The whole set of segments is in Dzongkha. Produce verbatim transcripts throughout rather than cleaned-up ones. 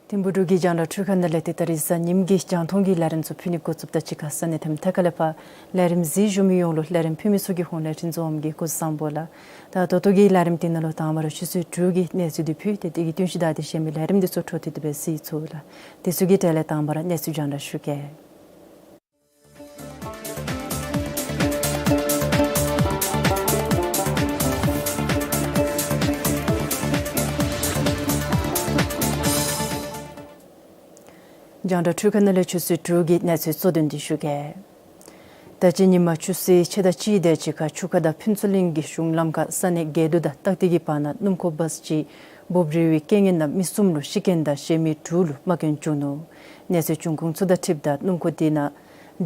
ཐིམ་ཕུག་འབྲུག་གི་རྒྱང་བསྒྲགས་འཕྲུལ་ཁང་ནང་ལས་ཏེ་ད་རིས་གཟའ་ཉིམ་གི་རྒྱང་མཐོང་གི་ལས་རིམ་ཚུ་ཕུལ་ནི་འགོ་བཙུགསཔ་དང་གཅིག་ཁར་ས་གནས་དེ་མཐའ་ཁ་ལས་ཕར་ལས་རིམ་གཟིགས་བཞུགས་མི་ཡོངས་ལུ་ལས་རིམ་ཕུལ་མི་ཚུ་གི་ཧོངས་ལས་འཕྲིན་བཟང་གི་སྐུ་གཟུགས་བཟང་པོ་ལགས། ད་ད་ལྟོ་གི་ལས་རིམ་འདི་ནང་ལུ་དང་པ་ར་ཆུ་ཚོད་དྲུག་གི་གནས་ཚུལ་འདི་ཕུལ་ཏེ་དེ་གི་བསྟུན་གཞི་བདའ་སྟེ་གཞན་མི་ལས་རིམ་འདི་ཚུ་འཕྲོ་མཐུད་དེ་སྦེ་གཟིགས་ཚུགས་ལགས། དེ་ཚུ་གི་གྲས་ལས་དང་པ་ར་གནས་ཚུལ་རྒྱང་བསྒྲགས་ཞུ་གེ། རྒྱང་བསྒྲགས་འཕྲུལ་ཁང་ནང་ལས་ཆུ་ཚོད་དྲུག་གི་གནས་ཚུལ་གཙོ་དོན་འདི་ཞུ་གེ། ད་ཅི་ཉིན་མ་ཆུ་ཚོད་ཕྱེད་དང་གཅིག་དེ་ཅིག་ཁར་ཆུ་ཁ་དང་ཕུན་ཚོགས་གླིང་གི་གཞུང་ལམ་ཁར་ས་གནས་དགེ་འདུན་དང་སྟག་སྡེ་གི་བར་ན་སྣུམ་འཁོར་བཱས་ཅིག་འབོབ་རིལ་བའི་རྐྱེན་ངན་ལས་མི་གསུམ་ལུ་ཤི་རྐྱེན་དང་གཞན་མི་དྲུག་ལུ་རྨ་སྐྱོན་བྱུང་ནུག། གནས་ཚུལ་བྱུང་ཁུངས་ཚུ་དང་འཁྲིལཝ་ད་སྣུམ་འཁོར་དེ་ནང་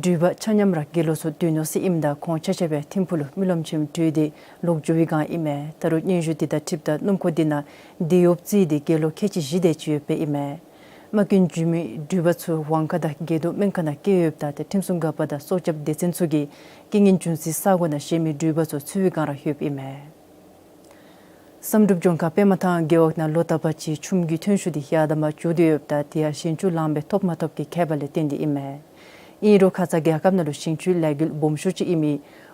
འགྲུལ་པ་ཆ་མཉམ་ར་དགེ་སློང་ཚུ་འདུས་ནུག་ཟེར་ཨིནམ་ད་ཁོང་ཆ་ཁྱབ་ཡང་ཐིམ་ཕུག་ལུ་སྨོན་ལམ་ཆེན་མོ་གྲོལ་ཏེ་ལོག་འགྱོ་བའི་བསྒང་ཨིན་མས། ད་རུང་སྙན་ཞུ་དེ་དང་འཁྲིལཝ་ད་སྣུམ་འཁོར་དེ་ནང་འདི་ཡོདཔ་བརྩིས་ཏེ་དགེ་སློང་ཁལ་གཅིག་བཞི་དེ་ཅིག་ཡོདཔ་ཨིན་མས། རྨ་སྐྱོན་བྱུང་མི་འགྲུལ་པ་ཚུ་ཝང་ཁ་དང་དགེ་འདུན་སྨན་ཁང་ནང་བསྐྱལ་ཡོདཔ་ད་ཏེ་ཁྲིམས་སྲུང་འགག་པ་དང་སྲོག་སྐྱབས་སྡེ་ཚན་ཚུ་གིས་རྐྱེན་ངན་བྱུང་སའི་ས་གོ་ནང་གཞན་མི་འགྲུལ་པ་ཚུ་འཚོལ་བའི་བསྒང་ར་ཡོདཔ་ཨིན་མས། བསམ་གྲུབ་ལྗོངས་མཁར་པདྨ་ཐང་རྒེད་འོག་ནང་ལོ་རྟག་པ་ཅིག་ཆུམ་གྱི་ཐོན་ཤུགས་དེ་ཡར་དང་མར་འགྱོ་དོ་ཡོདཔ་ད་དེ་ཡང་ཞིང་ཆུ་ལངམ་སྦེ་ཐོབ་མ་ཐོབ་ཀྱི་ཁྱད་པར་ལས་བརྟེན་ཏེ་ཨིན་མས། ཨིན་རུང་ཁ་ཙ་རྒྱལ་ཁབ་ནང་ལུ་ཞིང་ཆུའི་ལས་འགུལ་སྦོམ་ཤོས་ཅིག་ཨིན་མི་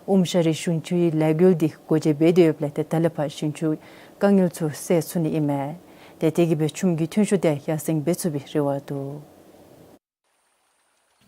ཨོམ་ཤ་རི་ཞིང་ཆུའི་ལས་འགུལ་འདི་སྒོ་འབྱེད་འབད་དེ་ཡོདཔ་ལས་ཏེ་ད་ལས་ཕར་ཞིང་ཆུའི་དཀའ་ངལ་ཚུ་སེལ་ཚུགས་ནི་ཨིན་མས། ཏེ་དེ་གིས་སྦེ་ཆུམ་གྱི་ཐོན་ཤུགས་དེ་ཡར་སེང་འབད་ཚུགས་པའི་རེ་བ་འདུག།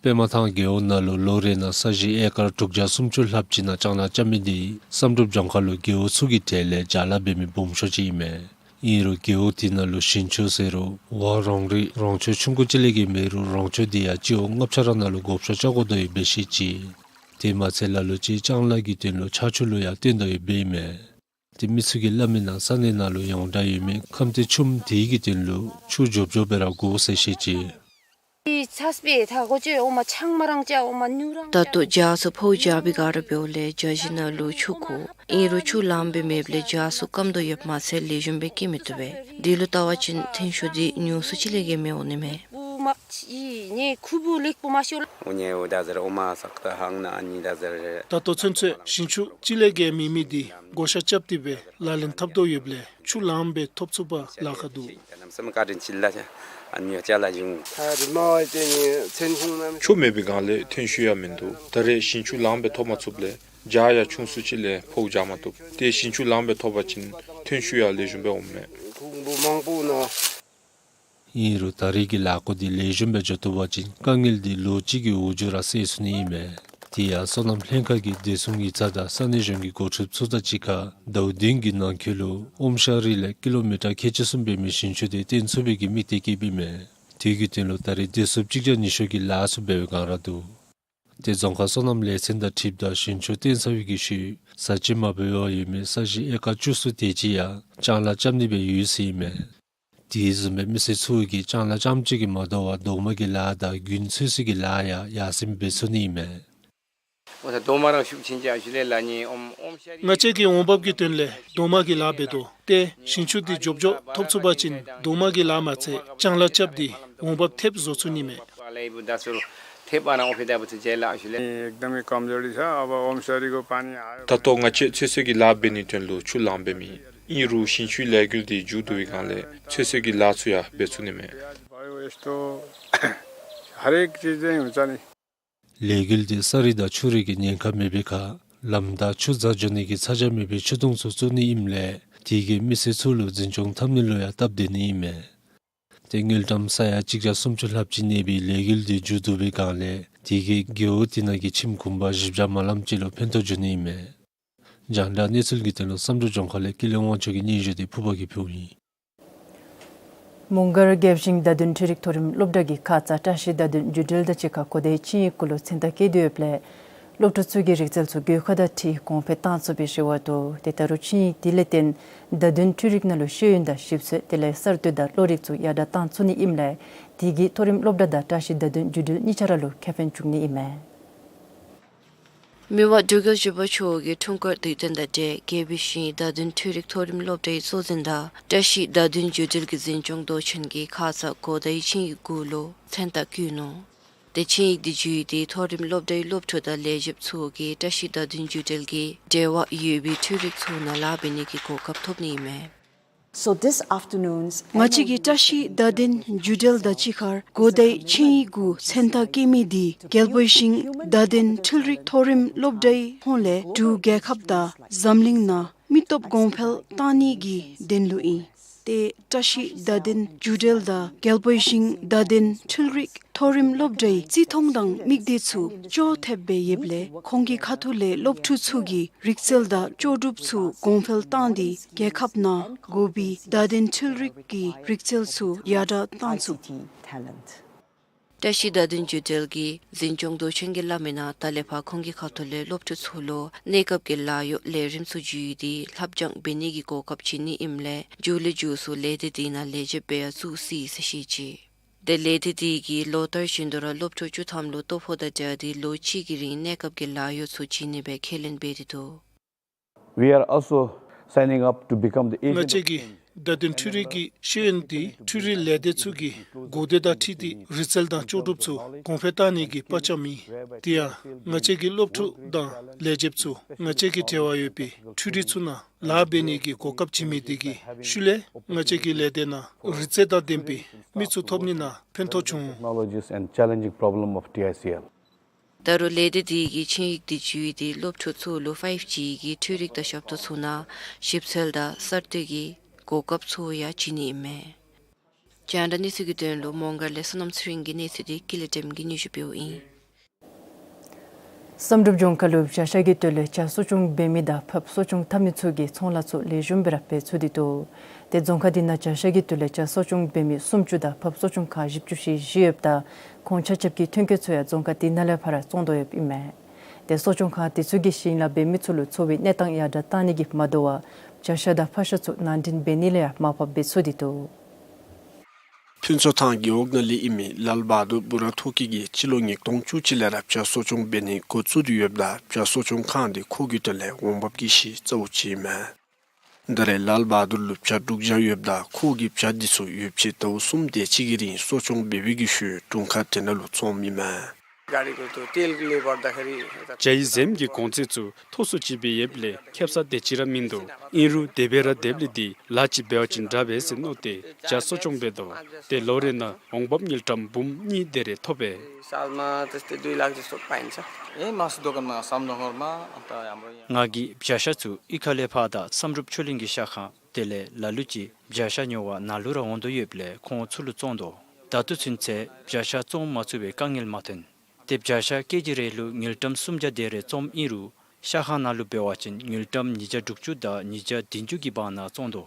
པདྨ་ཐང་རྒེད་འོག་ནང་ལུ་ལོ་རེ་ནང་ས་གཞི་ཨེ་ཀར་དྲུག་བརྒྱ་སུམ་ཅུ་ལྷགཔ་ཅིག་ནང་ལྕང་ལཱ་རྐྱབ་མི་འདི་བསམ་གྲུབ་ལྗོངས་མཁར་ལུ་རྒེད་འོག་ཚུ་གི་གྲས་ལས་ལྕང་ལཱ་འབད་མི་སྦོམ་ཤོས་ཅིག་ཨིན་མས། ཨིན་རུང་རྒེད་འོག་དེ་ནང་ལུ་ཞིང་ཆུ་ཟེར་རུང་ཝང་རང་རི་རོང་ཆུ་ཆུང་ཀུ་ཅིག་ལས་བརྒལ་མེད་རུང་རོང་ཆུ་དེ་ཡང་སྤྱི་འོག་ལྔ་ཆ་ར་ནང་ལུ་བགོ་བཤའ་རྐྱབ་དགོ་དོ་ཡོདཔ་སྦེ་བཤད་ཅི། དེ་མ་ཚད་ལ་ལུ་ཅིག་ལྕང་ལཱ་གི་དོན་ལུ་ཆར་ཆུ་ལུ་ཡང་བརྟེན་དོ་ཡོདཔ་ཨིན་མས། ཏེ་མི་ཚུ་གིས་སླབ་མི་ནང་ས་གནས་ནང་ལུ་ཡོངས་གྲགས་ཡོད་མི་ཁམས་ཏི་ཆུམ་དེ་གི་དོན་ལུ་ཆུ་མགྱོགས་མགྱོགས་སྦེ་ར་དགོ་ཟེར་བཤད་ཅི། ད་ལྟོ་རྒྱ་ཚུ་ཕོཝ་རྒྱག་པའི་བསྒང་ར་འབདཝ་ལས་རྒྱ་གཞིས་ནང་ལུ་ཆུ་དགོ། ཨིན་རུང་ཆུ་ལངམ་སྦེ་མེདཔ་ལས་རྒྱ་ཚུ་སྐམ་དོ་ཡོདཔ་མ་ཚད་ལེགས་ཤོམ་སྦེ་སྐྱེ་མི་བཏུབ་པས། དེ་ལུ་བལྟ་བ་ཅིན་ཐོན་ཤུགས་འདི་ཉུང་སུ་ཅིག་ལས་བརྒལ་མི་འོང་ནི་མས། ད་ལྟོ་ཚུན་ཚོད་ཞིང་ཆུ་གཅིག་ལས་བརྒལ་མེད་མི་འདི་བགོ་བཤའ་རྐྱབ་སྟེ་སྦེ་ལག་ལེན་འཐབ་དོ་ཡོདཔ་ལས་ཆུ་ལངམ་སྦེ་ཐོབ་ཚུགས་པར་ལཱ་ཁག་འདུག། ཆུ་མེད་པའི་བསྒང་ལས་ཐོན་ཤུགས་ཡང་མིན་འདུག། ད་རེས་ཞིང་ཆུ་ལངམ་སྦེ་ཐོབ་མ་ཚུགསཔ་ལས་རྒྱ་ཡང་ཆུང་སུ་ཅིག་ལས་ཕོཝ་རྒྱག་མ་བཏུབ། ཏེ་ཞིང་ཆུ་ལངམ་སྦེ་ཐོབ་པ་ཅིན་ཐོན་ཤུགས་ཡང་ལེགས་ཤོམ་སྦེ་འོངམ་མས། ཨིན་རུང་ད་རེས་ཀྱི་ལཱ་འགོ་འདི་ལེགས་ཤོམ་སྦེ་འགྱོ་བཏུབ་པ་ཅིན་དཀའ་ངལ་འདི་ལོ་གཅིག་གི་འོག་འགྱོ་ར་སེལ་ཚུགས་ནི་ཨིན་མས། དེ་ཡང་སོ་ནམ་ལྷན་ཁག་གིས་བདེ་སྲུང་ཡིག་ཚང་དང་ས་གནས་གཞུང་གི་འགོ་ཁྲིདཔ་ཚུ་དང་གཅིག་ཁར་ཟླཝ་བདུན་གྱི་ནང་འཁོད་ལུ་ཨོམ་ཤ་རི་ལས་ཀི་ལོ་མི་ཊར་ཁལ་གཅིག་གསུམ་འབད་མི་ཞིང་ཆུ་དེ་བཏོན་ཚུགས་པའི་གི་དམིགས་གཏད་བསྐྱེདཔ་ཨིན་མས། དེ་གི་དོན་ལུ་ད་རེས་བདེ་སྲུངཔ་གཅིག་བརྒྱ་ཉི་ཤུ་གིས་ལཱ་ཚུ་འབད་བའི་བསྒང་ར་འདུག། ཏེ་རྫོང་ཁག་སོ་ནམ་ལས་ཚན་དང་འཁྲིལཝ་ད་ཞིང་ཆུ་བཏོན་ཚར་བའི་གི་ཤུལ་ས་ཆ་མ་འབད་བར་ཡོད་མི་ས་གཞི་ཨེ་ཀར་བཅུ་གསུམ་དེ་ཅིག་ཡང་ལྕང་ལཱ་རྐྱབ་ནི་སྦེ་ཡོད་ཟེར་ཨིན་མས། དེ་བཟུམ་སྦེ་མི་སེར་ཚུ་གིས་ལྕང་ལཱ་རྐྱངམ་གཅིག་གིས་མ་དོ་བར་རྡོག་མ་གི་ལཱ་དང་རྒུན་འཚོལ་སའི་གི་ལཱ་ཡང་ཡར་སེང་འབད་ཚུགས་ནི་ཨིན་མས། ང་བཅས་ཀྱིས་འོང་འབབ་ཀྱི་དོན་ལས་རྡོག་མ་གི་ལཱ་འབད་དོ། ཏེ་ཞིང་ཆུ་འདི་མགྱོགས་མགྱོགས་ཐོབ་ཚུགས་པ་ཅིན་རྡོག་མ་གི་ལཱ་མ་ཚད་ལྕང་ལཱ་རྐྱབ་སྟེ་འོང་འབབ་ཐེབས་བཟོ་ཚུགས་ནི་མས། ད་ལྟོ་ང་བཅས་ཚོད་བསྲེ་གི་ལཱ་འབད་ནིའི་དོན་ལུ་ཆུ་ལང་པས་མེད། ཨིན་རུང་ཞིང་ཆུའི་ལས་འགུལ་འདི་མཇུག་བསྡུ་བའི་སྒང་ལས་ཚོད་བསྲེ་གི་ལཱ་ཚུ་ཡང་འབད་ཚུགས་ནི་མས། ལས་འགུལ་འདི་ས་རུད་དང་ཆུ་རུད་ཀྱི་ཉེན་ཁ་མེད་པའི་ཁར་ལམ་དང་ཆུ་རྫ་འགྱོ་ནི་གི་ཚ་གྱང་མེད་པའི་ཆུ་དུང་ཚུ་བཙུགས་ནི་ཨིནམ་ལས་དེ་གིས་མི་སེར་ཚུ་ལུ་འཛིན་སྐྱོང་འཐབ་ནི་ལུ་ཡང་སྟབས་བདེ་ནི་ཨིན་མས། ཏེ་དངུལ་ཀྲམ་ས་ཡ་གཅིག་བརྒྱ་སུམ་ཅུ་ལྷགཔ་ཅིག་གནས་པའི་ལས་འགུལ་འདི་མཇུག་བསྡུ་བའི་སྒང་ལས་དེ་གིས་རྒེད་འོག་དེ་ནང་གི་ཁྱིམ་གུང་པ་བཞི་བརྒྱ་མ་ལངམ་ཅིག་ལུ་ཕན་ཐོགས་འབྱུང་ནི་ཨིན་མས། རྒྱང་བསྒྲགས་གནས་ཚུལ་གྱི་དོན་ལུ་བསམ་གྲུབ་ལྗོངས་མཁར་ལས་ཀུན་ལེགས་དབང་ཕྱུག་གི་སྙན་ཞུ་འདི་ཕུརཔ་གིས་ཕུལཝ་ཨིན། མོང་སྒར་རྒྱལ་ཞིང་བརྡ་དོན་འཕྲུལ་རིག་མཐོ་རིམ་སློབ་གྲྭ་གི་ཁ་ཙ་བཀྲ་ཤིས་བརྡ་དོན་བརྒྱུད་འབྲེལ་དང་གཅིག་ཁར་གོ་བརྡའི་ཆིངས་ཡིག་གུ་ལུ་མཚན་རྟགས་བཀོད་དེ་ཡོདཔ་ལས་སློབ་ཕྲུག་ཚུ་གིས་རིག་རྩལ་ཚུ་གོ་སྐབས་དང་འཁྲིལ་གོང་འཕེལ་བཏང་ཚུགས་པའི་རེ་བ་འདུག། ཏེ་ད་རུང་ཆིངས་ཡིག་དེ་ལས་བརྟེན་བརྡ་དོན་འཕྲུལ་རིག་ནང་ལུ་ཤེས་ཡོན་དང་ཞིབ་འཚོལ་དེ་ལས་གསར་གཏོད་དང་བློ་རིག་ཚུ་ཡར་དྲག་བཏང་ཚུགས་ནི་ཨིནམ་ལས་དེ་གིས་མཐོ་རིམ་སློབ་གྲྭ་དང་བཀྲ་ཤིས་བརྡ་དོན་བརྒྱུད་འབྲེལ་གཉིས་ཆ་ར་ལུ་ཁེ་ཕན་འབྱུང་ནི་ཨིན་མས། མི་དབང་འབྲུག་རྒྱལ་བཞི་པ་མཆོག་གི་འཁྲུངས་སྐར་དུས་སྟོན་དང་འབྲེལ་རྒྱལ་པོའི་ཞིང་བརྡ་དོན་འཕྲུལ་རིག་མཐོ་རིམ་སློབ་གྲྭའི་གཙོ་འཛིན་དང་བཀྲ་ཤིས་བརྡ་དོན་བརྒྱུད་འབྲེལ་གྱི་འཛིན་སྐྱོང་མདོ་ཆེན་གྱིས་ཁ་ཙ་གོ་བརྡའི་ཆིངས་ཡིག་གུ་ལུ་མཚན་རྟགས་བཀོད་ནུག། ཏེ་ཆིངས་ཡིག་འདི་བརྒྱུད་དེ་མཐོ་རིམ་སློབ་གྲྭའི་སློབ་ཕྲུག་དང་ལས་བྱེདཔ་ཚུ་གིས་བཀྲ་ཤིས་བརྡ་དོན་བརྒྱུད་འབྲེལ་གྱི་འབྲེལ་བ་ཡོད་པའི་འཕྲུལ་རིག་ཚུ་ནང་ལཱ་འབད་ནི་གི་གོ་སྐབས་ཐོབ་ནི་ཨིན་མས། So this afternoon's ང་བཅས་ཀྱིས་བཀྲ་ཤིས་བརྡ་དོན་བརྒྱུད་འབྲེལ་དང་གཅིག་ཁར་གོ་བརྡའི་ཆིངས་ཡིག་གུ་མཚན་རྟགས་བཀོད་མི་འདི་རྒྱལ་པོའི་ཞིང་བརྡ་དོན་འཕྲུལ་རིག་མཐོ་རིམ་སློབ་གྲྭའི་ཧོངས་ལས་འབྲུག་རྒྱལ་ཁབ་དང་འཛམ་གླིང་ནང་མི་སྟོབས་གོང་འཕེལ་བཏང་ནི་གི་དོན་ལུ་ཨིན། ཏེ་བཀྲ་ཤིས་བརྡ་དོན་བརྒྱུད་འབྲེལ་དང་རྒྱལ་པོའི་ཞིང་བརྡ་དོན་འཕྲུལ་རིག་མཐོ་རིམ་སློབ་གྲྭའི་བརྩི་མཐོང་དང་མིག་ལྟོས་ཚུ་ཅོག་འཐདཔ་སྦེ་ཡོདཔ་ལས་ཁོང་གི་ཁ་ཐུག་ལས་སློབ་ཕྲུག་ཚུ་གིས་རིག་རྩལ་དང་ལྕོགས་གྲུབ་ཚུ་གོང་འཕེལ་བཏང་སྟེ་རྒྱལ་ཁབ་ནང་དགོ་པའི་བརྡ་དོན་འཕྲུལ་རིག་གི་རིག་རྩལ་ཚུ་ཡར་དྲག་བཏང་ཚུགས། བཀྲ་ཤིས་བརྡ་དོན་བརྒྱུད་འབྲེལ་གྱི་འཛིན་སྐྱོང་མདོ་ཆེན་གྱིས་སླབ་མིའི་ནང་ད་ལས་ཕར་ཁོང་གི་ཁ་ཐུག་ལས་སློབ་ཕྲུག་ཚུ་ལུ་གནས་སྐབས་ཀྱི་ལཱ་གཡོག་ལས་རིམ་ཚུ་བརྒྱུད་དེ་ལྷབ་སྦྱང་འབད་ནི་གི་གོ་སྐབས་བྱིན་ནི་ཨིནམ་ལས་མགྱོགས་ལས་མགྱོགས་སུ་ལས་སྡེ་དེ་ནང་ལས་བྱེདཔ་སྦེ་ཡང་བཙུགས་ཅི་ཟེར་བཤད་ཅི། ཏེ་ལས་སྡེ་དེ་གིས་ལོ་ལྟར་བཞིན་དུ་ར་སློབ་ཕྲུག་བཅུ་ཐམ་ལུ་ལྟོ་ཕོགས་དང་སྦྲགས་ཏེ་ལོ་གཅིག་གི་རིང་གནས་སྐབས་ཀྱི་ལཱ་གཡོག་ཚུ་བྱིན་ནི་སྦེ་ཁས་ལེན་འབད་དེ་འདུག། We are also signing up to become the ང་agent བཅས་ཀྱིས་བརྡ་དོན་འཕྲུལ་རིག་གི་ཤེས་ཡོན་འདི་འཕྲུལ་རིག་ལས་སྡེ་ཚུ་གི་གོ་བརྡ་དང་འཁྲིལ་ཏེ་རིག་རྩལ་དང་ལྕོགས་གྲུབ་ཚུ་གོང་འཕེལ་བཏང་ནི་གི་དཔའ་བཅམ་ཨིན། དེ་ཡང་ང་བཅས་ཀྱི་སློབ་ཕྲུག་དང་ལས་བྱེདཔ་ཚུ་ང་བཅས་ཀྱི་འབྲེལ་བ་ཡོད་པའི་འཕྲུལ་རིག་ཚུ་ནང་ལཱ་འབད་ནི་གི་གོ་སྐབས་བྱིན་མི་དེ་གི་ཤུལ་ལས་ང་བཅས་ཀྱི་ལས་སྡེ་ནང་རིག་རྩལ་དང་ལྡན་པའི་མི་ཚུ་ཐོབ་ནི་ནང་ཕན་ཐོགས་བྱུང་། Technologies and challenging problem of T I C L. ད་རུང་ལས་སྡེ་དེ་གིས་ཆིངས་ཡིག་དེ་བརྒྱུད་དེ་སློབ་ཕྲུག་ཚུ་ལུ་ཕའིབ་ཇི་གི་འཕྲུལ་རིག་དང་ཞབས་ཏོག་ཚུ་ནང་ཞིབ་འཚོལ་དང་གསར་གཏོད་ཀྱི་གོ་སྐབས་ཚུ་ཡང་བྱིན་ནི་ཨིན་མས། རྒྱང་བསྒྲགས་གནས་ཚུལ་གྱི་དོན་ལུ་མོང་སྒར་ལས་བསོད་ནམས་ཚེ་རིང་གི་གནས་ཚུལ་འདི་ཀུན་ལེགས་སྒྲོལམ་གིས་སྙན་ཞུ་འབདཝ་ཨིན། བསམ་གྲུབ་ལྗོངས་མཁར་ལུ་བྱ་ཤ་གི་དོན་ལས་བྱ་གསོ་སྐྱོང་འབད་མི་དང་ཕགཔ་གསོ་སྐྱོང་འཐབ་མི་ཚུ་གིས་ཚོང་ལཱ་ཚུ་ལེགས་ཤོམ་སྦེ་ར་འབད་ཚུགས་ཏེ་འདུག། ཏེ་རྫོང་ཁག་འདི་ནང་བྱ་ཤ་གི་དོན་ལས་བྱ་གསོ་སྐྱོང་འབད་མི་སུམ་ཅུ་དང་ཕགཔ་གསོ་སྐྱོང་ཁང་བཞི་བཅུ་ཞེ་བཞི་ཡོདཔ་ད་ཁོང་ཆ་ཁྱབ་ཀྱི་ཐོན་སྐྱེད་ཚུ་ཡང་རྫོང་ཁག་འདི་ནང་ལས་ཕར་བཙོང་དོ་ཡོདཔ་ཨིན་མས། ཏེ་གསོ་སྐྱོང་ཁང་དེ་ཚུ་གིས་ཞིང་ལཱ་འབད་མི་ཚུ་ལུ་འཚོ་བའི་གནས་སྟངས་ཡར་དྲག་བཏང་ནི་གིས་མ་དོ་བར་བྱ་ཤ་དང་ཕག་ཤ་ཚུ་ནང་འདྲེན་འབད་ནི་ལས་ཡང་མར་ཕབ་འབད་ཚུགས་ཏེ་འདུག། ཕུན་ཚོགས་ཐང་རྒེད་འོག་ནང་ལས་ཨིན་མི་ལཱལ་བྷ་དུར་བུ་ར་ཐོ་ཀི་གིས་སྤྱི་ལོ་ཉིས་སྟོང་བཅུ་གཅིག་ལས་ར་བྱ་གསོ་སྐྱོང་འབད་ནི་འགོ་བཙུགས་ཏེ་ཡོདཔ་ད་བྱ་གསོ་སྐྱོང་ཁང་འདི་ཁོ་གི་དོན་ལས་འོང་འབབ་ཀྱི་གཞི་རྩ་བོ་ཅིག་ཨིན་མས། ད་རེས་ལཱལ་བྷ་དུར་ལུ་བྱ་དྲུག་བརྒྱ་ཡོདཔ་ད་ཁོ་གིས་བྱ་འདི་ཚུ་ཡོདཔ་ཅིག་ཟླཝ་གསུམ་དེ་ཅིག་གི་རིང་གསོ་སྐྱོང་འབད་བའི་གི་ཤུལ་དྲུང་ཁག་དེ་ནང་ལུ་བཙོངམ་ཨིན་མས། गाडीको त्यो तेलले गर्दाखेरि यता བྱའི་འཛེམ་གྱི་གོང་ཚད་ཚུ་མཐོ་སུ་ཅིག་སྦེ་ཡོདཔ་ལས་ཁེབ་ས་དེ་ཅིག་ར་མིན་འདུག། ཨིན་རུང་དེ་སྦེ་ར་སྡོདཔ་ལས་འདི་ལཱ་ཅིག་འབད་བ་ཅིན་དྲག་པས་ཟེར་མནོ་སྟེ་བྱ་གསོ་སྐྱོང་འབད་དོ། ཏེ་ལོ་རེ་ནང་འོང་འབབ་དངུལ་ཀྲམ་འབུམ་གཉིས་དེ་རེ་ཐོབ་པས། सालमा त्यस्तै दुई लाख जस्तो पाइन्छ। यही मासु दोकानमा सामनगरमा, अन्त हाम्रो यहाँ ང་གིས་བྱ་ཤ་ཚུ་གཡུས་ཁ་ལས་ཕར་དང་བསམ་གྲུབ་ཆོས་གླིང་གི་ཤ་ཁང་དེ་ལས་ལ་ལུ་ཅིག་བྱ་ཤ་ཉོ་བར་ནཱ་ལུ་ར་འོང་དོ་ཡོདཔ་ལས་ཁོང་ཚུ་ལུ་བཙོང་དོ། ད་ལྟོ་ཚུན་ཚོད་བྱ་ཤ་བཙོང་མ་ཚུགས་པའི་དཀའ་ངལ་མ་ཐོན། ཏེ་བྱ་ཤ་ཀེ་ཇི་རེ་ལུ་དངུལ་ཀྲམ་སུམ་བརྒྱ་དེ་རེ་བཙོངམ་ཨིན་རུང་ཤ་ཁང་ནང་ལུ་འབད་བ་ཅིན་དངུལ་ཀྲམ་ཉིས་བརྒྱ་དྲུག་ཅུ་དང་ཉིས་བརྒྱ་བདུན་ཅུ་གི་བར་ན་བཙོང་དོ།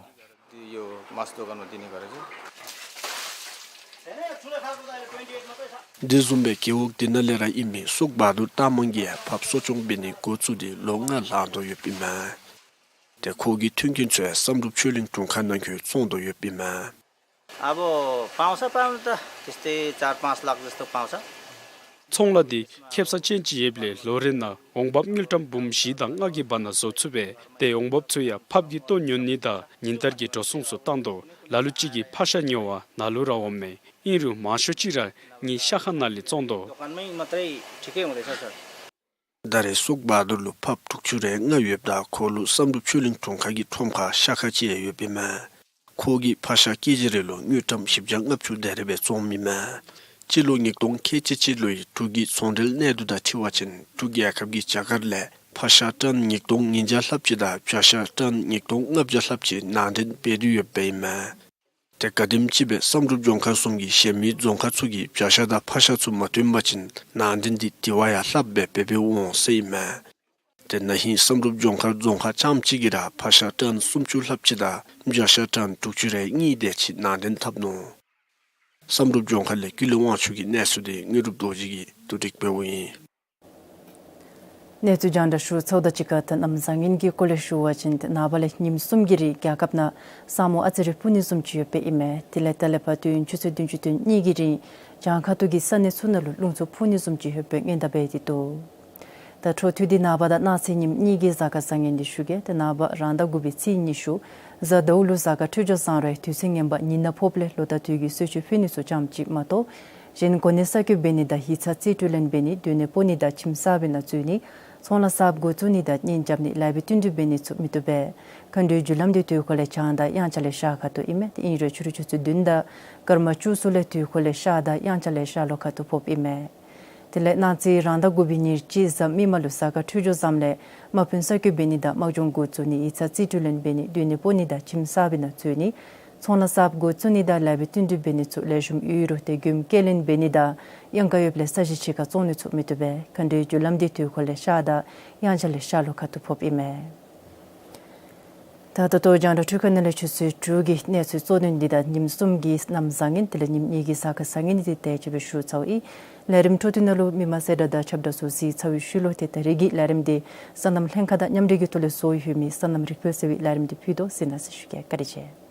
यो मासु दोकानमा दिने गरेको छु। དེ་བཟུམ་སྦེ་རྒེད་འོག་དེ་ནང་ལས་ར་ཨིན་མི་སུག་བྷ་དུར་རྟ་མང་གིས་ཡང་ཕགཔ་གསོ་སྐྱོང་འབད་ནི་འགོ་བཙུགས་ཏེ་ལོ་ལྔ་ལང་དོ་ཡོདཔ་ཨིན་མས། ཏེ་ཁོ་གི་མཐུན་རྐྱེན་ཚུ་ཡང་བསམ་གྲུབ་ཆོས་གླིང་དྲུང་ཁག་ནང་འཁོད་བཙོང་དོ་ཡོདཔ་ཨིན་མས། अब पाउँछ, पाउनु त त्यस्तै चार पाँच लाख जस्तो पाउँछ। ཚོང་ལཱ་འདི་ཁེབ་ས་ཅན་ཅིག་ཡོདཔ་ལས་ལོ་རེ་ནང་འོང་འབབ་དངུལ་ཀྲམ་འབུམ་བཞི་དང་ལྔ་གི་བར་ན་བཟོ་ཚུགས་པས། ཏེ་འོང་འབབ་ཚུ་ཡང་ཕགཔ་གི་ལྟོ་ཉོ་ནི་དང་ཉིན་ལྟར་གྱི་འགྲོ་སོང་ཚུ་བཏང་དོ། ལ་ལུ་ཅིག་གིས་ཕག་ཤ་ཉོ་བར་ནཱ་ལུ་ར་འོངམ་མས། ཨིན་རུང་མང་ཤོས་ཅིག་ར་ངེའི་ཤ་ཁང་ནང་ལས་བཙོང་དོ། ད་རེས་སོག་བ་དུར་ལུ་ཕགཔ་དྲུག་ཅུ་རེ་ལྔ་ཡོདཔ་ད་ཁོ་ལུ་བསམ་གྲུབ་ཆོས་གླིང་གྲོང་ཁྱེར་གྱི་ཁྲོམ་ཁར་ཤ་ཁང་ཅིག་ཡང་ཡོདཔ་ཨིན་མས། ཁོ་གིས་ཕག་ཤ་ཀེ་ཇི་རེ་ལུ་དངུལ་ཀྲམ་བཞི་བརྒྱ་ལྔ་བཅུ་དེ་རེ་སྦེ་བཙོངམ་ཨིན་མས། སྤྱི་ལོ་ཉིས་སྟོང་ཁལ་གཅིག་གཅིག་ལོའི་འབྲུག་གི་ཚོང་འབྲེལ་གནས་སྡུད་དང་འཁྲིལ་བ་ཅིན་འབྲུག་རྒྱལ་ཁབ་ཀྱི་རྒྱ་གར་ལས་ཕག་ཤ་ཊཱན་ཉིས་སྟོང་ཉིས་བརྒྱ་ལྷགཔ་ཅིག་དང་བྱ་ཤ་ཊཱན་ཉིས་སྟོང་ལྔ་བརྒྱ་ལྷགཔ་ཅིག་ནང་འདྲེན་འབད་དེ་ཡོདཔ་ཨིན་མས། ཏེ་ག་དེམ་ཅིག་སྦེ་བསམ་གྲུབ་ལྗོངས་མཁར་གསུམ་གྱི་གཞན་མི་རྫོང་ཁག་ཚུ་གིས་བྱ་ཤ་དང་ཕག་ཤ་ཚུ་མ་བཏོན་པ་ཅིན་ནང་འདྲེན་འདི་དེ་བ་ཡང་ལྷགཔ་སྦེ་འབད་འབདཝ་འོང་ཟེར་ཨིན་མས། ཏེ་ན་ཧིང་བསམ་གྲུབ་ལྗོངས་མཁར་རྫོང་ཁག་རྐྱངམ་གཅིག་གིས་ར་ཕག་ཤ་ཊཱན་སུམ་ཅུ་ལྷགཔ་ཅིག་དང་བྱ་ཤ་ཊཱན་དྲུག་ཅུ་རེ་གཉིས་དེ་ཅིག་ནང་འདྲེན་འཐབ་ནུག། བསམ་གྲུབ་ལྗོངས་མཁར་ལས་ཀུན་ལེགས་དབང་ཕྱུག་གི་གནས་ཚུལ་དེ་དངོས་གྲུབ་རྡོ་རྗེ་གིས་བསྡུ་སྒྲིག་འབདཝ་ཨིན། གནས་ཚུལ་རྒྱང་བསྒྲགས་ཞུ་ཚརཝ་དང་གཅིག་ཁར་ད་གནམ་བཟང་ངན་གྱི་སྐོར་ལས་ཞུ་བ་ཅིན་ཏེ་ནངས་པ་ལས་ཉིནམ་གསུམ་གྱི་རིང་རྒྱལ་ཁབ་ནང་ས་སྨུག་ཨ་ཙི་རེ་སྤུབ་ནི་བཟུམ་ཅིག་ཡོདཔ་ཨིན་མས། དེ་ལས་ད་ལས་ཕར་དུས་ཡུན་ཆུ་ཚོད་བདུན་ཅུ་དོན་གཉིས་ཀྱི་རིང་བྱང་ཁ་ཐུག་གི་ས་གནས་ཚུ་ནང་ལུ་རླུང་འཚུབ་འཕུ་ནི་བཟུམ་ཅིག་ཡོདཔ་སྦེ་སྔོན་བརྡ་འབད་དེ་འདུག། ད་འཕྲོ་མཐུད་དེ་ནངས་པ་དང་གནངས་ཚེ་ཉིནམ་གཉིས་ཀྱི་གཟའ་སྐར་བཟང་ངན་འདི་ཞུ་གེ། ཏེ་ནངས་པ་རང་ཟླ་དགུ་པའི་ཚེས་ཉི་ཤུ་གཟའ་ཟླཝ་ལུ་གཟའ་སྐར་འཕྲོད་སྦྱོར་བཟང་རུང་དུས་ཚོད་ངན་པ་ཉིན་ནང་ཕོགཔ་ལས་ལོ་ཟླ་དུས་ཀྱི་གསོལ་མཆོད་ཕུལ་ནི་ཚུ་ཙམ་ཅིག་མ་གཏོགས་གཞན་གོ་གནས་གསར་བསྐོ་འབད་ནི་དང་ཡིག་ཚང་རྩིས་སྤྲོད་ལེན་འབད་ནི་སྡོད་གནས་སྤོ་ནི་དང་ཁྱིམ་གསར་པའི་ནང་འཛུལ་ནི་ཚོང་ལཱ་གསརཔ་འགོ་བཙུགས་ནི་དང་གཉེན་རྐྱབ་ནི་ལེགས་པའི་བསྟུན་གྲོས་འབད་ནི་ཚུ་མི་བཏུབ་པས། མཁའ་འགྲོའི་རྒྱུ་ལམ་འདི་དུས་འཁོར་ལས་བྱང་དང་དབྱངས་འཆར་ལས་ཤར་ཁ་ཐུག་ཨིན་མས། ཏེ་ཨིན་རུང་ཕྱི་རུ་ཆུ་ཚོད་བདུན་དང་སྐར་མ་བཅུ་གསུམ་ལས་དུས་འཁོར་ལས་ཤར་དང་དབྱངས་འཆར་ལས་ཤར་ལྷོ་ཁ་ཐུག་ཕོགཔ་ཨིན་མས། དེ་ལས་གནངས་ཚེ་རང་ཟླ་དགུ་པའི་ཉེར་གཅིག་གཟའ་མིག་དམར་ལུ་གཟའ་སྐར་འཕྲོད་སྦྱོར་བཟངམ་ལས་དམག་དཔོན་གསར་བསྐོ་འབད་ནི་དང་དམག་སྦྱོང་འགོ་བཙུགས་ནི་ཡིག་ཚང་རྩིས་སྤྲོད་ལེན་འབད་ནི་སྡོད་གནས་སྤོ་ནི་དང་ཁྱིམ་གསར་པའི་ནང་འཛུལ་ནི་ཚོང་ལཱ་གསརཔ་འགོ་བཙུགས་ནི་དང་ལེགས་པའི་བསྟུན་གྲོས་འབད་ནི་ཚུ་ལེགས་ཤོམ་ཡོད་རུང་ཏེ་མགྱོནམ་སྐྱེལ་ལེན་འབད་ནི་དང་གཡང་ཁ་ཡོདཔ་ལས་ས་གཞི་ཕྱི་ཁར་བཙོང་ནི་ཚུ་མི་བཏུབ་པས། མཁའ་འགྲོའི་རྒྱུ་ལམ་འདི་དུས་འཁོར་ལས་ཤར་དང་དབྱངས་འཆར་ལས་ཤར་ལྷོ་ཁ་ཐུག་ཕོགཔ་ཨིན་མས། ད་ད་ལྟོ་རྒྱང་བསྒྲགས་འཕྲུལ་ཁང་ནང་ལས་ཆུ་ཚོད་དྲུག་གི་གནས་ཚུལ་གཙོ་དོན་འདི་དང་ཉིནམ་གསུམ་གྱི་གནམ་བཟང་ངན་དེ་ལས་ཉིནམ་གཉིས་ཀྱི་གཟའ་སྐར་བཟང་ངན་འདི་དེ་ཅིག་སྦེ་ཞུ་ཚརཝ་ཨིན། ལས་རིམ་འཕྲོ་མཐུད་ནང་ལུ་མི་མང་གསལ་བསྒྲགས་དང་ཁྱབ་བསྒྲགས་ཚུ་གཟིགས་ཚར་བའི་ཤུལ་ལུ་ཏེ་ད་རེས་ཀྱི་ལས་རིམ་འདི་སོ་ནམ་ལྷན་ཁག་དང་མཉམ་འབྲེལ་གྱི་ཐོག་ལས་བཟོ་ཡོད་མི་སོ་ནམ་རིག་པ་གསལ་བའི་ལས་རིམ་འདི་ཕུལ་དོ་ཟེར་གནང་ཟེར་ཞུ་གེ། བཀའ་དྲིན་ཆེ།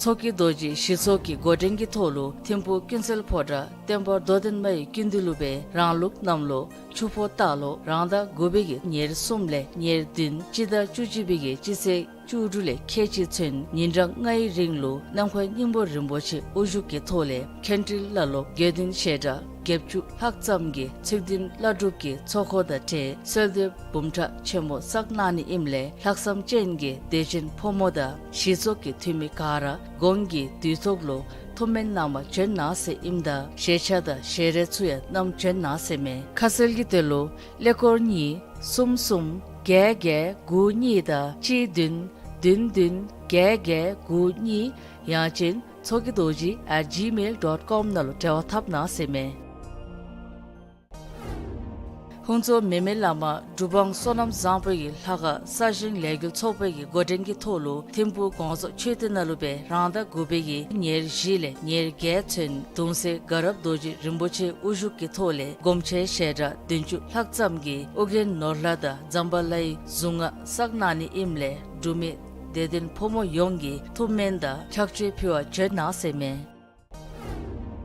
མཚོ་སྐྱེས་རྡོ་རྗེ་གཞི་ཚོགས་ཀྱི་འགོ་འདྲེན་གྱི་ཐོག་ལུ་ཐིམ་ཕུག་ཀུན་གསལ་ཕོ་བྲང་བསྟན་པ་རྡོར་གདན་མ་ཡི་ཀུན་འདུས་ལུ་སྦེ་རང་ལུགས་གནམ་ལོ་ཆུ་ཕོ་སྟག་ལོ་རང་ཟླ་དགུ་པའི་གི་ཉེར་གསུམ་ལས་ཉེར་བདུན་སྤྱི་ཟླ་བཅུ་གཅིག་པའི་གི་སྤྱི་ཚེས་བཅུ་དྲུག་ལས་ཁལ་གཅིག་ཚུན་ཉིན་གྲངས་ལྔའི་རིང་ལུ་ནམ་མཁའི་སྙིང་པོ་རིན་པོ་ཆེ་དབུ་བཞུགས་ཀྱི་ཐོག་ལས་མཁན་སྤྲུལ་བླ་སློབ་དགེ་འདུན་ཞལ་གྲངས་བརྒྱད་ཅུ་ལྷག་ཙམ་གྱིས་ཚིག་བདུན་བླ་སྒྲུབ་ཀྱི་ཚོགས་འཁོར་དང་འབྲེལ་གསོལ་འདེབས་འབུམ་ཕྲག་ཆེན་མོ་བསགས་གནང་ནི་ཨིནམ་ལས་ལྷག་བསམ་ཅན་གྱི་དད་ཅན་ཕོ་མོ་དང་གཞི་ཚོགས་ཀྱི་འཐུས་མི་ག་ར་གོང་གི་དུས་ཐོག་ལུ་ཐུགས་སྨོན་གནང་བར་བྱོན་གནང་ཟེར་ཨིནམ་ད་ཞལ་ཆས་དང་ཞལ་རས་ཚུ་ཡང་བསྣམས་བྱོན་གནང་ཟེར་མས། ཁ་གསལ་གྱི་དོན་ལུ་ཀླད་ཀོར་གཉིས་གསུམ་གསུམ་བརྒྱད་བརྒྱད་དགུ་གཉིས་དང་གཅིག་བདུན་བདུན་བདུན་བརྒྱད་བརྒྱད་དགུ་གཉིས་ཡང་ཅིན་མཚོ་སྐྱེས་རྡོ་རྗེ་at gmail dot com ནང་ལུ་འབྲེལ་བ་འཐབ་གནང་ཟེར་མས། ཧུན་ཙོ་མེ་མེ་བླ་མ་གྲུབ་དབང་བསོད་ནམས་བཟང་པོ་གི་ལྷ་ཁང་གསར་བཞེངས་ལས་འགུལ་ཚོགས་པའི་གི་འགོ་འདྲེན་གྱི་ཐོག་ལུ་ཐིམ་ཕུག་དགོངས་རྫོགས་མཆོད་རྟེན་ནང་ལུ་སྦེ་རང་ཟླ་དགུ་པའི་གི་ཉེར་བཞི་ལས་ཉེར་བརྒྱད་ཚུན་གདུང་སྲས་དགའ་རབ་རྡོ་རྗེ་རིན་པོ་ཆེ་དབུ་བཞུགས་ཀྱི་ཐོག་ལས་སྒོམ་ཆེན་ཞལ་གྲངས་བདུན་ཅུ་ལྷག་ཙམ་གྱིས་ཨོ་རྒྱན་ནོར་ལྷ་དང་ཛམ་བྷ་ལའི་གཟུངས་སྔགས་བསགས་གནང་ནི་ཨིནམ་ལས་འབྲུག་མི་དད་ལྡན་ཕོ་མོ་ཡོངས་ཀྱིས་ཐུགས་སྨོན་དང་ཕྱག་མཆོད་ཕུལ་བར་བྱོན་གནང་ཟེར་མས།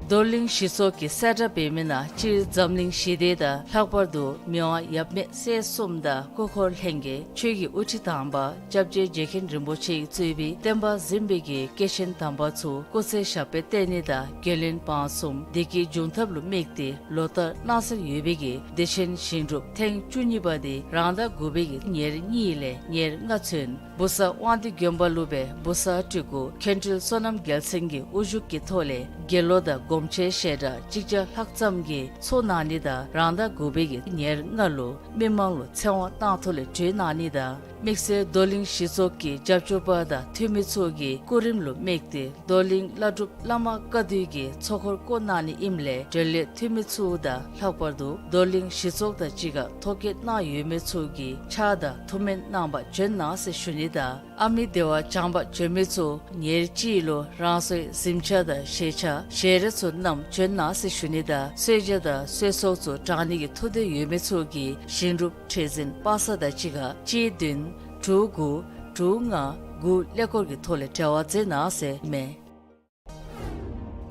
རྡོར་གླིང་གཞི་ཚོགས་ཀྱི་གསལ་བསྒྲགས་འབད་མི་ནང་སྤྱིར་འཛམ་གླིང་ཞི་བདེ་དང་ལྷག་པར་དུ་མི་དབང་ཡབ་མེས་སྲས་གསུམ་དང་སྐུ་འཁོར་ལྷན་རྒྱས་ཆོས་ཀྱི་དབུ་ཁྲིད་དམ་པ་སྐྱབས་རྗེ་རྗེ་མཁན་རིན་པོ་ཆེ་གིས་གཙོས་པའི་བསྟན་པ་འཛིན་པའི་གི་སྐྱེས་ཆེན་དམ་པ་ཚུ་སྐུ་ཚེ་ཞབས་པད་བརྟན་ནི་དང་རྒྱུན་ལས་བང་གསུམ་བདེ་སྐྱིད་འབྱུང་ཐབས་ལུ་དམིགས་ཏེ་ལོ་ལྟར་གནང་སྲོལ་ཡོད་པའི་གི་བདེ་ཆེན་ཞིང་སྒྲུབ་ཐེངས་བཅུ་གཉིས་པ་དེ་རང་ཟླ་དགུ་པའི་གི་ཉེར་གཉིས་ལས་ཉེར་ལྔ་ཚུན་བུ་གསར་དབང་འདུས་དགོན་པ་ལུ་སྦེ་བུ་གསར་སྤྲུལ་སྐུ་མཁན་སྤྲུལ་བསོད་ནམས་རྒྱལ་མཚན་གྱི་དབུ་བཞུགས་ཀྱི་ཐོག་ལས་དགེ་སློང་དང་སྒོམ་ཆེན་ཞལ་གྲངས་གཅིག་བརྒྱ་ལྷག་ཙམ་གྱིས་ཚོགས་གནང་ནི་དང་རང་ཟླ་དགུ་པའི་གི་ཉེར་ལྔ་ལུ་མི་མང་ལུ་ཚེ་དབང་གནང་ཐོག་ལས་གྲོལ་གནང་ནི་དང་དམིགས་བསལ་རྡོར་གླིང་གཞི་ཚོགས་ཀྱི་རྒྱབ་སྐྱོར་པ་དང་འཐུས་མི་ཚུ་གི་སྐུ་རིམ་ལུ་དམིགས་ཏེ་རྡོར་གླིང་བླ་སྒྲུབ་བླ་མ་བཀའ་འདུས་ཀྱི་ཚོགས་འཁོར་བསྐོར་གནང་ནི་ཨིནམ་ལས་འབྲེལ་ཡོད་འཐུས་མི་ཚུ་དང་ལྷག་པར་དུ་རྡོར་གླིང་གཞི་ཚོགས་དང་གཅིག་ཁར་ཐོ་བཀོད་གནང་ཡོད་མི་ཚུ་གིས་ཕྱག་དང་ཐུགས་སྨོན་གནང་བར་བྱོན་གནང་ཟེར་ཞུ་ནི་དང་ཨ་མི་བདེ་བ་བྱང་པར་བྱོན་མི་ཚུ་ཉེར་གཅིག་ལུ་རང་སོའི་གཟིམ་ཆས་དང་ཞལ་ཆས་ཞལ་རས་ཚུ་བསྣམས་བྱོན་གནང་ཟེར་ཞུ་ནི་དང་གསོལ་ཇ་དང་གསོལ་ཚོགས་ཚུ་དྲང་ནི་གི་ཐུགས་འདོད་ཡོད་མི་ཚུ་གིས་ཞིང་སྒྲུབ་ཁྲི་འཛིན་པ་སངས་དང་གཅིག་ཁར་གཅིག་བདུན་དྲུག་དགུ་དྲུག་ལྔ་དགུ་ཀླད་ཀོར་གྱི་ཐོག་ལས་འབྲེལ་བ་མཛད་གནང་ཟེར་མས།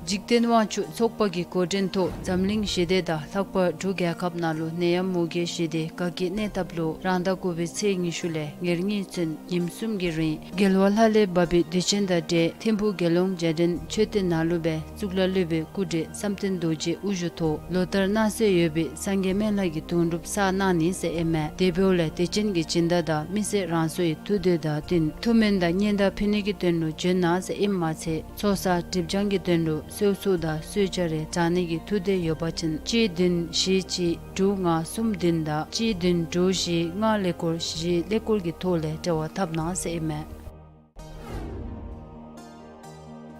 འཇིག་རྟེན་དབང་ཕྱུག་ཚོགས་པ་གི་འགོ་འདྲེན་ཐོག་འཛམ་གླིང་ཞི་བདེ་དང་ལྷག་པར་འབྲུག་རྒྱལ་ཁབ་ནང་ལུ་ནད་ཡམས་མུ་གེ་ཞི་བདེ་དགའ་སྐྱིད་གནས་ཐབས་ལུ་རང་ཟླ་དགུ་པའི་ཚེས་ཉི་ཤུ་ལས་ཉེར་གཉིས་ཚུན་ཉིནམ་གསུམ་གྱི་རིང་རྒྱལ་བ་ལྷ་ལས་བབས་པའི་དུས་ཆེན་དང་འབྲེལ་ཐིམ་ཕུག་དགེ་སློང་རྒྱལ་ཕྲན་མཆོད་རྟེན་ནང་ལུ་སྦེ་གཙུག་ལག་སློབ་དཔོན་སྐུ་བགྲེས་བསམ་གཏན་རྡོ་རྗེ་དབུ་བཞུགས་ཐོག་ལོ་ལྟར་གནང་སྲོལ་ཡོད་པའི་སངས་རྒྱས་སྨན་བླ་གི་དུང་སྒྲུབ་བསགས་གནང་ནི་ཟེར་ཨིན་མས། དེ་འབདཝ་ལས་དུས་ཆེན་གྱི་སྦྱིན་བདག་དང་མི་སེར་རང་སོའི་ཐུགས་འདོད་དང་བསྟུན་ཐུགས་སྨོན་དང་སྙན་དར་ཕུལ་ནི་གི་དོན་ལུ་བྱོན་གནང་ཟེར་ཨིནམ་མ་ཚད་ཚོགས་བསགས་སྒྲིབ་སྦྱང་གི་དོན་ལུ་གསོལ་ཚོགས་དང་གསོལ་ཇ་རེ་དྲང་ནི་གི་ཐུགས་འདོད་ཡོད་པ་ཅིན་གཅིག་བདུན་བཞི་གཅིག་དྲུག་ལྔ་གསུམ་བདུན་དང་གཅིག་བདུན་དྲུག་བཞི་ལྔ་ཀླད་ཀོར་བཞི་ཀླད་ཀོར་གྱི་ཐོག་ལས་འབྲེལ་བ་འཐབ་གནང་ཟེར་ཨིན་མས།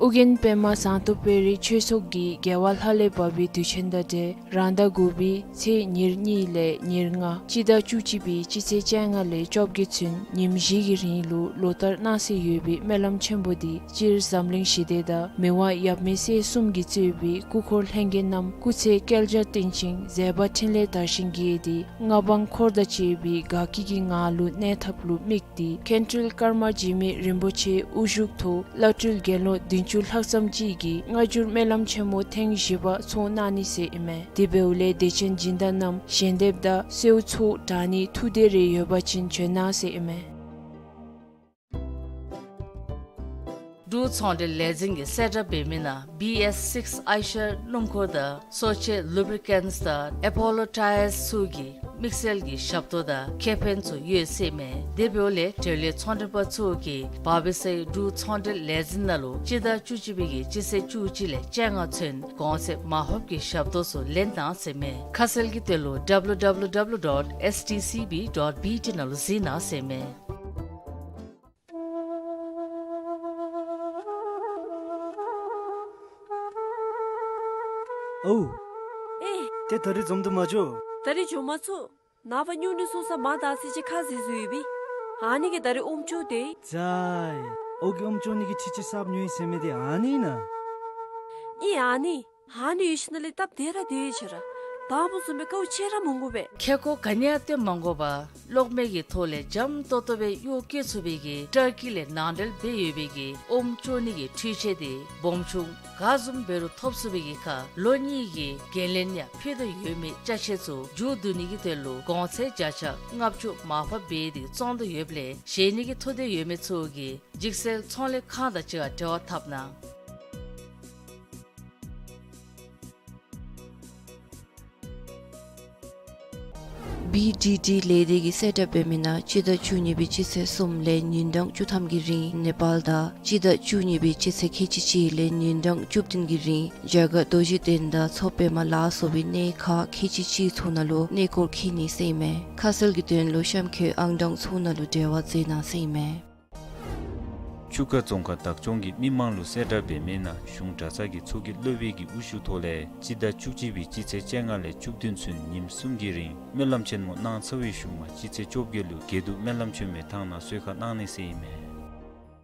ཨོ་རྒྱན་པདྨ་ཟངས་མདོག་དཔལ་རི་ཆོས་ཚོགས་ཀྱིས་རྒྱལ་བ་ལྷ་ལས་བབས་པའི་དུས་ཆེན་དང་འབྲེལ་རང་ཟླ་དགུ་པའི་ཚེས་ཉེར་གཉིས་ལས་ཉེར་ལྔ་སྤྱི་ཟླ་བཅུ་གཅིག་པའི་སྤྱི་ཚེས་བཅོ་ལྔ་ལས་བཅོ་བརྒྱད་ཚུན་ཉིནམ་བཞི་གི་རིང་ལུ་ལོ་ལྟར་གནང་སྲོལ་ཡོད་པའི་སྨོན་ལམ་ཆེན་པོ་འདི་སྤྱིར་འཛམ་གླིང་ཞི་བདེ་དང་མི་དབང་ཡབ་མེས་སྲས་གསུམ་གྱིས་གཙོས་པའི་སྐུ་འཁོར་ལྷན་རྒྱས་རྣམས་སྐུ་ཚེ་བསྐལ་བརྒྱར་བརྟན་ཅིང་མཛད་པ་འཕྲིན་ལས་དར་ཞིང་རྒྱས་ཏེ་མངའ་འབངས་འཁོར་དང་བཅས་པའི་དགའ་སྐྱིད་ཀྱི་ངང་ལུ་གནས་ཐབས་ལུ་དམིགས་ཏེ་མཁན་སྤྲུལ་ཀརྨ་འཇིགས་མེད་རིན་པོ་ཆེ་དབུ་བཞུགས་ཐོག་བླ་སྤྲུལ་དགེ་སློང་བདུན་ཅུ་ལྷག་ཙམ་ཅིག་གིས་སྔ་འགྱུར་སྨོན་ལམ་ཆེན་མོ་ཐེངས་བཞི་པ་ཚོགས་གནང་ནི་ཟེར་ཨིན་མས། དེ་འབདཝ་ལས་དད་ཅན་སྦྱིན་བདག་རྣམས་ཞལ་འདེབས་དང་གསོལ་ཚོགས་དྲང་ནི་ཐུགས་འདོད་རེ་ཡོད་པ་ཅིན་བྱོན་གནང་ཟེར་ཨིན་མས། འབྲུག་ཚོང་འབྲེལ་ལས་འཛིན་གྱིས་གསལ་བསྒྲགས་འབད་མི་ནང་བི་ཨེསི་སིགསི་ཨའི་ཤར་སྣུམ་འཁོར་དང་སོ་ཆེ་ལུབ་རི་ཀེནཊི་དང་ཨེ་པོ་ལོ་ཊ་ཡརསི་ཚུ་གི་དམིགས་བསལ་གྱི་ཞབས་ཏོག་དང་ཁེ་ཕན་ཚུ་ཡོད་ཟེར་ཨིན་མས། དེ་འབདཝ་ལས་འབྲེལ་ཡོད་ཚོང་འབྲེལ་པ་ཚུ་གིས་བར་པི་སའི་འབྲུག་ཚོང་འབྲེལ་ལས་འཛིན་ནང་ལུ་སྤྱི་ཟླ་བཅུ་གཅིག་པའི་གི་སྤྱི་ཚེས་བཅུ་གཅིག་ལས་བཅོ་ལྔ་ཚུན་གོང་ཚད་མར་ཕབ་ཀྱི་ཞབས་ཏོག་ཚུ་ལེན་གནང་ཟེར་ཨིན་མས། ཁ་གསལ་གྱི་དོན་ལུ་ཌབ་ལུ་ཌབ་ལུ་ཌབ་ལུ་ཌོཊ་ཨེསི་ཊི་སི་བི་ཌོཊ་བི་ཊི་ནང་ལུ་གཟིགས་གནང་ཟེར་ཨིན་མས། ཨོ། ཨེ། ཏེ་ད་རིས་འཛོམས་དུ་མ་འགྱོ། ད་རིས་འགྱོ་མ་ཚུགས། ནངས་པ་སྨྱུང་གནས་སོང་ས་མར་ད་ཚེ་ཅིག་ཁ་བཟེད་བཟོ་ཡི་པས། ཨ་ནི་གིས་ད་རིས་ཨོམ་ཅོག་དེ། ཙ་ཨེ། ཨོ་གིས་ཨོམ་ཅོག་ནི་གི་འཕྲུལ་ཆས་གསརཔ་ཉོ་ཡི་ཟེར་མི་དེ་ཨ་ནི་ཨིན་ན། ཨིན་ཨ་ནི། ཨ་ནི་ཡོད་ཞིནམ་ལས་སྟབས་བདེ་ར་བདེ་ཡི་ཆེ་ར། དང་པ་བཟུམ་སྦེ་དཀའཝ་སྤྱད་ར་མི་དགོ་པས། ཁེ་ཀོ་ག་ནི་ཡང་སྟོན་མ་དགོ་པར་གློག་མེ་གི་ཐོག་ལས་འཇམ་ཏོག་ཏོ་སྦེ་གཡོག་བཀོལ་ཚུགས་པའི་གི་ཏར་ཀི་ལས་ནང་འདྲེན་འབད་ཡོད་པའི་གི་ཨོམ་ཅོག་ནི་གི་འཕྲུལ་ཆས་དེ་སྦོམ་ཆུང་ག་བཟུམ་འབད་རུང་ཐོབ་ཚུགས་པའི་གི་ཁར་ལོ་གཉིས་ཀྱི་འགན་ལེན་ཡང་ཕུལ་དོ་ཡོད་མི་ཅ་ཆས་ཚུ་མཇུག་བསྡུ་ནི་གི་དོན་ལུ་གོང་ཚད་བརྒྱ་ཆ་ལྔ་བཅུ་མར་ཕབ་འབད་དེ་བཙོང་དོ་ཡོདཔ་ལས་བཞེས་ནི་གི་ཐུགས་འདོད་ཡོད་མི་ཚུ་གིས་འཇིགས་སེལ་ཚོང་ལས་ཁང་དང་གཅིག་ཁར་འབྲེལ་བ་འཐབ་གནང་། བི་ཌི་ཌི་ལས་སྡེ་གིས་གསལ་བསྒྲགས་འབད་མི་ནང་སྤྱི་ཟླ་བཅུ་གཉིས་པའི་སྤྱི་ཚེས་གསུམ་ལས་ཉིན་གྲངས་བཅུ་ཐམ་གྱི་རིང་ནེ་པཱལ་དང་སྤྱི་ཟླ་བཅུ་གཉིས་པའི་སྤྱི་ཚེས་ཁལ་གཅིག་གཅིག་ལས་ཉིན་གྲངས་བཅུ་བདུན་གྱི་རིང་རྒྱ་གར་རྡོ་རྗེ་གདན་དང་མཚོ་པདྨ་ལ་སོགས་པའི་གནས་ཁག་ཁལ་གཅིག་གཅིག་ཚུ་ནང་ལུ་གནས་སྐོར་འཁྱིད་ནི་ཟེར་ཨིན་མས། ཁ་གསལ་གྱི་དོན་ལུ་གཤམ་འཁོད་ཨང་གྲངས་ཚུ་ནང་ལུ་འབྲེལ་བ་མཛད་གནང་ཟེར་ཨིན་མས། ཆུ་ཁ་རྫོང་ཁག་བདག་སྐྱོང་གིས་མི་མང་ལུ་གསལ་བསྒྲགས་འབད་མི་ནང་གཞུང་གྲྭ་ཚང་གི་ཚོགས་ཀྱི་སློབ་དཔོན་གྱི་དབུ་བཞུགས་ཐོག་ལས་སྤྱི་ཟླ་བཅུ་གཅིག་པའི་སྤྱི་ཚེས་བཅོ་ལྔ་ལས་བཅུ་བདུན་ཚུན་ཉིནམ་གསུམ་གྱི་རིང་སྨོན་ལམ་ཆེན་མོ་གནང་ཚར་བའི་གཞུག་མ་སྤྱི་ཚེས་བཅོ་བརྒྱད་ལུ་དགེ་འདུན་སྨོན་ལམ་ཆེན་མོའི་ཐང་ནང་གསོལ་ཁ་གནང་ནི་ཟེར་ཨིན་མས།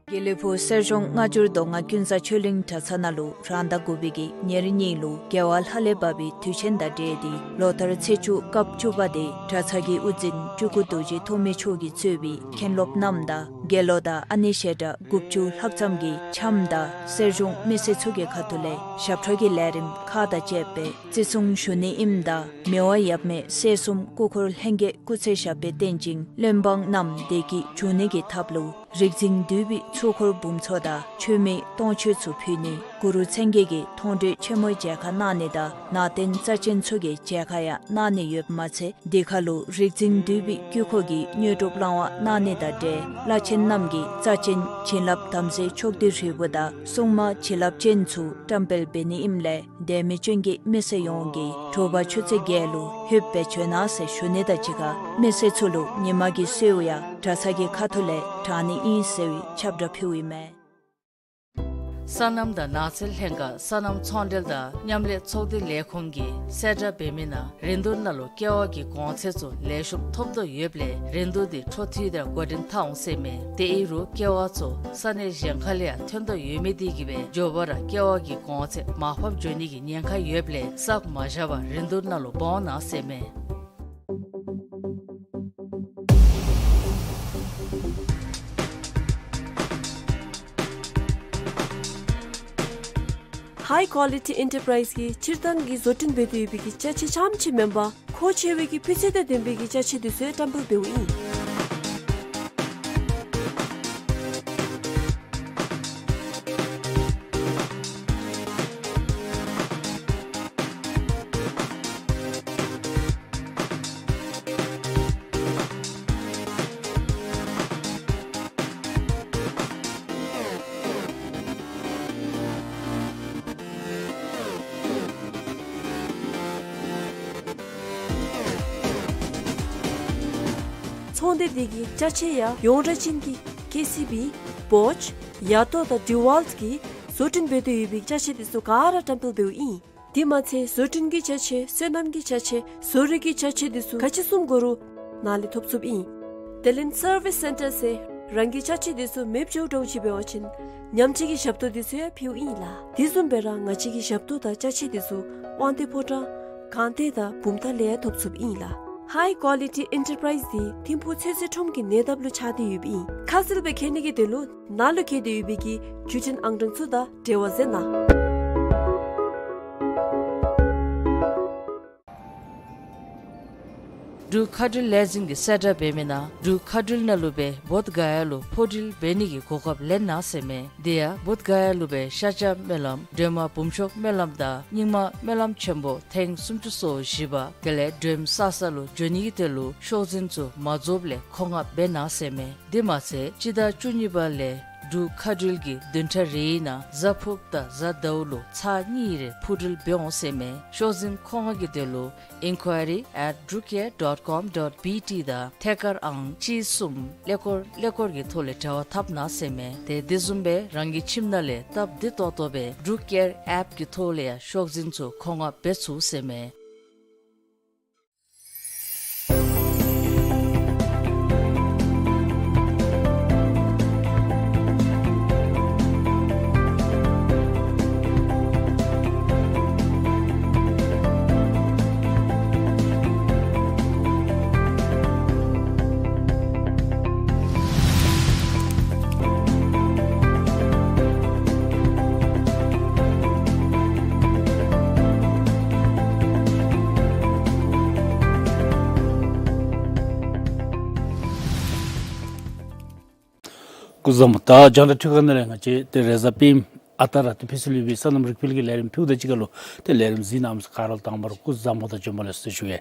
དགེ་ལེགས་ཕུག་གསེར་གཞོང་སྔ་འགྱུར་མདོ་སྔགས་ཀུན་བཟང་ཆོས་གླིང་གྲྭ་ཚང་ནང་ལུ་རང་ཟླ་དགུ་པའི་གི་ཉེར་གཉིས་ལུ་རྒྱལ་བ་ལྷ་ལས་བབས་པའི་དུས་ཆེན་དང་འབྲེལ་ཏེ་ལོ་ལྟར་ཚེས་བཅུ་སྐབས་བཅུ་པ་དེ་གྲྭ་ཚང་གི་དབུ་འཛིན་སྤྲུལ་སྐུ་རྡོ་རྗེ་ཐོགས་མེད་མཆོག་གིས་གཙོས་པའི་མཁན་སློབ་རྣམས་དང་དགེ་སློང་དང་ཨ་ནེ་ཞལ་གྲངས་དགུ་བཅུ་ལྷག་ཙམ་གྱིས་འཆམ་དང་གསེར་གཞོང་མི་སེར་ཚུ་གི་ཁ་ཐུག་ལས་ཞབས་ཁྲ་གི་ལས་རིམ་ཁག་དང་བཅས་པའི་བརྩི་སྲུང་ཞུ་ནི་ཨིནམ་ད་མི་དབང་ཡབ་མེས་སྲས་གསུམ་སྐུ་འཁོར་ལྷན་རྒྱས་སྐུ་ཚེ་ཞབས་པད་བརྟན་ཅིང་བློན་འབངས་རྣམས་བདེ་སྐྱིད་འབྱུང་ནི་གི་ཐབས་ལུ་རིག་འཛིན་འདུས་པའི་ཚོགས་འཁོར་འབུམ་ཚོགས་དང་མཆོད་མེ་སྟོང་མཆོད་ཚུ་ཕུལ་ནི་གུ་རུ་མཚན་བརྒྱད་ཀྱི་མཐོང་གྲོལ་ཆེན་མོའི་མཇལ་ཁ་གནང་ནི་དང་ནང་རྟེན་རྩ་ཅན་ཚུ་གི་མཇལ་ཁ་ཡང་གནང་ནི་ཡོདཔ་མ་ཚད་དེ་ཁར་ལུ་རིག་འཛིན་འདུས་པའི་དཀྱིལ་འཁོར་གྱི་དངོས་གྲུབ་བླང་བ་གནང་ནི་དང་འབྲེལ་བླ་ཆེན་རྣམས་ཀྱི་རྩ་ཆེན་བྱིན་རླབས་དམ་རྫས་ཕྱོགས་བསྡུས་རིལ་བུ་དང་སྲུང་མ་བྱིན་རླབས་ཅན་ཚུ་བཀྲམ་སྤེལ་འབད་ནི་ཨིནམ་ལས་དད་མོས་ཅན་གྱི་མི་སེར་ཡོངས་ཀྱིས་དྲོ་པ་ཆུ་ཚོད་བརྒྱད་ལུ་ལྷོདཔ་སྦེ་བྱོན་གནང་ཟེར་ཞུ་ནི་དང་གཅིག་ཁར་མི་སེར་ཚུ་ལུ་ཉིན་མ་གི་གསོལཝ་ཡང་གྲྭ་ཚང་གི་ཁ་ཐུག་ལས་དྲང་ནི་ཨིན་ཟེར་བའི་ཁྱབ་བསྒྲགས་ཕུལཝ་ཨིན་མས། སོ་ནམ་དང་ནགས་ཚལ་ལྷན་ཁག་སོ་ནམ་ཚོང་འབྲེལ་དང་མཉམ་ལས་ཚོགས་སྡེ་ལས་ཁུངས་ཀྱིས་གསལ་བསྒྲགས་འབད་མི་ནང་རིན་བསྡུར་ནང་ལུ་ཀེ་བ་གི་གོང་ཚད་ཚུ་ལེགས་ཤོམ་ཐོབ་དོ་ཡོདཔ་ལས་རིན་བསྡུར་དེ་འཕྲོ་མཐུད་དེ་འགོ་འདྲེན་འཐབ་འོང་ཟེར་ཨིན་མས། དེ་ཨིན་རུང་ཀེ་བ་ཚུ་ས་གནས་གཞན་ཁ་ལས་ཡང་ཐོན་དོ་ཡོད་མི་དེ་གིས་སྦེ་མགྱོགས་པ་ར་ཀེ་བ་གི་གོང་ཚད་མར་ཕབ་འགྱོ་ནི་གི་ཉེན་ཁ་ཡོདཔ་ལས་བསགས་མ་བཞག་པར་རིན་བསྡུར་ནང་ལུ་འབག་འོང་གནང་ཟེར་ཨིན་མས། High Quality Enterprise གིས་སྤྱིར་བཏང་གི་བཟོ་སྐྲུན་འབད་དེ་ཡོད་པའི་གི་ཅ་ཆས་རྐྱངམ་ཅིག་མེན་པར་མཁོ་ཆེ་བའི་གི་སྤུས་ཚད་དང་ལྡན་པའི་གི་ཅ་ཆས་འདི་ཚུ་ཡང་བཀྲམ་སྤེལ་འབདཝ་ཨིན། ཚོང་སྡེ་འདི་གི་ཅ་ཆས་ཡང་ཡོངས་གྲགས་ཅན་གྱི་ཀེ་སི་བི། བོཆ། ཡ་ཏོ་དང་ཌི་ཝཱལཊ་གིས་བཟོ་སྐྲུན་འབད་དེ་ཡོད་པའི་ཅ་ཆས་འདི་ཚུ་ག་ར་བཀྲམ་སྤེལ་འབདཝ་ཨིན། དེ་མ་ཚད་བཟོ་སྐྲུན་གྱི་ཅ་ཆས་སོ་ནམ་གྱི་ཅ་ཆས་བཟོ་རིག་གི་ཅ་ཆས་འདི་ཚུ་ག་ཅི་བཟུམ་དགོ་རུང་ནཱ་ལས་ཐོབ་ཚུགསཔ་ཨིན། དེ་ལས་སར་བིས་སེན་ཊར་ཟེར་རང་གི་ཅ་ཆས་འདི་ཚུ་མེདཔ་འགྱོཝ་འདྲཝ་ཅིག་འབད་བ་ཅིན་ཉམས་བཅོས་ཀྱི་ཞབས་ཏོག་འདི་ཚུ་ཡང་ཕུལཝ་ཨིན་ལགས། དེ་བཟུམ་སྦེ་ར་ང་བཅས་ཀྱི་ཞབས་ཏོག་དང་ཅ་ཆས་འདི་ཚུ་དབང་འདུས་ཕོ་བྲང་སྒང་སྟེང་དང་བུམ་ཐང་ལས་ཡང་ཐོབ་ཚུགསཔ་ཨིན་ལགས། High Quality Enterprise འདི་ཐིམ་ཕུག་ཚོད་བསྲེ་ཁྲོམ་གྱི་ཉེ་འདབས་ལུ་ཆགས་ཏེ་ཡོདཔ་ཨིན། ཁ་གསལ་སྦེ་མཁྱེན་ནི་གི་དོན་ལུ་ནཱ་ལུ་བཀལ་ཏེ་ཡོད་པའི་གི་བརྒྱུད་འཕྲིན་ཨང་གྲངས་ཚུ་དང་འབྲེལ་བ་མཛད་གནང་། འབྲུག་མཁའ་འགྲུལ་ལས་འཛིན་གྱིས་གསལ་བསྒྲགས་འབད་མི་ནང་འབྲུག་མཁའ་འགྲུལ་ནང་ལུ་སྦེ་བོདྷ་ག་ཡ་ལུ་འཕུར་འགྲུལ་འབད་ནི་གི་གོ་སྐབས་ལེན་གནང་ཟེར་མས། དེ་ཡང་བོདྷ་ག་ཡ་ལུ་སྦེ་ཤར་རྒྱག་སྨོན་ལམ་སྒྲོལ་མ་འབུམ་ཤོག་སྨོན་ལམ་དང་རྙིང་མ་སྨོན་ལམ་ཆེན་པོ་ཐེངས་སུམ་ཅུ་སོ་བཞི་པ་དེ་ལས་སྒྲོལམ་གསར་ས་ལུ་འགྱོ་ནི་གི་དོན་ལུ་ཤོག་འཛིན་ཚུ་མ་རྫོགསཔ་ལས་མཁོ་མངགས་འབད་གནང་ཟེར་མས། དེ་མ་ཚད་སྤྱི་ཟླ་བཅུ་གཉིས་པ་ལས་འབྲུག་མཁའ་འགྲུལ་གྱིས་བདུན་ཕྲག་རེའི་ནང་གཟའ་ཕུརཔ་དང་གཟའ་ཟླཝ་ལུ་ཚར་གཉིས་རེ་འཕུར་འགྲུལ་འབད་འོང་ཟེར་མས། ཤོག་འཛིན་མཁོ་མངགས་ཀྱི་དོན་ལུ་inquiry at drukair dot com dot B T དང་ཐད་ཀར་ཨང་གཅིག་གསུམ་ཀླད་ཀོར་ཀླད་ཀོར་གྱི་ཐོག་ལས་འབྲེལ་བ་འཐབ་གནང་ཟེར་མས། ཏེ་དེ་བཟུམ་སྦེ་རང་གི་ཁྱིམ་ནང་ལས་སྟབས་བདེ་ཏོག་ཏོ་སྦེ་འབྲུག་ཨེར་ཨེཔ་ཀྱི་ཐོག་ལས་ཡང་ཤོག་འཛིན་ཚུ་མཁོ་མངགས་འབད་ཚུགས་ཟེར་མས། སྐུ་གཟུགས་བཟང་པོ། ད་རྒྱང་བསྒྲགས་འཕྲུལ་ཁང་ནང་ལས་ང་བཅས་ཏེ་རེས་གཟའ་སྤེནམ་ཨ་རྟག་ར་ཏེ་ཕུལ་སྲོལ་ཡོད་པའི་སོ་ནམ་རིག་པའི་གི་ལས་རིམ་ཕུལཝ་ད་གཅིག་ཁར་ལུ་ཏེ་ལས་རིམ་གཟིགས་གནང་མི་ག་ར་ལུ་དང་པ་ར་སྐུ་གཟུགས་བཟང་པོ་དང་བྱོན་པ་ལེགས་སོ་ཟེར་ཞུ་གེ།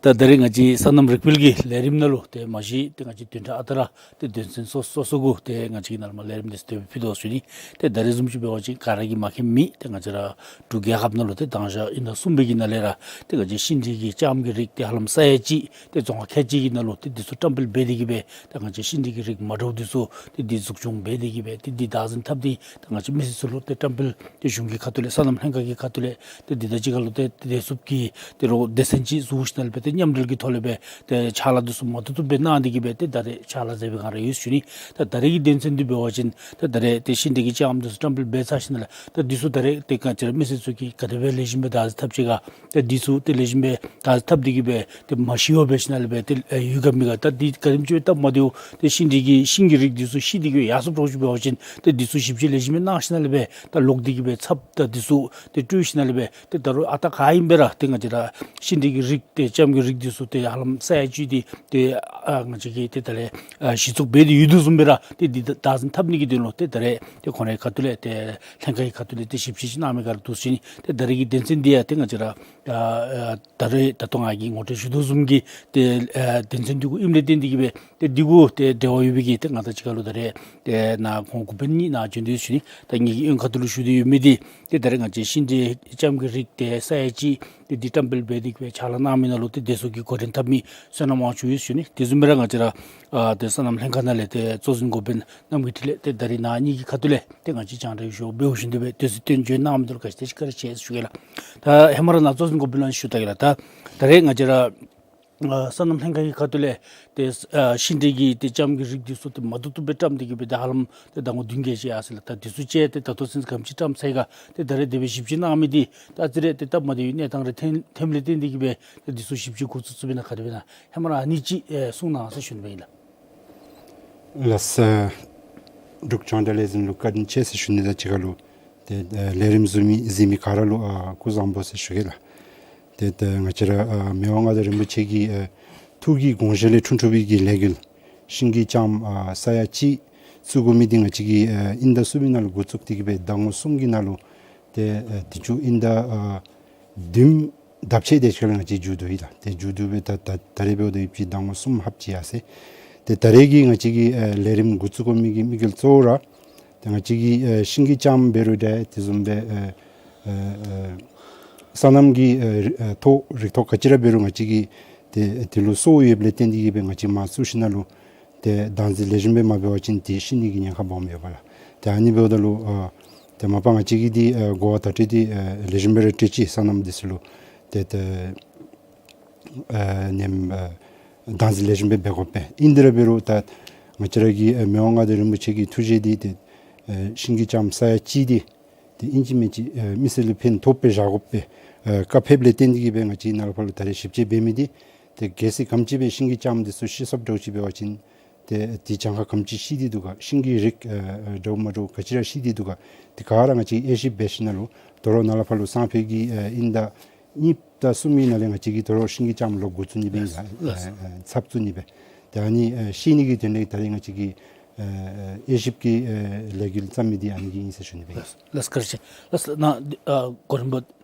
ད་ད་རེས་ང་བཅས་སོ་ནམ་རིག་པའི་གི་ལས་རིམ་ནང་ལུ་ཏེ་མ་གཞི་ཏེ་ང་བཅས་བདུན་ཕྲག་ཨ་རྟག་ར་ཏེ་དོན་ཚན་སོ་སོ་སོ་གུ་ཏེ་ང་བཅས་ཀྱིས་ནཱ་ལས་མར་ལས་རིམ་འདི་ཚུ་ཏེ་ཕུལ་དོ་ཟེར་ཞུ་ནི། ཏེ་ད་རེས་བཟུམ་ཅིག་འབད་བ་ཅིན་ག་ར་གིས་མ་མཁྱེན་མི་ཏེ་ང་བཅས་ར་འབྲུག་རྒྱལ་ཁབ་ནང་ལུ་ཏེ་དང་ཞག་ཨིན་ཟླ་གསུམ་པའི་གི་ནང་ལས་ར་ཏེ་ང་བཅས་ཤིང་འབྲས་ཀྱི་ལྕངམ་གྱི་རིགས་ཏེ་ཧ་ལམ་ས་ཡ་གཅིག་ཏེ་རྫོང་ཁག་ཁལ་གཅིག་གི་ནང་ལུ་ཏེ་འདི་ཚུ་བཀྲམ་སྤེལ་འབད་དེ་གི་སྦེ་ཏེ་ང་བཅས་ཤིང་འབྲས་ཀྱི་རིགས་མ་འདྲཝ་འདི་ཚུ་ཏེ་འདི་འཛུགས་སྐྱོང་འབད་དེ་གི་སྦེ་ཏེ་འདི་བདག་འཛིན་འཐབ་སྟེ་ཏེ་ང་བཅས་མི་སེར་ཚུ་ལུ་ཏེ་བཀྲམ་སྤེལ་ཏེ་གཞུང་གི་ཁ་ཐུག་ལས་སོ་ནམ་ལྷན་ཁག་གི་ཁ་ཐུག་ལས་ཏེ་འདི་དང་གཅིག་ཁར་ལུ་ཏེ་བདེ་སྲུངཔ་གི་ཏེ་རོགས་སྡེ་ཚན་ཅིག་བཙུགས་ཞིནམ་ལས་སྦེ་ཏེ་མཉམ་འབྲེལ་གྱི་ཐོག་ལས་སྦེ་ཏེ་ཕྱག་ལཱ་འདི་ཚུ་མ་ཐུབ་ཐུབ་སྦེ་གནང་སྟེ་གི་སྦེ་ཏེ་ད་རེས་ཕྱག་ལཱ་མཛད་པའི་སྒང་ར་ཡོད་ཟེར་ཞུ་ནི། ད་ད་རེས་ཀྱི་དོན་ཚན་འདི་འབད་བ་ཅིན་ད་ད་རེས་ཏེ་ཤིང་འབྲས་ཀྱི་ལྕངམ་འདི་ཚུ་བཀྲམ་སྤེལ་འབད་ཚར་ཞིནམ་ལས་ད་འདི་ཚུ་ད་རེས་ཏེ་ག་ཅི་ར་མི་སེར་ཚུ་གིས་ག་དེ་སྦེ་ལེགས་ཤོམ་སྦེ་བདག་འཛིན་འཐབ་ཅི་ག། ད་འདི་ཚུ་ཏེ་ལེགས་ཤོམ་སྦེ་བདག་འཛིན་འཐབ་སྟེ་གི་སྦེ་ཏེ་མ་ཤི་བར་འབད་ཞིནམ་ལས་སྦེ་ཏེ་ཡུལ་ག་མི་ག་ད་འདི་ག་དེམ་ཅིག་སྦེ་སྟབས་མ་བདེཝ་ཏེ་ཤིང་འབྲས་ཀྱི་ཤིང་གི་རིགས་འདི་ཚུ་ཤི་སྟེ་གི་སྦེ་ཡར་སོངམ་འདྲཝ་ཅིག་འབད་བ་ཅིན་ཏེ་འདི་ཚུ་ཞིབ་དཔྱད་ལེགས་ཤོམ་སྦེ་གནང་ཞིནམ་ལས་སྦེ་ད་ལོག་སྟེ་གི་སྦེ་ཚབ་ད་འདི་ཚུ་ཏེ་སྤྲོད་ཞིནམ་ལས་སྦེ་ཏེ་ད་རུང་ཨ་རྟག་ག་ཨིན་པས་ར་ཏེ་ང་བཅས་ར་ཤིང་འབྲས་ཀྱི་རིགས་ཏེ་ལྕངམ་གྱི་རིགས་འདི་ཚུ་ཏེ་ཧ་ལམ་ས་ཡ་གཅིག་འདི་ཏེ་ཨ་ང་བཅས་ཀྱིས་ཏེ་ད་རེས་ཨ་གཞི་བཙུགས་འབད་དེ་ཡོད་དོ་བཟུམ་སྦེ་ར་ཏེ་འདི་བདག་འཛིན་འཐབ་ནི་གི་དོན་ལུ་ཏེ་ད་རེས་ཏེ་ཁོང་རའི་ཁ་ཐུག་ལས་ཏེ་ལྷན་ཁག་གི་ཁ་ཐུག་ལས་ཏེ་ཞིབ་དཔྱད་ཅིག་གནང་མི་ག་ར་འདུག་ཟེར་ཞུ་ནི། ཏེ་ད་རེས་ཀྱི་དོན་ཚན་འདི་ཡང་ཏེ་ང་བཅས་ར་ཨ་ཨ་ད་རེས་ད་ལྟོ་ང་གིས་ངོ་སྤྲོད་ཞུ་དོ་བཟུམ་གྱི་ཏེ་ཨ་དོན་ཚན་འདི་གུ་ཨིནམ་ལས་བརྟེན་ཏེ་གི་སྦེ་ཏེ་འདི་གུ་ཏེ་འབྲེལ་བ་ཡོད་པའི་གི་ཏེ་ང་དང་གཅིག་ཁར་ལུ་ད་རེས་ཏེ་ནཱ་ཁོང་འགོ་དཔོན་གཉིས་ནཱ་བྱོན་དོ་ཟེར་ཞུ་ནི། ད་ངེ་གི་གཡོན་ཁ་ཐུག་ལུ་བཞུགས་ཏེ་ཡོད་མི་འདི་ཏེ་ད་རེས་ང་བཅས་ཤིང་འབྲས་ལྕངམ་གྱི་རིགས་ཏེ་ས་ཡ་གཅིག་ཏེ་འདི་བཀྲམ་སྤེལ་འབད་དེ་གི་སྦེ་ཕྱག་ལཱ་གནང་མི་ནང་ལུ་ཏེ་བདེ་སྲུང་གི་འགོ་འདྲེན་འཐབ་མི་བསོད་ནམས་དབང་ཕྱུག་ཡོད་ཟེར་ཞུ་ནི། དེ་བཟུམ་སྦེ་ར་ང་བཅས་ར་ཨ་ཏེ་སོ་ནམ་ལྷན་ཁག་ནང་ལས་ཏེ་གཙོ་འཛིན་འགོ་དཔོན་རྣམ་རྒྱལ་འཕྲིན་ལས་ཏེ་ད་རེས་ནཱ་གཉིས་ཀྱི་ཁ་ཐུག་ལས་ཏེ་ང་བཅས་རྒྱང་བསྒྲགས་ཞུ་འབདཝ་བཞིན་དུ་སྦེ་དུས་ཚོད་བཏོན་བྱོན་གནང་མི་འདི་ལུ་ག་ཅི་དེ་ཅིག་བཀའ་དྲིན་ཆེ་ཟེར་ཞུ་གེ་ལགས། ད་ཧེ་མ་ར་ནཱ་གཙོ་འཛིན་འགོ་དཔོན་ལུ་ཞུ་ད་གེ་ལགས། ད་ད་རེས་ང་བཅས་ར་ཨ་སོ་ནམ་ལྷན་ཁག་གི་ཁ་ཐུག་ལས་ཏེ་ཨ་ཤིང་འབྲས་ཀྱི་ཏེ་ལྕངམ་གྱི་རིགས་འདི་ཚུ་ཏེ་མ་བཏུབ་བཏུབ་སྦེ་བཀྲམ་སྟེ་གི་སྦེ་ད་ཧ་ལམ་ཏེ་ཟླ་ངོ་བདུན་བརྒྱད་ཅིག་ཡར་སོ་ཡི་ལགས། ད་འདི་ཚུ་ཅིག་ཏེ་ད་ལྟོ་ཚུན་ག་དེམ་ཅིག་བཀྲམ་ཚར་ཡི་ག། ཏེ་ད་རེས་དེ་སྦེ་ཞིབ་དཔྱད་གནང་མི་འདི་ད་ཨ་ཙི་རེ་ཏེ་སྟབས་མ་བདེ་བའི་གནས་སྟངས་རེ་ཐོན་ཐོནམ་ལས་བརྟེན་ཏེ་གི་སྦེ་ཏེ་འདི་ཚུ་ཞིབ་དཔྱད་འགོ་བཙུགས་བཙུགསཔ་ཨིན་ན་ག་དེ་སྦེ་ཨིན་ན། ཧེ་མ་ར་ཨ་ནི་ཅིག་ཨེ་གསུང་གནང་ཟེར་ཞུ་ནི་སྦེ་ཨིན་ལགས། ལགས་སོ། འབྲུག་རྒྱང་བསྒྲགས་ལས་འཛིན་ལུ་བཀའ་དྲིན་ཆེ་ཟེར་ཞུ་ནི་དང་གཅིག་ཁར་ལུ་ ཏེ་ཨ་ལས་རིམ་གཟིགས་མི་གཟིགས་མི་ག་ར་ལུ་ཨ་སྐུ་གཟུགས་བཟང་པོ་ཟེར་ཞུ་གེ་ལགས། ཏེ་ད་ང་བཅས་ར་ཨ་མི་དབང་མངའ་བདག་རིན་པོ་ཆེ་གི་ཨ་ཐུགས་ཀྱི་དགོངས་བཞེད་ལས་འཁྲུངས་འཁྲུངས་པའི་གི་ལས་འགུལ་ཤིང་གི་ལྕངམ་ཨ་ས་ཡ་གཅིག་བཙུགས་དགོ་མི་འདི་ང་བཅས་ཀྱིས་ཨ་དབྱིན་ཟླ་གསུམ་པའི་ནང་ལུ་འགོ་བཙུགས་ཏེ་གི་སྦེ་ཟླ་ངོ་གསུམ་གྱི་ནང་ལུ་ཏེ་ཨ་དུས་ཅི་དབྱིན་ཟླ་ཨ་བདུན་ལྡབ་ཆད་དེ་ཅིག་ལུ་ང་བཅས་མཇུག་བསྡུ་ཡི་ལགས། ཏེ་མཇུག་བསྡུ་སྦེ་ད་ད་ད་རེས་འབདཝ་ད་ཡོད་པའི་ཟླ་ངོ་གསུམ་ལྷགཔ་ཅིག་ཡར་སོ་ཡི། ཏེ་ད་རེས་ཀྱི་ང་བཅས་ཀྱི་ཨ་ལས་རིམ་འགོ་བཙུགས་དགོ་མི་གི་དམིགས་ཡུལ་གཙོ་བོ་ར་ཏེ་ང་བཅས་ཀྱིས་ཨ་ཤིང་གི་ལྕངམ་འབད་རུང་འདྲ་དེ་བཟུམ་སྦེ་ཨ་ཨ་ཨ་སོ་ནམ་གྱི་ཨ་ཨ་ཐོག་རིག་ཐོག་ག་ཅི་ར་འབད་རུང་ང་བཅས་ཀྱིས་ཏེ་དེ་ལུ་སོ་ཡོདཔ་ལས་བརྟེན་ཏེ་གི་སྦེ་ང་བཅས་མར་བཙུགས་ཞིནམ་ལས་ཏེ་བདག་འཛིན་ལེགས་ཤོམ་སྦེ་མ་འབད་བ་ཅིན་ཏེ་ཤི་ནི་གི་ཉེན་ཁ་སྦོམ་ཡོདཔ་ལགས། ཏེ་ཨ་ནི་འབདཝ་ད་ལུ་ཨ་ཏེ་མ་པ་ང་བཅས་ཀྱིས་འདི་ཨ་གོ་བ་བརྡ་སྤྲོད་འདི་ཨ་ལེགས་ཤོམ་སྦེ་ར་སྤྲོད་ཅི། སོ་ནམ་འདི་ཚུ་ལུ་ཏེ་ཏེ་ཨ་ནེམ་ཨ་བདག་འཛིན་ལེགས་ཤོམ་སྦེ་འབད་དགོ་པས། ཨིན་དེ་ར་འབད་རུང་ད་ང་བཅས་ར་གི་ཨ་མི་དབང་མངའ་བདག་རིན་པོ་ཆེ་གི་ཐུགས་བཞེད་འདི་ཏེ་ཨ་ཤིང་གི་ལྕངམ་ས་ཡ་གཅིག་འདི་ཏེ་ཨིན་ཅི་མིན་ཅི་ཨ་མི་སེར་ལུ་ཕན་ཐོགས་པའི་བཞག་དགོ་པའི་ཨ་བཀའ་ཕེབས་ལས་བརྟེན་ཏེ་གི་སྦེ་ང་བཅས་ནཱ་ལས་ཕར་ལུ་ད་རེས་ཞིབ་དཔྱད་འབད་མི་འདི་ཏེ་གལ་སྲིད་ག་དེམ་ཅིག་སྦེ་ཤིང་གི་ལྕངམ་འདི་ཚུ་ཤི་སོངམ་འདྲཝ་ཅིག་འབད་བ་ཅིན་ཏེ་དེ་གྱངས་ཁ་ག་དེམ་ཅིག་ཤི་སྟེ་འདུག་ག། ཤིང་གི་རིགས་ཨ་ཨ་འདྲཝ་མ་འདྲཝ་ག་ཅི་ར་ཤི་སྟེ་འདུག་ག། དེ་ག་ར་ང་བཅས་དབྱེ་ཞིབ་འབད་ཞིནམ་ལས་དོ་རུང་ནཱ་ལས་ཕར་ལུ་སང་ཕོད་ཀྱི་ཨ་དབྱིན་ཟླ་གཉིས་དང་གསུམ་གྱི་ནང་ལས་ང་བཅས་ཀྱིས་དོ་རུང་ཤིང་གི་ལྕངམ་ལོག་འགོ་བཙུགས་ནི་སྦེ་ཨིན་ལགས། ལགས། ཨ་ཨ་ཚབ་བཙུགས་ནི་སྦེ། ཏེ་ཨ་ནི་ཨ་ཤེས་ནི་གི་དོན་ལས་ད་རེས་ང་བཅས་ཀྱིས་ཨ་ཨ་དབྱེ་ཞིབ་ཀྱི་ཨ་ལས་འགུལ་བརྩམས་མི་འདི་ཨ་ནི་གི་ཨིན་ཟེར་ཞུ་ནི་སྦེ། ལགས། ལགས། བཀའ་དྲིན་ཆེ། ལགས། ནཱ་ཨ་གོ་རིམ་པ་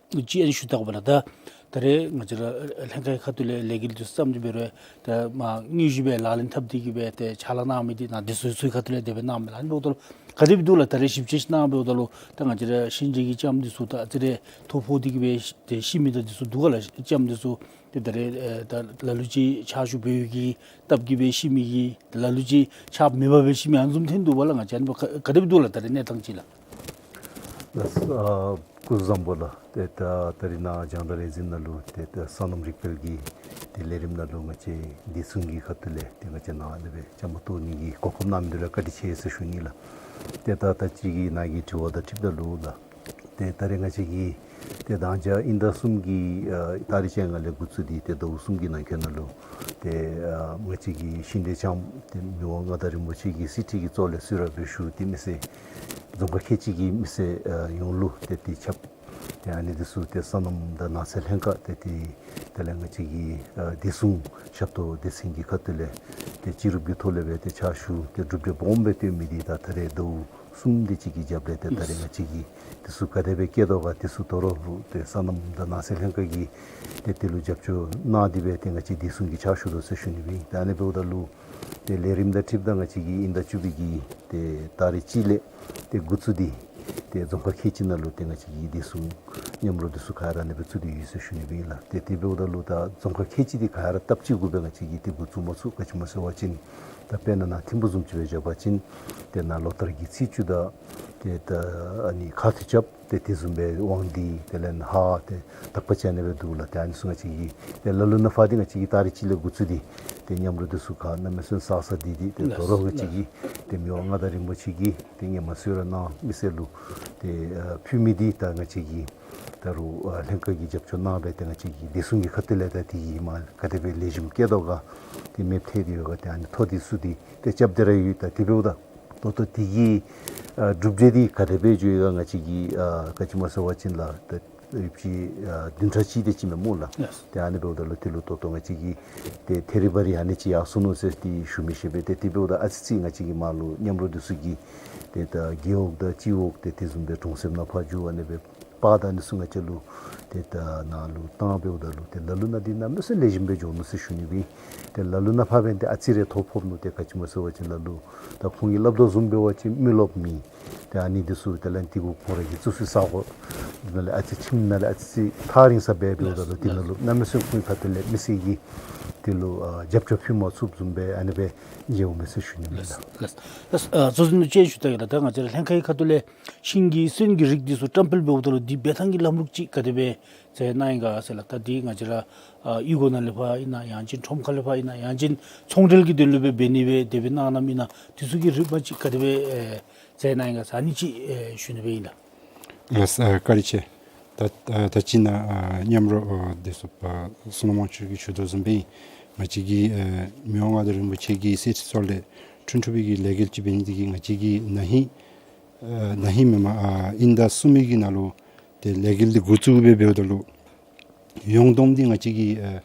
ཅིག་ཨ་ནི་ཞུ་དགོ་པས་ལགས། ད་ད་རེས་ང་བཅས་ར་ལྷན་ཁག་གི་ཁ་ཐུག་ལས་ལས་འགུལ་འདི་བརྩམས་ཏེ་འབད་རུང་ད་མ་དངོས་གཞི་སྦེ་ལག་ལེན་འཐབ་སྟེ་གི་སྦེ་ཏེ་ཕྱག་ལཱ་གནང་མི་འདི་ནཱ་བདེ་སྲུང་ཚུ་གི་ཁ་ཐུག་ལས་དེ་སྦེ་གནངམ་མས་ལགས། ཨ་ནི་འབདཝ་ད་ལུ་ག་དེ་སྦེ་འདུག་ལགས། ད་རེས་ཞིབ་དཔྱད་ཅིག་གནང་འབདཝ་ད་ལུ་ད་ང་བཅས་ར་ཤིང་འབྲས་ཀྱི་ལྕངམ་འདི་ཚུ་ད་ཨ་ཙི་རེ་ཐོ་ཕོག་སྟེ་གི་སྦེ་ཏེ་ཤི་མི་དང་འདི་ཚུ་འདུག་ག་ལགས། ལྕངམ་འདི་ཚུ་ཏེ་ད་རེས་ཨེ་ད་ལ་ལུ་ཅིག་ཕྱག་ཤུལ་འབད་བའི་གི་སྟབས་ཀྱིས་སྦེ་ཤི་མི་གི་ལ་ལུ་ཅིག་ཕྱག་མེད་པར་སྦེ་ཤི་མི་ཨ་ནི་བཟུམ་ཐོན་འདུག་པ་ལགས། ང་བཅས་ཨ་ནི་ག་ག་དེ་སྦེ་འདུག་ལགས། ད་རེས་གནས་སྟངས་ཅིག་ལགས། ལགས། ཨ་སྐུ་གཟུགས་བཟང་པོ་ལགས། ཏེ་ད་ད་རིས་ནཱ་རྒྱང་བསྒྲགས་རིག་འཛིན་ནང་ལུ་ཏེ་ད་སོ་ནམ་རིག་སྤེལ་གྱི་ཏེ་ལས་རིམ་ནང་ལུ་ང་བཅས་བདེ་སྲུང་གི་ཁ་ཐུག་ལས་ཏེ་ང་བཅས་ནཱ་ཨ་ནི་སྦེ་བཅའ་མར་གཏོགས་ནི་གི་གོ་སྐབས་གནང་མི་འདི་ལུ་བཀའ་དྲིན་ཆེ་ཟེར་ཞུ་ནི་ལགས། ཏེ་ད་ད་ཅི་གི་ནཱ་གི་དྲི་བ་དང་འཁྲིལཝ་ད་ལུ་ལགས། ཏེ་ད་རེས་ང་བཅས་ཀྱིས་ཏེ་ད་ཅི་དབྱིན་ཟླ་གསུམ་གྱི་ཨ་ཏ་རིག་བཅོ་ལྔ་ལས་འགོ་བཙུགས་ཏེ་ཏེ་ཟླཝ་གསུམ་གྱི་ནང་འཁོད་ནང་ལུ་ཏེ་ཨ་ང་བཅས་ཀྱི་ཤིང་འབྲས་ལྕངམ་ཏེ་མི་དབང་མངའ་བདག་རིན་པོ་ཆེ་གི་གསེར་ཁྲི་གི་གཙོ་ལས་གསོལ་རས་འབུལ་ཞུ་སྟེ་མི་སེར་རྫོང་ཁག་ཁལ་གཅིག་གི་མི་སེར་ཨ་ཡོངས་ལུ་ཏེ་ཏེ་ཁྱབ། ཏེ་ཨ་ནི་འདི་ཚུ་ཏེ་སོ་ནམ་དང་ནགས་ཚལ་ལྷན་ཁག་ཏེ་ཏེ་དེ་ལས་ང་བཅས་ཀྱི་ཨ་བདེ་སྲུང་ཞབས་ཏོག་སྡེ་ཚན་གྱི་ཁ་ཐུག་ལས་ཏེ་སྤྱི་རུབ་ཀྱི་ཐོག་ལས་སྦེ་ཏེ་ཕྱག་ཤུལ་ཏེ་གྲུབ་འབྲས་སྦོམ་སྦེ་བཏོན་མི་འདི་ད་ད་རེས་ཟླཝ་གསུམ་དེ་ཅིག་གི་རྒྱབ་ལས་ཏེ་ད་རེས་ང་བཅས་ཀྱིས་འདི་ཚུ་ག་དེ་སྦེ་བཀལ་དོ་ག། འདི་ཚུ་དོ་རུང་ཏེ་སོ་ནམ་དང་ནགས་ཚལ་ལྷན་ཁག་གིས་ཏེ་དེ་ལུ་རྒྱབ་སྐྱོར་གནང་སྟེ་སྦེ་ཏེ་ང་བཅས་བདེ་སྲུང་གི་ཕྱག་ཞུ་དོ་ཟེར་ཞུ་ནི་སྦེ་ཨིན། ཏེ་ཨ་ནི་འབདཝ་ད་ལུ་ཏེ་ལས་རིམ་དང་འཁྲིལཝ་ད་ང་བཅས་ཀྱིས་དབྱིན་ཟླ་བཅུ་པའི་གི་ཏེ་ཏ་རིག་གཅིག་ལས་ཏེ་འགོ་བཙུགས་ཏེ་ཏེ་རྫོང་ཁག་ཁལ་གཅིག་ནང་ལུ་ཏེ་ང་བཅས་ཀྱིས་བདེ་སྲུང་མཉམ་རོགས་འདི་ཚུ་ག་ར་ཨ་ནི་སྦེ་བཙུགས་ཏེ་ཡོད་ཟེར་ཞུ་ནི་སྦེ་ཨིན་ལགས། ཏེ་དེ་འབདཝ་ད་ལུ་ད་རྫོང་ཁག་ཁལ་གཅིག་འདི་ག་ར་སྟབས་གཅིག་དགུ་སྦེ་ང་བཅས་ཀྱིས་ཏེ་འགོ་བཙུགས་མ་ཚུགས། ག་ཅི་སྨོ་ཟེར་བ་ཅིན་ད་དཔེར་ན་ནཱ་ཐིམ་ཕུག་བཟུམ་ཅིག་སྦེ་འབད་བ་ཅིན་ཏེ་ནཱ་ལོ་ལྟར་གྱི་ཚེས་བཅུ་དང་ཏེ་ད་ཨ་ནི་ཁ་ཐུག་རྐྱབ་ཏེ་དེ་བཟུམ་སྦེ་དབང་འདུས་དེ་ལས་ཧཱ་ཏེ་དག་པ་ཅིག་ཨ་ནི་སྦེ་འདུག་ལགས། ཏེ་ཨ་ནི་ཚུ་ང་བཅས་ཀྱིས་ཏེ་ལ་ལུ་ནང་ཕར་འདི་ང་བཅས་ཀྱིས་ཏ་རིག་གཅིག་ལས་འགོ་བཙུགས་ཏེ་ཏེ་མཉམ་རོགས་འདི་ཚུ་ག་གནམ་མེད་ས་མེད་བསགས་བསགས་ཏེ་ཏེ་ཏེ་དོ་རུང་ང་བཅས་ཀྱིས་ཏེ་མི་དབང་མངའ་བདག་རིན་པོ་ཆེ་གིས་ཏེ་སྔོན་མ་གསོལ་རས་གནང་མི་སེར་ལུ་ཏེ་ཨ་ཕུལ་མི་འདི་ད་ང་བཅས་ཀྱིས་ད་རུང་ཨ་ལྷན་ཁག་གིས་རྒྱབ་སྐྱོར་གནང་སྦེ་ཏེ་ང་བཅས་ཀྱིས་བདེ་སྲུང་གི་ཁ་ཐུག་ལས་ད་དེ་གི་མ་ག་དེ་སྦེ་ལེགས་ཤོམ་བཀལ་དོ་ག། ཏེ་མེདཔ་ཐལ་ཏེ་ཡོད་ག། ཏེ་ཨ་ནི་ཐོ་འདི་ཚུ་འདི་ཏེ་རྐྱབ་སྟེ་ར་ཡོད། ད་དེ་འབདཝ་ད་ད་ལྟོ་དེ་གི་ཨ་གྲུབ་འབྲས་འདི་ག་དེ་སྦེ་འགྱོ་ཡི་ག། ང་བཅས་ཀྱིས་ཨ་ག་ཅི་སྨོ་ཟེར་བ་ཅིན་ལགས་ད་ཡོད་པ་ཅིན་ཨ་བདུན་ཕྲག་གཅིག་དེ་ཅིག་མས་སྨོ་ལགས། ལགས། ཏེ་ཨ་ནི་འབདཝ་ད་ལུ་དེ་ལུ་ད་ལྟོ་ང་བཅས་ཀྱིས་ཏེ་ཐད་རི་བ་རི་ཨ་ནི་ཅིག་ཡར་སོང་ནུག་ཟེར་ཏེ་ཞུ་མི་ཤེས་པས། ཏེ་དེ་འབདཝ་ད་ཨ་ཙི་ཅིག་ང་བཅས་ཀྱིས་མར་ལུ་མཉམ་རོགས་འདི་ཚུ་གིས་ཏེ་ད་རྒེད་འོག་དང་སྤྱི་འོག་ཏེ་དེ་བཟུམ་སྦེ་གྲོང་གསེབ་ནང་ཕར་འགྱོ་ཨ་ནི་སྦེ་པར་དང་ཨ་ནི་ཚུ་ང་བཅས་ལུ་ཏེ་ད་ནཱ་ལུ་བཏང་འབདཝ་ད་ལུ་ཏེ་ལ་ལུ་ནང་འདི་གནམ་མེད་ས་མེད་ལེགས་ཤོམ་སྦེ་འགྱོ་ནུག་ཟེར་ཞུ་ནི་སྦེ། ཏེ་ལ་ལུ་ནང་ཕར་འབདན་ཏེ་ཨ་ཙི་རེ་ཐོ་ཕོག་ནུག། ཏེ་ག་ཅི་སྨོ་ཟེར་བ་ཅིན་ལ་ལུ་ད་ཁོང་གིས་སླབ་དོ་བཟུམ་འབད་བ་ཅིན་མི་རློབས་མི་ཏེ་ཨ་ནི་འདི་ཚུ་དེ་ལས་ཏེ་གུ་ཁོང་ར་གི་བཙུགས་སའི་ས་གོ་འདི་ནང་ལས་ཨ་ཙི་ཁྱིམ་ནང་ལས་ཨ་ཙི་ཐག་རིང་ས་སྦེ་འབདཝ་ད་ལུ་དེ་ནང་ལུ་གནམ་མེད་ས་མེད་ཁོང་གི་ཁ་ཐུག་ལས་མི་སེར་གྱིས་དེ་ལུ་ཨ་རྒྱབ་སྐྱོར་ཕུལ་མ་ཚུགསཔ་བཟུམ་སྦེ་ཨ་ནི་སྦེ་འགྱོཝ་མས་ཟེར་ཞུ་ནི་ཨིན་ལགས། ལགས། ལགས། ཨ་གཙོ་འཛིན་ལུ་ཅིག་ཞུ་ད་གེ་ལགས། ད་ང་བཅས་ར་ལྷན་ཁག་གི་ཁ་ཐུག་ལས་ཤིང་གི་སོན་གྱི་རིགས་འདི་ཚུ་བཀྲམ་སྤེལ་འབདཝ་ད་ལུ་འདི་འབད་ཐངས་ཀྱི་ལམ་ལུགས་ཅིག་ག་དེ་སྦེ་མཛད་གནང་ཡི་ག་ཟེར་ལགས། ད་འདི་ང་བཅས་ར་ཨ་གཡུས་སྒོ་ནང་ལས་ཕར་ཨིན་ན་ཡང་ཅིན་ཁྲོམ་ཁ་ལས་ཕར་ཨིན་ན་ཡང་ཅིན་ཚོང་འབྲེལ་གྱི་དོན་ལུ་སྦེ་འབད་ནི་སྦེ་དེ་སྦེ་གནང་གནངམ་ཨིན་ན་འདི་ཚུ་གི་རིམ་པ་ཅིག་ག་དེ་སྦེ་ཨེ་མཛད་གནང་ཡི་ག་ཟེར་ཨ་ནི་ཅིག་ཨེ་ཞུ་ནི་སྦེ་ཨིན་ལགས། ལགས། ཨ་བཀའ་དྲིན་ཆེ། ད་ཨ་ད་ཅི་ནཱ་ཨ་མཉམ་རོགས་ཨ་བདེ་སྲུང་ཨ་བསོད་ནམས་དབང་ཕྱུག་གིས་ཞུ་དོ་བཟུམ་སྦེ་ང་བཅས་ཀྱིས་ཨ་མི་དབང་མངའ་བདག་རིན་པོ་ཆེ་གི་གསེར་ཁྲི་གཙོ་ལས་འཁྲུངས་འཁྲུངས་པའི་གི་ལས་འགུལ་ཅིག་འབད་ནི་འདི་གིས་ང་བཅས་ཀྱིས་ན་ཧིང་ ཨ་ན་ཧིང་མེན་པར་ཨ་དབྱིན་ཟླ་གསུམ་པའི་གི་ནང་ལུ་ཏེ་ལས་འགུལ་འདི་འགོ་བཙུགས་སྦེ་འབདཝ་ད་ལུ་ཡོངས་བསྡོམས་འདི་ང་བཅས་ཀྱི་ཨ་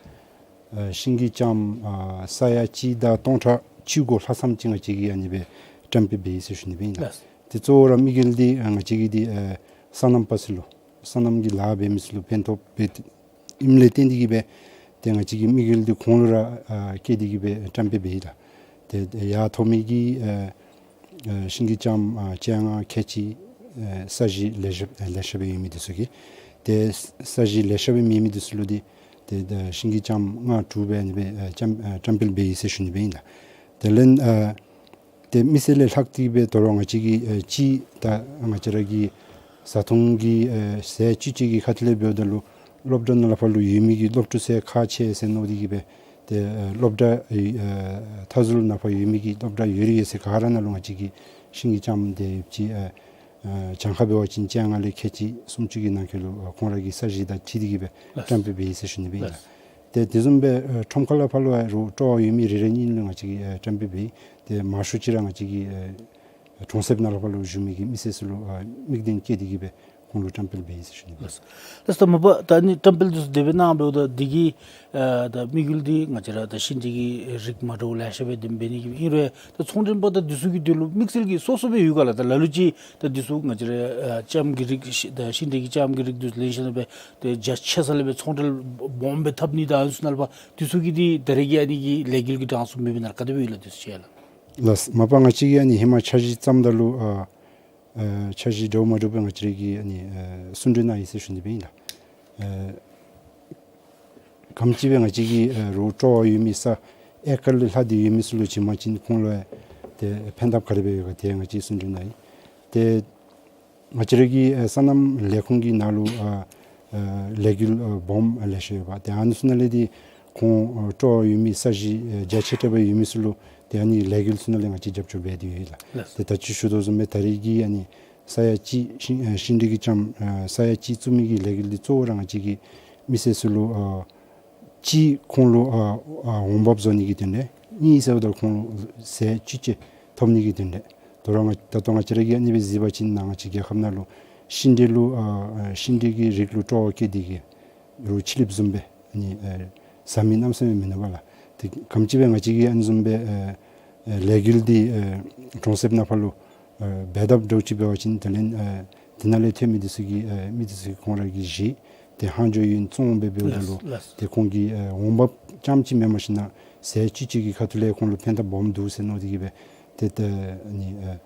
ཨ་ཤིང་གི་ལྕངམ་ཨ་ས་ཡ་གཅིག་དང་སྟོང་ཕྲག་བཅུ་གོ་ལྷག་ཙམ་ཅིག་ང་བཅས་ཀྱིས་ཨ་ནི་སྦེ་བཀྲམ་སྤེལ་འབད་ཡི་ཟེར་ཞུ་ནི་སྦེ་ཨིན་ལགས། ལགས། ཏེ་གཙོ་བོ་ར་དམིགས་ཡུལ་འདི་ཨ་ང་བཅས་ཀྱིས་འདི་ཨ་སོ་ནམ་པ་ཚུ་ལུ་སོ་ནམ་གྱི་ལཱ་འབད་མི་ཚུ་ལུ་ཕན་ཐོགས་འབད་ཨིནམ་ལས་བརྟེན་ཏེ་གིས་སྦེ་ཏེ་ང་བཅས་ཀྱིས་དམིགས་ཡུལ་འདི་ཁོང་ལུ་ར་ཨ་བསྐྱེད་དེ་གིས་སྦེ་བཀྲམ་སྤེལ་འབད་ཡི་ལགས། ཏེ་ཡར་ཐོབ་མི་གི་ཨ་ཨ་ཤིང་གི་ལྕངམ་ཨ་བཅོ་ལྔ་ཁལ་གཅིག་ཨ་ས་གཞི་ལེ་ཤ་ཨ་ལེ་ཤ་སྦེ་ཡོད་མི་འདི་ཚུ་གི་ཏེ་ས་གཞི་ལེ་ཤ་སྦེ་མེད་མི་འདི་ཚུ་ལུ་འདི་ཏེ་ཤིང་གི་ལྕངམ་ལྔ་དྲུག་སྦེ་ཨ་ནི་སྦེ་ཨ་བཀྲམ་ཨ་བཀྲམ་སྤེལ་འབད་ཡི་ཟེར་ཞུ་ནི་སྦེ་ཨིན་ལགས། དེ་ལས་ཨ་ཏེ་མི་སེར་ལས་ལྷག་སྟེ་སྦེ་དོ་རུང་ང་བཅས་ཀྱི་ཨ་ཅིག་ད་ང་བཅས་ར་གི་བཟའ་འཐུང་གི་ཨ་ཟས་བཅུད་ཅིག་གི་ཁ་ཐུག་ལས་འབདཝ་ད་ལུ་སློབ་གྲྭ་ནང་ལས་ཕར་ལུ་ཡོད་མི་གི་སློབ་ཕྲུག་ཚུ་ཁག་ཆེ་ཟེར་མནོ་སྟེ་གིས་སྦེ་ཏེ་ཨ་སློབ་གྲྭ་ཨ་མཐའ་ཟུར་ནང་ཕར་ཡོད་མི་གི་སློབ་གྲྭ་ཡོད་རིགས་ཡོད་ཚད་ག་ར་ནང་ལུ་ང་བཅས་ཀྱིས་ཤིང་གི་ལྕངམ་དེ་ཅིག་ཨ་ཨ་གྱངས་ཁ་འབད་བ་ཅིན་བཅོ་ལྔ་ལས་ཁལ་གཅིག་སུམ་ཅུ་གི་ནང་འཁོད་ལུ་ཨ་ཁོང་ར་གི་ས་གཞི་དང་འཁྲིལ་ཏེ་གིས་སྦེ་ལགས། བཀྲམ་སྤེལ་འབད་ཡི་ཟེར་ཞུ་ནི་སྦེ་ཨིན་ལགས། ལགས། ཏེ་དེ་བཟུམ་སྦེ་ཨ་ཁྲོམ་ཁ་ལས་ཕར་ལུ་ཡང་རོགས་སྤྲོ་བ་ཡོད་མི་རེ་རེ་གཉིས་ལུ་ང་བཅས་ཀྱིས་ཨ་བཀྲམ་སྤེལ་འབད་ཡི། ཏེ་མང་ཤོས་ཅིག་ར་ང་བཅས་ཀྱི་ཨ་གྲོང་གསེབ་ནང་ལས་ཕར་ལུ་བཞུགས་མི་གི་མི་སེར་ཚུ་ལུ་ཨ་དམིགས་དོན་བསྐྱེད་དེ་གིས་སྦེ་ཁོང་ལུ་བཀྲམ་སྤེལ་འབད་ཡི་ཟེར་ཞུ་ནི་སྦེ་ཨིན་ལགས། ལགས་སོ། མ་པ་ད་ཨ་ནི་བཀྲམ་སྤེལ་འདི་ཚུ་དེ་སྦེ་གནང་འབདཝ་ད་འདི་གི་ཨ་ད་དམིགས་ཡུལ་འདི་ང་བཅས་ར་ད་ཤིང་འབྲས་ཀྱི་རིགས་མ་འདྲཝ་ལེ་ཤ་སྦེ་འདི་འབད་ནི་གི་ཨིན་རུང་ད་ཚོང་མགྲོན་པ་དང་འདི་ཚུ་གི་དོན་ལུ་དམིགས་བསལ་གྱི་སོ་སོ་སྦེ་ཡོད་ག་ལགས། ད་ལ་ལུ་ཅིག་ད་འདི་ཚུ་ང་བཅས་ར་ཨ་ལྕངམ་གྱི་རིགས་ཤིང་ད་ཤིང་འབྲས་ཀྱི་ལྕངམ་གྱི་རིགས་འདི་ཚུ་ལེན་ཞིནམ་ལས་སྦེ་ཏེ་རྒྱ་ཆེ་ས་ལས་སྦེ་ཚོང་འབྲེལ་སྦོམ་སྦེ་འཐབ་ནི་དང་ཨ་ནི་ཚུ་ནང་ལས་ཕར་འདི་ཚུ་གི་འདི་ད་རེས་ཀྱི་ཨ་ནི་གི་ལས་འགུལ་གྱི་གྲངས་སུ་མེད་མི་ནང་ག་དེ་སྦེ་ཡོད་ལགས། འདི་ཚུ་ཅིག་ལགས། ལགས། མ་པ་ང་བཅས་ཀྱིས་ཨ་ནི་ཧེ་མ་འཆར་གཞི་བརྩམ་ད་ལུ་ཨ་ཨ་འཆར་གཞི་འདྲཝ་མ་འདྲཝ་སྦེ་ང་བཅས་ར་གིས་ཨ་ནི་ཨ་གསུང་གྲོས་གནང་ཡི་ཟེར་ཞུ་ནི་སྦེ་ཨིན་ལགས། ཨ་ག་དེམ་ཅིག་སྦེ་ང་བཅས་ཀྱི་ཨ་རོགས་སྤྲོ་བ་ཡོད་མི་ས་ཨེ་ཀར་ལས་ལྷག་སྟེ་ཡོད་མི་ཚུ་ལུ་བྱིན་པ་ཅིན་ཁོང་ལུ་ཏེ་ཕན་ཐབས་ག་དེ་སྦེ་ཡོད་ག་དེ་ང་བཅས་གསུང་གྲོས་གནང་ཡི། ཏེ་ང་བཅས་ར་གི་ཨ་སོ་ནམ་ལས་ཁུངས་ཀྱི་ནང་ལུ་ཨ་ཨ་ལས་འགུལ་ཨ་སྦོམ་ཨ་ལེ་ཤ་ཡོད་པ། ཏེ་ཨ་ནི་ཚུ་ནང་ལས་འདི་ཁོང་ཨ་སྤྲོ་བ་ཡོད་མི་ས་གཞི་ཨ་རྒྱ་ཆེ་དྲགས་སྦེ་ཡོད་མི་ཚུ་ལུ་ཏེ་ཨ་ནི་ལས་འགུལ་ཚུ་ནང་ལས་ང་བཅས་རྒྱབ་སྐྱོར་འབད་དེ་ཡོད་ལགས། ལགས། ཏེ་ད་ཅི་ཞུ་དོ་བཟུམ་སྦེ་ད་རེས་ཀྱི་ཨ་ནི་ས་ཡ་གཅིག་ཤིང་ཨ་ཤིང་འབྲས་ཀྱི་ལྕངམ་ཨ་ས་ཡ་གཅིག་བཙུགས་མི་གི་ལས་འགུལ་འདི་གཙོ་བོ་ར་ང་བཅས་ཀྱིས་མི་སེར་ཚུ་ལུ་ཨ་གཅིག་ཁོང་ལུ་ཨ་ཨ་འོང་འབབ་བཟོ་ནི་གི་དོན་ལས། གཉིས་ཟེརཝ་ད་ཁོང་ལུ་ཟས་བཅུད་ཅིག་ཐོབ་ནི་གི་དོན་ལས། དོ་རུང་ང་ད་ལྟོ་ང་བཅས་ར་གིས་ཨ་ནི་སྦེ་གཟིགས་པ་ཅིན་ནཱ་ང་བཅས་རྒྱལ་ཁབ་ནང་ལུ་ཤིང་འབྲས་ལུ་ཨ་ཨ་ཤིང་འབྲས་ཀྱི་རིགས་ལུ་སྤྲོ་བ་བསྐྱེད་དེ་གིས་རོགས་ཕྱི་གླིངཔ་བཟུམ་སྦེ་ཨ་ནི་ཨ་ཟ་མི་གནམ་མེད་ས་མེད་མིན་འདུག་པ་ལགས། ཏེ་ག་དེམ་ཅིག་སྦེ་ང་བཅས་ཀྱིས་ཨ་ནི་བཟུམ་སྦེ་ཨ་ཨ་ལས་འགུལ་འདི་ཨ་གྲོང་གསེབ་ནང་ཕར་ལུ་ཨ་འབད་འཐབ་འདྲཝ་ཅིག་འབད་བ་ཅིན་དེ་ལས་ཨ་དེ་ནང་ལས་ཐོན་མི་འདི་ཚུ་གིས་ཨ་མི་འདི་ཚུ་གིས་ཁོང་ར་གིས་བཞེས་ཏེ་ལྷག་འཕྲོ་ཡོད་བཙོང་སྦེ་འབདཝ་ད་ལུ། ལགས། ཏེ་ཁོང་གི་ཨ་འོང་འབབ་རྐྱངམ་ཅིག་མེན་པར་ཞིན་ན་ཟས་བཅུད་ཅིག་གི་ཁ་ཐུག་ལས་ཁོང་ལུ་ཕན་ཐབས་སྦོམ་འདུག་ཟེར་མནོ་སྟེ་གིས་སྦེ་ཏེ་ཏེ་ཨ་ནི་ཨ་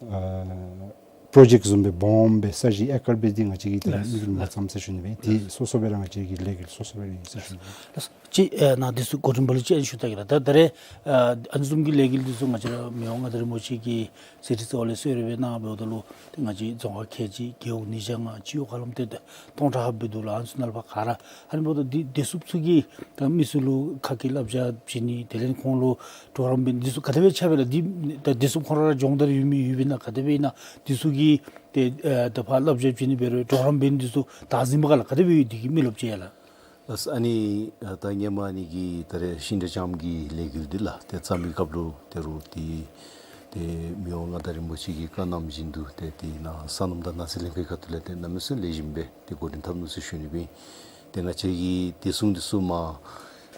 ཨ་པྲོ་ཇེཀཊ་བཟུམ་སྦེ་སྦོམ་སྦེ་ས་གཞི་ཨེ་ཀར་སྦེ་འདི་ང་བཅས་ཀྱིས་ད་རེས་དམིགས་ཡུལ་མ་བརྩམས་ཟེར་ཞུ་ནི་སྦེ། ཏེ་སོ་སོ་སྦེ་ར་ང་བཅས་ཀྱི་ལས་འགུལ་སོ་སོ་སྦེ་ར་ཨིན་ཟེར་ཞུ་ནི་སྦེ། ལགས། ཅིག་ཨེ་ནཱ་འདི་ཚུ་འགོ་འདྲེན་པ་ལུ་ཅིག་ཨ་ནི་ཞུ་ད་གེ་ལགས། ད་ད་རེས་ཨ་ཨ་ནི་བཟུམ་གྱི་ལས་འགུལ་འདི་ཚུ་ང་བཅས་ར་མི་དབང་མངའ་བདག་རིན་པོ་ཆེ་གི་གསེར་ཁྲི་གསོལ་བ་ལེགས་གསོལ་རེ་སྦེ་གནང་འབདཝ་ད་ལུ་ཏེ་ང་བཅས་རྫོང་ཁག་ཁལ་གཅིག་རྒེད་འོག་ཉིས་བརྒྱ་ལྔ་སྤྱི་འོག་ཁ་ལུ་ཏེ་སྟོང་ཕྲག་ལྷགཔ་སྦེ་འདུག་ལགས། ཨ་ནི་ཚུ་ནང་ལས་ཕར་ག་ར་ཨ་ནི་འབདཝ་ད་འདི་བདེ་སྲུངཔ་ཚུ་གིས་ད་མི་ཚུ་ལུ་ཁ་སྐད་བསླབ་བྱ་བྱིན་ནི་དེ་ལས་ཁོང་ལུ་གྲོགས་རམ་འབད་ནི་འདི་ཚུ་ག་དེ་སྦེ་ཆགས་པས་ལགས། འདི་ད་བདེ་སྲུངཔ་ཁོང་ར་ར་སྦྱོང་བརྡར་ཡོད་མི་ཡོདཔ་ཨིན་ན་ག་དེ་སྦེ་ཨིན་ན་འདི་ཚུ་གིས་ཏེ་ཨ་ད་ཕར་བསླབ་བྱ་བྱིན་ནི་འབད་རུང་གྲོགས་རམ་འབད་ནི་འདི་ཚུ་བདག་འཛིན་པ་ག་ལགས། ག་དེ་སྦེ་ཡོད་འདི་གི་མི་རློབས་ཅིག་ཡ་ལགས། ལགས། ཨ་ནི་ཨ་ད་སྔོན་མ་ཨ་ནི་གི་ད་རེས་ཤིང་འབྲས་ལྕངམ་གྱི་ལས་འགུལ་འདི་ལགས་ཏེ་བརྩམ་པའི་སྐབས་ལུ་ད་རུང་ཏེ་ཏེ་མི་དབང་མངའ་བདག་རིན་པོ་ཆེ་གི་བཀའ་གནང་བཞིན་དུ་ཏེ་ཏེ་ནཱ་སོ་ནམ་དང་ནགས་ཚལ་ལྷན་ཁག་གི་ཁ་ཐུག་ལས་ཏེ་གནམ་མེད་ས་མེད་ལེགས་ཤོམ་སྦེ་ཏེ་འགོ་འདྲེན་འཐབ་ནུག་ཟེར་ཞུ་ནི་སྦེ། ཏེ་ང་བཅས་ཀྱི་བདེ་སྲུང་འདི་ཚུ་མར་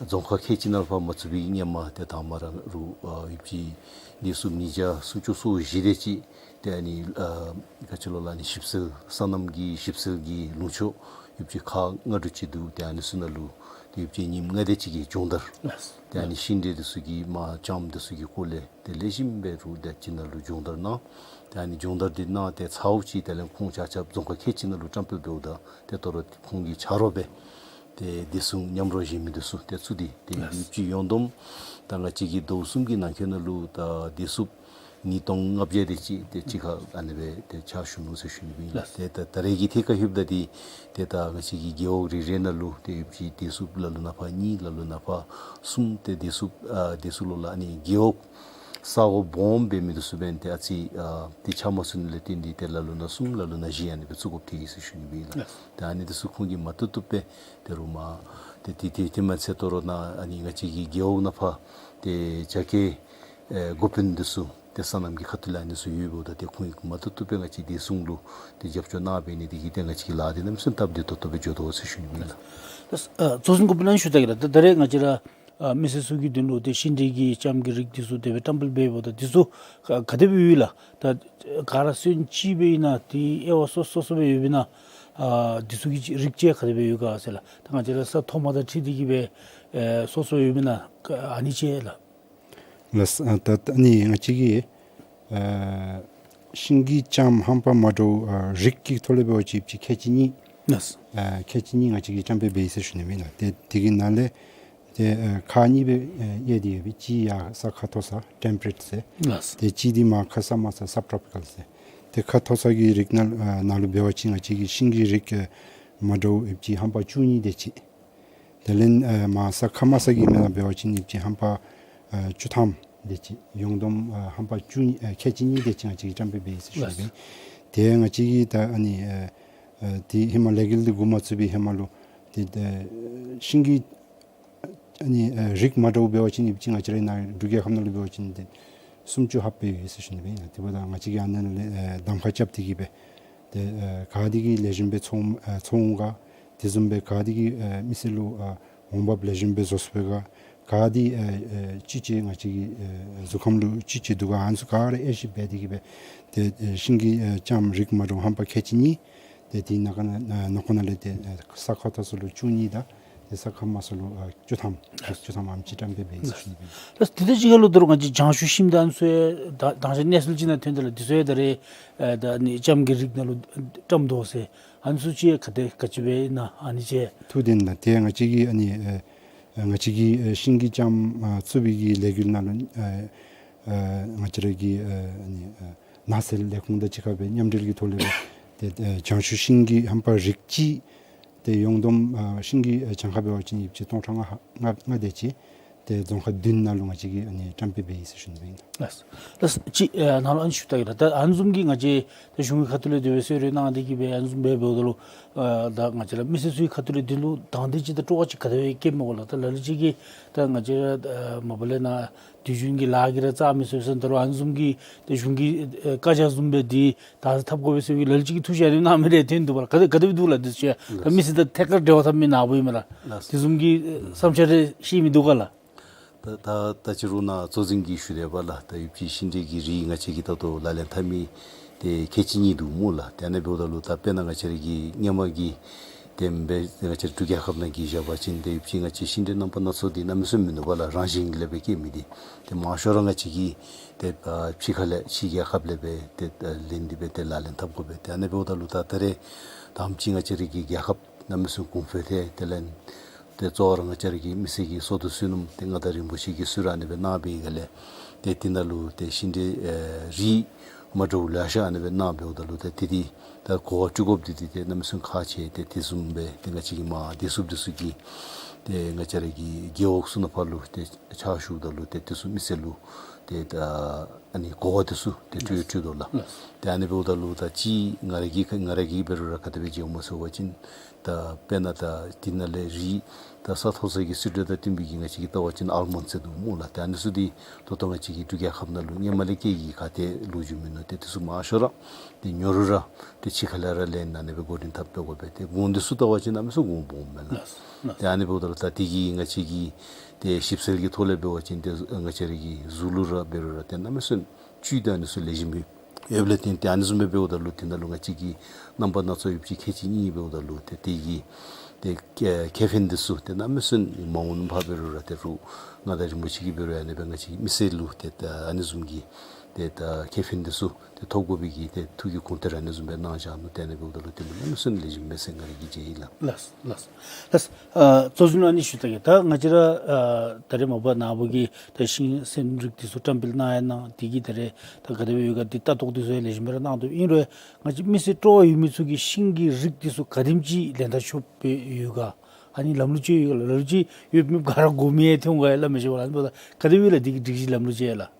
རྫོང་ཁག་ཁལ་གཅིག་ནང་ལས་ཕར་མ་བཙུགས་པའི་སྔོན་མ་ཏེ་དང་མ་ར་རུ་ཨ་ཡོདཔ་ཅིག་བདེ་སྲུངཔ་ཉིས་བརྒྱ་སུམ་ཅུ་སོ་བཞི་དེ་ཅིག་ཏེ་ཨ་ནི་ཨ་ག་ཅི་ལོ་ལགས་ཨ་ནི་ཞིབ་འཚོལ་སོ་ནམ་གྱི་ཞིབ་འཚོལ་གྱི་ལུང་ཕྱོགས་ཡོདཔ་ཅིག་ཁག་ལྔ་དྲུག་ཅིག་འདུག། ཏེ་ཨ་ནི་ཚུ་ནང་ལུ་ཏེ་ཡོདཔ་ཅིག་ཉིནམ་ལྔ་དེ་ཅིག་གི་སྦྱོང་བརྡར། ལགས། ཏེ་ཨ་ནི་ཤིང་འབྲས་འདི་ཚུ་གི་མར་ལྕངམ་འདི་ཚུ་གི་སྐོར་ལས་ཏེ་ལེགས་ཤོམ་སྦེ་རུ་ཏེ་ཅིག་ནང་ལུ་སྦྱོང་བརྡར་གནང་། ཏེ་ཨ་ནི་སྦྱོང་བརྡར་འདི་གནང་སྟེ་ཚརཝ་ཅིག་དེ་ལས་ཁོང་ཆ་ཁྱབ་རྫོང་ཁག་ཁལ་གཅིག་ནང་ལུ་བཀྲམ་སྤེལ་འབདཝ་ད་ཏེ་དོ་རུང་ཁོང་གིས་ཆ་རོགས་སྦེ་ཏེ་བདེ་སྲུང་མཉམ་རོགས་ཟེར་མི་འདི་ཚུ་ཏེ་བཙུགས་ཏེ་ཏེ་ཡོདཔ་ཅིག་ཡོངས་བསྡོམས་ད་ང་བཅས་ཀྱི་ཟླཝ་གསུམ་གྱི་ནང་འཁོད་ནང་ལུ་ད་བདེ་སྲུངཔ་ཉིས་སྟོང་ལྔ་བརྒྱ་དེ་ཅིག་ཏེ་གཅིག་ཁར་ཨ་ནི་སྦེ་ཏེ་ཕྱག་ཞུ་ནུག་ཟེར་ཞུ་ནི་སྦེ་ཨིན་ལགས། ཏེ་ད་ད་རེས་ཀྱི་ཐད་ཁར་ལྷོདཔ་ད་འདི་ཏེ་ད་ང་བཅས་ཀྱི་རྒེད་འོག་རེ་རེ་ནང་ལུ་ཏེ་ཡོདཔ་ཅིག་བདེ་སྲུངཔ་ལ་ལུ་ནང་ཕར་གཉིས་ལ་ལུ་ནང་ཕར་གསུམ་ཏེ་བདེ་སྲུངཔ་ཨ་བདེ་སྲུང་ལོ་ལགས་ཨ་ནི་རྒེད་འོག་ས་གོ་སྦོམ་སྦེ་མི་འདི་ཚུ་འབདན་ཏེ་ཨ་ཙི་ཨ་ཏེ་ཆ་མ་ཚུད་ནི་ལས་བརྟེན་ཏེ་ཏེ་ལ་ལུ་ནང་གསུམ་ལ་ལུ་ནང་བཞི་ཨ་ནི་སྦེ་བཙུགས་དགོཔ་ཐལ་ཡི་ཟེར་ཞུ་ནི་སྦེ་ཨིན་ལགས། ཏེ་ཨ་ནི་འདི་ཚུ་ཁོང་གིས་མ་བཏུབ་བཏུབ་སྦེ་ཏེ་རུང་མར་ཏེ་ཏེ་ཏེ་ཏེ་མ་ཚད་དོ་རུང་ནཱ་ཨ་ནི་ང་བཅས་ཀྱི་རྒེད་འོག་ནང་ཕར་ཏེ་རྒྱ་སྐྱེད་ཨེ་འགོ་དཔོན་འདི་ཚུ་ ཏེ་སོ་ནམ་གྱི་ཁ་ཐུག་ལས་ཨ་ནི་ཚུ་ཡོདཔ་ད་ཏེ་ཁོང་གིས་མ་བཏུབ་བཏུབ་སྦེ་ང་བཅས་འདི་བཟུམ་ལུ་ཏེ་རྒྱབ་སྐྱོར་གནང་འབད་ནི་འདི་གིས་ཏེ་ང་བཅས་ཀྱི་ལཱ་འདི་གནམ་མེད་ས་མེད་སྟབས་བདེ་ཏོག་ཏོ་སྦེ་འགྱོ་དོ་ཟེར་ཞུ་ནི་ཨིན་ལགས། ད་ཨ་གཙོ་འཛིན་གོ་པི་ལགས་ཞུ་ད་གེ་ལགས། ད་ད་རེས་ང་བཅས་ར་ཨ་མི་སེར་ཚུ་གི་དོན་ལུ་ཏེ་ཤིང་འབྲས་ཀྱི་ལྕངམ་གྱི་རིགས་འདི་ཚུ་དེ་སྦེ་བཀྲམ་སྤེལ་འབདཝ་ད་འདི་ཚུ་ག་ག་དེ་སྦེ་ཡོད་ལགས། ད་ག་ར་སོན་ཅིག་སྦེ་ཨིན་ན་ཏེ་དབྱེ་བ་སོ་སོ་སོ་སྦེ་ཡོདཔ་ཨིན་ན། ཨ་འདི་ཚུ་གི་རིགས་བཅས་ག་དེ་སྦེ་ཡོད་ག་ཟེར་ལགས། ད་ང་བཅས་ར་ས་མཐོ་དམའ་དང་འཁྲིལ་ཏེ་གིས་སྦེ་ཨེ་སོ་སོ་ཡོདཔ་ཨིན་ན་ཨ་ནི་ཅིག་ལགས། ལགས། ཨ་ད་ད་ཨ་ནི་ང་བཅས་ཀྱིས་ཨ་ཤིང་གི་ལྕངམ་རྣམ་པ་མ་འདྲཝ་ཨ་རིགས་ཀྱི་ཐོག་ལས་འབད་བ་ཅིན་ཁལ་གཅིག་གཉིས། ལགས། ཨ་ཁལ་གཅིག་གཉིས་ང་བཅས་ཀྱིས་བཀྲམ་སྤེལ་འབད་ཡི་ཟེར་ཞུ་ནི་ཨིན་ལགས། ཏེ་དེ་གི་ནང་ལས་ཏེ་ཨ་ཁག་གཉིས་སྦེ་ཨ་དབྱེ་སྟེ་ཡོད་པས། གཅིག་ཡར་ས་ཁ་མཐོ་ས་ཊེམ་པ་རེཊ་ཟེར། ལགས། ཏེ་གཅིག་འདི་མར་ཁ་ས་དམའ་ས་སབ་ཊོ་པི་ཀལ་ཟེར། ཏེ་ཁ་མཐོ་ས་གི་རིགས་ནང་ཨ་ནང་ལུ་འབད་བ་ཅིན་ང་བཅས་ཀྱིས་ཤིང་གི་རིགས་ཨ་མ་འདྲཝ་ཡོདཔ་ཅིག་རྣམ་པ་བཅུ་གཉིས་དེ་ཅིག། དེ་ལས་ཨ་མར་ས་ཁ་དམའ་ས་གི་མི་ནང་འབད་བ་ཅིན་ཡོདཔ་ཅིག་རྣམ་པ་ཨ་བཅུ་ཐམ་དེ་ཅིག། ཡོངས་བསྡོམས་ཨ་རྣམ་པ་བཅུ་གཉིས་ཨ་ཁལ་གཅིག་གཉིས་དེ་ཅིག་ང་བཅས་ཀྱིས་བཀྲམ་སྤེལ་འབད་ཡི་ཟེར་ཞུ་ནི་ཨིན། ཏེ་ང་བཅས་ཀྱིས་ད་ཨ་ནི་ཨ་ཨ་ཏེ་ཧེ་མ་ལས་འགུལ་འདི་འགོ་མ་བཙུགས་པའི་ཧེ་མ་ལུ་ཏེ་ཨ་ཤིང་གི་ཨ་ནི་ཨ་རིགས་མ་འདྲཝ་འབད་བ་ཅིན་ཡོདཔ་ཅིག་ང་བཅས་རའི་ནཱ་འབྲུག་རྒྱལ་ཁབ་ནང་ལུ་འབད་བ་ཅིན་ཏེ་སུམ་ཅུ་ལྷགཔ་སྦེ་ཡོད་ཟེར་ཞུ་ནི་ཨིན། ཏེ་འབདཝ་ད་ང་བཅས་ཀྱིས་ཨ་ནཱ་ལས་ཨ་གདམ་ཁ་རྐྱབ་སྟེ་གིས་སྦེ་ཏེ་ཨ་ག་དེ་གིས་ལེགས་ཤོམ་སྦེ་འཚོ་ཨ་འཚོ་འོང་ག། དེ་བཟུམ་སྦེ་ག་དེ་གིས་ཨ་མི་སེར་ལུ་ཨ་འོང་འབབ་ལེགས་ཤོམ་སྦེ་བཟོ་ཚུགས་པས་ག། ག་དེ་ཨ་ཨ་ཅིག་ཅིག་ང་བཅས་ཀྱི་ཨ་གཟུགས་ཁམས་ལུ་ཅིག་ཅིག་འདུག་ག། ཨ་ནི་ཚུ་ག་ར་དབྱེ་ཞིབ་འབད་དེ་གིས་སྦེ་ཏེ་ཨ་ཤིང་གི་ཨ་ལྕངམ་རིགས་མ་འདྲཝ་རྣམ་པ་ཁལ་གཅིག་གཉིས། ཏེ་དེ་ནང་ཁོངས་ནང་ཨ་ནང་ཁོངས་ནང་ལས་ཏེ་ཨ་ས་ཁ་མཐོ་ས་ལུ་བཅུ་གཉིས་དང་ཏེ་ས་ཁ་དམའ་ས་ལུ་ཨ་བཅུ་ཐམ་རིགས་བཅུ་ཐམ་ཨ་ནེམ་ཅིག་བཀྲམ་སྤེལ་འབད་ཡི་ཟེར་ཞུ་ནི་ཨིན། ལགས། དེ་དང་གཅིག་ཁར་ལུ་ད་རུང་ང་བཅས་ལྗང་ཞུ་ཤིང་ད་ཨ་ནི་ཚུ་ཡང་ད་དང་ཞག་གནས་ཚུལ་ཅིག་ནང་ཐོན་དེས་ལགས། འདི་ཚུ་ཡང་ད་རེས་ཨ་ད་ཨ་ནི་ལྕངམ་གྱི་རིགས་ནང་ལུ་བཀྲམ་དོ་ཟེར། ཨ་ནི་ཚུ་ཅིག་ག་དེ་ག་ཅི་སྦེ་ཨིན་ན་ཨ་ནི་ཅིག། ཐུགས་བདེན་ལགས། ཏེ་ང་བཅས་ཀྱིས་ཨ་ནི་ཨ་ང་བཅས་ཀྱིས་ཨ་ཤིང་གི་ལྕངམ་ཨ་བཙུགས་པའི་གི་ལས་འགུལ་ནང་ལུ་ཨ་ཨ་ང་བཅས་ར་གི་ཨ་ཨ་ནི་ཨ་ནགས་ཚལ་ལས་ཁུངས་དང་གཅིག་ཁར་སྦེ་མཉམ་འབྲེལ་གྱི་ཐོག་ལས་སྦེ་ཏེ་ཨ་ལྗང་ཞུ་ཤིང་གི་རྣམ་པ་རིགས་གཅིག། ཏེ་ཡོངས་བསྡོམས་ཨ་ཤིང་གི་ཨ་གྱངས་ཁ་འབད་བ་ཅིན་ཡོདཔ་ཅིག་སྟོང་ཕྲག་ལྔ་ལྔ་ལྔ་དེ་ཅིག། ཏེ་རྫོང་ཁག་བདུན་ནང་ལུ་ང་བཅས་ཀྱིས་ཨ་ནི་བཀྲམ་སྤེལ་འབད་ཡི་ཟེར་ཞུ་ནི་ཨིན། ལགས། ལགས། ཅིག་ཨ་ནཱ་ལུ་ཨ་ནི་ཞུ་ད་གེ་ལགས། ད་ཨ་ནི་བཟུམ་གྱི་ང་བཅས་ད་གཞུང་གི་ཁ་ཐུག་ལས་དེ་སྦེ་གསོལ་རས་གནང་སྟེ་གིས་སྦེ་ཨ་ནི་བཟུམ་སྦེ་འབདཝ་ད་ལུ་ཨ་ད་ང་བཅས་ར་མི་སེར་ཚུ་གི་ཁ་ཐུག་ལས་དོན་ལུ་དང་འདོད་ཅིག་དང་སྤྲོ་བ་ཅིག་ག་དེ་སྦེ་སྐྱེཝ་སྨོ་ལགས། ད་ལ་ལུ་ཅིག་གིས་ད་ང་བཅས་ར་ཨ་མ་པ་ལས་ནཱ་དུས་རྒྱུན་གྱི་ལཱ་གིས་ར་རྩ་མི་ཚུགས་ཟེར་ད་རུང་ཨ་ནི་བཟུམ་གྱི་ད་གཞུང་གི་ཨ་བཀའ་རྒྱ་བཟུམ་སྦེ་འདི་ད་ཐབས་དགོ་པས་ཟེར་བའི་ལ་ལུ་ཅིག་གིས་ཐུགས་བཞེད་གནང་མི་རེ་ཐོན་འདུག་པ་ལགས། ག་དེ་ག་དེ་སྦེ་འདུག་ལགས། འདི་ཚུ་ད་མི་སེར་དང་ཐད་ཀར་འབྲེལ་བ་འཐབ་མི་ནཱ་བུ་ཨིན་མས་ལགས། ལགས། དེ་བཟུམ་གྱི་ཨ་བསམ་འཆར་རེ་བཤད་མི་འདུག་ག་ལགས། ད་ད་ད་ཅི་རུང་ནཱ་གཙོ་འཛིན་གྱིས་ཞུ་དེས་པ་ལགས། ད་ཡོདཔ་ཅིག་ཤིང་འབྲས་ཀྱི་རིགས་ང་བཅས་ཀྱིས་ད་ལྟོ་ལག་ལེན་འཐབ་མི་ཏེ་ཁལ་གཅིག་གཉིས་འདུག་སྨོ་ལགས། ཏེ་ཨ་ནི་འབདཝ་ད་ལུ་ད་དཔེར་ན་ང་བཅས་ར་གི་སྔོན་མ་གི་ཏེ་འབད་ང་བཅས་ར་འབྲུག་རྒྱལ་ཁབ་ནང་གི་བཞག་པ་ཅིན་ཏེ་ཡོདཔ་ཅིག་ང་བཅས་ཤིང་འབྲས་རྣམ་པ་སྣ་ཚོགས་འདི་གནམ་མེད་ས་མེད་མིན་ནུག་པ་ལགས། རང་བཞིན་ལས་སྦེ་སྐྱེ་མི་འདི། ཏེ་མང་ཤོས་ར་ང་བཅས་ཀྱིས་ཏེ་ཨ་ཕྱི་ཁ་ལས་ཕྱི་རྒྱལ་ཁབ་ལས་སྦེ་ཏེ་ཨ་ལེན་ཏེ་སྦེ་ཏེ་ལག་ལེན་འཐབ་དགོ་པས། ཏེ་ཨ་ནི་འབདཝ་ད་ལུ་ད་ད་རེས་དང་པ་ཅིག་ང་བཅས་ར་གི་རྒྱལ་ཁབ་གནམ་མེད་ས་མེད་གོང་འཕེལ་ཏེ་དེ་ལས་ཏེ་གཙོ་བོ་ར་ང་བཅས་ར་གི་མི་སེར་གྱི་སྲོག་དང་བསོད་ནམས་ཏེ་མངའ་བདག་རིན་པོ་ཆེ་གིས་གསོལ་རས་ཨ་ནི་སྦེ་གནང་བའི་སྒང་ལས་ཏེ་དེ་ནང་ལུ་ཏེ་ཤིང་འབྲས་ཨེ་རིགས་མ་འདྲཝ་ལེ་ཤ་ཨ་ནི་སྦེ་གནང་འབདཝ་ད་ལུ་ཏེ་དེ་འདི་ད་གོ་བ་སྤྲོད་དགོཔ་འདི་འདི་ཏེ་གནམ་མེད་ས་མེད་ཁག་ཆེ། ཏེ་དེ་བཟུམ་སྦེ་ཏེ་ང་བཅས་ཀྱི་མར་བདེ་སྲུངཔ་འདི་ཚུ་གིས་ཏེ་ང་བཅས་ར་གི་རྒེད་འོག་ཚུ་ནང་ཕར་ལུ་ཏེ་ཕྱག་ཞུཝ་ད་ལུ་ཏེ་དེ་ཚུ་མི་སེར་ལུ་ཏེ་ད་ཨ་ནི་གོ་བ་དེ་ཚུ་ཏེ་སྤྲོད་སྤྲོད་དོ་ལགས། ལགས། ཏེ་ཨ་ནི་འབདཝ་ད་ལུ་ད་ཅི་ང་ར་གིས་ང་ར་གིས་འབད་རུང་ར་ག་དེ་སྦེ་མཇལཝ་སྨོ་ཟེར་བ་ཅིན་ད་དཔེར་ན་ད་དེ་ནང་ལས་རིགས་ད་ས་མཐོ་ས་གི་སི་ཊོམ་དང་བསྟུན་པའི་གི་ང་བཅས་ཀྱི་ལྟ་བ་ཅིན་ཨལ་མོན་ཌི་ཟེར་འདུག་སྨོ་ལགས། ཏེ་ཨ་ནི་ཚུ་འདི་ད་ལྟོ་ང་བཅས་ཀྱི་འབྲུག་རྒྱལ་ཁབ་ནང་ལུ་སྔོན་མ་ལས་སྐྱེ་གི་ག་ཏེ་ལོ་རྒྱུས་མིན་ནུག། ཏེ་དེ་ཚུ་མང་ཤོས་ར་ཏེ་ཉོ་རུང་ར་ཏེ་ཕྱི་ཁ་ལས་ར་ལེན་ཨ་ནི་སྦེ་འགོ་འདྲེན་འཐབ་འབད་དགོ་པས། ཏེ་གོང་འདི་ཚུ་ལྟ་བ་ཅིན་གནམ་མེད་ས་མེད་གོང་སྦོམ་མས་ལགས། ལགས། ཏེ་ཨ་ནི་འབདཝ་ད་ལུ་ད་དེ་གིས་ང་བཅས་ཀྱི་ཏེ་ཞིབ་འཚོལ་གྱི་ཐོག་ལས་འབད་བ་ཅིན་ཏེ་ང་བཅས་ར་གི་གཟུགས་ལུ་ར་འབད་རུང་ར་ཏེ་གནམ་མེད་ས་མེད་བཅུད་དང་ཨ་ནི་ཚུ་ལེགས་ཤོམ་སྦེ་ཡོདཔ་ལས་བརྟེན་ཏེ་ཨ་ནི་བཟུམ་སྦེ་འབདཝ་ད་ལུ་དེ་ནང་ལུ་ང་བཅས་ཀྱི་རྣམ་པ་སྣ་ཚོགས་ཡོདཔ་ཅིག་ཁལ་གཅིག་གཉིས་འབདཝ་ད་ལུ་ཏེ་དེ་གི་ཏེ་ཁེ་ཕན་འདི་ཚུ་ཏེ་གནམ་མེད་ས་མེད་མ་འོངས་པ་འབད་རུང་ར་ཏེ་རུང་མངའ་བདག་རིན་པོ་ཆེ་གིས་འབད་རུང་ཨ་ནི་སྦེ་ང་བཅས་མི་སེར་ལུ་ཏེ་ད་ཨ་ནི་བཟུམ་གྱི་ཏེ་ད་ཁེ་ཕན་འདི་ཚུ་ཏེ་ཐོབ་དགོ་པའི་གི་ཏེ་ཐུགས་ཀྱི་དགོངས་གཏེར་ཨ་ནི་བཟུམ་སྦེ་གནང་བཞག་ནུག། ཏེ་ཨ་ནི་འབདཝ་ད་ལུ་ཏེ་གནམ་མེད་ས་མེད་ལེགས་ཤོམ་མས་ཟེར་ང་ར་གིས་མཇལ་ཡི་ལགས། ལགས་ལགས་ལགས། ཨ་གཙོ་འཛིན་ལུ་ཨ་ནི་ཞུ་ད་གེ། ད་ང་བཅས་ར་ཨ་ད་རེས་མ་པ་ནཱ་བུ་གིས་ད་ཤིང་སེམས་རིགས་འདི་ཚུ་བཀྲམ་སྤེལ་གནང་ཡང་གནང་། དེ་གིས་ད་རེས་ད་ག་དེ་སྦེ་ཡོད་ག་འདི་ལྟ་རྟོག་འདི་ཚུ་ཡང་ལེགས་ཤོམ་སྦེ་ར་གནང་དོ། ཨིན་རུང་ང་བཅས་མི་སེར་སྤྲོ་བ་ཡོད་མི་ཚུ་གིས་ཤིང་གི་རིགས་འདི་ཚུ་ག་དེམ་ཅིག་ལེན་ད་ཆོགཔ་སྦེ་ཡོད་ག། ཨ་ནི་ལམ་ལུགས་ཅིག་ཡོད་ག་ལགས། ལམ་ལུགས་ཅིག་ཡོད་མེད་ག་ར་གོ་མི་ཡང་ཐོན་ག་ཡང་སླབ་མི་ཤེས་པ་ལགས། ཨ་ནི་འབདཝ་ད་ག་དེ་སྦེ་ལགས་འདི་གི་སྒྲིག་གཞི་ལམ་ལུགས་ཅིག་ཡང་ལགས།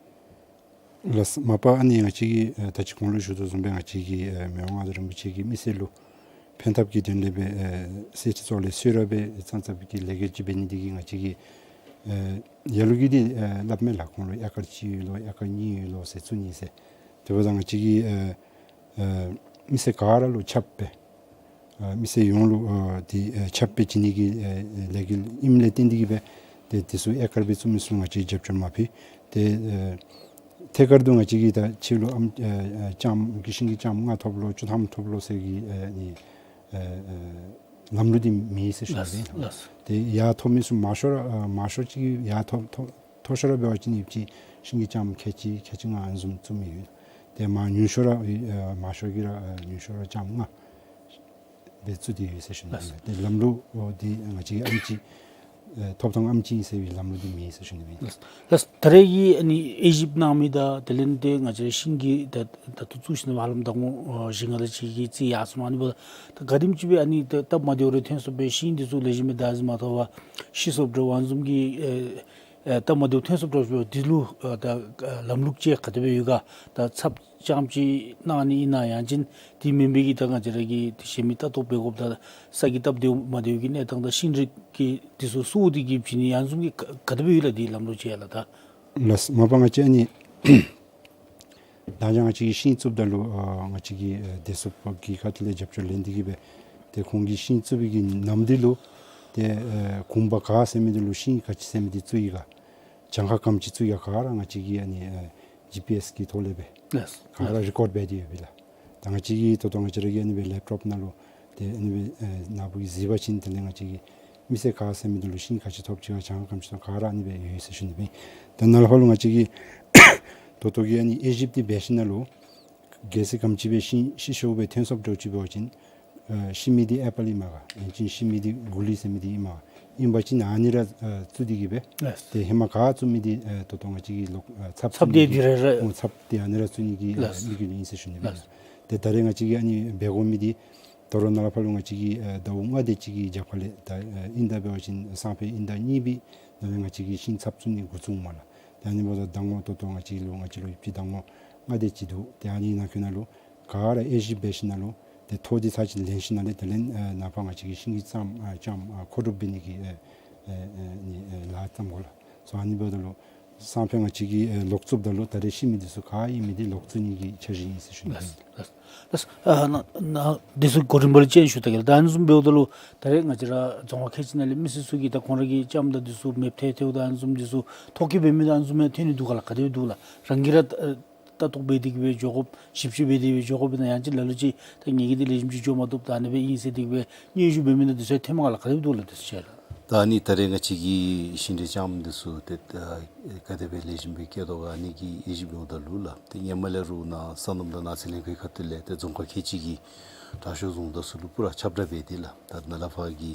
ལགས། མ་པ་ཨ་ནི་ང་བཅས་ཀྱིས་ཨ་ད་ཅི་གོང་ལུ་ཞུ་དོ་བཟུམ་སྦེ་ང་བཅས་ཀྱིས་ཨ་མི་དབང་མངའ་བདག་རིན་པོ་ཆེ་གིས་མི་སེར་ལུ་ཕན་ཐབས་ཀྱི་དོན་ལས་སྦེ་ཨ་གསེར་ཁྲི་ཚོགས་ལས་གསོལ་རས་སྦེ་བརྩམས་བརྩམས་པའི་གི་ལས་འགུལ་ཅིག་འབད་ནི་འདི་གིས་ང་བཅས་ཀྱིས་ཨ་ ཡ་ལུ་གིས་འདི་ཨེ་སླབ་མས་ལགས། ཁོང་ལུ་ཨེ་ཀར་གཅིག་ཡོད་ལོ་ཨེ་ཀར་གཉིས་ཡོད་ལོ་ཟེར་བཙུགས་ནི་ཟེར། དེ་འབདཝ་ད་ང་བཅས་ཀྱིས་ཨེ་ཨེ་མི་སེར་ག་ར་ལུ་ཁྱབ་སྦེ་ཨེ་མི་སེར་ཡོངས་ལུ་ཨེ་འདི་ཨེ་ཁྱབ་སྦེ་བྱིན་ནི་གི་ཨེ་ལས་འགུལ་ཨིནམ་ལས་བརྟེན་ཏེ་གིས་སྦེ་ཏེ་འདི་ཚུ་ཨེ་ཀར་སྦེ་བཙུགས་མི་ཚུ་ལུ་ང་བཅས་རྒྱབ་སྐྱོར་མ་ཕུལ། ཏེ་ཨེ་ཐད་ཀར་དུ་ང་བཅས་ཀྱིས་ད་ཕྱི་ལུ་ཨམ་ཨེ་ཨེ་ལྕངམ་གི་ཤིང་གི་ལྕངམ་ལྔ་ཐོབ་ལོ་བཅུ་ཐམ་ཐོབ་ལོ་ཟེར་གྱི་ཨེ་ནི་ཨེ་ཨེ་ལམ་ལུགས་འདི་མེད་ཟེར་ཞུ་ནི་ལགས་ལགས། ཏེ་ཡར་ཐོབ་མི་ཚུ་མང་ཤོས་ར་ཨེ་མང་ཤོས་ཅིག་གིས་ཡར་ཐོབ་ཐོབ་མཐོ་ཤོས་ར་འབད་བ་ཅིན་ཡོདཔ་ཅིག་ཤིང་གི་ལྕངམ་ཁལ་གཅིག་ཁལ་གཅིག་ལྔ་ཨ་ནི་བཟུམ་བཙུགས་མི་ཡོད། ཏེ་མར་ཉུང་ཤོས་ར་ཨེ་མང་ཤོས་ཀྱིས་ར་ཨེ་ཉུང་ཤོས་ར་ལྕངམ་ལྔ་སྦེ་བཙུགས་ཏེ་ཡོད་ཟེར་ཞུ་ནི་ཨིན། ཏེ་ལམ་ལུགས་འོ་འདི་ང་བཅས་ཨམ་ཅིག་ཨེ་ཐོབ་ཐང་ཨམ་ཅིག་ཨིན་ཟེར་བའི་ལམ་ལུགས་འདི་མེད་ཟེར་ཞུ་ནི་ཨིན། ལགས། ད་རེས་ཀྱི་ཨ་ནི་དབྱེ་ཞིབ་གནང་མི་དང་དེ་ལས་ཏེ་ང་བཅས་ར་ཤིང་གི་ད་ད་ལྟོ་བཙུགས་ཞིནམ་ཧ་ལམ་ཟླ་ངོ་ཨེ་བཞི་ལྔ་དེ་ཅིག་གི་རྩིས་ཡར་སོང་། ཨ་ནི་འབདཝ་ད་ག་དེམ་ཅིག་སྦེ་ཨ་ནི་ད་སྟབས་མ་བདེཝ་རེ་ཐོན་སོང་པས། ཤིང་འདི་ཚུ་ལེགས་ཤོམ་སྦེ་བདག་འཛིན་མ་ཐོབ་པར་ཤི་སོངམ་འདྲཝ་ཨ་ནི་བཟུམ་གྱི་ཨེ་ཨེ་སྟབས་མ་བདེཝ་ཐོན་སོངམ་འདྲཝ་འདི་ལུ་ཨེ་ད་ཨེ་ལམ་ལུགས་ཅིག་ག་དེ་སྦེ་ཡོད་ག། ད་ཚབ་རྐྱངམ་ཅིག་གནང་ནི་ཨིན་ན་ཡང་ཅིན་དེ་མེན་པའི་གི་ད་ང་བཅས་ར་གི་ཏེ་གཞན་མི་ལྟ་རྟོག་འབད་དགོཔ་དང་ས་གི་སྟབས་བདེཝ་མ་བདེཝ་གི་གནས་སྟངས་དང་ཤིང་འབྲས་ཀྱི་འདི་ཚུ་སོར་ཏེ་གི་བྱིན་ནི་ཨ་ནི་བཟུམ་གྱི་ག་ག་དེ་སྦེ་ཡོད་ལགས་འདི་ལམ་ལུགས་ཅིག་ཡ་ལགས། ད་ལགས། མ་པ་ང་བཅས་ཨ་ནི་ད་ཅི་ང་བཅས་ཀྱིས་ཤིང་བཙུགསཔ་ད་ལུ་ཨ་ང་བཅས་ཀྱི་ཨེ་བདེ་སྲུངཔ་གི་ཁ་ཐུག་ལས་རྒྱབ་སྐྱོར་ལེན་ཏེ་གི་སྦེ་ཏེ་ཁོང་གིས་ཤིང་བཙུགས་པའི་གི་ནམ་དུས་ལུ་ཏེ་ཨེ་གུང་པ་ག་ཟེར་མི་འདི་ལུ་ཤིང་ག་ཅི་ཟེར་མི་འདི་བཙུགས་ཡི་ག། གྱངས་ཁ་ག་དེམ་ཅིག་བཙུགས་ཡི་ག་ག་ར་ང་བཅས་ཀྱིས་ཨ་ནི་ཨེ་ཇི་པི་ཨེསི་གི་ཐོག་ལས་སྦེ་ལགས། ག་ར་རི་ཀོཌ་འབད་དེ་ཡོད་པས་ལགས། ད་ང་བཅས་ཀྱིས་ད་ལྟོ་ང་བཅས་ར་གི་ཨ་ནི་སྦེ་ལེབ་ཊོབ་ནང་ལུ་ཏེ་ཨ་ནི་སྦེ་ཨེ་ནཱ་བུ་གིས་གཟིགས་པ་ཅིན་དེ་ལས་ང་བཅས་ཀྱིས་མི་སེར་ག་ཟེར་མི་འདི་ལུ་ཤིང་ག་ཅི་ཐོབ་ཅི་ག་གྱངས་ཁ་ག་དེམ་ཅིག་ཐོབ་ག་ར་ཨ་ནི་སྦེ་ཡོད་ཟེར་ཞུ་ནི་ཨིན། ད་ནཱ་ལས་ཕར་ལུ་ང་བཅས་ཀྱིས་ད་ལྟོ་གི་ཨ་ནི་དབྱེ་ཞིབ་འདི་འབད་ཞིནམ་ལས་གལ་སྲིད་ག་དེམ་ཅིག་སྦེ་ཤིང་ཤི་ཤོར་སྦེ་ཐོན་སོངམ་འདྲཝ་ཅིག་འབད་བ་ཅིན་ཨེ་ཤི་མི་འདི་ཨེ་པཱལ་ཨིན་མས་ག། ཡང་ཅིན་ཤི་མི་འདི་གུ་ལི་ཟེར་མི་འདི་ཨིན་མས་ག། ཨིན་པ་ཅིན་ཨ་ནི་ར་ཨེ་བཙུགས་ཏེ་གི་སྦེ་ལགས། ཏེ་ཧེ་མ་ག་བཙུགས་མི་འདི་ཨེ་ད་ལྟོ་ང་བཅས་ཀྱིས་ལོག་ཨེ་ཚབ་ཚབ་བཙུགས་ཏེ་མི་འདི་འདི་ར་ར་ཨོ་ཚབ་འདི་ཨ་ནི་ར་བཙུགས་ནི་གི་ཨེ་ལགས། དམིགས་ཡུལ་ཨིན་ཟེར་ཞུ་ནི་ཨིན། ལགས། ཏེ་ད་རེས་ང་བཅས་ཀྱིས་ཨ་ནི་འབད་དགོ་མི་འདི་ད་རུང་ནཱ་ལས་ཕར་ལུ་ང་བཅས་ཀྱིས་ཨེ་ཟླཝ་ལྔ་དེ་ཅིག་གི་རྒྱབ་ཁ་ལས་ད་ཨེ་དབྱིན་ཟླ་འབད་བ་ཅིན་སང་ཕོད་དབྱིན་ཟླ་གཉིས་པའི་ནང་ལས་ང་བཅས་ཀྱིས་ཤིང་ཚབ་བཙུགས་ནི་འགོ་བཙུགས་མས་ལགས། ཏེ་ཨ་ནི་འབདཝ་ད་ཟླ་ངོ་ད་ལྟོ་ང་བཅས་ལུ་ང་བཅས་ལུ་ཡོདཔ་ཅིག་ཟླ་ངོ་ལྔ་དེ་ཅིག་འདུག། ཏེ་ཨ་ནི་ནང་འཁོད་ནང་ལུ་ག་ར་དབྱེ་ཞིབ་འབད་ཞིནམ་ལས་ཏེ་ཐོ་འདི་ཚར་གཅིག་ལེན་ཞིནམ་ལས་དེ་ལས་ཨེ་ནཱ་ཕར་ང་བཅས་ཀྱིས་ཤིང་གི་ལྕངམ་ཨེ་ལྕངམ་ཨེ་མཁོ་སྒྲུབ་འབད་ནི་གི་ཨེ་ཨེ་ཨེ་ནི་ཨེ་ལཱ་བརྩམ་དགོ་ལགས། སོ་ཨ་ནི་འབདཝ་ད་ལུ་སང་ཕོད་ང་བཅས་ཀྱིས་ཨེ་ལོག་བཙུགསཔ་ད་ལུ་ད་རེས་ཤི་མི་འདི་ཚུ་ག་ཨིན་མི་འདི་ལོག་བཙུགས་ནི་གི་འཆར་གཞི་ཨིན་ཟེར་ཞུ་ནི་ཨིན། ལགས། ལགས། ཨ་ནཱ་ནཱ་འདི་ཚུ་གོ་རིམ་པ་ལས་ཅིག་ཞུ་ད་གེ་ལགས། ད་ཨ་ནི་བཟུམ་འབདཝ་ད་ལུ་ད་རེས་ང་བཅས་ར་རྫོང་ཁག་ཁལ་གཅིག་ནང་ལས་མི་སེར་ཚུ་གིས་ད་ཁོང་ར་གི་ལྕངམ་དང་འདི་ཚུ་མེདཔ་ཐལ་ཐལཝ་དང་ཨ་ནི་བཟུམ་འདི་ཚུ་ཐོ་བཀོད་འབད་མི་དང་ཨ་ནི་བཟུམ་ཡང་ཐོན་ནི་འདུག་ག་ལགས། ག་དེ་སྦེ་འདུག་ལགས། རང་གིས་ར་ཨེ་ལྟ་རྟོག་འབད་དེ་གི་སྦེ་འགྱོ་དགོཔ་ཞིབ་དཔྱད་འབད་དེ་སྦེ་འགྱོ་དགོཔ་ཨིན་ན་ཡང་ཅིན་ལ་ལུ་ཅིག་ད་ངེ་གི་འདི་ལེགས་ཤོམ་ཅིག་འགྱོ་མ་བཏུབ་ད་ཨ་ནི་སྦེ་ཨིན་ཟེར་དེ་གི་སྦེ་སྙན་ཞུ་འབད་མི་དང་འདི་ཚུ་ཡང་ཐོནམ་མས་ག་ལགས། ག་དེ་སྦེ་འདུག་ལགས། འདི་ཚུ་ཅིག་ལགས། ད་ཨ་ནི་ད་རེས་ང་བཅས་ཀྱི་ཤིང་འབྲས་ལྕངམ་འདི་ཚུ་ཏེ་ད་ག་དེ་སྦེ་ལེགས་ཤོམ་སྦེ་སྐྱེ་དོ་ག་ཨ་ནི་གི་དབྱེ་ཞིབ་འབདཝ་ད་ལུ་ལགས། ཏེ་ཧེ་མ་ལས་ར་ནཱ་སོ་ནམ་དང་ནགས་ཚལ་ལྷན་ཁག་གི་ཁ་ཐུག་ལས་ཏེ་རྫོང་ཁག་ཁལ་གཅིག་གི་དྲག་ཤོས་རྫོང་བདག་ཚུ་ལུ་པུ་ར་ཁྱབ་བསྒྲགས་འབད་དེ་ལགས། ད་ནཱ་ལས་ཕར་གྱི་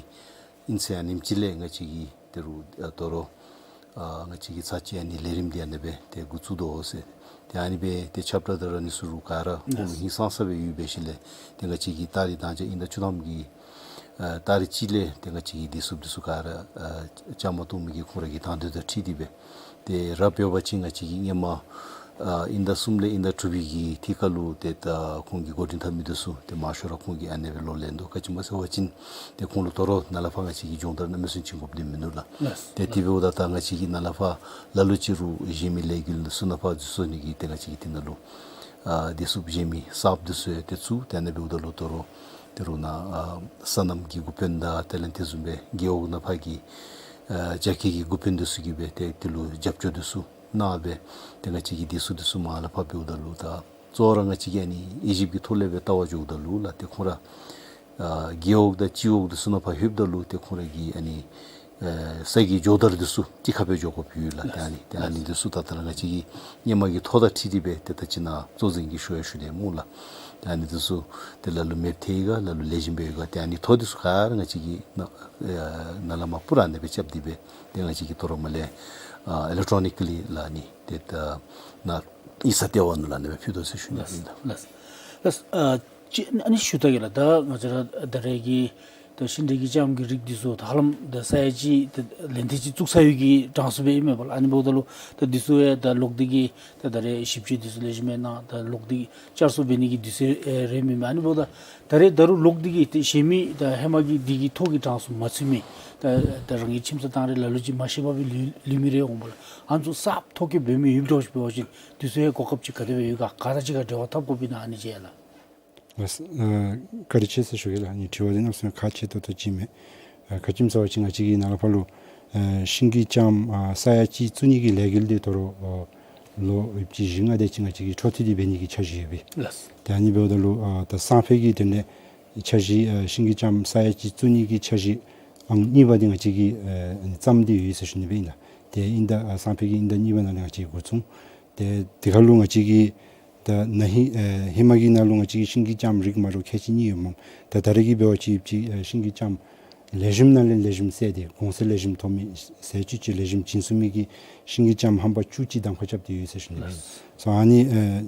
ཨིན་ཚེ་ཨ་ནེམ་ཅིག་ལས་ང་བཅས་ཀྱིས་ཏེ་རུང་ཨ་དོ་རུང་ཨ་ང་བཅས་ཀྱིས་ཚར་གཅིག་ཨ་ནི་ལས་རིམ་འདི་ཨ་ནི་སྦེ་ཏེ་འགོ་བཙུགས་དོ་ཟེར། ཏེ་ཨ་ནི་སྦེ་ཏེ་ཁྱབ་བསྒྲགས་དང་ར་ཨ་ནི་ཚུ་རུང་ག་ར་ཁོང་ལུ་ཧིང་སངས་ས་སྦེ་ཡོད་པས་ཞིནམ་ལས་ཏེ་ང་བཅས་ཀྱིས་ཏ་རིག་དང་ཅ་དབྱིན་ཟླ་བཅུ་ཐམ་གྱི་ཨ་ཏ་རིག་གཅིག་ལས་ཏེ་ང་བཅས་ཀྱིས་བདེ་སྲུངཔ་འདི་ཚུ་ག་ར་ཨ་བཅའ་མར་གཏོགས་མི་གི་ཁོང་ར་གི་དང་འདོད་དང་འཁྲིལ་ཏེ་སྦེ་ཏེ་ར་འབད་བ་ཅིན་ང་བཅས་ཀྱིས་ཧེ་མ་ཨ་དབྱིན་ཟླ་གསུམ་ལས་དབྱིན་ཟླ་དྲུག་པའི་གི་ཐད་ཁར་ལུ་ཏེ་ད་ཁོང་གིས་འགོ་འདྲེན་འཐབ་མི་འདི་ཚུ་ཏེ་མང་ཤོས་ར་ཁོང་གིས་ཨ་ནི་སྦེ་ལོག་ལེན་དོ། ག་ཅི་སྨོ་ཟེར་བ་ཅིན་ཏེ་ཁོང་ལུ་དོ་རུང་ནཱ་ལས་ཕར་ང་བཅས་ཀྱིས་སྦྱོང་བརྡར་གནམ་མེད་ས་མེད་བྱིན་དགོཔ་འདི་མིན་ནུག་ལགས། ལགས། ཏེ་དེ་འབདཝ་ད་ད་ང་བཅས་ཀྱིས་ནཱ་ལས་ཕར་ལ་ལུ་ཅིག་རུང་གཞན་མི་ལས་འགུལ་ཚུ་ནང་ཕར་འཛུལ་སོང་ནི་གིས་ཏེ་ང་བཅས་ཀྱིས་དེ་ནང་ལུ་ཨ་བདེ་སྲུངཔ་གཞན་མི་གསརཔ་འདི་ཚུ་ཡང་ཏེ་བཙུགས། ཏེ་ཨ་ནི་འབདཝ་ད་ལུ་དོ་རུང་ཏེ་རུང་ནཱ་ཨ་སོ་ནམ་གྱི་འགོ་དཔོན་དང་དེ་ལས་དེ་བཟུམ་སྦེ་རྒེད་འོག་ནང་ཕར་གྱི་ཨ་རྒྱ་སྐྱེད་ཀྱི་འགོ་དཔོན་འདི་ཚུ་གིས་སྦེ་ཏེ་དེ་ལུ་རྒྱབ་སྐྱོར་འདི་ཚུ་གནང་སྦེ་ཏེ་ང་བཅས་ཀྱིས་བདེ་སྲུངཔ་འདི་ཚུ་མར་ལས་ཕར་འབདཝ་ད་ལུ་ད་གཙོ་བོ་ར་ང་བཅས་ཀྱིས་ཨ་ནི་དབྱེ་ཞིབ་ཀྱི་ཐོག་ལས་སྦེ་བལྟ་བར་འགྱོཝ་ད་ལུ་ལགས་ཏེ་ཁོང་ར་ཨ་རྒེད་འོག་དང་སྤྱི་འོག་འདི་ཚུ་ནང་ཕར་ལྷོདཔ་ད་ལུ་ཏེ་ཁོང་ར་གི་ཨ་ནི་ཨེ་ས་གི་སྦྱོང་བརྡར་འདི་ཚུ་གཅིག་ཁར་སྦེ་འགྱོ་དགོཔ་ཡོད་ལགས། ཏེ་ཨ་ནི་ཏེ་ཨ་ནི་འདི་ཚུ་ད་ལྟོ་ར་ང་བཅས་ཀྱིས་ཧེ་མ་གི་ཐོ་དང་འཁྲིལ་ཏེ་སྦེ་ཏེ་ད་ཅི་ནཱ་གཙོ་འཛིན་གྱིས་ཞུ་ཡང་ཞུ་ནི་སྨོ་ལགས། ཏེ་ཨ་ནི་འདི་ཚུ་ཏེ་ལ་ལུ་མེདཔ་ཐལ་ཡི་ག་ལ་ལུ་ལེགས་ཤོམ་སྦེ་ཡོད་ག། ཏེ་ཨ་ནི་ཐོ་འདི་ཚུ་ག་ར་ང་བཅས་ཀྱིས་ནཱ་ཨེ་ནཱ་ལས་མར་པུ་ར་ཨ་ནི་སྦེ་རྐྱབ་སྟེ་སྦེ་ཏེ་ང་བཅས་ཀྱིས་དོ་རུང་མར་ལས་ཨ་ཨི་ལེག་ཊོ་ནི་ཀི་ལི་ལགས་ཨ་ནི་ཏེ་ད་ནཱ་ཡིག་ཚང་ལྟེ་བ་ནང་ལུ་ཨ་ནི་སྦེ་ཕུལ་དོ་ཟེར་ཞུ་ནི་ཨིན་ལགས། ལགས། ལགས། ཨ་ཅི་ཨ་ནི་ཞུ་ད་གེ་ལགས། ད་ང་བཅས་ར་ད་རེས་ཀྱི་ ད་ཤིང་འབྲས་ཀྱི་ལྕངམ་གྱི་རིགས་འདི་ཚུ་ད་ཧ་ལམ་ད་ས་ཡ་གཅིག་ད་ལན་ཐེངས་གཅིག་བཙུགས་ཚར་ཡོད་ཀྱི་གྲངས་སུ་སྦེ་ཨིན་མས་པ་ལགས། ཨ་ནི་འབདཝ་ད་ལུ་ད་འདི་ཚུ་ཡང་ད་ལོག་སྟེ་གི་ད་ད་རེས་ཞིབ་དཔྱད་འདི་ཚུ་ལེགས་ཤོམ་སྦེ་གནང་། ད་ལོག་སྟེ་གི་བསྐྱར་གསོ་འབད་ནི་གི་དུས་ཚོད་ཨེ་རན་མས་མས། ཨ་ནི་འབདཝ་ད་ད་རེས་ད་རུང་ལོག་སྟེ་གི་ཏེ་གཞན་མི་ད་ཧེ་མ་གི་འདི་གི་ཐོག་གི་གྲངས་སུ་མ་ཚུད་མི་ད་ད་རང་གི་ཁྱིམ་ཚང་དང་རེ་ལ་ལུ་ཅིག་མ་ཤེས་པར་སྦེ་ལུས་ལུས་མི་རེ་འོང་པ་ལགས། ཨ་ནི་ཚུ་གསརཔ་ཐོ་བཀོད་འབད་མི་ཡོདཔ་འདྲཝ་ཅིག་འབད་བ་ཅིན་དུས་ཚོད་ཡང་གོ་སྐབས་ཅིག་ག་དེ་སྦེ་ཡོད་ག། ག་དང་གཅིག་ཁར་འབྲེལ་བ་འཐབ་དགོཔ་ཨིན་ན་ཨ་ནི་ཅིག་ཡ་ལགས། ལགས། ཨ་བཀའ་དྲིན་ཆེ་ཟེར་ཞུ་གེ་ལགས། ཨ་ནི་དྲི་བ་འདི་གནམ་མེད་ས་མེད་ཁག་ཆེ་ཏོག་ཏོ་ཅིག་མས། ཨ་ག་ཅི་སྨོ་ཟེར་བ་ཅིན་ང་བཅས་ཀྱི་ནཱ་ལས་ཕར་ལུ་ཨ་ཤིང་གི་ལྕངམ་ཨ་ས་ཡ་གཅིག་བཙུགས་ནི་གི་ལས་འགུལ་འདི་དོ་རུང་ཨ་ལོ་ཡོདཔ་ཅིག་བཞི་ལྔ་དེ་ཅིག་ང་བཅས་ཀྱིས་འཕྲོ་མཐུད་དེ་འབད་ནི་གི་འཆར་གཞི་ཡོད་པས། ལགས། ཏེ་ཨ་ནི་འབདཝ་ད་ལུ་ཨ་ད་སང་ཕོད་ཀྱི་དེ་ལས་འཆར་གཞི་ཨ་ཤིང་གི་ལྕངམ་ས་ཡ་གཅིག་བཙུགས་ནི་གི་འཆར་གཞི་ཨང་གཉིས་པ་འདི་ང་བཅས་ཀྱིས་ཨ་བརྩམས་ཏེ་ཡོད་ཟེར་ཞུ་ནི་སྦེ་ཨིན་ལགས། ཏེ་དབྱིན་ཟླ་ཨ་སང་ཕོད་ཀྱི་དབྱིན་ཟླ་གཉིས་པ་ནང་ལས་ང་བཅས་ཀྱིས་འགོ་བཙུགས། ཏེ་དེ་ཁར་ལུ་ང་བཅས་ཀྱིས་ད་ན་ཧིང་ཨེ་ཧེ་མ་གི་ནང་ལུ་ང་བཅས་ཀྱིས་ཤིང་གི་ལྕངམ་རིགས་མ་འདྲཝ་ཁལ་གཅིག་གཉིས་ཡོདཔ་མས། ད་ད་རེས་ཀྱི་འབད་བ་ཅིན་ཅིག་ཨེ་ཤིང་གི་ལྕངམ་ལེགས་ཤོམ་ནང་ལས་ལེགས་ཤོམ་བསལ་ཏེ་གོང་ཚད་ལེགས་ཤོམ་ཐོབ་མི་ཟས་བཅུད་ཅིག་ལེགས་ཤོམ་བྱིན་ཚུགས་མི་གི་ཤིང་གི་ལྕངམ་རྣམ་པ་བཅུ་གཅིག་གདམ་ཁ་རྐྱབ་སྟེ་ཡོད་ཟེར་ཞུ་ནི་ཨིན། ལགས། སོ་ཨ་ནི་ཨེ་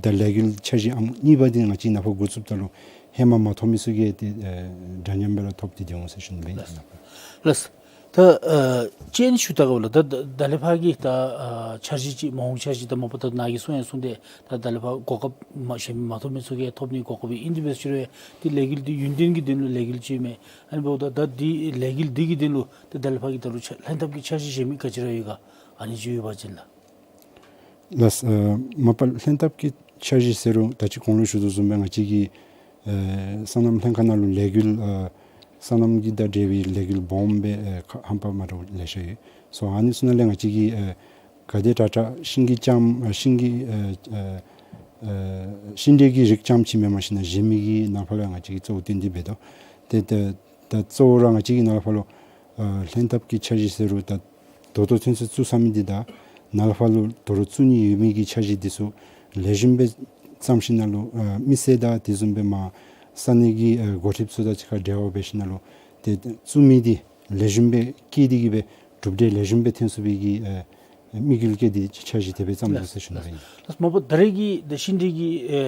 ད་ལས་འགུལ་འཆར་གཞི་ཨང་གཉིས་པ་འདི་ང་བཅས་ནཱ་ཕར་འགོ་བཙུགསཔ་ད་ལུ་ཧེ་མ་མ་ཐོབ་མི་ཚུ་གིས་ཏེ་ཨེ་འདྲ་མཉམ་སྦེ་ར་ཐོབ་སྟེ་སྡོད་འོང་ཟེར་ཞུ་ནི་ཨིན། ལགས། ལགས། ད་ཨ་ཅིན་ཞུ་ད་ག་ལགས། ད་ད་ད་ལས་ཕར་གྱི་ད་ཨ་འཆར་གཞི་ཅིག་མ་འོངས་འཆར་གཞི་ད་མ་པ་ད་ནཱ་གིས་གསུང་ཡང་གསུངས་ཏེ་ད་ད་ལས་ཕར་གོ་སྐབས་མ་གཞན་མ་ཐོབ་མི་ཚུ་གིས་ཐོབ་ནི་གོ་སྐབས་ཨིན། དེ་འབད་ཟེར་རུང་ཏེ་ལས་འགུལ་འདི་ཡུན་བརྟན་གྱི་དོན་ལུ་ལས་འགུལ་ཅིག་མས། ཨ་ནི་འབདཝ་ད་ད་འདི་ལས་འགུལ་འདི་གི་དོན་ལུ་ཏེ་ད་ལས་ཕར་གྱི་ད་རུང་ལྷན་ཐབས་ཀྱི་འཆར་གཞི་གཞན་མི་ག་ཅི་ར་ཡོད་ག། ཨ་ནི་ཅིག་ཡོད་པ་ཅིན་ལགས། ལགས། ཨ་མ་པ་ལྷན་ཐབས་ཀྱི་འཆར་གཞི་ཟེར་རུང་ད་ཅི་གོང་ལུ་ཞུ་དོ་བཟུམ་སྦེ་ང་བཅས་ཀྱི་ཨེ་སོ་ནམ་ལྷན་ཁག་ནང་ལུ་ལས་འགུལ་ཨ་སོ་ནམ་གྱི་དང་འབྲེལ་བའི་ལས་འགུལ་སྦོམ་སྦེ་ཨེ་ཁག་རྣམ་པ་མ་འདྲཝ་ལེ་ཤ་ཡོད། སོ་ཨ་ནི་ཚུ་ནང་ལས་ང་བཅས་ཀྱིས་ཨེ་ག་དེ་དྲག་དྲག་ཤིང་གི་ལྕངམ་ཨེ་ཤིང་གི་ཨེ་ཨེ་ཨེ་ཤིང་འབྲས་ཀྱི་རིགས་རྐྱངམ་ཅིག་མེན་པར་ཞིན་ན་གཞན་མི་གི་ནང་ཕར་ལུ་ང་བཅས་ཀྱིས་གཙོ་བོ་བཏོན་ཏེ་འབད་དོ། ཏེ་ཏེ་ད་གཙོ་བོ་ར་ང་བཅས་ཀྱིས་ནཱ་ལས་ཕར་ལུ་ཨ་ལྷན་ཐབས་ཀྱི་འཆར་གཞི་ཟེར་རུང་ད་ད་ལྟོ་ཚུན་ཚོད་བཙུགས་ཚར་མི་འདི་དང་ནཱ་ལས་ཕར་ལུ་ད་རུང་བཙུགས་ནི་ཡོད་མི་གི་འཆར་གཞི་འདི་ཚུ་ལེགས་ཤོམ་སྦེ་བརྩམས་ཞིནམ་ལས་ཨ་མི་སེར་དང་དེ་བཟུམ་སྦེ་མར་ས་གནས་ཀྱི་ཨ་འགོ་ཁྲིདཔ་ཚུ་དང་གཅིག་ཁར་འབྲེལ་བ་འབད་ཞིནམ་ལས་ཏེ་བཙུགས་མི་འདི་ལེགས་ཤོམ་སྦེ་བསྐྱེད་དེ་གི་སྦེ་གྲུབ་འབྲས་ལེགས་ཤོམ་སྦེ་ཐོན་ཚུགས་པའི་གི་ཨ་དམིགས་ཡུལ་བསྐྱེད་དེ་འཆར་གཞི་དེ་སྦེ་བརྩམས་དོ་ཟེར་ཞུ་ནི་ཨིན། ལགས། མ་པ་ད་རེས་ཀྱི་ད་ཤིང་འབྲས་ཀྱི་ཨེ་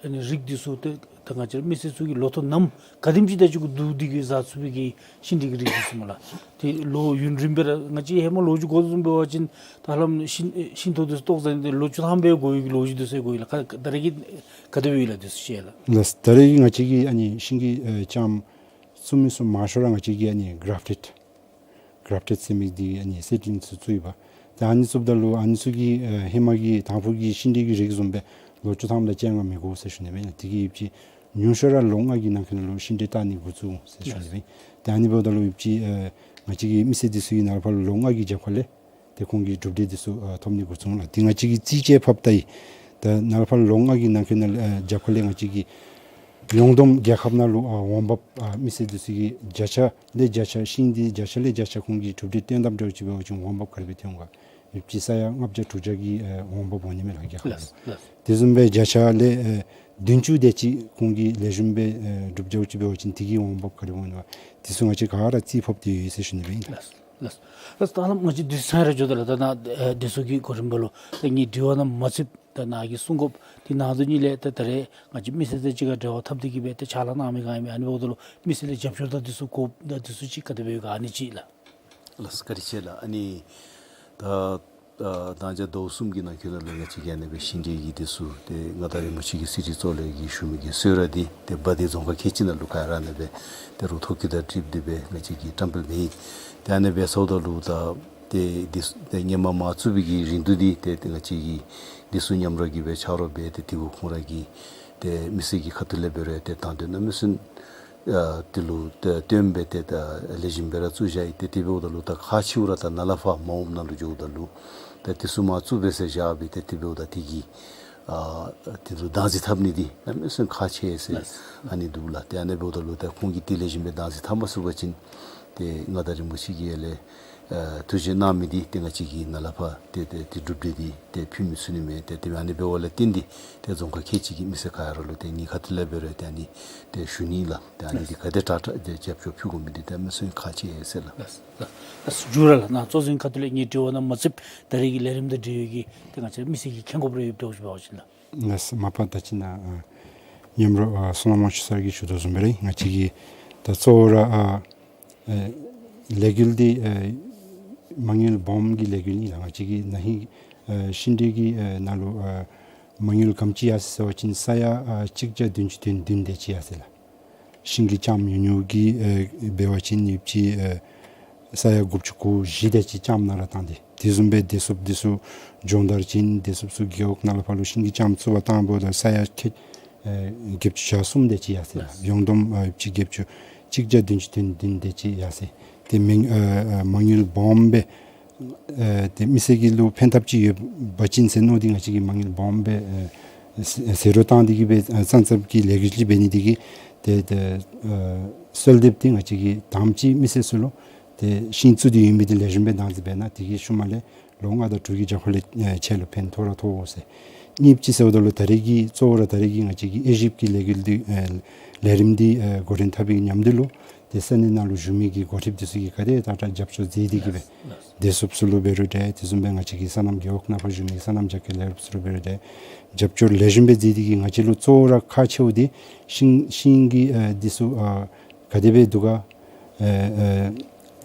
ཨ་ནི་རིགས་འདི་ཚུ་ཏེ་ད་ང་བཅས་ར་མི་སེར་ཚུ་གིས་ལོ་ཐོག་ནམ་ག་དེམ་ཅིག་དང་གཅིག་ཁར་བསྡུ་སྟེ་གི་བཟའ་ཚུགས་པའི་གི་ཤིང་འབྲས་ཀྱི་རིགས་འདི་ཚུ་སྨོ་ལགས། ཏེ་ལོ་ཡུན་རིངམོ་སྦེ་ར་ང་བཅས་ཧེ་མ་ལོ་རྒྱུས་གོ་དོ་བཟུམ་འབད་བ་ཅིན་ད་ཧ་ལམ་ཤིང་ཤིང་ཏོག་འདི་ཚུ་བཏོག་ཟ་ནི་འདི་ལོ་བཅུ་ཐམ་སྦེ་འགོར་བའི་གི་ལོ་རྒྱུས་འདི་ཚུ་གོ་ཡི་ལགས། ཁ་ད་རེས་ཀྱི་ག་དེ་སྦེ་ཡོད་ལགས་འདི་ཚུ་ཤེས་ལགས། ལགས། ད་རེས་ཀྱི་ང་བཅས་ཀྱིས་ཨ་ནི་ཤིང་གི་ཨེ་ལྕངམ་བཙུགས་མི་ཚུ་མང་ཤོས་ར་ང་བཅས་ཀྱིས་ཨ་ནི་གརཕ་ཊེཌ་གརཕ་ཊེཌ་ཟེར་མི་འདི་ཨ་ནི་སི་ཌི་ལིང་ཚུ་བཙུགས་ཡོདཔ། ད་ཨ་ནི་བཙུགསཔ་ད་ལུ་ཨ་ནི་ཚུ་གིས་ཨེ་ཧེ་མ་གི་དང་ཕུ་གི་ཤིང་འབྲས་ཀྱི་རིགས་བཟུམ་སྦེ་ལོ་བཅུ་ཐམ་དང་བཅོ་ལྔ་མི་འགོར་ཟེར་ཞུ་ནི་མེན་ན། དེ་གིས་ཡོད་པ་ཅིན་ཉུང་ཤོས་ར་ལོ་ལྔ་གི་ནང་འཁོད་ནང་ལུ་ཤིང་འབྲས་བཏགས་ནི་འགོ་བཙུགས་འོང་ཟེར་ཞུ་ནི་མེན་ན། ད་ཨ་ནི་འབདཝ་ད་ལུ་ཡོད་པ་ཅིན་ཨེ་ང་བཅས་ཀྱི་མི་སེར་འདི་ཚུ་གིས་ནཱ་ལས་ཕར་ལོ་ལྔ་གི་རྒྱབ་ཁ་ལས་ཏེ་ཁོང་གི་གྲུབ་འབྲས་འདི་ཚུ་ཨ་ཐོབ་ནི་འགོ་བཙུགས་འོང་ལགས། ཏེ་ང་བཅས་ཀྱིས་རྩིས་དཔྱད་ཕབ་ད་ཡི། ད་ནཱ་ལས་ཕར་ལོ་ལྔ་གི་ནང་འཁོད་ནང་ལས་ཨ་རྒྱབ་ཁ་ལས་ང་བཅས་ཀྱིས་ཡོངས་བསྡོམས་རྒྱལ་ཁབ་ནང་ལུ་ཨ་འོང་འབབ་ཨ་མི་སེར་འདི་ཚུ་གིས་བརྒྱ་ཆ་ལས་བརྒྱ་ཆ་ཤིང་འདི་བརྒྱ་ཆ་ལས་བརྒྱ་ཆ་ཁོང་གིས་གྲུབ་འབྲས་བཏོན་དཔ་འདྲཝ་ཅིག་འབད་བ་ཅིན་འོང་འབབ་ག་དེ་སྦེ་ཐོན་འོང་ག། ཡོད་པ་ཅིན་ས་ཡ་ལྔ་བརྒྱ་དྲུག་བརྒྱ་གི་ཨ་འོང་འབབ་འོང་ནི་མས་ལགས་རྒྱལ་ཁབ་ལུ། ལགས་ལགས། དེ་བཟུམ་སྦེ་བརྒྱ་ཆ་ལས་ཨ་བདུན་ཅུ་དེ་ཅིག་ཁོང་གིས་ལེགས་ཤོམ་སྦེ་ཨ་གྲུབ་འགྱོཝ་ཅིག་འབད་བ་ཅིན་དེ་གིས་འོང་འབབ་ག་དེ་སྦེ་འོང་ནི་མས། དེ་ཚུ་ང་བཅས་ག་ར་རྩིས་ཕབ་སྟེ་ཡོད་ཟེར་ཞུ་ནི་སྦེ་ཨིན་ལགས། ལགས་ལགས། ད་ཧ་ལམ་ང་བཅས་དུས་ཚོད་ར་འགྱོ་དོ་ལགས། ད་ནཱ་ཨེ་དེ་ཚུ་གི་གོ་རིམ་པ་ལུ་ད་ངེའི་དྲི་བ་རྣམས་མ་ཚུདཔ་ད་ནཱ་གིས་གསུང་དགོཔ་འདི་ནང་དོན་ཉིད་ལས་ད་ད་རེས་ང་བཅས་མི་སེར་དང་གཅིག་ཁར་འབྲེལ་བ་འཐབ་སྟེ་གི་སྦེ་ཏེ་ཕྱག་ལཱ་གནང་མི་ག་ཨིན་མས། ཨ་ནི་འབདཝ་ད་ལུ་མི་སེར་ལས་རྒྱབ་སྐྱོར་དང་འདི་ཚུ་དགོཔ་ད་འདི་ཚུ་ཅིག་ག་དེ་སྦེ་ཡོད་ག། ཨ་ནི་ཅིག་ལགས། ལགས་སོ། བཀའ་དྲིན་ཆེ་ལགས། ཨ་ནི་ད་ཨ་ད་ཅི་ཟླཝ་གསུམ་གྱི་ནང་འཁོད་ནང་ལུ་ང་བཅས་ཀྱིས་ཨ་ནི་སྦེ་ཤིང་འབྲས་ཀྱི་འདི་ཚུ་ཏེ་མངའ་བདག་རིན་པོ་ཆེ་གི་གསེར་ཁྲི་གཙོ་ལས་ཀྱི་ཞུ་མི་གི་གསོལ་རས་འདི་ཏེ་དབང་འདུས་རྫོང་ཁག་ཁལ་གཅིག་ནང་ལུ་ག་ར་ཨ་ནི་སྦེ་ཏེ་རུ་ཐོག་གི་དང་འཁྲིལ་ཏེ་སྦེ་ང་བཅས་ཀྱིས་བཀྲམ་སྤེལ་འབད་ཡི། ཏེ་ཨ་ནི་སྦེ་སོངམ་ད་ལུ་ད་ཏེ་འདི་ཚུ་ཏེ་ཧེ་མ་མ་བཙུགས་པའི་གི་རིང་དུ་འདི་ཏེ་ཏེ་ང་བཅས་ཀྱིས་འདི་ཚུ་མཉམ་རོགས་ཀྱིས་སྦེ་ཕྱག་རོགས་འབད་དེ་དེ་གུ་ཁོང་ར་གིས་ཏེ་མི་སེར་གྱི་ཁ་ཐུག་ལས་འབད་རུང་ཏེ་དང་དོན་གནམ་མེད་ས་མེད་ཨ་དེ་ལུ་ཏེ་བརྟེན་སྦེ་ཏེ་ད་ལེགས་ཤོམ་སྦེ་ར་བཙུགས་བཞག་ཡི། ཏེ་དེ་འབདཝ་ད་ལུ་ད་ཁག་ཆེཝ་ར་ད་ནཱ་ལས་ཕར་མ་འོངམ་ནང་ལུ་འགྱོཝ་ད་ལུ་ད་དེ་ཚུ་མ་བཙུགས་པས་ཟེར་བཞག་སྦེ་ཏེ་དེ་འབདཝ་ད་དེ་གིས་ཨ་དེ་ལུ་བདག་འཛིན་འཐབ་ནི་འདི་གནམ་མེད་ས་མེད་ཁག་ཆེ་ཟེར་ལགས། ཨ་ནི་འདུག་ལགས། ཏེ་ཨ་ནི་འབདཝ་ད་ལུ་ད་ཁོང་གིས་དེ་ལེགས་ཤོམ་སྦེ་བདག་འཛིན་འཐབ་མ་ཚུགས་པ་ཅིན་ཏེ་མངའ་བདག་རིན་པོ་ཆེ་གིས་ཡར་ལས་ཨ་ཐུགས་བཞེད་གནང་མི་འདི་ཏེ་ང་བཅས་ཀྱིས་ནཱ་ལས་ཕར་ཏེ་ཏེ་ཏེ་གྲུབ་འབྲས་འདི་ཏེ་ཕུལ་མི་ཚུགས་ནི་མས། ཏེ་ཏེ་ཨ་ནི་འབདཝ་ལས་བརྟེན་ཏེ་ཏེ་རྫོང་ཁག་ཁལ་གཅིག་གི་མི་སེར་ག་ར་ལུ་ཏེ་ངེའི་ཁ་ཐུག་ལས་འབད་རུང་ཏེ་ཨ་ནི་ཏེ་ཞུ་ནི་ལགས། ཏེ་ཨ་ནི་འདི་ག་དེ་དྲག་དྲག་ཏེ་རྒྱབ་སྐྱོར་ཕུལ་དགོ་མི་འདི་ཏེ་མི་སེར་ཁག་ཆེ་ཟེར་ལགས། ལགས་ལགས། ཞུ་ར་ལགས། ནཱ་གཙོ་འཛིན་ཁ་ཐུག་ལས་ངེའི་དྲི་བ་རྣམས་མ་ཚུདཔ་ད་རེས་ཀྱི་ལས་རིམ་དང་འབྲེལ་ཡོད་ཀྱི་ཏེ་ང་བཅས་མི་སེར་གྱིས་མཁྱེན་དགོཔ་རེ་ཡོདཔ་འདྲཝ་ཅིག་འབད་བ་ཅིན་ལགས། ལགས་སོ། མ་པ་ད་ཅི་ནཱ་ཨ་མཉམ་རོགས་ཨ་བསོད་ནམས་དབང་ཕྱུག་ཟེར་གྱིས་ཞུ་དོ་བཟུམ་སྦེ་ར་ང་བཅས་ཀྱིས་ ད་གཙོ་བོ་ར་ཨ་ཨེ་ལས་འགུལ་འདི་ཨེ་མ་དངུལ་སྦོམ་གྱི་ལས་འགུལ་ཨིན་ལགས། ང་བཅས་ཀྱི་ན་ཧིང་ཨེ་ཤིང་འབྲས་ཀྱི་ཨེ་ནང་ལུ་ཨེ་མ་དངུལ་ག་དེམ་ཅིག་ཡར་སོ་ཡི་ཟེར་བ་ཅིན་ས་ཡ་ཨ་གཅིག་བརྒྱ་བདུན་ཅུ་དོན་བདུན་དེ་ཅིག་ཡར་སོ་ཡི་ལགས། ཤིང་གི་ལྕངམ་ཉུང་ཉུང་གི་ཨེ་འབད་བ་ཅིན་ཡོདཔ་ཅིག་ཨེ་ས་ཡ་དགུ་བཅུ་གོ་བཞི་དེ་ཅིག་ལྕངམ་ནང་ར་བཏང་སྟེ། དེ་བཟུམ་སྦེ་བདེ་སྲུངཔ་འདི་ཚུ་སྦྱོང་བརྡར་བྱིན། བདེ་སྲུངཔ་ཚུ་རྒེད་འོག་ནང་ལུ་ཕར་ལུ་ཤིང་གི་ལྕངམ་བཙུགས་པར་བཏངམ་ད་ས་ཡ་ཁལ་ཨེ་བརྒྱད་ཅུ་གྱ་གསུམ་དེ་ཅིག་ཡར་སོ་ཡི་ལགས། ཡོངས་བསྡོམས་ཨེ་ཡོདཔ་ཅིག་བརྒྱད་ཅུ་གཅིག་བརྒྱ་བདུན་ཅུ་དོན་བདུན་དེ་ཅིག་ཡར་སོ་ཡི། ཏེ་མ་ཨེ་ཨེ་མ་དངུལ་སྦོམ་སྦེ་ཨེ་ཏེ་མི་སེར་གྱི་ལུ་ཕན་ཐབས་ཅིག་ཡོད་པ་ཅིན་ཟེར་མནོ་སྟེ་ང་བཅས་ཀྱིས་མ་དངུལ་སྦོམ་སྦེ་ཨེ་ཟད་འགྲོ་བཏང་སྟེ་གིས་སྦེ་ཨེ་ཙམ་ཙམ་གྱི་ལས་འགུལ་ཅིག་འབད་ནི་དེ་གིས་ཏེ་ཏེ་ཨེ་གསོལ་འདེབས་འདི་ང་བཅས་ཀྱིས་དང་པ་ཅིག་མི་སེར་ཚུ་ལུ་ཏེ་ཤིང་བཙུགས་ཏེ་ཡོད་མི་འདི་ལེགས་ཤོམ་སྦེ་བདག་འཛིན་འབད་ན་དེ་གིས་ཤུལ་མ་ལས་ལོ་ལྔ་དང་དྲུག་གི་རྒྱབ་ཁ་ལས་ཨེ་ཁྱེད་ལུ་ཕན་ཐོགས་ར་ཐོགས་འོང་ཟེར། གཉིས་པ་ཅིག་ཟེརཝ་ད་ལུ་ད་རེས་ཀྱི་གཙོ་བོ་ར་ད་རེས་ཀྱི་ང་བཅས་ཀྱི་དབྱེ་ཞིབ་ཀྱི་ལས་འགུལ་འདི་ཨེ་ལས་རིམ་འདི་ཨེ་འགོ་འདྲེན་འཐབ་པའི་མཉམ་དུ་ལུ་ཏེ་ས་གནས་ནང་ལུ་བཞུགས་མི་གི་འགོ་ཁྲིདཔ་འདི་ཚུ་གིས་ག་དེ་དྲག་དྲག་རྒྱབ་སྐྱོར་མཛད་དེ་གིས་སྦེ་བདེ་སྲུངཔ་ཚུ་ལུ་འབད་རུང་འདྲ། དེ་བཟུམ་སྦེ་ང་བཅས་ཀྱི་སོ་ནམ་རྒེད་འོག་ནང་ཕར་བཞུགས་མི་སོ་ནམ་རྒྱབ་སྐྱོར་ལས་རོགསཔ་ཚུ་ལུ་འབད་རུང་འདྲ། རྒྱབ་སྐྱོར་ལེགས་ཤོམ་སྦེ་མཛད་དེ་གིས་ང་བཅས་ལུ་གཙོ་བོ་ར་ཁག་ཆེཝ་འདི་ཤིང་ཤིང་གི་ཨེ་འདི་ཚུ་ཨ་ག་དེ་སྦེ་འདུག་ག། ཨེ་ཨེ་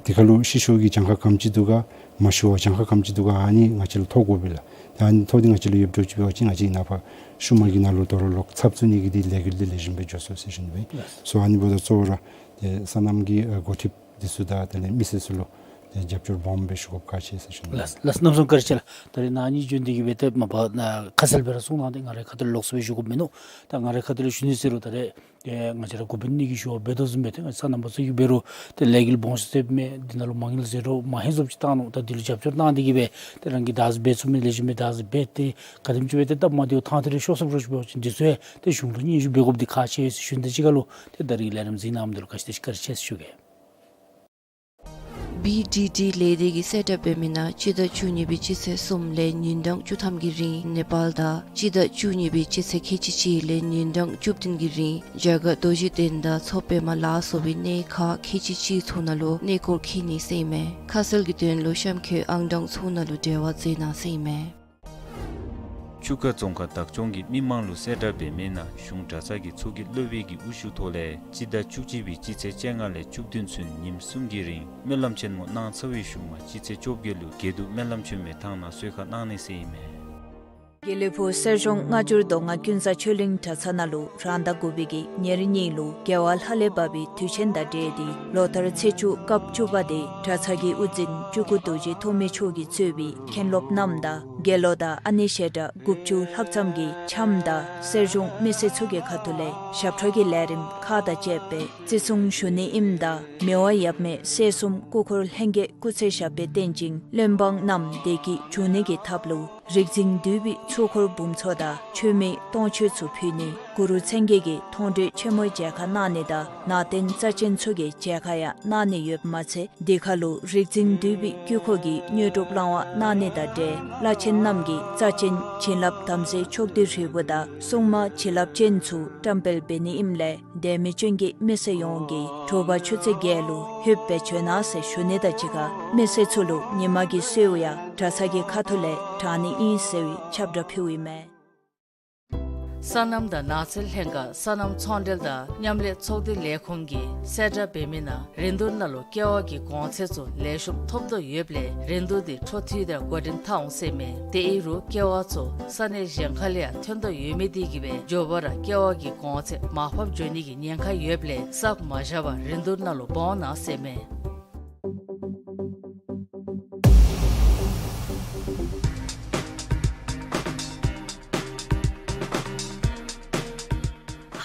དེ་ཁར་ལུ་ཤི་ཤོར་གྱི་གྱངས་ཁ་ག་དེམ་ཅིག་འདུག་ག། མ་ཤི་བར་གྱངས་ཁ་ག་དེམ་ཅིག་འདུག་ག། ཨ་ནི་ང་བཅས་ལུ་ཐོབ་དགོ་པས་ལགས། ད་ཨ་ནི་ཐོབ་སྟེ་ང་བཅས་ལུ་ཡོདཔ་འདྲཝ་ཅིག་འབད་བ་ཅིན་ང་བཅས་ནཱ་ཕར་ཤུལ་མ་གི་ནང་ལུ་དོ་རུང་ལོག་ཚབ་བཙུགས་ནི་གི་འདི་ལས་འགུལ་འདི་ལེགས་ཤོམ་སྦེ་འགྱོ་ཚུགས་ཟེར་ཞུ་ནི་སྦེ་ཨིན། སོ་ཨ་ནི་འབདཝ་ད་གཙོ་བོ་ར་ཏེ་སོ་ནམ་གྱི་ཨེ་འགོ་ཁྲིདཔ་འདི་ཚུ་དང་དེ་ལས་མི་སེར་ཚུ་ལུ་ཏེ་རྒྱབ་སྐྱོར་སྦོམ་སྦེ་ཞུ་དགོཔ་ཁག་ཆེ་ཟེར་ཞུ་ནི་ལགས། ལགས་གནམ་མེད་ས་མེད་བཀའ་དྲིན་ཆེ་ལགས། ད་རེས་ནཱ་ཨ་ནི་བྱོན་ཏེ་གིས་སྦེ་ཏེ་མ་པ་ནཱ་ཁ་གསལ་སྦེ་ར་གསུང་གནང་སྟེ་ང་རའི་ཁ་ཐུག་ལས་ལོགས་སུ་སྦེ་ཞུ་དགོཔ་མིན་ནུག། ད་ང་རའི་ཁ་ཐུག་ལས་ཞུ་ནི་ཟེར་རུང་ད་རེས་ཏེ་ང་བཅས་ར་འགོ་དཔོན་གཉིས་ཀྱིས་ཞུ་བ་འབད་དོ་བཟུམ་སྦེ་ཏེ་ང་བཅས་སོ་ནམ་པ་ཚུ་གིས་འབད་རུང་ཏེ་ལས་འགུལ་སྦོམ་ཤོས་ཟེར་མི་འདི་ནང་ལུ་མ་དངུལ་ཟད་འགྲོ་མ་ཧེ་ཙམ་ཅིག་བཏང་ནུག། ད་འདི་ལུ་རྒྱབ་སྐྱོར་གནང་སྟེ་གིས་སྦེ་ཏེ་རང་གིས་བདག་འཛིན་འབད་ཚུགས་མི་ལེགས་ཤོམ་སྦེ་བདག་འཛིན་འབད་དེ་ག་དེམ་ཅིག་སྦེ་ཏེ་སྟབས་མ་བདེཝ་ཐང་ཐད་རེ་ཤོར་སོངམ་འདྲཝ་ཅིག་འབད་བ་ཅིན་འདི་ཚུ་ཡང་ཏེ་གཞུང་ལུ་སྙན་ཞུ་འབད་དགོཔ་འདི་ཁག་ཆེ་ཟེར་ཞུ་ནི། དེ་གཅིག་ཁར་ལུ་ཏེ་ད་རེས་ཀྱི་ལས་རིམ་གཟིགས་གནང་མི་འདི་ལུ་བཀའ་དྲིན་ཆེ་ཟེར་ཞུ་གེ། བི་ཌི་ཌི་ལས་སྡེ་གིས་གསལ་བསྒྲགས་འབད་མི་ནང་སྤྱི་ཟླ་བཅུ་གཉིས་པའི་སྤྱི་ཚེས་གསུམ་ལས་ཉིན་གྲངས་བཅུ་ཐམ་གྱི་རིང་ནེ་པཱལ་དང་སྤྱི་ཟླ་བཅུ་གཉིས་པའི་སྤྱི་ཚེས་ཁལ་གཅིག་གཅིག་ལས་ཉིན་གྲངས་བཅུ་བདུན་གྱི་རིང་རྒྱ་གར་རྡོ་རྗེ་གདན་དང་མཚོ་པདྨ་ལ་སོགས་པའི་གནས་ཁག་ཁལ་གཅིག་གཅིག་ཚུ་ནང་ལུ་གནས་སྐོར་འཁྱིད་ནི་ཟེར་ཨིན་མས། ཁ་གསལ་གྱི་དོན་ལུ་གཤམ་འཁོད་ཨང་གྲངས་ཚུ་ནང་ལུ་འབྲེལ་བ་མཛད་གནང་ཟེར་ཨིན་མས། ཆུ་ཁ་རྫོང་ཁག་བདག་སྐྱོང་གིས་མི་མང་ལུ་གསལ་བསྒྲགས་འབད་མི་ནང་གཞུང་གྲྭ་ཚང་གི་ཚོགས་ཀྱི་སློབ་དཔོན་གྱི་དབུ་བཞུགས་ཐོག་ལས་སྤྱི་ཟླ་བཅུ་གཅིག་པའི་སྤྱི་ཚེས་བཅོ་ལྔ་ལས་བཅུ་བདུན་ཚུན་ཉིནམ་གསུམ་གྱི་རིང་སྨོན་ལམ་ཆེན་མོ་གནང་ཚར་བའི་ཤུལ་མ་སྤྱི་ཚེས་བཅོ་བརྒྱད་ལུ་དགེ་འདུན་སྨོན་ལམ་ཆེན་མོའི་ཐང་ནང་གསོལ་ཁ་གནང་ནི་ཟེར་ཨིན་མས། དགེ་ལེགས་ཕུག་གསེར་གཞོང་སྔ་འགྱུར་མདོ་སྔགས་ཀུན་བཟང་ཆོས་གླིང་གྲྭ་ཚང་ནང་ལུ་རང་ཟླ་དགུ་པའི་གི་ཉེར་གཉིས་ལུ་རྒྱལ་བ་ལྷ་ལས་བབས་པའི་དུས་ཆེན་དང་འབྲེལ་ཏེ་ལོ་ལྟར་ཚེས་བཅུ་སྐབས་བཅུ་པ་དེ་གྲྭ་ཚང་གི་དབུ་འཛིན་སྤྲུལ་སྐུ་རྡོ་རྗེ་ཐོགས་མེད་མཆོག་གིས་གཙོས་པའི་མཁན་སློབ་རྣམས་དང་དགེ་སློང་དང་ཨ་ནེ་ཞལ་གྲངས་དགུ་བཅུ་ལྷག་ཙམ་གྱིས་འཆམ་དང་གསེར་གཞོང་མི་སེར་ཚུ་གི་ཁ་ཐུག་ལས་ཞབས་བྲོ་གི་ལས་རིམ་ཁག་དང་བཅས་པའི་བརྩི་སྲུང་ཞུ་ནི་ཨིནམ་ད་མི་དབང་ཡབ་མེས་སྲས་གསུམ་སྐུ་འཁོར་ལྷན་རྒྱས་སྐུ་ཚེ་ཞབས་པད་བརྟན་ཅིང་བློན་འབངས་རྣམས་བདེ་སྐྱིད་འབྱུང་ནི་གི་ཐབས་ལུ་རིག་འཛིན་འདུས་པའི་ཚོགས་འཁོར་འབུམ་ཚོགས་དང་མཆོད་མེ་སྟོང་མཆོད་ཚུ་ཕུལ་ནི། གུ་རུ་མཚན་བརྒྱད་ཀྱི་མཐོང་གྲོལ་ཆེན་མོའི་མཇལ་ཁ་གནང་ནི་དང་ནང་རྟེན་རྩ་ཆེན་ཚུ་གི་མཇལ་ཁ་ཡང་གནང་ནི་ཡོདཔ་མ་ཚད་དེ་ཁར་ལུ་རིག་འཛིན་འདུས་པའི་དཀྱིལ་འཁོར་གྱི་དངོས་གྲུབ་བླང་བ་གནང་ནི་དང་འབྲེལ་བླ་ཆེན་རྣམས་ཀྱི་རྩ་ཆེན་བྱིན་རླབས་དམ་རྫས་ཕྱོགས་བསྡུས་རིལ་བུ་དང་སྲུང་མ་བྱིན་རླབས་ཅན་ཚུ་བཀྲམ་སྤེལ་འབད་ནི་ཨིནམ་ལས་དད་མོས་ཅན་གྱི་མི་སེར་ཡོངས་ཀྱིས་དྲོ་པ་ཆུ་ཚོད་བརྒྱད་ལུ་ལྷོདཔ་སྦེ་བྱོན་གནང་ཟེར་ཞུ་ནི་དང་གཅིག་ཁར་མི་སེར་ཚུ་ལུ་ཉིན་མ་གི་གསོལཝ་ཡང་གྲྭ་ཚང་གི་ཁ་ཐུག་ལས་དྲང་ནི་ཨིན་ཟེར་བའི་ཁྱབ་བསྒྲགས་ཕུལཝ་ཨིན་མས། སོ་ནམ་དང་ནགས་ཚལ་ལྷན་ཁག་སོ་ནམ་ཚོང་འབྲེལ་དང་མཉམ་ལས་ཚོགས་སྡེ་ལས་ཁུངས་ཀྱིས་གསལ་བསྒྲགས་འབད་མི་ནང་རིན་བསྡུར་ནང་ལུ་ཀེ་བ་གི་གོང་ཚད་ཚུ་ལེགས་ཤོམ་ཐོབ་དོ་ཡོདཔ་ལས་རིན་བསྡུར་འདི་འཕྲོ་མཐུད་དེ་འགོ་འདྲེན་འཐབ་འོང་ཟེར་ཨིན་མས། དེ་ཨིན་རུང་ཀེ་བ་ཚུ་ས་གནས་གཞན་ཁར་ལས་ཡང་ཐོན་དོ་ཡོད་མི་དེ་གིས་སྦེ་མགྱོགས་པ་ར་ཀེ་བ་གི་གོང་ཚད་མར་ཕབ་འགྱོ་ནི་གི་ཉེན་ཁ་ཡོདཔ་ལས་བསགས་མ་བཞག་པར་རིན་བསྡུར་ནང་ལུ་འབག་འོང་གནང་ཟེར་ཨིན་མས།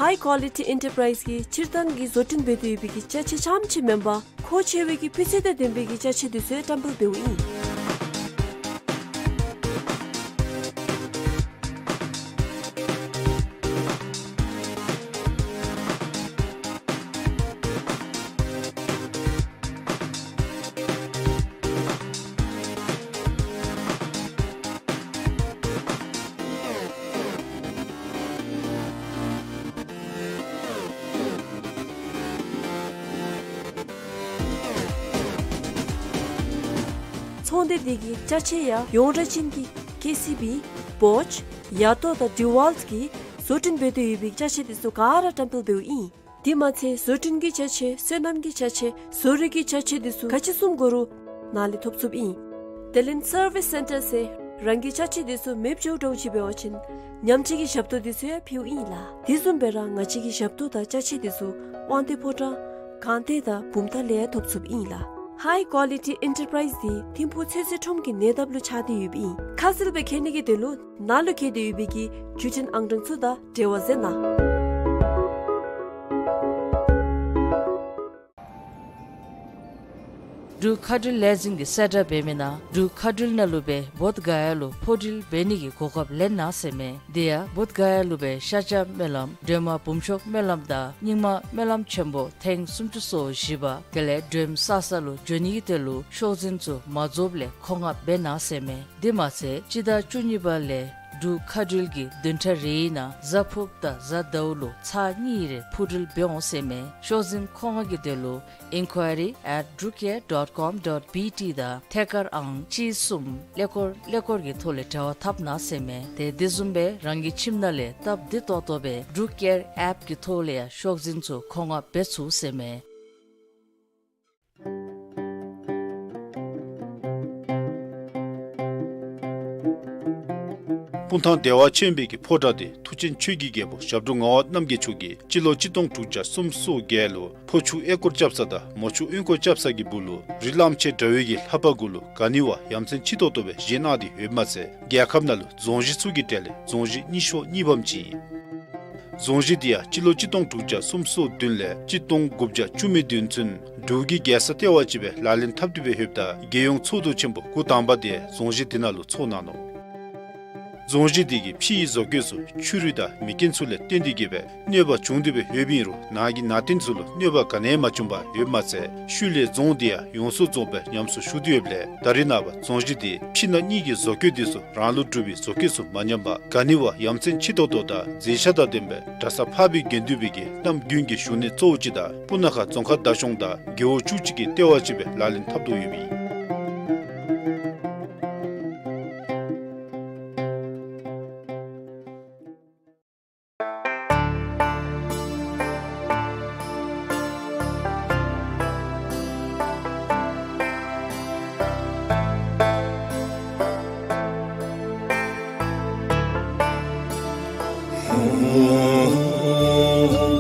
ཧའི་ཀོ་ལི་ཊི་ཨེན་ཊར་པ་རའིཛ་གིས་སྤྱིར་བཏང་གི་བཟོ་སྐྲུན་འབད་དེ་ཡོད་པའི་གི་ཅ་ཆས་རྐྱངམ་ཅིག་མེན་པར་མཁོ་ཆེ་བའི་གི་སྤུས་ཚད་དང་ལྡན་པའི་གི་ཅ་ཆས་འདི་ཚུ་ཡང་བཀྲམ་སྤེལ་འབདཝ་ཨིན། ཚོང་སྡེ་འདི་གི་ཅ་ཆས་ཡང་ཡོངས་གྲགས་ཅན་གྱི་ཀེ་སི་བི། བོ་ཆ། ཡ་ཏོ་དང་ཌི་ཝལཊ་གིས་བཟོ་སྐྲུན་འབད་དེ་ཡོད་པའི་ཅ་ཆས་འདི་ཚུ་ག་ར་བཀྲམ་སྤེལ་འབདཝ་ཨིན། དེ་མ་ཚད་བཟོ་སྐྲུན་གྱི་ཅ་ཆས་སོ་ནམ་གྱི་ཅ་ཆས་བཟོ་རིག་གི་ཅ་ཆས་དེ་ཚུ་ག་ཅི་བཟུམ་དགོ་རུང་ནཱ་ལས་ཐོབ་ཚུགསཔ་ཨིན། དེ་ལས་སར་བིས་སེན་ཊར་ཟེར་རང་གི་ཅ་ཆས་དེ་ཚུ་མེདཔ་འགྱོ་འགྱོཝ་ཅིག་འབད་བ་ཅིན་ཉམས་བཅོས་ཀྱི་ཞབས་ཏོག་དེ་ཚུ་ཡང་ཕུལཝ་ཨིན་ལགས། དེ་བཟུམ་སྦེ་ར་ང་བཅས་ཀྱི་ཞབས་ཏོག་དང་ཅ་ཆས་དེ་ཚུ་དབང་འདུས་ཕོ་བྲང་སྒང་སྟེང་དང་བུམ་ཐང་ལས་ཡང་ཐོབ་ཚུགསཔ་ཨིན་ལགས། High Quality Enterprise འདི་ཐིམ་ཕུག་ཚོད་བསྲེ་ཁྲོམ་གྱི་ཉེ་འདབས་ལུ་ཆགས་ཏེ་ཡོདཔ་ཨིན། ཁ་གསལ་སྦེ་མཁྱེན་ནི་གི་དོན་ལུ་ནཱ་ལུ་བཀོད་དེ་ཡོད་པའི་གི་བརྒྱུད་འཕྲིན་ཨང་གྲངས་ཚུ་དང་འབྲེལ་བ་མཛད་གནང་། འབྲུག་མཁའ་འགྲུལ་ལས་འཛིན་གྱིས་གསལ་བསྒྲགས་འབད་མི་ནང་འབྲུག་མཁའ་འགྲུལ་ནང་ལུ་སྦེ་བོདྷ་ག་ཡ་ལུ་འཕུར་འགྲུལ་འབད་ནི་གི་གོ་སྐབས་ལེན་གནང་ཟེར་མས། དེ་ཡང་བོདྷ་ག་ཡ་ལུ་སྦེ་ཤར་བྱང་སྨོན་ལམ་སྒྲོལ་མ་འབུམ་ཤོག་སྨོན་ལམ་དང་རྙིང་མ་སྨོན་ལམ་ཆེན་པོ་ཐེངས་སུམ་ཅུ་སོ་བཞི་པ་དེ་ལས་སྒྲོལམ་ས་ས་ལུ་འགྱོ་ནི་གི་དོན་ལུ་ཤོག་འཛིན་ཚུ་མ་རྫོགསཔ་ལས་མཁོ་མངགས་འབད་གནང་ཟེར་མས། དེ་མ་ཚད་སྤྱི་ཟླ་བཅུ་གཉིས་པ་ལས་འབྲུག་མཁའ་འགྲུལ་གྱིས་བདུན་ཕྲག་རེའི་ནང་གཟའ་ཕུརཔ་དང་གཟའ་ཟླཝ་ལུ་ཚར་གཉིས་རེ་འཕུར་འགྲུལ་འབད་འོང་ཟེར་མས། ཤོག་འཛིན་མཁོ་མངགས་ཀྱི་དོན་ལུ་inquiry at drukair dot com dot B T དང་ཐད་ཀར་ཨང་གཅིག་གསུམ་ཀླད་ཀོར་ཀླད་ཀོར་གྱི་ཐོག་ལས་འབྲེལ་བ་འཐབ་གནང་ཟེར་མས། དེ་དེ་བཟུམ་སྦེ་རང་གི་ཁྱིམ་ནང་ལས་སྟབས་བདེ་ཏོག་ཏོ་སྦེ་འབྲུག་ཨེར་ཨེཔ་གི་ཐོག་ལས་ཡང་ཤོག་འཛིན་ཚུ་མཁོ་མངགས་འབད་ཚུགས་ཟེར་མས། སྤུངས་ཐང་བདེ་བ་ཆེན་པོའི་གི་ཕོ་བྲང་འདི་མཐུ་ཆེན་ཆོས་ཀྱི་རྒྱལ་པོ་ཞབས་དྲུང་ངག་དབང་རྣམ་རྒྱལ་མཆོག་གིས་སྤྱི་ལོ་གཅིག་སྟོང་དྲུག་བརྒྱ་སུམ་ཅུ་སོ་བརྒྱད་ལུ་ཕོ་ཆུ་གཡས་སྐོར་རྐྱབ་ས་དང་མོ་ཆུ་གཡོན་སྐོར་རྐྱབ་ས་གི་སྦུག་ལུ་རི་གླང་ཆེན་འདྲ་བའི་གི་ལྷ་པ་གུ་ལུ་ག་ནི་བ་ཡ་མཚན་ཆེ་ཏོག་ཏོ་སྦེ་བཞེངས་གནང་སྟེ་ཡོདཔ་མ་ཚད་རྒྱལ་ཁབ་ནང་ལུ་རྫོང་གཞི་ཚུ་གི་གྲས་ལས་རྫོང་གཞི་རྙིང་ཤོས་གཉིས་པམ་ཅིག་ཨིན། རྫོང་གཞི་འདི་ཡང་སྤྱི་ལོ་གཅིག་སྟོང་དྲུག་བརྒྱ་སུམ་ཅུ་སོ་བདུན་ལས་གཅིག་སྟོང་དགུ་བརྒྱ་བཅུ་མེད་བདུན་ཚུན་འབྲུག་གི་རྒྱལ་ས་ལྟེ་བ་ཅིག་སྦེ་ལག་ལེན་འཐབ་སྟེ་སྦེ་ཡོདཔ་ད་རྒྱལ་ཡོངས་ཚོགས་འདུ་ཆེན་པོ་འགོ་དང་པ་དེ་རྫོང་གཞི་འདི་ནང་ལུ་ཚོགས་གནང་ནུག། རྫོང་གཞི་འདི་གི་ཕྱི་ཡི་བཟོ་བཀོད་ཚུ་ཆུ་རུད་དང་མེ་རྐྱེན་ཚུ་ལས་བརྟེན་ཏེ་གི་སྦེ་གནོད་པ་བྱུང་སྟེ་སྦེ་ཡོདཔ་ཨིན་རུང་ནང་གི་ནང་རྟེན་ཚུ་ལུ་གནོད་པ་ག་ནི་ཡང་མ་བྱུང་བར་ཡོདཔ་མ་ཚད་ཤུལ་ལས་རྫོང་འདི་ཡང་ཡོངས་སུ་རྫོགསཔ་སྦེ་ཉམས་གསོ་ཞུ་སྟེ་ཡོདཔ་ལས་ད་རེས་ནངས་པ་རྫོང་གཞི་འདི་ཕྱི་ནང་གཉིས་ཀྱི་བཟོ་བཀོད་འདི་ཚུ་རང་ལུ་གྲུབ་པའི་བཟོ་བཀོད་ཚུ་མ་ཉམས་པར་ག་ནི་བ་ཡ་མཚན་ཆེ་ཏོག་ཏོ་དང་མཛེས་ཆ་དང་ལྡན་པའི་གྲྭ་ས་འཕགས་པའི་དགེ་འདུན་པའི་གི་གནམ་དགུན་གྱི་བཞུགས་གནས་གཙོ་བོ་ཅིག་དང་སྤུ་ན་ཁ་རྫོང་ཁག་བདག་སྐྱོང་དང་རྒེད་འོག་བཅུ་གཅིག་གི་ལྟེ་བ་ཅིག་སྦེ་ལག་ལེན་འཐབ་དོ་ཡོདཔ་ཨིན།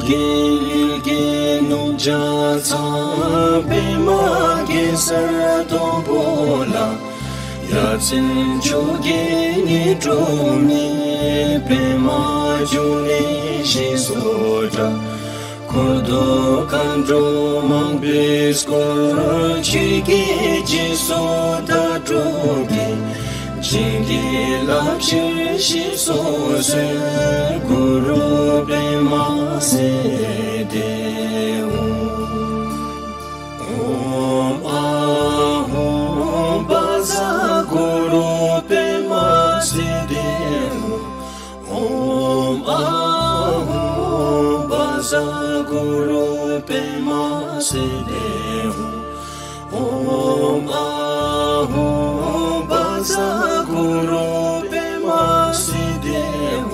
རྒྱལ་བའི་རྒྱལ་གཞུང་ལྗགས་རྩོམ་པདྨ་གེ་སར་དང་པོ་ལ། ཡ་མཚན་བཅོ་བརྒྱད་ཉི་སྒྲོན་མེ། པདྨ་འབྱུང་གནས་ཞེས་སུ་གྲགས། འཁོར་དང་མཁའ་འགྲོ་མང་པོས་བསྐོར། ཆོས་ཀྱི་རྗེས་སུ་བདག་སྒྲུབ་ཀྱི། བྱིན་གྱིས་བརླབ་ཕྱིར་ཞེས་སུ་གསོལ། གུ་རུ་པདྨ་སིདྡྷི་ཧཱུྃ། ཨོཾ་ཨཱཿཧཱུྃ་བཛྲ་གུ་རུ་པདྨ་སིདྡྷི་ཧཱུྃ། ཨོཾ་ཨཱཿཧཱུྃ་བཛྲ་གུ་རུ་པདྨ་སིདྡྷི་ཧཱུྃ། ཨོཾ་ཨཱཿཧཱུྃ་བཛྲ་གུ་རུ་པདྨ་སིདྡྷི་ཧཱུྃ། ཨོཾ་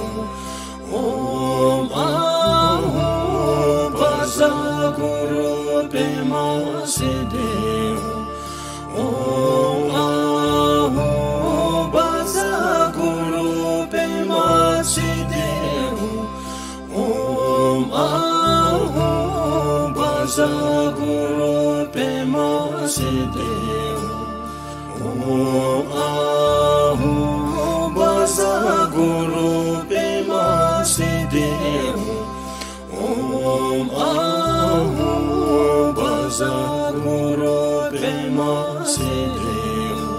ཨཱཿཧཱུྃ་བཛྲ་གུ་རུ་པདྨ་སིདྡྷི་ཧཱུྃ། ཨོཾ་ཨཱཿཧཱུྃ་བཛྲ་གུ་རུ་པདྨ་སིདྡྷི་ཧཱུྃ། ཨོཾ་ཨཱཿཧཱུྃ་བཛྲ་གུ་རུ་པདྨ་སིདྡྷི་ཧཱུྃ། ཨོཾ་ཨཱཿཧཱུྃ་བཛྲ་གུ་རུ་པདྨ་སིདྡྷི་ཧཱུྃ། ཨོཾ་ཨཱཿཧཱུྃ་བཛྲ་གུ་རུ་པདྨ་སིདྡྷི་ཧཱུྃ།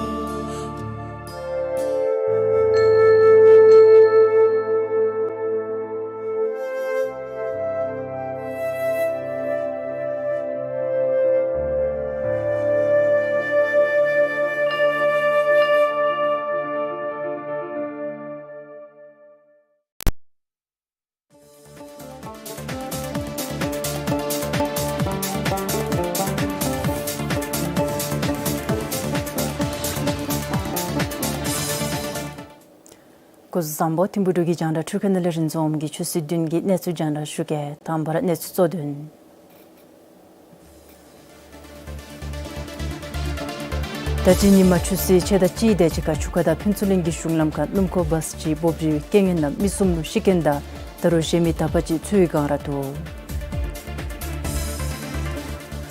བཟང་པོ། ཐིམ་ཕུག་འབྲུག་གི་རྒྱང་བསྒྲགས་འཕྲུལ་ཁང་ནང་ལས་རིན་འཛོམས་ཀྱིས་ཆུ་ཚོད་བདུན་གྱི་གནས་ཚུལ་རྒྱང་བསྒྲགས་ཞུ་གེ། དང་པ་ར་གནས་ཚུལ་གཙོ་དོན། ད་ཅི་ཉིན་མ་ཆུ་ཚོད་ཕྱེད་དང་གཅིག་དེ་ཅིག་ཁར་ཆུ་ཁ་དང་ཕུན་ཚོགས་གླིང་གི་གཞུང་ལམ་ཁར་སྣུམ་འཁོར་བཱས་ཅིག་འབོབ་རིལ་བའི་རྐྱེན་ངན་ནང་མི་གསུམ་ལུ་ཤི་རྐྱེན་དང་ད་རུང་གཞན་མི་དག་པ་ཅིག་འཚོལ་བའི་བསྒང་ར་འདུག།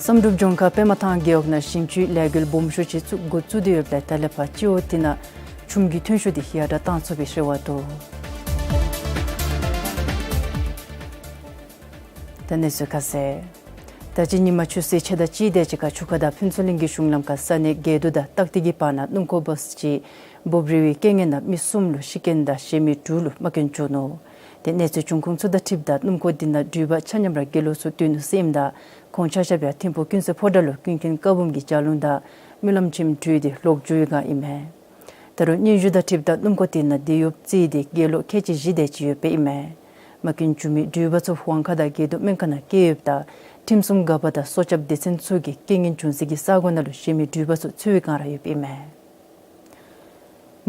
བསམ་གྲུབ་ལྗོངས་མཁར་པདྨ་ཐང་རྒེད་འོག་ནང་ཞིང་ཆུའི་ལས་འགུལ་སྦོམ་ཤོས་ཅིག་ཚུ་འགོ་བཙུགས་ཏེ་ཡོདཔ་ལས་ད་ལས་ཕར་སྤྱི་འོག་དེ་ནང་ཆུམ་གྱི་ཐོན་ཤུགས་དེ་ཡར་དྲག་གཏང་ཚུགས་པའི་རེ་བ་འདུག། ད་གནས་ཚུལ་ཁ་གསལ། ད་ཅི་ཉིན་མ་ཆུ་ཚོད་ཕྱེད་དང་གཅིག་དེ་ཅིག་ཁར་ཆུ་ཁ་དང་ཕུན་ཚོགས་གླིང་གི་གཞུང་ལམ་ཁར་ས་གནས་དགེ་འདུན་དང་སྟག་སྡེ་གི་བར་ན་སྣུམ་འཁོར་བཱས་ཅིག་འབོབ་རིལ་བའི་རྐྱེན་ངན་ནང་མི་གསུམ་ལུ་ཤི་རྐྱེན་དང་གཞན་མི་དྲུག་ལུ་རྨ་སྐྱོན་བྱུང་ནུག། དེ་གནས་ཚུལ་བྱུང་ཁུངས་ཚུ་དང་འཁྲིལཝ་ད་སྣུམ་འཁོར་དེ་ནང་འགྲུལ་པ་ཆ་མཉམ་ར་དགེ་སློང་ཚུ་འདུས་ནུག་ཟེར་ཨིནམ་ད་ཁོང་ཆ་ཁྱབ་ཡང་ཐིམ་ཕུག་ཀུན་གསལ་ཕོ་བྲང་ལུ་ཀུན་མཁྱེན་བཀའ་འབུམ་གྱི་ལྗགས་ལུང་དང་སྨོན་ལམ་ཆེན་མོ་གྲོལ་ཏེ་ལོག་འགྱོ་བའི་བསྒང་ཨིན་མས། ད་རུང་སྙན་ཞུ་དང་འཁྲིལཝ་ད་སྣུམ་འཁོར་དེ་ནང་བདེ་ཡོདཔ་བརྩིས་ཏེ་དགེ་སློང་ཁལ་གཅིག་བཞི་དེ་ཅིག་ཡོདཔ་ཨིན་མས། རྨ་སྐྱོན་བྱུང་མི་འགྲུལ་པ་ཚུ་ཝང་ཁ་དང་དགེ་འདུན་སྨན་ཁང་ནང་བསྐྱལ་ཡོདཔ་ད་ཁྲིམས་སྲུང་འགག་པ་དང་སྲོག་སྐྱབས་སྡེ་ཚན་ཚུ་གིས་རྐྱེན་ངན་བྱུང་ས་གི་ས་གོ་ནང་ལུ་གཞན་མི་འགྲུལ་པ་ཚུ་འཚོལ་བའི་བསྒང་ར་ཡོདཔ་ཨིན་མས།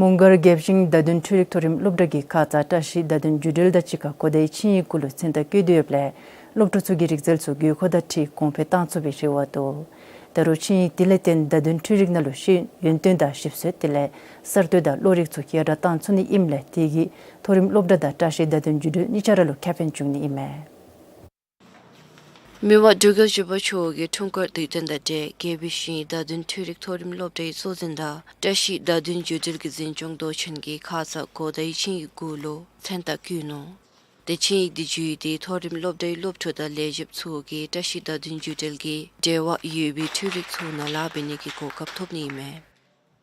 མོང་སྒར་རྒྱལ་གབ་ཤིང་བརྡ་དོན་འཕྲུལ་རིག་མཐོ་རིམ་སློབ་གྲྭ་གི་ཁ་ཙ་བཀྲ་ཤིས་བརྡ་དོན་བརྒྱུད་འབྲེལ་དང་གཅིག་ཁར་གོ་བརྡའི་ཆིངས་ཡིག་གུ་ལུ་མཚན་རྟགས་བཀོད་དེ་ཡོདཔ་ལས་སློབ་ཕྲུག་ཚུ་གིས་རིག་རྩལ་ཚུ་དགོས་མཁོ་དང་འཁྲིལ་གོང་འཕེལ་གཏང་ཚུགས་པའི་རེ་བ་འདུག། ད་རུང་ཆིངས་ཡིག་དེ་ལས་བརྟེན་བརྡ་དོན་འཕྲུལ་རིག་ནང་ལུ་ཤེས་ཡོན་ཏན་དང་ཞིབ་འཚོལ་དེ་ལས་གསར་གཏོད་དང་བློ་རིག་ཚུ་ཡར་དྲག་གཏང་ཚུགས་ནི་ཨིནམ་ལས་དེ་གིས་མཐོ་རིམ་སློབ་གྲྭ་དང་བཀྲ་ཤིས་བརྡ་དོན་བརྒྱུད་འབྲེལ་གཉིས་ཆ་ར་ལུ་ཁེ་ཕན་འབྱུང་ནི་ཨིན་མས། མི་དབང་འབྲུག་རྒྱལ་བཞི་པ་མཆོག་གི་འཁྲུངས་སྐར་དུས་སྟོན་དང་འབྲེལ་རྒྱལ་གབ་ཤིང་བརྡ་དོན་འཕྲུལ་རིག་མཐོ་རིམ་སློབ་གྲྭའི་གཙོ་འཛིན་དང་བཀྲ་ཤིས་བརྡ་དོན་བརྒྱུད་འབྲེལ་གྱི་འཛིན་སྐྱོང་མདོ་ཆེན་གྱིས་ཁ་ཙ་གོ་བརྡའི་ཆིངས་ཡིག་གུ་ལུ་མཚན་རྟགས་བཀོད་ནུག། དེ་ཆིངས་ཡིག་དེ་བརྒྱུད་དེ་མཐོ་རིམ་སློབ་གྲྭའི་སློབ་ཕྲུག་དང་ལས་བྱེདཔ་ཚུ་གིས་བཀྲ་ཤིས་བརྡ་དོན་བརྒྱུད་འབྲེལ་གྱི་འབྲེལ་བ་ཡོད་པའི་འཕྲུལ་རིག་ཚུ་ནང་ལཱ་འབད་ནི་གི་གོ་སྐབས་ཐོབ་ནི་ཨིན་མས།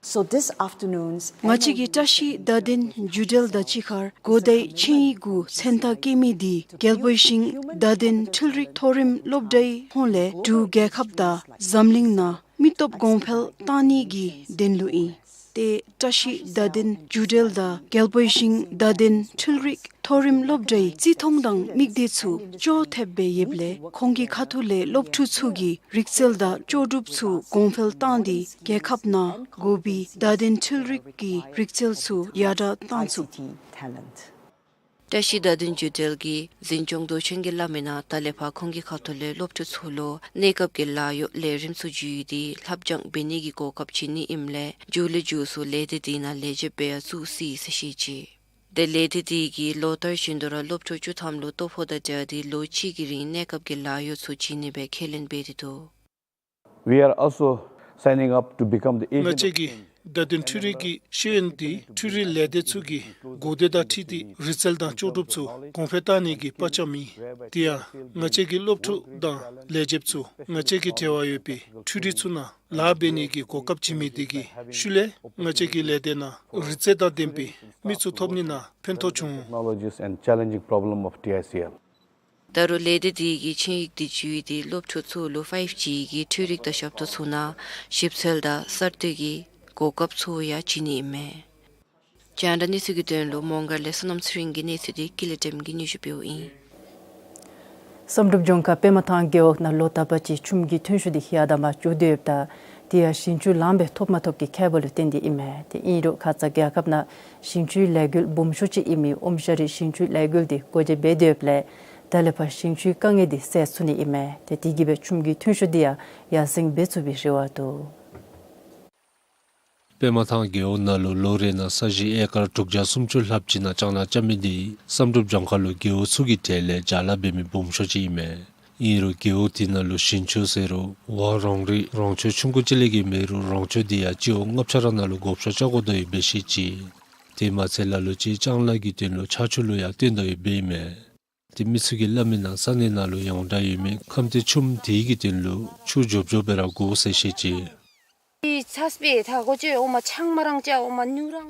So this afternoon's ང་བཅས་ཀྱིས་བཀྲ་ཤིས་བརྡ་དོན་བརྒྱུད་འབྲེལ་དང་གཅིག་ཁར་གོ་བརྡའི་ཆིངས་ཡིག་གུ་མཚན་རྟགས་བཀོད་མི་དེ་རྒྱལ་གབ་ཤིང་བརྡ་དོན་འཕྲུལ་རིག་མཐོ་རིམ་སློབ་གྲྭའི་ཧོངས་ལས་འབྲུག་རྒྱལ་ཁབ་དང་འཛམ་གླིང་ནང་མི་སྟོབས་གོང་འཕེལ་གཏང་ནི་གི་དོན་ལུ་ཨིན། དེ་བཀྲ་ཤིས་བརྡ་དོན་བརྒྱུད་འབྲེལ་དང་རྒྱལ་གབ་ཤིང་བརྡ་དོན་འཕྲུལ་རིག་མཐོ་རིམ་སློབ་གྲྭའི་བརྩི་མཐོང་དང་མིག་ལྟོས་ཚུ་ཅོག་འཐདཔ་སྦེ་ཡོདཔ་ལས་ཁོང་གི་ཁ་ཐུག་ལས་སློབ་ཕྲུག་ཚུ་གིས་རིག་རྩལ་དང་ལྕོགས་གྲུབ་ཚུ་གོང་འཕེལ་བཏང་སྟེ་རྒྱལ་ཁབ་ནང་དགོ་པའི་བརྡ་དོན་འཕྲུལ་རིག་གི་རིག་རྩལ་ཚུ་ཡར་དྲག་གཏང་ཚུགས། བཀྲ་ཤིས་བརྡ་དོན་བརྒྱུད་འབྲེལ་གྱི་འཛིན་སྐྱོང་མདོ་ཆེན་གྱིས་སླབ་མིའི་ནང་ད་ལས་ཕར་ཁོང་གི་ཁ་ཐུག་ལས་སློབ་ཕྲུག་ཚུ་ལུ་གནས་སྐབས་ཀྱི་ལཱ་གཡོག་ལས་རིམ་ཚུ་བརྒྱུད་དེ་ལྷབ་སྦྱང་འབད་ནི་གི་གོ་སྐབས་བྱིན་ནི་ཨིནམ་ལས་མཇུག་ལས་མཇུག་སུ་ལས་སྡེ་དེ་ནང་ལས་བྱེདཔ་སྦེ་ཡང་བཙུགས་ཅི་ཟེར་བཤད་ཅི། དེ་ལས་སྡེ་དེ་གིས་ལོ་ལྟར་བཞིན་དུ་ར་སློབ་ཕྲུག་བཅུ་ཐམ་ལུ་ལྟོ་ཕོགས་དང་སྦྲགས་ཏེ་ལོ་གཅིག་གི་རིང་གནས་སྐབས་ཀྱི་ལཱ་གཡོག་ཚུ་བྱིན་ནི་སྦེ་ཁས་ལེན་འབད་དེ་འདུག། We are also signing up to become the agent ང་བཅས་ཀྱིས་བརྡ་དོན་འཕྲུལ་རིག་གི་ཤེས་ཡོན་དེ་འཕྲུལ་རིག་ལས་སྡེ་ཚུ་གི་གོ་བརྡ་དང་འཁྲིལ་ཏེ་རིག་རྩལ་དང་ལྕོགས་གྲུབ་ཚུ་གོང་འཕེལ་གཏང་ནི་གི་དཔའ་བཅམ་ཨིན། དེ་ཡང་ང་བཅས་ཀྱི་སློབ་ཕྲུག་དང་ལས་བྱེདཔ་ཚུ་ང་བཅས་ཀྱི་འབྲེལ་བ་ཡོད་པའི་འཕྲུལ་རིག་ཚུ་ནང་ལཱ་འབད་ནི་གི་གོ་སྐབས་བྱིན་མི་དེ་གི་ཤུལ་ལས་ང་བཅས་ཀྱི་ལས་སྡེ་ནང་རིག་རྩལ་དང་ལྡན་པའི་མི་ཚུ་ཐོབ་ནི་ནང་ཕན་ཐོགས་བྱུང་། Technologies and challenging problem of T I C L ད་རུང་ལས་སྡེ་དེ་གིས་ཆིངས་ཡིག་དེ་བརྒྱུད་དེ་སློབ་ཕྲུག་ཚུ་ལུ་ཕའིབ་ཇི་གི་འཕྲུལ་རིག་དང་ཞབས་ཏོག་ཚུ་ནང་ཞིབ་འཚོལ་དང་གསར་གཏོད་ཀྱི་གོ་སྐབས་ཚུ་ཡང་བྱིན་ནི་ཨིན་མས། རྒྱང་བསྒྲགས་གནས་ཚུལ་གྱི་དོན་ལུ་མོང་སྒར་ལས་བསོད་ནམས་ཚེ་རིང་གི་གནས་ཚུལ་དེ་ཀུན་ལེགས་བདེམ་གིས་སྙན་ཞུ་འབདཝ་ཨིན། བསམ་གྲུབ་ལྗོངས་མཁར་པདྨ་ཐང་རྒེད་འོག་ནང་ལོ་རྟག་པ་ཅིག་ཆུམ་གྱི་ཐོན་ཤུགས་དེ་ཡར་དང་མར་འགྱོ་དོ་ཡོདཔ་ད་དེ་ཡང་ཞིང་ཆུ་ལངམ་སྦེ་ཐོབ་མ་ཐོབ་ཀྱི་ཁྱད་པར་ལུ་བརྟེན་ཏེ་ཨིན་མས། དེ་ཨིན་རུང་ཁ་ཙ་རྒྱལ་ཁབ་ནང་ཞིང་ཆུའི་ལས་འགུལ་སྦོམ་ཤོས་ཅིག་ཨིན་མི་ཨོམ་ཤ་རི་ཞིང་ཆུའི་ལས་འགུལ་དེ་སྒོ་འབྱེད་འབད་དོ་ཡོདཔ་ལས་ད་ལས་ཕར་ཞིང་ཆུའི་དཀའ་ངལ་དེ་སེལ་ཚུགས་ནི་ཨིན་མས། དེ་དེ་གིས་སྦེ་ཆུམ་གྱི་ཐོན་ཤུགས་དེ་ཡང་ཡར་སེང་འབད་ཚུགས་པའི་རེ་བ་འདུག། པདྨ་ཐང་རྒེད་འོག་ནང་ལུ་ལོ་རེ་ནང་ས་གཞི་ཨེ་ཀར་དྲུག་བརྒྱ་སུམ་ཅུ་ལྷགཔ་ཅིག་ནང་ལྕང་ལཱ་རྐྱབ་མི་དེ་བསམ་གྲུབ་ལྗོངས་མཁར་ལུ་རྒེད་འོག་ཚུ་གི་གྲས་ལས་ལྕང་ལཱ་འབད་མི་སྦོམ་ཤོས་ཅིག་ཨིན་མས། ཨིན་རུང་རྒེད་འོག་དེ་ནང་ལུ་ཞིང་ཆུ་ཟེར་རུང་ཝང་རང་རིགས་རོང་ཆུ་ཆུང་ཀུ་ཅིག་ལས་བརྒལ་མེད་རུང་རོང་ཆུ་དེ་ཡང་སྤྱི་འོག་ལྔ་ཆ་ར་ནང་ལུ་བགོ་བཤའ་རྐྱབ་དགོ་དོ་ཡོདཔ་སྦེ་བཤད་ཅི། དེ་མ་ཚད་ལ་ལུ་ཅིག་ལྕང་ལཱ་གི་དོན་ལུ་ཆར་ཆུ་ལུ་ཡང་བརྟེན་དོ་ཡོདཔ་ཨིན་མས། དེ་མི་ཚུ་གིས་སླབ་མིའི་ནང་ས་གནས་ནང་ལུ་ཡོངས་གྲགས་ཡོད་མི་ཁམས་སྡེ་ཆུམ་དེ་གི་དོན་ལུ་ཆུ་མགྱོགས་མགྱོགས་སྦེ་ར་དགོ་ཟེར་བཤད་ཅི། ད་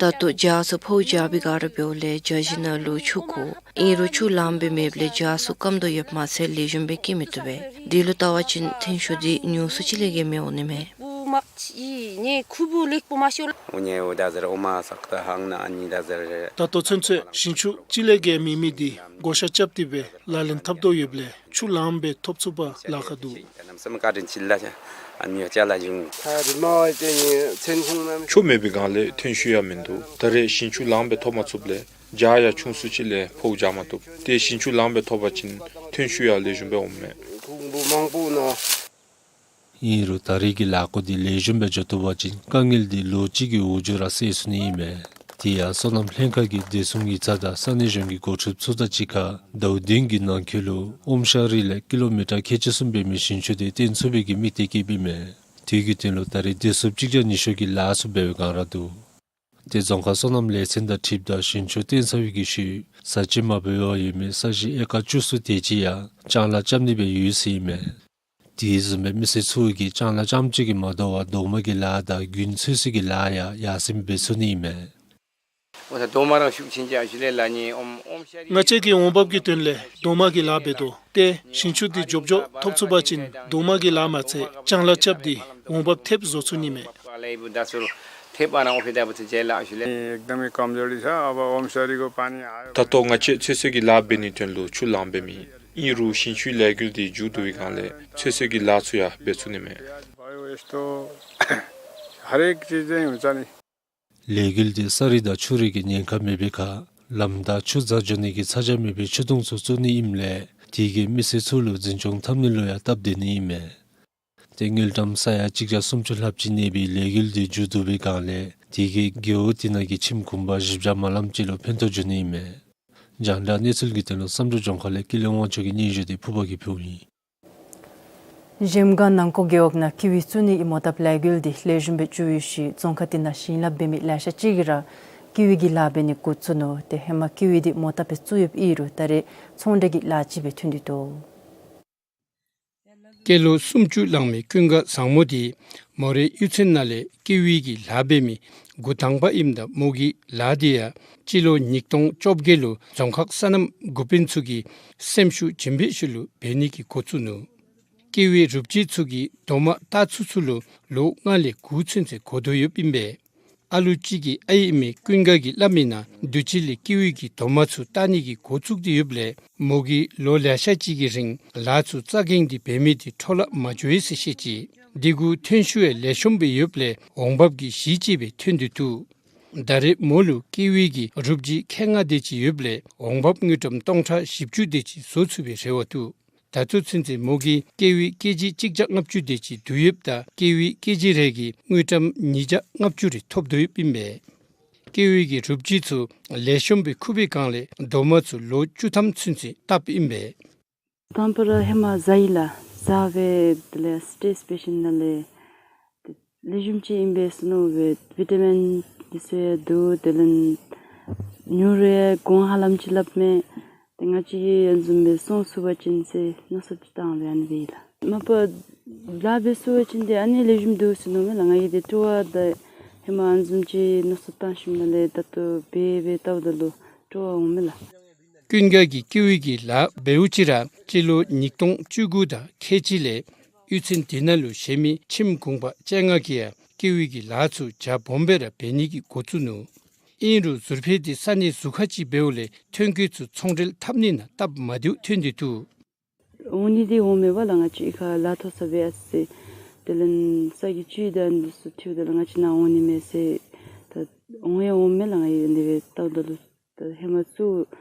ལྟོ་རྒྱ་མཚོ་ཕོཝ་རྒྱས་པའི་སྒང་ར་འབདཝ་ལས་རྒྱ་གཞི་ནང་ལུ་ཆུ་དགོ། ཨིན་རུང་ཆུ་ལངམ་སྦེ་མེདཔ་ལས་རྒྱ་མཚོ་སྐམ་དོ་ཡོདཔ་མ་ཚད་ལེགས་ཤོམ་སྦེ་སྐྱེ་མི་བཏུབ་པས། དེ་ལུ་བལྟ་བ་ཅིན་ཐོན་ཤུགས་དེ་ཉུང་སུ་ཅིག་ལས་བརྒལ་མི་འོང་ནི་མས། ད་ལྟོ་ཚུན་ཚོད་ཞིང་ཆུ་གཅིག་ལས་བརྒལ་མེད་མི་དེ་བགོ་བཤའ་རྐྱབ་སྟེ་སྦེ་ལག་ལེན་འཐབ་དོ་ཡོདཔ་ལས་ཆུ་ལངམ་སྦེ་ཐོབ་ཚུགས་པར་ལཱ་ཁག་འདུག། ཨ་ནི་ཡང་ཅ་ལ་བྱུང་། ད་རི་མ་བ་ཅན་ནི་ཚན་ཁུངས་ནམ། ཆུ་མེད་པའི་སྒང་ལས་ཐོན་ཤུགས་ཡང་མིན་འདུག། ད་རེས་ཞིང་ཆུ་ལངམ་སྦེ་ཐོབ་མ་ཚུགསཔ་ལས་ཇ་ཡང་ཆུང་སུ་ཅིག་ལས་ཕོག་བཞག་མ་བཏུབ། ཏེ་ཞིང་ཆུ་ལངམ་སྦེ་ཐོབ་པ་ཅིན་ཐོན་ཤུགས་ཡང་ལེགས་ཤོམ་སྦེ་འོངམ་མས། ཁུངས་བུ་མང་པོ་ནང་། ཨིན་རུང་ད་རེས་ཀྱི་ལཱ་བཀོད་འདི་ལེགས་ཤོམ་སྦེ་འགྱོ་བཏུབ་པ་ཅིན་དཀའ་ངལ་འདི་ལོ་གཅིག་གི་འོག་འགྱོ་ར་སེལ་ཚུགས་ནི་ཨིན་མས། དེ་ཡང་སོ་ནམ་ལྷན་ཁག་གིས་བདེ་སྲུང་ཡིག་ཚང་དང་ས་གནས་གཞུང་གི་འགོ་ཁྲིདཔ་ཚུ་དང་གཅིག་ཁར་ཟླཝ་བདུན་གྱི་ནང་འཁོད་ལུ་ཨོམ་ཤ་རི་ལས་ཀི་ལོ་མི་ཊར་ཁལ་གཅིག་གསུམ་འབད་མི་ཞིང་ཆུ་འདི་བཏོན་ཚུགས་པའི་གི་དམིགས་གཏད་བསྐྱེདཔ་ཨིན་མས། དེ་གི་དོན་ལུ་ད་རེས་བདེ་སྲུངཔ་གཅིག་བརྒྱ་ཉི་ཤུ་གིས་ལཱ་ཚུ་འབད་བའི་སྒང་ར་འདུག། ཏེ་རྫོང་ཁག་སོ་ནམ་ལས་ཚན་དང་འཁྲིལཝ་ད་ཞིང་ཆུ་བཏོན་ཚར་བའི་གི་ཤུལ་བཟའ་བཅའ་མ་འབད་བར་ཡོད་མི་ས་གཞི་ཨེ་ཀར་བཅུ་གསུམ་དེ་ཅིག་ཡང་ལྕང་ལཱ་རྐྱབ་ནི་སྦེ་ཡོད་ཟེར་ཨིན་མས། དེ་བཟུམ་སྦེ་མི་སེར་ཚུ་གིས་ལྕང་ལཱ་རྐྱངམ་ཅིག་གིས་མ་དོ་བར་རྡོག་མ་གི་ལཱ་དང་རྒུན་འཚོལ་སའི་གི་ལཱ་ཡང་ཡར་སེང་འབད་ཚུགས་ནི་ཨིན་མས། འོ་ད་རྡོག་མ་རང་ཤུགས་ཆེན་ཅིག་ཨ་ཞུ་ལས་ལ་ནི་ཨོམ་ཨོམ་ཤ་རི། ང་བཅས་ཀྱིས་འོང་འབབ་ཀྱི་དོན་ལས་རྡོག་མ་གི་ལཱ་འབད་དོ། ཏེ་ཞིང་ཆུ་འདི་མགྱོགས་མགྱོགས་ཐོབ་ཚུགས་པ་ཅིན་རྡོག་མ་གི་ལཱ་མ་ཚད་ལྕང་ལཱ་རྐྱབ་སྟེ་འོང་འབབ་ཐེབས་བཟོ་ཚུགས་ནི་མས། ད་ལྟོ་ང་བཅས་ཚོད་བསྲེ་གི་ལཱ་འབད་ནིའི་དོན་ལུ་ཆུ་ལངམ་འབད་མི་ཨིན་རུང་ཞིང་ཆུའི་ལས་འགུལ་འདི་མཇུག་བསྡུ་བའི་སྒང་ལས་ཚོད་བསྲེ་གི་ལཱ་ཚུ་ཡང་འབད་ཚུགས་ནི་མས། ལས་འགུལ་འདི་ས་རི་དང་ཆུ་རི་གི་ཉེན་ཁ་མེད་པའི་ཁར་ལམ་བདའ་ཆུ་འཛག་འགྱོ་ནི་གི་ཚ་གྱང་མེད་པའི་ཆུ་དུང་ཚུ་བཙུགས་ནི་ཨིནམ་ལས་དེ་གིས་མི་སེར་ཚུ་ལུ་འཛིན་སྐྱོང་འཐབ་ནི་ལུ་ཡང་སྟབས་བདེ་ནི་ཨིན་མས། ཏེ་དངུལ་ཀྲམ་ས་ཡ་གཅིག་བརྒྱ་སུམ་ཅུ་ལྷགཔ་ཅིག་གནས་པའི་ལས་འགུལ་འདི་མཇུག་བསྡུ་བའི་སྒང་ལས་དེ་གིས་རྒེད་འོག་དེ་ནང་གི་ཁྱིམ་གུང་པ་བཞི་བརྒྱ་མ་ལངམ་ཅིག་ལུ་ཕན་ཐོགས་འབྱུང་ནི་ཨིན་མས། རྒྱང་བསྒྲགས་གནས་ཚུལ་གྱི་དོན་ལུ་བསམ་གྲུབ་ལྗོངས་མཁར་ལས་ཀུན་ལེགས་དབང་ཕྱུག་གི་སྙན་ཞུ་འདི་ཕུརཔ་གིས་ཕུལཝ་ཨིན། གཞལམ་སྒང་ནང་ཀོ་རྒེད་འོག་ནང་ཀི་ཝི་བཙུགས་ནིའི་མོ་བཏབ་ལས་འགུལ་འདི་ལེགས་ཤོམ་སྦེ་འགྱོ་བའི་ཤུལ་རྫོང་ཁག་དེ་ནང་ཞིང་ལཱ་འབད་མི་ལེ་ཤ་ཅིག་གིས་ར་ཀི་ཝི་གི་ལཱ་འབད་ནི་འགོ་བཙུགས་ནུག། ཏེ་ཧེ་མ་ཀི་ཝི་འདི་མོ་བཏབ་སྦེ་བཙུགས་ཡོདཔ་ཨིན་རུང་ད་རེས་ཚོང་འབྲེལ་གྱི་ལཱ་ཅིག་སྦེ་ཐོན་ཏེ་འདུག། སྐྱེས་ལོ་སུམ་ཅུ་ལང་མི་ཀུན་དགའ་བཟང་མོ་འདི་མོ་རའི་གཡུས་ཚན་ནང་ལས་ཀི་ཝི་གི་ལཱ་འབད་མི་འགོ་དང་པ་ཨིནམ་ད་མོ་གི་ལཱ་འདི་ཡང་སྤྱི་ལོ་ཉིས་སྟོང་བཅོ་བརྒྱད་ལུ་རྫོང་ཁག་སོ་ནམ་འགོ་དཔོན་ཚུ་གིས་སེམས་ཤུགས་བྱིན་པའི་ཤུལ་ལུ་འབད་ནི་གི་འགོ་བཙུགས་ནུག། ཀི་ཝི་རུབ་ཅིག་ཚུ་གི་རྡོག་མ་བཏགས་ཚུགས་ཚུགས་ལུ་ལོ་ལྔ་ལས་དགུ་ཚུན་ཚོད་འགོར་དོ་ཡོདཔ་ཨིན་པས། ཨ་ལུ་གཅིག་གི་ཨའི་ཨིན་མི་ཀུན་དགའ་གིས་སླབ་མིའི་ནང་དུས་ཅི་ལས་ཀི་ཝི་གི་རྡོག་མ་ཚུ་བཏགས་ནི་གི་འགོ་བཙུགས་ཏེ་ཡོདཔ་ལས་མོ་གིས་ལོ་ལེ་ཤ་ཅིག་གི་རིང་ལཱ་ཚུ་རྩ་འགེངས་ཏེ་འབད་མི་འདི་འཕྲོ་བརླག་མ་འགྱོ་བས་ཟེར་བཤད་ཅི། འདི་གུ་ཐོན་ཤུགས་ཡང་ལེགས་ཤོམ་སྦེ་ཡོདཔ་ལས་འོང་འབབ་ཀྱི་གཞི་ཅིག་སྦེ་ཐོན་ཏེ་འདུག། ད་རེས་མོ་ལུ་ཀི་ཝི་གི་རུབ་ཅིག་ཁལ་ལྔ་དེ་ཅིག་ཡོདཔ་ལས་འོང་འབབ་དངུལ་ཀྲམ་སྟོང་ཕྲག་བཞི་བཅུ་དེ་ཅིག་བཟོ་ཚུགས་པའི་རེ་བ་འདུག། ད་ལྟོ་ཚུན་ཚོད་མོ་གིས་ཀི་ཝི་ཀེ་ཇི་གཅིག་བརྒྱ་ལྔ་བཅུ་དེ་ཅིག་བསྡུ་ཡོདཔ་ད་ཀི་ཝི་ཀེ་ཇི་རེ་གིས་དངུལ་ཀྲམ་ཉིས་བརྒྱ་ལྔ་བཅུ་རེ་ཐོབ་དོ་ཡོདཔ་ཨིན་པས། ཀི་ཝི་གི་རུབ་ཅིག་ཚུ་ལེགས་ཤོམ་སྦེ་ཁུག་པའི་སྒང་ལས་རྡོག་མ་ཚུ་ལོ་བཅུ་ཐམ་ཚུན་ཚོད་བཏབ་ཨིན་པས། དང་པ་ར་ཧེ་མ་བཟའ་ཡི་ལགས། བཟའ་སྦེ་དེ་ལས་སི་ཊེ་ཇི་སི་པེ་ཤིན་ནང་ལས་ལེགས་ཤོམ་ཅིག་ཨིན་པས་ཟེར་མནོ་སྦེ་བི་ཊ་མིན་འདི་ཚུ་ཡང་འདུག། དེ་ལས་ཉོ་རུང་ཡང་གོང་ཧ་ལམ་ཅིག་སླབ་མས། ཏེ་ང་བཅས་ཀྱིས་ཨ་ནི་བཟུམ་སྦེ་བཙོང་ཚུགས་པ་ཅིན་ཟེར་མནོ་བསམ་ཅིག་བཏང་སྦེ་ཨ་ནི་སྦེ་ཨིན་ལགས། མ་པ་ལཱ་འབད་ཚུགས་པ་ཅིན་ཏེ་ཨ་ནི་ལེགས་ཤོམ་འདུག་ཟེར་མནོ་མས་ལགས། ང་གིས་ཏེ་སྤྲོ་བ་ད་ཧེ་མ་ཨ་ནི་བཟུམ་ཅིག་མནོ་བསམ་བཏང་ཞིནམ་ལས་ད་ལྟོ་འབད་འབད་བལྟཝ་ད་ལུ་སྤྲོ་བ་འོང་མས་ལགས། ཀུན་དགའ་གིས་ཀི་ཝི་གི་ལཱ་འབདཝ་ཅིག་ར་སྤྱི་ལོ་ཉིས་སྟོང་བཅུ་དགུ་དང་ཁལ་གཅིག་ལས་གཡུས་ཚན་དེ་ནང་ལུ་གཞན་མི་ཁྱིམ་གུང་པ་བཅོ་ལྔ་གིས་ཡང་ཀི་ཝི་གི་ལཱ་ཚུ་རྒྱ་སྦོམ་སྦེ་ར་འབད་ནི་གི་འགོ་བཙུགས་ནུག། ཨིན་རུང་ཟུར་ཕེབས་འདི་ས་གནས་ཟུར་ཁ་ཅིག་འབདཝ་ལས་ཐོན་སྐྱེད་ཚུ་ཚོང་འབྲེལ་འཐབ་ནི་ནང་སྟབས་མ་བདེཝ་ཐོན་ཏེ་འདུག། འོང་ནི་འདི་འོང་མས་པ་ལགས། ང་བཅས་ཁར་ལཱ་ཐོག་ས་འབད་ཡར་སོ་ཡི། དེ་ལས་ས་གི་ཅུང་ད་འདི་ཚུ་ཐོན་དེ་ལས་ང་བཅས་ནཱ་འོང་ནི་མས་ཟེར། ད་འོང་ཡང་འོང་མས་ལགས། ང་གིས་འདི་སྦེ་བལྟཝ་ད་ལུ་ད་ཧེ་མ་ཚུ་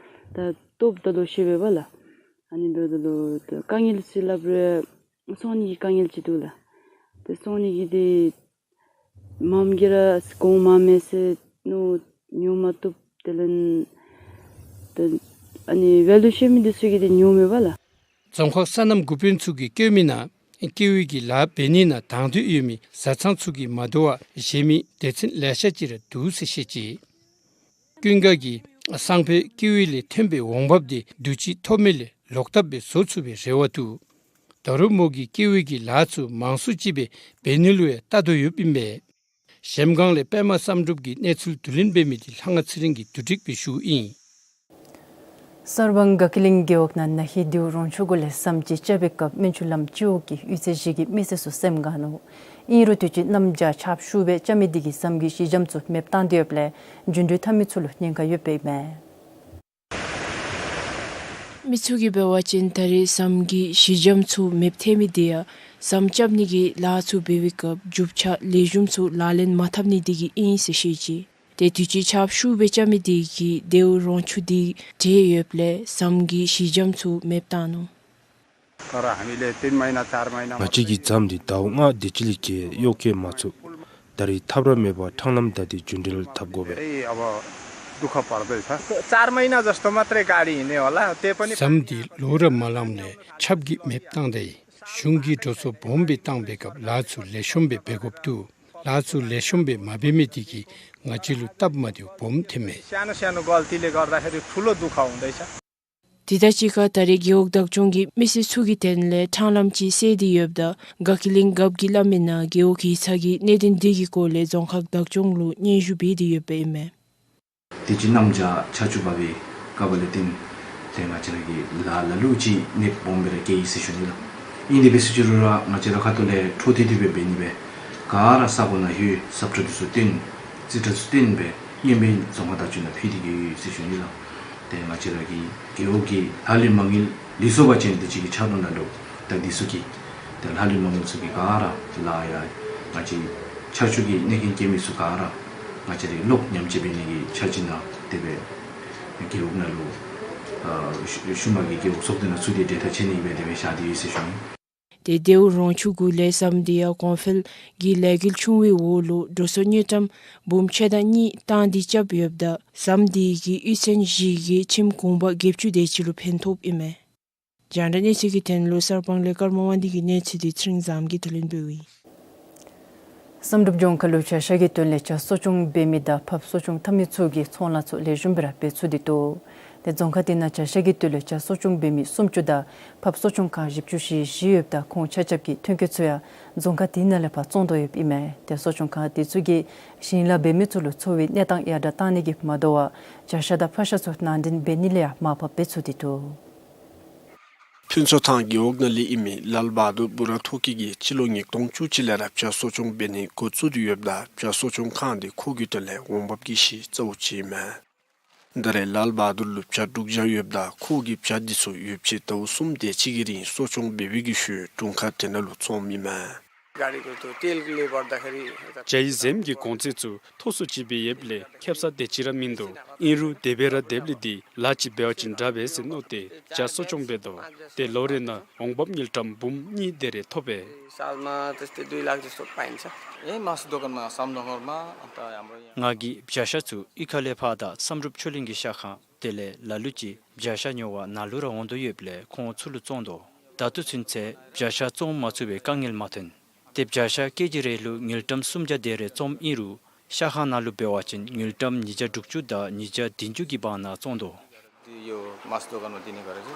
ད་ལྟོ་བལྟཝ་ད་ལུ་ཤེས་པས་པ་ལགས། ཨ་ནི་འབདཝ་ད་ལུ་ད་དཀའ་ངལ་ཟེར་སླབ་རུང་བཙོང་ནི་གི་དཀའ་ངལ་ཅིག་འདུག་ལགས། ད་བཙོང་ནི་གི་འདི་མངམ་གིས་ར་གོང་མངམ་མས་ཟེར་མནོ་ཉོ་མ་བཏུབ། དེ་ལས་ད་ཨ་ནི་ཝེ་ལུ་ཤེས་མི་འདི་ཚུ་གིས་འདི་ཉོཝ་མས་པ་ལགས། རྫོང་ཁག་སོ་ནམ་འགོ་དཔོན་ཚུ་གིས་བཀོད་མིའི་ནང་ཀི་ཝི་གི་ལཱ་འབད་ནི་ནང་དང་འདོད་ཡོད་མི་བཟའ་ཚང་ཚུ་གིས་མ་དོ་བར་གཞན་མི་སྡེ་ཚན་ལེ་ཤ་ཅིག་ར་འདུག་ཟེར་བཤད་ཅི། ཀུན་དགའ་གིས་སང་ཕོད་ཀི་ཝི་ལས་ཐོན་པའི་འོང་འབབ་འདི་དུས་ཅི་ཐོབ་མི་ལས་ལོག་བཏབ་སྦེ་བཟོ་ཚུགས་པའི་རེ་བ་འདུག། ད་རུང་མོ་གིས་ཀི་ཝི་གི་ལཱ་ཚུ་མང་སུ་ཅིག་སྦེ་འབད་ནི་ལུ་ཡང་ལྟ་དོ་ཡོདཔ་ཨིན་པས། གཞལམ་སྒང་ལས་པདྨ་བསམ་གྲུབ་ཀྱི་གནས་ཚུལ་བསྡུ་ལེན་འབད་མི་འདི་ལྷ་དབང་ཚེ་རིང་གིས་བསྡུ་སྒྲིག་འབད་ཞུཝ་ཨིན། གསར་སྤང་དགའ་སྐྱིད་གླིང་རྒེད་འོག་ནང་ན་ཧིང་རྡེའུ་རོང་ཆུ་གུ་ལས་ཟམ་ཅིག་རྐྱབ་པའི་སྐབས་སྨན་ཆུ་ལམ་སྤྱི་འོག་གི་གཡུས་ཚན་བཞི་གི་མི་སེར་ཚུ་སེམས་དགའ་ནུག། ཨིན་རུང་དུས་ཅི་གནམ་བྱཱར་ཆརཔ་ཤུགས་སྦེ་རྐྱབ་མི་འདི་གིས་ཟམ་གྱི་ཞི་འཇམ་ཚུ་མེདཔ་བཏང་སྟེ་ཡོདཔ་ལས་རྒྱུ་འགྲུལ་འཐབ་མི་ཚུ་ལུ་ཉེན་ཁ་ཡོདཔ་ཨིན་མས། མི་ཚུ་གིས་འབད་བ་ཅིན་ད་རེས་ཟམ་གྱི་ཞི་འཇམ་ཚུ་མེདཔ་ཐལ་མི་འདི་ཡང་ ཟམ་རྐྱབ་ནི་གི་ལཱ་ཚུ་འབད་བའི་སྐབས་རྒྱུ་ཆ་ལེགས་ཤོམ་ཚུ་ལག་ལེན་མ་འཐབ་ནི་དེ་གིས་ཨིན་ཟེར་བཤད་ཅི། ཏེ་དུས་ཅི་ཆརཔ་ཤུགས་སྦེ་རྐྱབ་མི་དེ་གིས་ཏེའུ་རོང་ཆུ་དེ་བྲེགས་ཡོདཔ་ལས་ཟམ་གྱི་ཞི་འཇམ་ཚུ་མེདཔ་བཏང་ནུག། तर हामीले तीन महिना, चार महिना ང་བཅས་ཀྱིས་ཟམ་འདི་ཟླཝ་ལྔ་དེ་ཅིག་ལས་བརྒལ་གཡོག་བཀོལ་མ་ཚུགས། ད་རེས་ཐབས་ར་མེད་པར་འཕྲང་ལམ་བདའ་སྟེ་རྒྱུན་འགྲུལ་འཐབ་དགོ་པས། ए, अब दुःख पर्दैछ। चार महिना जस्तो मात्रै गाडी हिँड्यो होला, त्यही पनि ཟམ་འདི་ལོ་ར་མ་ལངམ་ལས་ཆརཔ་གིས་མེདཔ་བཏང་སྟེ་གཞུང་གིས་འགྲོ་སོང་སྦོམ་སྦེ་བཏང་པའི་སྐབས་ལཱ་ཚུ་ལེགས་ཤོམ་སྦེ་འབད་དགོཔ་འདུག། ལཱ་ཚུ་ལེགས་ཤོམ་སྦེ་མ་འབད་མི་དེ་གིས་ང་བཅས་ལུ་སྟབས་མ་བདེཝ་སྦོམ་ཐོནམ་མས། सानो सानो गल्तीले गर्दाखेरि ठुलो दुःख हुँदैछ। དེ་དང་གཅིག་ཁར་ད་རེས་རྒེད་འོག་བདག་སྐྱོང་གིས་མི་སེར་ཚུ་གི་དོན་ལས་འཕྲང་ལམ་ཅིག་བསལ་ཏེ་ཡོདཔ་ད་དགའ་སྐྱིད་གླིང་རྒཔོ་གིས་སླབ་མིའི་ནང་རྒེད་འོག་ཡིག་ཚང་གིས་གནད་དོན་དེ་གི་སྐོར་ལས་རྫོང་ཁག་བདག་སྐྱོང་ལུ་སྙན་ཞུ་འབད་དེ་ཡོདཔ་ཨིན་མས། དུས་ཅི་གནམ་བྱཱར་ཆར་ཆུ་འབབ་པའི་སྐབས་ལས་བརྟེན་ཏེ་ང་བཅས་ར་གི་ལཱ་ལ་ལུ་ཅིག་གནོདཔ་སྦོམ་སྦེ་ར་བཀལ་ཡི་ཟེར་ཞུ་ནི་ལགས། ཨིན་དེ་འབད་ཟེར་ཅི་རུང་ར་ང་བཅས་ར་ཁ་ཐུག་ལས་འཕྲོ་མཐུད་དེ་སྦེ་འབད་ནི་སྦེ་ག་ར་ས་གོ་ནང་ལྷོད་ས་ཁྲ་འདི་ཚུ་བཏོན་རྩིས་ཁྲ་ཚུ་བཏོན་སྦེ་སྔོན་མའི་རྫོང་ཁག་བདག་སྐྱོང་ནང་ཕུལ་ཏེ་གི་ཡོད་ཟེར་ཞུ་ནི་ལགས། ཏེ་ང་བཅས་ར་གི་རྒེད་འོག་གི་ལྷག་ལུས་མ་དངུལ་ལུས་སོ་བ་ཅིན་དུས་ཅི་གི་ཆརཔ་ནང་ལུ་ད་འདི་ཚུ་གི་ད་ལྷག་ལུས་མ་དངུལ་ཚུ་གི་ག་ར་ལཱ་ཡང་ང་བཅས་ཆར་ཆུ་གིས་གནོད་རྐྱེན་བཀལ་མི་ཚུ་ག་ར་ང་བཅས་ར་ལོག་ཉམས་བཅོས་འབད་ནི་གི་འཆར་གཞི་ནང་དེ་སྦེ་རྒེད་འོག་ནང་ལུ་ཨ་ཤུ་ཤུལ་མ་གི་རྒེད་འོག་ཚོགས་སྡེ་ནང་ཚུད་དེ་གྲོས་ཐག་བཅད་ནི་སྦེ་དེ་སྦེ་བཞག་སྟེ་ཡོད་ཟེར་ཞུ་ནི། ཏེ་ཏེའུ་རོང་ཆུ་གུ་ལས་ཟམ་དེ་ཡང་གོང་འཕེལ་གྱི་ལས་འགུལ་ཆུང་བའི་འོག་ལུ་འགྲོ་སོང་དངུལ་ཀྲམ་འབུམ་ཕྱེད་དང་གཉིས་བཏང་སྟེ་རྐྱབ་ཡོདཔ་ད་ཟམ་དེ་གིས་གཡུས་ཚན་བཞི་གི་ཁྱིམ་གུང་པ་བརྒྱད་ཅུ་དེ་ཅིག་ལུ་ཕན་ཐོགསཔ་ཨིན་མས། རྒྱང་བསྒྲགས་གནས་ཚུལ་གྱི་དོན་ལུ་གསར་སྤང་ལས་ཀརྨ་དབང་འདུས་ཀྱི་གནས་ཚུལ་དེ་ཚེ་རིང་བཟངམོ་གིས་བསྡུ་ལེན་འབདཝ་ཨིན། བསམ་གྲུབ་ལྗོངས་མཁར་ལུ་བྱ་ཤ་གི་དོན་ལས་བྱ་གསོ་སྐྱོང་འབད་མི་དང་ཕགཔ་གསོ་སྐྱོང་འཐབ་མི་ཚུ་གིས་ཚོང་ལཱ་ཚུ་ལེགས་ཤོམ་སྦེ་ར་འབད་ཚུགས་ཏེ་འདུག། ཏེ་རྫོང་ཁག་དེ་ནང་བྱ་ཤ་གི་དོན་ལས་བྱ་གསོ་སྐྱོང་འབད་མི་སུམ་ཅུ་དང་ཕགཔ་གསོ་སྐྱོང་ཁང་བཞི་བཅུ་ཞེ་བཞི་ཡོདཔ་ད་ཁོང་ཆ་ཁྱབ་ཀྱིས་ཐོན་སྐྱེད་ཚུ་ཡང་རྫོང་ཁག་དེ་ནང་ལས་ཕར་བཙོང་དོ་ཡོདཔ་ཨིན་མས། ཏེ་གསོ་སྐྱོང་ཁང་དེ་ཚུ་གིས་ཞིང་ལཱ་འབད་མི་ཚུ་ལུ་འཚོ་བའི་གནས་སྟངས་ཡར་དྲག་བཏང་ནི་གི་མ་དོ་བར་བྱ་ཤ་དང་ཕག་ཤ་ཚུ་ནང་འདྲེན་འབད་ནི་ལས་ཡང་མར་ཕབ་འབད་ཚུགས་ཏེ་འདུག། ཕུན་ཚོགས་ཐང་རྒེད་འོག་ནང་ལས་ཨིན་མི་ལཱལ་བ་དུར་བུ་ར་ཐོ་ཀི་གིས་སྤྱི་ལོ་ཉིས་སྟོང་བཅུ་གཅིག་ལས་ར་བྱ་གསོ་སྐྱོང་འབད་ནི་འགོ་བཙུགས་ཏེ་ཡོདཔ་ད་བྱ་གསོ་སྐྱོང་ཁང་འདི་ཁོ་གི་དོན་ལས་འོང་འབབ་ཀྱི་གཞི་རྩ་བོ་ཅིག་ཨིན་མས། ད་རེས་ལཱལ་བ་དུར་ལུ་བྱ་དྲུག་བརྒྱ་ཡོདཔ་ད་ཁོ་གིས་བྱ་འདི་ཚུ་ཡོདཔ་ཅིག་ཟླཝ་གསུམ་དེ་ཅིག་གི་རིང་གསོ་སྐྱོང་འབད་བའི་གི་ཤུལ་དྲུང་ཁག་དེ་ནང་ལུ་བཙོངམ་ཨིན་མས། गाडीको त्यो तेलले गर्दाखेरि यता བྱ་ཡི་འཛེམ་གྱི་གོང་ཚད་ཚུ་མཐོ་སུ་ཅིག་སྦེ་ཡོདཔ་ལས་ཁེབ་ས་དེ་ཅིག་ར་མིན་འདུག། ཨིན་རུང་དེ་སྦེ་ར་སྡོདཔ་ལས་འདི་ལཱ་ཅིག་འབད་བ་ཅིན་དྲག་པས་ཟེར་མནོ་སྟེ་བྱ་གསོ་སྐྱོང་འབད་དོ། ཏེ་ལོ་རེ་ནང་འོང་འབབ་དངུལ་ཀྲམ་འབུམ་གཉིས་དེ་རེ་ཐོབ་པས། सालमा त्यस्तै दुई लाख जस्तो पाइन्छ। यही मासु दोकानमा सामनगरमा अन्त हाम्रो यहाँ ང་གིས་བྱ་ཤ་ཚུ་གཡུས་ཁ་ལས་ཕར་དང་བསམ་གྲུབ་ཆོས་གླིང་གི་ཤ་ཁང་དེ་ལས་ལ་ལུ་ཅིག་བྱ་ཤ་ཉོ་བར་ནཱ་ལུ་ར་འོང་དོ་ཡོདཔ་ལས་ཁོང་ཚུ་ལུ་བཙོང་དོ། ད་ལྟོ་ཚུན་ཚོད་བྱ་ཤ་བཙོང་མ་ཚུགས་པའི་དཀའ་ངལ་མ་ཐོན། ཏེ་བྱ་ཤ་ཀེ་ཇི་རེ་ལུ་དངུལ་ཀྲམ་སུམ་བརྒྱ་དེ་རེ་བཙོངམ་ཨིན་རུང་ཤ་ཁང་ནང་ལུ་འབད་བ་ཅིན་དངུལ་ཀྲམ་ཉིས་བརྒྱ་དྲུག་ཅུ་དང་ཉིས་བརྒྱ་བདུན་ཅུ་གི་བར་ན་བཙོང་དོ། यो मासु दोकानमा दिने गरेको छु।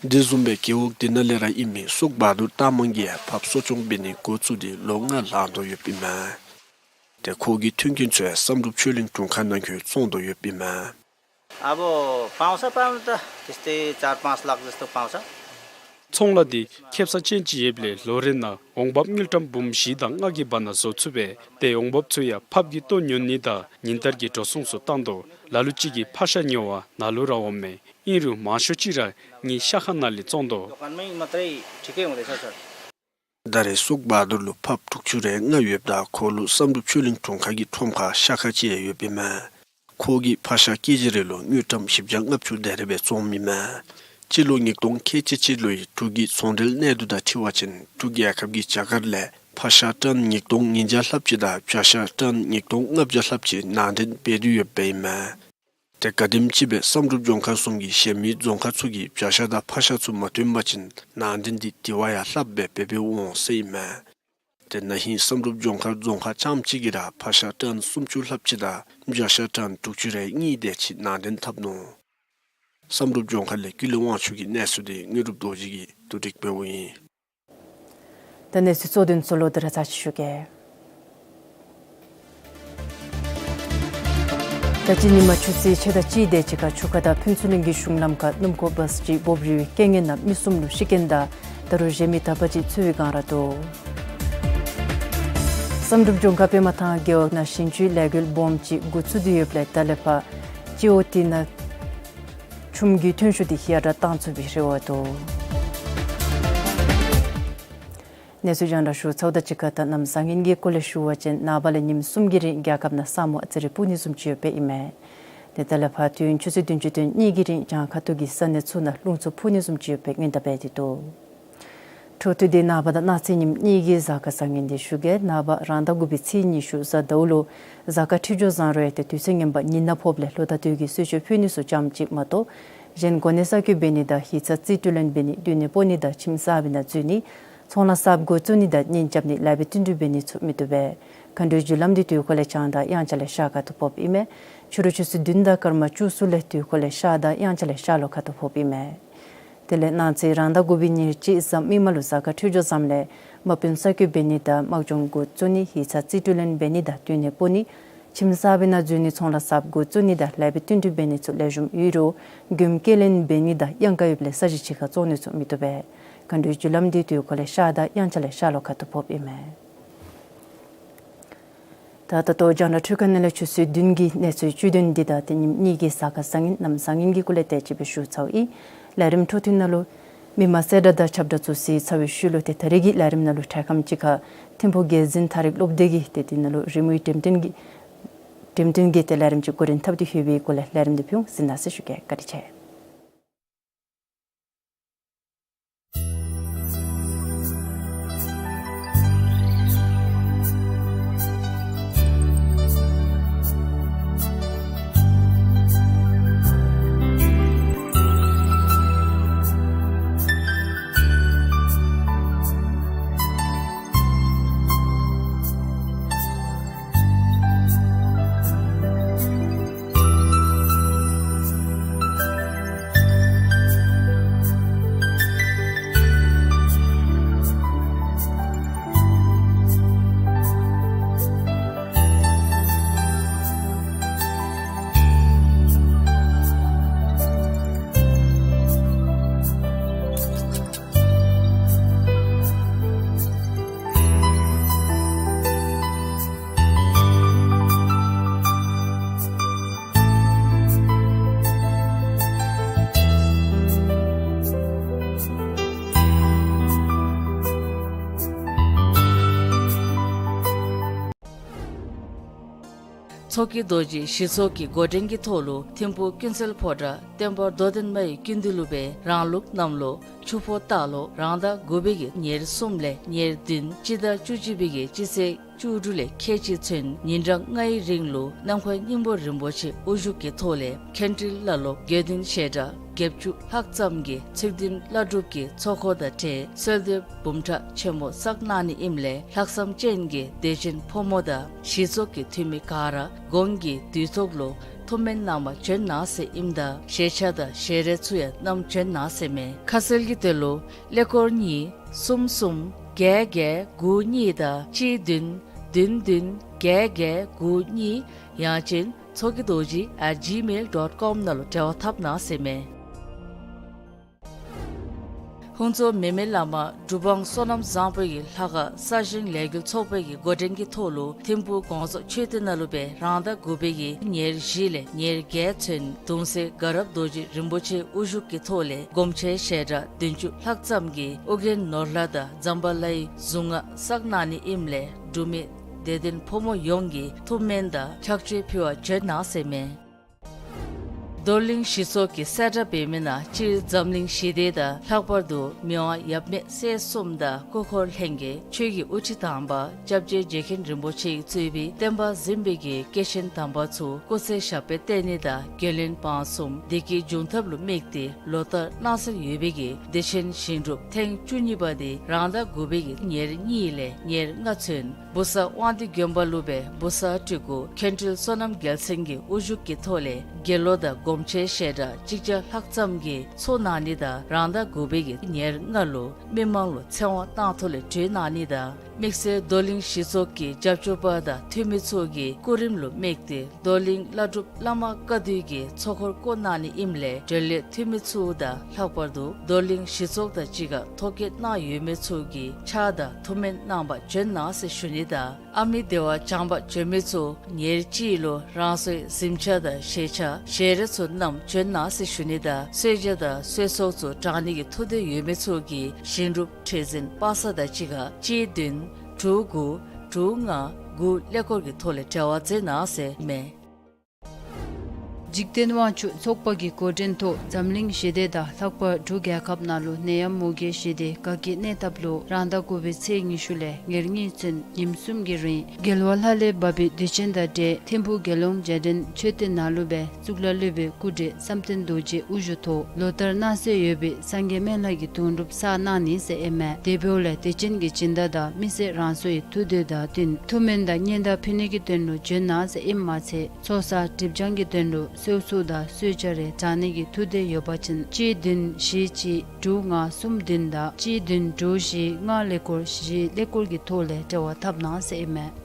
འདི་བཟུམ་སྦེ་རྒེད་འོག་དེ་ནང་ལས་ར་ཨིན་མི་སུག་བ་དུར་ཏ་མང་གིས་ཕགཔ་གསོ་སྐྱོང་འབད་ནི་འགོ་བཙུགས་ཏེ་ལོ་ལྔ་ལང་དོ་ཡོདཔ་ཨིན་མས། ཏེ་ཁོ་གི་མཐུན་རྐྱེན་ཚུ་ཡང་བསམ་གྲུབ་ཆོས་གླིང་དྲུང་ཁག་ནང་འཁོད་བཙོང་དོ་ཡོདཔ་ཨིན་མས། अब पाउँछ, पाउनु त त्यस्तै चार पाँच लाख जस्तो पाउँछ। ཚོང་ལཱ་འདི་ཁེབ་ས་ཅན་ཅིག་ཡོདཔ་ལས་ལོ་རེ་ནང་འོང་འབབ་དངུལ་ཀྲམ་འབུམ་བཞི་དང་ལྔ་གི་བར་ན་བཟོ་ཚུགས་པས། ཏེ་འོང་འབབ་ཚུ་ཡང་ཕགཔ་གི་ལྟོ་ཉོ་ནི་དང་ཉིན་ལྟར་གྱི་འགྲོ་སོང་ཚུ་བཏང་དོ། ལ་ལུ་ཅིག་གིས་ཕག་ཤ་ཉོ་བར་ནཱ་ལུ་ར་འོངམ་མས། ཨིན་རུང་མང་ཤོས་ཅིག་ར་ངེའི་ཤ་ཁང་ནང་ལས་བཙོང་དོ། दोकानमै मात्रै ठिकै हुँदैछ सर। ད་རེས་སུག་བ་དུར་ལུ་ཕགཔ་དྲུག་ཅུ་རེ་ལྔ་ཡོདཔ་ད་ཁོ་ལུ་བསམ་གྲུབ་ཆོས་གླིང་དྲུང་ཁག་གི་ཁྲོམ་ཁར་ཤ་ཁང་ཅིག་ཡང་ཡོདཔ་ཨིན་མས། ཁོ་གིས་ཕག་ཤ་ཀེ་ཇི་རེ་ལུ་དངུལ་ཀྲམ་བཞི་བརྒྱ་ལྔ་བཅུ་དེ་རེ་སྦེ་བཙོངམ་ཨིན་མས། སྤྱི་ལོ་ཉིས་སྟོང་ཁལ་གཅིག་གཅིག་ལོའི་འབྲུག་གི་ཚོང་འབྲེལ་གནས་སྟངས་དང་འཁྲིལ་བ་ཅིན་འབྲུག་རྒྱལ་ཁབ་ཀྱི་རྒྱ་གར་ལས་ཕག་ཤ་ཊཱན་ཉིས་སྟོང་ཉིས་བརྒྱ་ལྷགཔ་ཅིག་དང་བྱ་ཤ་ཊཱན་ཉིས་སྟོང་ལྔ་བརྒྱ་ལྷགཔ་ཅིག་ནང་འདྲེན་འབད་དེ་ཡོདཔ་ཨིན་མས། ཏེ་ག་དེམ་ཅིག་སྦེ་བསམ་གྲུབ་ལྗོངས་མཁར་བཟུམ་གྱི་གཞན་མི་རྫོང་ཁག་ཚུ་གིས་བྱ་ཤ་དང་ཕག་ཤ་ཚུ་མ་བཏོན་པ་ཅིན་ནང་འདྲེན་འདི་དེ་བ་ཡང་ལྷགཔ་སྦེ་འབད་འབདཝ་འོང་ཟེར་ཨིན་མས། ཏེ་ན་ཧིང་བསམ་གྲུབ་ལྗོངས་མཁར་རྫོང་ཁག་རྐྱངམ་གཅིག་གིས་ར་ཕག་ཤ་ཊཱན་སུམ་ཅུ་ལྷགཔ་ཅིག་དང་བྱ་ཤ་ཊཱན་དྲུག་ཅུ་རེ་གཉིས་དེ་ཅིག་ནང་འདྲེན་འཐབ་ནུག། བསམ་གྲུབ་ལྗོངས་མཁར་ལས་ཀུན་ལེགས་དབང་ཕྱུག་གི་གནས་ཚུལ་འདི་དངོས་གྲུབ་རྡོ་རྗེ་གིས་བསྡུ་སྒྲིག་འབདཝ་ཨིན། ད་གནས་ཚུལ་གཙོ་དོན་ཚུ་ལོག་སྟེ་ར་ཚར་ཅིག་ཞུ་གེ། ད་ཅི་ཉིན་མ་ཆུ་ཚོད་ཕྱེད་དང་གཅིག་དེ་ཅིག་ཁར་ཆུ་ཁ་དང་ཕུན་ཚོགས་གླིང་གི་གཞུང་ལམ་ཁར་སྣུམ་འཁོར་བཱས་ཅིག་འབོབ་རིལ་བའི་རྐྱེན་ངན་ནང་མི་གསུམ་ལུ་ཤི་རྐྱེན་དང་ད་རུང་གཞན་མི་དག་པ་ཅིག་འཚོལ་བའི་སྒང་ར་འདུག། བསམ་གྲུབ་ལྗོངས་མཁར་པདྨ་ཐང་རྒེད་འོག་ནང་ཞིང་ཆུའི་ལས་འགུལ་སྦོམ་ཅིག་འགོ་བཙུགས་ཏེ་ཡོདཔ་ལས་ད་ལས་ཕར་སྤྱི་འོག་དེ་ནང་ གསུམ་གྱི་ཐོན་ཤུགས་འདི་ཡར་དྲག་གཏང་ཚུགས་པའི་རེ་བ་འདུག། གནས་ཚུལ་རྒྱང་བསྒྲགས་ཞུ་ཚརཝ་དང་གཅིག་ཁར་ད་གནམ་བཟང་ངན་གྱི་སྐོར་ལས་ཞུ་བ་ཅིན་ནངས་པ་ལས་ཉིནམ་གསུམ་གྱི་རིང་རྒྱལ་ཁབ་ནང་ས་སྨུག་ཨ་ཙི་རེ་སྤུབ་ནི་བཟུམ་ཅིག་ཡོདཔ་ཨིན་མས། དེ་དག་ལས་ཕར་དུས་ཡུན་ཆུ་ཚོད་བདུན་ཅུ་དོན་གཉིས་ཀྱི་རིང་བྱང་ཁ་ཐུག་གི་ས་གནས་ཚུ་ནང་རླུང་འཚུབ་འཕུ་ནི་བཟུམ་ཅིག་ཡོདཔ་སྦེ་སྔོན་བརྡ་འབད་དེ་འདུག། འཕྲོ་མཐུད་དེ་ནངས་པ་དང་གནངས་ཚེ་ཉིནམ་གཉིས་ཀྱི་གཟའ་སྐར་བཟང་ངན་འདི་ཞུ་གེ། ནངས་པ་རང་ཟླ་དགུ་པའི་ཚེས་ཉི་ཤུ་གཟའ་ཟླཝ་ལུ་གཟའ་སྐར་འཕྲོད་སྦྱོར་བཟང་རུང་ཡང་ཏེ་དུས་ཚོད་ངན་པ་ཉི་ནག་ཕོགཔ་ལས་ལྷོ་མཐའ་སྟོད་ཀྱི་གསོལ་མཆོད་ཕུལ་ནི་ཚུ་ཙམ་ཅིག་མ་གཏོགས་གཞན་གོ་གནས་གསར་བསྐོ་འབད་ནི་དང་ཡིག་ཚང་རྩིས་སྤྲོད་ལེན་འབད་ནི་སྡོད་གནས་སྤོ་ནི་དང་ཁྱིམ་གསརཔ་ནང་འཛུལ་ནི་ཚོང་ལཱ་གསརཔ་འགོ་བཙུགས་ནི་དང་གཉེན་རྐྱབ་ནི་ལེགས་པའི་བསྟུན་གྲོས་འབད་ནི་ཚུ་མི་བཏུབ་པས། མཁའ་འགྲོའི་རྒྱུ་ལམ་འདི་དུས་འཁོར་ལས་བྱང་དང་དབྱངས་འཆར་ལས་ཤར་ཁ་ཐུག་ཕོགཔ་ཨིན་མས། ཕྱི་རུ་ཆུ་ཚོད་བདུན་དང་སྐར་མ་བཅུ་གསུམ་ལས་དུས་འཁོར་ལས་ཤར་དང་དབྱངས་འཆར་ལས་ཤར་ལྷོ་ཁ་ཐུག་ཕོགཔ་ཨིན་མས། དེ་ལས་གནངས་ཚེ་རང་ཟླ་དགུ་པའི་ཉེར་གཅིག་གཟའ་མིག་དམར་ལུ་གཟའ་སྐར་འཕྲོད་སྦྱོར་བཟངམ་ལས་དམག་དཔོན་གསར་བསྐོ་འབད་ནི་དང་དམག་སྦྱོང་འགོ་བཙུགས་ནི་ཡིག་ཚང་རྩིས་སྤྲོད་ལེན་འབད་ནི་དང་སྡོད་གནས་སྤོ་ནི་ཁྱིམ་གསརཔ་ནང་འཛུལ་ནི་ཚོང་ལཱ་གསརཔ་འགོ་བཙུགས་ནི་དང་ལེགས་པའི་བསྟུན་གྲོས་འབད་ནི་ཚུ་ལེགས་ཤོམ་ཡོད་རུང་མགྱོནམ་སྐྱེལ་ལེན་འབད་ནི་དང་གཡང་ཁ་ཡོདཔ་ལས་ས་གཞི་ཕྱི་ཁར་བཙོང་ནི་ཚུ་མི་བཏུབ་པས། མཁའ་འགྲོའི་རྒྱུ་ལམ་འདི་དུས་འཁོར་ལས་ཤར་དང་དབྱངས་འཆར་ལས་ཤར་ལྷོ་ཁ་ཐུག་ཕོགཔ་ཨིན་མས། ད་ད་ལྟོ་རྒྱང་བསྒྲགས་འཕྲུལ་ཁང་ནང་ལས་ཆུ་ཚོད་བདུན་གྱི་གནས་ཚུལ་བཅུད་དོན་འདི་དང་ཏེ་ཉིནམ་གཉིས་ཀྱི་གཟའ་སྐར་བཟང་ངན་གནམ་བཟང་ངན་གྱི་སྐོར་ལས་དེ་ཅིག་སྦེ་ཞུ་ཚརཝ་ཨིན། ལས་རིམ་འཕྲོ་མཐུད་ནང་ལུ་མི་མང་གསལ་བསྒྲགས་དང་ཁྱབ་བསྒྲགས་ཚུ་གཟིགས་ཚར་བའི་ཤུལ་ལུ་ཏེ་ད་རིས་ཀྱི་ལས་རིམ་ནང་ལུ་འཕྲལ་ཁམས་ཅིག་ཁར་ཐིམ་ཕུག་རྒྱལ་འཛིན་ཐ་རིག་སློབ་སྡེ་གི་ཏེ་དེ་ནང་ལུ་རི་མོའི་འགྲེམས་སྟོན་གྱི་འགྲེམས་སྟོན་གྱི་ཏེ་ལས་རིམ་ཅིག་འགོ་འདྲེན་འཐབ་སྟེ་ཡོད་པའི་སྐོར་ལས་ལས་རིམ་འདི་ཕུལ་འོང་། གཟིགས་གནང་ཟེར་ཞུ་གེ། བཀའ་དྲིན་ཆེ། མཚོ་སྐྱེས་རྡོ་རྗེ་ཞི་ཚོགས་ཀྱི་འགོ་འདྲེན་གྱི་ཐོག་ལུ་ཐིམ་ཕུག་ཀུན་གསལ་ཕོ་བྲང་བསྟན་པ་རྡོར་གདན་མའི་ཀུན་འདུས་ལུ་སྦེ་རང་ལུགས་གནམ་ལོ་ཆུ་ཕོ་སྟག་ལོ་རང་ཟླ་དགུ་པའི་གི་ཉེར་གསུམ་ལས་ཉེར་བདུན་སྤྱི་ཟླ་བཅུ་གཅིག་པའི་གི་སྤྱི་ཚེས་བཅུ་དྲུག་ལས་ཁལ་གཅིག་ཚུན་ཉིན་གྲངས་ལྔའི་རིང་ལུ་ནམ་མཁའི་སྙིང་པོ་རིན་པོ་ཆེ་དབུ་བཞུགས་ཀྱི་ཐོག་ལས་མཁན་སྤྲུལ་བླ་སློབ་དགེ་འདུན་ཞལ་གྲངས་བརྒྱད་ཅུ་ལྷག་ཙམ་གྱིས་ཚིག་བདུན་བླ་སྒྲུབ་ཀྱི་ཚོགས་འཁོར་དང་འབྲེལ་གསོལ་འདེབས་འབུམ་ཕྲག་ཆེན་མོ་བསགས་གནང་ནི་ཨིནམ་ལས་ལྷག་བསམ་ཅན་གྱི་དད་ཅན་ཕོ་མོ་དང་ཞི་ཚོགས་ཀྱི་འཐུས་མི་ག་ར་གོང་གི་དུས་ཐོག་ལུ་ཐུགས་སྨོན་གནང་པར་བྱོན་གནང་ཟེར་ཨིནམ་ད་ཞལ་ཆས་དང་ཞལ་རས་ཚུ་ཡང་བསྣམས་བྱོན་གནང་ཟེར་མས། ཁ་གསལ་གྱི་དོན་ལུ་ཀླད་ཀོར་གཉིས་གསུམ་གསུམ་བརྒྱད་བརྒྱད་དགུ་གཉིས་དང་གཅིག་བདུན་བདུན་བདུན་བརྒྱད་བརྒྱད་དགུ་གཉིས། ཡང་ཅིན་མཚོ་སྐྱེས་རྡོ་རྗེ་at gmail dot com ནང་ལུ་འབྲེལ་བ་འཐབ་གནང་ཟེར་མས། ཧུན་ཙོ་མེ་མེ་བླ་མ་གྲུབ་དབང་བསོད་ནམས་བཟང་པོ་གི་ལྷ་ཁང་གསར་བཞེངས་ལས་འགུལ་ཚོགས་པའི་གི་འགོ་འདྲེན་གྱི་ཐོག་ལུ་ཐིམ་ཕུག་དགོངས་རྫོགས་མཆོད་རྟེན་ནང་ལུ་སྦེ་རང་ཟླ་དགུ་པའི་གི་ཉེར་བཞི་ལས་ཉེར་བརྒྱད་ཚུན་གདུང་སྲས་དགའ་རབ་རྡོ་རྗེ་རིན་པོ་ཆེ་དབུ་བཞུགས་ཀྱི་ཐོག་ལས་སྒོམ་ཆེན་ཞལ་གྲངས་བདུན་ཅུ་ལྷག་ཙམ་གྱིས་ཨོ་རྒྱན་ནོར་ལྷ་དང་ཛམ་བྷ་ལའི་གཟུངས་སྔགས་བསགས་གནང་ནི་ཨིནམ་ལས་འབྲུག་མི་དད་ལྡན་ཕོ་མོ་ཡོངས་ཀྱིས་ཐུགས་སྨོན་དང་ཕྱག་མཆོད་ཕུལ་བར་བྱོན་གནང་ཟེར་མས། རྡོར་གླིང་ཞི་ཚོགས་ཀྱི་གསལ་བསྒྲགས་འབད་མི་ནང་སྤྱིར་འཛམ་གླིང་ཞི་བདེ་དང་ལྷག་པར་དུ་མི་དབང་ཡབ་མེས་སྲས་གསུམ་དང་སྐུ་འཁོར་ལྷན་རྒྱས་ཆོས་ཀྱི་དབུ་ཁྲིད་དམ་པ་སྐྱབས་རྗེ་རྗེ་མཁན་རིན་པོ་ཆེ་གིས་གཙོས་པའི་བསྟན་པ་འཛིན་པའི་གི་སྐྱེས་ཆེན་དམ་པ་ཚུ་སྐུ་ཚེ་ཞབས་པད་བརྟན་ནི་དང་རྒྱུན་ལྡན་བང་གསུམ་བདེ་སྐྱིད་འབྱུང་ཐབས་ལུ་དམིགས་ཏེ་ལོ་ལྟར་གནང་སྲོལ་ཡོད་པའི་གི་བདེ་ཆེན་ཞིང་སྒྲུབ་ཐེངས་བཅུ་གཉིས་པ་དེ་རང་ཟླ་དགུ་པའི་གི་ཉེར་གཉིས་ལས་ཉེར་ལྔ་ཚུན་བུ་གསར་དབང་འདུས་དགོན་པ་ལུ་སྦེ་བུ་གསར་སྤྲུལ་སྐུ་མཁན་སྤྲུལ་བསོད་ནམས་རྒྱལ་མཚན་གྱི་དབུ་བཞུགས་ཀྱི་ཐོག་ལས་དགེ་སློང་དང་སྒོམ་ཆེན་ཞལ་གྲངས་གཅིག་བརྒྱ་ལྷག་ཙམ་གྱིས་ཚོགས་གནང་ནི་དང་རང་ཟླ་དགུ་པའི་གི་ཉེར་ལྔ་ལུ་མི་མང་ལུ་ཚེ་དབང་གཏང་ཐོག་ལས་གྲོལ་གནང་ནི་དང་དམིགས་བསལ་རྡོར་གླིང་ཞི་ཚོགས་ཀྱི་སྐྱབས་བཅོལ་པ་དང་འཐུས་མི་ཚུ་གི་སྐུ་རིམ་ལུ་དམིགས་ཏེ་རྡོར་གླིང་བླ་སྒྲུབ་བླ་མ་བཀའ་བསྡུ་གི་ཚོགས་འཁོར་བསྐོང་གནང་ནི་ཨིནམ་ལས་འབྲེལ་ཡོད་འཐུས་མི་ཚུ་དང་ལྷག་པར་དུ་རྡོར་གླིང་ཞི་ཚོགས་དང་གཅིག་ཁར་ཐོ་བཀོད་གནང་ཡོད་མི་ཚུ་གིས་ཕྱག་དང་ཐུགས་སྨོན་གནང་པར་བྱོན་གནང་ཟེར་ཞུ་ནི་དང་ཨ་མི་བདེ་བ་བྱང་པར་བྱོན་མི་ཚུ་ཉེར་གཅིག་ལུ་རང་སོའི་གཟིམ་ཆས་དང་ཞལ་ཆས་ཞལ་རས་ཚུ་ རྣམས་བྱོན་གནང་ཟེར་ཞུ་ནི་དང་གསོལ་ཇ་དང་གསོལ་ཚོགས་ཚུ་དྲང་ནི་གི་ཐུགས་འདོད་ཡོད་མི་ཚུ་གིས་ཞིང་སྒྲུབ་ཁྲི་འཛིན་པ་སངས་དང་གཅིག་ཁར་གཅིག་བདུན་དྲུག་དགུ་དྲུག་ལྔ་དགུ་ཀླད་ཀོར་གྱི་ཐོག་ལས་འབྲེལ་བ་མཛད་གནང་ཟེར་མས། འཇིག་རྟེན་དབང་ཕྱུག་ཚོགས་པ་གི་འགོ་འདྲེན་ཐོག་འཛམ་གླིང་ཞི་བདེ་དང་ལྷག་པར་འབྲུག་རྒྱལ་ཁབ་ནང་ལུ་ནད་ཡམས་མུ་གེ་ཞི་བདེ་དགའ་སྐྱིད་གནས་ཐབས་ལུ་རང་ཟླ་དགུ་པའི་ཚེས་ཉི་ཤུ་ལས་ཉེར་གཉིས་ཚུན་ཉིནམ་གསུམ་གྱི་རིང་རྒྱལ་བ་ལྷ་ལས་བབས་པའི་དུས་ཆེན་དང་འབྲེལ་ཐིམ་ཕུག་དགེ་སློང་རྒྱལ་ཕྲན་མཆོད་རྟེན་ནང་ལུ་སྦེ་གཙུག་ལག་སློབ་དཔོན་སྐུ་བགྲེས་བསམ་གཏན་རྡོ་རྗེ་དབུ་བཞུགས་ཐོག་ལོ་ལྟར་གནང་སྲོལ་ཡོད་པའི་སངས་རྒྱས་སྨན་བླ་གི་དུང་སྒྲུབ་བསགས་གནང་ནི་ཟེར་ཨིན་མས། དེ་འབདཝ་ལས་དུས་ཆེན་གྱི་སྦྱིན་བདག་དང་མི་སེར་རང་སོའི་ཐུགས་འདོད་དང་བསྟུན་ཐུགས་སྨོན་དང་སྙན་དར་ཕུལ་ནི་གི་དོན་ལུ་བྱོན་གནང་ཟེར་ཨིནམ་མ་ཚད་ཚོགས་བསགས་སྒྲིབ་སྦྱང་གི་དོན་ལུ་གསོལ་ཚོགས་དང་གསོལ་ཇ་རེ་དྲང་ནི་གི་ཐུགས་འདོད་ཡོད་པ་ཅིན་གཅིག་བདུན་བཞི་གཅིག་དྲུག་ལྔ་གསུམ་བདུན་དང་གཅིག་བདུན་དྲུག་བཞི་ལྔ་ཀླད་ཀོར་བཞི་ཀླད་ཀོར་གྱི་ཐོག་ལས་འབྲེལ་བ་འཐབ་གནང་ཟེར་ཨིན་མས།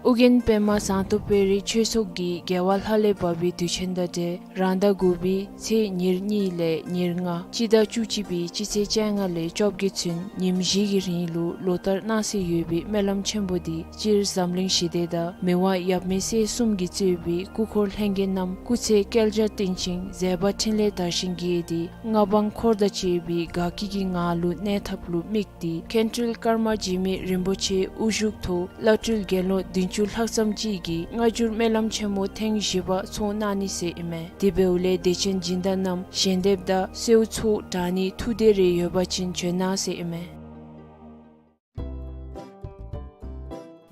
ཨོ་རྒྱན་པདྨ་ཟངས་མདོག་དཔལ་རི་ཆོས་ཚོགས་ཀྱིས་རྒྱལ་བ་ལྷ་ལས་བབས་པའི་དུས་ཆེན་དང་འབྲེལ་རང་ཟླ་དགུ་པའི་ཚེས་ཉེར་གཉིས་ལས་ཉེར་ལྔ་སྤྱི་ཟླ་བཅུ་གཅིག་པའི་སྤྱི་ཚེས་བཅོ་ལྔ་ལས་བཅོ་བརྒྱད་ཚུན་ཉིནམ་བཞི་གི་རིང་ལུ་ལོ་ལྟར་གནང་སྲོལ་ཡོད་པའི་སྨོན་ལམ་ཆེན་པོ་འདི་སྤྱིར་འཛམ་གླིང་ཞི་བདེ་དང་མི་དབང་ཡབ་མེས་སྲས་གསུམ་གྱིས་གཙོས་པའི་སྐུ་འཁོར་ལྷན་རྒྱས་རྣམས་སྐུ་ཚེ་བསྐལ་བརྒྱར་བརྟན་ཅིང་མཛད་པ་འཕྲིན་ལས་དར་ཞིང་རྒྱས་ཏེ་མངའ་འབངས་འཁོར་དང་བཅས་པའི་དགའ་སྐྱིད་ཀྱི་ངང་ལུ་གནས་ཐབས་ལུ་དམིགས་ཏེ་མཁན་སྤྲུལ་ཀརྨ་འཇིགས་མེད་རིན་པོ་ཆེ་དབུ་བཞུགས་ཐོག་བླ་སྤྲུལ་དགེ་སློང་བདུན་ཅུ་ལྷག་ཙམ་ཅིག་གིས་སྔ་འགྱུར་སྨོན་ལམ་ཆེན་མོ་ཐེངས་བཞི་པ་ཚོགས་གནང་ནི་ཟེར་ཨིན་མས། དེ་འབདཝ་ལས་དད་ཅན་སྦྱིན་བདག་རྣམས་ཞལ་འདེབས་དང་གསོལ་ཚོགས་དྲང་ནི་ཐུགས་འདོད་རེ་ཡོད་པ་ཅིན་བྱོན་གནང་ཟེར་ཨིན་མས།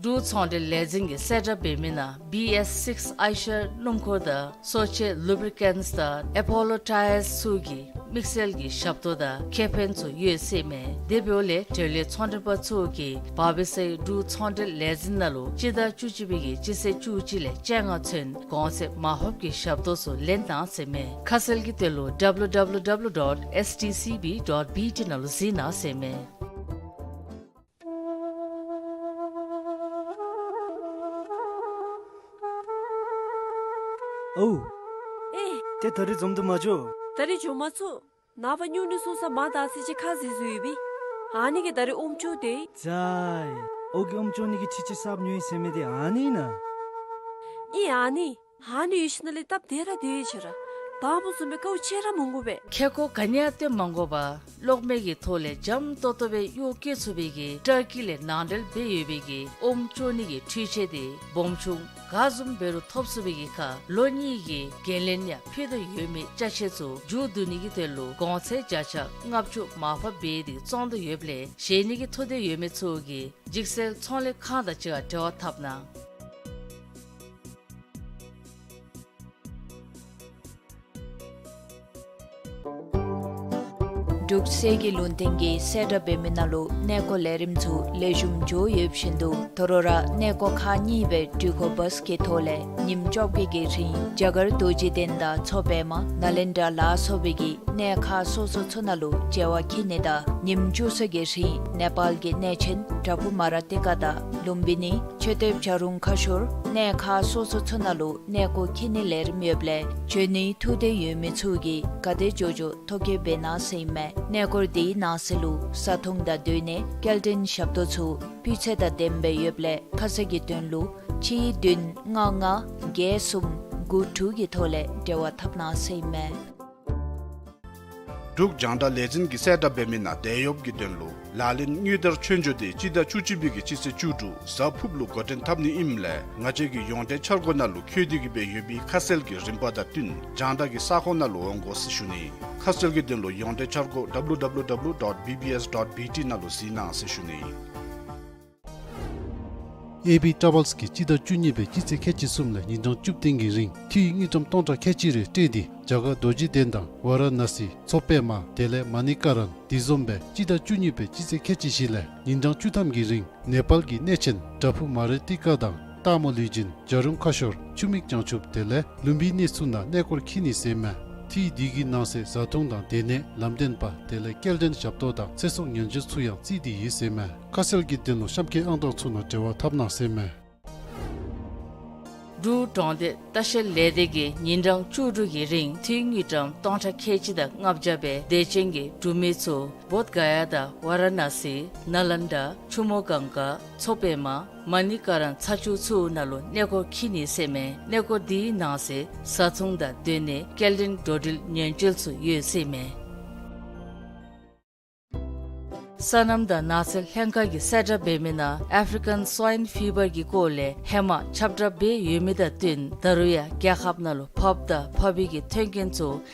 འབྲུག་ཚོང་འབྲེལ་ལས་འཛིན་གྱིས་གསལ་བསྒྲགས་འབད་མི་ནང་བི་ཨེསི་སིགསི་ཨའི་ཤར་སྣུམ་འཁོར་དང་སོ་ཆེ་ལུབ་རི་ཀེནཊི་དང་ཨེ་པོ་ལོ་ཊ་ཡརསི་ཚུ་གི་དམིགས་བསལ་གྱི་ཞབས་ཏོག་དང་ཁེ་ཕན་ཚུ་ཡོད་ཟེར་མས། དེ་འབདཝ་ལས་འབྲེལ་ཡོད་ཚོང་འབྲེལ་པ་ཚུ་གིས་བར་པི་སའི་འབྲུག་ཚོང་འབྲེལ་ལས་འཛིན་ནང་ལུ་སྤྱི་ཟླ་བཅུ་གཅིག་པའི་གི་སྤྱི་ཚེས་བཅུ་གཅིག་ལས་བཅོ་ལྔ་ཚུན་གོང་ཚད་མར་ཕབ་ཀྱི་ཞབས་ཏོག་ཚུ་ལེན་གནང་ཟེར་མས། ཁ་གསལ་གྱི་དོན་ལུ་ཌབ་ལུ་ཌབ་ལུ་ཌབ་ལུ་ཌོཊ་ཨེསི་ཊི་སི་བི་ཌོཊ་བི་ཊི་ནང་ལུ་གཟིགས་གནང་ཟེར་མས། ཨོ། ཨེ། ཏེ་ད་རིས་འཛོམས་དུ་མ་འགྱོ། ད་རིས་འགྱོ་མ་ཚུགས། ནངས་པ་སྨྱུང་གནས་སོང་ས་མར་ད་ཟེར་ཅིག་ཁ་བཟེད་བཟོ་ཡོད་པས། ཨ་ནི་གིས་ད་རིས་ཨོམ་བཙོ་སྟེ། ཙ་ཨེ། ཨོ་གིས་ཨོམ་བཙོ་ནི་གི་ཁྲི་ཅིག་གསརཔ་ཉོ་ཡི་ཟེར་མི་དེ་ཨ་ནི་ཨིན་ན། ཨིན་ཨ་ནི། ཨ་ནི་ཡོད་ཞིནམ་ལས་སྟབས་བདེ་ར་བདེ་ཡོད་ཆེ་ར། དང་པ་བཟུམ་སྦེ་དཀའཝ་སྤྱད་ར་མི་དགོ་པས། ཁེ་ཀོ་ག་ནི་ཡང་སྟོན་མ་དགོ་པར་གློག་མེ་གི་ཐོག་ལས་འཇམ་ཏོག་ཏོ་སྦེ་གཡོག་བཀོལ་ཚུགས་པའི་གི་ཊར་ཀི་ལས་ནང་འདྲེན་འབད་ཡོད་པའི་གི་ཨོམ་བཙོ་ནི་གི་འཕྲུལ་ཆས་དེ་སྦོམ་ཆུང་ག་བཟུམ་འབད་རུང་ཐོབ་ཚུགས་པའི་གི་ཁར་ལོ་གཉིས་ཀྱི་འགན་ལེན་ཡང་ཕུལ་དོ་ཡོད་མི་ཅ་ཆས་ཚུ་མཇུག་བསྡུ་ནི་གི་དོན་ལུ་གོང་ཚད་བརྒྱ་ཆ་ལྔ་བཅུ་མར་ཕབ་འབད་དེ་བཙོང་དོ་ཡོདཔ་ལས་བཞེས་ནི་གི་ཐུགས་འདོད་ཡོད་མི་ཚུ་གིས་འཇིགས་སེལ་ཚོང་ལས་ཁང་དང་གཅིག་ཁར་འབྲེལ་བ་འཐབ་གནང་། འབྲུག་གསེར་གྱི་ལུང་བསྟན་གྱིས་གསལ་བསྒྲགས་འབད་མི་ནང་ལུ་གནས་སྐོར་ལས་རིམ་ཚུ་ལེགས་ཤོམ་འགྱོ་ཡོདཔ་བཞིན་དུ་ད་རུང་ར་གནས་སྐོར་ཁག་གཉིས་སྦེ་འགྲུལ་འཁོར་བཱསི་གི་ཐོག་ལས་ཉིནམ་བཅོ་བརྒྱད་ཀྱི་རིང་རྒྱ་གར་རྡོ་རྗེ་གདན་དང་མཚོ་པདྨ་ནཱ་ལེནྡྲ་ལ་སོགས་པའི་གི་གནས་ཁག་སོ་སོ་ཚུ་ནང་ལུ་མཇལ་བར་འཁྱིད་ནི་དང་ཉིནམ་བཅུ་གསུམ་གྱི་རིང་ནེ་པཱལ་གྱི་གནས་ཆེན་པྲ་ཕུ་མ་ར་ཏི་ཀ་དང་ལུམ་བི་ནི་མཆོད་རྟེན་བྱ་རུང་ཁ་ཤོར་གནས་ཁག་སོ་སོ་ཚུ་ནང་ལུ་གནས་སྐོར་འཁྱིད་ནི་ལས་རིམ་ཡོདཔ་ལས་བྱོན་ནིའི་ཐུགས་འདོད་ཡོད་མི་ཚུ་གིས་ག་དེ་མགྱོགས་མགྱོགས་ཐོ་བཀོད་འབད་གནང་ཟེར་ཨིན་མས། གནས་སྐོར་དེའི་ནང་གསེས་ལུ་བཟའ་འཐུང་དང་སྡོད་གནས་སྐྱེལ་འདྲེན་ཞབས་ཏོག་ཚུ་སྤུས་ཚད་དང་ལྡནམ་སྦེ་ཡོདཔ་ལས་ཁ་གསལ་གྱི་དོན་ལུ་གཅིག་བདུན་ལྔ་ལྔ་བརྒྱད་གསུམ་དགུ་དྲུག་གི་ཐོག་ལས་འབྲེལ་བ་འཐབ་གནང་ཟེར་ཨིན་མས། འབྲུག་རྒྱང་བསྒྲགས་ལས་འཛིན་གྱིས་གསལ་བསྒྲགས་འབད་མི་ནང་དེད་གཡོགཔ་གི་དོན་ལུ་ལག་ལེན་དངུལ་དར་ཆོས་འབྱོར་དེ་སྤྱི་ཟླ་བཅུ་གཅིག་པའི་གི་སྤྱི་ཚེས་བཅུ་དྲུག་གཟའ་ཕུརཔ་ལུ་འགོ་འདྲེན་འཐབ་ནི་ཨིནམ་ལས་ང་བཅས་ཀྱི་ཡོངས་འབྲེལ་འཆར་སྒོ་ནང་ལུ་འཁོད་དེ་གི་སྦེ་ཡོད་པའི་ཁ་གསལ་གྱི་རིམ་པ་དང་བསྟུན་རྒྱང་བསྒྲགས་ཀྱི་ས་ཁོངས་ནང་ལུ་འོང་དགོ་ཟེར་ཞུ་ནི། ཁ་གསལ་གྱི་དོན་ལུ་ཡོངས་འབྲེལ་འཆར་སྒོ་ཌབ་ལུ་ཌབ་ལུ་ཌབ་ལུ་ཌོཊ་བི་བི་ཨེསི་ཌོཊ་བི་ཊི་ནང་ལུ་གཟིགས་གནང་ཟེར་ཞུ་ནི། ཨེ་བི་ཊ་རེ་ཝེལསི་གིས་སྤྱི་ཟླ་བཅུ་གཉིས་པའི་སྤྱི་ཚེས་ཁལ་གཅིག་གསུམ་ལས་ཉིན་གྲངས་བཅུ་བདུན་གྱི་རིང་འཐུས་དངུལ་ཀྲམ་སྟོང་ཕྲག་ཁལ་གཅིག་རེ་སྤྲོད་དེ་རྒྱ་གར་རྡོ་རྗེ་གདན་དང་ཝཱ་ར་ཎ་སི་མཚོ་པདྨ་དེ་ལས་མ་ཎི་ཀ་རན་དེ་བཟུམ་སྦེ་སྤྱི་ཟླ་བཅུ་གཉིས་པའི་སྤྱི་ཚེས་ཁལ་གཅིག་བཞི་ལས་ཉིན་གྲངས་བཅུ་ཐམ་གྱི་རིང་ནེ་པཱལ་གྱི་གནས་ཆེན་པྲ་ཕུ་མ་ར་ཏི་ཀ་དང་སྟག་མོ་ལུས་སྦྱིན་བྱ་རུང་ཁ་ཤོར་ཆུ་མིག་བྱང་ཆུབ་དེ་ལས་ལུམ་བི་ནི་ཚུ་ནང་གནས་སྐོར་འཁྱིད་ནི་ཟེར་མས། འཐུས་དེ་གི་ནང་གསེས་བཟའ་འཐུང་དང་སྡོད་གནས་ལམ་སྟོན་པ་དེ་ལས་སྐྱེལ་འདྲེན་ཞབས་ཏོག་དང་ཚེ་སྲོག་ཉེན་བཅོལ་ཚུ་ཡང་བརྩིས་ཏེ་ཡོད་ཟེར་མས། ཁ་གསལ་གྱི་དོན་ལུ་གཤམ་འཁོད་ཨང་གྲངས་ཚུ་ནང་འབྲེལ་བ་འཐབ་གནང་ཟེར་མས། འབྲུག་གྲོང་སྡེ་ལྟ་བཤལ་ལས་སྡེ་གིས་ཉིན་གྲངས་བཅུ་དྲུག་གི་རིང་འཐུས་དངུལ་ཀྲམ་སྟོང་ཕྲག་ཁལ་གཅིག་དང་ལྔ་བརྒྱ་སྦེ་དད་ཅན་གྱི་འབྲུག་མི་ཚུ་བོདྷ་ག་ཡ་དང་ཝ་ར་ཎ་སི། ནཱ་ལནྡ། ཆུ་མོ་གངྒཱ། མཚོ་པདྨ། མ་ཎི་ཀ་ར་ཚ་ཆུ་ཚུ་ནང་ལུ་གནས་སྐོར་འཁྱིད་ནི་ཟེར་མས། གནས་སྐོར་འདི་ནང་གསེས་བཟའ་འཐུང་དང་སྡོད་གནས་སྐྱེལ་འདྲེན་འགྲོ་འགྲུལ་ཉེན་བཅོལ་ཚུ་ཡོད་ཟེར་མས། སོ་ནམ་དང་ནགས་ཚལ་ལྷན་ཁག་གིས་གསལ་བསྒྲགས་འབད་མི་ནང་ཨཕ་རི་ཀན་སྭའིན་ཕི་བར་གྱི་སྐོར་ལས་ཧེ་མ་ཁྱབ་བསྒྲགས་འབད་ཡོད་མི་དང་བསྟུན་ད་རུང་ཡང་རྒྱལ་ཁབ་ནང་ལུ་ཕགཔ་དང་ཕགཔ་གི་མཐུན་རྐྱེན་ཚུ་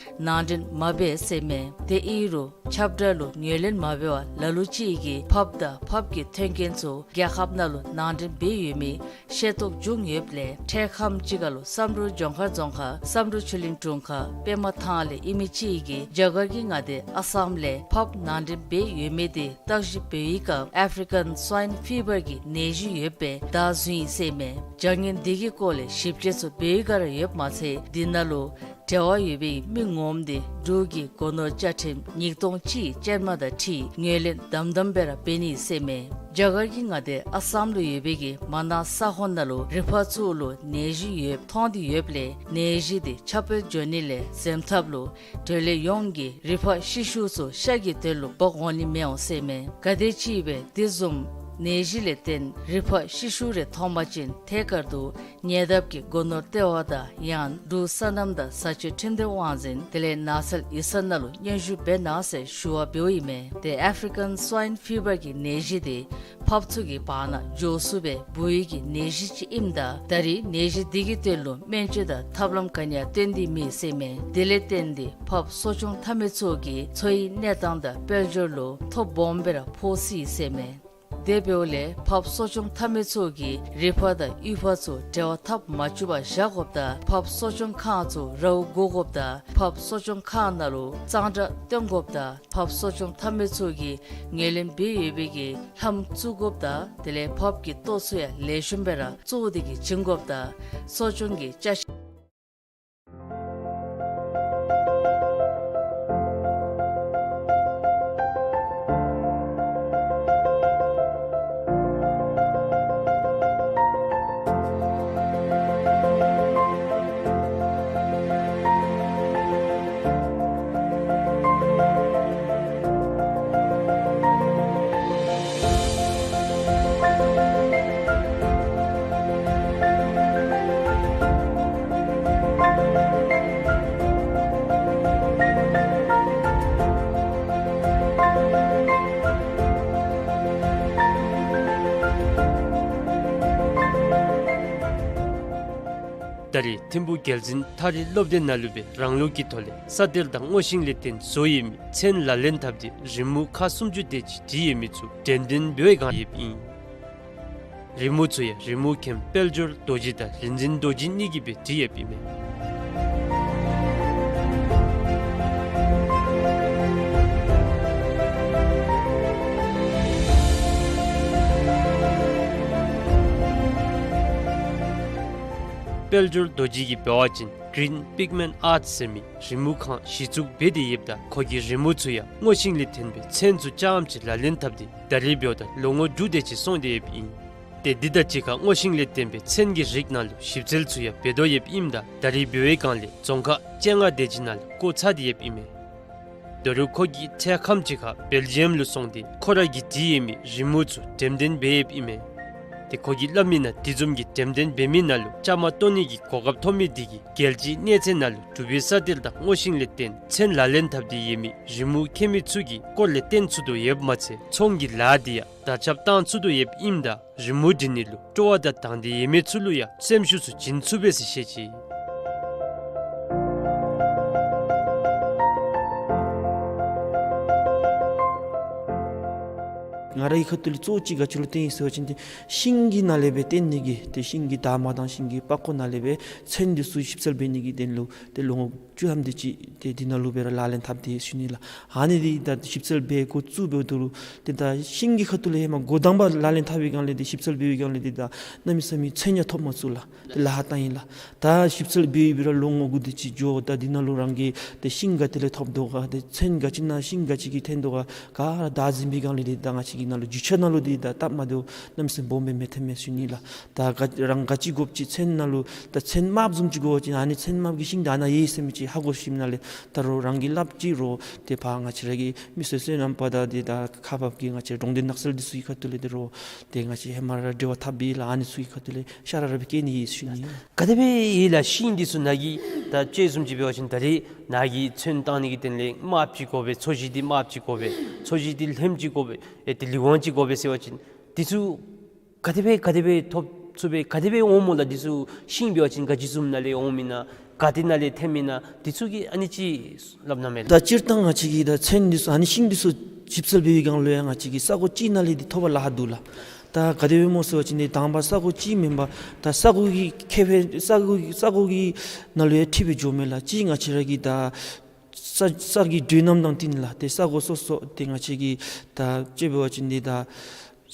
ནང་འདྲེན་མ་འབད་ཟེར་མས། དེ་ཨིན་རུང་ཁྱབ་བསྒྲགས་ལུ་ངོས་ལེན་མ་འབད་བར་ལ་ལུ་ཅིག་གིས་ཕགཔ་དང་ཕགཔ་གི་མཐུན་རྐྱེན་ཚུ་རྒྱལ་ཁབ་ནང་ལུ་ནང་འདྲེན་འབད་ཡོད་མི་ཤེས་རྟོགས་བྱུང་ཡོདཔ་ལས་འཕྲལ་ཁམས་ཅིག་ཁར་ལུ་བསམ་གྲུབ་ལྗོངས་མཁར་རྫོང་ཁག་བསམ་གྲུབ་ཆོས་གླིང་དྲུང་ཁག་པདྨ་ཐང་ལས་ཨིན་མི་ཅིག་གིས་རྒྱ་གར་གྱི་མངའ་སྡེ་ཨ་སམ་ལས་ཕགཔ་ནང་འདྲེན་འབད་ཡོད་མི་དེ་བརྟག་ཞིབ་འབད་བའི་སྐབས་ཨཕ་རི་ཀན་སྭའིན་ཕི་བར་གྱི་ནད་གཞི་ཡོདཔ་སྦེ་བདའ་བཟུང་ཡི་ཟེར་མས། བྱ་ངན་འདི་གི་སྐོར་ལས་ཞིབ་དཔྱད་ཚུ་འབད་བའི་སྒང་ར་ཡོདཔ་མ་ཚད་འདི་ནང་ལུ་འབྲེལ་བ་ཡོད་པའི་མི་ངོམ་དེ་འབྲུག་གི་སྒོ་ནོར་བཅའ་ཁྲིམས་ཉིས་སྟོང་གཅིག་ཅན་མ་དང་འཁྲིལ་ངོས་ལེན་དམ་དམ་སྦེ་ར་འབད་ནི་ཟེར་མས། རྒྱ་གར་གྱི་མངའ་སྡེ་ཨ་སམ་ལུ་ཡོད་པའི་གི་མ་ནཱ་ས་ཁོངས་ནང་ལུ་རི་ཕག་ཚུ་ལུ་ནད་གཞི་ཡོདཔ་མཐོང་སྟེ་ཡོདཔ་ལས་ནད་གཞི་དེ་ཁྱབ་སྤེལ་འགྱོ་ནི་ལས་འཛེམ་ཐབས་ལུ་དོན་ལས་ཡོངས་ཀྱིས་རི་ཕག་ཤི་ཤུ་ཚུ་ཤ་གི་དོན་ལུ་འབག་འོང་ནི་མི་འོང་ཟེར་མས། ག་དེམ་ཅིག་སྦེ་དེ་བཟུམ་ནད་གཞི་ལས་བརྟེན་རི་ཕག་ཤི་ཤུ་རེ་མཐོང་པ་ཅིན་ཐད་ཀར་དུ་ཉེ་འདབས་ཀྱི་སྒོ་ནོར་ལྟེ་བ་དང་ཡང་འབྲུག་སོ་ནམ་དང་བཟའ་སྤྱོད་ཁྲིམས་སྡེ་དབང་འཛིན་དེ་ལས་ནགས་ཚལ་ཡིག་ཚང་ནང་ལུ་སྙན་ཞུ་འབད་གནང་ཟེར་ཞུ་བ་འབདཝ་ཨིན་མས། དེ་ཨཕ་རི་ཀན་སྭའིན་ཕི་བར་གྱི་ནད་གཞི་དེ་ཕགཔ་ཚུ་གི་བར་ན་འགྱོ་ཚུགས་པའི་འབུ་ཡུལ་གྱི་ནད་གཞི་ཅིག་ཨིནམ་ད་ད་རེས་ནད་གཞི་འདི་གི་དོན་ལུ་སྨན་བཅོས་དང་ཐབས་ལམ་ག་ནི་ཡང་སྟོན་ཏེ་མེད་ཟེར་མས། དེ་ལས་བརྟེན་ཏེ་ཕགཔ་གསོ་སྐྱོང་འཐབ་མི་ཚུ་གིས་འཚོ་བའི་གནས་སྟངས་དང་དཔལ་འབྱོར་ལུ་ཐོ་སྦོམ་སྦེ་ར་ཕོག་སྲིད་ཟེར་མས། དེ་འབདཝ་ལས་ཕགཔ་གསོ་སྐྱོང་འཐབ་མི་ཚུ་གིས་རི་ཕག་དང་གཡུས་ཕག་ཚུ་འབྲེལ་བ་འཐབ་མ་བཅུག་པར་བཞག་དགོཔ་དང་ཕགཔ་གསོ་སྐྱོང་ཁང་ཚུ་རཝ་བསྒོར་དགོཔ་དང་ཕགཔ་གསོ་སྐྱོང་ཁང་ནང་ལུ་གཙང་སྦྲ་བཏོན་དགོཔ་དང་ཕགཔ་གསོ་སྐྱོང་འཐབ་མི་ཚུ་གིས་ངོས་ལེན་འབད་ཡོད་པའི་གི་ལྷམ་བཙུགས་དགོཔ་དང་དེ་ལས་ཕགཔ་གི་ལྟོ་ཚུ་ཡང་ལེགས་ཤོམ་སྦེ་ར་བཙོ་སྟེ་གི་བྱིན་དགོཔ་དང་གསོ་སྐྱོང་གི་ཅ་ཆས། ད་རེས་ཐིམ་ཕུག་རྒྱལ་འཛིན་ཐ་རི་སློབ་སྡེ་ནང་ལུ་སྦེ་རང་ལུགས་ཀྱི་ཐོག་ལས་ས་གཏེར་དང་སྔོ་ཤིང་ལས་བརྟེན་བཟོ་ཡོད་མི་ཚན་ལག་ལེན་འཐབ་སྟེ་རི་མོ་ཁག་སུམ་ཅུ་དེ་ཅིག་བྲིས་ཡོད་མི་ཚུ་འགྲེམས་སྟོན་འབད་བའི་སྒང་ཡོདཔ་ཨིན། རི་མོ་ཚུ་ཡང་རི་མོ་མཁན་དཔལ་འབྱོར་རྡོ་རྗེ་དང་རིག་འཛིན་རྡོ་རྗེ་གཉིས་ཀྱིས་སྦེ་བྲིས་ཡོདཔ་ཨིན་མས། དཔལ་འབྱོར་རྡོ་རྗེ་གིས་འབད་བ་ཅིན་Green Pigment Arts ཟེར་མི་རི་མོ་ཁང་གཞི་བཙུགས་འབད་དེ་ཡོདཔ་ད་ཁོ་གིས་རི་མོ་ཚུ་ཡང་སྔོ་ཤིང་ལས་བརྟེན་པའི་ཚན་ཚུ་རྐྱངམ་ཅིག་ལག་ལེན་འཐབ་སྟེ་ད་རེས་འབདཝ་ད་ལོ་ངོ་དྲུག་དེ་ཅིག་སོང་སྟེ་ཡོདཔ་ཨིན། ཏེ་འདི་དང་གཅིག་ཁར་སྔོ་ཤིང་ལས་བརྟེན་པའི་ཚན་གྱི་རིགས་ནང་ལུ་ཞིབ་འཚོལ་ཚུ་ཡང་འབད་དོ་ཡོདཔ་ཨིནམ་ད་ད་རེས་འབད་བའི་སྒང་ལས་རྫོང་ཁག་བཅོ་ལྔ་དེ་ཅིག་ནང་ལུ་བཀོ་ཚར་ཏེ་ཡོདཔ་ཨིན་མས། ད་རུང་ཁོ་གིས་འཕྲལ་ཁམས་ཅིག་ཁར་སྦེལ་ཇི་ཡམ་ལུ་སོང་སྟེ་ཁོ་ར་གིས་བྲིས་ཡོད་མི་རི་མོ་ཚུ་འགྲེམས་སྟོན་འབད་ཡོདཔ་ཨིན་མས། ཏེ་ཁོ་གིས་སླབ་མི་ནང་དེ་བཟུམ་གྱི་འགྲེམས་སྟོན་འབད་མི་ནང་ལུ་བཅའ་མར་གཏོགས་ནི་གི་གོ་སྐབས་ཐོབ་མི་དེ་གིས་རྒྱལ་སྤྱིའི་གནས་ཚད་ནང་ལུ་འབྲུག་པའི་ས་གཏེར་དང་སྔོ་ཤིང་ལས་བརྟེན་ཚན་ལག་ལེན་འཐབ་སྟེ་ཡོད་མི་རི་མོ་མཁན་མི་ཚུ་གི་སྐོར་ལས་བསྟན་ཚུགས་དོ་ཡོདཔ་མ་ཚད་ཚོང་གི་ལཱ་དེ་ཡང་དར་ཁྱབ་བཏང་ཚུགས་དོ་ཡོདཔ་ཨིནམ་ད་རི་མོ་འབྲི་ནི་ལུ་སྤྲོ་བ་དང་དང་འདོད་ཡོད་མི་ཚུ་ལུ་ཡང་སེམས་ཤུགས་ཚུ་བྱིན་ཚུགས་པས་ཟེར་བཤད་ཅི། ང་རའི་ཁ་ཐུག་ལས་གཙོ་བོ་ཅིག་ག་ཅི་ལུ་བརྟེན་ཡི་ཟེར་བ་ཅིན་ཏེ་ཤིང་གི་ནང་ལས་སྦེ་བརྟེན་ནི་གི་ཏེ་ཤིང་གི་འདབ་མ་དང་ཤིང་གི་པགས་ཀོ་ནང་ལས་སྦེ་ཚན་འདི་ཚུ་ཞིབ་འཚོལ་འབད་ནི་གི་དོན་ལུ་ཏེ་ལོ་ངོ་བཅུ་ཐམ་དེ་ཅིག་ཏེ་འདི་ནང་ལུ་སྦེ་ར་ལག་ལེན་འཐབ་སྟེ་ཡོད་ཟེར་ཞུ་ནི་ལགས། ཨ་ནི་འདི་ད་ཞིབ་འཚོལ་འབད་འགོ་བཙུགས་འབདཝ་ད་ལུ་ཏེ་ད་ཤིང་གི་ཁ་ཐུག་ལས་ཧེ་མ་འགོ་དང་པ་ལག་ལེན་འཐབ་པའི་སྒང་ལས་ཏེ་ཞིབ་འཚོལ་འབད་བའི་སྒང་ལས་ཏེ་ད་གནམ་མེད་ས་མེད་ཚན་ཡང་ཐོབ་མ་ཚུགས་ལགས། ཏེ་ལཱ་བཏང་ཡི་ལགས། ད་ཞིབ་འཚོལ་འབད་འབད་ར་ལོ་ངོ་དགུ་དེ་ཅིག་འགྱོ། ད་འདི་ནང་ལུ་རང་གིས་ཏེ་ཤིང་ག་ཏེ་ལས་ཐོབ་དོ་ག་ཏེ་ཚན་ག་ཅི་ནང་ཤིང་ག་ཅི་གིས་འཐོན་དོ་ག་ག་ར་བདའ་ཟུན་པའི་སྒང་ལས་ཏེ་ད་ང་བཅས་ཀྱི་ ནང་ལུ་རྒྱུ་ཆ་ནང་ལུ་འདི་ད་སྟབས་མ་བདེཝ་གནམ་མེད་ས་མེད་སྦོམ་སྦེ་མི་ཐོནམ་མས་ཟེར་ཞུ་ནི་ལགས། ད་ག་རང་ག་ཅི་དགོཔ་ཅིག་ཚོན་ནང་ལུ་ད་ཚོན་དམརཔོ་བཟུམ་ཅིག་དགོ་པ་ཅིན་ཨ་ནི་ཚོན་དམརཔོ་གི་ཤིང་འདི་ཨ་ནཱ་ཡོད་ཟེར་མི་ཅིག་ཧ་གོ་ཞིནམ་ལས་ལས་ད་རུང་རང་གིས་སླབ་ཅི་རུང་ཏེ་ཕར་ང་བཅས་ར་གི་མི་སེར་སོ་ནམ་པ་དང་འདི་ད་ཁག་འབགཔ་གི་ང་བཅས་གྲོང་སྡེ་ནགས་ཚལ་འདི་ཚུ་གི་ཁ་ཐུག་ལས་ད་རུང་ཏེ་ང་བཅས་ཧེ་མ་ར་འབྲེལ་བ་འཐབ་པས་ལགས། ཨ་ནི་ཚུ་གི་ཁ་ཐུག་ལས་ཤ་ར་ར་སྦེ་བསྐྱལ་ནི་ཨིན་ཟེར་ཞུ་ནི། ག་དེ་སྦེ་ཨིན་ལགས། ཤིང་འདི་ཚུ་ནཱ་གིས་ད་དཔྱེ་བཟུམ་ཅིག་འབད་བ་ཅིན་ད་རེས་ནཱ་གིས་ཚོན་བཏང་ནི་གི་དོན་ལས་དམརཔོ་ཅིག་དགོ་པས། ཚོས་གཞི་འདི་དམརཔོ་ཅིག་དགོ་པས། ཚོས་གཞི་འདི་ལྷམ་ཅིག་དགོ་པས། ཨེ་ཏེ་ལུས་ཁམས་ཅིག་དགོ་པས་ཟེར་བ་ཅིན་འདི་ཚུ་ག་དེ་སྦེ་ག་དེ་སྦེ་ཐོབ་ཚུགས་པས། ག་དེ་སྦེ་འོང་སྨོ་ལགས། འདི་ཚུ་ཤིང་འབད་བ་ཅིན་ག་ཅི་བཟུམ་ནང་ལས་འོངམ་ཨིན་ན་ག་ཏེ་ནང་ལས་ཐོནམ་ཨིན་ན་འདི་ཚུ་གི་ཨ་ནི་ཅིག་སླབ་གནང་མས་ལགས། ད་སྤྱིར་བཏང་ང་བཅས་ཀྱིས་ད་ཚོན་འདི་ཚུ་ཨ་ནི་ཤིང་འདི་ཚུ་ཞིབ་འཚོལ་འབད་བའི་སྒང་ལུ་ཡང་ང་བཅས་ཀྱིས་ས་གོ་གཅིག་ནང་ལས་འདི་ཐོབ་པར་ལཱ་ཁག་འདུག་ལགས། ད་ག་དེ་སྦེ་སྨོ་ཟེར་བ་ཅིན་འདི་དང་པ་ས་གོ་གཅིག་མེན་པར་ད་ས་གོ་གི་ཁེ་ཕན་ས་གོ་ས་གོ་གི་ནང་ལུ་ཡང་འཁྲིལ་སྦེ་འགྱོཝ་མས་ལགས། གཅིག་ང་བཅས་ར་གི་ད་ས་ས་གི་འགྲོས་རྣམ་དང་བསྟུན་ལགས། ཏེ་ས་གོ་སོ་སོ་ཏེ་ང་བཅས་ཀྱིས་ད་དཔྱེ་འབད་བ་ཅིན་འདི་ད་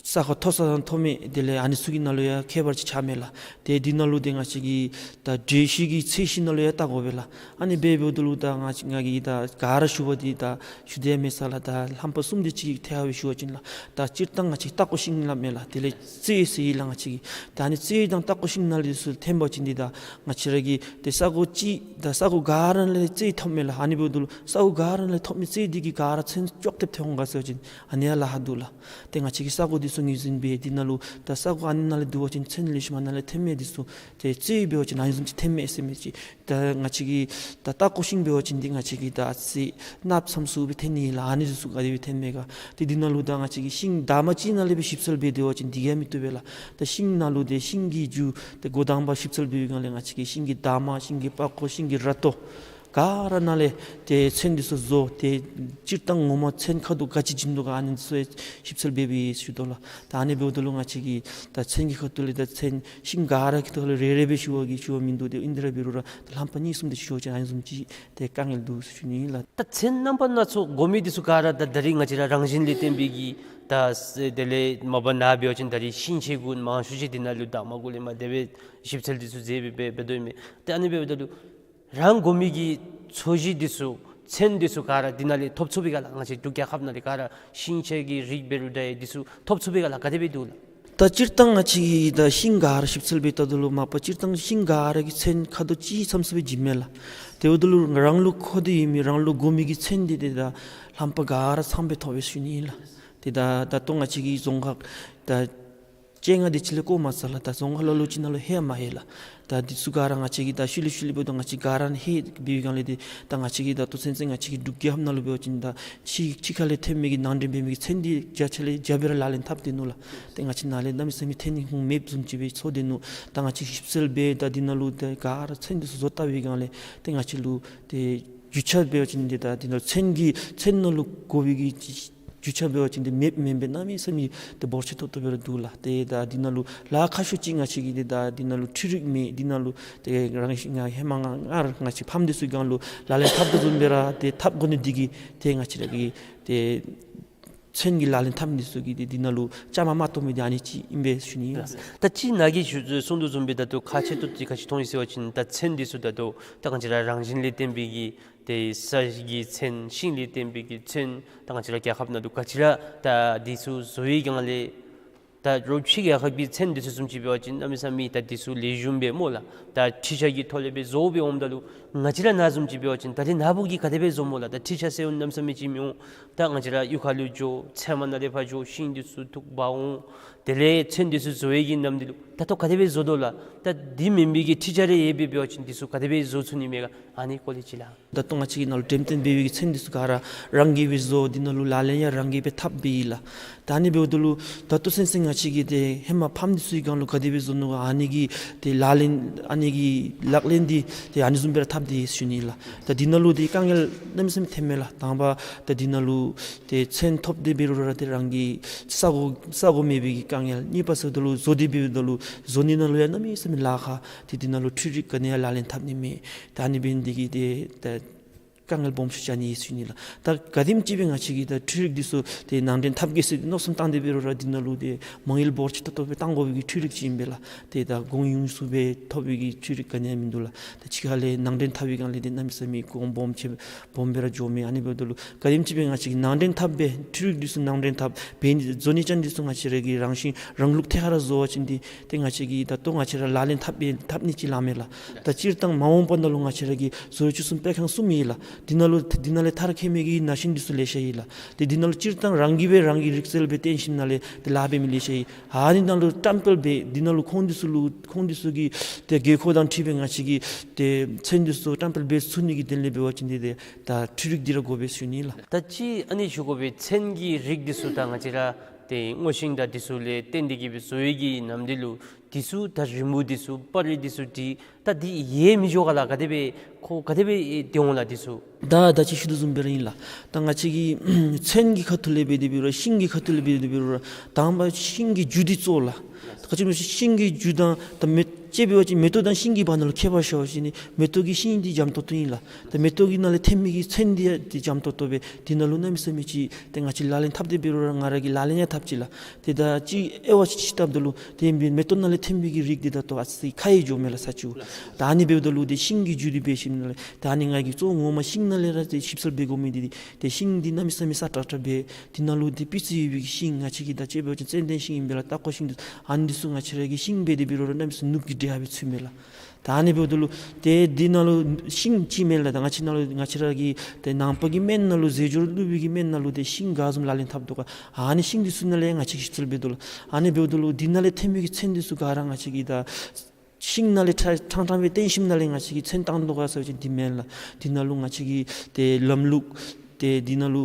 ས་ཁ་མཐོ་ས་དང་མཐོ་དམན་དེ་ལས་ཨ་ནི་ཚུ་གི་ནང་ལུ་ཡང་ཁྱད་པར་ཅིག་ཆགས་མས་ལགས། ཏེ་འདི་ནང་ལུ་ཏེ་ང་བཅས་ཀྱིས་ད་འགྲོས་གཞི་གི་ཚད་གཞི་ནང་ལུ་ཡང་བལྟ་དགོ་པས་ལགས། ཨ་ནི་འབད་འབདཝ་ད་ལུ་ད་ང་ང་གིས་ད་ག་ར་ཞུ་བ་འདི་ད་ཞུ་འདོད་མེད་ས་ལགས། ད་རྣམ་པ་གསུམ་དེ་ཅིག་ཐད་ཀར་སྦེ་ཞུ་བ་ཅིན་ལགས། ད་སྤྱིར་བཏང་ང་བཅས་སྟག་ཀོ་ཤིང་སླབ་མས་ལགས། དེ་ལས་རྩེ་ཟེར་ཡི་ལགས་ང་བཅས་ཀྱིས། ད་ཨ་ནི་རྩེ་དང་སྟག་ཀོ་ཤིང་ནང་ལས་ཚུར་ཐོན་པ་ཅིན་འདི་ད་ང་བཅས་ར་གི་ཏེ་ས་གོ་གཅིག་ད་ས་གོ་ག་ར་ལས་རྩེ་ཐོབ་མས་ལགས། ཨ་ནི་འབདཝ་ད་ལུ་ས་གོ་ག་ར་ལས་ཐོབ་མི་རྩེ་འདི་གིས་ག་ར་ཚོན་ཅོག་འཐདཔ་ཐོན་འོང་ག་ཟེར་བ་ཅིན་ཨ་ནི་ཡང་ལཱ་ཁག་འདུག་ལགས། ཏེ་ང་བཅས་ཀྱིས་ས་གོ་འདི་ཚུ་ངོས་འཛིན་འབད་འདི་ནང་ལུ་ད་ས་གོ་ཨ་ནི་ནང་ལས་བསྡུ་བ་ཅིན་ཚོན་ལེགས་ཤོམ་ཨ་ནཱ་ལས་ཐོན་མས། འདི་ཚུ་ཏེ་རྩེ་འབད་བ་ཅིན་ཨ་ནི་བཟུམ་ཅིག་ཐོན་མས་ཟེར་མི་ཅིག། ད་ང་བཅས་ཀྱིས་ད་སྟག་ཀོ་ཤིང་འབད་བ་ཅིན་འདི་ང་བཅས་ཀྱིས་ད་ཨ་ཙི་གནགཔོ་ཙམ་ཚུ་སྦེ་ཐོན་ནི་ལགས། ཨ་ནི་འདི་ཚུ་ག་དེ་སྦེ་ཐོན་མས་ག། ཏེ་འདི་ནང་ལུ་ད་ང་བཅས་ཀྱིས་ཤིང་འདབ་མ་གཅིག་ནང་ལས་སྦེ་ཞིབ་འཚོལ་འབད་སྡོད་པ་ཅིན་འདི་གིས་མི་བཏུབ་པས་ལགས། ད་ཤིང་ནང་ལུ་ཏེ་ཤིང་གི་རྒྱུ་ཏེ་འགོ་དང་པ་ཞིབ་འཚོལ་འབད་བའི་སྒང་ལས་ང་བཅས་ཀྱིས་ཤིང་གི་འདབ་མ་ཤིང་གི་པགས་ཀོ་ཤིང་གི་ར་ཏོ་ག་ར་ནང་ལས་ཏེ་ཚོན་འདི་ཚུ་བཟོ། ཏེ་སྤྱིར་བཏང་ངོ་མ་ཚོན་ཁ་དོག་ག་ཅི་བྱིན་དོ་ག་ཨ་ནི་ཚུ་ཞིབ་འཚོལ་འབད་འབད་ཞུ་དོ་ལགས། ད་ཨ་ནི་འབདཝ་ད་ལུ་ང་བཅས་ཀྱིས་ད་ཚོན་གྱི་ཁ་ཐུག་ལས་ད་ཚོན་ཤིང་ག་ར་གི་ཐོག་ལས་རེ་རེ་སྦེ་ཞུ་བ་གི་ཞུ་བ་མིན་འདུག། ཏེ་ཨིན་དེ་ར་འབད་རུང་ར་ད་ལྷམ་པ་གཉིས་གསུམ་དེ་ཞུ་བ་ཅིན་ཨ་ནི་བཟུམ་ཅིག་ཏེ་དཀའ་ངལ་འདུག་ཟེར་ཞུ་ནི་ཨིན་ལགས། ད་ཚོན་རྣམ་པ་སྣ་ཚོགས་དགོ་མི་འདི་ཚུ་ག་ར་ད་ད་རིས་ང་བཅས་ར་རང་བཞིན་ལས་བརྟེན་པའི་གི་ད་ས་དེ་ལས་མ་པ་ནཱ་འབད་བ་ཅིན་ད་རིས་ཤིང་ཆས་གུ་མང་ཤོས་ཅིག་འདི་ནང་ལུ་འདབ་མ་གུ་ལས་མར་དེ་སྦེ་ཞིབ་འཚོལ་འདི་ཚུ་མཛད་སྦེ་འབད་འབད་དོ་ཨིན་མས། ཏེ་ཨ་ནི་འབདཝ་ད་ལུ་རང་དགོ་མི་གི་ཚོས་གཞི་འདི་ཚུ་ཚོན་འདི་ཚུ་ག་ར་འདི་ནང་ལས་ཐོབ་ཚུགས་པས་ག་ལགས། ང་བཅས་འབྲུག་རྒྱལ་ཁབ་ནང་ལས་ག་ར་ཤིང་ཆས་ཀྱི་རིགས་འབད་རུང་འདྲ་འདི་ཚུ་ཐོབ་ཚུགས་པས་ག་ལགས། ག་དེ་སྦེ་འདུག་ལགས། ད་སྤྱིར་བཏང་ང་བཅས་ཀྱིས་ད་ཤིང་ག་ར་ཞིབ་འཚོལ་འབད་བལྟཝ་ད་ལུ་མ་པ་སྤྱིར་བཏང་ཤིང་ག་ར་གི་ཚོན་ཁ་དོག་གཅིག་ཙམ་ཚུ་སྦེ་བྱིནམ་མས་ལགས། དེ་འབདཝ་ད་ལུ་རང་ལུ་མཁོ་འདོད་ཡོད་མི་རང་ལུ་དགོ་མི་གི་ཚོན་འདི་ཏེ་ད་ལྷམ་པ་ག་ར་ཚངམ་སྦེ་ཐོབ་པས་ཟེར་ཞུ་ནི་ཨིན་ལགས། ཏེ་ད་ད་ལྟོ་ང་བཅས་ཀྱི་རྫོང་ཁག་ད་བཅོ་ལྔ་དེ་ཅིག་ལས་བཀོ་མ་ཚར་ལགས། ད་རྫོང་ཁག་ལ་ལུ་ཅིག་ནང་ལུ་ཧེ་མ་ལྷོད་ལགས། ད་འདི་ཚུ་ག་ར་ང་བཅས་ཀྱིས་ད་ཤུལ་ལས་ཤུལ་ལས་འབདཝ་ད་ང་བཅས་ག་ར་ནི་ལྷོད་འབད་བའི་སྒང་ལས་ཏེ་ད་ང་བཅས་ཀྱིས་ད་ལྟོ་ཚུན་ཚོད་ང་བཅས་ཀྱི་འབྲུག་རྒྱལ་ཁབ་ནང་ལུ་འབད་བ་ཅིན་ད་ཕྱི་ཕྱི་ཁ་ལས་ཐོན་མི་གི་ནང་འདྲེན་འབད་མི་གི་ཚོན་འདི་བརྒྱ་ཆ་ལས་བརྒྱ་སྦེ་ར་ལག་ལེན་འཐབ་སྡོད་ནུག་ལགས། ཏེ་ང་བཅས་ནཱ་ལས་གནམ་མེད་ས་མེད་ཐོན་ནི་ཁུངས་མེདཔ་བཟུམ་ཅིག་སྦེ་ཚོར་སྡོད་ནུག། ད་ང་བཅས་ཞིབ་འཚོལ་འབད་ད་འདི་ནང་ལུ་ཏེ་ག་ར་ཚོན་འདི་ཚུ་བཟོ་བལྟ་བའི་སྒང་ལས་ཏེ་ང་བཅས་ལུ་ཏེ་རྒྱུ་ཆ་འབད་བ་ཅིན་འདི་ད་འདི་ནང་ཚོན་གྱི་ཚོན་ནང་ལུ་དགོ་པའི་གི་རྒྱུ་ཆ་འབད་བ་ཅིན་འདི་མེདཔ་མེན་པས། གནམ་མེད་ས་མེད་ཏེ་འབོར་ཆེ་ཏོག་ཏོ་སྦེ་ར་འདུག་ལགས། ཏེ་ད་འདི་ནང་ལུ་ལཱ་ཁག་ཤོས་ཅིག་ང་བཅས་ཀྱིས་ཏེ་ད་འདི་ནང་ལུ་འཕྲུལ་རིག་མེད། འདི་ནང་ལུ་ཏེ་རང་ང་ཧེ་མ་ང་ང་ར་ང་བཅས་ཕམ་འདི་ཚུ་གི་སྒང་ལུ་ལག་ལེན་འཐབ་དོ་བཟུམ་སྦེ་ར་ཏེ་འཐབ་དགོ་ནི་འདི་གིས་ཏེ་ང་བཅས་ར་གི་ཏེ་ཚོན་གྱི་ལག་ལེན་འཐབ་འདི་ཚུ་གིས་ཏེ་འདི་ནང་ལུ་བཅའ་མར་མ་གཏོགས་མི་འདི་ཨ་ནི་ཅིག་ཨིན་པས་ཞུ་ནི་ཨིན། ད་ཅི་ནཱ་གིས་ཞུ་གསུངས་དོ་བཟུམ་སྦེ་ད་ལྟོ་ཁག་ཆེ་ཏོག་ཏོ་ག་ཅི་མཐོང་ཡི་ཟེར་བ་ཅིན་ད་ཚོན་འདི་ཚུ་ད་ལྟོ་ད་ང་བཅས་ར་རང་བཞིན་ལས་བརྟེན་པའི་གི་ཏེ་ས་གི་ཚོན་ཤིང་ལས་བརྟེན་པའི་གི་ཚོན་ད་ང་བཅས་ར་རྒྱལ་ཁབ་ནང་ལུ་ག་ཅི་ར་ད་འདི་ཚུ་བཟོ་བའི་སྒང་ལས་ད་རོགས་ཕྱི་རྒྱལ་ཁབ་ཀྱི་ཚོན་འདི་ཚུ་བཟུམ་ཅིག་འབད་བ་ཅིན་གནམ་མེད་ས་མེད་ད་འདི་ཚུ་ལེགས་ཤོམ་སྦེ་སྨོ་ལགས། ད་འཕྲུལ་ཆས་ཀྱི་ཐོག་ལས་སྦེ་བཟོ་སྦེ་འོངམ་ད་ལུ་ང་བཅས་ར་ནཱ་བཟུམ་ཅིག་འབད་བ་ཅིན་ད་རེས་ནཱ་བུ་གིས་ག་དེ་སྦེ་བཟོ་སྨོ་ལགས། ད་འཕྲུལ་ཆས་ཟེར་འོང་གནམ་མེད་ས་མེད་ཅིག་མི་འོང་། ད་ང་བཅས་ར་གཡུས་ཁ་ལུ་འགྱོ་ཚལ་མ་ནང་ལས་ཕར་འགྱོ་ཤིང་འདི་ཚུ་འཐུ་འབག་འོང་། དེ་ལས་ཚོན་འདི་ཚུ་བཟོ་བའི་གི་ནམ་འདི་ལུ་ད་ལྟོ་ག་དེ་སྦེ་བཟོ་དོ་ལགས། ད་འདི་མེན་པའི་གི་འཕྲུལ་ཆས་རེ་ཡོད་པའི་འབད་བ་ཅིན་འདི་ཚུ་ག་དེ་སྦེ་བཟོ་ཚུགས་ནི་མས་ག། ཨ་ནི་སྐོར་ལས་ཅིག་ལགས། ད་ལྟོ་ང་བཅས་ཀྱི་ནང་ལུ་འགྲེམས་སྟོན་འབད་བའི་གི་ཚོན་འདི་ཚུ་ག་ར་རང་གིས་སྦེ་བཟོ། འདི་ནང་ལུ་ལག་ལེན་ཡང་རང་གིས་སྦེ་འཐབ་སྦེ་ཡོད་ལགས། ད་ཨ་ནི་འབདཝ་ད་ལུ་ད་ལྟོ་ཚུན་ཚོད་ང་བཅས་ཀྱིས་ཏེ་ཧེ་མ་ཕམ་འདི་ཚུ་གི་སྒང་ལུ་ག་དེ་སྦེ་བཟོ་ནུག་ག། ཨ་ནི་གི་ཏེ་ལག་ལེན་ཨ་ནི་གི་ལག་ལེན་འདི་ཏེ་ཨ་ནི་བཟུམ་སྦེ་ར་འཐབ་སྟེ་ཡོད་ཟེར་ཞུ་ནི་ལགས། ད་འདི་ནང་ལུ་ཏེ་དཀའ་ངལ་གནམ་མེད་ས་མེད་ཐོནམ་མས་ལགས། དང་པ་ད་འདི་ནང་ལུ་ཏེ་ཚོན་ཐོབ་སྟེ་འབད་རུང་ར་ཏེ་རང་གི་ས་གོ་ས་གོ་མེད་པའི་གི་དཀའ་ངལ། གཉིས་པ་ཟེརཝ་ད་ལུ་བཟོ་སྟེ་འབདཝ་ད་ལུ་བཟོ་ནི་ནང་ལུ་ཡང་གནམ་མེད་ས་མེད་ལཱ་ཁག། ཏེ་འདི་ནང་ལུ་འཕྲུལ་རིག་ག་ནི་ཡང་ལག་ལེན་འཐབ་ནི་མེད། ད་ཨ་ནི་འབད་ནི་འདི་གིས་ཏེ་ད་ དཀའ་ངལ་སྦོམ་ཤོས་ཅིག་ཨ་ནི་ཨིན་ཟེར་ཞུ་ནི་ལགས། ད་ག་དེམ་ཅིག་སྦེ་ང་བཅས་ཀྱིས་ད་འཕྲུལ་རིག་འདི་ཚུ་ཏེ་ནང་འདྲེན་འཐབ་གེ་ཟེར་ཏེ་མནོ་བསམ་བཏང་སྟེ་འབད་རུང་ར་འདི་ནང་ལུ་ཏེ་མ་དངུལ་འབོར་ཆེ་ཏོག་ཏོ་སྦེ་བཏང་དགོ་པའི་གི་འཕྲུལ་རིག་ཅིག་ཨིན་པས་ལགས། ཏེ་ད་གོང་ཡུན་སུ་སྦེ་ཐོབ་པའི་གི་འཕྲུལ་རིག་ག་ནི་ཡང་མིན་འདུག་ལགས། ད་ཕྱི་ཁ་ལས་ནང་འདྲེན་འཐབ་པའི་སྒང་ལས་ཏེ་གནམ་མེད་ས་མེད་གོང་སྦོམ་ཆེ་སྦོམ་སྦེ་ར་འགྱོཝ་མས། ཨ་ནི་འབདཝ་ད་ལུ་ག་དེམ་ཅིག་སྦེ་ང་བཅས་ཀྱིས་ནང་འདྲེན་འཐབ་སྦེ་འཕྲུལ་རིག་འདི་ཚུ་ནང་འདྲེན་འཐབ་འབད་ནི་བཟོ་ནི་ཅན་འདི་ཚུ་ང་བཅས་ར་གི་རང་བཞིན་རང་ལུགས་ཐད་ཀར་བཟོ་བ་ཅིན་འདི་ཏེ་ང་བཅས་ཀྱིས་ད་ལྟོ་ང་བཅས་ར་ལག་ལེན་འཐབ་སྦེ་འཐབ་ནི་ཅིག་ལགས་མས་ལགས། ད་སྤྱིར་བཏང་མ་འོངས་པ་ནང་ལུ་ང་བཅས་ར་གི་བཟོ་བཅོས་གསུམ་སྤེལ་ཁང་གསུམ་ཨིན་ལགས། འདི་ནང་ལུ་འདི་ནང་ལས་མཐར་འཁྱོལ་མི་གི་ན་ཤིང་འདི་ཚུ་ལེ་ཤ་ཨིན་ལགས། ཏེ་འདི་ནང་ལུ་སྤྱིར་བཏང་རང་གིས་སྦེ་རང་གི་རིག་རྩལ་སྦེ་བརྟེན་ཞིནམ་ལས་ཏེ་ལཱ་འབད་མི་ལེ་ཤ་ཨིན། ཨ་ནི་ནང་ལུ་བཀྲམ་སྤེལ་འབད་འདི་ནང་ལུ་ཁོང་འདི་ཚུ་ལུ་ཁོང་འདི་ཚུ་གི་ཏེ་དགོས་མཁོ་དང་འཁྲིལ་སྦེ་ང་བཅས་ཀྱིས་ཏེ་ཚོན་འདི་ཚུ་བཀྲམ་སྤེལ་འབད་ཚུགས་ནི་གི་དོན་ལས་འབད་བ་ཅིན་འདི་ཏེ་ད་འཕྲུལ་རིག་འདི་ར་དགོ་པས་ཟེར་ཞུ་ནི་ལགས། ད་ཅི་ཨ་ནི་ཞུ་དགོ་པའི་ཚོན་གྱི་རིགས་འདི་ཚུ་ད་ང་བཅས་ར་ཏེ་སྔོ་ཤིང་དང་འདི་ཚུ་ལས་བརྟེན་ཏེ་གི་སྦེ་བཟོ་བའི་གི་ནམ་འདི་ལུ་འདི་ཚུ་ད་རི་མོ་འདི་ཚུ་པར་རིས་འདི་ཚུ་འདི་ད་འདི་ཡལ་མི་འགྱོ་ག་ལགས། ག་དེ་སྦེ་ཁོ་ག་དེ་སྦེ་ཏེ་འོང་ལགས་འདི་ཚུ། ད་ད་ཅི་ཞུ་དོ་བཟུམ་སྦེ་ར་ཨིན་ལགས། ད་ང་བཅས་ཀྱིས་ཚོན་གྱི་ཁ་ཐུག་ལས་འབད་དེ་འབད་རུང་ཤིང་གི་ཁ་ཐུག་ལས་འབད་དེ་འབད་རུང་དང་པ་ཤིང་གི་རྒྱུ་འདི་གཙོ་ལགས། ད་ག་ཅི་སྨོ་ཤིང་གི་རྒྱུ་དང་ད་མེ་ཅིག་འབད་བ་ཅིན་མེ་ཏོག་དང་ཤིང་གི་བར་ན་ལུ་ཁྱད་པར་ཤར་བ་ཅིན་ནི་མེ་ཏོག་གི་ཤིང་འདི་འཇམ་ཏོག་ཏོ་ཨིན་ལགས། ད་མེ་ཏོག་གི་ནང་ལས་ཐོན་མི་གི་ཚོན་འདི་ཡང་འདི་འཇམ་ཏོག་ཏོ་སྦེ་འདི་ནང་ལུ་གནམ་མེད་ས་མེད་ཅིག་ཏེ་ང་བཅས་ལག་ལེན་འཐབ་སྟེ་འབད་རུང་ར་ང་ར་གིས་ལག་ལེན་ཡང་འཐབ་ཅི་ལགས། ཏེ་ད་ཅི་དབྱེ་བ་ཅིག་ཅིག་བལྟཝ་ད་ལུ་ཏེ་མེ་མེ་ཏོག་ནང་ལས་ཐོན་མི་གི་རིགས་འདི་ད་ལྟོ་ཨ་ཙི་ཁ་ཡི་འགྱོཝ་མས་ལགས་ས་ཅིག་ལགས། ད་ཨ་ནི་འབདཝ་ད་ལུ་ཏེ་ཤིང་གི་རྒྱུ་འདི་འབད་ཞིནམ་ལས་ད་ཨ་ནི་ང་གིས་གཙོ་བོ་ངོ་མ་ཤིང་ནང་ལས་ར་ཏེ་ཞིབ་འཚོལ་འབད་དགོ་མི་འདི་ཏེ་ཤིང་འདི་གནམ་མེད་ས་མེད་སྲ་ཀྲག་ཀྲ་སྦེ་འདི་ནང་ལུ་ཏེ་སྤུས་ཚད་ཡོད་པའི་ཤིང་ང་བཅས་ཀྱིས་ད་ཅི་འབད་བ་ཅིན་ཙན་དན་ཤིང་ཨིན་པས་ལགས། ཏ་ཀོ་ཤིང་འདི་ཨ་ནི་འདི་ཚུ་ང་བཅས་ར་གིས་ཤིང་འབད་དེ་འབད་རུང་ར་གནམ་མེད་ས་མེད་ནུབ་ཀྱི་འདྲེ་ཧ་སྦེ་ཚུད་མས་ལགས། ད་ཨ་ནི་འབདཝ་ད་ལུ་ཏེ་འདི་ནང་ལུ་ཤིང་ཅིག་མེན་ལགས། ད་ང་བཅས་ནང་ལུ་ང་བཅས་ར་གི་ཏེ་ནང་པ་གི་སྨན་ནང་ལུ་རྫས་སྦྱོར་བླུགས་པའི་གི་སྨན་ནང་ལུ་ཏེ་ཤིང་ག་བཟུམ་ལག་ལེན་འཐབ་དོ་ག། ཨ་ནི་ཤིང་འདི་ཚུ་ནང་ལས་ང་བཅས་ཀྱིས་ཞིབ་འཚོལ་འབད་དོ་ལགས། ཨ་ནི་འབདཝ་ད་ལུ་འདི་ནང་ལས་ཐོན་མི་གི་ཚོན་འདི་ཚུ་ག་ར་ང་བཅས་ཀྱིས་ད་ཤིང་ནང་ལས་ཕྲ་ཕྲང་ཕྲང་སྦེ་བཏོན་ཞིནམ་ལས་ང་བཅས་ཀྱིས་ཚོན་བཏང་དོ་ག་ཟེར་བ་ཅིན་འདི་མེན་ལགས། འདི་ནང་ལུ་ང་བཅས་ཀྱིས་ཏེ་ལམ་ལུགས་ཏེ་འདི་ནང་ལུ་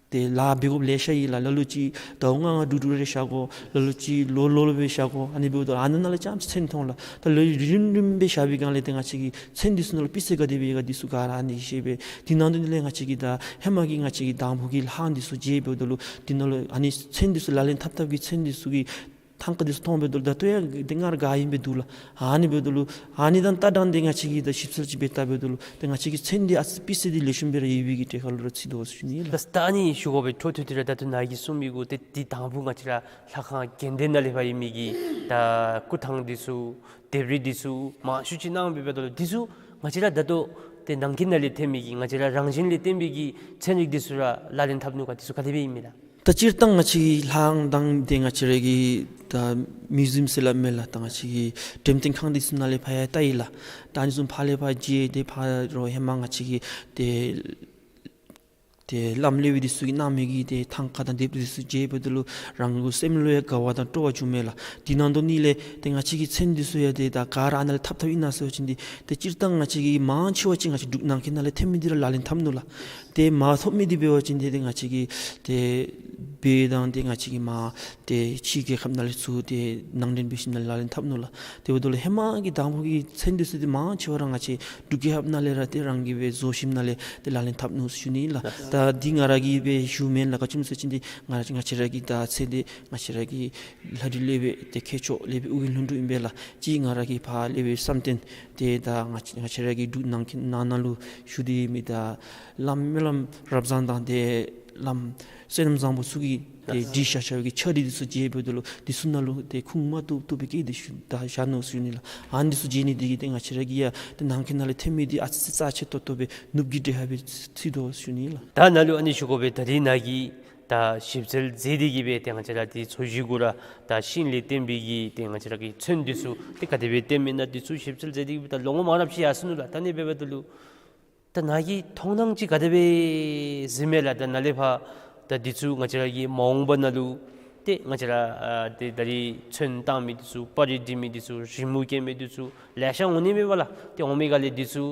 ཏེ་ལཱ་འབད་དགོཔ་ལེ་ཤ་ཡོད་ལགས། ལ་ལུ་ཅིག་ཟླཝ་ལྔ་ལྔ་དྲུག་དྲུག་རེ་བཞག་དགོ། ལ་ལུ་ཅིག་ལོ་ལོ་ལུ་སྦེ་བཞག་དགོ། ཨ་ནི་འབདཝ་ད་ཨ་ནི་ནང་ལས་ཙམ་ཅིག་ཚོན་མཐོང་ལགས། ད་ལོ་རིམ་རིམ་སྦེ་བཞག་པའི་སྒང་ལས་ཏེ་ང་བཅས་ཀྱིས་ཚོན་འདི་ཚུ་ནང་ལུ་སྤུས་ཚད་ག་དེ་སྦེ་ཡོད་ག་འདི་ཚུ་ག་ར་ཨ་ནི་ཤེས་པས། འདི་ནང་དོན་ལས་ང་བཅས་ཀྱིས་ད་ཧེ་མ་གི་ང་བཅས་ཀྱི་དང་ཕུ་གི་ལྷག་འདི་ཚུ་བརྗེ་འབདཝ་ད་ལུ་འདི་ནང་ལུ་ཨ་ནི་ཚོན་འདི་ཚུ་ལག་ལེན་འཐབ་འཐབ་གི་ཚོན་འདི་ཚུ་གི་ཐང་ཀ་འདི་ཚུ་མཐོང་འབདཝ་ད་ལུ་ད་ལྟོ་ཡང་ཏེ་སྔར་ག་ཨིནམ་སྦེ་འདུག་ལགས། ཨ་ནི་འབདཝ་ད་ལུ་ཨ་ནི་དང་ལྟ་སྟངས་འདི་ང་བཅས་ཀྱིས་ད་ཞིབ་འཚོལ་ཅིག་འབད་བལྟ་འབདཝ་ད་ལུ་ཏེ་ང་བཅས་ཀྱིས་ཚོན་འདི་ཨ་ཙི་སྤུས་ཚད་འདི་ལེགས་ཤོམ་སྦེ་ར་ཡོད་པའི་གི་གྲས་ཁར་ལུ་ར་ཚུད་དོ་ཟེར་ཞུ་ནི་ལགས། ད་ཨ་ནི་ཞུ་དགོ་པའི་འཕྲོ་མཐུད་དེ་ར་ད་ལྟོ་ནཱ་གིས་གསུངས་མི་གུ་ཏེ་འདི་དང་ཕུ་ང་བཅས་ར་ལྷ་ཁང་དགོན་སྡེ་ནང་ལས་ཕར་ཡོད་མི་གི་ད་སྐུ་ཐང་འདི་ཚུ་ལྡེབས་རིས་འདི་ཚུ་མང་ཤོས་ཅིག་གནང་འབདཝ་ད་ལུ་འདི་ཚུ་ང་བཅས་ར་ད་ལྟོ་ཏེ་ནང་འཁོད་ནང་ལས་ཐོན་མི་གི་ང་བཅས་ར་རང་བཞིན་ལས་བརྟེན་པའི་གི་ཚན་རིག་འདི་ཚུ་ར་ལག་ལེན་འཐབ་ནུག་ག་འདི་ཚུ་ག་དེ་སྦེ་ཨིན་མས་ལགས། ད་སྤྱིར་བཏང་ང་བཅས་ཀྱི་ལྷ་ཁང་དང་ཏེ་ང་བཅས་ར་གི་ད་མིའུ་ཛི་ཡམ་ཟེར་སླབ་མས་ལགས། ད་ང་བཅས་ཀྱི་འགྲེམས་སྟོན་ཁང་འདི་ཚུ་ནང་ལས་ཕར་ཡང་བལྟ་ཡི་ལགས། ད་ཨ་ནི་ཚུ་ཕར་ལས་ཕར་བརྗེ་སྟེ་ཕར་རོགས་ཧེ་མ་ང་བཅས་ཀྱི་ཏེ་ཏེ་བླམ་སློབ་དཔོན་འདི་ཚུ་གིས་གནང་མི་གི་ཏེ་ཐང་ཀ་དང་ལྡེབས་རིས་འདི་ཚུ་མཇལཝ་ད་ལུ་རང་གི་སེམས་ལུ་ཡང་དགའ་བ་དང་སྤྲོ་བ་བྱུང་མས་ལགས། དེ་ནང་དོན་ལས་ཏེ་ང་བཅས་ཀྱི་ཚོན་འདི་ཚུ་ཡང་ཏེ་ད་ག་ར་ཨ་ནཱ་ལས་འཐབ་འཐབ་ཨིན་ན་ཟེར་བ་ཅིན་ཏེ་ཏེ་སྤྱིར་བཏང་ང་བཅས་ཀྱི་མང་ཆེ་བ་ཅིག་ང་བཅས་འབྲུག་ནང་འཁོད་ནང་ལས་ཐོན་མི་འདི་ར་ལག་ལེན་འཐབ་ནུག་ལགས། ཏེ་མ་ཐོབ་མི་འདི་འབད་བ་ཅིན་ཏེ་ཏེ་ང་བཅས་ཀྱི་ཏེ་སྦེ་དང་ཏེ་ང་བཅས་ཀྱི་མ་ཏེ་ཕྱི་རྒྱལ་ཁབ་ནང་ལས་ཚུར་ཏེ་ནང་འདྲེན་འབད་ཞིནམ་ལས་ལག་ལེན་འཐབ་ནུག་ལགས། དེ་འབདཝ་ད་ལུ་ཧེ་མ་གི་དང་ཕུ་གི་ཚོན་འདི་ཚུ་ཏེ་མང་ཆེ་བ་ར་ང་བཅས་འབྲུག་རྒྱལ་ཁབ་ནང་ལས་ར་ཏེ་རང་གིས་སྦེ་བཟོ་ཞིནམ་ལས་ཏེ་ལག་ལེན་འཐབ་ནུག་ཟེར་ཞུ་ནི་ལགས། ད་འདི་ང་ར་གིས་སྦེ་ཞུཝ་མེན་ལགས། ག་ཅི་སྨོ་ཟེར་བ་ཅིན་ཏེ་ང་ང་བཅས་ར་གི་ད་ཚེ་འདི་ང་བཅས་ར་གི་ལྷ་བྲིས་སློབ་དཔོན་ཏེ་མཁས་མཆོག་སློབ་དཔོན་ཨོ་རྒྱན་ལྷུན་གྲུབ་ཨིན་པས་ལགས། ཅིག་ང་ར་གི་ཕར་སློབ་དཔོན་བསམ་གཏན་ཏེ་ད་ང་བཅས་ང་བཅས་ར་གི་འབྲུག་ནང་འཁོད་ནང་ན་ལུ་བཞུགས་ཏེ་མི་ད་བླམ་སྨོན་ལམ་རབ་བཟང་དང་ཏེ་བླམ་བསོད་ནམས་བཟང་པོ་ཚུ་གིས་ཏེ་བྲིས་བཞག་བཞག་པའི་གི་ཕྱག་བྲིས་འདི་ཚུ་མཇལཝ་ད་ལུ་འདི་ཚུ་ནང་ལུ་ཏེ་ཁུངས་མ་ཐུབ་ཐུབ་པའི་སྐད་འདི་ཞུ་ད་བཞག་ནུག་ཟེར་ཞུ་ནི་ལགས། ཨ་ནི་འདི་ཚུ་མཇལ་ནི་འདི་གིས་ཏེ་ང་བཅས་ར་གི་ཡང་ཏེ་ནང་འཁོད་ནང་ལས་ཐོན་མི་འདི་ཨ་ཙི་ཙི་རྩ་ཆེ་ཏོག་ཏོ་སྦེ་ནུབ་ཀྱི་འདྲེ་ཧ་སྦེ་ཚུད་དོ་ཟེར་ཞུ་ནི་ལགས། ད་ནཱ་ལུ་ཨ་ནི་ཞུ་དགོ་པའི་ད་རིས་ནཱ་གིས་ད་ཞིབ་འཚོལ་མཛད་དེ་གི་སྦེ་ཏེ་ང་བཅས་ར་ཏེ་འཚོ་བཞེས་གུ་ར་ད་ཤིང་ལས་བརྟེན་པའི་གི་ཏེ་ང་བཅས་ར་གི་ཚོན་འདི་ཚུ་ཏེ་ག་དེ་སྦེ་བརྟེན་མི་ཨིན་ན་འདི་ཚུ་ཞིབ་འཚོལ་མཛད་དེ་གི་སྦེ་ད་ལོ་ངོ་མང་རབས་ཅིག་ཡར་སོ་ནུག་ལགས། ད་ཨ་ནི་འབདཝ་ད་ལུ་ད་ནཱ་གི་མཐོང་སྣང་ཅིག་ག་དེ་སྦེ་གཟིགས་མས་ལགས། ད་ནཱ་ལས་ཕར་ད་འདི་ཚུ་ང་བཅས་ར་གི་མ་འོངས་པ་ནང་ལུ་ཏེ་ང་བཅས་ར་ཨ་ཏེ་ད་རིས་ཚོན་བཏང་མི་འདི་ཚུ་པར་རིས་འབྲི་མི་འདི་ཚུ་རི་མོ་བཀལ་མི་འདི་ཚུ་ལེ་ཤ་འོང་ནི་མས་པ་ལགས། ཏེ་འོང་མི་ག་ལས་འདི་ཚུ་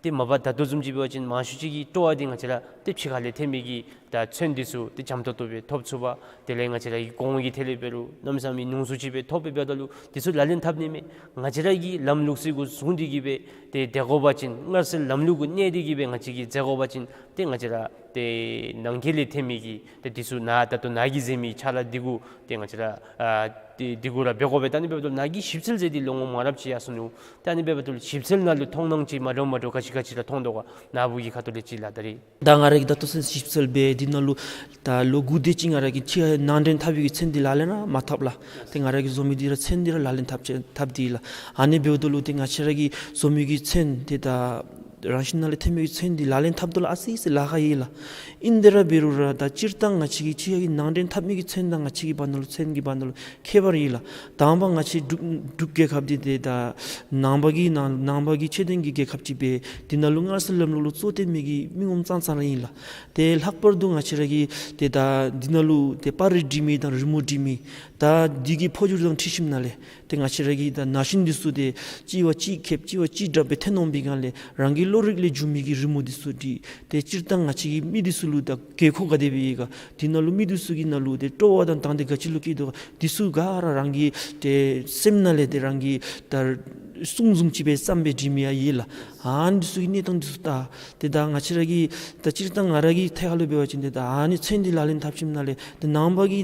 ཏེ་མ་པ་ད་ལྟོ་བཟུམ་ཅིག་འབད་བ་ཅིན་མང་ཤོས་ཅིག་གི་སྤྲོ་བ་འདི་ང་བཅས་ར་ཏེ་ཕྱི་ཁ་ལས་ཐོན་མི་གི་ད་ཚོན་འདི་ཚུ་ཏེ་འཇམ་ཏོང་ཏོ་སྦེ་ཐོབ་ཚུགས་པ། དེ་ལས་ང་བཅས་ར་གི་གོང་གི་ཐད་ལས་འབད་རུང་གནམ་མེད་ས་མེད་ཉུང་སུ་ཅིག་སྦེ་ཐོབ་པས། འབདཝ་ད་ལུ་འདི་ཚུ་ལག་ལེན་འཐབ་ནི་མས། ང་བཅས་ར་གི་ལམ་ལུགས་ཚུ་གུ་བཟུང་སྟེ་གི་སྦེ་ཏེ་སྡོད་དགོ་པ་ཅིན་སྔར་སྲོལ་ལམ་ལུགས་གུ་གནས་ཏེ་གི་སྦེ་ང་བཅས་ཀྱིས་མཛད་དགོ་པ་ཅིན་ཏེ་ང་བཅས་ར་ཏེ་ནང་འཁོད་ལས་ཐོན་མི་གི་ཏེ་འདི་ཚུ་ནཱ་ད་ལྟོ་ནཱ་གིས་མཛད་མི་ཕྱག་ལཱ་འདི་གུ་ཏེ་ང་བཅས་ར་ཨ་ ཏེ་འདི་གུ་ར་འབད་དགོ་པས། ད་ཨ་ནི་འབདཝ་ད་ལུ་ནཱ་གིས་ཞིབ་འཚོལ་མཛད་དེ་ལོ་ངོ་མང་རབས་ཅིག་ཡར་སོ་ནུག། ད་ཨ་ནི་འབདཝ་ད་ལུ་ཞིབ་འཚོལ་ནང་ལུ་མཐོང་སྣང་ཅིག་མ་འདྲཝ་མ་འདྲཝ་ག་ཅི་ག་ཅི་ར་མཐོང་དོ་ག། ནཱ་བུ་གི་ཁ་ཐུག་ལས་ཅིག་ལགས། ད་རིས་ད་ང་ར་གིས་ད་ལྟོ་ཚུན་ཞིབ་འཚོལ་འབད་འདི་ནང་ལུ་ད་ལོ་དགུ་དེ་ཅིག་ང་ར་གིས་ཕྱི་ཁར་ནང་འདྲེན་འཐབ་པའི་གི་ཚོན་འདི་ལག་ལེན་ར་མ་འཐབ་ལགས། ཏེ་ང་ར་གིས་བཟོ་མི་འདི་ར་ཚོན་འདི་ར་ལག་ལེན་འཐབ་ཅི་འཐབ་སྟེ་ལགས། ཨ་ནི་འབདཝ་ད་ལུ་ཏེ་ང་བཅས་ར་གིས་བཟོ་མི་གི་ཚོན་ཏེ་ད་རང་བཞིན་ནང་ལས་ཐོན་མི་གི་ཚོན་འདི་ལག་ལེན་འཐབ་དོ་ལགས། ཨ་ཙི་ཙི་ལཱ་ཁག་ཡོད་ལགས། ཨིན་དེ་ར་འབད་རུང་ར་ད་སྤྱིར་བཏང་ང་བཅས་ཀྱི་ཕྱི་ཁ་གི་ནང་འདྲེན་འཐབ་མི་གི་ཚོན་དང་ང་བཅས་ཀྱི་བར་ན་ལུ་ཚོན་གྱི་བར་ན་ལུ་ཁྱད་པར་ཡོད་ལགས། དང་པ་ང་བཅས་འབྲུག་འབྲུག་རྒྱལ་ཁབ་འདི་ཏེ་ད་ནང་པ་གི་ནང་ནང་པ་གི་ཆོས་ལྡན་གྱི་རྒྱལ་ཁབ་ཅིག་འབད་འདི་ནང་ལུ་སྔར་སྲོལ་ལམ་ལུགས་ལུ་གཙོ་བོ་བཏོན་མི་གི་མི་ངོམ་ཙང་ཙང་ར་ཨིན་ལགས། ཏེ་ལྷག་པར་དུ་ང་བཅས་ར་གིས་ཏེ་ད་འདི་ནང་ལུ་ཏེ་པར་རིས་འབྲི་མི་དང་རི་མོ་འབྲི་མི་ད་འདི་གི་འཕོ་འགྱུར་དང་འཁྲིལ་ཞིནམ་ལས་ཏེ་ང་བཅས་ར་གི་ད་ན་གཞོན་འདི་ཚུ་ཏེ་གཅིག་བ་གཅིག་ཁེབས་གཅིག་བ་གཅིག་དྲག་སྦེ་ཐོན་འོང་པའི་སྒང་ལས་རང་གི་བློ་རིག་ལས་འབྱུང་མི་གི་རི་མོ་འདི་ཚུ་འབྲི། ཏེ་སྤྱིར་བཏང་ང་བཅས་ཀྱི་མི་འདི་ཚུ་ལུ་ད་དགོས་མཁོ་ག་དེ་སྦེ་ཡོད་ག། འདི་ནང་ལུ་མི་འདི་ཚུ་གི་ནང་ལུ་ཏེ་སྤྲོ་བ་དང་དང་འདོད་ག་ཅི་ལུ་སྐྱེ་དོ་ག། འདི་ཚུ་ག་ར་རང་གི་ཏེ་སེམས་ནང་ལས་ཏེ་རང་གི་ད་གསུང་བཟུམ་ཅིག་སྦེ་བརྩམས་སྦེ་འབྲི་མི་ཡང་ཡོད་ལགས། ཨ་ནི་འདི་ཚུ་གི་གནས་སྟངས་འདི་ཚུ་ད་ཏེ་ད་ང་བཅས་ར་གི་ད་སྤྱིར་བཏང་ང་ར་གི་ཐད་ཁར་ལུ་འབད་བ་ཅིན་ཏེ་ད་ཨ་ནི་ཚོན་འདི་ལག་ལེན་འཐབ་ཞིནམ་ལས་ཏེ་ནང་པ་གི་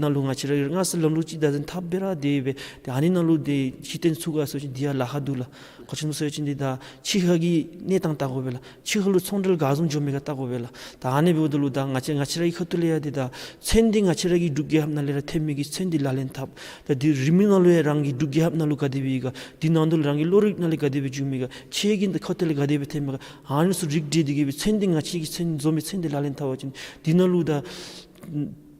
ནང་ལུ་ང་བཅས་ར་གི་སྔར་སྲོལ་ལམ་ལུགས་ཅིག་ད་ཚུན་འཐབ་སྦེ་ར་སྡོད་པས། ཏེ་ཨ་ནི་ནང་ལུ་ཏེ་གཞི་རྟེན་ཚུགས་ག་ཟེར་བ་ཅིན་འདི་ཡང་ལཱ་ཁག་འདུག་ལགས། ག་ཅི་སྨོ་ཟེར་བ་ཅིན་འདི་ད་ཕྱི་ཁ་གི་གནས་སྟངས་བལྟ་དགོ་པས་ལགས། ཕྱི་ཁ་ལུ་ཚོང་འབྲེལ་ག་བཟུམ་འགྱོ་མི་ག་བལྟ་དགོ་པས་ལགས། ད་ཨ་ནི་འབདཝ་ད་ལུ་ད་ང་བཅས་ང་བཅས་ར་གི་ཁ་ཐུག་ལས་ཡང་འདི་ད་ཚོན་འདི་ང་བཅས་ར་གི་འབྲུག་རྒྱལ་ཁབ་ནང་ལས་ར་ཐོན་མི་གི་ཚོན་འདི་ལག་ལེན་འཐབ། ད་འདི་རི་མོ་ནང་ལུ་ཡང་རང་གི་འབྲུག་རྒྱལ་ཁབ་ནང་ལུ་ག་དེ་སྦེ་ཡོད་ག། འདི་ནང་དུ་རང་གི་བློ་རིག་ནང་ལས་ག་དེ་སྦེ་འབྱུང་མི་ག། ཁྱེད་ཀྱི་འདི་ཁ་ཐུག་ལས་ག་དེ་སྦེ་ཐོན་མི་ག། ཨ་ནི་ཚུ་རིག་འགྲེ་འདི་གིས་སྦེ་ཚོན་འདི་ང་བཅས་ཀྱི་ཚོན་བཟོ་མི་ཚོན་འདི་ལག་ལེན་འཐབ་པ་ཅིན་འདི་ནང་ལུ་ད་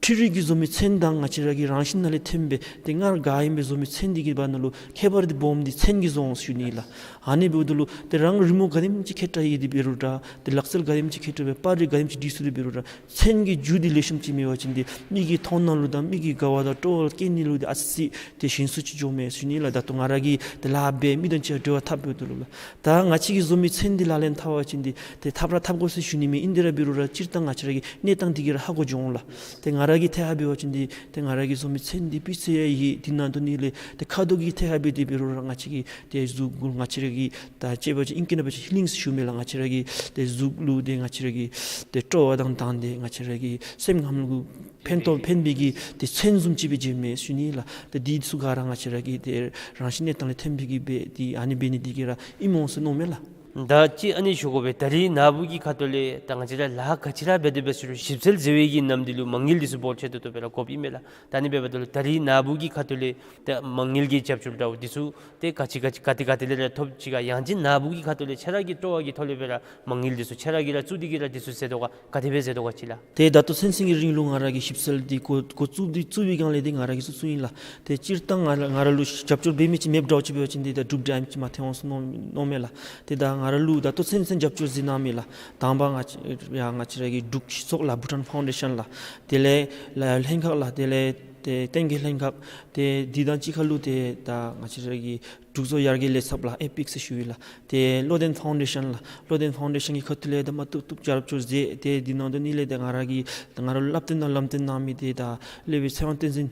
འཕྲུལ་རིག་གིས་བཟོ་མི་ཚོན་དང་ང་བཅས་ར་གི་རང་བཞིན་ནང་ལས་ཐོན་པའི་ཏེ་སྔར་ག་ཨིན་པའི་བཟོ་མི་ཚོན་འདི་གི་བར་ན་ལུ་ཁྱད་པར་འདི་སྦོམ་འདི་ཚོན་གྱིས་བཟོ་འོང་ཟེར་ཞུ་ནི་ལགས། ཨ་ནི་འབདཝ་ད་ལུ་ཏེ་རང་རི་མོ་ག་དེམ་ཅིག་མཁས་དྲགས་ཡོད་དེ་འབད་རུང་འདྲ། ཏེ་ལག་རྩལ་ག་དེམ་ཅིག་མཁས་དྲགས་སྦེ་པར་རིས་ག་དེམ་ཅིག་འབྲི་ཚུགས་དེ་འབད་རུང་འདྲ། ཚོན་གྱི་རྒྱུ་འདི་ལེགས་ཤོམ་ཅིག་མེད་པ་ཅིན་ཏེ་མི་གི་མཐོང་སྣང་ལུ་དང་མི་གི་དགའ་བ་དང་སྤྲོ་བ་སྐྱེ་ནི་ལུ་ཏེ་ཨ་ཙི་ཏེ་ཞན་སུ་ཅིག་འགྱོཝ་མས་ཟེར་ཞུ་ནི་ལགས། ད་ལྟོ་ང་ར་གིས་ཏེ་ལཱ་འབད་མི་དང་གཅིག་ཁར་འབྲེལ་བ་འཐབ་འབདཝ་ད་ལུ་ལགས། ད་ང་བཅས་ཀྱིས་བཟོ་མི་ཚོན་འདི་ལག་ལེན་འཐབ་པ་ཅིན་འདི་ཏེ་འཐབ་ར་འཐབ་དགོ་ཟེར་ཞུ་ནི་མེད། ཨིན་དེ་ར་འབད་རུང་ར་སྤྱིར་བཏང་ང་བཅས་ར་གི་གནས་སྟངས་འདི་གིས་ར་ཧ་གོ་འགྱོ་འོང་ལགས། ཏེ་ང་ར་གི་ཐད་ཁར་འབད་བ་ཅིན་འདི་ཏེ་ང་ར་གིས་བཟོ་མི་ཚོན་འདི་སྤུས་ཚད་ཡང་ཡོད། འདི་ནང་དོག་ནི་ལས་ཏེ་ཁ་དོག་གི་ཐད་ཁར་འབད་དེ་འབད་རུང་ར་ང་བཅས་ཀྱི་ཏེ་གཟུགས་པོ་ང་བཅས་ར་གི་ད་ཅེ་འབད་བ་ཅིན་ཨིང་སྐད་ནང་འབད་བ་ཅིན་ཧི་ལིང་ཟེར་ཞུཝ་མས་ལགས། ང་བཅས་ར་གི་ཏེ་གཟུགས་ལུ་ཏེ་ང་བཅས་ར་གི་ཏེ་སྤྲོ་བ་དང་དང་ཏེ་ང་བཅས་ར་གི་སེམས་ཁམས་ལུ་ཕན་ཐོགས་ཕན་པའི་གི་ཏེ་ཚོན་བཟུམ་ཅིག་སྦེ་འགྱོཝ་མས་ཟེར་ཞུ་ནི་ལགས། ཏེ་འདི་ཚུ་ག་ར་ང་བཅས་ར་གི་ཏེ་རང་བཞིན་གནས་སྟངས་ལས་ཐོན་པའི་གི་སྦེ་ཏེ་ཨ་ནི་འབད་ནི་འདི་གིས་ར་ཨིནམ་འོང་ཟེར་མནོཝ་མས་ལགས། ད་ཅི་ཨ་ནི་ཞུ་དགོ་པས། ད་རིས་ནཱ་བུ་གི་ཁ་ཐུག་ལས་ད་ང་བཅས་ར་ལཱ་ག་ཅི་ར་འབད་དེ་འབད་ཟེར་རུང་ཞིབ་འཚོལ་མཛད་པའི་གི་ནམ་དུས་ལུ་མ་དངུལ་འདི་ཚུ་འབོར་ཆེ་ཏོག་ཏོ་སྦེ་ར་དགོཔ་ཨིན་མས་ལགས། ད་ཨ་ནི་འབདཝ་ད་ལུ་ད་རིས་ནཱ་བུ་གི་ཁ་ཐུག་ལས་ད་མ་དངུལ་གྱི་རྒྱབ་སྐྱོར་འདྲཝ་འདི་ཚུ་ཏེ་ག་ཅི་ག་ཅི་ག་ཏེ་ག་ཏེ་ལས་ར་ཐོབ་ཅི་ག། ཡང་ཅིན་ནཱ་བུ་གི་ཁ་ཐུག་ལས་ཁྱེད་ར་གི་སྤྲོ་བ་གི་ཐོག་ལས་སྦེ་ར་མ་དངུལ་འདི་ཚུ་ཁྱེད་ར་གིས་ར་བཙུགས་ཏེ་གིས་ར་འདི་ཚུ་མཛད་དོ་ག། ག་དེ་སྦེ་མཛད་དོ་ག་ཅིག་ལགས། ཏེ་ད་ལྟོ་ཚུན་ཚོད་ཀྱི་རིང་ལུ་ང་ར་གིས་ཞིབ་འཚོལ་འདི་འགོ་འགོ་བཙུགས་འདི་བཙུགས་པའི་སྒང་ལས་ཏེ་ང་ར་གིས་བཙུགས་བཙུགསཔ་ཨིན་ལགས། ཏེ་སྤྱིར་བཏང་ང་ར་ང་ར་ལུ་རྒྱབ་སྐྱོར་འབད་མི་ཅིག་མེདཔ་འདྲཝ་ཅིག་འབད་བ་ཅིན་ཏེ་ད་གྲུབ་འབྲས་ཨ་ནེམ་ཅིག་མ་ཐོན་འོང་ཟེར་མནོ་མནོཝ་མས་ལགས། ཏེ་ད་ང་ར་ལུ་ད་ལྟོ་ཚུན་ཚོད་རྒྱབ་སྐྱོར་མཛད་གནང་མི་ལགས། དང་པ་ང་བཅས་ཡ་ང་བཅས་ར་གི་འབྲུག་སྤྱི་ཚོགས་ལགས། བྷུ་ཊཱན་ཕའུན་ཌེ་ཤཱན་ལགས། དེ་ལས་ལ་ལྷན་ཁག་ལགས། དེ་ལས་ཏེ་བསྟན་རྒྱས་ལྷན་ཁག། ཏེ་འདི་དང་གཅིག་ཁར་ལུ་ཏེ་ད་ང་བཅས་ར་གི་འབྲུག་བཟོ་ཡར་རྒྱས་ལས་ཚབ་ལགས། ཨེ་པིག་ཟེར་ཞུཝ་ཨིན་ལགས། ཏེ་བློ་ལྡན་ཕའུན་ཌེ་ཤཱན་ལགས། བློ་ལྡན་ཕའུན་ཌེ་ཤཱན་གྱི་ཁ་ཐུག་ལས་ད་མ་བཏུབ་བཏུབ་རྒྱབ་སྐྱོར་མཛད། ཏེ་འདི་ནང་དོག་ནི་ལས་ཏེ་ང་ར་གི་ང་ར་ལུ་བསླབ་སྟོན་དང་ལམ་སྟོན་གནང་མི་ཏེ་ད་སློབ་དཔོན་ཚེ་དབང་བསྟན་འཛིན།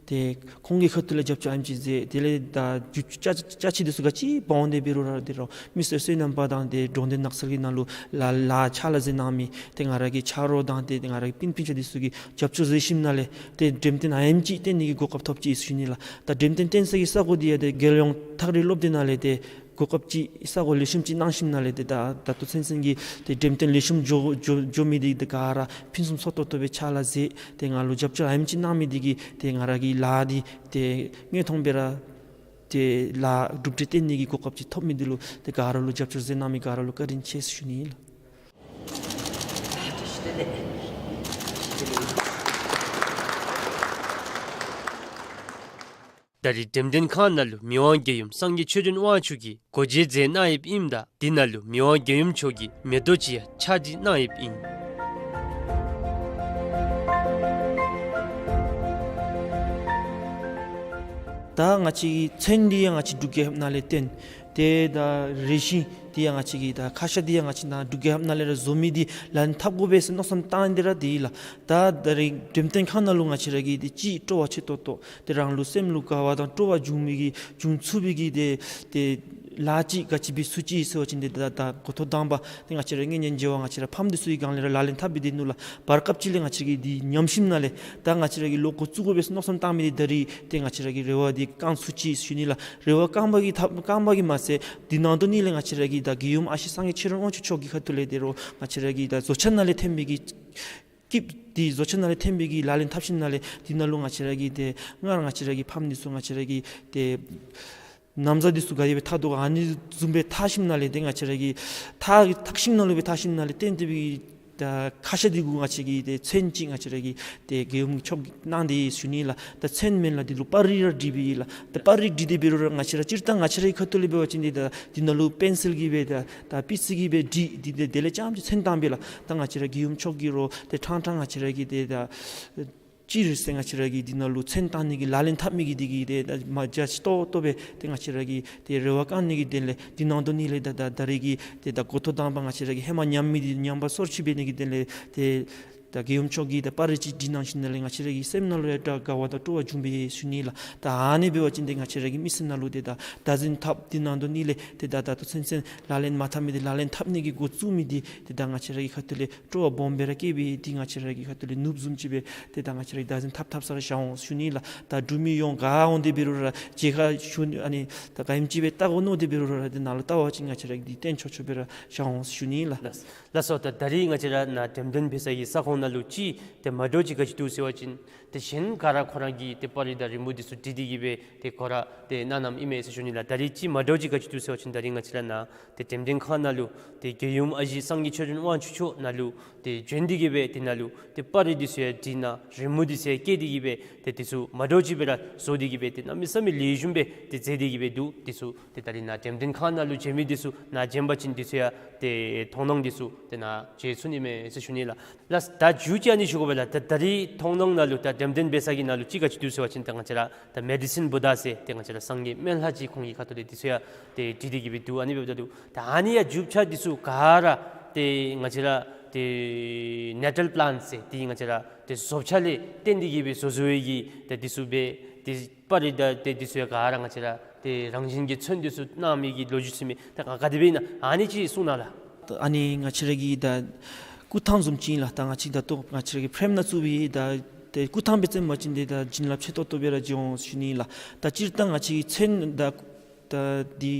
ཏེ་ཁོང་གི་ཁ་ཐུག་ལས་རྒྱབ་སྐྱོར་ཨ་ནེམ་ཅིག་མཛད། དེ་ལས་ད་རྒྱུ་ཅ་ཅ་ཆས་འདི་ཚུ་ག་ཅི་འབག་འོང་དེ་འབད་རུང་ར་ཏེ་རོགས་མི་སེར་སོ་ནམ་པ་དང་ཏེ་འགྲོ་དོན་ནགས་ཚལ་གྱི་ནང་ལུ་ལཱ་ལཱ་ཕྱག་ལཱ་མཛད་གནང་མི་ཏེ་ང་ར་གི་ཆ་རོགས་དང་ཏེ་ང་ར་གི་སྤུན་སྤུན་ཆ་འདི་ཚུ་གིས་རྒྱབ་སྐྱོར་མཛད་ཞིནམ་ལས་ཏེ་འགྲེམས་སྟོན་ཨ་ནེམ་ཅིག་སྟོན་ནི་གི་གོ་སྐབས་ཐོབ་ཅི་ཟེར་ཞུ་ནི་ལགས། ད་འགྲེམས་སྟོན་སྟོན་ས་གི་ས་གོ་འདི་ཡང་ཏེ་རྒྱལ་ཡོངས་ཐག་རིང་སློབ་སྡེ་ནང་ལས་ཏེ་གོ་སྐབས་ཅིག་ས་གོ་ལེགས་ཤོམ་ཅིག་གནང་ཞིནམ་ལས་ཏེ་ད་ད་ལྟོ་ཚུན་ཚོད་ཀྱི་ཏེ་འགྲེམས་སྟོན་ལེགས་ཤོམ་འགྱོ་འགྱོ་འགྱོ་མི་འདི་ཏེ་ག་ར་ཕུན་སུམ་ཚོགས་ཏོག་ཏོ་སྦེ་ཕྱག་ལཱ་མཛད། ཏེ་ང་ལུ་རྒྱབ་སྐྱོར་ཨ་ནེམ་ཅིག་གནང་མི་འདི་གིས་ཏེ་ང་ར་གི་ལཱ་འདི་ཏེ་དངོས་མཐོང་སྦེ་ར་ཏེ་ལཱ་གྲུབ་འབྲས་སྟོན་ནི་གི་གོ་སྐབས་ཅིག་ཐོབ་མི་འདི་ལུ་ཏེ་ག་ར་ལུ་རྒྱབ་སྐྱོར་མཛད་གནང་མི་ག་ར་ལུ་བཀའ་དྲིན་ཆེ་ཟེར་ཞུ་ནི་ཨིན་ལགས། ད་རིས་འགྲེམས་སྟོན་ཁང་ནང་ལུ་མི་དབང་རྒྱལ་ཡུམ་སངས་རྒྱས་ཆོས་སྒྲོན་དབང་ཕྱུག་གིས་སྒོ་འབྱེད་མཛད་གནང་ཡོདཔ་ཨིནམ་ད་འདི་ནང་ལུ་མི་དབང་རྒྱལ་ཡུམ་མཆོག་གི་མེ་ཏོག་ཅིག་ཡང་ཕྱག་བྲིས་གནང་ཡོདཔ་ཨིན། ད་ང་བཅས་ཀྱི་ཚོན་འདི་ཡང་ང་བཅས་འབྲུག་རྒྱལ་ཁབ་ནང་ལས་བཏོན། ཏེ་ད་རས་ཆེན་འདི་ཡང་ང་བཅས་ཀྱི་ད་ཁ་ཤ་འདི་ཡང་ང་བཅས་ནཱ་འབྲུག་རྒྱལ་ཁབ་ནང་ལས་ར་བཟོ་མི་འདི་ལག་ལེན་འཐབ་དགོ་པས་ཟེར་མནོ་བསམ་བཏང་སྟེ་ར་འདི་ལགས། ད་ད་རིས་འགྲེམས་སྟོན་ཁང་ནང་ལུ་ང་བཅས་ར་གིས་ཏེ་ཅིག་སྤྲོ་བ་ཆེ་ཏོག་ཏོ་ཏེ་རང་ལུ་སེམས་ལུ་དགའ་བ་དང་སྤྲོ་བ་འབྱུང་མི་གི་འབྱུང་ཚུགས་པའི་གི་ཏེ་ཏེ་ ལཱ་ཅིག་ག་ཅི་འབད་ཚུགས་ཅི་ཟེར་བ་ཅིན་ཏེ་ད་ད་འགོ་ཐོག་དང་པ་ཏེ་ང་བཅས་ར་གི་ཉེན་བརྗེ་བ་ང་བཅས་ར་ཕམ་འདི་ཚུ་གི་སྒང་ལས་ར་ལག་ལེན་འཐབ་སྦེ་སྡོད་ནུག་ལགས། བར་སྐབས་ཅིག་ལས་ང་བཅས་ར་གི་འདི་ཉམས་ཞིནམ་ལས་ད་ང་བཅས་ར་གི་ལོག་འགོ་བཙུགས་དགོ་པས་ཟེར་མནོ་བསམ་བཏང་མི་འདི་ད་རིས་ཏེ་ང་བཅས་ར་གི་རེ་བ་འདི་བསྐང་ཚུགས་ཅི་ཟེར་ཞུ་ནི་ལགས། རེ་བ་བསྐང་པ་གིས་ཐབས་བསྐང་པ་གིས་མ་ཚད་འདི་ནང་དོག་ལས་ང་བཅས་ར་གི་ད་རྒྱལ་ཡུམ་ཨ་ཞེ་སངས་རྒྱས་ཆོས་སྒྲོན་དབང་ཕྱུག་མཆོག་གི་ཁ་ཐུག་ལས་ཏེ་རོགས་ང་བཅས་ར་གི་ད་བཟོ་གྲྭ་ནང་ལས་ཐོན་པའི་གི་སྐྱིདཔ་འདི་བཟོ་གྲྭ་ནང་ལས་ཐོན་པའི་གི་ལག་ལེན་འཐབ་ཞིནམ་ལས་འདི་ནང་ལུ་ང་བཅས་ར་གི་ཏེ་སྔར་ང་བཅས་ར་གི་ཕམ་འདི་ཚུ་ང་བཅས་ར་གི་ཏེ་ན་བཟའ་འདི་ཚུ་ག་དེ་སྦེ་འཐག་དོ་ག་ཨ་ནི་བཟུམ་སྦེ་འཐག་ཞིནམ་ལས་ཏེ་ང་བཅས་ར་གི་འཐག་འཐག་ཤིང་ནང་ལུ་སྦེ་འཐག་ཞིནམ་ལས་བརྟེན་ཏེ་སྦེ་ད་ཁ་ཤ་འདི་གུ་ང་བཅས་ཀྱིས་ཏེ་ཚོན་ཅིག་ང་བཅས་ར་གི་ཏེ་རྒྱལ་ཡུམ་མཆོག་གིས་གནང་སྟེ་ཞུ་ནི་ལགས། ད་ཚོན་མེན་ལགས། འདི་ལུ་པར་རིས་ར་བྲིས་པས་ལགས། ད་པར་རིས་བྲིས་ཏེ་འབད་རུང་ར་ང་བཅས་ར་སྤྱིར་བཏང་ང་བཅས་རའི་ཁ་ཐུག་ལས་འབད་བ་ཅིན་འདི་ད་འདི་ནང་ལུ་པེན་སིལ་གྱིས་སྦེ་ད་ད་པི་སི་གིས་སྦེ་བྲིས་ཏེ་དེ་ལས་རྐྱངམ་ཅིག་ཚོན་བཏང་པས་ལགས། ད་ང་བཅས་ར་རྒྱལ་ཡུམ་མཆོག་གིས་རོགས་ཏེ་ཕྲང་ཕྲང་ང་བཅས་ར་གི་ཏེ་ད་སྤྱིར་ཟེར་ང་བཅས་ར་གི་འདི་ནང་ལུ་ཚོན་བཏང་ནི་གི་ལག་ལེན་འཐབ་མི་གི་འདི་གི་ཏེ་ད་མ་རྒྱ་ཆེ་ཏོག་ཏོ་སྦེ་ཏེ་ང་བཅས་ར་གི་ཏེ་རེ་བ་བསྐང་ནི་གི་དོན་ལས་འདི་ནང་དོག་ལས་ད་ད་ད་རེས་ཀྱི་ཏེ་ད་འགོ་ཐོག་དང་པ་ང་བཅས་ར་གི་ཧེ་མ་ཉམས་མི་འདི་ཉམས་པ་སོར་ཆུད་འབད་ནི་གི་དོན་ལས་ཏེ་ད་རྒྱལ་ཡུམ་མཆོག་གིས་ད་པར་རིས་ཅིག་བྲིས་གནང་ཞིནམ་ལས་ང་བཅས་ར་གི་སེམས་ནང་ལུ་ཡང་ད་དགའ་བ་དང་སྤྲོ་བ་བྱུང་པས་ཞུ་ནི་ལགས། ད་ཨ་ནི་འབད་བ་ཅིན་ཏེ་ང་བཅས་ར་གི་མི་སེར་ནང་ལུ་ཏེ་ད་བདག་འཛིན་འཐབ་འདི་ནང་དོག་ལས་ཏེ་ད་ད་ལྟོ་ཚུན་ཚོད་ལག་ལེན་མ་འཐབ་མི་འདི་ལག་ལེན་འཐབ་ནི་གི་འགོ་བཙུགས་མི་འདི་ཏེ་ད་ང་བཅས་ར་གི་ཁ་ཐུག་ལས་སྤྲོ་བ་སྦོམ་སྦེ་ར་སྐྱེས་པས། འདི་ང་བཅས་ར་གི་ཁ་ཐུག་ལས་ནོར་བུ་བཟུམ་ཅིག་སྦེ་ཏེ་ད་ང་བཅས་ར་གིས་བདག་འཛིན་འཐབ་འཐབ་ས་ར་བཞག་འོང་ཞུ་ནི་ལགས། ད་འབྲུག་མི་ཡོངས་ག་འོང་སྟེ་འབད་རུང་ར་མཇལ་ཁ་ཞུ་ནི་ཨ་ནི་ད་ག་ཨིནམ་ཅིག་སྦེ་བལྟ་དགོ་མནོ་སྟེ་འབད་རུང་ར་འདི་ནང་ལུ་བལྟ་བ་ཅིན་ང་བཅས་ར་གིས་འདི་སྟོན་ཆོག་ཆོག་སྦེ་ར་བཞག་འོང་ཞུ་ནི་ལགས། ལགས་སོ། ད་ད་རིས་ང་བཅས་ར་ནཱ་འགྲེམས་སྟོན་འབད་ས་གི་ས་ཁོངས་ནང་ལུ་ཅིག་ཏེ་མ་འདྲཝ་ཅིག་ག་ཅི་འདུག་ཟེར་བ་ཅིན་ཏེ་གཞན་ག་ར་ཁོ་ར་གིས་ཏེ་པར་རིས་དང་རི་མོ་འདི་ཚུ་བྲིས་ཏེ་གིས་སྦེ་ཏེ་ཁོ་ར་ཏེ་གནང་གནངམ་ཨིན་མས་ཟེར་ཞུ་ནི་ལགས། ད་རིས་ཅིག་མ་འདྲཝ་ཅིག་ག་ཅི་འདུག་ཟེར་བ་ཅིན་ད་རིས་ང་བཅས་ར་ནཱ་ཏེ་འགྲེམས་སྟོན་ཁང་ནང་ལུ་ཏེ་རྒྱལ་ཡུམ་ཨ་ཞེ་སངས་རྒྱས་ཆོས་སྒྲོན་དབང་ཕྱུག་མཆོག་ནཱ་ལུ་ཏེ་བྱོན་ཏེ་གིས་སྦེ་ཏེ་ནཱ་ལུ་ཏེ་པར་རིས་འདི་ཚུ་ཡང་བྲིས་གནང་རི་མོ་འདི་ཚུ་ཡང་བཀལ་ཏེ་གིས་སྦེ་ཏེ་འདི་ཚུ་མ་འདྲཝ་ཅིག་སྦེ་ར་བཟོ་སྟེ་གིས་སྦེ་ཏེ་གནམ་མེད་ས་མེད་ལེགས་ཤོམ་སྦེ་ཏེ་མཛད་དེ་གིས་སྦེ་འདུག། འདི་ཚུ་ཏེ་ད་རིས་ནཱ་འགྲེམས་སྟོན་ཁང་ནང་ལུ་མཇལ་མི་འདི་ཚུ་ནཱ་མཇལ་བ་ཅིན་འདི་ཚུ་ཡང་ཏེ་མཐོང་སྣང་འདི་ཚུ་ཏེ་ནཱ་མཇལ་ཚུགས་ནི་མས་ཟེར་ཞུ་ནི་ལགས། ལགས། ད་མཇུག་ཅིག་ཨ་ནི་ཞུ་དགོ་པས་ལགས། ད་ད་རིས་མཐོང་སྣང་ནང་ལུ་ད་འགྲེམས་སྟོན་འབད་ས་གི་ནང་ལུ་ཅིག་ག་ཅི་འདུག་ཟེར་བ་ཅིན་ད་ང་བཅས་ར་ད་མེ་ཌི་སིན་བུ་དྷ་ཟེར་ཏེ་ང་བཅས་ར་སངས་རྒྱས་སྨན་བླ་ཅིག་ཁོང་གི་ཁ་ཐུག་ལས་འདི་ཚུ་ཡང་ཏེ་བྲིས་ཏེ་གིས་སྦེ་འདུག། ཨ་ནི་འབདཝ་ད་ལུ་ད་ཨ་ནི་ཡང་རྒྱུ་ཆ་འདི་ཚུ་ག་ར་ཏེ་ང་བཅས་ར་ཏེ་ནེ་ཊཱལ་པི་ལཱནཊ་ཟེར་ཏེ་ང་བཅས་ར་ཏེ་བཟོ་བྱ་ལས་བརྟེན་ཏེ་གིས་སྦེ་བཟོ་བཟོ་བའི་གི་ཏེ་འདི་ཚུ་སྦེ་ཏེ་པར་རིས་དང་ཏེ་འདི་ཚུ་ཡང་ག་ར་ང་བཅས་ར་ཏེ་རང་བཞིན་གྱི་ཚོན་འདི་ཚུ་གནང་མི་གི་ལོ་རྒྱུས་ཚུ་མས། ད་ག་ག་དེ་སྦེ་ཨིན་ན་ཨ་ནི་ཅིག་གསུང་གནང་ལགས། ཨ་ནི་ང་བཅས་ར་གི་ད་སྐུ་ཐང་བཟུམ་ཅིག་ཨིན་ལགས། ད་ང་བཅས་ད་ལྟོ་ང་བཅས་ར་གི་ཕྲེམ་ནང་བཙུགས་པའི་ད་ཏེ་སྐུ་ཐང་སྦེ་བརྩམ་པ་ཅིན་ཏེ་ད་བྱིན་རླབས་ཆེ་ཏོག་ཏོ་སྦེ་ར་འབྱུང་འོང་ཞུ་ནི་ལགས། ད་སྤྱིར་བཏང་ང་བཅས་ཀྱི་ཚོན་ད་ད་འདི་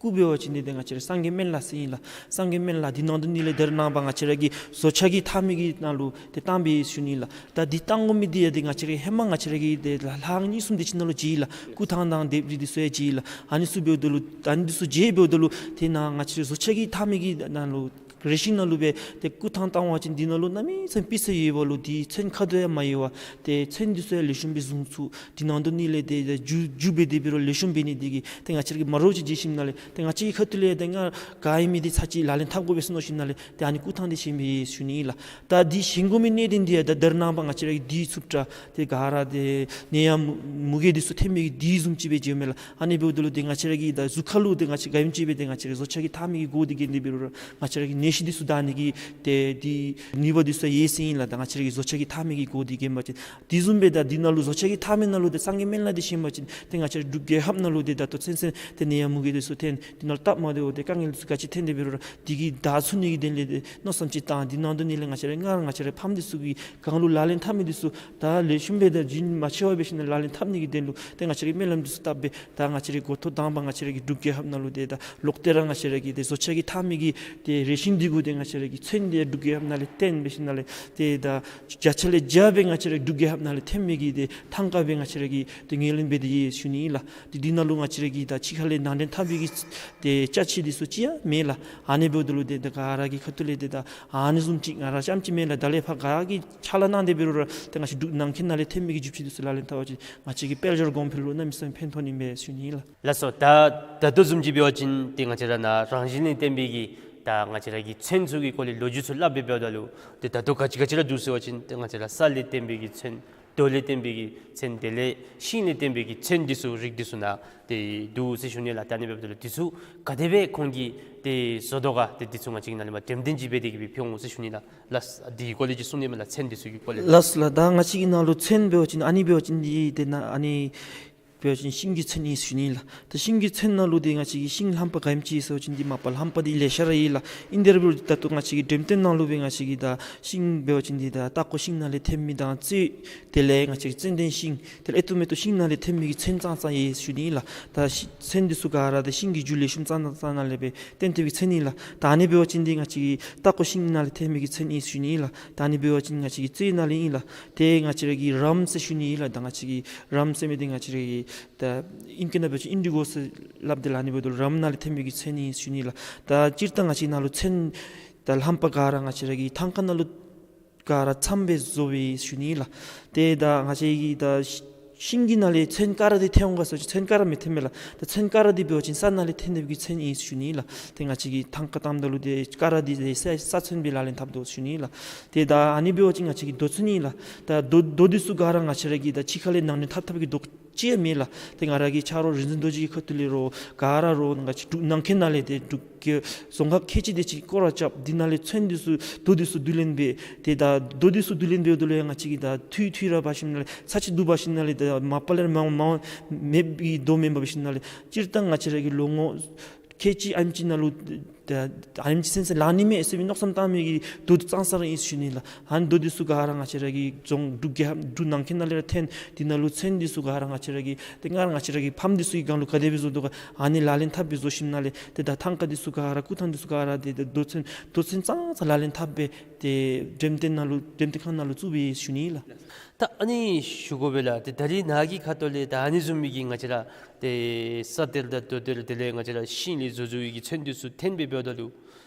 སྐུ་འབད་བ་ཅིན་ཏེ་ད་ང་བཅས་ར་སངས་རྒྱས་སྨན་བླ་ཟེར་ཨིན་ལགས། སངས་རྒྱས་སྨན་བླ་འདི་ནང་དོག་ལས་ད་རེས་ནངས་པ་ང་བཅས་ར་གི་བཟོ་བྱ་གི་འཐག་མི་གི་ནང་ལུ་ཏེ་བཏང་པས་ཞུ་ནི་ལགས། ད་འདི་བཏང་དགོ་མི་འདི་ཡང་ཏེ་ང་བཅས་ར་ཧེ་མ་ང་བཅས་ར་གི་ཏེ་ལྷ་ཁང་གཉིས་གསུམ་དེ་ཅིག་ནང་ལུ་མཇལ་ཡི་ལགས། སྐུ་ཐང་དང་ལྡེབས་རིས་འདི་ཚུ་ཡང་མཇལ་ཡི་ལགས། ཨ་ནི་ཚུ་འབདཝ་ད་ལུ་ཨ་ནི་འདི་ཚུ་མཇལ་འབདཝ་ད་ལུ་ཏེ་ནཱ་ང་བཅས་ར་བཟོ་བྱ་གི་འཐག་མི་གི་ནང་ལུ་རས་ཤིང་ནང་ལུ་སྦེ་ཏེ་སྐུ་ཐང་བཏང་བ་ཅིན་འདི་ནང་ལུ་གནམ་མེད་ས་མེད་པི་སི་ཡོད་པ་ལུ་འདི་ཚོན་ཁ་དོག་ཡང་མ་ཡལ་བར་ཏེ་ཚོན་འདི་ཚུ་ཡང་ལེགས་ཤོམ་སྦེ་བཟུང་ཚུགས། འདི་ནང་དོག་ལས་ཏེ་ཏེ་འཇུ་འཇུ་སྦེ་དེ་འབད་རུང་ལེགས་ཤོམ་འབད་ནི་དེ་གིས་ཏེ་ང་བཅས་ར་གིས་མ་འདྲཝ་ཅིག་མཇལ་ཞིནམ་ལས་ཏེ་ང་བཅས་ཀྱི་ཁ་ཐུག་ལས་ཏེ་ང་ག་ཨིན་མི་འདི་ཚར་ཅིག་ལག་ལེན་འཐབ་དགོ་པས་ཟེར་མནོ་ཞིནམ་ལས་ཏེ་ཨ་ནི་སྐུ་ཐང་འདི་བཞེངས་པས་ཞུ་ནི་ཨིན་ལགས། ད་འདི་བཞེངས་དགོ་མི་གནད་དོན་འདི་ཡང་ད་ད་རེས་ནངས་པ་ང་བཅས་ར་གི་འདི་ཚུབ་དྲགས་ཏེ་ག་ར་ཏེ་ནད་ཡམས་མུ་གེ་འདི་ཚུ་ཐོན་མི་གི་འདི་བཟུམ་ཅིག་སྦེ་མཇལཝ་མས་ལགས། ཨ་ནི་འབདཝ་ད་ལུ་ཏེ་ང་བཅས་ར་གི་ད་གཟུགས་ཁ་ལུ་ཏེ་ང་བཅས་ག་ཨིནམ་ཅིག་སྦེ་ཏེ་ང་བཅས་ར་བཟོ་བྱ་གི་འཐག་མི་གི་སྒོ་འདི་བརྒྱན་ཏེ་འབད་རུང་ར་ང་བཅས་ར་གི་ནད་གཞི་འདི་ཚུ་དྲག་ནི་གི་ཏེ་འདི་ནུས་པ་འདི་ཚུ་ཡོད་ཟེར་ཨིན་ལགས། ད་ང་བཅས་ར་གི་བཟོ་བྱ་གི་འཐག་མི་གི་སྒོ་འདི་བརྒྱན་པ་ཅིན་དེ་བཟུམ་སྦེ་ད་འདི་ནང་ལུ་བཟོ་བྱ་གི་འཐག་མི་ནང་ལུ་ཏེ་སངས་རྒྱས་སྨན་བླ་འདི་བཞེངས་པ་ཅིན་ཏེ་ང་བཅས་ར་འབྲུག་རྒྱལ་ཁབ་ནང་ལུ་ཏེ་ད་ལྟོ་ཚུན་ཚོད་ཏེ་ནད་ཡམས་མུ་གེ་འདི་ཚུ་ཐོན་འདི་ནང་ལུ་སྟབས་མ་བདེཝ་ཏེ་དཀའ་ངལ་འདི་ཚུ་ག་ཅི་ཐོན་ཏེ་འབད་རུང་ར་འདི་གིས་དྲག་ཚུགས་ནི་གི་དོན་ལས་ཏེ་མནོ་བསམ་ཅིག་བཏང་འདི་ནང་དོག་ལས་ང་བཅས་ར་སྔར་ང་བཅས་ར་ཕམ་འདི་ཚུ་གི་སྒང་ལུ་ལག་ལེན་འཐབ་མི་འདི་ཚུ་ད་ལེགས་ཤོམ་སྦེ་ད་རྒྱུན་མ་ཆད་པར་འབད་ཞིནམ་ལས་ལག་ལེན་འཐབ་ནི་གི་དོན་ལུ་ཏེ་ང་བཅས་ར་གིས་སྨོན་ལམ་འདི་ཚུ་བཏབ་སྦེ་ད་ང་བཅས་ར་གི་འགོ་ཐོག་དང་པ་ང་བཅས་ར་གི་འབྲུག་རྒྱལ་ཁབ་ནང་ལུ་ཏེ་ད་ལོག་སྟེ་ར་ང་བཅས་ར་གི་ཏེ་བཟོ་བྱ་གི་འཐག་མི་གི་ཏེ་རས་ཤིང་འདི་གུ་ཏེ་ང་བཅས་ར་གི་ཚོན་འདི་འབྲུག་རྒྱལ་ཁབ་ནང་ལས་བཏོན་འབད་ཞིནམ་ལས་ཏེ་ད་བརྒྱ་ཆ་ལས་བརྒྱ་སྦེ་ང་བཅས་ར་འབྲུག་རྒྱལ་ཁབ་ནང་ལས་ཐོན་མི་གི་ཏེ་ཐང་ཀ་སྦེ་ང་བཅས་ར་གིས་ཏེ་ངོས་ལེན་འབད་དེ་ཡོད་ཞུ་ནི་ཨིན་ལགས། ཏེ་འདི་ནང་ལུ་ང་བཅས་ར་གིས་ད་ཕྱི་ཁ་ལས་ནང་འདྲེན་འཐབ་པའི་གི་ཏེ་ཅ་ཆས་འདི་ཚུ་ཅིག་ཡང་མེད་ལགས། ཨ་ནི་འབདཝ་ད་ལུ་ཏེ་ད་ག་ར་གི་ཁ་ཐུག་ལས་ཏེ་ད་ཨ་ནི་བཟུམ་ཅིག་ང་ར་རྐྱངམ་ཅིག་མེན་ལགས། ད་ལས་ཕར་ག་གིས་ཕྱག་ལཱ་གནང་སྟེ་འབད་རུང་ར་ཏེ་ང་བཅས་འབྲུག་ནང་འཁོད་ནང་ལས་ཐོན་མི་གི་རྒྱུ་ཆ་འདི་ཚུ་ལག་ལེན་འཐབ་པ་ཅིན་ང་བཅས་ཀྱི་དཔལ་འབྱོར་གོང་འཕེལ་ལུ་གནམ་མེད་ས་མེད་ཕན་ཐོགས་ནི་མས་ཞུ་ནི་ཨིན་ལགས། ལགས་སོ། ད་ད་ལྟོ་བཟུམ་ཅིག་འབད་བ་ཅིན་ཏེ་ང་བཅས་ར་ནཱ་རང་བཞིན་ལས་བརྟེན་པའི་གི་ད་ང་བཅས་ར་གི་ཚོན་ཚུ་གི་སྐོར་ལས་ལོ་རྒྱུས་ཚུ་སླབ་སྦེ་འབདཝ་ད་ལུ་ཏེ་ད་ལྟོ་ག་ཅི་ག་ཅི་ར་འདུག་ཟེར་བ་ཅིན་ཏེ་ང་བཅས་ར་ས་ལས་བརྟེན་པའི་གི་ཚོན་རྡོ་ལས་བརྟེན་པའི་གི་ཚོན་དེ་ལས་ཤིང་ལས་བརྟེན་པའི་གི་ཚོན་འདི་ཚུ་རིགས་འདི་ཚུ་ནཱ་ཏེ་འདུག་ཟེར་ཞུ་ནི་ལགས། ད་ཨ་ནི་འབདཝ་ད་ལུ་འདི་ཚུ་ག་དེ་སྦེ་ཁོང་གིས་ཏེ་བཟོ་དོ་ག་ཏེ་འདི་ཚུ་ང་བཅས་ཀྱིས་ནཱ་ལས་མར་འགྲེམས་སྟོན་ཅིག་འབད་དེ་གིས་སྦེ་ཕུལ་འོང་ཟེར་ཞུ་ནི་ལགས། ལགས་འདི་གི་སྐོར་ལས་ཅིག་གསུང་ནི་མས་ལགས། ཚོན་འདི་ཚུ་གི་སྐོར་ལས། ལགས་ལགས། ད་ང་བཅས་ཀྱི་ནཱ་ལུ་ཚོན་འབད་བ་ཅིན་ཨ་ནི་འབད་བ་ཅིན་འདི་ཏེ་ནཱ་ཨ་ནི་ འབད་བ་ཅིན་ཤིང་གི་ཚན་ཨིན་ཟེར་ཞུ་ནི་ལགས། ད་ཤིང་གི་ཚན་ནང་ལུ་འདི་ང་བཅས་ཀྱི་ཤིང་ལྷམ་པ་ག་ཨིནམ་ཅིག་ཟེར་བ་ཅིན་འདི་མ་པ་ལྷམ་པ་འདི་ལེ་ཤ་ར་ཡོད་ལགས། ཨིན་དེ་ར་འབད་རུང་ད་ལྟོ་ང་བཅས་ཀྱི་འགྲེམས་སྟོན་ནང་ལུ་སྦེ་ང་བཅས་ཀྱི་ད་ཤིང་འབད་བ་ཅིན་འདི་ད་སྟག་ཀོ་ཤིང་ནང་ལས་ཐོན་མི་དང་ཙོད་དེ་ལས་ང་བཅས་ཀྱི་ཙན་དན་ཤིང་དེ་ལས་ཨེ་ཏོ་མེ་ཏོག་ཤིང་ནང་ལས་ཐོན་མི་གི་ཚན་ཙང་ཙང་ཡོད་ཟེར་ཞུ་ནི་ལགས། ད་ཤི་ཚན་འདི་ཚུ་ག་ར་ད་ཤིང་གི་རྒྱུ་ལེགས་ཤོམ་ཙང་ཙང་ནང་ལས་སྦེ་བཏོན་ཏེ་སྦེ་གི་ཚན་ཨིན་ལགས། ད་ཨ་ནི་འབད་བ་ཅིན་འདི་ང་བཅས་ཀྱི་སྟག་ཀོ་ཤིང་ནང་ལས་ཐོན་མི་གི་ཚན་ཨིན་ཟེར་ཞུ་ནི་ལགས། ད་ཨ་ནི་འབད་བ་ཅིན་ང་བཅས་ཀྱི་ཙོད་ནང་ལས་ཨིན་ལགས། ཏེ་ང་བཅས་ར་གི་རམ་ཟེར་ཞུ་ནི་ལགས། ད་ང་བཅས་ཀྱི་རམ་ཟེར་མི་འདི་ང་བཅས་ར་གི་ད་ཨིང་སྐད་ནང་འབད་བ་ཅིན་ཨིན་ཌི་གོ་ཟེར་སླབ་དེས་ལགས། ཨ་ནི་འབདཝ་ད་རམ་ནང་ལས་ཐོན་མི་གི་ཚན་ཨིན་ཟེར་ཞུ་ནི་ལགས། ད་སྤྱིར་བཏང་ང་བཅས་ནང་ལུ་ཚན་ད་ལྷམ་པ་ག་ར་ང་བཅས་ར་གི་ཐང་ཀ་ནང་ལུ་ག་ར་ཚངམ་སྦེ་བཟོ་བས་ཟེར་ཞུ་ནི་ལགས། ཏེ་ད་ང་བཅས་ཀྱི་ད་ཤིང་གི་ནང་ལས་ཚན་ག་ར་འདི་ཐོན་འོང་ག་ཟེར་བ་ཅིན་ཚན་ག་ར་མི་ཐོན་མས་ལགས། ད་ཚན་ག་ར་འདི་འབད་བ་ཅིན་ས་ནང་ལས་ཐོན་ཏེ་སྦེ་གི་ཚན་ཨིན་ཟེར་ཞུ་ནི་ལགས། ཏེ་ང་བཅས་ཀྱི་ཐང་ཀ་བཏངམ་ད་ལུ་ཏེ་ག་ར་འདི་ས་ས་ཚན་སྦེ་ལག་ལེན་འཐབ་དོ་ཟེར་ཞུ་ནི་ལགས། ཏེ་ད་ཨ་ནི་འབད་བ་ཅིན་ང་བཅས་ཀྱི་རྡོ་ཚན་ཨིན་ལགས། ད་རྡོ་རྡོ་འདི་ཚུ་ག་ར་ང་བཅས་ར་གི་ད་ཕྱི་ཁ་ལས་ནང་ལས་འཐབ་འཐབ་གི་རྡོ་ཅིག་མེན་ལགས། ཏེ་ང་ར་གི་ཆ་རོགས་རིག་འཛིན་རྡོ་རྗེ་གི་ཁ་ཐུག་ལས་རོགས་ག་ར་རོགས་ང་བཅས་འབྲུག་ནང་འཁོད་ནང་ལས་ཏེ་འབྲུག་རྒྱལ་རྫོང་ཁག་ཁལ་གཅིག་དེ་ཅིག་སྐོར་ར་རྐྱབ། འདི་ནང་ལས་ཚན་འདི་ཚུ་རྡོ་འདི་ཚུ་བསྡུ་ལེན་འབད། ཏེ་ད་རྡོ་འདི་ཚུ་བསྡུ་ལེན་འབདཝ་ད་ལུ་ཡང་ང་བཅས་ཀྱི་ད་འཐུས་འཐུས་ར་འབད་ཞིནམ་ལས་ཚར་གཅིག་བསྡུ་འབད་ཞིནམ་ལས་ད་མ་པ་ལས་ར་མ་མ་མེདཔ་གི་རྡོ་མེན་པར་འབད་ཞིནམ་ལས་སྤྱིར་བཏང་ང་བཅས་ར་གི་ལོ་ངོ་ཁལ་གཅིག་ཨ་ནེམ་ཅིག་ནང་ལུ་ད་ཨ་ནེམ་ཅིག་ཚན་ཚན་ལང་ནི་མས་ཟེར་བའི་མནོ་བསམ་བཏང་མི་གི་རྡོ་ཙང་ཙང་ར་ཨིན་ཟེར་ཞུ་ནི་ལགས། ཨ་ནི་རྡོ་འདི་ཚུ་ག་ར་ང་བཅས་ར་གི་རྫོང་འབྲུག་རྒྱལ་འབྲུག་ནང་འཁོད་ནང་ལས་ར་ཐོན། འདི་ནང་ལུ་ཚན་འདི་ཚུ་ག་ར་ང་བཅས་ར་གི་ཏེ་སྔར་ང་བཅས་ར་གི་ཕམ་འདི་ཚུ་གི་སྒང་ལུ་ག་དེ་སྦེ་བཟོ་དོ་ག་ཨ་ནི་ལག་ལེན་འཐབ་སྦེ་བཟོ་ཞིནམ་ལས་ཏེ་ད་ཐང་ཀ་འདི་ཚུ་ག་ར་སྐུ་ཐང་འདི་ཚུ་ག་ར་ཏེ་ད་རྡོ་ཚན་རྡོ་ཚན་ཙང་ཙང་ལག་ལེན་འཐབ་སྦེ་ཏེ་འགྲེམས་སྟོན་ནང་ལུ་འགྲེམས་སྟོན་ཁང་ནང་ལུ་བཙུགས་སྦེ་ཞུ་ནི་ལགས། ད་ཨ་ནི་ཞུ་དགོ་པས་ལགས། ཏེ་ད་རིས་ནཱ་གི་ཁ་ཐུག་ལས་ད་ཨ་ནི་བཟུམ་མའི་གི་ང་བཅས་ར་ཏེ་ས་གཏེར་དང་རྡོ་གཏེར་དེ་ལས་ང་བཅས་ར་ཤིང་ལས་བཟོ་བཟོ་བའི་གི་ཚན་འདི་ཚུ་ཐོན་སྦེ་འབདཝ་ད་ལུ་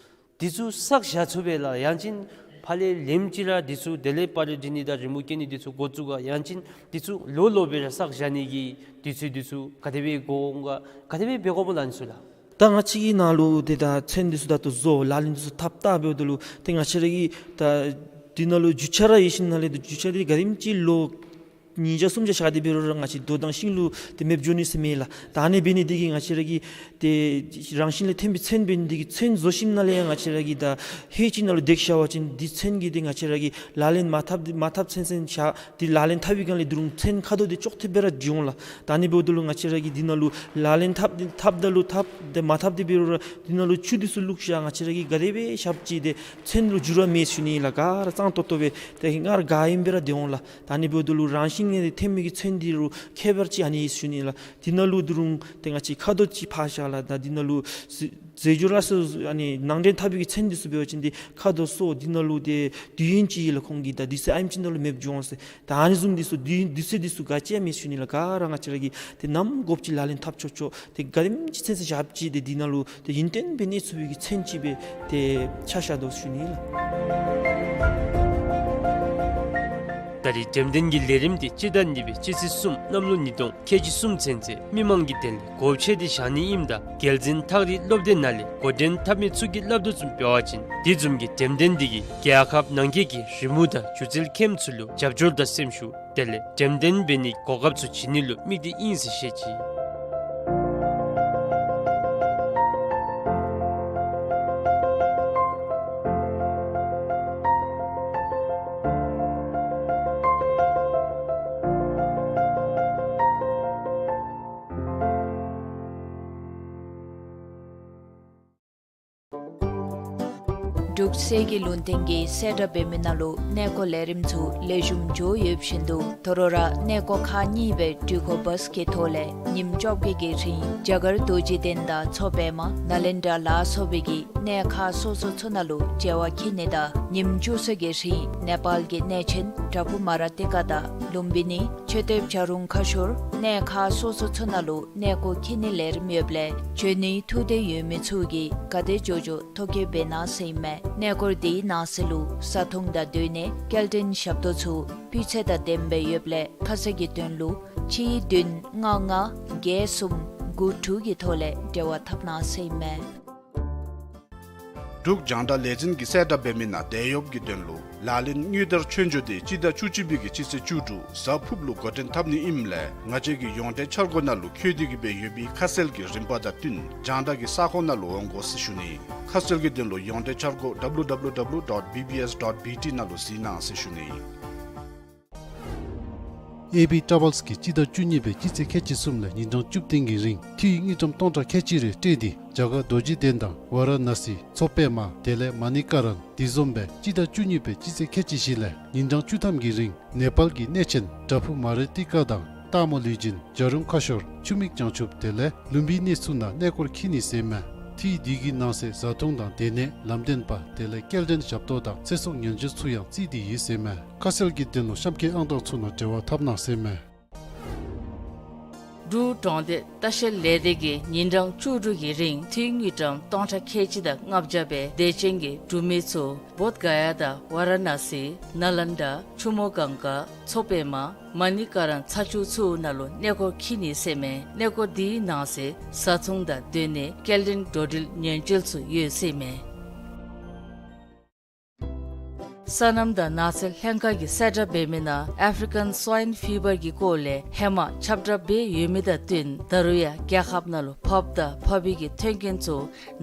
འདི་ཚུ་བསགས་བཞག་ཚུགས་པས་ལགས། ཡང་ཅིན་ཕར་ལས་ལེནམ་ཅིག་ར་འདི་ཚུ་དེ་ལས་པར་རིས་འབྲི་ནི་དང་རི་མོ་བཀལ་ནི་འདི་ཚུ་འགོ་བཙུགས་ག། ཡང་ཅིན་འདི་ཚུ་ལོག་ལོག་སྦེ་ར་བསགས་བཞག་ནི་གི་དུས་ཚོད་འདི་ཚུ་ག་དེ་སྦེ་འགོར་འོང་ག། ག་དེ་སྦེ་འབད་དགོཔ་ལགས་ཨ་ནི་ཚུ་ལགས། ད་ང་བཅས་ཀྱི་ནང་ལུ་ཏེ་ད་ཚན་འདི་ཚུ་ད་ལྟོ་བཟོ་ལག་ལེན་འདི་ཚུ་འཐབ་ད་འབདཝ་ད་ལུ་ཏེ་ང་བཅས་ར་གི་ད་འདི་ནང་ལུ་རྒྱུ་ཆ་ར་ཡོད་ཞིནམ་ལས་ཏེ་རྒྱུ་ཆ་འདི་ག་དེམ་ཅིག་ལོ་ཉིས་བརྒྱ་སུམ་བརྒྱ་བཞག་སྟེ་འབད་རུང་ར་ང་བཅས་རྡོ་དང་ཤིང་ལུ་ཏེ་མེདཔ་འགྱོ་ནི་ཟེར་མེད་ལགས། ད་ཨ་ནི་འབད་ནི་འདི་གིས་ང་བཅས་ར་གི་ཏེ་རང་བཞིན་ལས་ཐོན་པའི་ཚན་འབད་ནི་འདི་གིས་ཚན་བཟོ་ཞིནམ་ལས་ཡང་ང་བཅས་ར་གི་ད་ཧེ་ཅིག་ནང་ལུ་འདེགས་བཞག་པ་ཅིན་འདི་ཚན་གྱི་འདི་ང་བཅས་ར་གི་ལག་ལེན་མ་འཐབ་མ་འཐབ་ཚུན་ཚོད་བཞག་འདི་ལག་ལེན་འཐབ་པའི་སྒང་ལས་འདི་རུང་ཚན་ཁ་དོག་འདི་ཅོག་འཐདཔ་སྦེ་ར་འགྱོ་འོང་ལགས། ད་ཨ་ནི་འབདཝ་ད་ལུ་ང་བཅས་ར་གིས་འདི་ནང་ལུ་ལག་ལེན་འཐབ་འཐབ་ད་ལུ་འཐབ་ཏེ་མ་འཐབ་སྟེ་འབད་རུང་ར་འདི་ནང་ལུ་ཆུ་འདི་ཚུ་བླུགས་བཞག་ང་བཅས་ར་གིས་ག་དེ་སྦེ་བཞགཔ་ཅིག་ཏེ་ཚན་ལུ་འགྱུར་བ་མེད་ཟེར་ཞུ་ནི་ལགས། ག་ར་གཙང་ཏོག་ཏོ་སྦེ་ཏེ་སྔར་ག་ཨིནམ་སྦེ་ར་སྡོད་འོང་ལགས། ད་ཨ་ནི་འབདཝ་ད་ལུ་རང་བཞིན་གྱིས་ཐོན་མི་གི་ཚན་འདི་རུང་ཁྱད་པར་ཅིག་ཨ་ནི་ཨིན་ཟེར་ཞུ་ནི་ལགས། འདི་ནང་ལུ་འདི་རུང་ཏེ་ང་བཅས་ཁ་དོག་ཅིག་ཕར་བཞག་ལགས། ད་འདི་ནང་ལུ་ཟེ་ཟེ་འགྱོ་ར་སོ་ཨ་ནི་ནང་འདྲེན་འཐབ་པའི་གི་ཚན་འདི་ཚུ་འབད་བ་ཅིན་འདི་ཁ་དོག་སོར་འདི་ནང་ལུ་ཏེ་དུས་ཡུན་ཅིག་ལུ་ཁོང་གིས་ད་དུས་ཚོད་ཨ་ནེམ་ཅིག་ནང་ལུ་མེདཔ་འགྱོ་འོང་ཟེར། ད་ཨ་ནི་བཟུམ་འདི་ཚུ་དུས་དུས་ཚོད་འདི་ཚུ་ག་ཅི་ཡང་མེད་ཟེར་ཞུ་ནི་ལགས། ག་ར་ང་བཅས་ར་གིས་ཏེ་ནམ་དགོཔ་ཅིག་ལག་ལེན་འཐབ་ཆོག་ཆོག་ཏེ་ག་དེམ་ཅིག་ཚུན་ཚོད་བཞགཔ་ཅིག་ཏེ་འདི་ནང་ལུ་ཏེ་ཡུན་བརྟན་སྦེ་གནས་ཚུགས་པའི་གི་ཚན་ཅིག་སྦེ་ཏེ་ཆ་བཞག་དོ་ཟེར་ཞུ་ནི་ལགས། ད་རིས་འགྲེམས་སྟོན་གྱི་ལས་རིམ་འདི་སྤྱི་ཟླ་གཉིས་པའི་སྤྱི་ཚེས་གསུམ་གནམ་ལོ་ཉིས་སྟོང་ཁལ་གཅིག་གསུམ་ཚུན་ཚོད་མི་མང་གི་དོན་ལས་སྒོ་ཕྱེ་སྟེ་བཞག་ནི་ཨིནམ་ད་རྒྱལ་འཛིན་ཐག་རིང་སློབ་སྡེ་ནང་ལས་འགོ་འདྲེན་འཐབ་མི་ཚུ་གིས་སླབ་དོ་བཟུམ་འབད་བ་ཅིན་འདི་བཟུམ་གྱི་འགྲེམས་སྟོན་འདི་གིས་རྒྱལ་ཁབ་ནང་འཁོད་ཀྱི་རི་མོ་དང་སྒྱུ་རྩལ་མཁནམ་ཚུ་ལུ་རྒྱབ་སྐྱོར་དང་སེམས་ཤུགས་དེ་ལས་འགྲེམས་སྟོན་འབད་ནིའི་གོ་སྐབས་ཚུ་བྱིན་ནི་ལུ་དམིགས་ཏེ་ཨིན་ཟེར་བཤད་ཅི། འབྲུག་གསེར་གྱི་ལུང་བསྟན་གྱིས་གསལ་བསྒྲགས་འབད་མི་ནང་ལུ་གནས་སྐོར་ལས་རིམ་ཚུ་ལེགས་ཤོམ་འགྱོ་ཡོདཔ་བཞིན་དུ་དོ་རུང་ར་གནས་སྐོར་ཁག་གཉིས་སྦེ་འགྲུལ་འཁོར་བཱས་ཀྱི་ཐོག་ལས་ཉིནམ་བཅོ་བརྒྱད་ཀྱི་རིང་རྒྱ་གར་རྡོ་རྗེ་གདན་དང་མཚོ་པདྨ་ནཱ་ལེནྡྲ་ལ་སོགས་པའི་གི་གནས་ཁག་སོ་སོ་ཚུ་ནང་ལུ་མཇལ་བར་འཁྱིད་ནི་དང་ཉིནམ་བཅུ་གསུམ་གྱི་རིང་ནེ་པཱལ་གྱི་གནས་ཆེན་བྲག་ཕུག་མ་ར་ཏི་ཀ་དང་ལུམ་བི་ནི་མཆོད་རྟེན་བྱ་རུང་ཁ་ཤོར་གནས་ཁག་སོ་སོ་ཚུ་ནང་ལུ་གནས་སྐོར་འཁྱིད་ནིའི་ལས་རིམ་ཡོདཔ་ལས་འབྱོན་ནིའི་ཐུགས་འདོད་ཡོད་མི་ཚུ་གིས་ག་དེ་མགྱོགས་མགྱོགས་ཐོ་བཀོད་འབད་གནང་ཟེར་ཨིན་མས། གནས་སྐོར་འདིའི་ནང་གསེས་ལུ་བཟའ་འཐུང་དང་སྡོད་གནས་སྐྱེལ་འདྲེན་ཞབས་ཏོག་ཚུ་སྤུས་ཚད་དང་ལྡནམ་སྦེ་ཡོདཔ་ལས་ཁ་གསལ་གྱི་དོན་ལུ་གཅིག་བདུན་ལྔ་ལྔ་བརྒྱད་གསུམ་དགུ་དྲུག་གི་ཐོག་ལས་འབྲེལ་བ་འཐབ་གནང་ཟེར་ཨིན་མས། འབྲུག་རྒྱང་བསྒྲགས་ལས་འཛིན་གྱིས་གསལ་བསྒྲགས་འབད་མི་ནང་དེད་གཡོགཔ་གི་དོན་ལུ་ལག་ལེན་དངུལ་དར་ཆོས་འབྱོར་འདི་སྤྱི་ཟླ་བཅུ་གཅིག་པའི་གི་སྤྱི་ཚེས་བཅུ་དྲུག་གཟའ་ཕུརཔ་ལུ་འགོ་འདྲེན་འཐབ་ནི་ཨིནམ་ལས་ང་བཅས་ཀྱི་ཡོངས་འབྲེལ་འཆར་སྒོ་ནང་ལུ་འཁོད་དེ་གི་སྦེ་ཡོད་པའི་ཁ་གསལ་གྱི་རིམ་པ་དང་བསྟུན་རྒྱང་བསྒྲགས་ཀྱི་ས་ཁོངས་ནང་ལུ་འོང་དགོ་ཟེར་ཞུ་ནི། ཁ་གསལ་གྱི་དོན་ལུ་ཡོངས་འབྲེལ་འཆར་སྒོ་W W W dot B B S dot B T ནང་ལུ་གཟིགས་གནང་ཟེར་ཞུ་ནི། ཨེ་བི་ཊ་རེ་བཱལསི་གིས་སྤྱི་ཟླ་བཅུ་གཉིས་པའི་སྤྱི་ཚེས་ཁལ་གཅིག་གསུམ་ལས་ཉིན་གྲངས་བཅུ་བདུན་གྱི་རིང་ཐིའུ་ཡིག་དངུལ་ཀྲམ་སྟོང་ཕྲག་ཁལ་གཅིག་རེ་སྤྲོད་དེ་རྒྱ་གར་རྡོ་རྗེ་གདན་དང་ཝཱ་ར་ཎ་སི་མཚོ་པདྨ་དེ་ལས་མ་ཎི་ཀ་རན་དེ་བཟུམ་སྦེ་སྤྱི་ཟླ་བཅུ་གཉིས་པའི་སྤྱི་ཚེས་ཁལ་གཅིག་བཞི་ལས་ཉིན་གྲངས་བཅུ་ཐམ་གྱི་རིང་ནེ་པཱལ་གྱི་གནས་ཆེན་བྲག་ཕུག་མ་རི་ཏི་ཀ་དང་སྟག་མོ་ལུས་སྦྱིན་བྱ་རུང་ཁ་ཤོར་ཆུ་མིག་བྱང་ཆུབ་དེ་ལས་ལུམ་བི་ནི་ཚུ་ནང་གནས་སྐོར་འཁྱིད་ནི་ཟེར་མས། ཐིའུ་དེ་གི་ནང་གསེས་བཟའ་འཐུང་དང་སྡོད་གནས་ལམ་སྟོན་པ་དེ་ལས་སྐྱེལ་འདྲེན་ཞབས་ཏོག་དང་ཚེ་སྲོག་ཉེན་བཅོལ་ཚུ་ཡང་བརྩིས་ཏེ་ཡོད་ཟེར་མས། ཁ་གསལ་གྱི་དོན་ལུ་གཤམ་འཁོད་ཨང་གྲངས་ཚུ་ནང་འབྲེལ་བ་འཐབ་གནང་ཟེར་མས། འབྲུག་གྲོང་སྡེ་ལྟ་བཤལ་ལས་སྡེ་གིས་ཉིན་གྲངས་བཅུ་དྲུག་གི་རིང་ཐིའུ་ཡིག་དངུལ་ཀྲམ་སྟོང་ཕྲག་ཁལ་གཅིག་དང་ལྔ་བརྒྱ་སྦེ་དད་ཅན་གྱི་འབྲུག་མི་ཚུ་བོདྷ་ག་ཡ་དང་ཝཱ་ར་ཎ་སི་ནཱ་ལནྡ་ཆུ་མོ་གངྒཱ་མཚོ་པདྨ་མ་ཎི་ཀ་རན་ཚ་ཆུ་ཚུ་ནང་ལུ་གནས་སྐོར་འཁྱིད་ནི་ཟེར་མས། གནས་སྐོར་དེའི་ནང་གསེས་བཟའ་འཐུང་དང་སྡོད་གནས་སྐྱེལ་འདྲེན་འགྲོ་འགྲུལ་ཉེན་བཅོལ་ཚུ་ཡོད་ཟེར་མས། སོ་ནམ་དང་ནགས་ཚལ་ལྷན་ཁག་གིས་གསལ་བསྒྲགས་འབད་མི་ནང་ཨ་ཕི་རི་ཀཱན་སྭའིན་ཕི་བར་གྱི་སྐོར་ལས་ཧེ་མ་ཁྱབ་བསྒྲགས་འབད་ཡོད་མི་དང་བསྟུན་ད་རུང་ཡང་རྒྱལ་ཁབ་ནང་ལུ་ཕགཔ་དང་ཕགཔ་གི་མཐུན་རྐྱེན་ཚུ་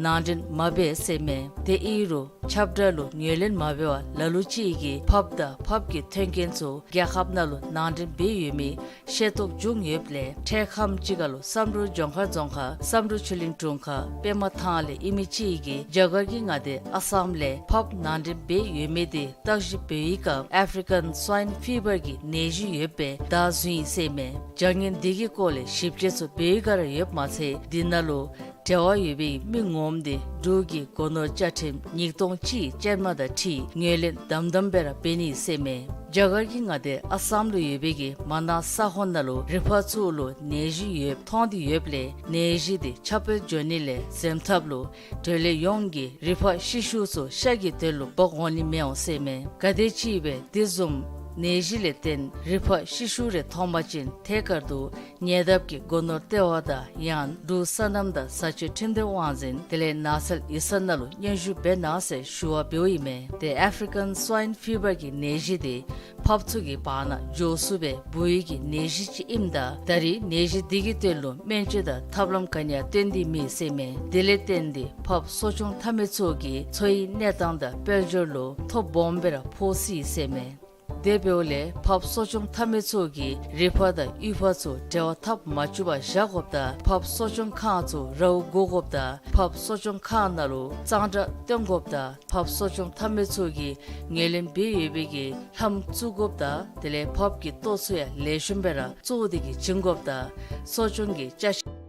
ནང་འདྲེན་མ་འབད་ཟེར་མས། དེ་ཨིན་རུང་ཁྱབ་བསྒྲགས་ལུ་ངོས་ལེན་མ་འབད་བར་ལ་ལུ་ཅིག་གིས་ཕགཔ་དང་ཕགཔ་གི་མཐུན་རྐྱེན་ཚུ་རྒྱལ་ཁབ་ནང་ལུ་ནང་འདྲེན་འབད་ཡོད་མི་ཤེས་རྟོགས་བྱུང་ཡོདཔ་ལས་འཕྲལ་ཁམས་ཅིག་ཁར་ལུ་བསམ་གྲུབ་ལྗོངས་མཁར་རྫོང་ཁག་བསམ་གྲུབ་ཆོས་གླིང་དྲུང་ཁག་པདྨ་ཐང་ལས་ཨིན་མི་ཅིག་གིས་རྒྱ་གར་གྱི་མངའ་སྡེ་ཨ་སམ་ལས་ཕགཔ་ནང་འདྲེན་འབད་ཡོད་མི་དེ་བརྟག་ཞིབ་འབད་བའི་སྐབས་ཨ་ཕི་རི་ཀཱན་སྭའིན་ཕི་བར་གྱི་ནད་གཞི་ཡོདཔ་སྦེ་བདའ་བཟུང་ཡི་ཟེར་མས། བྱ་ངན་འདི་གི་སྐོར་ལས་ཞིབ་དཔྱད་ཚུ་འབད་བའི་སྒང་ར་ཡོདཔ་མ་ཚད་འདི་ནང་ལུ་འབྲེལ་བ་ཡོད་པའི་མི་ངོམ་དེ་འབྲུག་གི་སྒོ་ནོར་བཅའ་ཁྲིམས་ཉིས་སྟོང་གཅིག་ཅན་མ་དང་འཁྲིལ་ངོས་ལེན་དམ་དམ་སྦེ་ར་འབད་ནི་ཟེར་མས། རྒྱ་གར་གྱི་མངའ་སྡེ་ཨ་སམ་ལུ་ཡོད་པའི་གི་མ་ན་ས་ཁོངས་ནང་ལུ་རི་ཕག་ཚུ་ལུ་ནད་གཞི་ཡོདཔ་མཐོང་སྟེ་ཡོདཔ་ལས་ནད་གཞི་དེ་ཁྱབ་སྤེལ་འགྱོ་ནི་ལས་འཛེམ་ཐབས་ལུ་འབྲེལ་ཡོད་ཡོངས་ཀྱིས་རི་ཕག་ཤི་ཤུ་ཚུ་ཤ་གི་དོན་ལུ་འབག་འོང་ནི་མི་འོང་ཟེར་མས། ག་དེམ་ཅིག་སྦེ་དེ་བཟུམ་ནད་གཞི་ལས་བརྟེན་རི་ཕག་ཤི་ཤུ་རེ་མཐོང་པ་ཅིན་ཐད་ཀར་དུ་ཉེ་འདབས་ཀྱི་སྒོ་ནོར་ལྟེ་བ་དང་ཡང་འབྲུག་སོ་ནམ་དང་བཟའ་སྤྱོད་ཁྲིམས་སྡེ་དབང་འཛིན་དེ་ལས་ནགས་ཚལ་ཡིག་ཚང་ནང་ལུ་སྙན་ཞུ་འབད་གནང་ཟེར་ཞུ་བ་འབདཝ་ཨིན་མས། དེ་ཨ་ཕི་རི་ཀཱན་སྭའིན་ཕི་བར་གྱི་ནད་གཞི་དེ་ཕགཔ་ཚུ་གི་བར་ན་འཇོག་ཚུགས་པའི་འབུ་ཡུལ་གྱི་ནད་གཞི་ཅིག་ཨིནམ་ད་ད་རེས་ནད་གཞི་འདི་གི་དོན་ལུ་སྨན་བཅོས་དང་ཐབས་ལམ་ག་ནི་ཡང་སྟོན་ཏེ་མེད་ཟེར་མས། དེ་ལས་བརྟེན་ཏེ་ཕགཔ་གསོ་སྐྱོང་འཐབ་མི་ཚུ་གི་འཚོ་བའི་གནས་སྟངས་དང་དཔལ་འབྱོར་ལུ་ཐོ་སྦོམ་སྦེ་ར་ཕོག་སྲིད་ཟེར་མས། དེ་འབདཝ་ལས་ཕགཔ་གསོ་སྐྱོང་འཐབ་མི་ཚུ་གིས་རི་ཕག་དང་གཡུས་ཕག་ཚུ་འབྲེལ་བ་འཐབ་མ་བཅུག་པར་བཞག་དགོཔ་དང་ཕགཔ་གསོ་སྐྱོང་ཁང་ཚུ་རཝ་བསྒོར་དགོཔ་དང་ཕགཔ་གསོ་སྐྱོང་ཁང་ནང་ལུ་གཙང་སྦྲ་བཏོན་དགོཔ་དང་ཕགཔ་གསོ་སྐྱོང་འཐབ་མི་ཚུ་གིས་ངོས་ལེན་འབད་ཡོད་པའི་གི་ལྷམ་བཙུགས་དགོཔ་དང་དེ་ལས་ཕགཔ་གི་ལྟོ་ཚུ་ཡང་ལེགས་ཤོམ་སྦེ་ར་བཙོ་སྟེ་གི་བྱིན་དགོཔ་དང་གསོ་སྐྱོང་གི་ཅ་ཆས་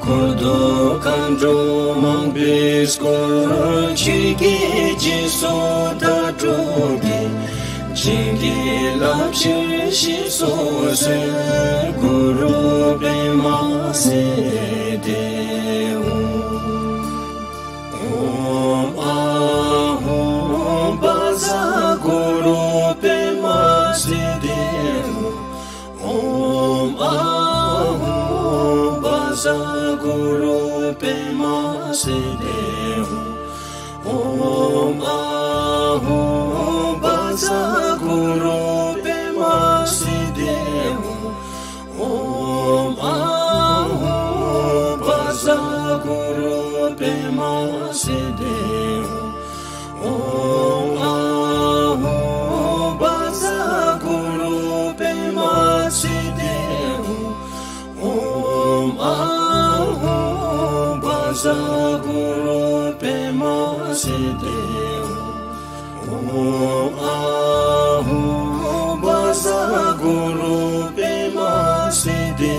འཁོར་དུ་མཁའ་འགྲོ་མང་པོས་བསྐོར། ཆོས་ཀྱི་རྗེས་སུ་བདག་སྒྲུབ་ཀྱིས། བྱིན་གྱིས་བརླབ་ཕྱིར་ཞེས་སུ་གསོལ། གུ་རུ་པདྨ་སིདྡྷི་ཧཱུྃ། ཨོཾ་ཨཱཿཧཱུྃ་བཛྲ་གུ་རུ་པདྨ་སིདྡྷི་ཧཱུྃ། ཨོཾ་ཨཱཿཧཱུྃ་བཛྲ་གུ་རུ་པདྨ་སིདྡྷི་ཧཱུྃ། ཨོཾ་ཨཱཿཧཱུྃ་བཛྲ་གུ་རུ་པདྨ་སིདྡྷི་ཧཱུྃ། ཨོཾ་ཨཱཿཧཱུྃ་བཛྲ་གུ་རུ་པདྨ་སིདྡྷི་ཧཱུྃ། ཨོཾ་ཨཱཿཧཱུྃ་བཛྲ་གུ་རུ་པདྨ་སིདྡྷི་ཧཱུྃ། ཨོཾ་ཨཱཿཧཱུྃ་བཛྲ་གུ་རུ་པདྨ་སིདྡྷི་ཧཱུྃ། ཨོཾ་ཨཱཿཧཱུྃ་བཛྲ་གུ་རུ་པདྨ་སིདྡྷི་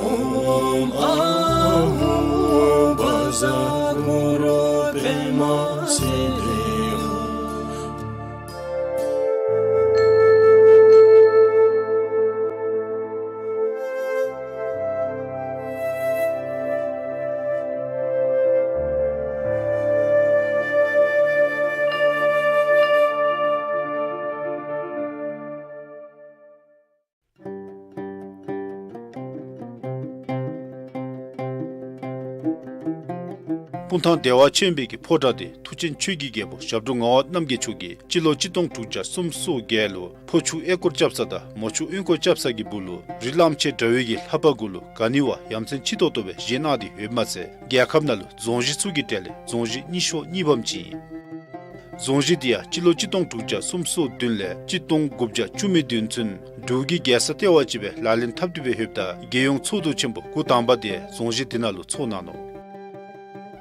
ཧཱུྃ། ཨོཾ་ཨཱཿཧཱུྃ་བཛྲ་གུ་རུ་པདྨ་སིདྡྷི་ཧཱུྃ། སྤུངས་ཐང་བདེ་བ་ཆེན་པོའི་གི་ཕོ་བྲང་དེ་མཐུ་ཆེན་ཆོས་ཀྱི་རྒྱལ་པོ་ཞབས་དྲུང་ངག་དབང་རྣམ་རྒྱལ་མཆོག་གིས་སྤྱི་ལོ་གཅིག་སྟོང་དྲུག་བརྒྱ་སུམ་ཅུ་སོ་བརྒྱད་ལུ་ཕོ་ཆུ་ཨེ་སྐོར་རྐྱབ་ས་དང་མོ་ཆུ་དབོན་སྐོར་རྐྱབ་ས་གི་སྦུག་ལུ་རི་གླངམོ་ཆེ་འདྲ་བའི་གི་ལྷ་པ་གུ་ལུ་ག་ནི་བ་ཡ་མཚན་ཆེ་ཏོག་ཏོ་སྦེ་བཞེངས་གནང་སྟེ་ཡོདཔ་མ་ཚད་རྒྱལ་ཁབ་ནང་ལུ་རྫོང་གཞི་ཚུ་གི་གྲས་ལས་རྫོང་གཞི་རྙིང་ཤོས་གཉིས་པམ་ཅིག་ཨིན། རྫོང་གཞི་དེ་ཡང་སྤྱི་ལོ་གཅིག་སྟོང་དྲུག་བརྒྱ་སུམ་ཅུ་སོ་བདུན་ལས་གཅིག་སྟོང་དགུ་བརྒྱ་བཅུ་མེད་བདུན་ཚུན་འབྲུག་གི་རྒྱལ་ས་ལྟེ་བ་ཅིག་སྦེ་ལག་ལེན་འཐབ་སྟེ་སྦེ་ཡོདཔ་ད་རྒྱལ་ཡོངས་ཚོགས་འདུ་ཆེན་པོ་འགོ་དང་པ་དེ་རྫོང་གཞི་དེ་ནང་ལུ་ཚོགས་གནང་ནུག།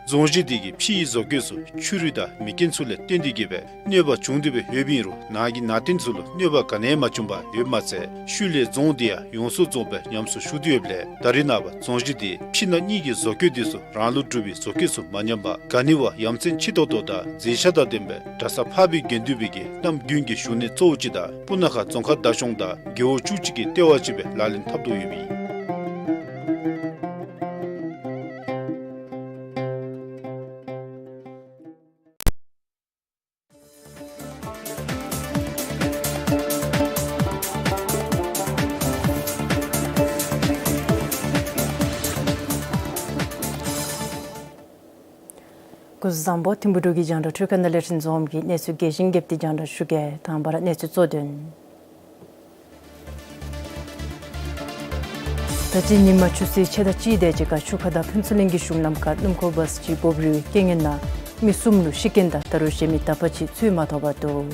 རྫོང་གཞི་དེ་གི་ཕྱི་ཡི་བཟོ་བཀོད་ཚུ་ཆུ་རུད་དང་མེ་རྐྱེན་ཚུ་ལས་བརྟེན་ཏེ་གི་སྦེ་གནོད་པ་བྱུང་སྟེ་སྦེ་ཡོདཔ་ཨིན་རུང་ནང་གི་ནང་རྟེན་ཚུ་ལུ་གནོད་པ་ག་ནི་ཡང་མ་བྱུང་པར་ཡོདཔ་མ་ཚད་ཤུལ་ལས་རྫོང་དེ་ཡང་ཡོངས་སུ་རྫོགས་སྦེ་ཉམས་གསོ་ཞུ་སྟེ་ཡོདཔ་ལས་ད་རེས་ནངས་པ་རྫོང་གཞི་དེ་ཕྱི་ནང་གཉིས་ཀྱི་བཟོ་བཀོད་དེ་ཚུ་རང་ལུགས་འབྲུག་པའི་བཟོ་བཀོད་ཚུ་མ་ཉམས་པར་ག་ནི་བ་ཡ་མཚན་ཆེ་ཏོག་ཏོ་དང་མཛེས་ཆ་དང་ལྡནམ་སྦེ་གྲྭ་ས་འཕགས་པའི་དགེ་འདུན་པའི་གི་གནམ་དགུན་གྱི་བཞུགས་གནས་གཙོ་བོ་ཅིག་དང་སྤུ་ན་ཁ་རྫོང་ཁག་བདག་སྐྱོང་དང་རྒེད་འོག་བཅུ་གཅིག་གི་ལྟེ་བ་ཅིག་སྦེ་ལག་ལེན་འཐབ་དོ་ཡོདཔ་ཨིན། སྐུ་གཟུགས་བཟང་པོ། ཐིམ་ཕུ་འབྲུག་གི་རྒྱང་བསྒྲགས་འཕྲུལ་ཁང་ནང་ལས་རིན་འཛོམས་ཀྱིས་གནས་ཚུལ་རྒྱས་ཤིང་རྒྱསཔ་སྦེ་རྒྱང་བསྒྲགས་ཞུ་གེ། དང་པ་ར་གནས་ཚུལ་གཙོ་དོན། ད་ཅི་ཉིན་མ་ཆུ་ཚོད་ཕྱེད་དང་གཅིག་དེ་ཅིག་ཁར་ཆུ་ཁ་དང་ཕུན་ཚོགས་གླིང་གི་གཞུང་ལམ་ཁར་སྣུམ་འཁོར་བཱས་ཅིག་འབོབ་རིལ་བའི་རྐྱེན་ངན་ནང་མི་གསུམ་ལུ་ཤི་རྐྱེན་དང་ད་རུང་གཞན་མི་དག་པ་ཅིག་འཚོལ་མ་ཐོབ་པར་འདུག།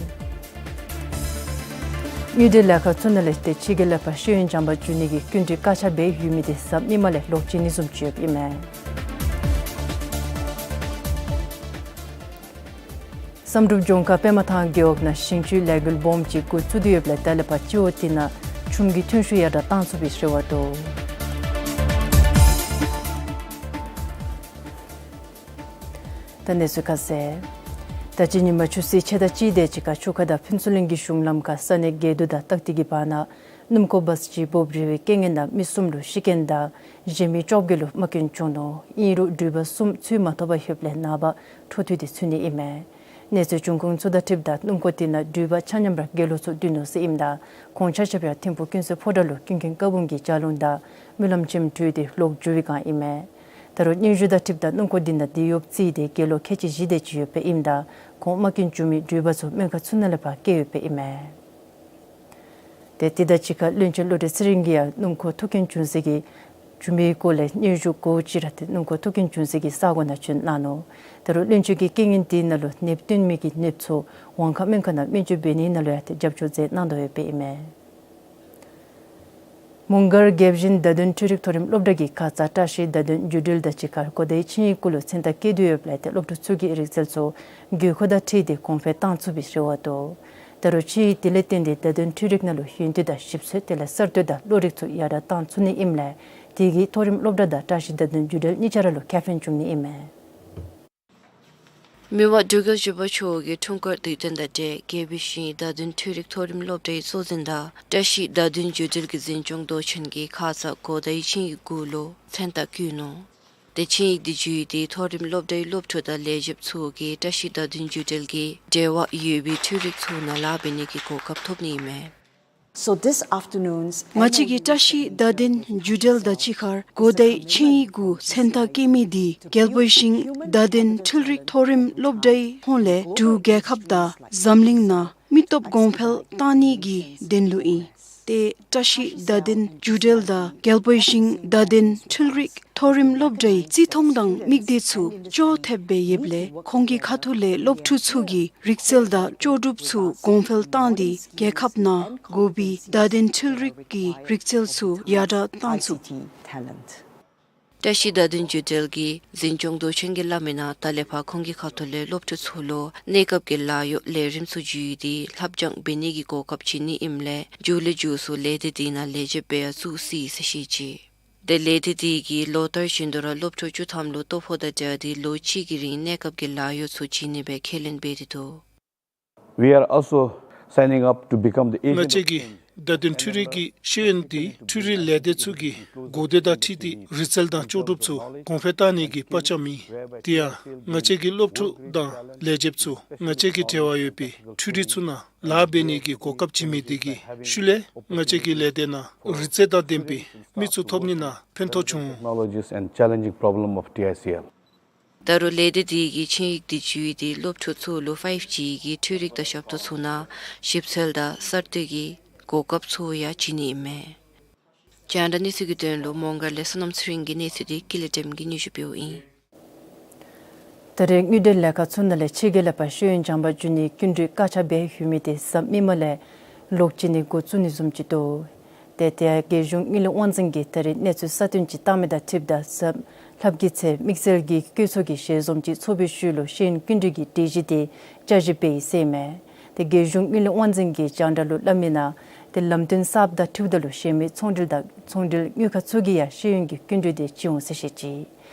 དངུལ་འབྲེལ་ལས་ཁང་ཚུ་ནང་ལས་ཏེ་ཕྱི་རྒྱལ་ལས་ཕར་ཤེས་ཡོན་སྦྱང་པར་འགྱོ་ནི་གི་སྐྱིན་འགྲུལ་བཀག་ཆ་འབད་ཡོད་མི་དེ་གཟའ་མིག་དམར་ལས་ལོག་བྱིན་ནི་བཟུམ་ཅིག་ཡོདཔ་ཨིན་མས། བསམ་གྲུབ་ལྗོངས་མཁར་པདྨ་ཐང་རྒེད་འོག་ནང་ཞིང་ཆུའི་ལས་འགུལ་སྦོམ་ཅིག་འགོ་བཙུགས་ཏེ་ཡོདཔ་ལས་ད་ལས་ཕར་སྤྱི་འོག་དེ་ནང་ཆུམ་གྱི་ཐོན་ཤུགས་ཡར་དྲག་བཏང་ཚུགས་པའི་རེ་བ་འདུག། ད་གནས་ཚུལ་ཁ་གསལ། ད་ཅི་ཉིན་མ་ཆུ་ཚོད་ཕྱེད་དང་གཅིག་དེ་ཅིག་ཁར་ཆུ་ཁ་དང་ཕུན་ཚོགས་གླིང་གི་གཞུང་ལམ་ཁར་ས་གནས་རྒེད་འོག་དང་སྟག་སྡེ་གི་བར་ན་སྣུམ་འཁོར་བཱས་ཅིག་འབོབ་རིལ་བའི་རྐྱེན་ངན་ནང་མི་གསུམ་ལུ་ཤི་རྐྱེན་དང་གཞན་མི་བཅོ་བརྒྱད་ལུ་རྨ་སྐྱོན་བྱུང་ནུག། ཨིན་རུང་འགྲུལ་པ་གསུམ་འཚོལ་མ་ཐོབ་པར་ཡོདཔ་ལས་ནངས་པ་འཕྲོ་མཐུད་དེ་འཚོལ་ནི་ཨིན་མས། གནས་ཚུལ་འབྱུང་ཁུངས་ཚུ་དང་འཁྲིལཝ་ད་སྣུམ་འཁོར་དེ་ནང་འགྲུལ་པ་ཆ་མཉམ་ར་རྒྱལ་ལོ་ཚུ་འདུས་ནུག་ཟེར་ཨིནམ་ད་ཁོང་ཆ་ཁྱབ་ཡང་ཐིམ་ཕུག་ཀུན་གསལ་ཕོ་བྲང་ལུ་ཀུན་མཁྱེན་བཀའ་འབུམ་གྱི་ལྕགས་ལུང་དང་སྨོན་ལམ་ཆེན་མོ་གྲོལ་ཏེ་ལོག་འགྱོ་བའི་བསྒང་ཨིན་མས། ད་རུང་སྙན་ཞུ་དང་འཁྲིལཝ་ད་སྣུམ་འཁོར་དེ་ནང་དེད་གཡོགཔ་རྩིས་ཏེ་རྒྱལ་ལོ་ཁལ་གཅིག་བཞི་དེ་ཅིག་ཡོདཔ་ཨིནམ་ད་ཁོང་རྨ་སྐྱོན་བྱུང་མི་འགྲུལ་པ་ཚུ་སྨན་ཁང་ཚུ་ནང་ལས་ཕར་བསྐྱལ་ཡོདཔ་ཨིན་མས། ཏེ་དེ་དང་གཅིག་ཁར་བློན་ཆེན་བློ་གྲོས་ཚེ་རིང་གིས་ཡང་སྣུམ་འཁོར་ཐུག་རྐྱེན་བྱུང་ས་གི་བྱུང་མི་སྐོར་ལས་སྙན་ཞུ་གོ་ཅི་ར་ཏེ་སྣུམ་འཁོར་ཐུག་རྐྱེན་བྱུང་ས་གི་ས་གོ་ནང་བྱོན་གནང་ནུག། ད་རུང་བློན་ཆེན་གྱིས་རྐྱེན་ངན་དེ་ནང་ལུ་ནདཔ་བཏོན་མི་གི་ནདཔ་ཚུ་ཝང་ཁ་སྨན་ཁང་ནང་སྨན་བཅོས་འབད་ནི་ནང་ལུ་ཡང་ཏེ་རྒྱབ་སྐྱོར་མཛད་གནང་དོ་ཡོདཔ་ཨིན་མས། མོང་སྒར་རྒྱལ་བཞིན་བརྡ་དོན་འཕྲུལ་རིག་མཐོ་རིམ་སློབ་གྲྭ་གིས་ཁ་ཙ་བཀྲ་ཤིས་བརྡ་དོན་བརྒྱུད་འབྲེལ་དང་གཅིག་ཁར་གོ་བརྡའི་ཆིངས་ཡིག་གུ་ལུ་མཚན་རྟགས་བཀོད་དེ་ཡོདཔ་ལས་ཏེ་སློབ་ཕྲུག་ཚུ་གིས་རིག་རྩལ་ཚུ་དགོས་མཁོ་དང་འཁྲིལ་ཏེ་གོང་འཕེལ་བཏང་ཚུགས་པའི་རེ་བ་འདུག། ད་རུང་ཆིངས་ཡིག་དེ་ལས་བརྟེན་ཏེ་བརྡ་དོན་འཕྲུལ་རིག་ནང་ལུ་ཡུན་བརྟན་དང་ཞིབ་འཚོལ་དེ་ལས་གསར་གཏོད་དང་བློ་རིག་ཚུ་ཡར་དྲག་བཏང་ཚུགས་ནི་ཨིནམ་ལས་དེ་གིས་མཐོ་རིམ་སློབ་གྲྭ་དང་བཀྲ་ཤིས་བརྡ་དོན་བརྒྱུད་འབྲེལ་གཉིས་ཆ་ར་ལུ་ཁེ་ཕན་འབྱུང་ནི་ཨིན་མས། མི་དབང་འབྲུག་རྒྱལ་བཞི་པ་མཆོག་གིས་འཁྲུངས་སྐར་དུས་སྟོན་དང་འབྲེལ་རྒྱལ་བཞིན་བརྡ་དོན་འཕྲུལ་རིག་མཐོ་རིམ་སློབ་གྲྭའི་གཙོ་འཛིན་དང་བཀྲ་ཤིས་བརྡ་དོན་བརྒྱུད་འབྲེལ་གྱི་འཛིན་སྐྱོང་མདོ་ཆེན་གྱིས་ཁ་ཙ་གོ་བརྡའི་ཆིངས་ཡིག་གུ་ལུ་མཚན་རྟགས་བཀོད་ནུག། ཏེ་ཆིངས་ཡིག་དེ་བརྒྱུད་དེ་མཐོ་རིམ་སློབ་གྲྭའི་སློབ་ཕྲུག་དང་ལས་བྱེདཔ་ཚུ་གིས་བཀྲ་ཤིས་བརྡ་དོན་བརྒྱུད་འབྲེལ་གྱི་འབྲེལ་བ་ཡོད་པའི་འཕྲུལ་རིག་ཚུ་ནང་ལཱ་འབད་ནི་གི་གོ་སྐབས་ཐོབ་ནི་ཨིན་མས། So this afternoon's ང་བཅས་ཀྱིས་བཀྲ་ཤིས་བརྡ་དོན་བརྒྱུད་འབྲེལ་དང་གཅིག་ཁར་གོ་བརྡའི་ཆིངས་ཡིག་གུ་མཚན་རྟགས་བཀོད་མི་དེ་རྒྱལ་བཞིན་བརྡ་དོན་འཕྲུལ་རིག་མཐོ་རིམ་སློབ་གྲྭའི་ཧོངས་ལས་འབྲུག་རྒྱལ་ཁབ་དང་འཛམ་གླིང་ནང་མི་སྟོབས་གོང་འཕེལ་བཏང་ནི་གི་དོན་ལུ་ཨིན། ཏེ་བཀྲ་ཤིས་བརྡ་དོན་བརྒྱུད་འབྲེལ་དང་རྒྱལ་བཞིན་བརྡ་དོན་འཕྲུལ་རིག་མཐོ་རིམ་སློབ་གྲྭའི་བརྩི་མཐོང་དང་མིག་ལྟོས་ཚུ་ཅོག་འཐདཔ་སྦེ་ཡོདཔ་ལས་ཁོང་གི་ཁ་ཐུག་ལས་སློབ་ཕྲུག་ཚུ་གིས་རིག་རྩལ་དང་ལྕོགས་གྲུབ་ཚུ་གོང་འཕེལ་བཏང་སྟེ་རྒྱལ་ཁབ་ནང་དགོ་པའི་བརྡ་དོན་འཕྲུལ་རིག་གི་རིག་རྩལ་ཚུ་ཡར་དྲག་བཏང་ཚུགས། བཀྲ་ཤིས་བརྡ་དོན་བརྒྱུད་འབྲེལ་གྱི་འཛིན་སྐྱོང་མདོ་ཆེན་གྱིས་སླབ་མིའི་ནང་ད་ལས་ཕར་ཁོང་གི་ཁ་ཐུག་ལས་སློབ་ཕྲུག་ཚུ་ལུ་གནས་སྐབས་ཀྱི་ལཱ་གཡོག་ལས་རིམ་ཚུ་བརྒྱུད་དེ་ལྷབ་སྦྱང་འབད་ནི་གི་གོ་སྐབས་བྱིན་ནི་ཨིནམ་ལས་མགྱོགས་ལས་མགྱོགས་སུ་ལས་སྡེ་དེ་ནང་ལས་བྱེདཔ་སྦེ་ཡང་བཙུགས་ཅི་ཟེར་བཤད་ཅི། ཏེ་ལས་སྡེ་དེ་གིས་ལོ་ལྟར་བཞིན་དུ་ར་སློབ་ཕྲུག་བཅུ་ཐམ་ལུ་ལྟོ་ཕོགས་དང་སྦྲགས་ཏེ་ལོ་གཅིག་གི་རིང་གནས་སྐབས་ཀྱི་ལཱ་གཡོག་ཚུ་བྱིན་ནི་སྦེ་ཁས་ལེན་འབད་དེ་འདུག། We are also signing up to become the agent ང་བཅས་ཀྱིས་ བརྡ་དོན་འཕྲུལ་རིག་གི་ཤེས་ཡོན་འདི་འཕྲུལ་རིག་ལས་སྡེ་ཚུ་གི་གོ་བདེ་དང་འཁྲིལ་ཏེ་རིག་རྩལ་དང་ལྕོགས་གྲུབ་ཚུ་གོང་འཕེལ་བཏང་ནི་གི་དཔའ་བཅམ་ཨིན། དེ་ཡང་ང་བཅས་ཀྱི་སློབ་ཕྲུག་དང་ལས་བྱེདཔ་ཚུ་ང་བཅས་ཀྱི་འབྲེལ་བ་ཡོད་པའི་འཕྲུལ་རིག་ཚུ་ནང་ལཱ་འབད་ནི་གི་གོ་སྐབས་བྱིན་མི་དེ་གིས་ཤུལ་ལས་ང་བཅས་ཀྱི་ལས་སྡེ་ནང་རིག་རྩལ་དང་ལྡན་པའི་མི་ཚུ་ཐོབ་ནི་ནང་ཕན་ཐོགས་བྱུང་། Technologies and challenging problem of T I C L. ད་རུང་ལས་སྡེ་དེ་གིས་ཆིངས་ཡིག་དེ་བརྒྱུད་དེ་སློབ་ཕྲུག་ཚུ་ལུ་ཕའིབ་ཇི་གི་འཕྲུལ་རིག་དང་ཞབས་ཏོག་ཚུ་ནང་ཞིབ་འཚོལ་དང་གསར་གཏོད་ཀྱི་གོ་སྐབས་ཚུ་ཡང་བྱིན་ནི་ཨིན་མས། རྒྱང་བསྒྲགས་གནས་ཚུལ་གྱི་དོན་ལུ་མོང་སྒར་ལས་བསོད་ནམས་ཚེ་རིང་གི་གནས་ཚུལ་དེ་ཀུན་ལེགས་སྒྲོལམ་གིས་སྙན་ཞུ་འབདཝ་ཨིན། ད་རེས་དངུལ་འབྲེལ་ལས་ཁང་ཚུ་ནང་ལས་ཕྱི་རྒྱལ་ལས་ཕར་ཤེས་ཡོན་སྦྱང་པར་འགྱོ་ནིའི་སྐྱིན་འགྲུལ་བཀག་ཆ་འབད་ཡོད་མི་དེ་གཟའ་མིག་དམར་ལས་ལོག་བྱིན་ནི་འགོ་བཙུགས་ནི་བཟུམ་ཅིག་འདུག། ཏེ་དེ་ཡང་རྒྱལ་གཞུང་དངུལ་ལས་དབང་འཛིན་གྱིས་ད་རེས་གནས་ཚུལ་གསར་བཏོན་ཅིག་བཏང་མི་དང་འཁྲིལཝ་ད་གཟའ་ལྷགཔ་གི་ཚེས་དམིགས་བསལ་གྱི་བཀོད་ཚོགས་ཀྱི་ཞལ་འཛོམས་ཅིག་ཚོགས་པའི་ཤུལ་ལུ་ཤེས་ཡོན་སྐྱིན་འགྲུལ་གྱི་སྒྲིག་གཞི་དེ་བསྐྱར་ཞིབ་འབད་ཡི་ཟེར་ཨིན་མས། ཏེ་རྒྱལ་གཞུང་དངུལ་ལས་དབང་འཛིན་གྱིས་རྒྱང་བསྒྲགས་ལུ་སླབ་མིའི་ནང་ཏེ་ལམ་སྟོན་གསརཔ་དང་འཁྲིལཝ་ད་ལུ་གཞན་མི་ཚོང་འབྲེལ་དང་ཚོང་འབྲེལ་དངུལ་ཁང་ཚུ་གིས་ཡང་ཤེས་ཡོན་གྱི་སྐྱིན་འགྲུལ་དེ་བྱིན་འོང་ཟེར་བཤད་ཅི།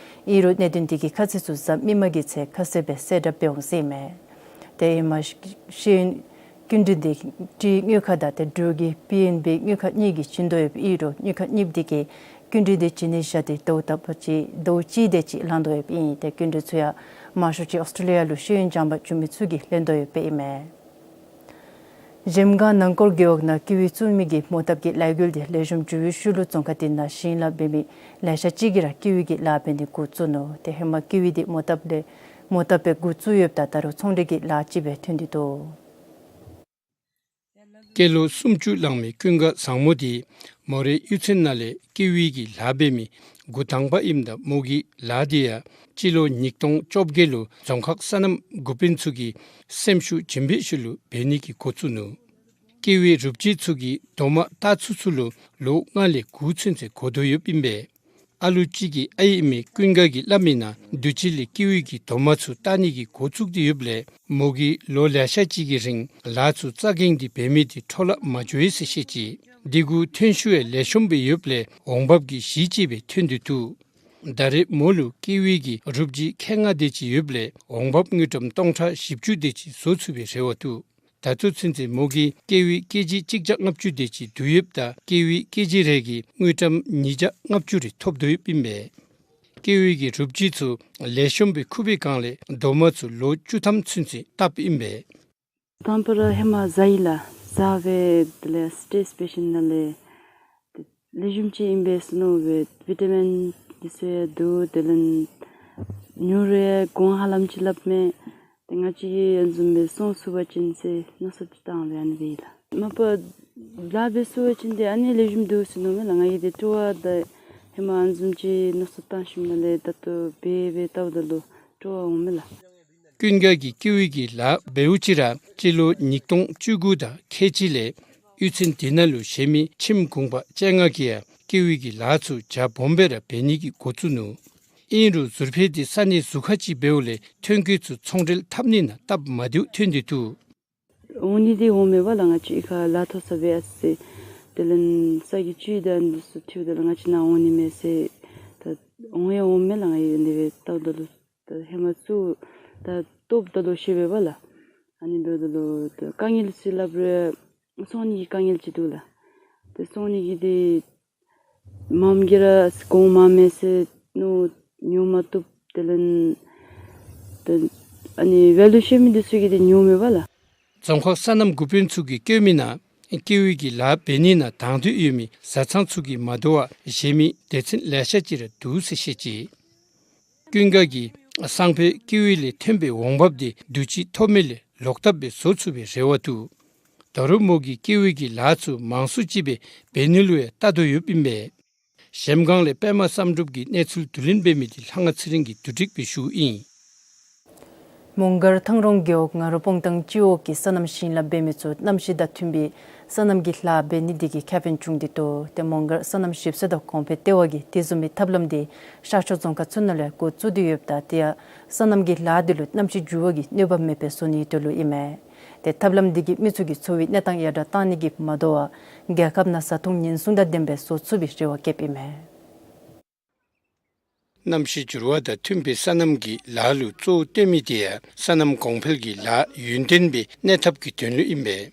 ཨིན་རུང་གནད་དོན་དེ་གི་ཁ་གསལ་ཚུ་གཟའ་མིག་དམར་གྱི་ཚེས་ཁ་གསལ་སྦེ་གསལ་བསྒྲགས་འབད་འོང་ཟེར་ཨིན་མས། ཏེ་ཧེ་མ་ཤེས་ཡོན་སྐྱིན་འགྲུལ་དེ་ཊི་དངུལ་ཁང་དང་ཏེ་འབྲུག་གི་པི་ཨེན་བི་དངུལ་ཁང་གཉིས་ཀྱིས་བྱིན་དོ་ཡོདཔ་ཨིན་རུང་དངུལ་ཁང་གཉིས་དེ་གིས་སྐྱིན་འགྲུལ་དེ་བྱིན་ནི་བཞག་སྟེ་ཟླཝ་ལྟ་བུ་ཅིག་ཟླཝ་གཅིག་དེ་ཅིག་ལང་དོ་ཡོདཔ་ཨིན། ཏེ་སྐྱིན་འགྲུལ་ཚུ་ཡང་མང་ཤོས་ཅིག་ཨོསི་ཊེ་ལི་ཡ་ལུ་ཤེས་ཡོན་སྦྱང་པར་འགྱོ་མི་ཚུ་གིས་ལེན་དོ་ཡོདཔ་ཨིན་མས། གཞལམ་སྒང་ནང་སྐོར་རྒེད་འོག་ནང་ཀི་ཝི་བཙུགས་མི་གི་མོ་བཏབ་ཀྱི་ལས་འགུལ་དེ་ལེགས་ཤོམ་འགྱོ་བའི་ཤུལ་ལུ་རྫོང་ཁག་དེ་ནང་ཞིང་ལཱ་འབད་མི་ལེ་ཤ་ཅིག་གིས་ར་ཀི་ཝི་གི་ལཱ་འབད་ནི་འགོ་བཙུགས་ནུག། ཏེ་ཧེ་མ་ཀི་ཝི་དེ་མོ་བཏབ་ལས་མོ་བཏབ་སྦེ་འགོ་བཙུགས་ཡོདཔ་ད་ད་རུང་ཚོང་འབྲེལ་གྱི་ལཱ་ཅིག་སྦེ་ཐོན་ཏེ་འདུག། སྐྱེས་ལོ་སུམ་ཅུ་ལང་མི་ཀུན་དགའ་བཟང་མོ་དེ་མོ་རའི་གཡུས་ཚན་ནང་ལས་ཀི་ཝི་གི་ལཱ་འབད་མི་འགོ་དང་པ་ཨིནམ་ད་མོ་གི་ལཱ་དེ་ཡང་སྤྱི་ལོ་ཉིས་སྟོང་བཅོ་བརྒྱད་ལུ་རྫོང་ཁག་སོ་ནམ་འགོ་དཔོན་ཚུ་གིས་སེམས་ཤུགས་བྱིན་པའི་ཤུལ་ལུ་འབད་ནི་གི་འགོ་བཙུགས་ནུག། ཀི་ཝི་རུབ་ཅིག་ཚུ་གི་རྡོག་མ་བཏགས་ཚུགས་ཚུགས་ལུ་ལོ་ལྔ་ལས་དགུ་ཚུན་ཚོད་འགོར་དོ་ཡོདཔ་ཨིན་པས། ཨ་ལུ་ཅིག་གི་ཨའི་ཨིན་མི་ཀུན་དགའ་གིས་སླབ་མིའི་ནང་དུས་ཅི་ལས་ཀི་ཝི་གི་རྡོག་མ་ཚུ་བཏགས་ནི་གི་འགོ་བཙུགས་ཏེ་ཡོདཔ་ལས་མོ་གིས་ལོ་ལེ་ཤ་ཅིག་གི་རིང་ལཱ་ཚུ་རྩ་འགེངས་ཏེ་འབད་མི་དེ་འཕྲོ་བརླག་མ་འགྱོ་ཡི་ཟེར་བཤད་ཅི། དེ་གུ་ཐོན་ཤུགས་ཡང་ལེགས་ཤོམ་སྦེ་ཡོདཔ་ལས་འོང་འབབ་ཀྱི་གཞི་ཅིག་སྦེ་ཐོན་ཏེ་འདུག། ད་རེས་མོ་ལུ་ཀི་ཝི་གི་རུབ་ཅིག་ཁལ་ལྔ་དེ་ཅིག་ཡོདཔ་ལས་འོང་འབབ་དངུལ་ཀྲམ་སྟོང་ཕྲག་བཞི་བཅུ་དེ་ཅིག་བཟོ་ཚུགས་པའི་རེ་བ་འདུག། ད་ལྟོ་ཚུན་ཚོད་མོ་གིས་ཀི་ཝི་ཀེ་ཇི་གཅིག་བརྒྱ་ལྔ་བཅུ་དེ་ཅིག་བསྡུ་ཡོདཔ་ད་ཀི་ཝི་ཀེ་ཇི་རེ་གིས་དངུལ་ཀྲམ་ཉིས་བརྒྱ་ལྔ་བཅུ་རེ་ཐོབ་དོ་ཡོདཔ་ཨིན་པས། ཀི་ཝི་གི་རུབ་ཅིག་ཚུ་ལེགས་ཤོམ་སྦེ་ཁུག་པའི་སྒང་ལས་རྡོག་མ་ཚུ་ལོ་བཅུ་ཐམ་ཚུན་ཚོད་བཏབ་ཨིན་པས། དང་པ་ར་ཧེ་མ་བཟའ་ཡི་ལགས། བཟའ་སྦེ་དེ་ལས་སི་ཊེཊ་སི་པེ་ཤེནཊ་ནང་ལས་ལེགས་ཤོམ་ཅིག་ཨིན་པས་ཟེར་མནོ་སྦེ་བི་ཊ་མིན་དེ་ཚུ་ཡང་འདུག། དེ་ལས་ཉོ་རུང་ཡང་གོང་ཧ་ལམ་ཅིག་སླབ་མས། ཏེ་ང་བཅས་ཀྱིས་ཨ་ནི་བཟུམ་སྦེ་སོང་ཚུགས་པ་ཅིན་ཟེར་མནོ་བསམ་ཅིག་བཏང་སྦེ་ཨ་ནི་སྦེ་ཡི་ལགས། མ་པ་ལཱ་འབད་ཚུགས་པ་ཅིན་ཏེ་ཨ་ནི་ལེགས་ཤོམ་འདུག་ཟེར་མནོཝ་མས་ལགས། ང་གིས་ཏེ་སྤྲོ་བ་ད་ཧེ་མ་ཨ་ནི་བཟུམ་ཅིག་མནོ་བསམ་བཏང་ཞིནམ་ལས་ད་ལྟོ་འབད་འབད་བལྟཝ་ད་ལུ་སྤྲོ་བ་འོང་མས་ལགས། ཀུན་དགའ་གིས་ཀི་ཝི་གི་ལཱ་འབདཝ་ཅིག་ར་སྤྱི་ལོ་ཉིས་སྟོང་བཅུ་དགུ་དང་ཁལ་གཅིག་ལས་གཡུས་ཚན་དེ་ནང་ལུ་གཞན་མི་ཁྱིམ་གུང་པ་བཅོ་ལྔ་གིས་ཡང་ཀི་ཝི་གི་ལཱ་ཚུ་རྒྱ་སྦོམ་སྦེ་ར་འབད་ནི་གི་འགོ་བཙུགས་ནུག། ཨིན་རུང་ཟུར་ཕེ་དེ་ས་གནས་ཟུར་ཁ་ཅིག་འབདཝ་ལས་ཐོན་སྐྱེད་ཚུ་ཚོང་འབྲེལ་འཐབ་ནི་ནང་སྟབས་མ་བདེཝ་ཐོན་ཏེ་འདུག། འོང་ནི་འདི་འོང་མས་པ་ལགས། ང་བཅས་ཨི་ཁར་ལཱ་མཐོ་ས་འབད་ཡར་སོ་ཡི། དེ་ལས་ས་གི་ཅིག་ད་འདི་ཚུ་ཐོནམ་ད་ལུ་ང་བཅས་ནཱ་འོང་ནི་མས་ཟེར། ད་འོང་ཡང་འོང་མས་ལགས། ང་གིས་འདི་སྦེ་བལྟཝ་ད་ལུ་ད་ཧེ་མ་ཚུ་ད་ལྟོཝ་ད་ལུ་ཤེས་པས་པ་ལགས། ཨ་ནི་འབདཝ་ད་ལུ་ད་དཀའ་ངལ་ཟེར་སླབ་རུང་སོང་ནི་གི་དཀའ་ངལ་ཅིག་འདུག་ལགས། ཏེ་སོང་ནི་གི་འདི་མངམ་གིས་ར་གོང་མ་མེད་ཟེར་ནུ་ཉོ་མ་བཏུབ། དེ་ལས་ཏེ་ཨ་ནི་ཝེ་ལུ་ཤེས་མི་འདི་ཚུ་གིས་འདི་ཉོཝ་མས་པ་ལགས། རྫོང་ཁག་སོ་ནམ་འགོ་དཔོན་ཚུ་གིས་བཀོད་མིའི་ནང་ཀི་ཝི་གི་ལཱ་འབད་ནི་ནང་དང་འདོད་ཡོད་མི་བཟའ་ཚང་ཚུ་གིས་མ་དོ་བར་གཞན་མི་སྡེ་ཚན་ལེ་ཤ་ཅིག་ར་འདུག་ཟེར་བཤད་ཅི། ཀུན་དགའ་གིས་སང་ཕོད་ཀི་ཝི་ལས་ཐོན་པའི་འོང་འབབ་དེ་དུས་ཅི་ཐོབ་མི་ལས་ལོག་ལྟབ་སྦེ་བཟོ་ཚུགས་པའི་རེ་བ་འདུག། ད་རུང་མོ་གིས་ཀི་ཝི་གི་ལཱ་ཚུ་མང་སུ་ཅིག་སྦེ་འབད་ནི་ལུ་ཡང་བལྟ་དོ་ཡོདཔ་ཨིན་པས། གཞལམ་སྒང་ལས་པདྨ་བསམ་གྲུབ་ཀྱིས་གནས་ཚུལ་བསྡུ་ལེན་འབད་མི་དེ་ལྷ་དབང་ཚེ་རིང་གིས་བསྡུ་སྒྲིག་འབད་ཞུཝ་ཨིན། མོང་སྒར་ཐང་རོང་རྒེད་འོག་ང་རོ་སྤོང་ཐང་སྤྱི་འོག་གི་སོ་ནམ་ཞིང་ལཱ་འབད་མི་ཚུ་གནམ་གཤིས་དང་མཐུན་པའི་སོ་ནམ་གྱི་ལཱ་འབད་ནི་དེ་གིས་ཁེ་ཕན་བྱུང་སྟེ་འདུག། ཏེ་མོང་སྒར་སོ་ནམ་ཞིབ་འཚོལ་དང་གོང་འཕེལ་ལྟེ་བ་གིས་དེ་བཟུམ་མའི་ཐབས་ལམ་དེ་ཤར་ཕྱོགས་རྫོང་ཁག་ཚུ་ནང་ལས་འགོ་བཙུགས་ཏེ་ཡོདཔ་ད་དེ་ཡང་སོ་ནམ་གྱི་ལཱ་དེ་ལུ་གནམ་གཤིས་འགྱུར་བ་གིས་གནོད་པ་མེདཔ་སྦེ་བཟོ་ནིའི་དོན་ལུ་ཨིན་མས། ཏེ་ཐབས་ལམ་འདི་གིས་མི་ཚུ་གི་འཚོ་བའི་གནས་སྟངས་ཡར་དྲག་གཏང་ནི་གིས་མ་དོ་བར་རྒྱལ་ཁབ་ནང་བཟའ་འཐུང་ཉེན་སྲུང་དང་ལྡནམ་སྦེ་བཟོ་ཚུགས་པའི་རེ་བ་བསྐྱེདཔ་ཨིན་མས། གནམ་གཤིས་འགྱུར་བ་དང་མཐུན་པའི་སོ་ནམ་གྱི་ལཱ་ལུ་གཙོ་བོ་བཏོན་མི་དེ་ཡང་སོ་ནམ་གོང་འཕེལ་གྱི་ལཱ་ཡུན་བརྟན་སྦེ་གནས་ཐབས་ཀྱི་དོན་ལུ་ཨིན་པས།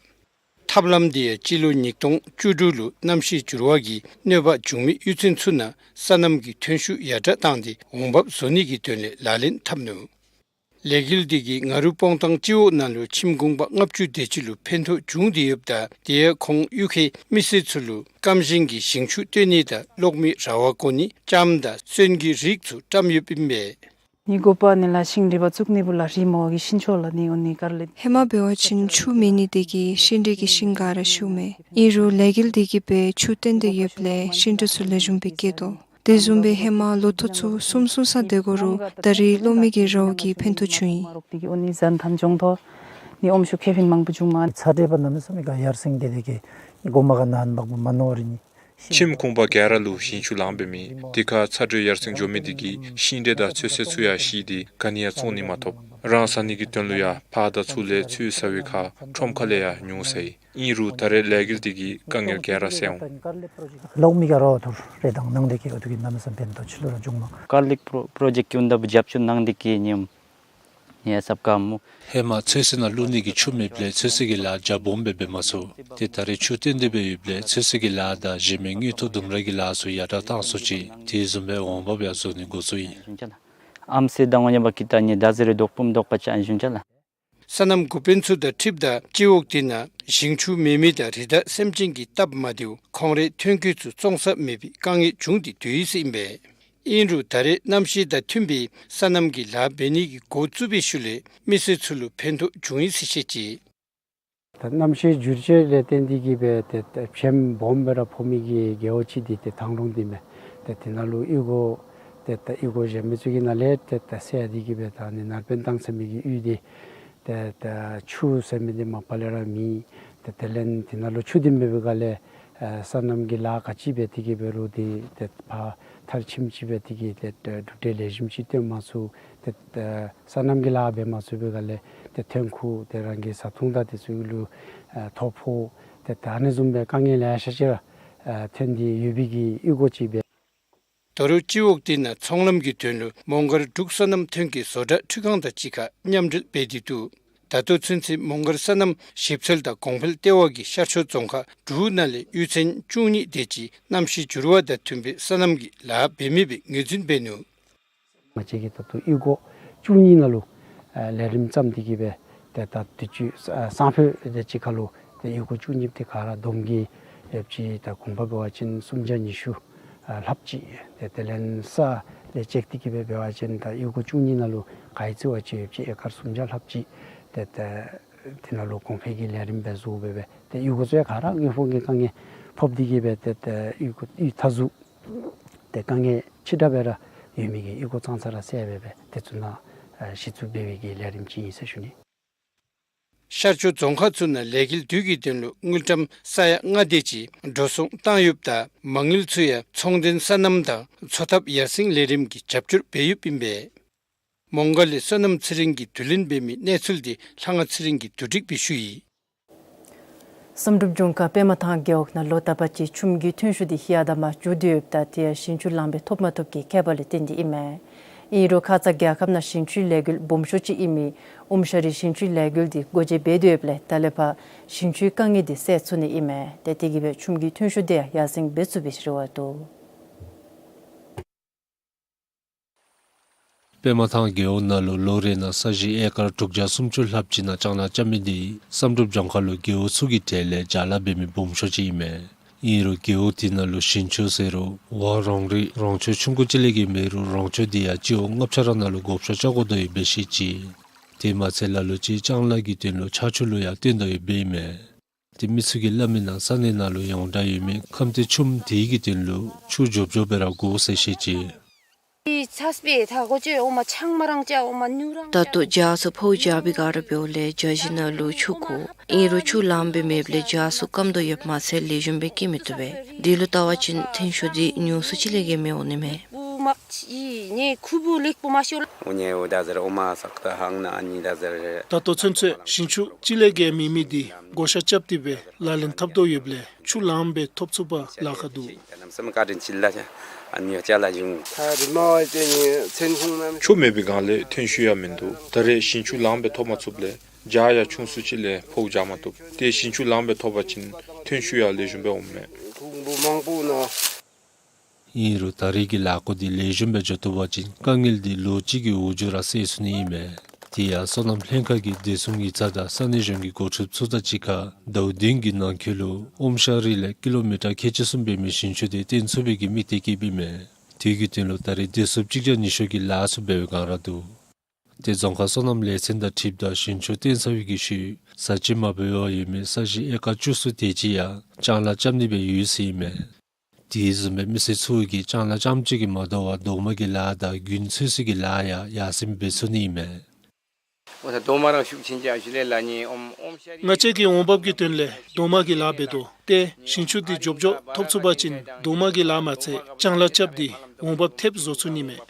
ཐབས་ལམ་དེ་ཡང་སྤྱི་ལོ་ཉིས་སྟོང་བཅུ་དྲུག་ལུ་གནམ་གཤིས་འགྱུར་བ་གིས་གནོད་པ་བྱུང་མི་གཡུས་ཚན་ཚུ་ནང་སོ་ནམ་གྱི་ཐོན་ཤུགས་ཡར་དྲག་བཏང་སྟེ་འོང་འབབ་བཟོ་ནི་གི་དོན་ལས་ལག་ལེན་འཐབ་ནུག། ལས་འགུལ་འདི་གིས་ང་རུ་སྤོང་ཐང་སྤྱི་འོག་ནང་ལུ་ཁྱིམ་གུང་པ་ལྔ་བཅུ་དེ་ཅིག་ལུ་ཕན་ཐོགས་བྱུང་སྟེ་ཡོདཔ་ད་དེ་ཡང་ཁོང་གཡུས་ཁའི་མི་སེར་ཚུ་ལུ་སྐམ་ཞིང་གི་ཞིང་ཆུ་བཏོན་ནི་དང་གློག་མེ་ར་བ་བཀོ་ནི་ལྕངམ་དང་སོན་གྱི་རིགས་ཚུ་བཀྲམ་ཡོདཔ་ཨིན་པས། ནི་དགོ་པ་ནི་ལགས་ཤིང་འབྲས་བུ་བཙུགས་ནི་བུ་ལགས་རི་མོ་གི་ཤིང་ཆོག་ལགས། ནི་འོ་ནི་ཀར་ལི། ཧེ་མ་འབད་བ་ཅིན་ཆུ་མེད་ནི་དེ་གིས་ཤིང་འབྲས་ཀྱི་ཞིང་ག་ར་ཤིཝ་མས། ཨིན་རུང་ལས་འགུལ་དེ་གིས་སྦེ་ཆུ་བཏོན་ཏེ་ཡོདཔ་ལས་ཤིང་འབྲས་ཚུ་ལེགས་ཤོམ་སྦེ་སྐྱེས་དོ། དེ་བཟུམ་སྦེ་ཧེ་མ་ལོ་ཐོག་ཚུ་གསུམ་གསུམ་ས་དེ་གུ་རུང་ད་རིས་གློག་མེ་གི་ར་བ་གིས་ཕན་ཐོགས་བྱུང་ཡི། འོ་ནི་ཟན་ཐམ་འབྱུང་དོ། ནི་ཨོམ་ཤུགས་ཁེ་ཕན་མང་པོ་བྱུང་མས། ཚ་དྲོད་པ་གནམ་མེད་ས་མེད་ག་ཡར་སེང་སྟེ་དེ་གིས་གོ་མ་ག་ནཱ་འབག་པ་མ་ནོར་རི་ནི། ཁྱིམ་གུང་པ་ག་ར་ལུ་ཞིང་ཆུ་ལངམ་འབད་མི་དེ་ཁར་ཚ་དྲོད་ཡར་སེང་འགྱོ་མི་དེ་གིས་ཤིང་འབྲས་དང་ཚོད་བསྲེ་ཚུ་ཡང་ཞི་སྟེ་ག་ནི་ཡང་བཙོང་ནི་མ་ཐོབ། རང་ཟ་ནི་གི་དོན་ལུ་ཡང་ཕར་དང་ཚུར་ལས་ཚུར་ཟ་བའི་ཁར་ཁྲོམ་ཁ་ལས་ཡང་ཉུང་ཟད་ཡི། ཨིན་རུང་ད་རེས་ལས་འགུལ་དེ་གིས་དཀའ་ངལ་ག་ར་སེལ་འོང་། གློག་མེ་ག་ར་ཐུར་རེ་དང་ནང་དེ་གིས་འོ་དེ་གིས་གནམ་མེད་ས་མེད་ཕན་ཐོགས་ཅིག་ལུ་ར་བྱུང་མས། ཀར་ལིག་པྲོ་པྲོ་ཇེཀཊ་གི་འོང་ད་བུ་རྒྱབ་སྐྱོར་གནང་སྟེ་གིས་ཉིནམ་ཡ་སབ་ཀ་མོ། ཧེ་མ་ཚོད་བསྲེ་ནང་བླུག་ནི་གི་ཆུ་མེདཔ་ལས་ཚོད་བསྲེ་གི་ལཱ་རྒྱ་སྦོམ་སྦེ་འབད་མ་ཚུགས། ཏེ་ད་རེས་ཆུ་བཏོན་ཏེ་འབད་ཡོདཔ་ལས་ཚོད་བསྲེ་གི་ལཱ་དང་གཞན་མི་དངུལ་ཐོག་ལྡུམ་ར་གི་ལཱ་ཚུ་ཡར་དྲག་བཏང་ཚུགས་ཅི། དེ་བཟུམ་སྦེ་འོང་འབབ་ཡང་བཟོ་ནི་འགོ་བཙུགས་ཡི། ཨམ་སྲུ་དང་ཝ་ཉ་བ་ཀི་ཏ་ནི་ད་ཟེར་རེ་དོག་པུམ་དོག་པ་ཅན་ཞུན་ཅ་ལགས། སོ་ནམ་འགོ་དཔོན་ཚུ་དང་འཁྲིལཝ་ད་སྤྱི་འོག་དེ་ནང་ཞིང་ཆུ་མེད་མི་དང་རི་དྭགས་སེམས་ཅན་གྱི་སྟབས་མ་བདེཝ་ཁོང་རའི་ཐོན་སྐྱེད་ཚུ་བཙོང་ས་མེད་པའི་དཀའ་ངལ་བྱུང་སྟེ་སྡོད་ཡི་ཟེར་ཨིན་པས། ཨིན་རུང་ད་རེས་གནམ་གཤིས་དང་མཐུན་པའི་སོ་ནམ་གྱི་ལཱ་འབད་ནི་གི་འགོ་བཙུགས་པའི་ཤུལ་ལས་མི་སེར་ཚུ་ལུ་ཕན་ཐོགས་བྱུང་ཡི་ཟེར་བཤད་ཅི། ད་གནམ་གཤིས་འགྱུར་བཅོས་ལས་བརྟེན་ཏེ་གིས་སྦེ་ཏེ་ཏེ་བྱེམ་སྦོམ་སྦེ་ར་ཕོག་མི་གི་རྒེད་འོག་ཅིག་འདི་ཏེ་ཐང་རོང་འདི་མས། ཏེ་དེ་ནང་ལུ་གཡུས་སྒོ་ཏེ་ད་གཡུས་སྒོ་གཞན་མི་ཚུ་གི་ནང་ལས་ཏེ་ད་སེལ་ཏེ་གིས་སྦེ་ད་ནི་ནར་དཔོན་བཏང་ཚར་མི་གི་གཡུས་འདི་ཏེ་ད་ཆུ་ཟེར་མི་འདི་མ་པ་ལས་ར་མེད། ཏེ་དེ་ལས་དེ་ནང་ལུ་ཆུ་འདི་མེད་པའི་སྒང་ལས་ཨ་སོ་ནམ་གྱི་ལཱ་ག་ཅི་འབད་དེ་གིས་འབད་རུང་འདི་ཏེ་ཕར་མཐར་ཕྱིནམ་ཅིག་འབད་དེ་གིས་ཏེ་གྲུབ་འབྲས་ལེགས་ཤོམ་ཅིག་སྟོན་མ་ཚུགས། ཏེ་ཨ་སོ་ནམ་གྱི་ལཱ་འབད་མ་ཚུགས་པའི་སྒང་ལས་ཏེ་ཐོན་ཁུངས་ཏེ་རང་གི་བཟའ་འཐུང་དང་དེ་ཚུ་ལུ་ཨ་ཐོ་ཕོག། ཏེ་ད་ཨ་ནི་བཟུམ་སྦེ་དཀའ་ངལ་ལེ་ཤ་ཅིག་ར་ཨ་ཐོན་ཏེ་ཡོད་པའི་གི་གཡུས་སྒོ་ཅིག་འབད། ད་རུང་སྤྱི་འོག་དེ་ནང་ཚོང་ལམ་གྱི་དོན་ལུ་མོང་སྒར་འབྲུག་སོ་ནམ་ཐོན་སྐྱེད་བཟོ་གྲྭ་འཕྲུལ་ཁང་དང་གཅིག་ཁར་མཉམ་འབྲེལ་འབད་དེ་འདུག། ད་ལྟོ་ཚུན་ཚོད་མོང་སྒར་སོ་ནམ་ཞིབ་འཚོལ་དང་གོང་འཕེལ་ལྟེ་བ་གིས་ཤར་ཕྱོགས་རྫོང་ཁག་དྲུག་ནང་ལས་གཡུས་ཚན་བཅུ་གཉིས་དེ་ཅིག་གནམ་གཤིས་འགྱུར་བ་དང་མཐུན་པའི་སོ་ནམ་གྱི་ལཱ་འབད་མི་སྦེ་ངོས་འཛིན་འབད་ནུག། ང་བཅས་ཀྱིས་ད་ལྟོ་གཡུས་སྒོ་བཅུ་གཉིས་ནང་ལུ་ཨ་ལས་རིམ་བརྩམས་ཏེ་གིས་སྦེ་ཏེ་ད་དུས་ཅི་ཨ་སང་ཕོད་དེ་ཅིག་ཁར་ལུ་ཏེ་གཡུས་སྒོ་བཅུ་གཉིས་དེ་ག་ར་བསྡོམས་ཀྱིས་ཡོད་ཅི། ད་གོང་པ་འབད་བ་ཅིན་སུམ་བརྒྱ་ཉི་ཤུ་ཨ་ལྷགཔ་ཅིག། ཏེ་དེ་ལས་ས་ལས་ཅེག་ཏེ་གིས་སྦེ་འབད་བ་ཅིན་ད་གཡུས་སྒོ་བཅུ་གཉིས་ནང་ལུ་ག་ཡི་ཚུ་བ་ཅིན་ཡོད་ཅི་ཨེ་ཀར་སུམ་བརྒྱ་ལྷགཔ་ཅིག། ཏེ་ད་དེ་ནང་ལུ་གོང་འཕེལ་གྱི་ལས་རིམ་སྦེ་བཟོ་སྦེ་སྦེ་ཏེ་གཡུས་སྒོ་ཚུ་ཡང་ག་ར་དངུལ་ཕོགས་ཀྱི་དཀའ་ངལ་ཕོག་སྟེ་གིས་སྦེ་ཏེ་ད་གཡུས་སྒོ་གཡུས་མཐའ་ཟུར་ཏེ་དཀའ་ངལ་ཆེ་དྲགས་སྦེ་ར་ཡོད་མི་གི་གཡུས་སྒོ་ཙང་ཙ་ར་སེལ་སྦེ་སྦེ་དེ་ཚུ་ནང་ཨ་གཞི་བཙུགས་འབད་བའི་གི་ལས་རིམ་ཅིག་ཨིན་ཟེར་ཞུ་ནི། ཤར་ཕྱོགས་རྫོང་ཁག་ཚུ་ནང་ལས་འགུལ་དུས་ཀྱི་དོན་ལུ་དངུལ་ཀྲམ་ས་ཡ་ལྔ་དེ་ཅིག་འགྲོ་སོང་བཏང་ཡོདཔ་ད་མ་དངུལ་ཚུ་ཡང་ཚོང་དོན་སོ་ནམ་དང་འཚོ་ཐབས་ཡར་སེང་ལས་རིམ་གྱིས་རྒྱབ་སྐྱོར་འབད་ཡོདཔ་ཨིན་པས། མོང་སྒར་ལས་བསོད་ནམས་ཚེ་རིང་གིས་བསྡུ་ལེན་འབད་མི་གནས་ཚུལ་འདི་ལྷ་དབང་ཚེ་རིང་གིས་བསྡུ་སྒྲིག་འབད་ཞུ་ཡི། བསམ་གྲུབ་ལྗོངས་མཁར་པདྨ་ཐང་རྒེད་འོག་ནང་ལོ་རྟག་པ་ཅིག་ཆུམ་གྱི་ཐོན་ཤུགས་འདི་ཡར་དང་མར་འགྱོ་སྟེ་ཡོདཔ་ད་དེ་ཡང་ཞིང་ཆུ་ལངམ་སྦེ་ཐོབ་མ་ཐོབ་ཀྱི་ཁྱད་པར་ལས་བརྟེན་ཏེ་ཨིན་མས། ཨིན་རུང་ཁ་ཙ་རྒྱལ་ཁབ་ནང་ཞིང་ཆུའི་ལས་འགུལ་སྦོམ་ཤོས་ཅིག་ཨིན་མི་ཨུམ་ཤ་རི་ཞིང་ཆུའི་ལས་འགུལ་འདི་སྒོ་འབྱེད་འབད་དེ་ཡོདཔ་ལས་ད་ལས་ཕར་ཞིང་ཆུའི་དཀའ་ངལ་འདི་སེལ་ཚུགས་ནི་ཨིན་མས། ཏེ་དེ་གིས་སྦེ་ཆུམ་གྱི་ཐོན་ཤུགས་འདི་ཡང་ཡར་སེང་འབད་ཚུགས་པའི་རེ་བ་འདུག། པདྨ་ཐང་རྒེད་འོག་ནང་ལུ་ལོ་རེ་ནང་ས་གཞི་ཨེ་ཀར་དྲུག་བརྒྱ་སུམ་ཅུ་ལྷགཔ་ཅིག་ནང་ལྕང་ལཱ་རྐྱབ་མི་འདི་བསམ་གྲུབ་ལྗོངས་མཁར་ལུ་རྒེད་འོག་ཚུ་གི་གྲས་ལས་ལྕང་ལཱ་འབད་མི་སྦོམ་ཤོས་ཅིག་ཨིན་མས། ཨིན་རུང་རྒེད་འོག་དེ་ནང་ལུ་ཞིང་ཆུ་ཟེར་རུང་ཝང་རང་རི་རོང་ཆུ་ཆུང་ཀུ་ཅིག་ལས་བརྒལ་མེད་རུང་རོང་ཆུ་འདི་ཡང་སྤྱི་འོག་ལྔ་ཆ་ར་ནང་ལུ་བགོ་བཤའ་རྐྱབ་དགོ་དོ་ཡོདཔ་སྦེ་བཤད་ཅི། དེ་མ་ཚད་ལ་ལུ་ཅིག་ལྕང་ལཱ་གི་དོན་ལུ་ཆར་ཆུ་ལུ་ཡང་བརྟེན་དོ་ཡོདཔ་སྦེ་ཨིན་མས། ཏེ་མི་ཚུ་གིས་སླབ་མི་ནང་ས་གནས་ནང་ལུ་ཡོངས་གྲགས་ཡོད་མི་ཁམས་ཏེ་ཆུམ་དེ་གི་དོན་ལུ་ཆུ་མགྱོགས་མགྱོགས་སྦེ་ར་དགོ་ཟེར་བཤད་ཅི། ད་ལྟོ་རྒྱ་མཚོ་ཕོཝ་རྒྱག་པའི་སྒང་ར་འབདཝ་ལས་རྒྱ་གཞིས་ནང་ལུ་ཆུ་དགོ། ཨིན་རུང་ཆུ་ལངམ་སྦེ་མེདཔ་ལས་རྒྱ་མཚོ་སྐམ་དོ་ཡོདཔ་མ་ཚད་ལེགས་ཤོམ་སྦེ་སྐྱེ་མི་བཏུབ་པས། དེ་ལུ་བལྟ་བ་ཅིན་ཐོན་ཤུགས་འདི་ཉུང་སུ་ཅིག་ལས་བརྒལ་མི་འོང་ནི་མས། ད་ལྟོ་ཚུན་ཚོད་ཞིང་ཆུ་གཅིག་ལས་བརྒལ་མེད་མི་འདི་བགོ་བཤའ་རྐྱབ་སྟེ་སྦེ་ལག་ལེན་འཐབ་དོ་ཡོདཔ་ལས་ཆུ་ལངམ་སྦེ་ཐོབ་ཚུགས་པར་ལཱ་ཁག་འདུག། ཆུ་མེད་པའི་སྒང་ལས་ཐོན་ཤུགས་ཡང་མིན་འདུག། ད་རེས་ཞིང་ཆུ་ལངམ་སྦེ་ཐོབ་མ་ཚུགསཔ་ལས་ རྒྱ་ཡང་ཆུང་སུ་ཅིག་ལས་ཕོག་རྒྱག་མ་བཏུབ། ཏེ་ཞིང་ཆུ་ལངམ་སྦེ་ཐོབ་པ་ཅིན་ཐོན་ཤུགས་ཡང་ལེགས་ཤོམ་སྦེ་འོངམ་མས། ཨིན་རུང་ད་རེས་ཀྱི་ལཱ་བཀོད་འདི་ལེགས་ཤོམ་སྦེ་འགྱོ་བཏུབ་པ་ཅིན་དཀའ་ངལ་འདི་ལོ་གཅིག་གི་འོག་འགྱོ་ར་སེལ་ཚུགས་ནི་ཨིན་མས། དེ་ཡང་སོ་ནམ་ལྷན་ཁག་གིས་བདེ་སྲུང་ཡིག་ཚང་དང་ས་གནས་གཞུང་གི་འགོ་ཁྲིདཔ་ཚུ་དང་གཅིག་ཁར་ཟླཝ་བདུན་གྱི་ནང་འཁོད་ལུ་ཨོམ་ཤ་རི་ལས་ཀི་ལོ་མི་ཊར་ཁལ་གཅིག་གསུམ་འབད་མི་ཞིང་ཆུ་འདི་བཏོན་ཚུགས་པའི་གི་དམིགས་གཏད་བསྐྱེདཔ་ཨིན་མས། དེ་གི་དོན་ལུ་ད་རེས་བདེ་སྲུངཔ་གཅིག་བརྒྱ་ཉི་ཤུ་གིས་ལཱ་ཚུ་འབད་བའི་བསྒང་ར་འདུག། ཏེ་རྫོང་ཁག་སོ་ནམ་ལས་ཚན་དང་འཁྲིལཝ་ད་ཞིང་ཆུ་བཏོན་ཚར་བའི་གི་ཤུལ་ས་ཆ་མ་འབད་བར་ཡོད་མི་ས་གཞི་ཨེ་ཀར་བཅུ་གསུམ་དེ་ཅིག་ཡང་ལྕང་ལཱ་རྐྱབ་ནི་སྦེ་ཡོད་ཟེར་ཨིན་མས། དེ་བཟུམ་སྦེ་མི་སེར་ཚུ་གིས་ལྕང་ལཱ་རྐྱངམ་ཅིག་གིས་མ་དོ་བར་རྡོག་མ་གི་ལཱ་དང་རྒྱུན་འཚོ་སའི་གི་ལཱ་ཡང་ཡར་སེང་འབད་ཚུགས་ནི་ཨིན་མས། འོ་ད་རྡོག་མ་རང་ཤུགས་ཆེན་ཅིག་ཨ་ཞུ་ལས་ལ་ནི་ཨོམ་ཨོམ་ཤ་རི། ང་བཅས་ཀྱིས་འོང་འབབ་ཀྱི་དོན་ལས་རྡོག་མ་གི་ལཱ་འབད་དོ། ཏེ་ཞིང་ཆུ་འདི་མགྱོགས་མགྱོགས་ཐོབ་ཚུགས་པ་ཅིན་རྡོག་མ་གི་ལཱ་མ་ཚད་ལྕང་ལཱ་རྐྱབ་སྟེ་འོང་འབབ་ཐེབས་བཟོ་ཚུགས་ནི་མས།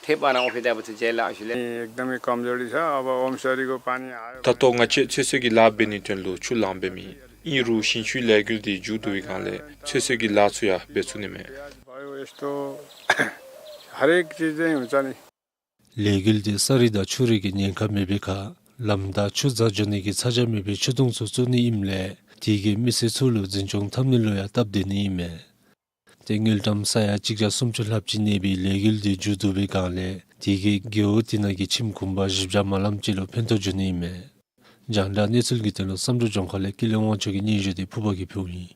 एकदमै कमजोरी छ। अब ओम शरीको पानी आयो। ད་ལྟོ་ང་བཅས་ཚོད་བསྲེ་གི་ལཱ་འབད་ནིའི་དོན་ལུ་ཆུ་ལངམ་མེད། ཨིན་རུང་ཞིང་ཆུའི་ལས་འགུལ་འདི་མཇུག་བསྡུ་བའི་བསྒང་ལས་ཚོད་བསྲེ་གི་ལཱ་ཚུ་ཡང་འབད་ཚུགས་ནི་མས། हरेक चीज चाहिँ हुन्छ नि। ལས་འགུལ་འདི་ས་རུད་དང་ཆུ་རུད་ཀྱི་ཉེན་ཁ་མེད་པའི་ཁར་ལམ་དང་ཆུ་འཛག་འགྱོ་ནི་གི་ཚ་གྱང་མེད་པའི་ཆུ་དུང་ཚུ་བཙུགས་ནི་ཨིནམ་ལས་དེ་གིས་མི་སེར་ཚུ་ལུ་འཛིན་སྐྱོང་འཐབ་ནི་ལུ་ཡང་སྟབས་བདེ་ནི་ཨིན་མས། ཏེ་དངུལ་ཀྲམ་ས་ཡ་གཅིག་བརྒྱ་སུམ་ཅུ་ལྷགཔ་ཅིག་གནས་པའི་ལས་འགུལ་འདི་མཇུག་བསྡུ་བའི་བསྒང་ལས་དེ་གིས་རྒེད་འོག་དེ་ནང་གི་ཁྱིམ་གུང་པ་བཞི་བརྒྱ་མ་ལངམ་ཅིག་ལུ་ཕན་ཐོགས་འབྱུང་ནི་ཨིན་མས། རྒྱང་བསྒྲགས་གནས་ཚུལ་གྱི་དོན་ལུ་བསམ་གྲུབ་ལྗོངས་མཁར་ལས་ཀུན་ལེགས་དབང་ཕྱུག་གི་སྙན་ཞུ་འདི་ཕུརཔ་གིས་ཕུལཝ་ཨིན།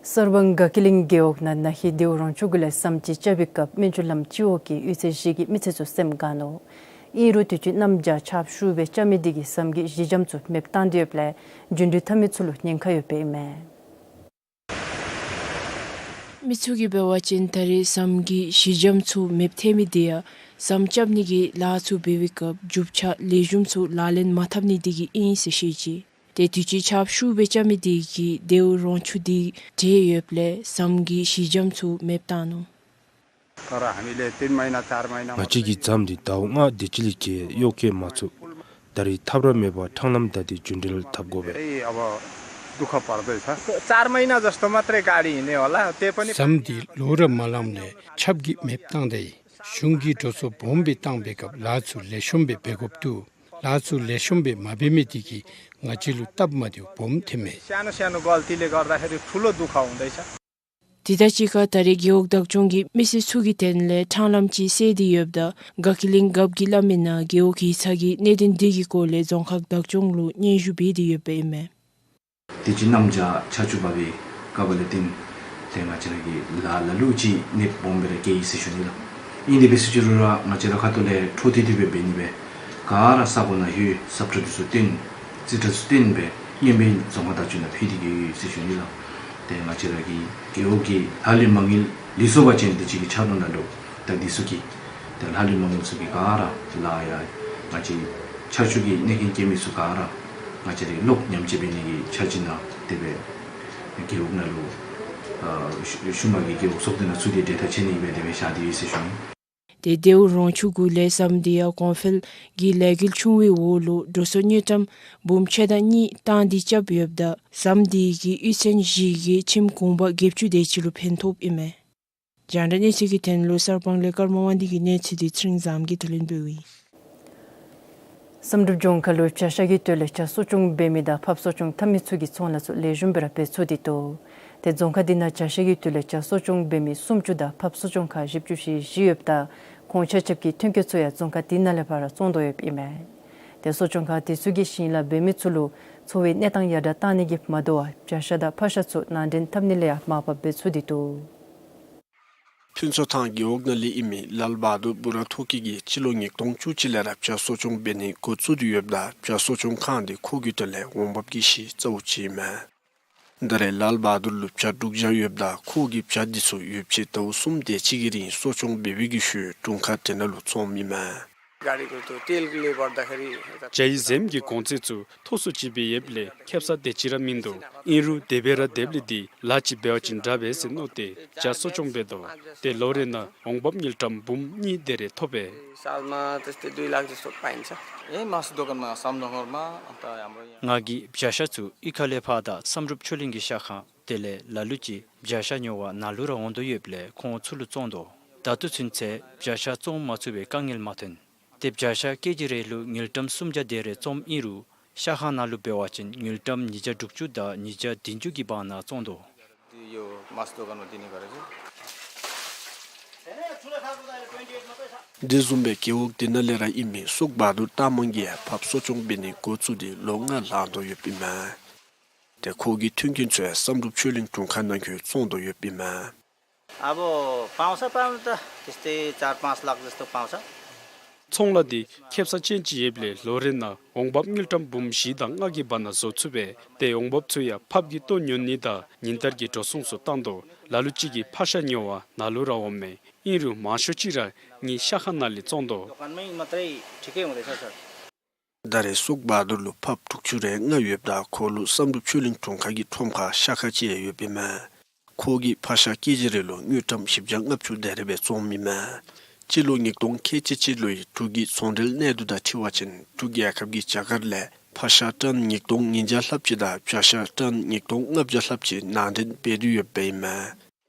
གསར་སྤང་དགའ་སྐྱིད་གླིང་རྒེད་འོག་ནང་ན་ཧིང་ལྡེའུ་རོང་ཆུ་གུ་ལས་ཟམ་ཅིག་རྐྱབ་པའི་སྐབས་སྨན་ཆུ་ལམ་སྤྱི་འོག་གི་གཡུས་ཚན་བཞི་གི་མི་སེར་ཚུ་སེམས་དགའ་ནུག། ཨིན་རུང་དུས་ཅི་གནམ་བྱཱར་ཆརཔ་ཤུགས་སྦེ་རྐྱབ་མི་དེ་གིས་ཟམ་གྱི་གཞི་འགྱམ་ཚུ་མེདཔ་བཏང་སྟེ་ཡོདཔ་ལས་རྒྱུན་འགྲུལ་འཐབ་མི་ཚུ་ལུ་ཉེན་ཁ་ཡོདཔ་ཨིན་མས། མི་ཚུ་གིས་འབད་བ་ཅིན་ད་རེས་ཟམ་གྱི་གཞི་འགྱམ་ཚུ་མེདཔ་ཐལ་མི་དེ་ཡང་ཟམ་རྐྱབ་ནི་གི་ལཱ་ཚུ་འབད་བའི་སྐབས་རྒྱུ་ཆ་ལེགས་ཤོམ་ཚུ་ལག་ལེན་མ་འཐབ་ནི་དེ་གིས་ཨིན་ཟེར་བཤད་ཅི། ཏེ་དུས་ཅི་ཆརཔ་ཤུགས་སྦེ་རྐྱབ་མི་དེ་གིས་ལྡེའུ་རོང་ཆུ་དེ་འདྲེས་ཡོདཔ་ལས་ཟམ་གྱི་གཞི་འགྱམ་ཚུ་མེདཔ་བཏང་ནུག། तर हामीले तीन महिना, चार महिना ང་བཅས་ཀྱིས་ཟམ་འདི་ཟླཝ་ལྔ་དེ་ཅིག་ལས་བརྒལ་གཡོག་བཀོལ་མ་ཚུགས། ད་རེས་ཐབས་ར་མེད་པར་འཕྲང་ལམ་བདའ་སྟེ་རྒྱུན་འགྲུལ་འཐབ་དགོ་པས། अब दुःख पर्दैछ। चार महिना जस्तो मात्रै गाडी हिँड्यो होला, त्यही पनि ཟམ་འདི་ལོ་རེ་མ་ལངམ་ལས་ཆརཔ་གིས་མེདཔ་བཏང་སྟེ་གཞུང་གིས་འགྲོ་སོང་སྦོམ་སྦེ་བཏང་པའི་སྐབས་ལཱ་ཚུ་ལེགས་ཤོམ་སྦེ་འབད་དགོཔ་འདུག། ལཱ་ཚུ་ལེགས་ཤོམ་སྦེ་མ་འབད་མི་དེ་གིས་ང་བཅས་ལུ་སྟབས་མ་བདེཝ་སྦོམ་ཐོནམ་མས། सानो सानो गल्तीले गर्दाखेरि ठुलो दुःख हुँदैछ। དེ་དང་གཅིག་ཁར་ད་རེས་རྒེད་འོག་བདག་སྐྱོང་གིས་མི་སེར་ཚུ་གི་དོན་ལས་འཕྲང་ལམ་ཅིག་བསལ་ཏེ་ཡོདཔ་ད་དགའ་སྐྱིད་གླིང་རྒཔོ་གིས་སླབ་མི་ནང་རྒེད་འོག་ཡིག་ཚང་གིས་གནད་དོན་དེ་གི་སྐོར་ལས་རྫོང་ཁག་བདག་སྐྱོང་ལུ་སྙན་ཞུ་འབད་དེ་ཡོདཔ་ཨིན་མས། དུས་ཅི་གནམ་བྱཱར་ཆརཔ་ཆུ་འབབ་པའི་སྐབས་ལས་བརྟེན་ཏེ་ང་བཅས་ར་གི་ལཱ་ལ་ལུ་ཅིག་གནོདཔ་སྦོམ་སྦེ་ར་བཀལ་ཡི་ཟེར་ཞུ་ནི་ལགས། ཨིན་དེ་འབད་ཟེར་ཅི་རུང་ར་ང་བཅས་ར་ཁ་ཐུག་ལས་འཕྲོ་མཐུད་དེ་སྦེ་འབད་ནི་སྦེ་ག་ར་ས་གོ་ནང་ལྷོད་ས་ཁྲ་འདི་ཚུ་བཏོན་རྩིས་ཁྲ་ཚུ་བཏོན་སྦེ་སྔོན་སྦེ་རྫོང་ཁག་བདག་སྐྱོང་ནང་ཕུལ་ཏེ་གི་ཡོད་ཟེར་ཞུ་ནི་ལགས། ཏེ་ང་བཅས་ར་གི་རྒེད་འོག་གི་ལྷག་ལུས་མ་དངུལ་ལུས་སོ་བ་ཅིན་དུས་ཅི་གི་ཆརཔ་ནང་ལུ་ད་འདི་ཚུ་གི་ཏེ་ལྷག་ལུས་མ་དངུལ་ཚུ་གི་ག་ར་ལཱ་ཡང་ང་བཅས་ཆར་ཆུ་གི་གནོད་རྐྱེན་བཀལ་མི་ཚུ་ག་ར་ང་བཅས་ར་ལོག་ཉམས་བཅོས་འབད་ནི་གི་འཆར་གཞི་ནང་དེ་སྦེ་རྒེད་འོག་ནང་ལུ་ཨ་ཤུལ་མ་གི་རྒེད་འོག་ཚོགས་སྡེ་ནང་ཚུད་དེ་གྲོས་ཐག་བཅད་ནི་སྦེ་དེ་སྦེ་བཞག་སྟེ་ཡོད་ཟེར་ཞུ་ནི། ཏེ་ལྡེའུ་རོང་ཆུ་གུ་ལས་ཟམ་དེ་ཡང་གོང་འཕེལ་གྱི་ལས་འགུལ་ཆུང་བའི་འོག་ལུ་འགྲོ་སོང་དངུལ་ཀྲམ་འབུམ་ཕྱེད་དང་གཉིས་བཏང་སྟེ་རྐྱབ་ཡོདཔ་ད་ཟམ་དེ་གིས་གཡུས་ཚན་བཞི་གི་ཁྱིམ་གུང་པ་བརྒྱད་ཅུ་དེ་ཅིག་ལུ་ཕན་ཐོགསཔ་ཨིན་མས། རྒྱང་བསྒྲགས་གནས་ཚུལ་གྱི་དོན་ལུ་གསར་སྤང་ལས་ཀརྨ་དབང་འདུས་ཀྱི་གནས་ཚུལ་འདི་ཚེ་རིང་བཟངམོ་གིས་བསྡུ་ལེན་འབདཝ་ཨིན། བསམ་གྲུབ་ལྗོངས་མཁར་ལུ་བྱ་ཤ་གི་དོན་ལས་བྱ་གསོ་སྐྱོང་འབད་མི་དང་ཕགཔ་གསོ་སྐྱོང་འཐབ་མི་ཚུ་གིས་ཚོང་ལཱ་ཚུ་ལེགས་ཤོམ་སྦེ་ར་འབད་ཚུགས་ཏེ་འདུག། ཏེ་རྫོང་ཁག་འདི་ནང་བྱ་ཤ་གི་དོན་ལས་བྱ་གསོ་སྐྱོང་འབད་མི་སུམ་ཅུ་དང་ཕགཔ་གསོ་སྐྱོང་ཁང་བཞི་བཅུ་ཞེ་བཞི་ཡོདཔ་ད་ཁོང་ཆ་ཁྱབ་ཀྱི་ཐོན་སྐྱེད་ཚུ་ཡང་རྫོང་ཁག་འདི་ནང་ལས་ཕར་བཙོང་དོ་ཡོདཔ་ཨིན་མས། ཏེ་གསོ་སྐྱོང་ཁང་དེ་ཚུ་གིས་ཞིང་ལཱ་འབད་མི་ཚུ་ལུ་འཚོ་བའི་གནས་སྟངས་ཡར་དྲག་གཏང་ནི་གིས་མ་དོ་བར་བྱ་ཤ་དང་ཕག་ཤ་ཚུ་ནང་འདྲེན་འཐབ་ནི་ལས་ཡང་མར་ཕབ་འབད་ཚུགས་ཏེ་འདུག། ཕུན་ཚོགས་ཐང་རྒེད་འོག་ནང་ལས་ཨིན་མི་ལཱལ་བ་དུར་བུ་ར་ཐོ་ཀི་གིས་སྤྱི་ལོ་ཉིས་སྟོང་བཅུ་གཅིག་ལས་ར་བྱ་གསོ་སྐྱོང་འབད་ནི་འགོ་བཙུགས་ཏེ་ཡོདཔ་ད་བྱ་གསོ་སྐྱོང་ཁང་འདི་ཁོ་གི་དོན་ལས་འོང་འབབ་ཀྱི་གཞི་རྩ་བོ་ཅིག་ཨིན་མས། ད་རེས་ལཱལ་བ་དུར་ལུ་བྱ་དྲུག་བརྒྱ་ཡོདཔ་ད་ཁོ་གིས་བྱ་འདི་ཚུ་ཡོདཔ་ཅིག་ཟླཝ་གསུམ་དེ་ཅིག་གི་རིང་གསོ་སྐྱོང་འབད་བའི་གི་ཤུལ་དྲུང་ཁག་དེ་ནང་ལུ་བཙོངམ་ཨིན་མས། गाडीको त्यो तेलले गर्दाखेरि यता བྱའི་འཛེམ་གྱི་གོང་ཚད་ཚུ་མཐོ་སུ་ཅིག་སྦེ་ཡོདཔ་ལས་ཁེབ་ས་དེ་ཅིག་ར་མིན་འདུག། ཨིན་རུང་དེ་སྦེ་ར་སྡོདཔ་ལས་འདི་ལཱ་ཅིག་འབད་བ་ཅིན་དྲག་པས་ཟེར་མནོ་སྟེ་བྱ་གསོ་སྐྱོང་འབད་དོ། ཏེ་ལོ་རེ་ནང་འོང་འབབ་དངུལ་ཀྲམ་འབུམ་གཉིས་དེ་རེ་ཐོབ་པས། सालमा त्यस्तै दुई लाख जस्तो पाइन्छ। यही मासु दोकानमा सामनगरमा अन्त हाम्रो यहाँ ང་གིས་བྱ་ཤ་ཚུ་གཡུས་ཁ་ལས་ཕར་དང་བསམ་གྲུབ་ཆོས་གླིང་གི་ཤ་ཁང་དེ་ལས་ལ་ལུ་ཅིག་བྱ་ཤ་ཉོ་བར་ནཱ་ལུ་ར་འོང་དོ་ཡོདཔ་ལས་ཁོང་ཚུ་ལུ་བཙོང་དོ། ད་ལྟོ་ཚུན་ཚོད་བྱ་ཤ་བཙོང་མ་ཚུགས་པའི་དཀའ་ངལ་མ་ཐོན། ཏེ་བྱ་ཤ་ཀེ་ཇི་རེ་ལུ་དངུལ་ཀྲམ་སུམ་བརྒྱ་དེ་རེ་བཙོངམ་ཨིན་རུང་ཤ་ཁང་ནང་ལུ་འབད་བ་ཅིན་དངུལ་ཀྲམ་ཉིས་བརྒྱ་དྲུག་ཅུ་དང་ཉིས་བརྒྱ་བདུན་ཅུ་གི་བར་ན་བཙོང་དོ། དེ་བཟུམ་སྦེ་རྒེད་འོག་དེ་ནང་ལས་ར་ཨིན་མི་སུག་བ་དུར་སྟག་མང་གིས་ཕགཔ་གསོ་སྐྱོང་འབད་ནི་འགོ་བཙུགས་ཏེ་ལོ་ལྔ་ལང་དོ་ཡོདཔ་ཨིན་མས། ཏེ་ཁོ་གི་མཐུན་རྐྱེན་ཚུ་བསམ་གྲུབ་ཆོས་གླིང་དྲུང་ཁག་ནང་འཁོད་བཙོང་དོ་ཡོདཔ་ཨིན་མས། अब पाउँछ, पाउनु त त्यस्तै चार पाँच लाख जस्तो पाउँछ। ཚོང་ལཱ་འདི་ཁེབ་ས་ཅན་ཅིག་ཡོདཔ་ལས་ལོ་རེ་ནང་འོང་འབབ་དངུལ་ཀྲམ་འབུམ་བཞི་དང་ལྔ་གི་བར་ན་བཟོ་ཚུགས་པས། ཏེ་འོང་འབབ་ཚུ་ཡང་ཕགཔ་གི་ལྟོ་ཉོ་ནི་དང་ཉིན་ལྟར་གྱི་འགྲོ་སོང་ཚུ་བཏང་དོ། ལ་ལུ་ཅིག་གིས་ཕག་ཤ་ཉོ་བར་ནཱ་ལུ་ར་འོངམ་མས། ཨིན་རུང་མང་ཤོས་ཅིག་ར་ངེའི་ཤ་ཁང་ནང་ལས་བཙོང་དོ། दोकानमै मात्रै ठिकै हुँदैछ सर। ད་རེས་སུག་བ་དུར་ལུ་ཕགཔ་དྲུག་ཅུ་རེ་ལྔ་ཡོདཔ་ད་ཁོ་ལུ་བསམ་གྲུབ་ཆོས་གླིང་དྲུང་ཁག་གི་ཁྲོམ་ཁར་ཤ་ཁང་ཅིག་ཡང་ཡོདཔ་ཨིན་མས། ཁོ་གིས་ཕག་ཤ་ཀེ་ཇི་རེ་ལུ་དངུལ་ཀྲམ་བཞི་བརྒྱ་ལྔ་བཅུ་དེ་རེ་སྦེ་བཙོངམ་ཨིན་མས། སྤྱི་ལོ་ཉིས་སྟོང་ཁལ་གཅིག་གཅིག་ལོའི་འབྲུག་གི་ཚོང་འབྲེལ་གནས་སྡུད་དང་འཁྲིལ་བ་ཅིན་འབྲུག་རྒྱལ་ཁབ་ཀྱི་རྒྱ་གར་ལས་ཕག་ཤ་ཊཱན་ཉིས་སྟོང་ཉིས་བརྒྱ་ལྷགཔ་ཅིག་དང་བྱ་ཤ་ཊཱན་ཉིས་སྟོང་ལྔ་བརྒྱ་ལྷགཔ་ཅིག་ནང་འདྲེན་འབད་དེ་ཡོདཔ་ཨིན་མས།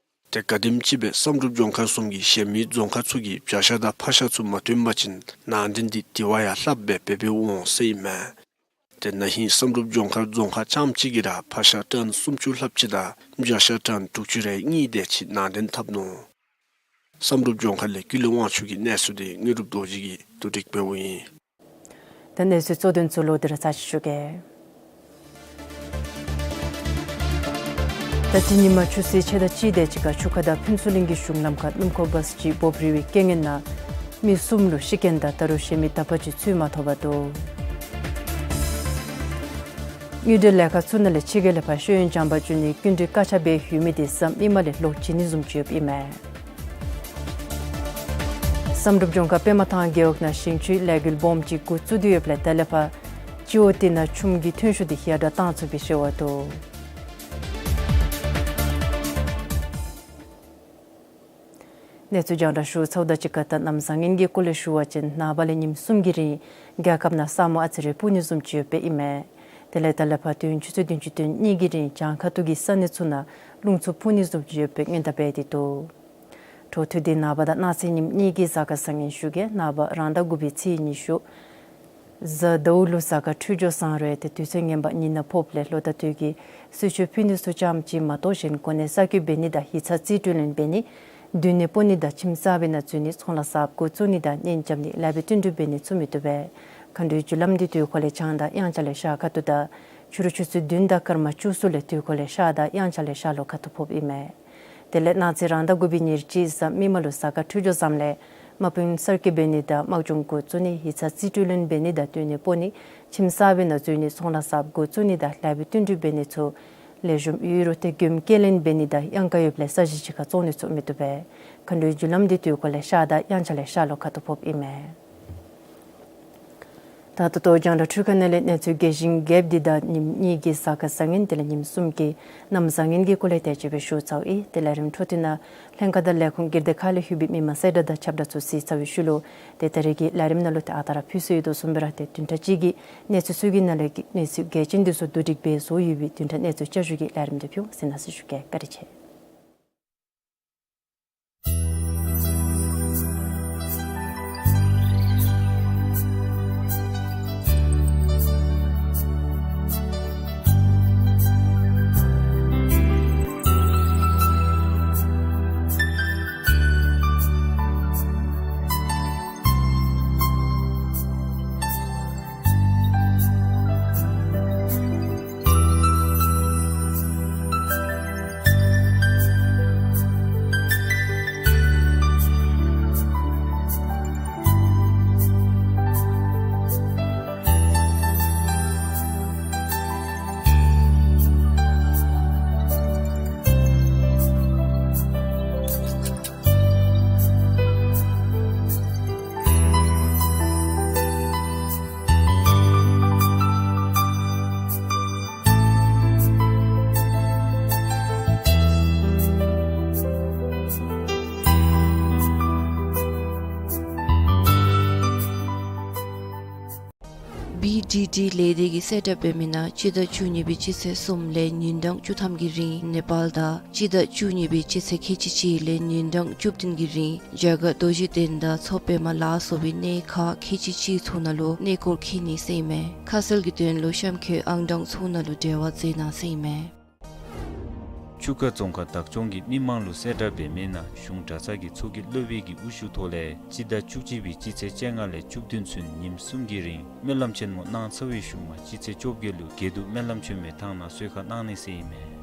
ཏེ་ག་དེམ་ཅིག་སྦེ་བསམ་གྲུབ་ལྗོངས་མཁར་གསུམ་གྱི་གཞན་མི་རྫོང་ཁག་ཚུ་གིས་བྱ་ཤ་དང་ཕག་ཤ་ཚུ་མ་བཏོན་པ་ཅིན་ནང་འདྲེན་འདི་དེ་བ་ཡང་ལྷགཔ་སྦེ་འབད་འབདཝ་འོང་ཟེར་ཨིན་མས། ཏེ་ན་ཧིང་བསམ་གྲུབ་ལྗོངས་མཁར་རྫོང་ཁག་རྐྱངམ་གཅིག་གིས་ར་ཕག་ཤ་ཊཱན་སུམ་ཅུ་ལྷགཔ་ཅིག་དང་བྱ་ཤ་ཊཱན་དྲུག་ཅུ་རེ་གཉིས་དེ་ཅིག་ནང་འདྲེན་འཐབ་ནུག། བསམ་གྲུབ་ལྗོངས་མཁར་ལས་ཀུན་ལེགས་དབང་ཕྱུག་གི་གནས་ཚུལ་འདི་དངོས་གྲུབ་རྡོ་རྗེ་གིས་བསྡུ་སྒྲིག་འབདཝ་ཨིན། ད་གནས་ཚུལ་གཙོ་དོན་ཚུ་ལོག་སྟེ་ར་ཚར་ཅིག་ཞུ་གེ། ད་རིས་ཉིན་མ་ཆུ་ཚོད་ཕྱེད་དང་གཅིག་དེ་ཅིག་ཁར་ཆུ་ཁ་དང་ཕུན་ཚོགས་གླིང་གི་གཞུང་ལམ་ཁར་སྣུམ་འཁོར་བཱས་ཅིག་སྦོབ་རིལ་བའི་རྐྱེན་ངན་ནང་མི་གསུམ་ལུ་ཤི་རྐྱེན་དང་ད་རུང་གཞན་མི་དག་པ་ཅིག་འཚོལ་མ་ཐོབ་པར་འདུག། དངུལ་འབྲེལ་ལས་ཁང་ཚུ་ནང་ལས་ཕྱི་རྒྱལ་ལས་ཕར་ཤེས་ཡོན་སྦྱང་པར་འགྱོ་ནིའི་སྐྱིན་འགྲུལ་བཀག་ཆ་འབད་ཡོད་མི་དེ་གཟའ་མིག་དམར་ལས་ལོག་བྱིན་ནི་བཟུམ་ཅིག་ཡོདཔ་ཨིན་མས། བསམ་གྲུབ་ལྗོངས་མཁར་པདྨ་ཐང་རྒེད་འོག་ནང་ཞིང་ཆུའི་ལས་འགུལ་སྦོམ་ཅིག་འགོ་བཙུགས་ཏེ་ཡོདཔ་ལས་ད་ལས་ཕར་སྤྱི་འོག་དེ་ནང་ཆུམ་གྱི་ཐོན་ཤུགས་དེ་ཡར་དྲག་བཏང་ཚུགས་པའི་རེ་བ་འདུག། གནས་ཚུལ་རྒྱང་བསྒྲགས་ཞུ་ཚརཝ་དང་གཅིག་ཁར་ད་གནམ་བཟང་ངན་གྱི་སྐོར་ལས་ཞུ་བ་ཅིན་ནངས་པ་ལས་ཉིནམ་གསུམ་གྱི་རིང་རྒྱལ་ཁབ་ནང་ས་སྨུག་ཨ་ཙི་རེ་སྤུབ་ནི་བཟུམ་ཅིག་ཡོདཔ་ཨིན་མས། དེ་ལས་ད་ལས་ཕར་དུས་ཡུན་ཆུ་ཚོད་བདུན་ཅུ་དོན་གཉིས་ཀྱི་རིང་བྱང་ཁ་ཐུག་གི་ས་གནས་ཚུ་ནང་རླུང་འཚུབ་འཕུ་ནི་བཟུམ་ཅིག་ཡོད་པའི་སྔོན་བརྡ་འབད་དེ་འདུག། འཕྲོ་མཐུད་དེ་ནངས་པ་དང་གནངས་ཚེ་ཉིནམ་གཉིས་ཀྱི་གཟའ་སྐར་བཟང་ངན་ཞུ་གེ། ནངས་པ་རང་ཟླ་དགུ་པའི་ཚེས་ཉི་ཤུ། གཟའ་ཟླཝ་ལུ་གཟའ་སྐར་འཕྲོད་སྦྱོར་བཟང་རུང་ཏེ་དུས་ཚོད་ངན་པ་ཉིན་ནང་ཕོགཔ་ལས་ལོ་ཟླ་སྟོད་ཀྱི་གསོལ་མཆོད་ཕུལ་ནི་ཚུ་ཙམ་ཅིག་མ་གཏོགས་གཞན་གོ་གནས་གསར་བསྐོ་འབད་ནི་དང་ཡིག་ཚང་རྩིས་སྤྲོད་ལེན་འབད་ནི་སྡོད་གནས་སྤོ་ནི་དང་ཁྱིམ་གསར་པའི་ནང་འཛུལ་ནི་ཚོང་ལཱ་གསརཔ་འགོ་བཙུགས་ནི་དང་གཉེན་རྐྱབ་ནི་ལེགས་པའི་བསྟུན་གྲོས་འབད་ནི་ཚུ་མི་བཏུབ་པས། མཁའ་འགྲོའི་རྒྱུ་ལམ་འདི་དུས་འཁོར་ལས་བྱང་དང་དབྱངས་འཆར་ལས་ཤར་ཁ་ཐུག་དང་ཕྱི་རུ་ཆུ་ཚོད་བདུན་དང་སྐར་མ་བཅུ་གསུམ་ལས་དུས་འཁོར་ལས་ཤར་དང་དབྱངས་འཆར་ལས་ཤར་ལྷོ་ཁ་ཐུག་ཕོགཔ་ཨིན་མས། དེ་ལས་གནངས་ཚེ་རང་ཟླ་དགུ་པའི་ཉེར་གཅིག་གཟའ་མིག་དམར་ལུ་གཟའ་སྐར་འཕྲོད་སྦྱོར་བཟངམ་ལས་དམག་དཔུང་གསར་བསྐོ་འབད་ནི་དང་དམག་སྦྱོང་འགོ་བཙུགས་ནི་ཡིག་ཚང་རྩིས་སྤྲོད་ལེན་འབད་ནི་དང་སྡོད་གནས་སྤོ་ནི་ཁྱིམ་གསར་པའི་ནང་འཛུལ་ནི་ཚོང་ལཱ་གསརཔ་འགོ་བཙུགས་ནི་དང་ལེགས་པའི་བསྟུན་གྲོས་འབད་ནི་ཚུ་ལེགས་ཤོམ་ཡོད་རུང་ཏེ་མགྱོནམ་སྐྱེལ་ལེན་འབད་ནི་དང་དབྱངས་དཀར་ཡོདཔ་ལས་ས་གཞི་ཅིག་ཁར་བཙོང་ནི་ཚུ་མི་བཏུབ་པས། མཁའ་འགྲོའི་རྒྱུ་ལམ་འདི་དུས་འཁོར་ལས་ཤར་དང་དབྱངས་འཆར་ལས་ཤར་ལྷོ་ཁ་ཐུག་ཕོགཔ་ཨིན་མས། ད་ད་ལྟོ་རྒྱང་བསྒྲགས་འཕྲུལ་ཁང་ནང་ལས་གནས་ཚུལ་རྒྱས་ཤིང་རྒྱསཔ་འདི་དང་ཉིནམ་གཉིས་ཀྱི་གཟའ་སྐར་བཟང་ངན་དེ་ལས་ཉིནམ་གསུམ་གྱི་གནམ་བཟང་ངན་གྱི་སྐོར་ལས་དེ་ཅིག་སྦེ་ཞུ་ཚརཝ་ཨིན། ཏེ་ལས་རིམ་འཕྲོ་མཐུད་ནང་ལྷན་ཁག་དང་ལས་ཁུངས་སྒེར་སྡེ་ཁག་ལས་ལྷོད་པའི་མི་མང་གསལ་བསྒྲགས་དང་ཁྱབ་བསྒྲགས་ཚུ་གཟིགས་ཚར་བའི་ཤུལ་ལུ་ཏེ་ད་རིས་ཀྱི་ལས་རིམ་ནང་ལུ་ཏེ་ཨ་རྟག་ར་ཕུལ་སྲོལ་ཡོད་དོ་བཟུམ་སྦེ་ར་ཏེ་བདུན་ཕྲག་གཅིག་གི་གནས་ཚུལ་ཚུ་གི་ནང་ལས་ཀྱི་གནས་ཚུལ་གལ་ཆེན་འདི་ཚུ་བསྡུ་སྒྲིག་འབད་བཟོ་ཡོད་པའི་བདུན་ཕྲག་གནས་ཚུལ་བསྐྱར་ཞུ་གི་ལས་རིམ་འདི་ཕུལ་ཟེར་གནང་ཞུ་གེ། བཀའ་དྲིན་ཆེ། བི་ཌི་ཌི་ལས་སྡེ་གིས་གསལ་བསྒྲགས་འབད་མི་ནང་སྤྱི་ཟླ་བཅུ་གཉིས་པའི་སྤྱི་ཚེས་གསུམ་ལས་ཉིན་གྲངས་བཅུ་ཐམ་གྱི་རིང་ནེ་པཱལ་དང་སྤྱི་ཟླ་བཅུ་གཉིས་པའི་སྤྱི་ཚེས་ཁལ་གཅིག་གཅིག་ལས་ཉིན་གྲངས་བཅུ་བདུན་གྱི་རིང་རྒྱ་གར་རྡོ་རྗེ་གདན་དང་མཚོ་པདྨ་ལ་སོགས་པའི་གནས་ཁག་ཁལ་གཅིག་གཅིག་ཚུ་ནང་ལུ་གནས་སྐོར་འཁྱིད་ནི་ཟེར་ཨིན་མས། ཁ་གསལ་གྱི་དོན་ལུ་གཤམ་འཁོད་ཨང་གྲངས་ཚུ་ནང་ལུ་འབྲེལ་བ་མཛད་གནང་ཟེར་ཨིན་མས། ཆུ་ཁ་རྫོང་ཁག་བདག་སྐྱོང་གིས་མི་མང་ལུ་གསལ་བསྒྲགས་འབད་མི་ནང་གཞུང་གྲྭ་ཚང་གི་ཚོགས་ཀྱི་སློབ་དཔོན་གྱི་དབུ་བཞུགས་ཐོག་ལས་སྤྱི་ཟླ་བཅུ་གཅིག་པའི་སྤྱི་ཚེས་བཅོ་ལྔ་ལས་བཅུ་བདུན་ཚུན་ཉིནམ་གསུམ་གྱི་རིང་སྨོན་ལམ་ཆེན་མོ་གནང་ཚར་བའི་ཤུལ་མ་སྤྱི་ཚེས་བཅོ་བརྒྱད་ལུ་དགེ་འདུན་སྨོན་ལམ་ཆེན་མོའི་ཐང་ནང་གསོལ་ཁ་གནང་ནི་ཟེར་ཨིན་མས།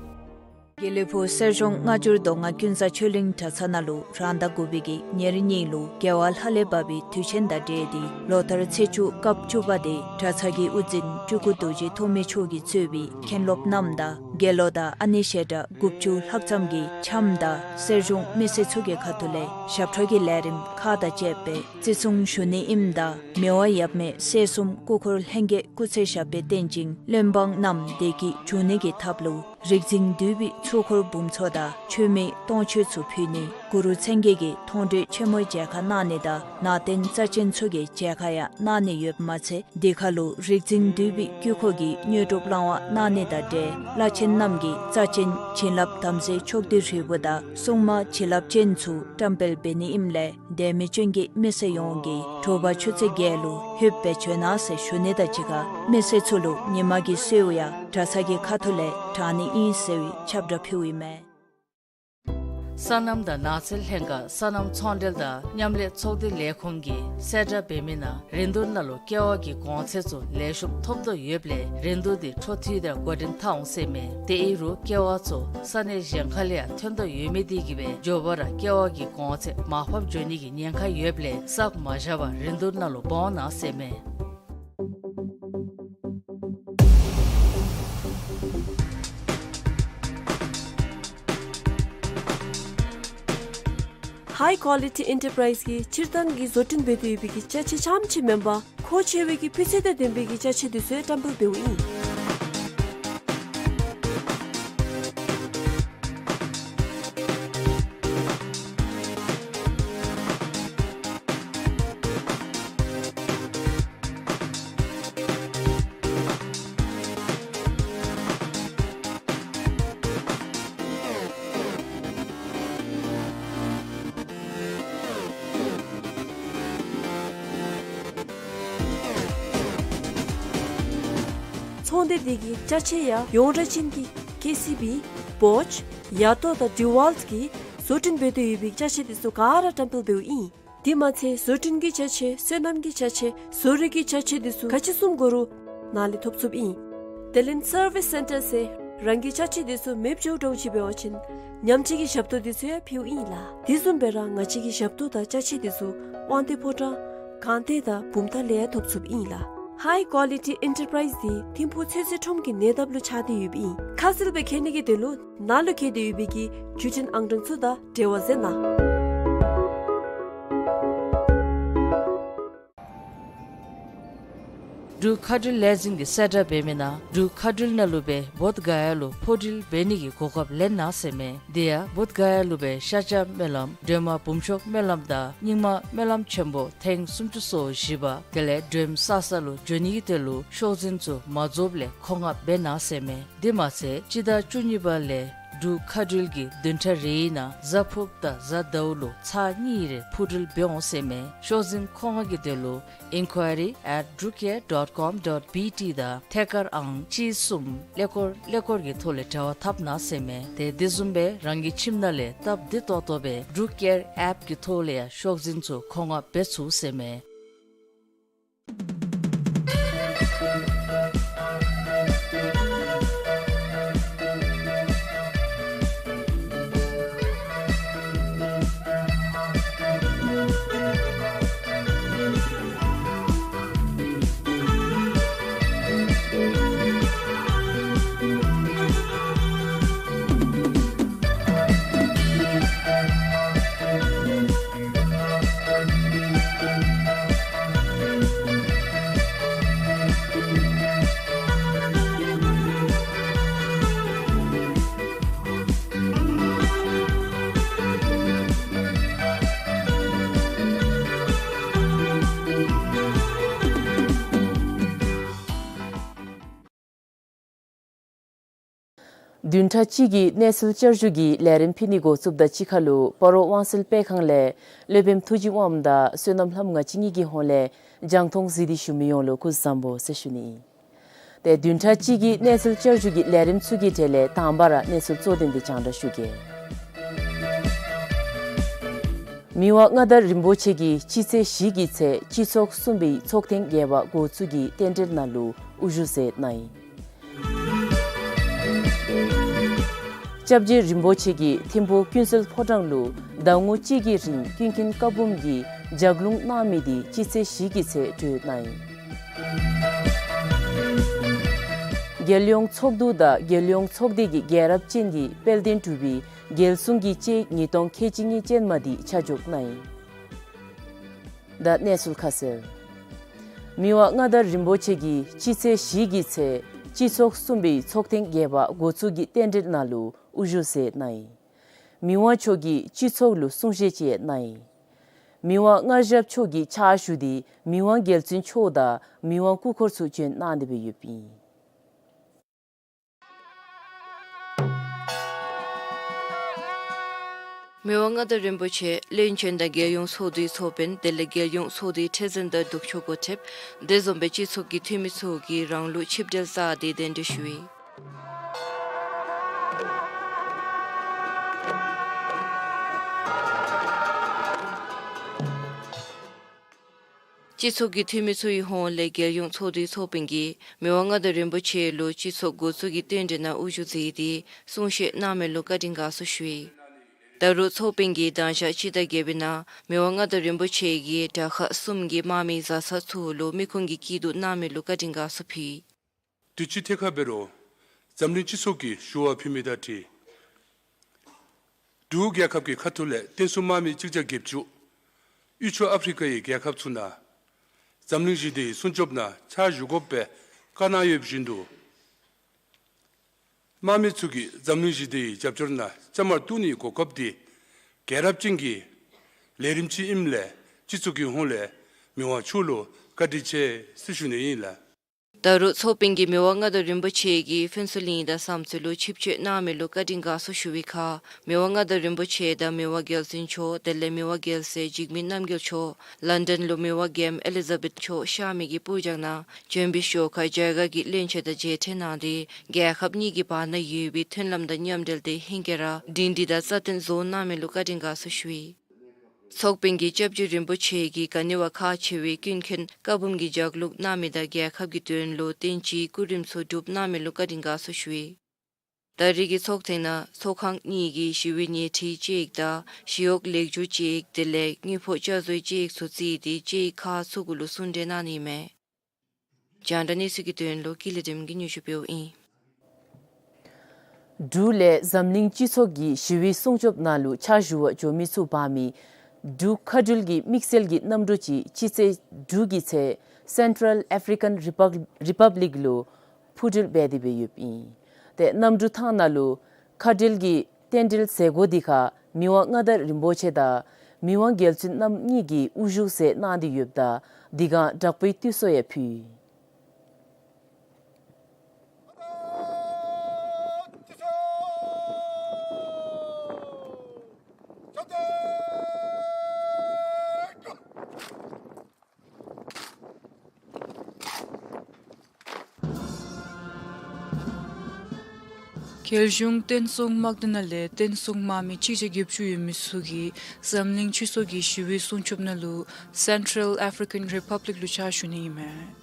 དགེ་ལེགས་ཕུག་གསེར་གཞོང་སྔ་འགྱུར་མདོ་སྔགས་ཀུན་བཟང་ཆོས་གླིང་གྲྭ་ཚང་ནང་ལུ་རང་ཟླ་དགུ་པའི་གི་ཉེར་གཉིས་ལུ་རྒྱལ་བ་ལྷ་ལས་བབས་པའི་དུས་ཆེན་དང་འབྲེལ་ཏེ་ལོ་ལྟར་ཚེས་བཅུ་སྐབས་བཅུ་པ་དེ་གྲྭ་ཚང་གི་དབུ་འཛིན་སྤྲུལ་སྐུ་རྡོ་རྗེ་ཐོགས་མེད་མཆོག་གིས་གཙོས་པའི་མཁན་སློབ་རྣམས་དང་དགེ་སློང་དང་ཨ་ནེ་ཞལ་གྲངས་དགུ་བཅུ་ལྷག་ཙམ་གྱིས་འཆམ་དང་གསེར་གཞོང་མི་སེར་ཚུ་གི་ཁ་ཐུག་ལས་ཞབས་ཁྲ་གི་ལས་རིམ་ཁག་དང་བཅས་པའི་བརྩི་སྲུང་ཞུ་ནི་ཨིནམ་ད་མི་དབང་ཡབ་མེས་སྲས་གསུམ་སྐུ་འཁོར་ལྷན་རྒྱས་སྐུ་ཚེ་ཞབས་པད་བརྟན་ཅིང་བློན་འབངས་རྣམས་བདེ་སྐྱིད་འབྱུང་ནི་གི་ཐབས་ལུ་རིག་འཛིན་འདུས་པའི་ཚོགས་འཁོར་འབུམ་ཚོགས་དང་མཆོད་མེ་སྟོང་མཆོད་ཚུ་ཕུལ་ནི་གུ་རུ་མཚན་བརྒྱད་ཀྱི་མཐོང་གྲོལ་ཆེན་མོའི་མཇལ་ཁ་གནང་ནི་དང་ནང་རྟེན་རྩ་ཆེན་ཚུ་གི་མཇལ་ཁ་ཡང་གནང་ནི་ཡོདཔ་མ་ཚད་དེ་ཁར་ལུ་རིག་འཛིན་འདུས་པའི་དཀྱིལ་འཁོར་གྱི་དངོས་གྲུབ་བླང་བ་གནང་ནི་དང་འབྲེལ་བླ་ཆེན་རྣམས་ཀྱིས་རྩ་ཆེན་བྱིན་རླབས་དམ་རྫས་ཕྱོགས་བསྡུས་རིལ་བུ་དང་སྲུང་མ་བྱིན་རླབས་ཅན་ཚུ་བཀྲམ་སྤེལ་འབད་ནི་ཨིནམ་ལས་དད་མོས་ཅན་གྱི་མི་སེར་ཡོངས་ཀྱིས་དྲོ་པ་ཆུ་ཚོད་བརྒྱད་ལུ་ལྷོདཔ་སྦེ་བྱོན་གནང་ཟེར་ཞུ་ནི་དང་གཅིག་ཁར་མི་སེར་ཚུ་ལུ་ཉིན་མ་གི་གསོལཝ་ཡང་གྲྭ་ཚང་གི་ཁ་ཐུག་ལས་དྲང་ནི་ཨིན་ཟེར་བའི་ཁྱབ་བསྒྲགས་ཕུལཝ་ཨིན་མས། སོ་ནམ་དང་ནགས་ཚལ་ལྷན་ཁག་སོ་ནམ་ཚོང་འབྲེལ་དང་མཉམ་ལས་ཚོགས་སྡེ་ལས་ཁུངས་ཀྱིས་གསལ་བསྒྲགས་འབད་མི་ནང་རིན་བསྡུར་ནང་ལུ་ཀེ་བ་གི་གོང་ཚད་ཚུ་ལེགས་ཤོམ་ཐོབ་དོ་ཡོདཔ་ལས་རིན་བསྡུར་དེ་འཕྲོ་མཐུད་དེ་འགོ་འདྲེན་འཐབ་འོང་ཟེར་མས། དེ་ཨིན་རུང་ཀེ་བ་ཚུ་ས་གནས་གཞན་ཁ་ལས་ཡང་ཐོན་དོ་ཡོད་མི་དེ་གིས་སྦེ་མགྱོགས་པ་ར་ཀེ་བ་གི་གོང་ཚད་མར་ཕབ་འགྱོ་ནི་གི་ཉེན་ཁ་ཡོདཔ་ལས་བསགས་མ་བཞག་པར་རིན་བསྡུར་ནང་ལུ་འབག་འོང་གནང་ཟེར་མས། High Quality Enterprise གིས་སྤྱིར་བཏང་གི་བཟོ་སྐྲུན་འབད་དེ་ཡོད་པའི་གི་ཅ་ཆས་རྐྱངམ་ཅིག་མེན་པར་མཁོ་ཆེ་བའི་གི་སྤུས་ཚད་དང་ལྡན་པའི་གི་ཅ་ཆས་དེ་ཚུ་ཡང་བཀྲམ་སྤེལ་འབདཝ་ཨིན། ཚོང་སྡེ་འདི་གི་ཅ་ཆས་ཡང་ཡོངས་གྲགས་ཅན་གྱི་ཀེ་སི་བི་བོཆ་ཡ་ཏོ་དང་ཌི་ཝཱལཊ་གིས་བཟོ་སྐྲུན་འབད་དེ་ཡོད་པའི་ཅ་ཆས་དེ་ཚུ་ག་ར་བཀྲམ་སྤེལ་འབདཝ་ཨིན། དེ་མ་ཚད་བཟོ་སྐྲུན་གྱི་ཅ་ཆས་སོ་ནམ་གྱི་ཅ་ཆས་བཟོ་རིག་གི་ཅ་ཆས་དེ་ཚུ་ག་ཅི་བཟུམ་དགོ་རུང་ནཱ་ལས་ཐོབ་ཚུགསཔ་ཨིན། དེ་ལས་སར་བིས་སེན་ཊར་ཟེར་རང་གི་ཅ་ཆས་དེ་ཚུ་མེདཔ་འགྱོཝ་འདྲཝ་ཅིག་འབད་བ་ཅིན་ཉམས་བཅོས་ཀྱི་ཞབས་ཏོག་དེ་ཚུ་ཡང་ཕུལཝ་ཨིན་ལགས། དེ་བཟུམ་སྦེ་ར་ང་བཅས་ཀྱི་ཞབས་ཏོག་དང་ཅ་ཆས་དེ་ཚུ་དབང་འདུས་ཕོ་བྲང་སྒང་སྟེང་དང་བུམ་ཐང་ལས་ཡང་ཐོབ་ཚུགསཔ་ཨིན་ལགས། High Quality Enterprise འདི་ཐིམ་ཕུག་ཚོད་བསྲེ་ཁྲོམ་གྱི་ཉེ་འདབས་ལུ་ཆགས་ཏེ་ཡོདཔ་ཨིན། ཁ་གསལ་སྦེ་མཁྱེན་ནི་གི་དོན་ལུ་ནཱ་ལུ་བཀོད་དེ་ཡོད་པའི་གི་བརྒྱུད་འཕྲིན་ཨང་གྲངས་ཚུ་དང་འབྲེལ་བ་མཛད་གནང་། འབྲུག་མཁའ་འགྲུལ་ལས་འཛིན་གྱིས་གསལ་བསྒྲགས་འབད་མི་ནང་འབྲུག་མཁའ་འགྲུལ་ནང་ལུ་སྦེ་བོདྷ་ག་ཡ་ལུ་འཕུར་འགྲུལ་འབད་ནི་གི་གོ་སྐབས་ལེན་གནང་ཟེར་མས། དེ་ཡང་བོདྷ་ག་ཡ་ལུ་སྦེ་ཤཱཀྱ་སྨོན་ལམ་སྒྲོལ་མ་འབུམ་ཆོག་སྨོན་ལམ་དང་རྙིང་མ་སྨོན་ལམ་ཆེན་པོ་ཐེངས་སུམ་ཅུ་སོ་བཞི་པ་དེ་ལས་སྒྲོལམ་གསར་ས་ལུ་འགྱོ་ནི་གི་དོན་ལུ་ཤོག་འཛིན་ཚུ་མ་རྫོགསཔ་ལས་མཁོ་མངགས་འབད་གནང་ཟེར་མས། དེ་མ་ཚད་སྤྱི་ཟླ་བཅུ་གཉིས་པ་ལས་འབྲུག་མཁའ་འགྲུལ་གྱིས་བདུན་ཕྲག་རེའི་ནང་གཟའ་ཕུརཔ་དང་གཟའ་ཟླཝ་ལུ་ཚར་གཉིས་རེ་འཕུར་འགྲུལ་འབད་འོང་ཟེར་མས། ཤོག་འཛིན་མཁོ་མངགས་ཀྱི་དོན་ལུ་inquiry at drukair dot com dot B T དང་ཐད་ཀར་ཨང་གཅིག་གསུམ་ཀླད་ཀོར་ཀླད་ཀོར་གྱི་ཐོག་ལས་འབྲེལ་བ་འཐབ་གནང་ཟེར་མས། དེ་དེ་བཟུམ་སྦེ་རང་གི་ཁྱིམ་ནང་ལས་སྟབས་བདེ་ཏོག་ཏོ་སྦེ་འབྲུག་ཨེར་ཨེཔ་ཀྱི་ཐོག་ལས་ཡང་ཤོག་འཛིན་ཚུ་མཁོ་མངགས་འབད་ཚུགས་ཟེར་མས། བདུན་ཕྲག་གཅིག་གི་གནས་ཚུལ་བསྐྱར་ཞུ་གི་ལས་རིམ་ཕུལ་ནི་འགོ་བཙུགསཔ་ད་གཅིག་ཁར་ལུ་སྤ་རོ་དབང་སེལ་སྤེལ་ཁང་ལས་སློབ་དཔོནམ་ཐུགས་རྗེ་དབངམོ་དང་བསོད་ནམས་ལྷམོ་ང་བཅས་གཉིས་ཀྱི་ཧོངས་ལས་རྒྱང་མཐོང་གཟིགས་ཏེ་བཞུགས་མི་ཡོངས་ལུ་སྐུ་གཟུགས་བཟང་པོ་ཟེར་ཞུ་ནི། ཏེ་བདུན་ཕྲག་གཅིག་གི་གནས་ཚུལ་བསྐྱར་ཞུ་གི་ལས་རིམ་ཚུ་གི་གྲས་ལས་དང་པ་ར་གནས་ཚུལ་གཙོ་དོན་འདི་རྒྱང་བསྒྲགས་ཞུ་གེ། མི་དབང་མངའ་བདག་རིན་པོ་ཆེ་གིས་སྤྱི་ཚེས་བཞི་གི་ཚེ་སྤྱི་ཚོགས་གསུམ་པའི་ཚོགས་ཐེངས་བརྒྱད་པ་འགོ་བཙུགས་ཀྱི་རྟེན་འབྲེལ་ནང་ལུ་དབུ་བཞུགས་མཛད་གནང་ཡི། སྐྱབས་རྗེ་རིན་པོ་ཆེ་གིས་ཐིམ་ཕུག་ཀུན་གསལ་ཕོ་བྲང་ལུ་ཟླ་ངོ་གཅིག་གི་རིང་ཀུན་མཁྱེན་བཀའ་འབུམ་གྱི་ལྗགས་ལུང་གནང་མི་འདི་སྤྱི་ཚེས་བཞི་གི་ཚེ་གྲོལ་གནང་ཡི། རྒྱལ་ཡོངས་ཚོགས་འདུ་དང་རྒྱལ་ཡོངས་ཚོགས་སྡེ་གི་རྒྱལ་རབས་ཅན་གྱི་དཔལ་ལྡན་འབྲུག་པའི་རྒྱལ་སྲུང་གི་དཔྱད་ཡིག་ཉིས་སྟོང་ཁལ་གཅིག་གཉིས་ཅན་མ་འདི་ཆ་འཇོག་གནང་ཡི། ད་གནས་ཚུལ་ཁ་གསལ། མི་དབང་མངའ་བདག་རིན་པོ་ཆེ་གིས་སྤྱི་ཚེས་བཞི་གི་ཚེ་སྤྱི་ཚོགས་གསུམ་པའི་ཚོགས་ཐེངས་བརྒྱད་པ་འགོ་བཙུགས་ཀྱི་རྟེན་འབྲེལ་ནང་ལུ་དབུ་བཞུགས་མཛད་གནང་ཡི། མི་དབང་མཆོག་གིས་སྤྱི་ཚོགས་ལུ་གསུང་བཤད་ཅིག་གནང་ཡི། མི་དབང་མངའ་ཞབས་མཆོག་གི་ཕྱག་ཞུ་འདི་མི་དབང་རྒྱལ་བཙུན་མཆོག་དང་མི་དབང་སྐུ་འཁོར་ཚུ་བྱོན་གནང་སྟེ་སྦེ་ཡོདཔ་ཨིན། མི་དབང་མངའ་བདག་རིན་པོ་ཆེ་བློན་ཆེན་དང་རྒྱལ་ཡོངས་ཚོགས་འདུའི་ཚོགས་དཔོན་དེ་ལས་རྒྱལ་ཡོངས་ཚོགས་འདུའི་ཁྲི་འཛིན་དང་ལྡོག་ཕྱོགས་འགོ་ཁྲིདཔ་དེ་བཟུམ་སྦེ་སྤྱི་ཚོགས་ཀྱི་འཐུས་མི་ཚུ་གིས་རང་ལུགས་ཆིབས་གྲལ་བཅར་ཏེ་གདན་འདྲེན་ཞུ་ཡི། སྤྱི་ཚོགས་ཀྱི་འཐུས་མི་ཚུ་གི་ཧོངས་ལས་རྒྱལ་ཡོངས་ཚོགས་འདུའི་ཚོགས་དཔོན་གྱིས་མི་དབང་མངའ་བདག་རིན་པོ་ཆེ་ལུ་སྤྱི་ཚོགས་འགོ་བཙུགས་ཀྱི་རྟེན་འབྲེལ་ནང་དབུ་བཞུགས་མཛད་དེ་གསུང་བཤད་གནང་མི་ལུ་བཀའ་དྲིན་དགའ་ཚོར་ཞུ་ཡི། ད་རུང་ཚོགས་དཔོན་གྱིས་དང་ཞག་སྤྱི་ཟླ་བརྒྱད་པའི་ནང་མི་དབང་མངའ་བདག་རིན་པོ་ཆེ་གིས་དྲག་ཁག་གསུམ་གྱི་དམག་མི་བཟའ་ཚང་ཚུ་ལུ་མི་ཁུངས་ཀྱི་སྐྱིད་སྡུག་གནང་མི་ལུ་བཀའ་དྲིན་དགའ་ཚོར་ཕུལ་ཡི། དུས་ཅི་ཐད་ཁར་འབད་རུང་འཛམ་གླིང་སྤྱི་ཚོགས་ཀྱིས་ཞུ་བ་ཕུལ་མི་དང་འཁྲིལ་འབྲུག་རྒྱལ་ཁབ་ཀྱི་ཁ་ཐུག་ལས་བརྟན་སྲུང་དམག་མི་གཅིག་བརྒྱ་བརྒྱད་ཅུ་དབུས་ཕྱོགས་ཨ་ཕི་རི་ཀ་ཡི་རྒྱལ་ཁབ་ཚུ་ནང་འཛམ་གླིང་ཞི་བདེ་ཡི་སྲུང་སྐྱོབ་ནང་ཕྱག་ཞུ་དགོཔ་སྦེ་བཀའ་གནང་ཡོད་བཞིན་དུ་དམག་མི་ཚུ་གིས་འཛམ་གླིང་ཞི་བདེ་ཡི་རྒྱབ་སྐྱོར་ནང་བཅའ་མར་གཏུགས་ནིའི་གོ་སྐབས་འདི་རྒྱལ་རབས་ཅན་གྱི་ལས་རིམ་ཅིག་ཨིནམ་ལས་སྤྱི་ཚོགས་ཀྱི་ཧོངས་ལས་མི་དབང་མཆོག་ལུ་བཀའ་དྲིན་ཆེ་ཟེར་ཞུ་ནི་ཨིན་ལགས། ད་རུང་ཚོགས་དཔོན་གྱིས་མི་དབང་མངའ་བདག་རིན་པོ་ཆེ་གིས་ཕུན་ཚོགས་གླིང་དང་བསམ་རྩེ་ལུ་ཆིབས་བསྐྱོད་གནང་མི་ལུ་བཀའ་དྲིན་དགའ་ཚོར་ཞུ་བའི་ཁར་མི་དབང་མངའ་བདག་རིན་པོ་ཆེ་དང་མི་དབང་རྒྱལ་བཙུན་མཆོག་དེ་ལས་མི་དབང་རྒྱལ་སྲས་འཇིགས་མེད་རྣམ་རྒྱལ་མཆོག་ལཱན་ཌཱན་ལུ་མི་དབང་རྒྱལམོ་ཨེ་ལི་ཛ་བེཐ་མཆོག་གཤགས་མི་གི་སྤུར་སྦྱང་ནང་བྱོན་པའི་ཞོར་ཁར་རྒྱ་གར་གྱི་བློན་ཆེན་དང་མཇལ་འཕྲད་གནང་སྟེ་རྒྱལ་ཁབ་གཉིས་ཀྱི་བར་ན་ཡོད་པའི་མཐུན་ལམ་དང་མཉམ་འབྲེལ་དེ་ཧེང་སྐལ་ར་སྒྲིང་སྒྲི་དང་རྩ་བརྟན་བཟོ་གནང་མི་ལུ་བཀའ་དྲིན་དགའ་ཚོར་ཞུ་ཡི། ཚོགས་དཔོན་གྱིས་སྐྱབས་རྗེ་རིན་པོ་ཆེ་གིས་ག་ནི་བ་ཁག་ཆེ་བའི་ཀུན་མཁྱེན་བཀའ་འབུམ་གྱི་ལྗགས་ལུང་གནང་མི་དང་རྒྱལ་ཁབ་ཀྱི་དོན་ལུ་བསྟན་སྤྱིའི་སྐུ་རིམ་ཚུ་སྒྲུབ་གནང་མི་ལུ་བཀའ་དྲིན་དགའ་ཚོར་ཞུ་ཡི། ད་རེས་ཀྱི་ཚོགས་ཐེངས་ནང་ཚོགས་ཁང་གཉིས་ཀྱི་ཞི་བའི་ཉེས་ཁྲིའི་དཔྱད་ཡིག་དང་ཞི་གཡོག་ལེགས་བཅོས་དཔྱད་ཡིག་དེ་ལས་དངུལ་ཕོགས་བསྐྱར་བཟོའི་དཔྱད་ཡིག་ཚུ་བརྩིས་ཏེ་དཔྱད་ཡིག་ཁག་ཚུ་གུ་ལུ་གསུང་གྲོས་གནང་ནི་མས། རྒྱང་བསྒྲགས་གནས་ཚུལ་གྱི་དོན་ལུ་ཀུན་ལེགས་སྒྲོལམ་གིས་སྙན་ཞུ་ཕུལཝ་ཨིན། འབྲུག་ལས་འཛམ་གླིང་སྤྱི་ཚོགས་ཀྱི་ཞི་བའི་སྲུང་སྐྱོབ་ནང་ལུ་ཕྱག་ཞུ་བར་འགྱོ་མི་ཚུ་འབག་མི་འབྲུག་མཁའ་འགྲུལ་གྱི་དམིགས་བསལ་གྱི་གནམ་གྲུ་ཅིག་སྤྱི་ཚེས་དྲུག་གི་ཚེ་སེན་ཊཱལ་ཨེཕ་རི་ཀཱན་རི་པབ་རི་པབ་ལིཀ་ལུ་འཕུར་འགྲུལ་འབད་དེ་སྦེ་ཡོདཔ་ཨིན། ཏེ་གནམ་གྲུ་ཐང་ནང་ལུ་མཁའ་འགྲུལ་གྱི་རྟེན་འབྲེལ་མཛད་སྒོ་འདི་ཁར་མི་དབང་མངའ་བདག་རིན་པོ་ཆེ་དང་མི་དབང་རྒྱལ་བཙུན་རྣམ་གཉིས་ཀྱིས་དབུ་བཞུགས་མཛད་གནང་སྟེ་ཡོདཔ་ད་འདི་སྒང་དྲག་པོའི་བཏུད་གསོལ་ཡང་ཕུལ། རྒྱལ་གཞུང་བརྟན་སྲུང་དམག་སྡེ་ནང་ལས་བརྟན་སྲུང་དམག་མི་གཅིག་བརྒྱ་བརྒྱད་ཅུ་ཡོད་མི་ཚུ་གིས་འཛམ་གླིང་སྤྱི་ཚོགས་ཀྱི་ཞི་བའི་སྲུང་སྐྱོབ་ནང་ལུ་སེན་ཊཱལ་ཨེཕ་རི་ཀཱན་རི་པབ་ལིཀ་ལུ་ཕྱག་ཞུ་ནི་ཨིན་མས།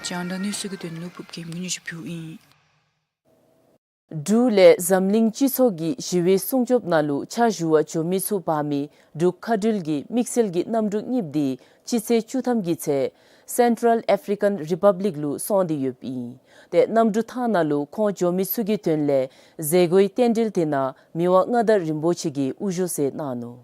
རྒྱང་བསྒྲགས་གནས་ཚུལ་གྱི་དོན་ལུ་ཕུབ་རྒྱལམོ་གིས་སྙན་ཞུ་ཕུལཝ་ཨིན། འབྲུག་ལས་འཛམ་གླིང་སྤྱི་ཚོགས་ཀྱི་ཞི་བའི་སྲུང་སྐྱོབ་ནང་ལུ་ཕྱག་ཞུ་བར་འགྱོ་མི་ཚུ་འབག་མི་འབྲུག་མཁའ་འགྲུལ་གྱི་དམིགས་བསལ་གྱི་གནམ་གྲུ་གཉིསཔོ་འདི་སྤྱི་ཚེས་བཅུ་ཐམ་གྱི་ཚེ་སེན་ཊཱལ་ཨེཕ་རི་ཀཱན་རི་པབ་ལིཀ་ལུ་སོང་སྟེ་ཡོདཔ་ཨིན། ཏེ་གནམ་གྲུ་ཐང་ནང་ལུ་ཁོང་འགྱོ་མི་ཚུ་གི་དོན་ལས་མཛད་སྒོའི་རྟེན་འབྲེལ་དེ་ནང་མི་དབང་མངའ་བདག་རིན་པོ་ཆེ་གིས་དབུ་བཞུགས་མཛད་གནང་ནུག།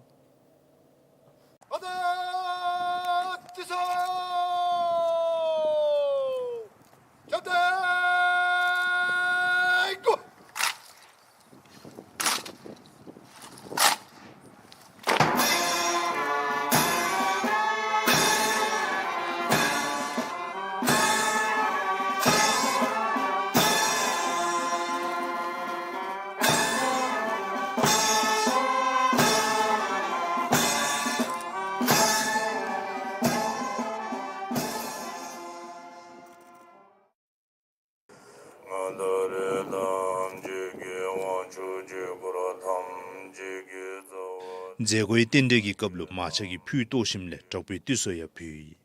མཛད་སྒོའི་རྟེན་འབྲེལ་གྱི་སྐབས་ལུ་མར་ཆག་གི་ཕུད་བཏོག་ཞིནམ་ལས་དྲག་པོའི་དུས་སོ་ཡང་ཕུལ་ཡི།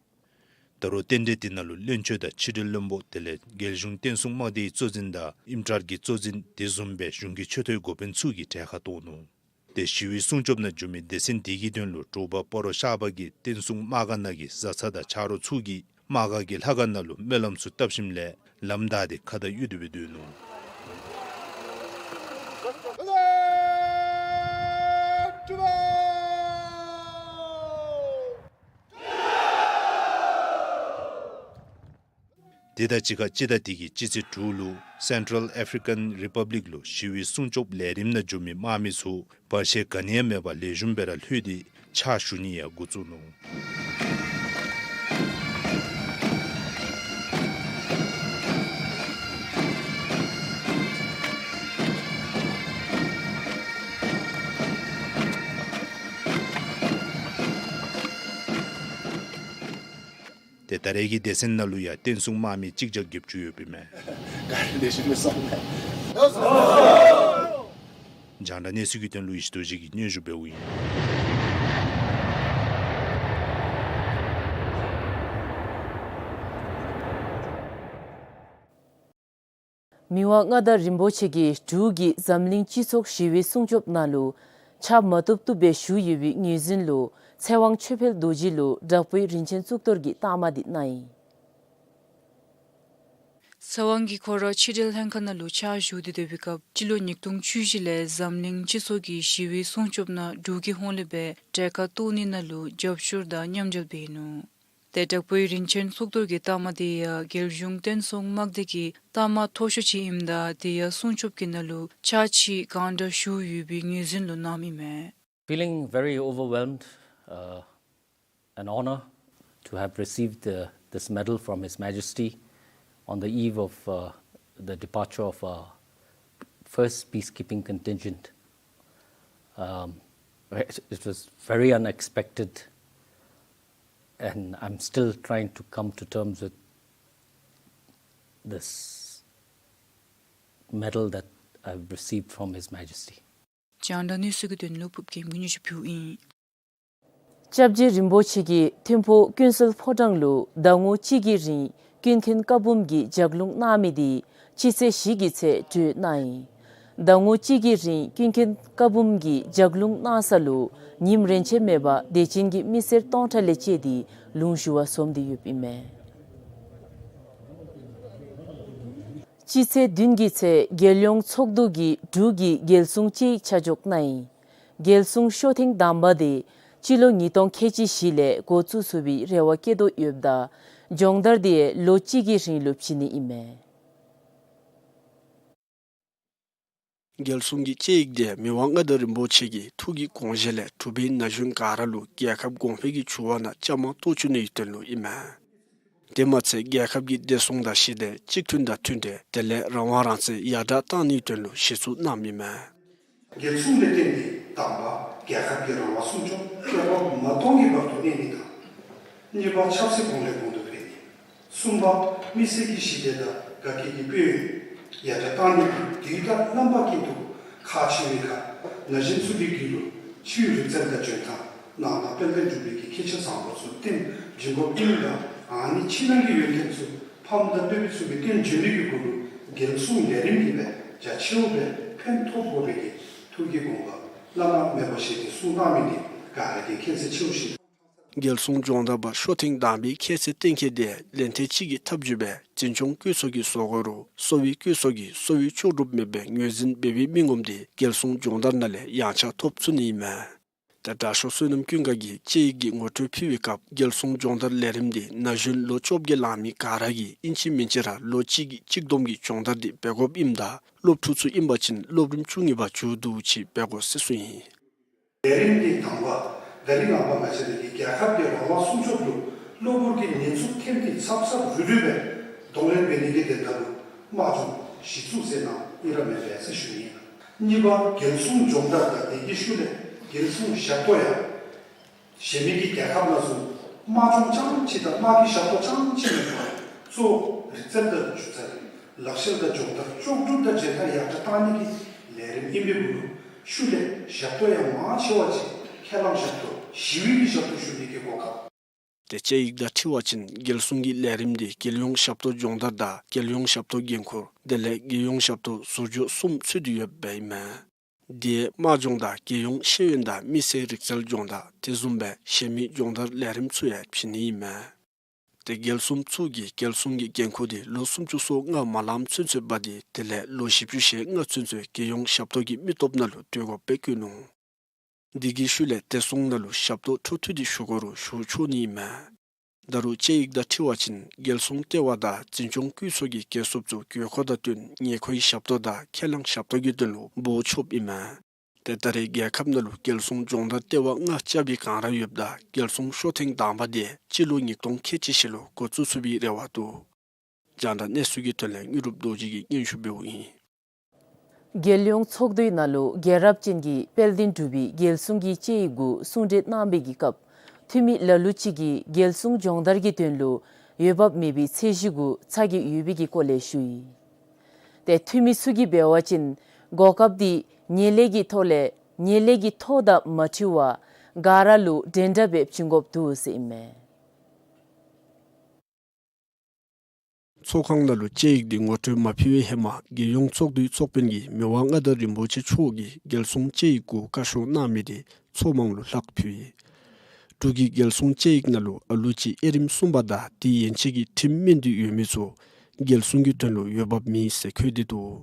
ད་རུང་རྟེན་འབྲེལ་དེ་ནང་ལུ་བློན་ཆེན་དང་ཕྱི་འབྲེལ་བློན་པོ་དེ་ལས་རྒྱལ་གཞུང་བསྟན་སྲུང་དམག་སྡེའི་གཙོ་འཛིན་དང་ཨིནམ་ཊཱལ་གྱི་གཙོ་འཛིན་དེ་བཟུམ་སྦེ་གཞུང་གི་ཆེ་མཐོའི་འགོ་དཔོན་ཚུ་གིས་གྲལ་ཁར་གཏོགས་ནུག། ཏེ་ཞི་བའི་སྲུང་སྐྱོབ་ནང་འགྱོ་མི་སྡེ་ཚན་དེ་གི་དོན་ལུ་དྲོ་པ་སྤ་རོ་ཤར་པ་གི་བསྟན་སྲུང་དམག་སྒར་ནང་གི་བཟའ་ཚང་དང་ཆ་རོགས་ཚུ་གིས་དམག་སྒར་གྱི་ལྷ་ཁང་ནང་ལུ་སྨོན་ལམ་ཚུ་བཏབ་ཞིནམ་ལས་ལམ་བདའ་སྟེ་ཁ་བརྡ་ཡོད་དོ་སྦེ་སྡོད་ནུག། དེ་དང་གཅིག་ཁར་སྤྱི་ཟླ་འདི་གི་སྤྱི་ཚེས་དྲུག་ལུ་སེན་ཊཱལ་ཨེཕ་རི་ཀཱན་རི་པབ་ལིཀ་ལུ་ཞི་བའི་སྲུང་སྐྱོབ་ལས་རིམ་ནང་འགྱོ་མི་དམག་མི་ཚུ་བར་ཆད་ག་ནི་ཡང་མེད་པར་ལེགས་ཤོམ་སྦེ་ར་ལྷོད་དེ་ཕྱག་ཞུ་ནི་ཡང་འགོ་བཙུགས་ནུག། ཏེ་ད་རེས་ཀྱི་སྡེ་ཚན་ནང་ལུ་ཡང་བསྟན་སྲུང་དམག་མི་གཅིག་བརྒྱ་བརྒྱད་ཅུ་ཡོདཔ་ཨིན་མས། རྒྱང་བསྒྲགས་གནས་ཚུལ་གྱི་དོན་ལུ་ཡེ་ཤེས་རྡོ་རྗེ་གིས་སྙན་ཞུ་འབདཝ་ཨིན། མི་དབང་མངའ་བདག་རིན་པོ་ཆེ་གིས་འབྲུག་གིས་འཛམ་གླིང་སྤྱི་ཚོགས་ཞི་བའི་སྲུང་སྐྱོབ་ནང་ལུ་ཕྱག་མ་བཏུབ་བཏུབ་སྦེ་ཞུ་ཡོད་པའི་ངོས་འཛིན་ལུ་ཚེ་དབང་ཆོས་འཕེལ་རྡོ་རྗེ་ལུ་དྲག་པོའི་རིན་ཆེན་གཙུག་ཏོར་གྱི་རྟགས་མ་འདི་གནང་ཡི། ཚེ་དབང་གིས་ཁོ་ར་ཕྱི་འབྲེལ་ལྷན་ཁག་ནང་ལུ་ཕྱག་ཞུ་སྟེ་སྡོད་པའི་སྐབས་སྤྱི་ལོ་ཉིས་སྟོང་བཅུ་བཞི་ལས་འཛམ་གླིང་སྤྱི་ཚོགས་ཀྱི་ཞི་བའི་སྲུང་སྐྱོབ་ནང་འབྲུག་གི་ཧོངས་ལས་སྦེ་གྲལ་ཁར་གཏོགས་ནི་ནང་ལུ་རྒྱབ་སྐྱོར་དང་མཉམ་འབྲེལ་འབད་ནུག། ཏེ་དྲག་པོའི་རིན་ཆེན་གཙུག་ཏོར་གྱི་རྟགས་མ་དེ་ཡང་རྒྱལ་གཞུང་བསྟན་སྲུང་དམག་སྡེ་གི་རྟགས་མ་མཐོ་ཤོས་ཅིག་ཨིནམ་ད་དེ་ཡང་སྲུང་སྐྱོབ་ཀྱི་ནང་ལུ་ཕྱག་ཕྱིད་གང་དྲག་ཞུ་ཡོད་པའི་ངོས་འཛིན་ལུ་གནངམ་ཨིན་མས། Feeling very overwhelmed, uh, an honor to have received, uh, this medal from His Majesty on the eve of, uh, the departure of our first peacekeeping contingent. Um, it, it was very unexpected, and I'm still trying to come to terms with this medal that I've received from His Majesty. རྒྱང་བསྒྲགས་གནས་ཚུལ་གྱི་དོན་ལུ་ཕུབ་རྒྱལམོ་གིས་སྙན་ཞུ་ཕུལཝ་ཨིན། སྐྱབས་རྗེ་རིན་པོ་ཆེ་གིས་ཐིམ་ཕུག་ཀུན་གསལ་ཕོ་བྲང་ལུ་ཟླ་ངོ་གཅིག་གི་རིང་ཀུན་མཁྱེན་བཀའ་འབུམ་གྱི་ལྗགས་ལུང་གནང་མི་དེ་སྤྱི་ཚེས་བཞི་གི་ཚེ་གྲོལ་གནང་ཡི། ཟླ་ངོ་གཅིག་གི་རིང་ཀུན་མཁྱེན་བཀའ་འབུམ་གྱི་ལྗགས་ལུང་གནང་ས་ལུ་ཉིནམ་རེ་ཆད་མེད་པར་དད་ཅན་གྱི་མི་སེར་སྟོང་ཕྲག་ལས་བཅད་དེ་ལུང་ཞུ་བར་འཛོམས་ཏེ་ཡོདཔ་ཨིན་མས། སྤྱི་ཚེས་བདུན་གྱི་ཚེ་རྒྱལ་ཡོངས་ཚོགས་འདུ་གིས་འབྲུག་གི་རྒྱལ་སྲུང་དཔྱད་ཡིག་ཆ་འཇོག་གནང་ཡི། རྒྱལ་སྲུང་ཤོ་ཐེངས་དང་པ་དེ་སྤྱི་ལོ་ཉིས་སྟོང་ཁལ་གཅིག་བཞི་ལས་འགོ་བཙུགས་ཚུགས་པའི་རེ་བ་བསྐྱེད་དོ་ཡོདཔ་ད་སྦྱོང་བརྡར་དེ་ལོ་གཅིག་གི་རིང་ལུ་བྱིན་ནི་ཨིན་མས། རྒྱལ་སྲུང་གི་དཔྱད་ཡིག་དེ་མི་དབང་མངའ་བདག་རིན་པོ་ཆེ་གི་ཐུགས་ཀྱི་དགོངས་བཞེད་ལས་གྲུབ་པའི་ན་གཞོན་ག་ར་ལུ་རྒྱལ་ཁབ་གོང་འཕེལ་གྱི་འགྱུར་བ་ནང་བཅའ་མར་གཏོགས་བཅུག་ནིའི་དོན་ལུ་ཨིན་མས། དེ་མ་ཚད་རྒྱལ་ཁབ་ཀྱི་བདེ་སྲུང་དང་ཞི་བདེ་གཅིག་མཐུན་དང་མཐུན་འབྲེལ་དེ་ལས་རང་དབང་རང་བཙན་ཡར་དྲག་གཏང་ནིའི་དོན་ལུ་གཞི་བཙུགས་གནངམ་ཨིན་མས། རྒྱལ་སྲུང་ལས་བརྟེན་ཏེ་དང་པ་རྒྱལ་ཁབ་ཀྱི་རང་དབང་སྲུང་སྐྱོབ་བསྐལ་པ་མ་སྟོངས་ཀྱི་བར་དུ་གནས་ནི་དང་། གཉིས་པ་ཆབ་སྲིད་གོང་ལས་གོང་དུ་འཕེལ་ནི། གསུམ་པ་མི་སེར་གྱི་ཞི་བདེ་དང་དགའ་སྐྱིད་ཀྱི་དཔལ་ཡོན་ཡར་དྲག་གཏང་ནི་དང་དུས་དང་རྣམ་པ་ཀུན་ཏུ་ཁག་ཆེ་བའི་ཁར་ན་གཞོན་ཚུ་གི་རྒྱུད་ལུ་ཆོས་རིག་རྩལ་དང་འཇོན་ཐང་ནང་ན་དཔལ་ལྡན་འབྲུག་པའི་གི་ཁྱད་ཆོས་བཟང་པོ་ཚུ་སྟོན་འབྱུང་དགོཔ་ཨིནམ་ད་ཨ་ནི་ཕྱི་ནང་གི་ཡོན་ཏན་ཚུ་ ཕམ་དང་བསྟོད་པའི་ཚུལ་གྱིས་བསྟེན་བྱོན་མི་གི་གུ་ལུ་རྒྱལ་སྲུང་ལས་རིམ་གྱིས་སྦེ་རྒྱ་ཆེཝ་སྦེ་ཕན་ཐོགས་དགོ་པའི་གི་ཐུགས་ཀྱི་དགོངས་པ་བླ་ན་མེད་པ་བཞེས་ཏེ་གསུངས་གནང་མི་འདི་ག་ར་གིས་མཁྱེན་གསལ་ཆེ་བ་ཞིག། རྒྱལ་སྲུང་སྦྱོང་བརྡར་པ་ཤོ་ཐེངས་དང་པའི་ཁྱད་ཚད་གཏན་འཁེལ་འདི་ལན་ཐེངས་གཅིག་གི་ཐབས་བྱུས་སྦེ་འཛིན་སྐྱོང་བཀོད་ཚོགས་ཀྱིས་བཟོ་དགོ་རུང་གསོ་བའི་བཀོད་ཚོགས་ཀྱིས་གསོ་བའི་ལྕོགས་གྲུབ་མེད་པའི་ངོས་འཛིན་འབད་བའི་མི་ངོམ་འདི་རྒྱལ་སྲུང་སྦྱོང་བརྡར་ནང་ལས་ཡངས་ཆག་ཐོབ་ཚུགས་ནི་ཨིན་མས། ཏེ་དྲག་ཤོས་བསོད་ནམས་ཀུན་དགའ་གིས་དཔྱད་ཡིག་གི་ངོ་སྤྲོད་ཕུལ་བའི་སྐབས་རྒྱལ་སྲུང་སྦྱོང་བརྡར་ལས་རིམ་འདི་ན་གཞོན་ལོ་བཅོ་བརྒྱད་ལང་མི་ག་ར་གིས་ཨིན་ཅི་མིན་ཅི་ར་ལོ་གཅིག་གི་གཅིག་བསྡོམས་ཀྱི་སྦྱོང་བརྡར་འདི་འབད་དགོཔ་ཨིནམ་ད་སློབ་ཕྲུག་ཚུ་ཨིན་པ་ཅིན་སློབ་རིམ་བཅུ་གཉིས་པ་མཇུག་བསྡུཝ་ཅིག་འབད་དགོ་ཟེར་གསུངས་ཡི། ལས་རིམ་གྱི་དང་པ་ད་རིས་ནངས་པ་ང་བཅས་རའི་རྒྱལ་ཁབ་ཀྱི་རང་དབང་སྲུང་སྐྱོབ་ལུ་གློ་བུར་གྱི་ཉེན་ཚབས་ཐེབས་ཏེ་ཚབ་ཚབ་རུལ་རུལ་སྦེ་གདོང་ལེན་འབད་ནི་གི་དོན་དག་ལུ་དམག་སྦྱོང་གཞི་བཙུགས་ཟེར་ན་ཨིན་ར་མེན་པས་ཟེར་ཞུ་ནི། གཉིས་པ་རྒྱལ་སྲུང་སྦྱོང་བརྡར་དང་དེ་གི་ཤུལ་ལས་རྒྱལ་སྲུང་ཞབས་ཏོག་ཡང་གཞན་མི་གི་རྒྱལ་ཁབ་ནང་བཟུམ་དམག་སྦྱོང་རྐྱངམ་ཅིག་དང་དམག་གི་ཞབས་ཏོག་རྐྱངམ་ཅིག་མེན་པར་གཙོ་བོ་རིག་རྩལ་དང་སྒྱུ་རྩལ་ལག་ཤེས་དང་སྦྱོང་བརྡར་ལྕོགས་གྲུབ་དང་འཇོན་ཐང་ཡར་དྲག་གཏང་ནི་གི་ལས་རིམ་ཨིན་པའི་གུ་ལུ་ཤུལ་ལས་ཞབས་ཏོག་ཡང་མང་ཆེ་བ་ཅིག་ཁས་བླངས་ཞབས་ཏོག་ཞི་བའི་གི་ཞབས་ཏོག་ཞུ་ནི་གི་གོ་སྐབས། ཏེ་དཔྱད་ཡིག་དང་འཁྲིལ་བ་ཅིན་རྒྱལ་སྲུང་གི་ལས་རིམ་འདི་རྒྱལ་ཡོངས་ཞབས་ཏོག་སྦྱོང་བརྡར་དང་རྒྱལ་ཡོངས་ཞབས་ཏོག་འགན་ཁུར་དེ་ལས་རྒྱལ་ཡོངས་ཞབས་ཏོག་ཟུར་འཇོག་གསུམ་ཚུད་དེ་ཡོདཔ་ཨིན་མས། དེ་དམག་སྦྱོང་དང་རྒྱལ་ཡོངས་ཤེས་ཡོན་དང་མི་སེར་རིག་རྩལ་སྦྱོང་བརྡར་དེ་བཟུམ་སྦེ་གཞན་མི་སྦྱོང་བརྡར་ལས་རིམ་ཚུ་ཡང་བྱིན་ནི་ཨིན་མས། ཏེ་རྒྱལ་སྲུང་ཚུ་གིས་རྒྱལ་སྲུང་གི་འགན་ཁུར་འདི་ལོ་སུམ་ཅུ་སོ་ལྔ་མ་ལངམ་ཚུན་ཚོད་འབག་སྟེ་དེ་ལས་ལོ་བཞི་བཅུ་ཞེ་ལྔ་ཚུན་ཚོད་རྒྱལ་ཡོངས་ཞབས་ཏོག་གི་མི་སྟོབས་ནང་ལུ་སྡོད་དགོཔ་སྦེ་བཀོད་ནུག། དེ་གི་ཤུལ་ལས་བདེ་སྲུང་ནང་ལུ་ཞབས་ཏོག་འཕྲོ་མཐུད་དེ་ཞུ་དགོ་རུང་ཞུ་ཆོག་ནི་ཨིན་མས། ད་རུང་དཔྱད་ཡིག་དང་འཁྲིལ་བ་ཅིན་རྒྱལ་སྲུང་ལྟེ་བ་དང་འཛིན་སྐྱོང་བཀོད་ཚོགས་ཀྱི་རྒྱལ་སྲུང་ཚུ་དགོས་མཁོ་དང་བསྟུན་ཉེ་མཁོའི་ཞབས་ཏོག་དང་ཁས་བླངས་ཞབས་ཏོག་གི་དོན་ལུ་འབོ་ཆོགཔ་ཨིན་མས། ཏེ་ད་རེས་རྒྱལ་ཁབ་ནང་ལུ་རྒྱལ་སྲུང་སྦྱོང་བརྡར་ལྟེ་བ་ལྔ་རྐྱབ་པའི་བསྒང་ར་ཡོདཔ་ད་རྒྱལ་སྲུང་ཤོ་ཐེངས་དང་པ་དེ་སྤྱི་ལོ་ཉིས་སྟོང་ཁལ་གཅིག་བཞི་ལུ་འགོ་བཙུགས་ཚུགས་པའི་རེ་བ་འདུག། རྒྱང་བསྒྲགས་གནས་ཚུལ་གྱི་དོན་ལས་དངོས་གྲུབ་རྡོ་རྗེ་གིས་སྙན་ཞུ་འབདཝ་ཨིན། རྒྱལ་ཡོངས་ཚོགས་འདུའི་ནང་ལུ་རྒྱལ་རབས་ཅན་གྱི་དཔལ་ལྡན་འབྲུག་པའི་རྒྱལ་སྲུང་གི་དཔྱད་ཡིག་གུ་གསུང་གྲོས་གནང་བའི་གི་སྐབས་འཐུས་མི་ལ་ལུ་ཅིག་གིས་རྒྱལ་སྲུང་སྦྱོང་བརྡར་གྱི་དོན་ལུ་འོས་འབབ་མེད་པའི་ཚད་གཞི་གུ་ཚ་གྱང་ཡོད་པའི་གི་སྐོར་ལས་ཞུ་ཡི། ཏེ་འཐུས་མི་ཚུ་གིས་འབད་བ་ཅིན་གོ་སྐབས་འདི་ངན་ལྷད་ཀྱི་ཐོག་ལས་ངན་ལྷད་ཀྱི་ཐོག་དང་མ་འཁྲིལ་བར་ག་ར་ལུ་འདྲན་འདྲ་སྦེ་བྱིན་དགོཔ་འདུག་ཟེར་ཨིན་མས། ཚོགས་ཁང་ནང་ལུ་དཔྱད་ཡིག་འདི་ངོ་སྤྲོད་མ་ཕུལ་བའི་ཧེ་མ་རྒྱལ་ཡོངས་ཚོགས་འདུའི་ཚོགས་དཔོན་གྱིས་མི་དབང་མངའ་བདག་རིན་པོ་ཆེ་མཆོག་གིས་རྒྱལ་སྲུང་དཔྱད་ཡིག་གུ་བཀའ་ཤོག་གནང་མི་འདི་ཚོགས་མང་ལུ་ལྷག་ཕུལ་ཡི། འབྲུག་གི་རྒྱལ་སྲུང་དཔྱད་ཡིག་ནང་ལུ་ཨ་ལུ་ཅིག་དབྱེ་རིམ་གསུམ་པ་དང་དེ་ཡན་ཆད་ཀྱི་ཁྲིམས་སྨན་དུ་ཡོད་མི་ཚུ་རྒྱལ་སྲུང་གི་དོན་ལུ་འོས་འབབ་མེད་ཟེར་འཁོད་དེ་འདུག།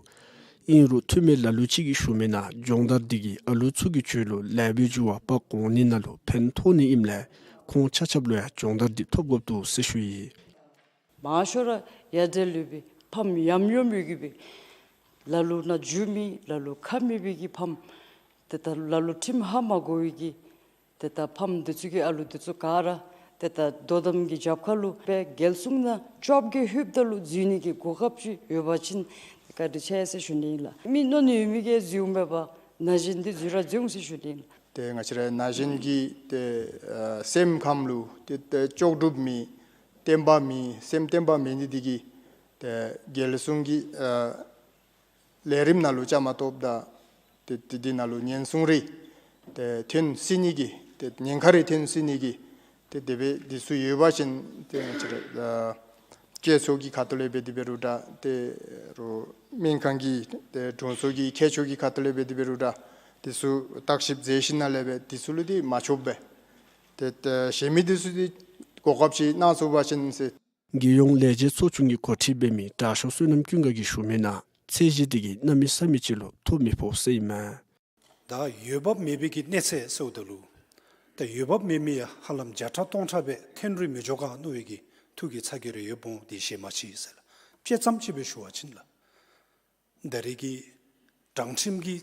ཨིན་རུང་འཐུས་མི་ལ་ལུ་ཅིག་གིས་ཞུ་མི་ནང་སྦྱོང་བརྡར་འདི་གིས་ཨ་ལུ་ཚུ་གི་རྒྱུད་ལུ་ལེགས་པའི་འགྱུར་བ་འབག་འོང་ནི་ནང་ལུ་ཕན་ཐོགས་ནི་ཨིནམ་ལས་ཁོང་ཆ་ཁྱབ་ལུ་ཡང་སྦྱོང་བརྡར་འདི་ཐོབ་དགོཔ་འདུག་ཟེར་ཞུ་ཡི། མང་ཤོས་ར་ཡ་བྲལ་ཡོད་པའི་ཕམ་ཡམ་ཡོམ་ཡོད་ཀྱི་སྦེ་ལ་ལུ་ནང་འགྱོ་མི་ལ་ལུ་ཁ་མེད་པའི་གི་ཕམ་ཏེ་ད་ལ་ལུ་ཁྲིམས་ཧ་མ་གོ་བའི་གི་ཏེ་ད་ཕམ་འདི་ཚུ་གི་ཨ་ལུ་འདི་ཚུ་ག་ར་ཏེ་ད་དོ་དམ་གྱི་རྒྱབ་ཁ་ལུ་སྦེ་རྒྱལ་སྲུང་ནང་བཅོ་བརྒྱད་ལྷོདཔ་ད་ལུ་འཛུལ་ནི་གི་གོ་སྐབས་ཅིག་ཡོད་པ་ཅིན་བཀའ་དྲིན་ཆེ་ཟེར་ཞུ་ནི་ཨིན་ལགས། མི་མནོ་ནི་ཡོད་མི་གིས་འཛུལཝ་མེད་པར་ན་གཞོན་འདི་འཛུལ་ར་འཛུལ་འོང་ཟེར་ཞུ་ནི་ཨིན་ལགས། ཏེ་ང་བཅས་ར་ན་གཞོན་གྱི་ཏེ་ཨ་སེམས་ཁམས་ལུ་ཏེ་ཏེ་ལྕོགས་གྲུབ་མེད་བརྟན་པ་མེད་སེམས་བརྟན་པ་མེད་ནི་འདི་གིས་ཏེ་རྒྱལ་སྲུང་གི་ཨ་ལས་རིམ་ནང་ལུ་བཅའ་མར་གཏོགསཔ་ད་ཏེ་ཏེ་འདི་ནང་ལུ་ཉེན་སྲུང་རེ་ཏེ་ཐོན་སྲིད་ནི་གི་ཏེ་ཉེན་ཁ་རེ་ཐོན་སྲིད་ནི་གི་ཏེ་དེ་སྦེ་འདི་ཚུ་ཡོད་པ་ཅིན་ཏེ་ང་བཅས་ར་ཨ་བཅའ་ཚོགས་ཀྱི་ཁ་ཐུག་ལས་འབད་དེ་འབད་རུང་འདྲ་ཏེ་རུང་སྨན་ཁང་གི་ཏེ་དྲུང་འཚོ་གི་མཁས་མཆོག་གི་ཁ་ཐུག་ལས་འབད་དེ་འབད་རུང་འདྲ་འདི་ཚུ་བརྟག་ཞིབ་མཛད་ཞིནམ་ལས་སྦེ་འདི་ཚུ་ལུ་འདི་མ་ཆོགཔ་སྦེ་ཏེ་ཏེ་གཞན་མི་འདི་ཚུ་འདི་གོ་སྐབས་ཅིག་གནང་ཚུགས་པ་ཅིན་ཟེར། རྒྱལ་ཡོངས་ལས་བྱེད་ཚོགས་ཆུང་གི་འགོ་ཁྲིད་འབད་མི་དྲག་ཤོས་བསོད་ནམས་ཀུན་དགའ་གིས་ཞུ་མི་ནང་ཚད་གཞི་འདི་གིས་གནམ་མེད་ས་མེད་ཅིག་ལུ་ཐོབ་མི་ཕོག་ཟེར་ཨིན་མས། ད་འོས་འབབ་མེད་པའི་གི་གནས་ཚད་ཟེརཝ་ད་ལུ་ད་འོས་འབབ་མེད་མི་ཡང་ཧ་ལམ་བརྒྱ་ཕྲག་སྟོང་ཕྲག་སྦེ་འཐོན་རུང་མི་འགྱོ་ག་མནོ་བའི་གི་ཐུགས་ཀྱི་ཚ་གྱང་རེ་ཡོདཔ་འོང་། དེ་ཞེ་མ་ཅིག་ཟེར་ལགས། དཔྱེ་ཙམ་ཅིག་སྦེ་ཞུ་བ་ཅིན་ལགས། ད་རེས་ཀྱི་དྲང་ཁྲིམས་ཀྱི་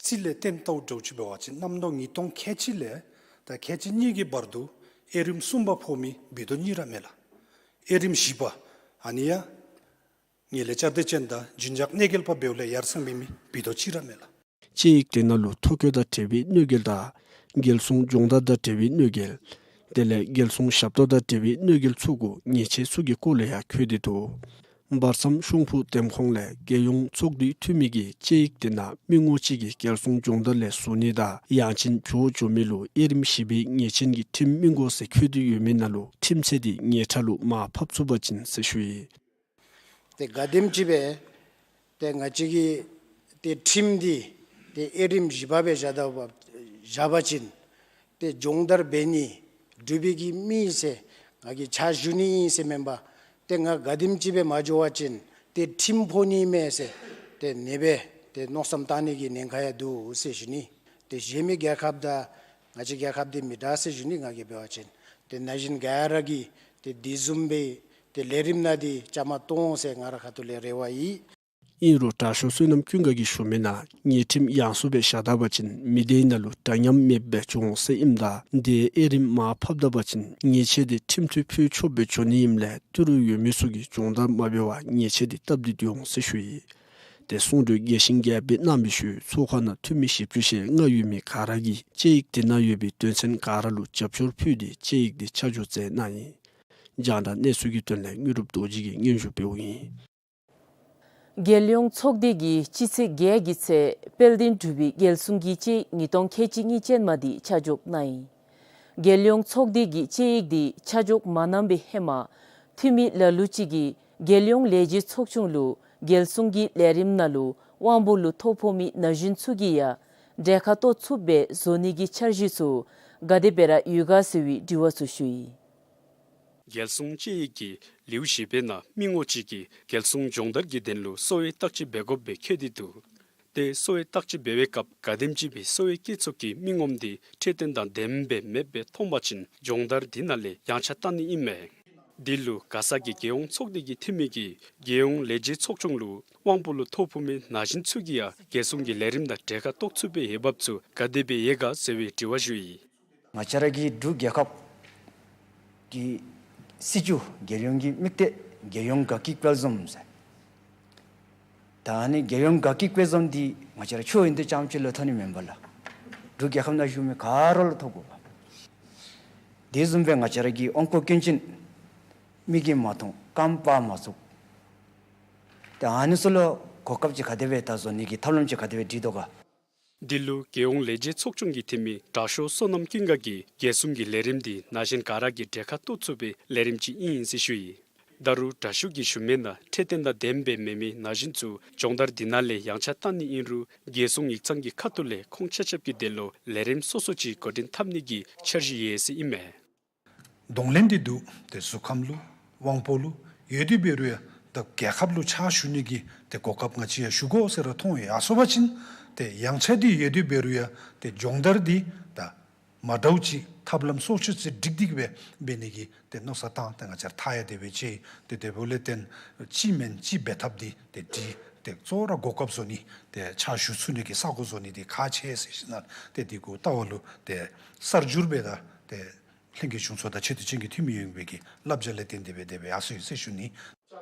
རྩིས་ལས་བརྟེན་བལྟཝ་འདྲཝ་ཅིག་འབད་བ་ཅིན་གནམ་ལོ་ཉིས་སྟོང་ཁལ་གཅིག་ལས་ད་ཁལ་གཅིག་གཉིས་ཀྱི་བར་དུ་དབྱེ་རིམ་གསུམ་པ་ཕོག་མི་བི་དོ་གཉིས་ར་མས་ལགས། དབྱེ་རིམ་བཞི་པ་ཨ་ནི་ཡང་ངན་ལྷད་བསྐྱར་ཟློས་ཅན་དང་རྒྱུན་འཇགས་གནོད་འགེལ་པ་འབདཝ་ལས་ཡར་སེང་འབད་མི་བི་དོ་གཅིག་ར་མས་ལགས། དཔྱད་ཡིག་དེ་ནང་ལུ་ཐོ་བཀོད་དང་འབྲེལ་བའི་གནོད་འགེལ་དང་རྒྱལ་སྲུང་སྦྱོང་བརྡར་དང་འབྲེལ་བའི་གནོད་འགེལ་དེ་ལས་རྒྱལ་སྲུང་ཞབས་ཏོག་དང་འབྲེལ་བའི་གནོད་འགེལ་ཚུ་གུ་ཉེས་ཆད་ཚུ་གི་སྐོར་ལས་ཡང་འཁོད་དེ་འདུག། བར་མཚམས་ཤོང་ཕུག་འདེམས་ཁོངས་ལས་རྒྱལ་ཡོངས་ཚོགས་འདུའི་འཐུས་མི་གིས་དཔྱད་ཡིག་དེ་ནང་མི་ངོམ་ཅིག་གིས་རྒྱལ་སྲུང་སྦྱོང་བརྡར་ལས་ཟུར་ནི་དང་ཡང་ཅིན་བྱོག་འགྱོ་མི་ལུ་དབྱེ་རིམ་བཞི་པའི་ཉེས་ཅན་གྱི་ཁྲིམས་མི་དགོ་ཟེར་འཁོད་དེ་ཡོད་མི་ནང་ལུ་ཁྲིམས་ཆད་འདི་ཉེས་ཁྲ་ལུ་མར་ཕབ་ཚུགས་པ་ཅིན་ཟེར་ཞུ་ཡི། ཏེ་ག་དེམ་ཅིག་སྦེ་ཏེ་ང་བཅས་ཀྱི་ཏེ་ཁྲིམས་འདི་ཏེ་དབྱེ་རིམ་བཞི་པ་སྦེ་བཞག་ད་བཞག་པ་ཅིན་ཏེ་སྦྱོང་བརྡར་འབད་ནི་སྒྲུབ་པའི་གི་མི་ཨིན་ཟེར་ང་གིས་ཕྱག་ཞུ་ནི་ཨིན་ཟེར་མེན་པར་ཏེ་ང་ག་དེམ་ཅིག་སྦེ་མ་འགྱོ་བ་ཅིན་ཏེ་ཁྲིམས་ཕོག་ནི་མས་ཟེར་ཏེ་ཨ་ནེ་སྦེ་ཏེ་མནོ་བསམ་བཏང་ནི་གི་ཉེན་ཁ་ཡང་འདུག་ཟེར་ཞུ་ནི། ཏེ་གཞན་མི་རྒྱལ་ཁབ་དང་ང་བཅས་རྒྱལ་ཁབ་འདི་མི་འདྲ་ཟེར་ཞུ་ནི། ང་གིས་འབད་བ་ཅིན་ཏེ་ན་གཞོན་ག་ར་གིས་ཏེ་དེ་བཟུམ་སྦེ་ཏེ་ལས་རིམ་ནང་འདི་བཅའ་མར་གཏོགས་འོང་ཟེར་ང་རའི་ཁ་ཐུག་ལས་རེ་བ་ཡོད། ཨིན་རུང་དྲག་ཤོས་བསོད་ནམས་ཀུན་དགའ་གིས་ཞུ་མི་ནང་ཉེས་ཁྲིམས་ཡངས་སུ་སྦེ་བཞག་ད་པ་ཅིན་མི་སྡེའི་ནང་ལུ་འདྲ་མཉམ་མེདཔ་སྦེ་འགྱོ་འོང་ཟེར་ཨིནམ་ད་ཏེ་དབྱེ་རིམ་མར་ཕབ་ད་པ་ཅིན་ཉེས་ཆད་འདི་ཁྲིམས་མཐུན་ཕུལ་ཆོགཔ་སྦེ་འགྱོ་ནི་ཨིནམ་ལས་ཏི་རུ་ཡོད་མི་ཚུ་གིས་སྦྱོང་བརྡར་མ་འབད་བར་ཉེས་ཆད་འདི་བཏབ་སྟེ་སྡོད་འོང་ཟེར་ཞུ་ཡི། ཏེ་གསུང་གྲོས་རྒྱས་ཤིང་རྒྱསཔ་སྦེ་གནང་བའི་ཤུལ་ཚོགས་ཁང་ནང་འཐུས་མི་བཞི་བཅུ་ཞེ་ལྔ་ཡོད་མི་ག་ར་གིས་དཔྱད་ཡིག་དེ་ནང་ཡོད་པའི་དོན་ཚན་ག་ར་ལུ་རྒྱབ་སྐྱོར་ཕུལ་ཏེ་དཔྱད་ཡིག་དེ་ཆ་འཇོག་མཛད་གནང་ཡི། རྒྱང་བསྒྲགས་གནས་ཚུལ་གྱི་དོན་ལས་དངོས་གྲུབ་རྡོ་རྗེ་གིས་སྙན་ཞུ་འབདཝ་ཨིན། རྒྱལ་ཡོངས་ཚོགས་སྡེ་གིས་སྤྱི་ཚེས་བརྒྱད་ཀྱི་ཚེས་དཔལ་ལྡན་འབྲུག་པའི་རྒྱལ་སྲུང་གི་དཔྱད་ཡིག་ཉིས་སྟོང་ཁལ་གཅིག་གཉིས་ཅན་མ་དེ་ཆ་འཇོག་གནང་ཡི། རྒྱལ་ཡོངས་ཚོགས་སྡེ་གིས་དཔྱད་ཡིག་དེ་ཆ་འཇོག་མ་གནང་བའི་ཧེ་མ་འཐུས་མི་ལ་ལུ་ཅིག་གིས་རྒྱལ་ཡོངས་ལས་བྱེད་ཚོགས་ཆུང་ལུ་རྒྱལ་སྲུང་གི་ལས་རིམ་ནང་ལུ་དབང་པོ་ལུ་ཐོ་ཕོག་མི་ན་གཞོན་ཚུ་གིས་ཡང་གྲལ་ཁར་གཏོགས་ཚུགསཔ་སྦེ་བཟོ་ནི་གི་འཆར་གཞི་ཚུ་ག་དེ་སྦེ་ར་ཡོད་ག་ཟེར་བའི་དྲི་བ་ཚུ་ཞུ་ཡི། རྒྱལ་སྲུང་དཔྱད་ཡིག་གི་ལེའུ་བཞི་པའི་ནང་མི་ངོམ་ཅིག་གིས་རྒྱལ་སྲུང་སྦྱོང་བརྡར་གྱི་དོན་ལུ་གསོ་བའི་བརྟག་དཔྱད་འབད་དགོཔ་སྦེ་བཀོད་དེ་འདུག། ཏེ་གསོ་བའི་བརྟག་དཔྱད་འབད་བའི་སྐབས་ག་དེམ་ཅིག་སྦེ་གསོ་བའི་སྐྱེད་ཚོགས་ཀྱི་མི་ངོམ་དེ་འཕྲོད་བསྟེན་དང་ལྡནམ་སྦེ་མེདཔ་སྦེ་མཐོང་པ་ཅིན་སྦྱོང་བརྡར་དེ་ནང་ལས་ཡངས་ཆག་བཏང་ནི་ཨིན་མས། དེ་ལུ་མགར་ས་གི་རྒྱལ་ཡོངས་ཚོགས་སྡེ་གི་འཐུས་མི་གིས་རྒྱལ་ཡོངས་ལས་བྱེད་ཚོགས་ཆུང་ལུ་དབང་པོ་ལུ་ཐོ་ཕོག་མི་ན་གཞོན་ཚུ་གིས་ཡང་རྒྱལ་སྲུང་གི་ལས་རིམ་ནང་གྲལ་ཁར་གཏོགས་ཚུགསཔ་སྦེ་འོས་འབབ་ཚུ་ག་དེ་སྦེ་ཡོད་ག་ཟེར་བའི་དྲི་བ་ཞུ་ཡི། ང་བཅས་ར་གི་འབྲུག་རྒྱལ་ཁབ་ཀྱི་སྲིད་བྱུས་རྒྱལ་ཡོངས་ཀྱི་དམིགས་གཏད་རྒྱལ་ཡོངས་དགའ་སྐྱིད་དཔལ་འཛོམས་ཟེར། ད་ཨ་ནི་རྒྱལ་ཡོངས་དགའ་སྐྱིད་དཔལ་འཛོམས་འདི་ང་བཅས་ར་ཆོས་ཡོན་ཏན་རྐྱངམ་ཅིག་ལུ་ཐོགས་ནི་མེན་པར་ལགས། འབྲུག་རྒྱལ་ཁབ་ནང་བཞུགས་མི་ག་ར་ལུ་ཐོགས་དགོ་པས། དེ་བཟུམ་སྦེ་ང་བཅས་ར་གི་དབང་བསྐུར་སྐྱོན་ཅན་མིག་གིས་མ་མཐོང་རྐངམ་སྤར་མ་ཚུགས། ད་ཨ་ནི་ཚུ་ལུ་གོ་སྐབས་ཅིག་ག་དེ་སྦེ་ད་བཟོ་ནི་གི་ཐབས་ལམ་ཅིག་ག་དེ་སྦེ་སྒྲིག་དོ་ག། འདི་ལུ་རྒྱལ་ཡོངས་ལས་བྱེད་ཚོགས་ཆུང་གི་འཐུས་མི་དྲག་ཤོས་བསོད་ནམས་ཀུན་དགའ་གིས་རྒྱལ་སྲུང་གི་ལས་རིམ་འདི་ན་གཞོན་ག་ར་གིས་གྲལ་ཁར་གཏོགས་ཚུགས་པའི་ལས་རིམ་ཅིག་ཨིན་ཟེར་ཞུ་ཡི། ད་རུང་དྲག་ཤོས་ཀྱིས་ཞུ་མི་ནང་འཕྲོད་བསྟེན་དང་ལྡནམ་སྦེ་མེད་མི་ན་གཞོན་ཚུ་སྦྱོང་བརྡར་འདི་ནང་ལས་ཡངས་ཆག་བཏང་ནི་ཨིན་རུང་རྒྱལ་སྲུང་ཡིག་ཚང་གི་ཁ་ཐུག་ལས་ཁོང་ཆ་ཁྱབ་ཀྱི་དོན་ལུ་ལས་རིམ་སོ་སོ་ཅིག་འགོ་འདྲེན་འཐབ་ནི་གི་འཆར་གཞི་ཡོད་ཟེར་ཨིན་མས། གདོང་ལེན་འདི་འདུག། ཏེ་གཟུགས་ཁམས་ལུ་དབང་པོ་ལུ་ཡོད་དེ་འབད་རུང་ཡང་ད་རྒྱལ་ཁབ་ལུ་ཕྱག་ཞུ་ནི་གི་ཏེ་གོ་སྐབས་ང་བཅས་ཡང་ཞུ་དགོ་ཟེར་ར་མཐོང་ཡོད། ཡར་སོང་པ་ཅིན་ཏེ་ཡངས་ཆག་འདི་ཡོད་དེ་འབད་རུང་ཡང་ཏེ་སྦྱོང་བརྡར་འདི་ད་མ་འདྲཝ་ཅིག་ཐབས་ལམ་སོ་སོ་ཅིག་སྒྲིག་སྟེ་གི་སྦེ་འབད་ནི་གི་ཏེ་མནོ་བསམ་བཏང་སྟེ་ང་བཅས་ར་མཐའ་ཡང་དེ་སྦེ་ཕྱེ། ཏེ་དེ་འབདཝ་ལས་བརྟེན་གཅིག་མེན་གཅིག་འབད་ཐབས་འདི་ཏེ་འདི་ཏེ་གཙོ་བོ་ར་གོ་སྐབས་བཟོ་ནི་ཏེ་ཕྱག་ཞུ་ཚུགས་ནི་གི་ས་གོ་བཟོ་ནི་འདི་ཁག་ཆེ་ཟེར་ཞིནམ་ལས་ཏེ་འདི་གུ་ལྟ་བ་ལུ་ཏེ་གསར་འགྱུར་སྦེ་ད་ཏེ་ལྷན་རྒྱས་གཞུང་ཚོགས་དང་ཆེ་བསྟོད་ཅན་གྱི་འཐུས་མི་ཡོངས་ཀྱི་བསླབ་བྱ་ལས་བརྟེན་ཏེ་སྦེ་དེ་སྦེ་ཡར་སོང་ཡི་ཟེར་ཞུ་ནི།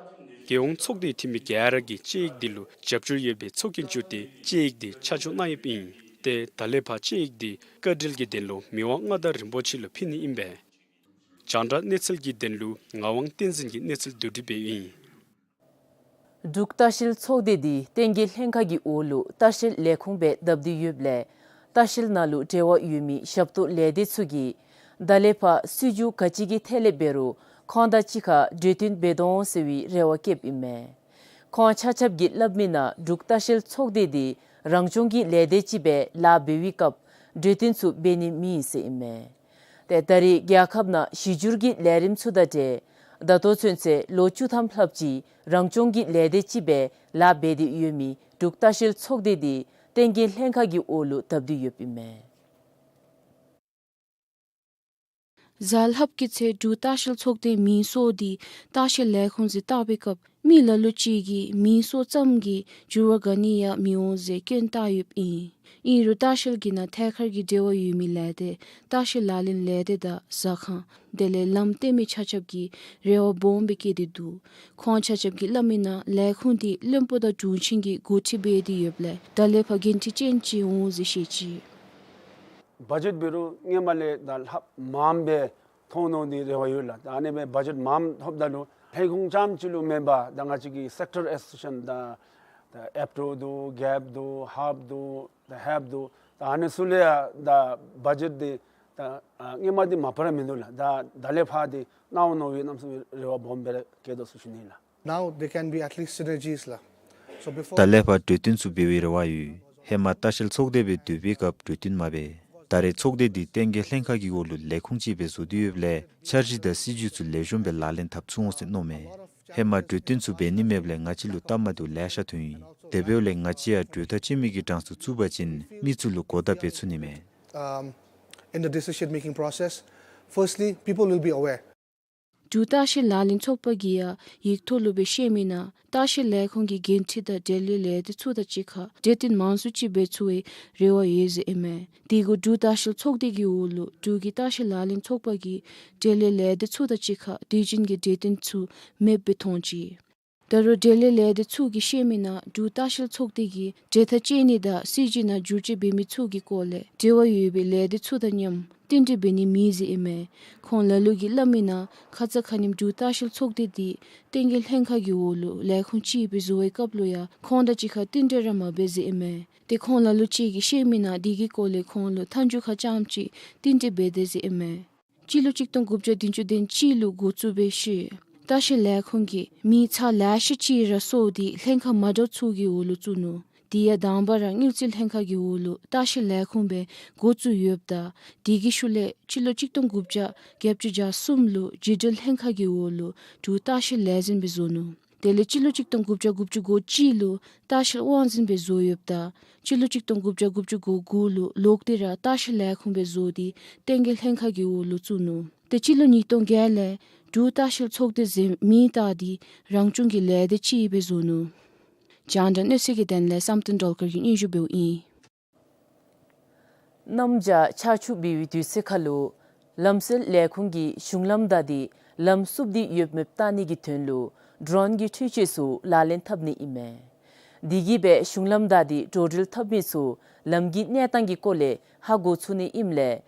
རྒྱལ་ཡོངས་ཚོགས་སྡེའི་འཐུས་མི་ག་ར་གིས་དཔྱད་ཡིག་འདི་ལུ་རྒྱབ་སྐྱོར་ཡོད་པའི་ཚོགས་རྒྱན་བསྒྱུར་ཏེ་དཔྱད་ཡིག་འདི་ཆ་འཇོག་གནང་ཡོདཔ་ཨིན། ཏེ་ད་ལས་ཕར་དཔྱད་ཡིག་འདི་བཀའ་འགྲུལ་གྱི་དོན་ལུ་མི་དབང་མངའ་བདག་རིན་པོ་ཆེ་ལུ་ཕུལ་ནི་ཨིན་པས། རྒྱང་བསྒྲགས་གནས་ཚུལ་གྱི་དོན་ལུ་ངག་དབང་བསྟན་འཛིན་གྱིས་གནས་ཚུལ་བསྡུ་སྒྲིག་འབདཝ་ཨིན། འབྲུག་ལྟ་བཤལ་ཚོགས་སྡེ་འདི་བསྟན་རྒྱས་ལྷན་ཁག་གི་འོག་ལུ་ལྟ་བཤལ་ལས་ཁུངས་སྦེ་བསྡབས་ཏེ་ཡོདཔ་ལས་ལྟ་བཤལ་ནང་ལུ་འབྲེལ་བ་ཡོད་མི་ཞབས་ཏོག་ལས་སྡེ་ཚུ་གིས་ད་ལས་ཕར་སྲིད་བྱུས་ག་ཅི་གི་ཐད་ལས་འབད་རུང་ཁོང་དང་གཅིག་ཁར་གྲོས་བསྟུན་འབད་དོ་འོང་ཟེར་བའི་རེ་བ་བསྐྱེདཔ་ཨིན་མས། ཁོང་ཆ་ཁྱབ་ཀྱིས་སླབ་མི་ནང་འབྲུག་ལྟ་བཤལ་ཚོགས་སྡེ་འདི་རང་སྐྱོང་གི་ལས་སྡེ་ཅིག་སྦེ་ལཱ་འབད་བའི་སྐབས་གྲོས་བསྟུན་ཚུ་འབད་ནི་མེད་ཟེར་ཨིན་མས། ཏེ་ད་རེས་རྒྱལ་ཁབ་ནང་གཞི་བསྒྱུར་གྱི་ལས་རིམ་ཚུ་དང་འབྲེལ་ད་ལྟོ་ཚུན་ཚོད་ལོ་བཅུ་ཐམ་ལྷགཔ་ཅིག་རང་སྐྱོང་གི་ལས་སྡེ་ཅིག་སྦེ་ལཱ་འབད་དེ་ཡོད་མི་འབྲུག་ལྟ་བཤལ་ཚོགས་སྡེ་འདི་བསྟན་རྒྱས་ལྷན་ཁག་གི་འོག་ལུ་བསྡབས་ཏེ་ཡོདཔ་ཨིན་མས། གཟའ་ལྷགཔ་གི་ཚེ་འབྲུག་ལྟ་བཤལ་ཚོགས་སྡེའི་མིང་སོགས་འདི་ལྟ་བཤལ་ལས་ཁུངས་ཀྱིས་བཏགས་པའི་སྐབས་མི་ལ་ལུ་ཅིག་གིས་མིང་སོགས་ཙམ་གྱིས་འགྱུར་བ་ག་ནི་ཡང་མི་འོང་ཟེར་སྐྱོན་བཏགས་ཡོདཔ་ཨིན། ཨིན་རུང་ལྟ་བཤལ་གྱི་ནང་ཐད་ཀར་གྱི་འབྲེལ་བ་ཡོད་མི་ལས་སྡེ་ལྟ་བཤལ་ལག་ལེན་ལས་སྡེ་དང་ཟ་ཁང་དེ་ལས་ལམ་སྟོན་མི་ཆ་ཁྱབ་ཀྱིས་རེ་བ་སྦོམ་སྦེ་བསྐྱེད་དེ་འདུག། ཁོང་ཆ་ཁྱབ་ཀྱིས་སླབ་མི་ནང་ལས་ཁུངས་འདི་བློན་པོ་དང་དྲུང་ཆེན་གྱིས་འགོ་ཁྲིད་འབད་དེ་ཡོདཔ་ལས་ད་ལས་ཕར་འགན་འཁྲི་ཅན་ཅིག་འོང་ཟེར་བཤད་ཅི། བ་ཇེཊ་འབད་རུང་སྔོན་མ་ལས་ད་ལྷགཔ་མངམ་སྦེ་ཐོབ་ནི་འདི་རེ་བ་ཡོད་ལགས། ད་ཨ་ནི་སྦེ་བ་ཇེཊ་མངམ་ཐོབ་ད་ལུ་ལྷན་ཁུངས་རྐྱངམ་ཅིག་ལུ་མེན་པར་ད་ང་བཅས་ཀྱི་སེཀ་ཊར་ཨེ་སོ་སི་ཡེ་ཤཱན་ད་ད་ཨེབ་ཊོ་འདུག། གེབ་འདུག། ཧཱབ་འདུག། ད་ཧེབ་འདུག། ད་ཨ་ནི་ཚུ་ལུ་ཡང་ད་བ་ཇེཊ་འདི་ད་ཨ་སྔོན་མ་འདི་མ་པ་ར་མིན་འདུག་ལགས། ད་ད་ལས་ཕར་འདི་གནང་འོང་མནོ་བའི་གནམ་མེད་ས་མེད་རེ་བ་སྦོམ་སྦེ་ར་བསྐྱེད་དོ་ཟེར་ཞུ་ནི་ལགས། Now there can be at least synergies ལགས། So before ད་ལས་ཕར་གྲོས་བསྟུན་ཚུ་འབད་བའི་རེ་བ་ཡོད། ཧེ་མ་ལྟ་བཤལ་ཚོགས་སྡེ་སྦེ་སྡོད་པའི་སྐབས་གྲོས་བསྟུན་མ་འབད། ད་རེས་ཚོགས་སྡེ་འདི་བསྟན་རྒྱས་ལྷན་ཁག་གི་འོག་ལུ་ལས་ཁུངས་ཅིག་སྦེ་བཟོ་སྟེ་ཡོདཔ་ལས་འཆར་གཞི་དང་སྲིད་བྱུས་ཚུ་ལེགས་ཤོམ་སྦེ་ལག་ལེན་འཐབ་ཚུགས་འོང་ཟེར་མནོཝ་མས། ཧེ་མ་གྲོས་བསྟུན་ཚུ་འབད་ནི་མེདཔ་ལས་ང་བཅས་ལུ་སྟབས་མ་བདེཝ་ལེ་ཤ་ཐོན་ཡི། དེ་འབདཝ་ལས་ང་བཅས་ཡང་གྲོས་ཐག་བཅད་མི་གི་གྲངས་སུ་བཙུགས་པ་ཅིན་མི་ཚུ་ལུ་གོ་བརྡ་འབད་ཚུགས་ནི་མས། Um, in the decision making process, firstly, people will be aware. འབྲུག་ལྟ་བཤལ་ལག་ལེན་ཚོགས་པ་གིས་ཡང་ཡིག་ཐོག་ལུ་སྦེ་བཤད་མི་ནང་ལྟ་བཤལ་ལས་ཁུངས་ཀྱི་འགན་འཁྲི་དང་འབྲེལ་བའི་ལས་སྡེ་ཚུ་དང་གཅིག་ཁར་གྲོས་བསྟུན་མང་སུ་ཅིག་འབད་ཚུགས་པའི་རེ་བ་ཡོད་ཟེར་ཨིན་མས། དེ་གུ་འབྲུག་ལྟ་བཤལ་ཚོགས་སྡེ་གི་འོག་ལུ་འབྲུག་གི་ལྟ་བཤལ་ལག་ལེན་ཚོགས་པ་གིས་འབྲེལ་བའི་ལས་སྡེ་ཚུ་དང་གཅིག་ཁར་དུས་རྒྱུན་གྱི་གྲོས་བསྟུན་ཚུ་མེདཔ་སྦེ་མཐོང་ཅི། ད་རུང་འབྲེལ་བའི་ལས་སྡེ་ཚུ་གིས་བཤད་མི་ནང་འབྲུག་ལྟ་བཤལ་ཚོགས་སྡེ་གིས་གྲོས་ཐག་བཅད་ནི་དང་སྲིད་བྱུས་ནང་བསྒྱུར་བཅོས་འབད་མི་ཚུ་གི་སྐོར་ལས་འབྲེལ་བ་ཡོད་པའི་ལས་སྡེ་ཚུ་དང་མཉམ་བསྟུན་གྲོས་འབད་ནི་མེད་ཟེར་ཨིན་མས། ཁོང་ལ་ལུ་གིས་སླབ་མི་ནང་ཁ་ཙ་ཁ་ཉིནམ་འབྲུག་ལྟ་བཤལ་ཚོགས་སྡེ་འདི་བསྟན་རྒྱས་ལྷན་ཁག་གི་འོག་ལུ་ལས་ཁུངས་ཅིག་སྦེ་བཟོ་བའི་སྐབས་ལུ་ཡང་ཁོང་དང་གཅིག་ཁར་བསྟུན་གྲོས་ར་མ་འབད་ཟེར་ཨིན་མས། ཏེ་ཁོང་ལ་ལུ་ཅིག་གིས་བཤད་མི་ནང་དེ་གི་སྐོར་ལས་ཁོང་ལུ་མཐའ་མཇུག་ཁར་རྐྱངམ་ཅིག་བསྟུན་གྲོས་འབད་དེས་ཟེར་ཨིན་མས། སྤྱི་ལོ་གཅིག་སྟོང་དགུ་བརྒྱ་བདུན་ཅུ་དོན་གཅིག་ལུ་འགོ་བཙུགས་པའི་ཤུལ་ལྟ་བཤལ་ལས་ཁུངས་ཀྱིས་མི་ཚར་ལེ་ཤ་ཅིག་ར་སོར་ཏེ་ལྷན་ཁག་མ་འདྲཝ་ཚུ་གི་འོག་ལུ་བཙུགས་ནུག། དེ་ཡང་དང་པ་ར་དངུལ་རྩིས་ལྷན་ཁག་གི་འོག་ལུ་ལྟ་བཤལ་ལས་ཁུངས་སྦེ་འགོ་བཙུགས་ཡོདཔ་ད་དེ་གི་ཤུལ་ལས་སྤྱི་ལོ་གཅིག་སྟོང་དགུ་བརྒྱ་བརྒྱད་ཅུ་གྱ་གསུམ་ལུ་བརྒྱུད་འབྲེལ་ལྷན་ཁག་གི་འོག་ལུ་འབྲུག་ལྟ་བཤལ་ལས་འཛིན་སྦེ་བཟོ་ནུག། དེ་ལས་སྤྱི་ལོ་གཅིག་སྟོང་དགུ་བརྒྱ་དགུ་བཅུ་གོ་གཅིག་ལུ་ལྟ་བཤལ་དབང་འཛིན་སྦེ་བཟོ་ཡོདཔ་ད་སྤྱི་ལོ་གཅིག་སྟོང་དགུ་བརྒྱ་དགུ་བཅུ་གོ་དགུ་ལུ་ལོག་སྟེ་ར་ལྟ་བཤལ་ལས་ཁུངས་སྦེ་བཟོ་སྟེ་བསྟན་རྒྱས་ལྷན་ཁག་གི་འོག་ལུ་བཙུགས་ནུག། ཏེ་སྤྱི་ལོ་ཉིས་སྟོང་བརྒྱད་ལས་འབྲུག་ལྟ་བཤལ་ཚོགས་སྡེ་ཟེར་མིང་བཏགས་ཏེ་རང་སྐྱོང་གི་ལས་སྡེ་ཅིག་སྦེ་བཟོ་ནུག། རྒྱང་བསྒྲགས་གནས་ཚུལ་གྱི་དོན་ལས་བསམ་གཏན་སྒྲོལ་དཀར་གྱིས་སྙན་ཞུ་འབདཝ་ཨིན། གནམ་བྱཱར་ཆར་ཆུ་འབབ་པའི་དུས་ཚོད་ཁར་ལུ་ལམ་སེལ་ལས་ཁུངས་ཀྱིས་གཞུང་ལམ་བདའ་སྟེ་ལམ་བསུབ་སྟེ་ཡོདཔ་མེདཔ་བལྟ་ནི་གི་དོན་ལུ་ཌྲོན་གྱི་འཕྲུལ་ཆས་ཚུ་ལག་ལེན་འཐབ་ནི་ཨིན་མས། དེ་གིས་སྦེ་གཞུང་ལམ་བདའ་སྟེ་འགྲོ་འགྲུལ་འཐབ་མི་ཚུ་ལམ་གྱི་གནས་སྟངས་ཀྱི་སྐོར་ལས་ཧ་གོ་ཚུགས་ནི་ཨིནམ་ལས་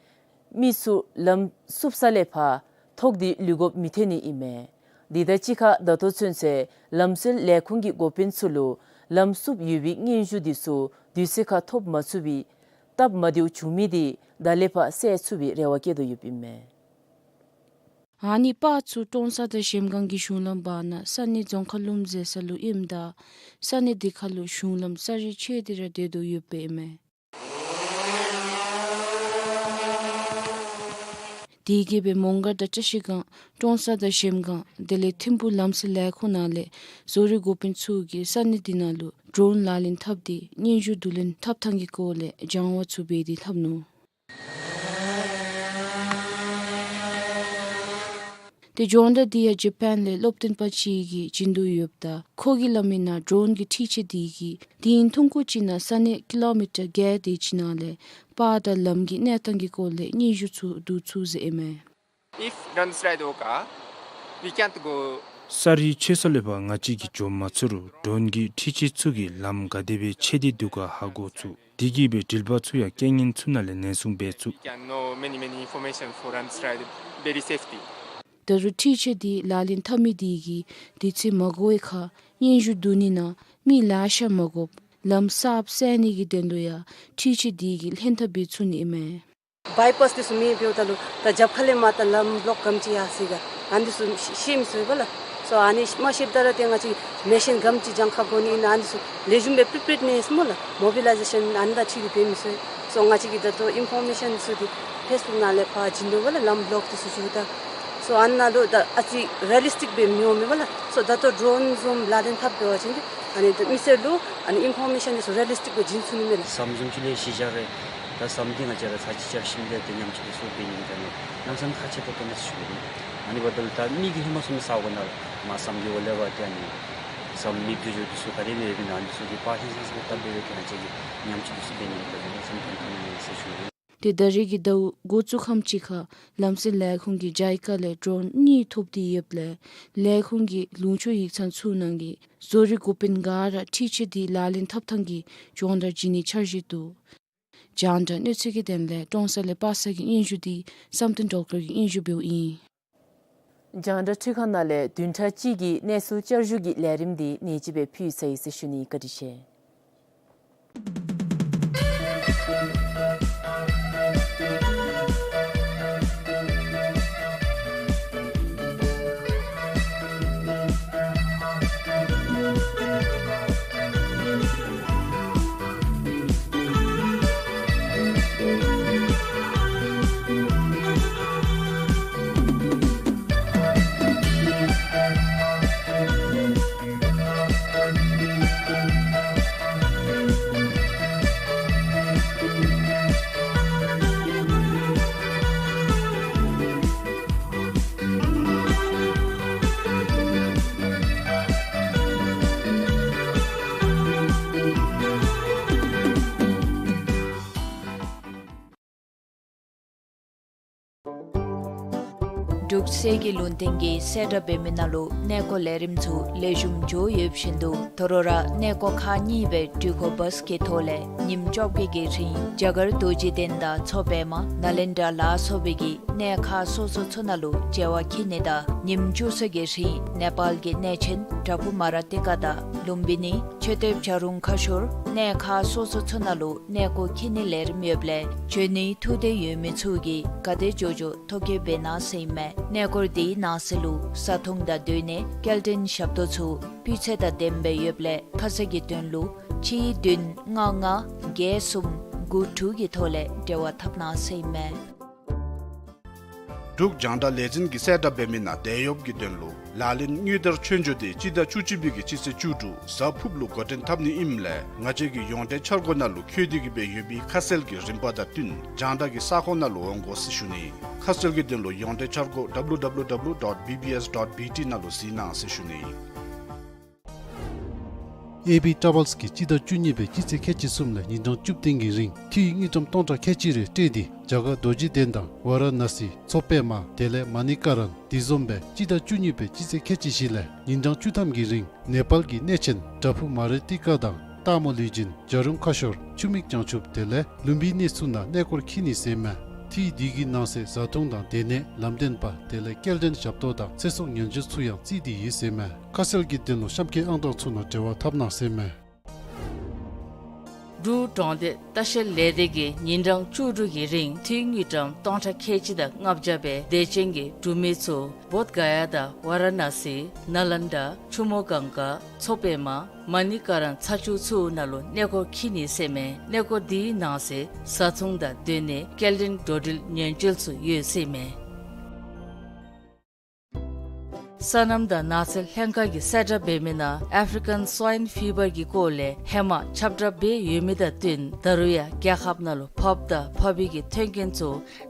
མི་ཚུ་ལམ་བསུབ་ས་ལས་ཕར་ཐོགས་ཏེ་ལུས་དགོཔ་མི་ཐོན་ནི་ཨིན་མས། དེ་དང་གཅིག་ཁར་ད་ལྟོ་ཚུན་ཚོད་ལམ་སེལ་ལས་ཁུངས་ཀྱི་འགོ་དཔོན་ཚུ་ལུ་ལམ་བསུབ་ཡོད་པའི་སྙན་ཞུ་འདི་ཚུ་དུས་ཚོད་ཁར་ཐོབ་མ་ཚུགས་པའི་སྟབས་མ་བདེཝ་བྱུང་མི་འདི་ད་ལས་ཕར་སེལ་ཚུགས་པའི་རེ་བ་བསྐྱེད་དོ་ཡོདཔ་ཨིན་མས། ཨ་ནི་པར་ཚུ་ཀྲོང་གསར་དང་གཞལམ་སྒང་གི་གཞུང་ལམ་བར་ན་ས་གནས་རྫོང་ཁ་ལུམ་ཟེར་ས་ལུ་ཨིནམ་ད་ས་གནས་དེ་ཁར་ལུ་གཞུང་ལམ་ས་རིས་ཆད་དེ་ར་སྡོད་དོ་ཡོདཔ་ཨིན་མས། དེ་གིས་སྦེ་མོང་སྒར་དང་བཀྲ་ཤིས་སྒང་ཀྲོང་གསར་དང་གཞལམ་སྒང་དེ་ལས་ཐིམ་ཕུག་ལམ་སེལ་ལས་ཁུངས་ནང་ལས་བཟོ་རིག་འགོ་དཔོན་ཚུ་གིས་ས་གནས་དེ་ནང་ལུ་ཌྲོན་ལག་ལེན་འཐབ་སྟེ་སྙན་ཞུ་བསྡུ་ལེན་འཐབ་ཐངས་ཀྱི་སྐོར་ལས་སྦྱང་བ་ཚུ་འབད་དེ་ལྷབ་ནུག། ཏེ་སྦྱོང་བརྡར་འདི་ཡང་ཇ་པཱན་ལས་སློབ་སྟོན་པ་ཅིག་གིས་བྱིན་དོ་ཡོདཔ་ད་ཁོ་གིས་སླབ་མི་ནང་ཌྲོན་གྱི་འཕྲུལ་ཆས་འདི་གིས་དུས་ཡུན་ཐུང་ཀུ་ཅིག་ནང་ས་གནས་ཀི་ལོ་མི་ཊར་བརྒྱད་དེ་ཅིག་ནང་ལས་པར་དང་ལམ་གྱི་གནས་སྟངས་ཀྱི་སྐོར་ལས་སྙན་ཞུ་ཚུ་བསྡུ་ཚུགས་ཟེར་ཨིན་མས། If landslide occur, we can't go. ས་རིས་ཆད་ས་ལས་ཕར་ང་བཅས་ཀྱིས་འགྱོ་མ་ཚུགས་རུང་ཌྲོན་གྱི་འཕྲུལ་ཆས་ཚུ་གིས་ལམ་ག་དེ་སྦེ་ཆད་དེ་འདུག་ག་ཧ་གོ་ཚུགས། དེ་གིས་སྦེ་འགྲུལ་པ་ཚུ་ཡང་རྐྱེན་ངན་ཚུ་ནང་ལས་ནན་སྲུང་འབད་ཚུགས། We can know many, many information for landslide very safety. ད་རུང་འཕྲུལ་ཆས་འདི་ལག་ལེན་འཐབ་མི་དེ་གིས་དུས་ཚོད་མ་འགོར་བའི་ཁར་སྙན་ཞུ་བསྡུ་ནི་ནང་མི་ལེ་ཤ་མ་དགོཔ་ལམ་གསརཔ་བསལ་ནི་གི་དོན་ལུ་ཡང་འཕྲུལ་ཆས་འདི་གིས་ལྷན་ཐབས་འབད་ཚུགས་ནི་ཨིན་མས། བའི་པཱསི་འདི་ཚུ་མེདཔ་འབདཝ་ད་ལུ་ད་རྒྱབ་ཁ་ལས་མར་ད་ལམ་བློཀ་ག་དེམ་ཅིག་ཡར་སོ་ཡི་ག་ཨ་ནི་འདི་ཚུ་ཤེས་མི་ཚུགས་པས་ལགས། སོ་ཨ་ནི་མ་ཤེསཔ་ད་ར་ཏེ་ང་བཅས་མེ་ཤིན་ག་དེམ་ཅིག་གྱངས་ཁ་དགོ་ནི་ཨིན་ན་ཨ་ནི་འདི་ཚུ་ལེགས་ཤོམ་སྦེ་པི་རི་པེརཌ་མེནཊ་སྨོ་ལགས། མོ་བི་ལའི་ཟེ་ཤཱན་ཨ་ནི་དང་འཁྲིལ་ཏེ་འབད་མི་ཚུགས། སོ་ང་བཅས་ཀྱིས་ད་ལྟོ་ཨིན་ཕོར་མེ་ཤཱན་འདི་ཚུ་འདི་ཕེསི་བུཀ་ནང་ལས་ཕར་བྱིན་དོ་པས་ལགས། ལམ་བློཀ་འདི་ཚུ་བྱུང་ད། སོ་ཨ་ནཱ་ལུ་ད་ཨ་ཙི་རི་ཡ་ལི་སི་ཊིཀ་སྦེ་མི་འོང་མས་པ་ལགས། སོ་ད་ལྟོ་ཌྲོན་བཟུམ་ལག་ལེན་འཐབ་འབད་བ་ཅིན་ཨ་ནི་ད་མི་སེར་ལུ་ཨ་ནི་ཨིན་ཕོར་མེ་ཤཱན་འདི་ཚུ་རི་ཡ་ལི་སི་ཊིཀ་སྦེ་བྱིན་ཚུགས་ནི་མས་ལགས། ཟམ་བཟུམ་ཅིག་ལས་གཞི་བཞག་རེ། ད་ཟམ་འདི་ང་བཅས་ར་ཚར་གཅིག་རྐྱབ་ཞིནམ་ལས་ཏེ་ཉམས་བཅོས་འདི་ཚུ་འབད་ནི་ཨིན་ད་ནི་ལམ་སང་ཁག་ཆེ་ཏོག་ཏོ་མས་ཟེར་ཞུ་ནི། ཨ་ནི་འབདཝ་ད་ལུ་ད་མི་གིས་ཧེ་མ་བཟུམ་ས་གོ་ནང་ལུ་མར་ཟམ་གྱི་འོག་ལས་འབད་དེ་ཨ་ནི་ཟམ་མེདཔ་འགྱོ་འགྱོཝ་འདི་ཚུ་ག་དེ་སྦེ་འབད་ནི་ཨ་ནི་འདི་ཚུ་གི་པར་ཧིང་སངས་ས་གོ་སྟབས་འབད་བའི་ཏེ་ང་བཅས་ཀྱིས་ཉམས་བཅོས་འདི་ཚུ་འབད་ནི་ཨིན་ད་ནི་ལམ་སང་ཐོན་ཐོན་ནི་ཨིན་ཟེར་ཞུ་ནི། ཏེ་ད་རེས་ཀྱི་ཟླཝ་འགོ་བཙུགས་ཁམས་ཅིག་ཁར་ལམ་སེལ་ལས་ཁུངས་ཀྱིས་ཇའི་ཀ་ལས་ཌྲོན་གཉིས་ཐོབ་སྟེ་ཡོདཔ་ལས་ལས་ཁུངས་ཀྱི་ལུང་ཕྱོགས་ཡིག་ཚང་ཚུ་ནང་གི་བཟོ་རིག་འགོ་དཔོན་ག་ར་འཕྲུལ་ཆས་འདི་ལག་ལེན་འཐབ་ཐངས་ཀྱི་སྦྱོང་བརྡར་བྱིན་ནིའི་འཆར་གཞི་འདུག། རྒྱང་བསྒྲགས་གནས་ཚུལ་གྱི་དོན་ལས་ཀྲོང་གསར་ལས་པ་སངས་ཀྱི་སྙན་ཞུ་འདི་བསམ་གཏན་སྒྲོལ་དཀར་གྱིས་སྙན་ཞུ་འབདཝ་ཨིན། རྒྱང་བསྒྲགས་འཕྲུལ་ཁང་ནང་ལས་བདུན་ཕྲག་གཅིག་གི་གནས་ཚུལ་བསྐྱར་ཞུ་གི་ལས་རིམ་འདི་ནེ་ཅིག་སྦེ་ཕུལ་ཚར་ཡི་ཟེར་ཞུ་ནི། བཀའ་དྲིན་ཆེ། འབྲུག་གསེར་གྱི་ལུང་བསྟན་གྱིས་གསལ་བསྒྲགས་འབད་མི་ནང་ལུ་གནས་སྐོར་ལས་རིམ་ཚུ་ལེགས་ཤོམ་འགྱོ་ཡོདཔ་བཞིན་དུ་དོ་རུང་ར་གནས་སྐོར་ཁག་གཉིས་སྦེ་འགྲུལ་འཁོར་བཱས་ཀྱི་ཐོག་ལས་ཉིནམ་བཅོ་བརྒྱད་ཀྱི་རིང་རྒྱ་གར་རྡོ་རྗེ་གདན་དང་མཚོ་པདྨ་ནཱ་ལེནྡྲ་ལ་སོགས་པའི་གི་གནས་ཁག་སོ་སོ་ཚུ་ནང་ལུ་མཇལ་བར་འཁྱིད་ནི་དང་ཉིནམ་བཅུ་གསུམ་གྱི་རིང་ནེ་པཱལ་གྱི་གནས་ཆེན་བྲག་ཕུག་མ་ར་ཏི་ཀ་དང་ལུམ་བི་ནི་མཆོད་རྟེན་བྱ་རུང་ཁ་ཤོར་གནས་ཁག་སོ་སོ་ཚུ་ནང་ལུ་གནས་སྐོར་འཁྱིད་ནིའི་ལས་རིམ་ཡོདཔ་ལས་འབྱོན་ནིའི་ཐུགས་འདོད་ཡོད་མི་ཚུ་གིས་ག་དེ་མགྱོགས་མགྱོགས་ཐོ་བཀོད་འབད་གནང་ཟེར་ཨིན་མས། གནས་སྐོར་དེའི་ནང་གསེས་ལུ་བཟའ་འཐུང་དང་སྡོད་གནས་སྐྱེལ་འདྲེན་ཞབས་ཏོག་ཚུ་སྤུས་ཚད་དང་ལྡནམ་སྦེ་ཡོདཔ་ལས་ཁ་གསལ་གྱི་དོན་ལུ་གཅིག་བདུན་ལྔ་ལྔ་བརྒྱད་གསུམ་དགུ་དྲུག་གི་ཐོག་ལས་འབྲེལ་བ་འཐབ་གནང་ཟེར་ཨིན་མས། འབྲུག་རྒྱང་བསྒྲགས་ལས་འཛིན་གྱིས་གསལ་བསྒྲགས་འབད་མི་ནང་དེད་གཡོགཔ་གི་དོན་ལུ་ལག་ལེན་དངུལ་དར་ཆོས་འབྱོར་དེ་སྤྱི་ཟླ་བཅུ་གཅིག་པའི་གི་སྤྱི་ཚེས་བཅུ་དྲུག་གཟའ་ཕུརཔ་ལུ་འགོ་འདྲེན་འཐབ་ནི་ཨིནམ་ལས་ང་བཅས་ཀྱི་ཡོངས་འབྲེལ་འཆར་སྒོ་ནང་ལུ་འཁོད་དེ་གི་སྦེ་ཡོད་པའི་ཁ་གསལ་གྱི་རིམ་པ་དང་བསྟུན་རྒྱང་བསྒྲགས་ཀྱི་ས་ཁོངས་ནང་ལུ་འོང་དགོ་ཟེར་ཞུ་ནི། ཁ་གསལ་གྱི་དོན་ལུ་ཡོངས་འབྲེལ་འཆར་སྒོ་W W W dot B B S dot B T ནང་ལུ་གཟིགས་གནང་ཟེར་ཞུ་ནི། ཨེ་བི་ཊ་རེ་ཝེལསི་གིས་སྤྱི་ཟླ་བཅུ་གཉིས་པའི་སྤྱི་ཚེས་ཁལ་གཅིག་གསུམ་ལས་ཉིན་གྲངས་བཅུ་བདུན་གྱི་རིང་འཐུས་དངུལ་ཀྲམ་སྟོང་ཕྲག་ཁལ་གཅིག་རེ་སྤྲོད་དེ་རྒྱ་གར་རྡོ་རྗེ་གདན་དང་ཝཱ་ར་ཎཱ་སི་མཚོ་པདྨ་དེ་ལས་མ་ནི་ཀ་རན་དེ་བཟུམ་སྦེ་སྤྱི་ཟླ་བཅུ་གཉིས་པའི་སྤྱི་ཚེས་ཁལ་གཅིག་བཞི་ལས་ཉིན་གྲངས་བཅུ་ཐམ་གྱི་རིང་ནེ་པཱལ་གྱི་གནས་ཆེན་བྲག་ཕུག་མ་རི་ཏི་ཀ་དང་སྟག་མོ་ལུས་སྦྱིན་བྱ་རུང་ཁ་ཤོར་ཆུ་མིག་བྱང་ཆུབ་དེ་ལས་ལུམ་བི་ནི་ཚུ་ནང་གནས་སྐོར་འཁྱིད་ནི་ཟེར་ཨིན་མས། འཐུས་དེ་གི་ནང་གསེས་བཟའ་འཐུང་དང་སྡོད་གནས་ལམ་སྟོན་པ་དེ་ལས་སྐྱེལ་འདྲེན་ཞབས་ཏོག་དང་ཚེ་སྲོག་ཉེན་བཅོལ་ཚུ་ཡང་བརྩིས་ཏེ་ཡོད་ཟེར་ཨིན་མས། ཁ་གསལ་གྱི་དོན་ལུ་གཤམ་འཁོད་ཨང་གྲངས་ཚུ་ནང་འབྲེལ་བ་འཐབ་གནང་ཟེར་ཨིན་མས། འབྲུག་གྲོང་སྡེ་ལྟ་བཤལ་ལས་སྡེ་གིས་ཉིན་གྲངས་བཅུ་དྲུག་གི་རིང་འཐུས་དངུལ་ཀྲམ་སྟོང་ཕྲག་ཁལ་གཅིག་དང་ལྔ་བརྒྱ་སྦེ་དད་ཅན་གྱི་འབྲུག་མི་ཚུ་བོདྷ་ག་ཡ་དང་ཝཱ་ར་ཎཱ་སི་ནཱ་ལེནྡྲ་ཆུ་མོ་གངྒཱ་མཚོ་པདྨ་མ་ནི་ཀ་རན་ཚ་ཆུ་ཚུ་ནང་ལུ་གནས་སྐོར་འཁྱིད་ནི་ཟེར་ཨིན་མས། གནས་སྐོར་དེའི་ནང་གསེས་བཟའ་འཐུང་དང་སྡོད་གནས་སྐྱེལ་འདྲེན་འགྲོ་འགྲུལ་ཉེན་བཅོལ་ཚུ་ཡོད་ཟེར་ཨིན་མས། སོ་ནམ་དང་ནགས་ཚལ་ལྷན་ཁག་གིས་གསལ་བསྒྲགས་འབད་མི་ནང་ཨ་ཕི་རི་ཀན་སུའིན་ཕི་བར་གྱི་སྐོར་ལས་ཧེ་མ་ཁྱབ་བསྒྲགས་འབད་ཡོད་མི་དང་བསྟུན་ད་རུང་ཡང་རྒྱལ་ཁབ་ནང་ལུ་ཕགཔ་དང་ཕགཔ་པའི་གི་མཐུན་རྐྱེན་ཚུ་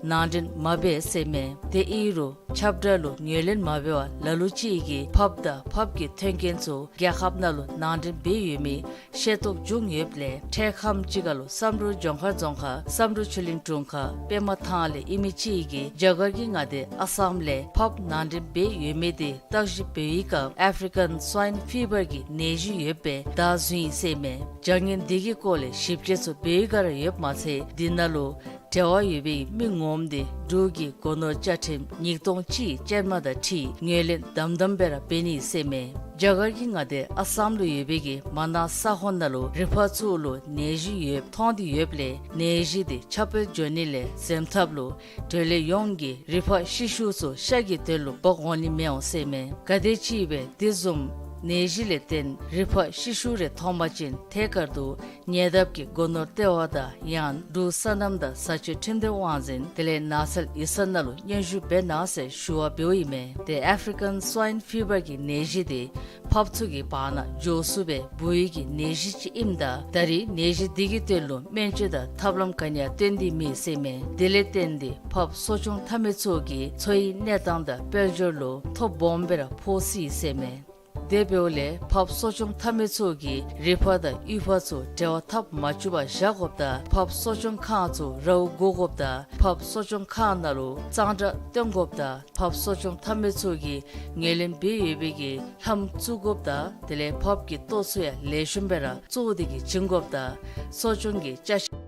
ནང་འདྲེན་མ་འབད་ཟེར་ཨིན་མས། དེ་ཨིན་རུང་ཁྱབ་བསྒྲགས་ལུ་ངོས་ལེན་མ་འབད་བར་ལ་ལུ་ཅིག་གིས་ཕགཔ་དང་ཕགཔ་གི་མཐུན་རྐྱེན་ཚུ་རྒྱལ་ཁབ་ནང་ལུ་ནང་འདྲེན་འབད་ཡོད་མི་ཤེས་རྟོགས་བྱུང་ཡོདཔ་ལས་འཕྲལ་ཁམས་ཅིག་ཁར་ལུ་བསམ་གྲུབ་ལྗོངས་མཁར་རྫོང་ཁག་བསམ་གྲུབ་ཆོས་གླིང་དྲུང་ཁག་པདྨ་ཐང་ལས་ཨིན་མི་ཅིག་གིས་རྒྱ་གར་གྱི་མངའ་སྡེ་ཨ་སམ་ལས་ཕགཔ་ནང་འདྲེན་འབད་ཡོད་མི་དེ་བརྟག་ཞིབ་འབད་བའི་སྐབས་ཨ་ཕི་རི་ཀན་སུའིན་ཕི་བར་གྱི་ནད་གཞི་ཡོདཔ་སྦེ་བདའ་ཟུན་ཡི་ཟེར་ཨིན་མས། བྱ་ངན་དེ་གི་སྐོར་ལས་ཞིབ་དཔྱད་ཚུ་འབད་བའི་སྒང་ར་ཡོདཔ་མ་ཚད་དེ་ནང་ལུ་འབྲེལ་བ་ཡོད་པའི་མི་ངོམ་དེ་འབྲུག་གི་སྒོ་ནོར་བཅའ་ཁྲིམས་ཉིས་སྟོང་གཅིག་ཅན་མ་དང་འཁྲིལ་ངོས་ལེན་དམ་དམ་སྦེ་ར་འབད་ནི་ཟེར་ཨིན་མས། རྒྱ་གར་གྱི་མངའ་སྡེ་ཨ་སམ་ལུ་ཡོད་པའི་གི་མ་ན་ས་ཁོངས་ནང་ལུ་རི་ཕག་ཚུ་ལུ་ནད་གཞི་ཡོདཔ་མཐོང་སྟེ་ཡོདཔ་ལས་ནད་གཞི་དེ་ཁྱབ་སྤེལ་འགྱོ་ནི་ལས་འཛེམ་ཐབས་ལུ་འབྲེལ་ཡོད་ཡོངས་ཀྱིས་རི་ཕག་ཤི་ཤུ་ཚུ་ཤ་གི་དོན་ལུ་འབག་འོང་ནི་མི་འོང་ཟེར་ཨིན་མས། ག་དེ་ཅིག་སྦེ་དེ་བཟུམ་ནད་གཞི་ལས་བརྟེན་རི་ཕག་ཤི་ཤུ་རེ་མཐོང་པ་ཅིན་ཐད་ཀར་དུ་ཉེ་འདབས་ཀྱི་སྒོ་ནོར་ལྟེ་བ་དང་ཡང་འབྲུག་སོ་ནམ་དང་བཟའ་སྤྱོད་ཁྲིམས་སྡེ་དབང་འཛིན་དེ་ལས་ནགས་ཚལ་ཡིག་ཚང་ནང་ལུ་སྙན་ཞུ་འབད་གནང་ཟེར་ཞུ་བ་འབདཝ་ཨིན་མས། དེ་ཨ་ཕི་རི་ཀན་སུའིན་ཕི་བར་གྱི་ནད་གཞི་དེ་ཕགཔ་ཚུ་གི་བར་ན་འགྱོ་ཚུགས་པའི་འབུ་ཡི་གི་ནད་གཞི་ཅིག་ཨིནམ་ད་ད་རེས་ནད་གཞི་དེ་གི་དོན་ལུ་སྨན་བཅོས་དང་ཐབས་ལམ་ག་ནི་ཡང་སྟོན་ཏེ་མེད་ཟེར་ཨིན་མས། དེ་ལས་བརྟེན་ཏེ་ཕགཔ་གསོ་སྐྱོང་འཐབ་མི་ཚུ་གིས་འཚོ་བའི་གནས་སྟངས་དང་དཔལ་འབྱོར་ལུ་ཐོ་སྦོམ་སྦེ་ར་ཕོག་སྲིད་ཟེར་ཨིན་མས། དེ་འབདཝ་ལས་ཕགཔ་གསོ་སྐྱོང་འཐབ་མི་ཚུ་གིས་རི་ཕག་དང་གཡུས་ཕག་ཚུ་འབྲེལ་བ་འཐབ་མ་བཅུག་པར་བཞག་དགོཔ་དང་ཕགཔ་གསོ་སྐྱོང་ཁང་ཚུ་རཝ་བསྒོར་དགོཔ་དང་ཕགཔ་གསོ་སྐྱོང་ཁང་ནང་ལུ་གཙང་སྦྲ་བཏོན་དགོཔ་དང་ཕགཔ་གསོ་སྐྱོང་འཐབ་མི་ཚུ་གིས་ངོས་ལེན་འབད་ཡོད་པའི་གི་ལྷམ་བཙུགས་དགོཔ་དང་དེ་ལས་ཕགཔ་གི་ལྟོ་ཚུ་ཡང་ལེགས་ཤོམ་སྦེ་ར་བཙོ་སྟེ་གི་བྱིན་དགོཔ་དང་གསོ་སྐྱོང་གི་ཅ་ཆས།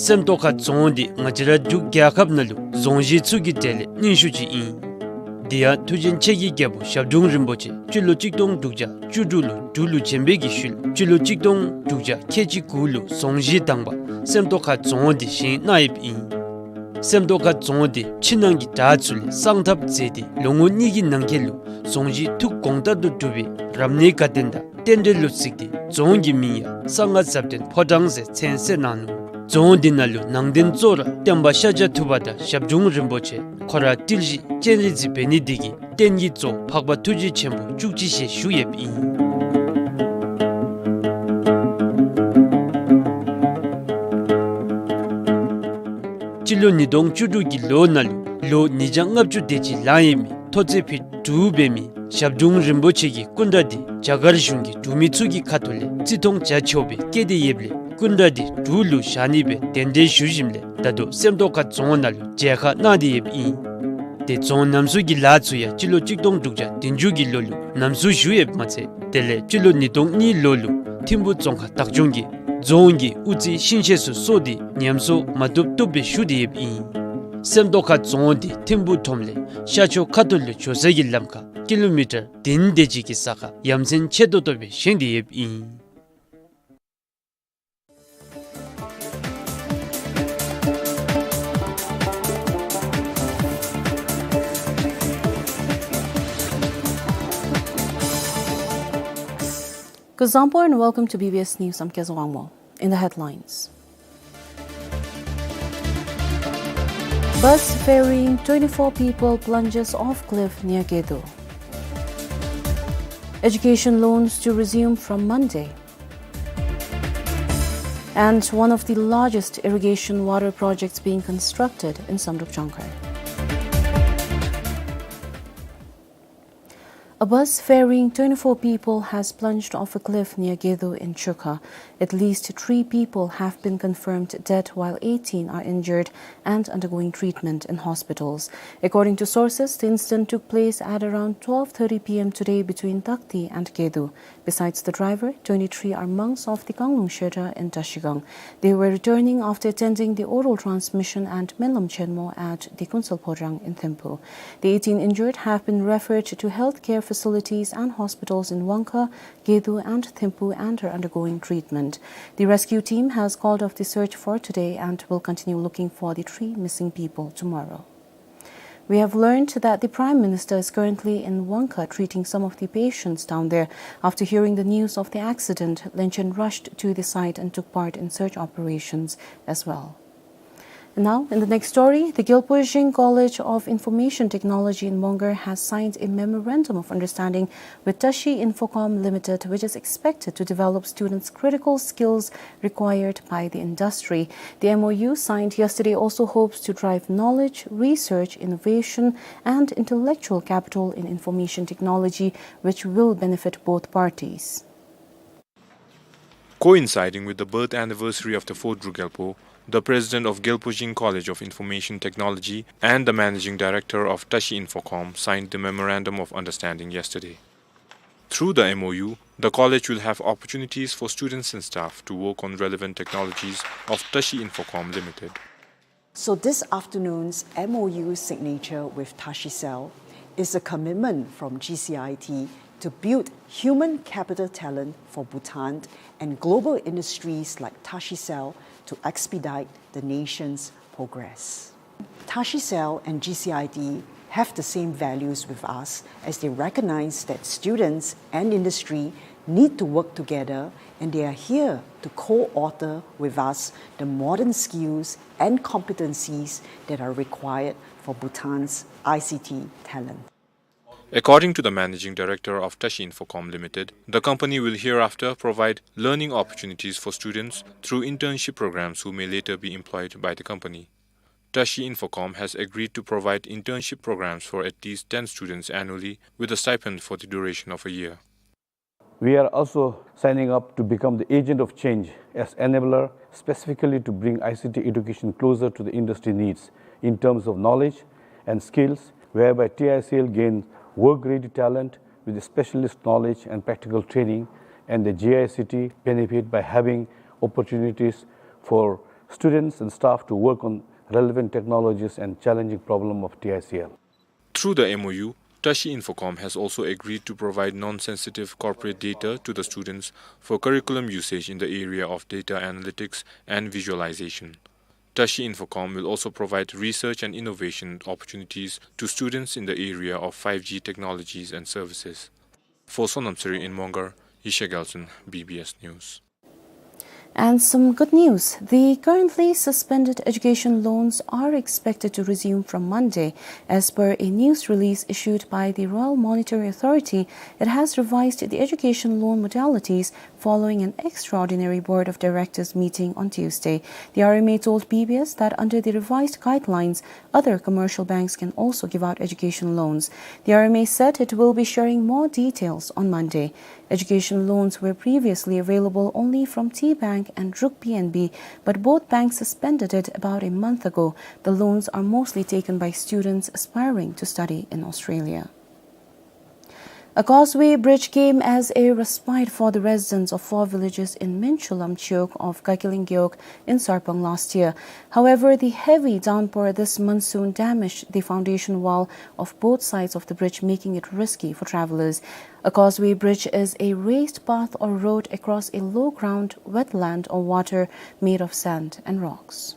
སེམས་རྟོགས་ཁ་རྫོང་འདི་ང་བཅས་ར་འབྲུག་རྒྱལ་ཁབ་ནང་ལུ་རྫོང་གཞི་ཚུ་གི་གྲས་ལས་རྙིང་ཤོས་ཅིག་ཨིན། དེ་ཡང་མཐུ་ཆེན་ཆེ་གི་རྒྱལ་པོ་ཞབས་དྲུང་རིན་པོ་ཆེ་སྤྱི་ལོ་གཅིག་སྟོང་དྲུག་བརྒྱ་བཅུ་དྲུག་ལུ་འབྲུག་ལུ་བྱོན་པའི་གི་ཤུལ་སྤྱི་ལོ་གཅིག་སྟོང་དྲུག་བརྒྱ་ཁལ་གཅིག་དགུ་ལུ་རྫོང་གཞི་དང་པ་སེམས་རྟོགས་ཁ་རྫོང་འདི་བཞེངས་གནང་ཡོདཔ་ཨིན། སེམས་རྟོགས་ཁ་རྫོང་འདི་ཕྱི་ནང་གི་བྲག་ཚུ་ལས་གསང་ཐབས་མཛད་དེ་ལོ་ངོ་གཉིས་ཀྱི་ནང་འཁོད་ལུ་རྫོང་གཞི་ཐུགས་དགོངས་ལྟར་དུ་གྲུབ་པའི་རབ་གནས་དགའ་སྟོན་དང་རྟེན་འབྲེལ་ལུ་གཟིགས་ཏེ་རྫོང་གི་མིང་ཡང་གསང་སྔགས་ཟབ་དོན་ཕོ་བྲང་ཟེར་མཚན་གསོལ་གནང་ནུག། རྫོང་འདི་ནང་ལུ་ནང་རྟེན་གཙོ་བོ་ར་སྟོན་པ་ཤཱཀྱ་ཐུབ་པ་དང་ཞབས་དྲུང་རིན་པོ་ཆེ་ཁོ་ར་ཏིལ་བཞི་སྤྱན་རས་གཟིགས་འབད་ནི་འདི་གིས་རྟེན་གྱི་གཙོ་བོ་འཕགས་པ་ཐུགས་རྗེ་ཆེན་པོ་བཅུ་གཅིག་ཞལ་བཞུགས་ཡོདཔ་ཨིན། སྤྱི་ལོ་ཉིས་སྟོང་བཅུ་དྲུག་གི་ལོ་ནང་ལུ་ལོ་ཉིས་བརྒྱ་ལྔ་བཅུ་དེ་ཅིག་ལང་ཡོད་མི་ མཐོ་ཚད་ཕིཊ་དྲུག་འབད་མི་ཞབས་དྲུང་རིན་པོ་ཆེ་གི་སྐུ་འདྲ་འདི་རྒྱ་གར་གཞུང་གི་འབྲུག་མི་ཚུ་གི་ཁ་ཐུག་ལས་བརྩི་མཐོང་བྱ་ཆོག་སྦེ་བསྐྱལ་ཏེ་ཡོདཔ་ལས་སྐུ་འདྲ་འདི་འབྲུག་ལུ་བཞག་ནི་སྦེ་གདན་འདྲེན་ཞུ་ཞིནམ་ལས་ད་ལྟོ་སེམས་རྟོགས་ཁ་རྫོང་ནང་ལུ་མཇལ་ཁ་གནང་སྟེ་ཡོདཔ་ཨིན། ཏེ་རྫོང་རྣམ་གསུམ་གྱི་ལཱ་ཚུ་ཡང་སྤྱི་ལོ་གཅིག་སྟོང་དྲུག་བརྒྱ་བདུན་ཅུ་གི་ལོ་ལུ་རྣམ་གསུམ་ཞུ་ཡོདཔ་མ་ཚད་དེ་ལས་སྤྱི་ལོ་ཉིས་སྟོང་གཉིས་ལོ་ལུ་ཐིམ་ཕུ་རྫོང་ཁག་བདག་སྐྱོང་གིས་རྫོང་གི་དབུ་རྩེ་ཤིང་ཤེད་ཚུ་སོར་ཏེ་ཉམས་གསོ་མ་བཏུབ་བཏུབ་སྦེ་ཞུ་སྟེ་ཡོདཔ་ཨིན། སེམས་རྟོགས་ཁ་རྫོང་འདི་ཐིམ་ཕུ་ཁྲོམ་ལས་ཤར་ཕྱོགས་ཁ་ཐུག་ལུ་འགྱོ་ས་གི་ལམ་ཁར་ཀི་ལོ་མི་ཊར་བདུན་དེ་ཅིག་གི་ས་ཁར་ཡ་མཚན་ཆེ་ཏོག་ཏོ་སྦེ་བཞེངས་ཏེ་ཡོདཔ་ཨིན། Kuzuzangpo and welcome to B B S News. I'm Kezawangmo. In the headlines, bus ferrying twenty-four people plunges off cliff near Gedo. Education loans to resume from Monday. And one of the largest irrigation water projects being constructed in Samdrup Jangkhar. A bus ferrying twenty-four people has plunged off a cliff near Gedo in Chukha. At least three people have been confirmed dead, while eighteen are injured and undergoing treatment in hospitals. According to sources, the incident took place at around twelve thirty P M today between Takti and Gedo. Besides the driver, twenty-three are monks of the Kanglung Shedra in Trashigang. They were returning after attending the oral transmission and Menlam Chenmo at the Kunsal Phodrang in Thimphu. The eighteen injured have been referred to healthcare facilities and hospitals in Wangkha, Gedo and Thimphu and are undergoing treatment. The rescue team has called off the search for today and will continue looking for the three missing people tomorrow. We have learned that the Prime Minister is currently in Wangkha treating some of the patients down there. After hearing the news of the accident, Lenchen rushed to the site and took part in search operations as well. And now, in the next story, the Gyalpo Zhing College of Information Technology in Mongar has signed a memorandum of understanding with Tashi Infocom Limited, which is expected to develop students' critical skills required by the industry. The M O U signed yesterday also hopes to drive knowledge, research, innovation, and intellectual capital in information technology, which will benefit both parties. Coinciding with the birth anniversary of the fourth Druk Gyalpo, the president of Gyalpo Zhing College of Information Technology and the managing director of Tashi Infocom signed the memorandum of understanding yesterday. Through the M O U, the college will have opportunities for students and staff to work on relevant technologies of Tashi Infocom Limited. So this afternoon's M O U signature with Tashicell is a commitment from G C I T to build human capital talent for Bhutan and global industries like Tashicell to expedite the nation's progress. Tashicell and G C I T have the same values with us, as they recognize that students and industry need to work together, and they are here to co-author with us the modern skills and competencies that are required for Bhutan's I C T talent. According to the managing director of Tashi Infocom Limited, the company will hereafter provide learning opportunities for students through internship programs who may later be employed by the company. Tashi Infocom has agreed to provide internship programs for at least ten students annually with a stipend for the duration of a year. We are also signing up to become the agent of change as enabler, specifically to bring I C T education closer to the industry needs in terms of knowledge and skills, whereby T I C L gains work-ready talent with specialist knowledge and practical training, and the G I C T benefit by having opportunities for students and staff to work on relevant technologies and challenging problem of T I C L. Through the M O U, Tashi Infocom has also agreed to provide non-sensitive corporate data to the students for curriculum usage in the area of data analytics and visualization. Tashi Infocom will also provide research and innovation opportunities to students in the area of five G technologies and services. For Sonam Seri in Mongar, Yishe Gelson, B B S News. And some good news. The currently suspended education loans are expected to resume from Monday. As per a news release issued by the Royal Monetary Authority, it has revised the education loan modalities following an extraordinary Board of Directors meeting on Tuesday. The R M A told B B S that under the revised guidelines, other commercial banks can also give out education loans. The R M A said it will be sharing more details on Monday. Education loans were previously available only from T Bank and Ruk P N B, but both banks suspended it about a month ago. The loans are mostly taken by students aspiring to study in Australia. A causeway bridge came as a respite for the residents of four villages in Minchulam Chiwog of Gakiling Gewog in Sarpang last year. However, the heavy downpour this monsoon damaged the foundation wall of both sides of the bridge, making it risky for travelers. A causeway bridge is a raised path or road across a low ground wetland or water made of sand and rocks.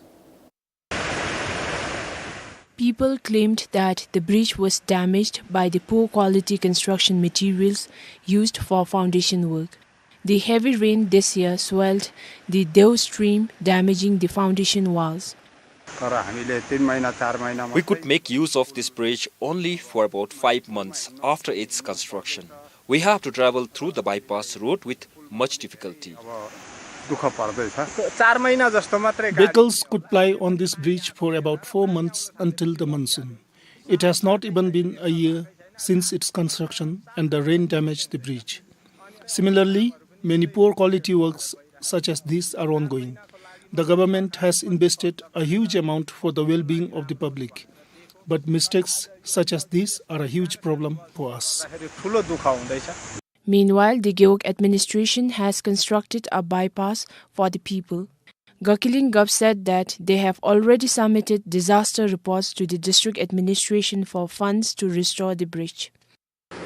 People claimed that the bridge was damaged by the poor quality construction materials used for foundation work. The heavy rain this year swelled the Dew stream, damaging the foundation walls. तर हामीले तीन महिना, चार महिनामा We could make use of this bridge only for about five months after its construction. We have to travel through the bypass road with much difficulty. अब दुःख पर्दैछ। चार महिना जस्तो मात्रै गाडी Vehicles could ply on this bridge for about four months until the monsoon. It has not even been a year since its construction and the rain damaged the bridge. Similarly, many poor quality works such as these are ongoing. The government has invested a huge amount for the well-being of the public, but mistakes such as these are a huge problem for us. ठुलो दुःख हुँदैछ। Meanwhile, the Gewog administration has constructed a bypass for the people. Gakiling Gov said that they have already submitted disaster reports to the district administration for funds to restore the bridge.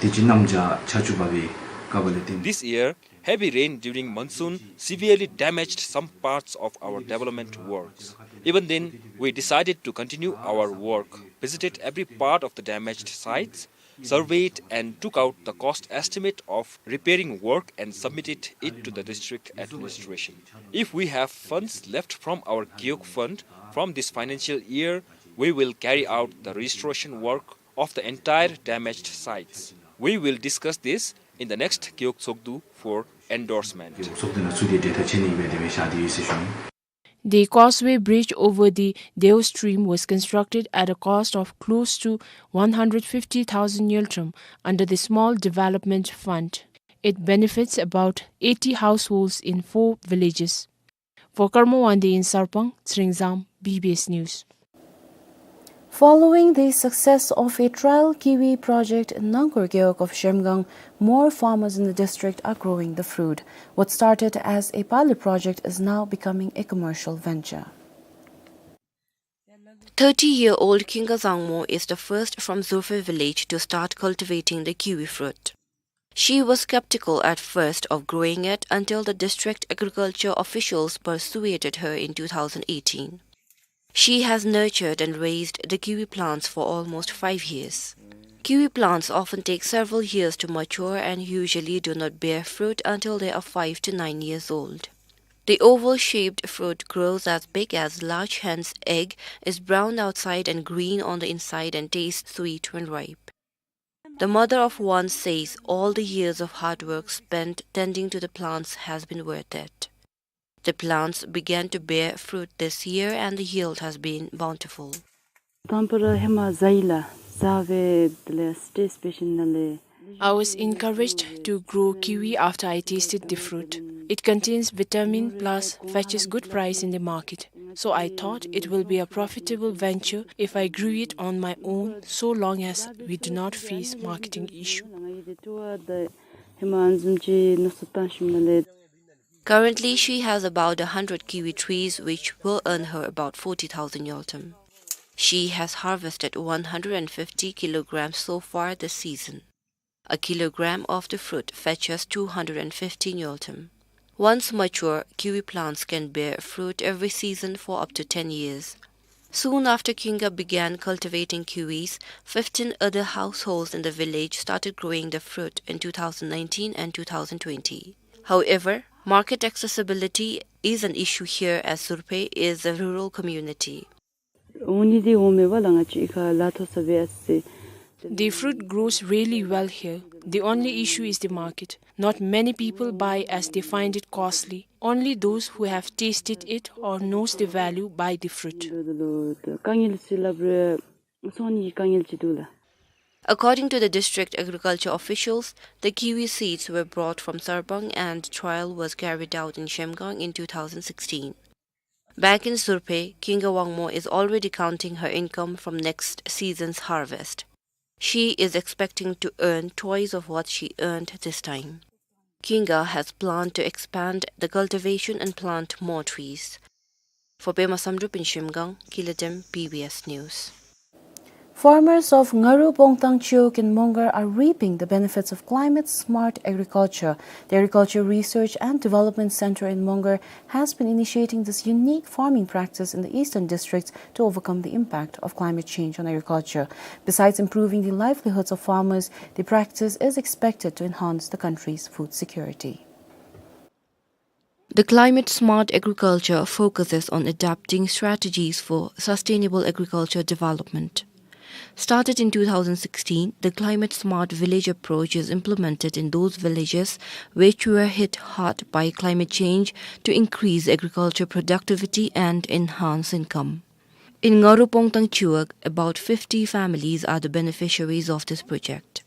དེ་ཅིག་གནམ་བྱཱར་ཆར་ཆུ་འབབ་པའི་སྐབས་ལས་བརྟེན། This year, heavy rain during monsoon severely damaged some parts of our development works. Even then, we decided to continue our work, visited every part of the damaged sites, surveyed and took out the cost estimate of repairing work and submitted it to the district administration. If we have funds left from our Gewog fund from this financial year, we will carry out the restoration work of the entire damaged sites. We will discuss this in the next Gewog Tshogdu for endorsement. Gewog Tshogdu ནང་ཚུད་དེ་གྲོས་ཐག་བཅད་ནི་ཨིན་པས། དེ་སྦེ་བཞག་སྟེ་ཡོད་ཟེར་ཞུ་ནི། The causeway bridge over the Dew stream was constructed at a cost of close to one hundred fifty thousand ngultrum under the Small Development Fund. It benefits about eighty households in four villages. For Karma Wangdi in Sarpang, Tshering Zam, B B S News. Following the success of a trial kiwi project in Nangkur Gewog of Zhemgang, more farmers in the district are growing the fruit. What started as a pilot project is now becoming a commercial venture. Thirty-year-old Kinga Zangmo is the first from Zurphe village to start cultivating the kiwi fruit. She was skeptical at first of growing it until the district agriculture officials persuaded her in two thousand eighteen. She has nurtured and raised the kiwi plants for almost five years. Kiwi plants often take several years to mature and usually do not bear fruit until they are five to nine years old. The oval-shaped fruit grows as big as large hen's egg, is brown outside and green on the inside, and tastes sweet when ripe. The mother of one says all the years of hard work spent tending to the plants has been worth it. The plants began to bear fruit this year and the yield has been bountiful. དང་པ་ར་ཧེ་མ་ཟ་ཡི་ལགས། ཟ་སྦེ་དེ་ལས་ཊེསཊ་འབད་ཞིནམ་ལས། I was encouraged to grow kiwi after I tasted the fruit. It contains vitamin plus fetches good price in the market. So I thought it will be a profitable venture if I grew it on my own, so long as we do not face marketing issue. Currently, she has about a hundred kiwi trees, which will earn her about forty thousand ngultrum. She has harvested one hundred and fifty kilograms so far this season. A kilogram of the fruit fetches two hundred and fifty ngultrum. Once mature, kiwi plants can bear fruit every season for up to ten years. Soon after Kinga began cultivating kiwis, fifteen other households in the village started growing the fruit in two thousand nineteen and two thousand twenty. However, Market accessibility is an issue here as Surphe is a rural community. འོང་ནི་འདི་འོང་མེད་པ་ལ་ང་བཅས་ཁ་ལ་ཐོ་ས་བེ་ཨ་སེ། The fruit grows really well here. The only issue is the market. Not many people buy as they find it costly. Only those who have tasted it or knows the value buy the fruit. དཀའ་ངལ་ཅིག་སླབ་རེ་སོང་ནི་དཀའ་ངལ་ཅིག་འདུག་ལགས། According to the district agriculture officials, the kiwi seeds were brought from Sarbang and trial was carried out in Shemgang in two thousand sixteen. Back in Surphe, Kinga Wangmo is already counting her income from next season's harvest. She is expecting to earn twice of what she earned this time. Kinga has planned to expand the cultivation and plant more trees. For Pema Samdrup in Shemgang, Kiladem, B B S News. Farmers of Ngaru Pongtang Chiwog in Mongar are reaping the benefits of climate-smart agriculture. The Agriculture Research and Development Center in Mongar has been initiating this unique farming practice in the eastern districts to overcome the impact of climate change on agriculture. Besides improving the livelihoods of farmers, the practice is expected to enhance the country's food security. The climate-smart agriculture focuses on adapting strategies for sustainable agriculture development. Started in two thousand sixteen, the climate-smart village approach is implemented in those villages which were hit hard by climate change to increase agriculture productivity and enhance income. In Ngaru Pongtang Chiwog, about fifty families are the beneficiaries of this project.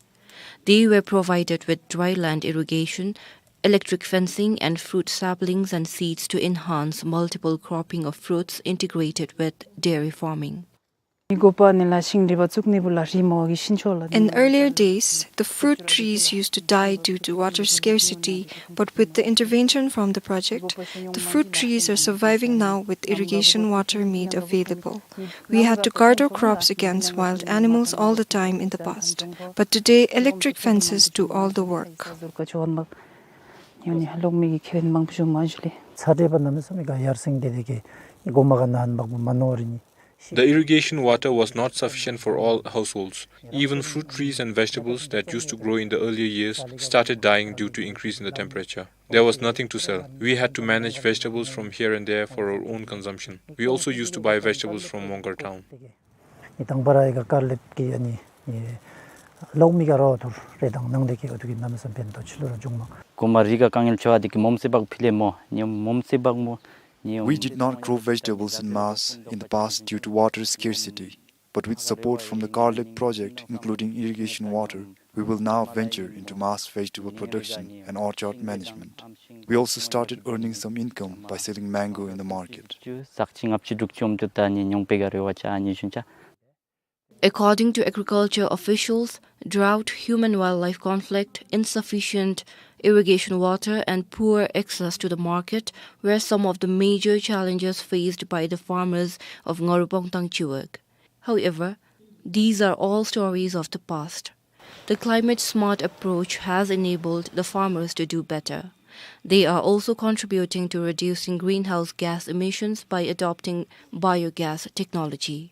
They were provided with dry land irrigation, electric fencing, and fruit saplings and seeds to enhance multiple cropping of fruits integrated with dairy farming. In earlier days, the fruit trees used to die due to water scarcity, but with the intervention from the project, the fruit trees are surviving now with irrigation water made available. We had to guard our crops against wild animals all the time in the past, but today electric fences do all the work. The irrigation water was not sufficient for all households. Even fruit trees and vegetables that used to grow in the earlier years started dying due to increase in the temperature. There was nothing to sell. We had to manage vegetables from here and there for our own consumption. We also used to buy vegetables from Mongar town. ཨི་དང་པ་ར་ཨི་ག་དཀར་ལེབ་ཀྱི་ཨ་ནི་ཨི་ལོག་མི་ག་ར་ཐུར་རེ་དང་ནང་དེ་ཀྱི་ཨ་ཐུ་གི་ནམ་སམ་ཕན་ཐོགས་ཆི་ལུ་ར་འབྱུང་མ། གོ་མ་རི་ག་དཀའ་ངལ་ཆེ་བ་དེ་ཀྱི་མོམ་སི་བག་ཕི་ལེ་མོ་ཉི་མོམ་སི་བག་མོ་ཉི། We did not grow vegetables in mass in the past due to water scarcity, but with support from the Karlip project, including irrigation water, we will now venture into mass vegetable production and orchard management. We also started earning some income by selling mango in the market. ཟག་ཅིག་ལྔ་བཅུ་དྲུག་ཅུ་འོམ་དུ་ད་ནི་ཉུང་པེ་ག་རེ་བ་ཅ་ཨ་ནི་ཞུན་ཅ། According to agriculture officials, drought, human-wildlife conflict, insufficient irrigation water, and poor access to the market were some of the major challenges faced by the farmers of Ngaru Pongtang Chiwog. However, these are all stories of the past. The climate-smart approach has enabled the farmers to do better. They are also contributing to reducing greenhouse gas emissions by adopting biogas technology.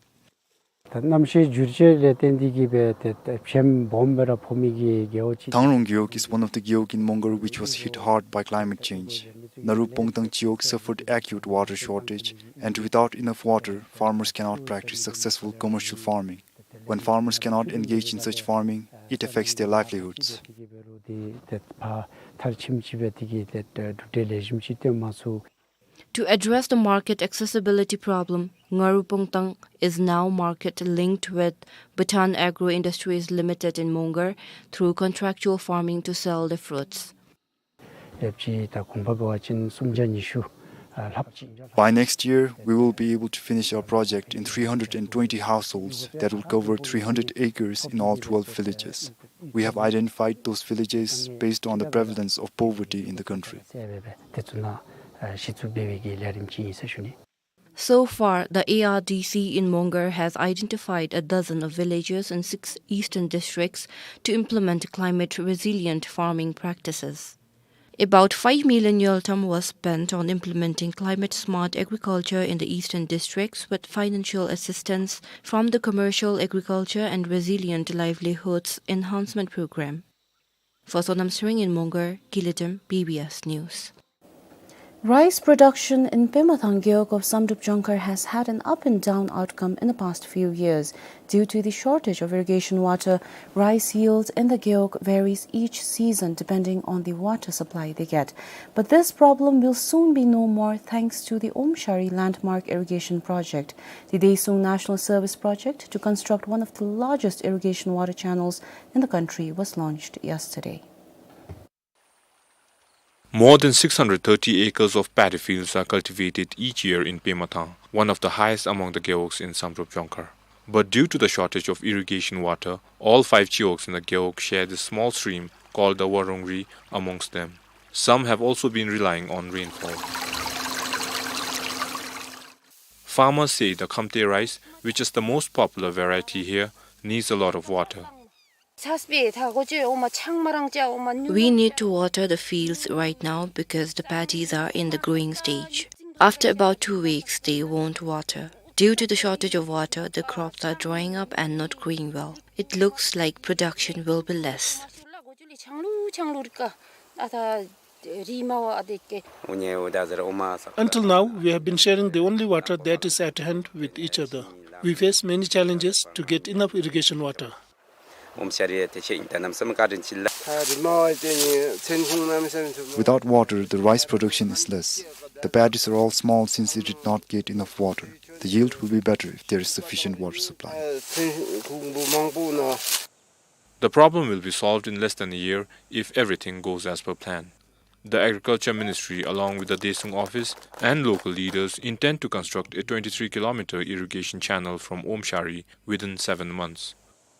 ད་གནམ་གཤིས་འགྱུར་བཅོས་ལས་བརྟེན་ཏེ་གི་སྦེ་ཏེ་ཏེ་བྱེམ་སྦོམ་སྦེ་ར་ཕོག་མི་གི་རྒེད་འོག་ཅིག། Thangrong Gewog is one of the gewog in Mongar which was hit hard by climate change. Ngaru Pongtang Chiwog suffered acute water shortage, and without enough water, farmers cannot practice successful commercial farming. When farmers cannot engage in such farming, it affects their livelihoods. ཏེ་ཕར་མཐར་ཕྱིནམ་ཅིག་སྦེ་དེ་གིས་ཏེ་གྲུབ་འབྲས་ལེགས་ཤོམ་ཅིག་སྟོན་མ་ཚུགས། To address the market accessibility problem, Ngaru Pongtang is now market linked with Bhutan Agro Industries Limited in Mongar through contractual farming to sell the fruits. ཡབ་ཅིག་ད་གོང་ཕ་ག་བ་ཅིན་སུམ་བརྒྱ་ཉི་ཤུ་ལྷགཔ་ཅིག། By next year, we will be able to finish our project in three hundred and twenty households that will cover three hundred acres in all twelve villages. We have identified those villages based on the prevalence of poverty in the country. ཏེ་ཚུ་ནང་གཞི་བཙུགས་འབད་བའི་གི་ལས་རིམ་ཅིག་ཨིན་ཟེར་ཞུ་ནི། So far, the A R D C in Mongar has identified a dozen of villages in six eastern districts to implement climate-resilient farming practices. About five million ngultrum was spent on implementing climate-smart agriculture in the eastern districts with financial assistance from the Commercial Agriculture and Resilient Livelihoods Enhancement Program. For Sonam Sering in Mongar, Kiladem, B B S News. Rice production in Pemathang Gewog of Samdrup Jongkhar has had an up and down outcome in the past few years. Due to the shortage of irrigation water, rice yields in the Gewog varies each season depending on the water supply they get. But this problem will soon be no more thanks to the Omshari landmark irrigation project. The Desung National Service project to construct one of the largest irrigation water channels in the country was launched yesterday. More than six hundred thirty acres of paddy fields are cultivated each year in Pemathang, one of the highest among the gewogs in Samdrup Jongkhar. But due to the shortage of irrigation water, all five gewogs in the gewog share this small stream called the Warungri amongst them. Some have also been relying on rainfall. Farmers say the khamte rice, which is the most popular variety here, needs a lot of water. We need to water the fields right now because the paddies are in the growing stage. After about two weeks, they won't water. Due to the shortage of water, the crops are drying up and not growing well. It looks like production will be less. Until now, we have been sharing the only water that is at hand with each other. We face many challenges to get enough irrigation water. Without water, the rice production is less. The paddies are all small since it did not get enough water. The yield will be better if there is sufficient water supply. The problem will be solved in less than a year if everything goes as per plan. The Agriculture Ministry, along with the Desung office and local leaders, intend to construct a twenty-three kilometer irrigation channel from Omshari within seven months.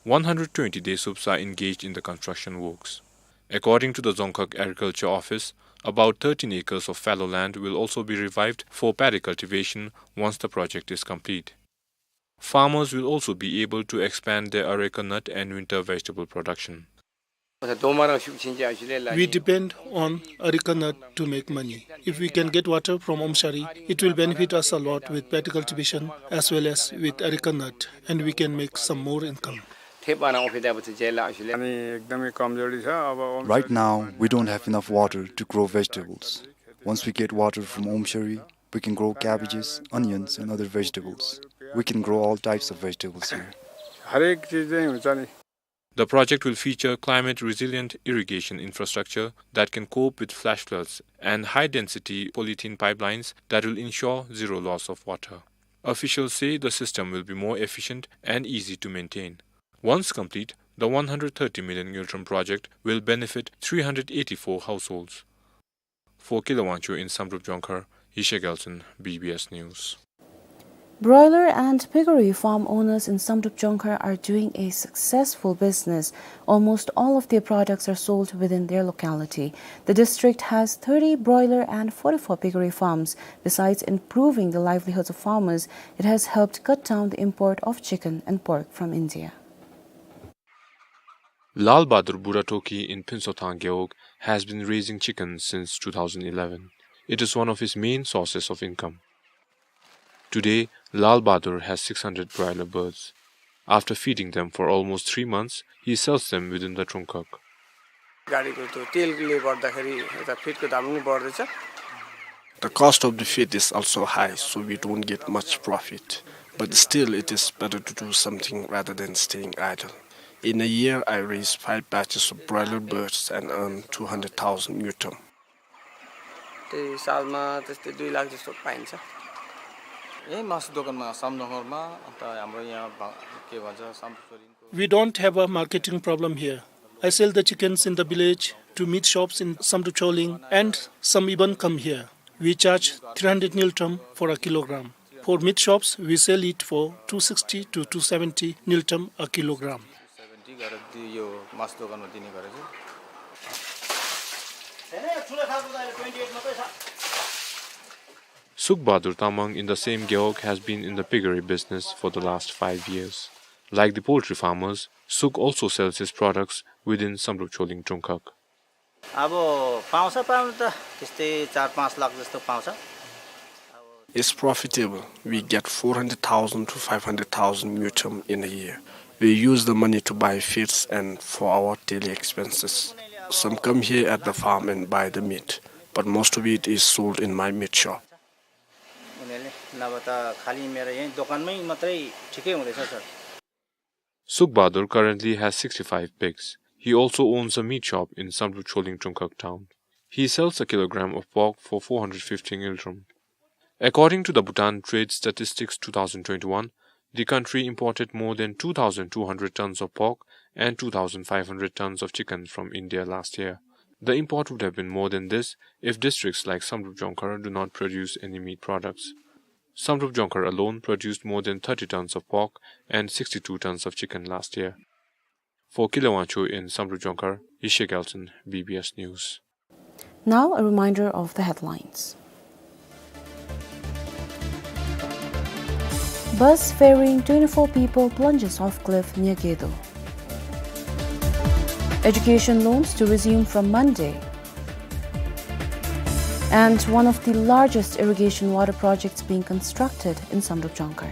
One hundred twenty Desups are engaged in the construction works. According to the Dzongkhag Agriculture Office, about thirteen acres of fallow land will also be revived for paddy cultivation once the project is complete. Farmers will also be able to expand their areca nut and winter vegetable production. We depend on areca nut to make money. If we can get water from Omshari, it will benefit us a lot with paddy cultivation as well as with areca nut, and we can make some more income. Right now, we don't have enough water to grow vegetables. Once we get water from Omshari, we can grow cabbages, onions, and other vegetables. We can grow all types of vegetables here. The project will feature climate-resilient irrigation infrastructure that can cope with flash floods and high-density polythene pipelines that will ensure zero loss of water. Officials say the system will be more efficient and easy to maintain. Once complete, the one hundred thirty million ngultrum project will benefit three hundred eighty-four households. For Kila Wangchuk in Samdrup Jongkhar, Yishek Gelson, B B S News. Broiler and piggery farm owners in Samdrup Jongkhar are doing a successful business. Almost all of their products are sold within their locality. The district has thirty broiler and forty-four piggery farms. Besides improving the livelihoods of farmers, it has helped cut down the import of chicken and pork from India. Lal Bahadur Buratoki in Phinsothang Gewog has been raising chickens since two thousand eleven. It is one of his main sources of income. Today, Lal Bahadur has six hundred broiler birds. After feeding them for almost three months, he sells them within the Trungkhag. गाडीको त्यो तेलले गर्दाखेरि यता फिडको दाम पनि बढ्दैछ। The cost of the feed is also high, so we don't get much profit. But still, it is better to do something rather than staying idle. In a year, I raise five batches of broiler birds and earn two hundred thousand ngultrum. त्यही सालमा त्यस्तै दुई लाख जस्तो पाइन्छ। यही मासु दोकानमा सामनगरमा, अन्त हाम्रो यहाँ भा-, के भन्छ, सामचोलिङको We don't have a marketing problem here. I sell the chickens in the village to meat shops in Samdrup Choling, and some even come here. We charge three hundred ngultrum for a kilogram. For meat shops, we sell it for two sixty to two seventy ngultrum a kilogram. Seventy गरेर दि-, यो मासु दोकानमा दिने गरेको छु। Suk Bahadur Tamang in the same Gewog has been in the piggery business for the last five years. Like the poultry farmers, Suk also sells his products within Samdrup Choling Trungkhag. अब पाउँछ, पाउनु त त्यस्तै चार पाँच लाख जस्तो पाउँछ। It's profitable. We get four hundred thousand to five hundred thousand ngultrum in a year. We use the money to buy feeds and for our daily expenses. Some come here at the farm and buy the meat. but most of it is sold in my meat shop. उनीहरूले नभए त खालि मेरो यहीँ दोकानमै मात्रै ठिकै हुँदैछ, sir. Sukh Bahadur currently has sixty-five pigs. He also owns a meat shop in Samdrup Choling Tungkhag town. He sells a kilogram of pork for four hundred fifty ngultrum. According to the Bhutan Trade Statistics two thousand twenty-one, the country imported more than two thousand two hundred tons of pork and two thousand five hundred tons of chicken from India last year. The import would have been more than this if districts like Samdrup Jongkhar do not produce any meat products. Samdrup Jongkhar alone produced more than thirty tons of pork and sixty-two tons of chicken last year. For Kile Wangchuk in Samdrup Jongkhar, Yeshe Gyaltsen, B B S News. Now, a reminder of the headlines. Bus ferrying twenty-four people plunges off cliff near Gedo. Education loans to resume from Monday. And one of the largest irrigation water projects being constructed in Samdrup Jongkhar.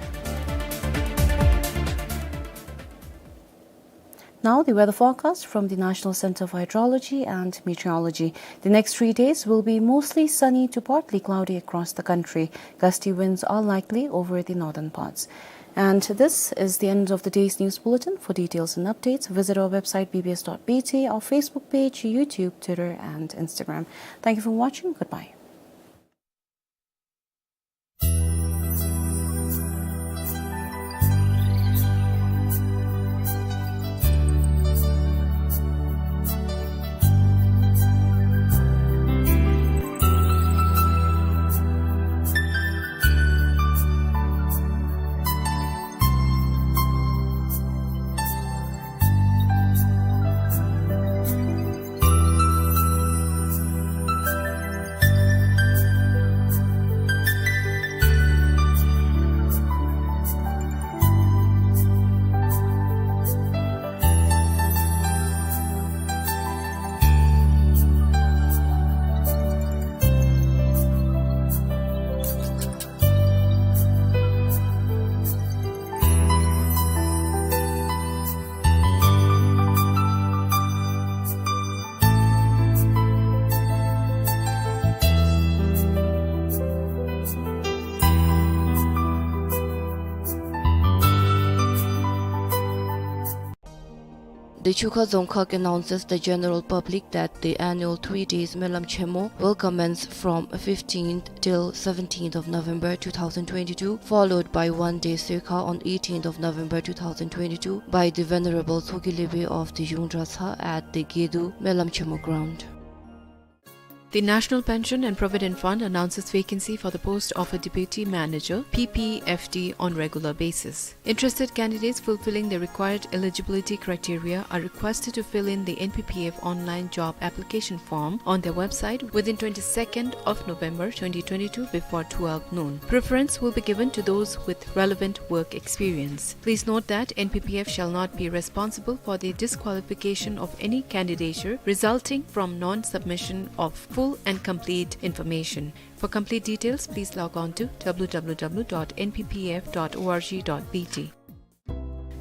Now, the weather forecast from the National Center for Hydrology and Meteorology. The next three days will be mostly sunny to partly cloudy across the country. Gusty winds are likely over the northern parts. And this is the end of the day's news bulletin. For details and updates, visit our website B B S dot B T, our Facebook page, YouTube, Twitter, and Instagram. Thank you for watching. Goodbye. The Chukha Dzongkhag announces the general public that the annual three days Melam Chemo will commence from fifteenth till seventeenth of November two thousand twenty-two, followed by one day Sekha on eighteenth of November two thousand twenty-two by the Venerable Tshogkhe Lepe of the Yungdratsa at the Gedu Melam Chemo ground. The National Pension and Provident Fund announces vacancy for the post of a deputy manager, P P F D, on regular basis. Interested candidates fulfilling the required eligibility criteria are requested to fill in the N P P F online job application form on their website within twenty-second of November twenty twenty-two before twelve noon. Preference will be given to those with relevant work experience. Please note that N P P F shall not be responsible for the disqualification of any candidature resulting from non-submission of full and complete information. For complete details, please log on to W W W dot N P P F dot org dot B T.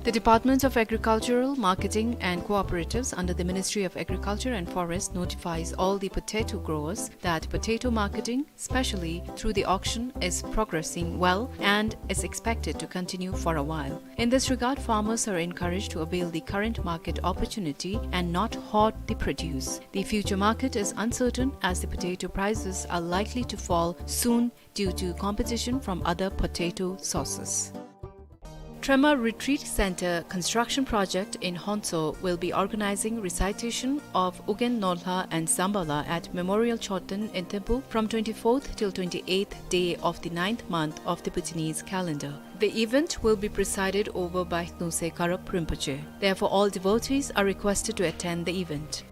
The Department of Agricultural Marketing and Cooperatives under the Ministry of Agriculture and Forest notifies all the potato growers that potato marketing, especially through the auction, is progressing well and is expected to continue for a while. In this regard, farmers are encouraged to avail the current market opportunity and not hoard the produce. The future market is uncertain as the potato prices are likely to fall soon due to competition from other potato sources. Trema Retreat Center construction project in Honso will be organizing recitation of Ugyen Norlha and Zambala at Memorial Chorten in Thimphu from twenty-fourth till twenty-eighth day of the ninth month of the Bhutanese calendar. The event will be presided over by Khnumse Karab Rinpoche. Therefore, all devotees are requested to attend the event.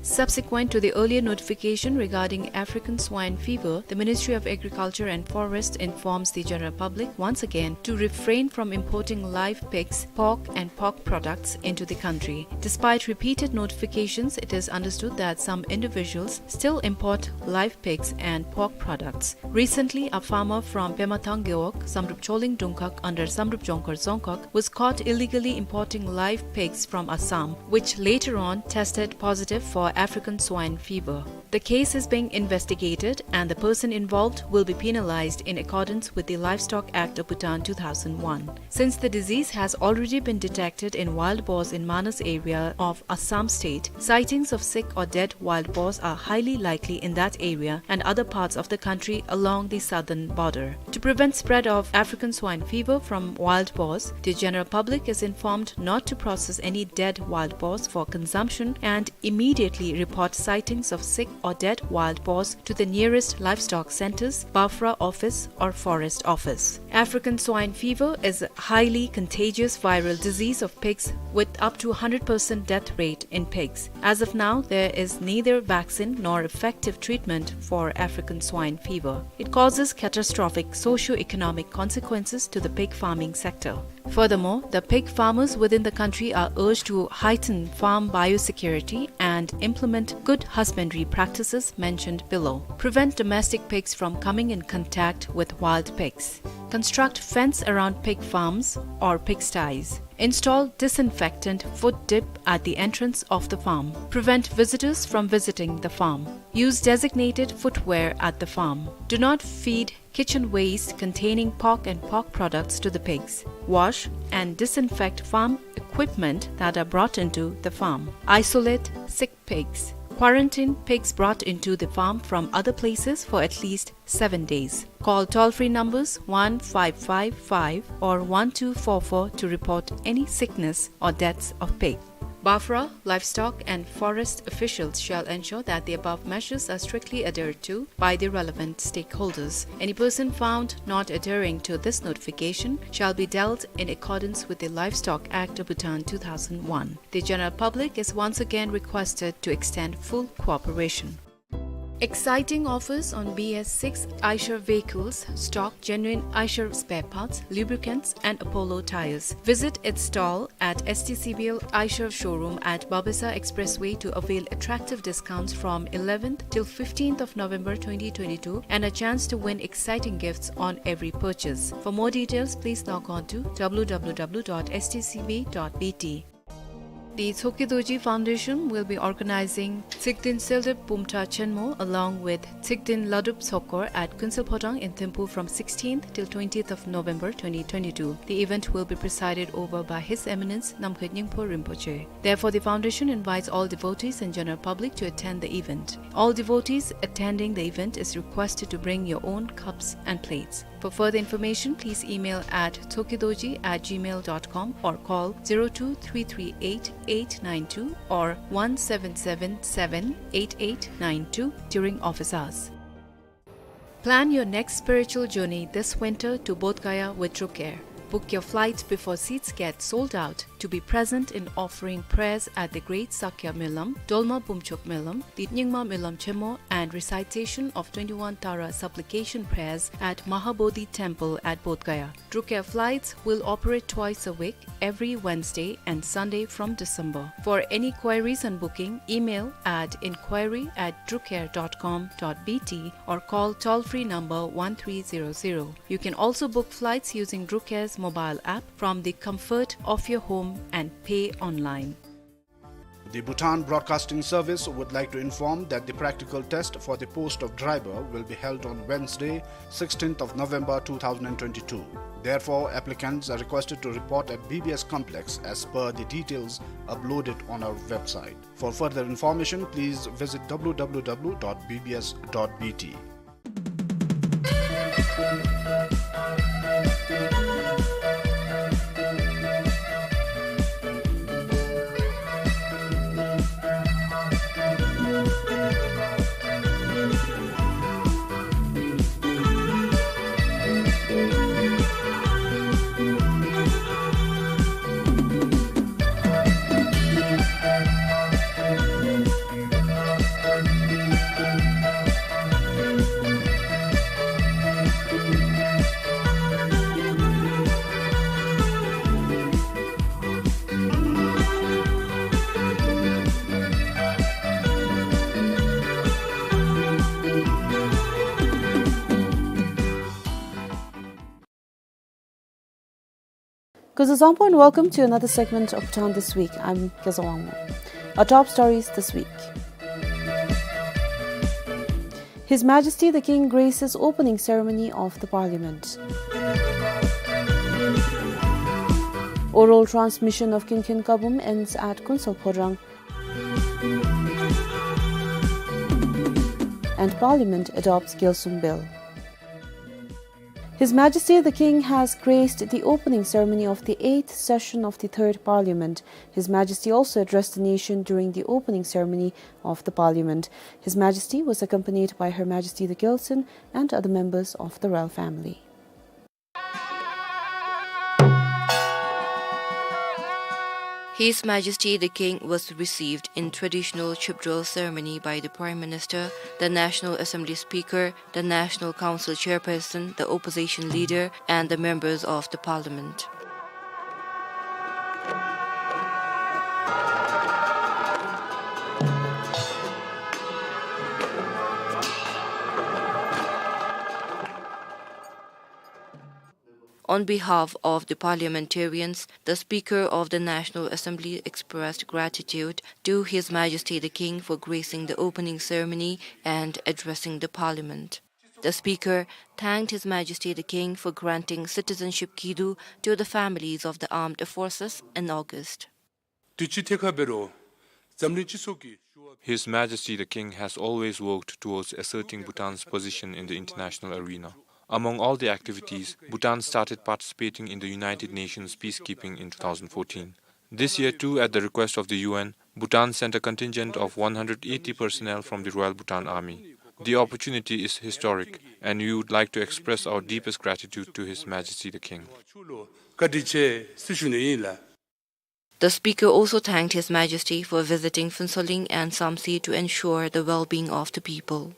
Subsequent to the earlier notification regarding African swine fever, the Ministry of Agriculture and Forest informs the general public once again to refrain from importing live pigs, pork and pork products into the country. Despite repeated notifications, it is understood that some individuals still import live pigs and pork products. Recently, a farmer from Pemathang Gewog, Samdrup Choling Dungkhag under Samdrup Jongkhar Dzongkhag, was caught illegally importing live pigs from Assam, which later on tested positive for African swine fever. The case is being investigated and the person involved will be penalized in accordance with the Livestock Act of Bhutan two thousand one. Since the disease has already been detected in wild boars in Manas area of Assam state, sightings of sick or dead wild boars are highly likely in that area and other parts of the country along the southern border. To prevent spread of African swine fever from wild boars, the general public is informed not to process any dead wild boars for consumption and immediately report sightings of sick or dead wild boars to the nearest livestock centers, BAFRA office or forest office. African swine fever is a highly contagious viral disease of pigs with up to hundred percent death rate in pigs. As of now, there is neither vaccine nor effective treatment for African swine fever. It causes catastrophic socio-economic consequences to the pig farming sector. Furthermore, the pig farmers within the country are urged to heighten farm biosecurity and implement good husbandry practices mentioned below. Prevent domestic pigs from coming in contact with wild pigs. Construct fence around pig farms or pigsties. Install disinfectant foot dip at the entrance of the farm. Prevent visitors from visiting the farm. Use designated footwear at the farm. Do not feed kitchen waste containing pork and pork products to the pigs. Wash and disinfect farm equipment that are brought into the farm. Isolate sick pigs. Quarantine pigs brought into the farm from other places for at least seven days. Call toll-free numbers one five five five or one two four four to report any sickness or deaths of pig. BAFRA, livestock and forest officials shall ensure that the above measures are strictly adhered to by the relevant stakeholders. Any person found not adhering to this notification shall be dealt in accordance with the Livestock Act of Bhutan two thousand one. The general public is once again requested to extend full cooperation. Exciting offers on B S six Eicher vehicles, stock genuine Eicher spare parts, lubricants, and Apollo tires. Visit its stall at S T C B L Eicher showroom at Babasa Expressway to avail attractive discounts from eleventh till fifteenth of November twenty twenty-two and a chance to win exciting gifts on every purchase. For more details, please log on to W W W dot S T C B dot B T. The Tshogkhe Dorji Foundation will be organizing Tsigden Seldep Bumtha Chenmo along with Tsigden Ladrup Sokor at Kunsel Phodrang in Thimphu from sixteenth till twentieth of November twenty twenty-two. The event will be presided over by His Eminence Namkhai Nyingpo Rinpoche. Therefore, the foundation invites all devotees and general public to attend the event. All devotees attending the event is requested to bring your own cups and plates. For further information, please email at tshogkhedorji at gmail dot com or call zero two three three eight eight nine two or one seven seven seven eight eight nine two during office hours. Plan your next spiritual journey this winter to Bodh Gaya with Druk Air. Book your flights before seats get sold out to be present in offering prayers at the Great Sakya Melam, Dolma Bumchok Melam, the Nyingma Melam Chenmo, and recitation of twenty-one Tara supplication prayers at Mahabodhi Temple at Bodh Gaya. Druk Air flights will operate twice a week, every Wednesday and Sunday from December. For any queries and booking, email at inquiry at drukair dot com dot B T or call toll-free number one three zero zero. You can also book flights using Druk Air's mobile app from the comfort of your home and pay online. The Bhutan Broadcasting Service would like to inform that the practical test for the post of driver will be held on Wednesday, sixteenth of November two thousand twenty-two. Therefore, applicants are requested to report at B B S complex as per the details uploaded on our website. For further information, please visit W W W dot B B S dot B T. Kuzuzangpo and welcome to another segment of Bhutan This Week. I'm Kezawangmo. Our top stories this week. His Majesty the King graces opening ceremony of the Parliament. Oral transmission of Kyunkhyen Kabum ends at Kunsal Phodrang. And Parliament adopts Gyaltsuen Bill. His Majesty the King has graced the opening ceremony of the eighth session of the Third Parliament. His Majesty also addressed the nation during the opening ceremony of the Parliament. His Majesty was accompanied by Her Majesty the Gyaltsuen and other members of the royal family. His Majesty the King was received in traditional Chipdral ceremony by the Prime Minister, the National Assembly Speaker, the National Council Chairperson, the Opposition Leader, and the members of the Parliament. On behalf of the parliamentarians, the Speaker of the National Assembly expressed gratitude to His Majesty the King for gracing the opening ceremony and addressing the Parliament. The Speaker thanked His Majesty the King for granting citizenship kidu to the families of the armed forces in August. དུས་ཅི་ཐད་ཁར་འབད་རུང་འཛམ་གླིང་སྤྱི་ཚོགས་ཀྱི་ཞུ་བ། His Majesty the King has always worked towards asserting Bhutan's position in the international arena. Among all the activities, Bhutan started participating in the United Nations peacekeeping in two thousand fourteen. This year too, at the request of the U N, Bhutan sent a contingent of one hundred eighty personnel from the Royal Bhutan Army. The opportunity is historic, and we would like to express our deepest gratitude to His Majesty the King. བཀའ་དྲིན་ཆེ་ཟེར་ཞུ་ནི་ཨིན་ལགས། The Speaker also thanked His Majesty for visiting Phuentsholing and Samtse to ensure the well-being of the people.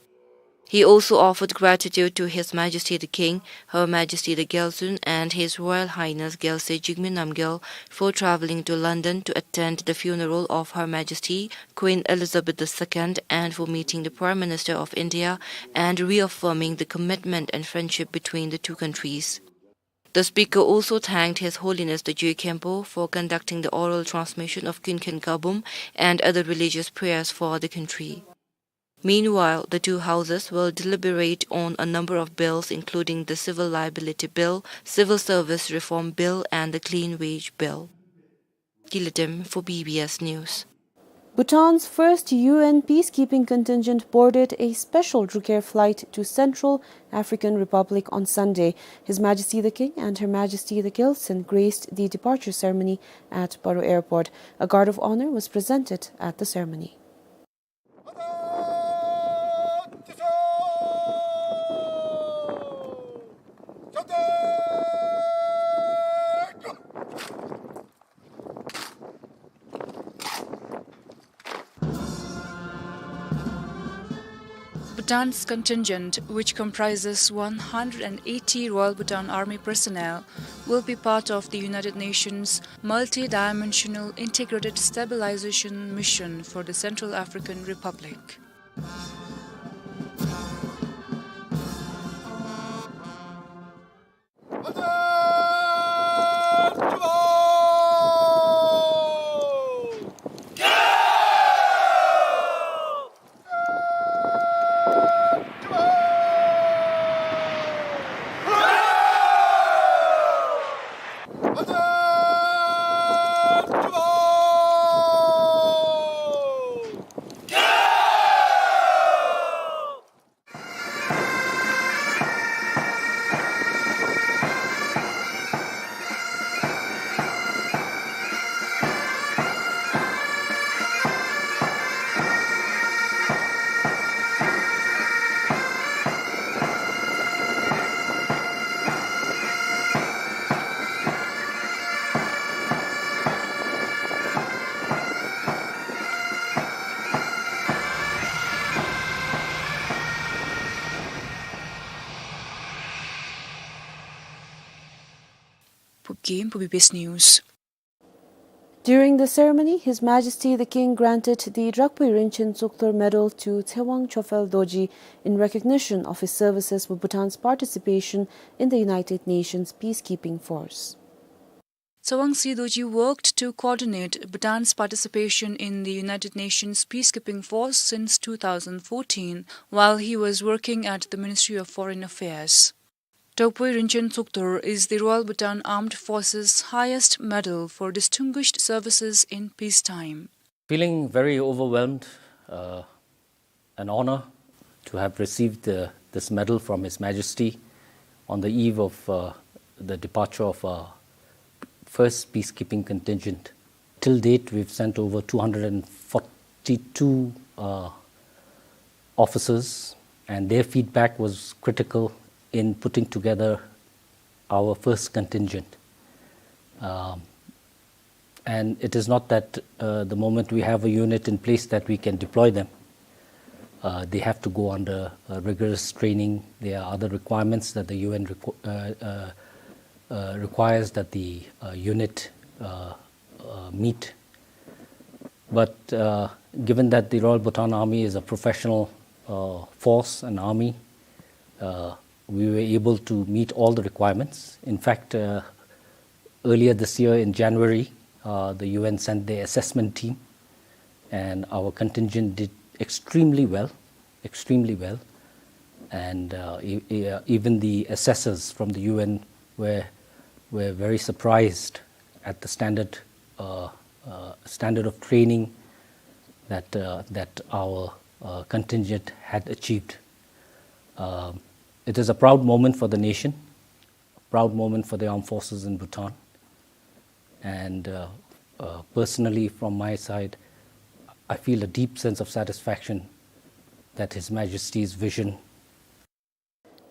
He also offered gratitude to His Majesty the King, Her Majesty the Gyaltsuen, and His Royal Highness Gyaltse Jigme Namgyal for traveling to London to attend the funeral of Her Majesty Queen Elizabeth the Second and for meeting the Prime Minister of India and reaffirming the commitment and friendship between the two countries. The Speaker also thanked His Holiness the Je Khenpo for conducting the oral transmission of Kyunkhyen Kabum and other religious prayers for the country. Meanwhile, the two houses will deliberate on a number of bills, including the Civil Liability Bill, Civil Service Reform Bill, and the Clean Wage Bill. Gila Dem for B B S News. Bhutan's first U N peacekeeping contingent boarded a special Drukair flight to Central African Republic on Sunday. His Majesty the King and Her Majesty the Gyaltsuen graced the departure ceremony at Paro Airport. A guard of honor was presented at the ceremony. Bhutan's contingent, which comprises one hundred and eighty Royal Bhutan Army personnel, will be part of the United Nations Multi-Dimensional Integrated Stabilization Mission for the Central African Republic. Phup Game for B B S News. During the ceremony, His Majesty the King granted the Drakpui Rinchen Tsukthor Medal to Tsewang Chophel Dorji in recognition of his services for Bhutan's participation in the United Nations peacekeeping force. Tsewang Dorji worked to coordinate Bhutan's participation in the United Nations peacekeeping force since two thousand fourteen, while he was working at the Ministry of Foreign Affairs. Tokpoi Rinchen Tsoktor is the Royal Bhutan Armed Forces' highest medal for distinguished services in peacetime. Feeling very overwhelmed, uh, an honor to have received, uh, this medal from His Majesty on the eve of, uh, the departure of our first peacekeeping contingent. Till date, we've sent over two hundred and forty-two, uh, officers, and their feedback was critical in putting together our first contingent. Um, and it is not that, uh, the moment we have a unit in place that we can deploy them. Uh, they have to go under, uh, rigorous training. There are other requirements that the U N requ-, uh, uh, uh, requires that the, uh, unit, uh, uh, meet. But, uh, given that the Royal Bhutan Army is a professional, uh, force, an army, uh, we were able to meet all the requirements. In fact, uh, earlier this year in January, uh, the U N sent their assessment team, and our contingent did extremely well, extremely well. And, uh, e-, e-, uh, even the assessors from the U N were, were very surprised at the standard, uh, uh, standard of training that, uh, that our, uh, contingent had achieved. Um, it is a proud moment for the nation, a proud moment for the armed forces in Bhutan. And, uh, uh, personally, from my side, I feel a deep sense of satisfaction that His Majesty's vision.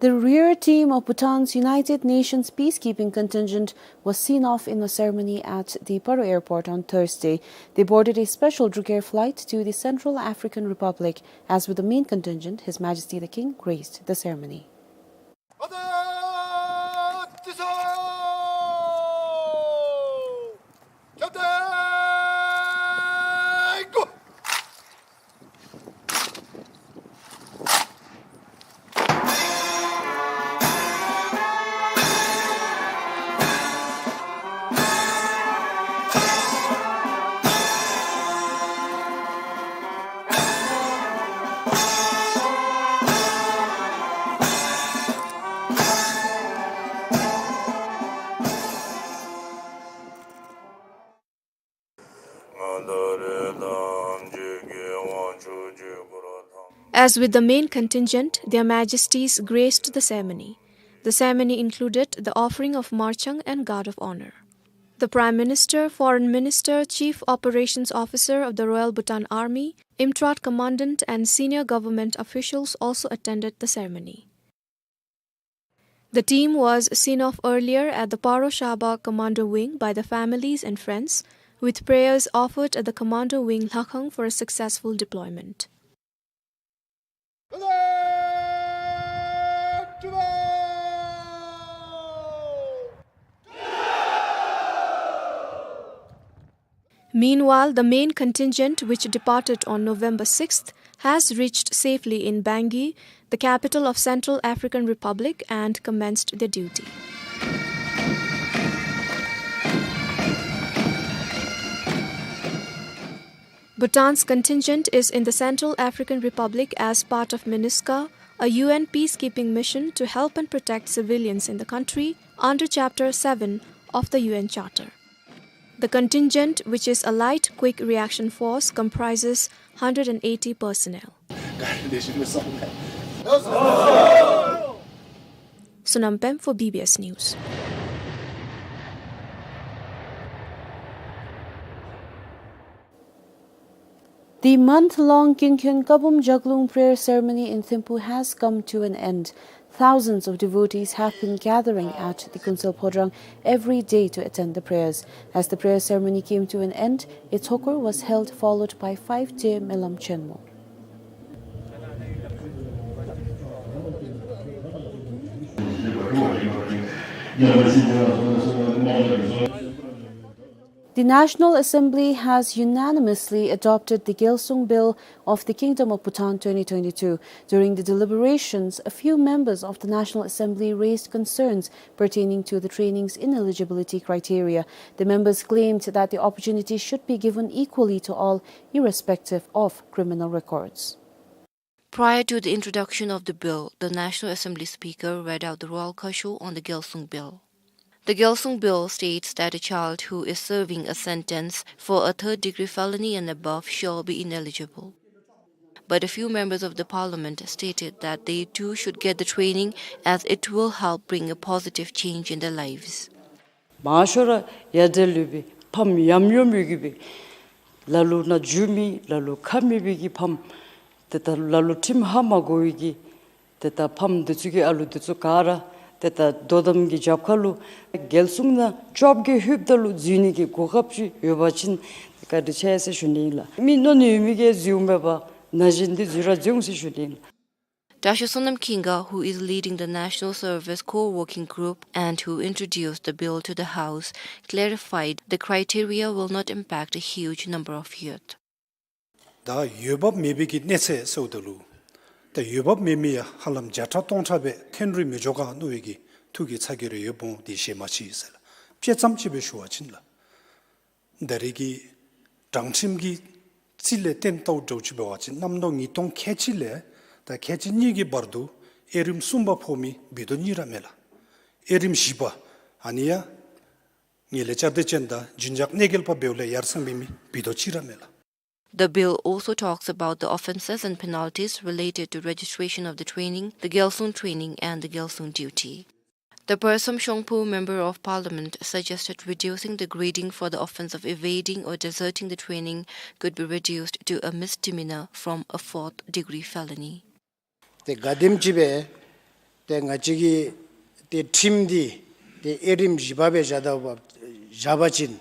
The rear team of Bhutan's United Nations peacekeeping contingent was seen off in a ceremony at the Paro Airport on Thursday. They boarded a special Drukair flight to the Central African Republic. As with the main contingent, His Majesty the King graced the ceremony. As with the main contingent, Their Majesties graced the ceremony. The ceremony included the offering of marchang and guard of honor. The Prime Minister, Foreign Minister, Chief Operations Officer of the Royal Bhutan Army, Imtrat Commandant, and senior government officials also attended the ceremony. The team was seen off earlier at the Paro Shaba Commando Wing by the families and friends, with prayers offered at the Commando Wing Lhakhang for a successful deployment. Meanwhile, the main contingent, which departed on November sixth, has reached safely in Bangui, the capital of Central African Republic, and commenced their duty. Bhutan's contingent is in the Central African Republic as part of MINUSCA, a U N peacekeeping mission to help and protect civilians in the country under Chapter seven of the U N Charter. The contingent, which is a light quick reaction force, comprises hundred and eighty personnel. Sonam Pem for B B S News. The month-long Kingkhen Kabum Jaglung prayer ceremony in Thimphu has come to an end. Thousands of devotees have been gathering at the Kunsel Phodrang every day to attend the prayers. As the prayer ceremony came to an end, a thokor was held, followed by five-day Melam Chenmo. The National Assembly has unanimously adopted the Gyalsung Bill of the Kingdom of Bhutan twenty twenty-two. During the deliberations, a few members of the National Assembly raised concerns pertaining to the training's ineligibility criteria. The members claimed that the opportunity should be given equally to all, irrespective of criminal records. Prior to the introduction of the bill, the National Assembly Speaker read out the Royal Khasho on the Gyalsung Bill. The Gyalsung Bill states that a child who is serving a sentence for a third degree felony and above shall be ineligible. But a few members of the parliament stated that they too should get the training, as it will help bring a positive change in their lives. མང་ཤོས་ར་ཡར་འདྲེན་ལུས་པའི་ཕམ་ཡམ་ཡོམ་ཡོད་གི་སྦེ། ལ་ལུ་ན་རྒྱུས་མེད་ལ་ལུ་ཁ་མེད་པའི་གི་ཕམ། ཏེ་ད་ལ་ལུ་ཁྲིམས་ཧ་མ་གོ་བའི་གི། ཏེ་ད་ཕམ་འདི་ཚུ་གི་ཨ་ལུ་འདི་ཚུ་ག་ར་ཏེ་ད་དོ་དམ་གྱི་རྒྱབ་ཁ་ལུ་རྒྱལ་སྲུང་ནང་བཅོ་བརྒྱད་ལྷོདཔ་ད་ལུ་འཛུལ་ནི་གི་གོ་སྐབས་ཅིག་ཡོད་པ་ཅིན་བཀའ་དྲིན་ཆེ་ཟེར་ཞུ་ནི་ཨིན་ལགས། མི་མནོ་ནི་ཡོད་མི་གིས་འཛུལཝ་མེད་པར་ན་གཞོན་འདི་འཛུལ་ར་འཛུལ་འོང་ཟེར་ཞུ་ནི་ཨིན་ལགས། Dasho Sonam Khinga, who is leading the National Service Core Working Group and who introduced the bill to the House, clarified the criteria will not impact a huge number of youth. ད་འོས་འབབ་མེད་པའི་གི་གནས་ཚད་ཟེརཝ་ད་ལུ། ད་འོས་འབབ་མེད་མི་ཡང་ཧ་ལམ་བརྒྱ་ཕྲག་སྟོང་ཕྲག་སྦེ་ཐོན་རུང་མི་འགྱོ་ག་མནོ་བའི་གི་ཐུགས་ཀྱི་ཚ་གྱང་རེ་ཡོདཔ་འོང་། དེ་ཞལ་མ་མཆིས་ཟེར་ལགས། དཔྱེ་ཙམ་ཅིག་སྦེ་ཞུ་བ་ཅིན་ལགས། ད་རེས་ཀྱི་དྲང་ཁྲིམས་ཀྱི་རྩིས་ལས་བརྟེན་ལྟཝ་འདྲཝ་ཅིག་འབད་བ་ཅིན་གནམ་ལོ་ཉིས་སྟོང་ཁལ་གཅིག་ལས་ད་ཁལ་གཅིག་གཉིས་ཀྱི་བར་དུ་དབྱེ་རིམ་གསུམ་པ་ཕོག་མི་བི་དོ་གཉིས་ར་མས་ལགས། དབྱེ་རིམ་བཞི་པ་ཨ་ནི་ཡང་ངན་ལྷད་བཅའ་སྡོད་ཅན་དང་རྒྱུན་འཇགས་གནོད་འགེལ་པ་འབདཝ་ལས་ཡར་སེང་བའི་མི་བི་དོ་གཅིག་ར་མས་ལགས། The bill also talks about the offences and penalties related to registration of the training, the Gyalsung training, and the Gyalsung duty. The Persam Shongphu Member of Parliament suggested reducing the grading for the offence of evading or deserting the training could be reduced to a misdemeanor from a fourth degree felony. ཏེ་ག་དེམ་ཅིག་སྦེ་ཏེ་ང་བཅས་ཀྱི་ཏེ་ཁྲིམས་འདི་ཏེ་དབྱེ་རིམ་བཞི་པ་སྦེ་བཞག་ད་བཞག་པ་ཅིན་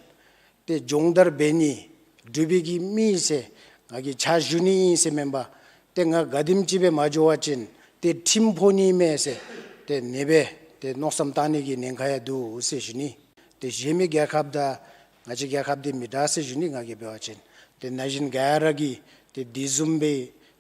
ཏེ་སྦྱོང་བརྡར་འབད་ནི་སྒྲུབ་པའི་གི་མི་ཨིན་ཟེར་ང་གིས་ཕྱག་ཞུ་ནི་ཨིན་ཟེར་མེན་པར་ཏེ་ང་ག་དེམ་ཅིག་སྦེ་མ་འགྱོ་བ་ཅིན་ཏེ་ཁྲིམས་ཕོག་ནི་མས་ཟེར་ཏེ་ཨ་ནི་སྦེ་ཏེ་མནོ་བསམ་བཏང་ནི་གི་ཉེན་ཁ་ཡང་འདུག་ཟེར་ཞུ་ནི། ཏེ་གཞན་མི་རྒྱལ་ཁབ་དང་ང་བཅས་རྒྱལ་ཁབ་འདི་མི་འདྲ་ཟེར་ཞུ་ནི། ང་གིས་འབད་བ་ཅིན་ཏེ་ན་གཞོན་ག་ར་གིས་ཏེ་དེ་བཟུམ་སྦེ་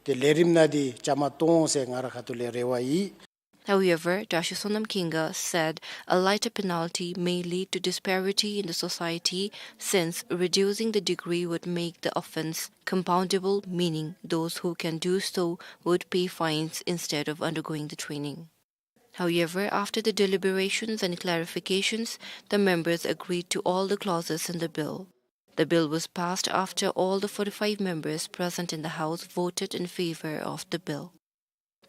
ཏེ་ལས་རིམ་ནང་འདི་བཅའ་མར་གཏོགས་འོང་ཟེར་ང་རའི་ཁ་ཐུག་ལས་རེ་བ་ཡོད། However, Dasho Sonam Khinga said a lighter penalty may lead to disparity in the society, since reducing the degree would make the offence compoundable, meaning those who can do so would pay fines instead of undergoing the training. However, after the deliberations and clarifications, the members agreed to all the clauses in the bill. The bill was passed after all the forty-five members present in the House voted in favor of the bill.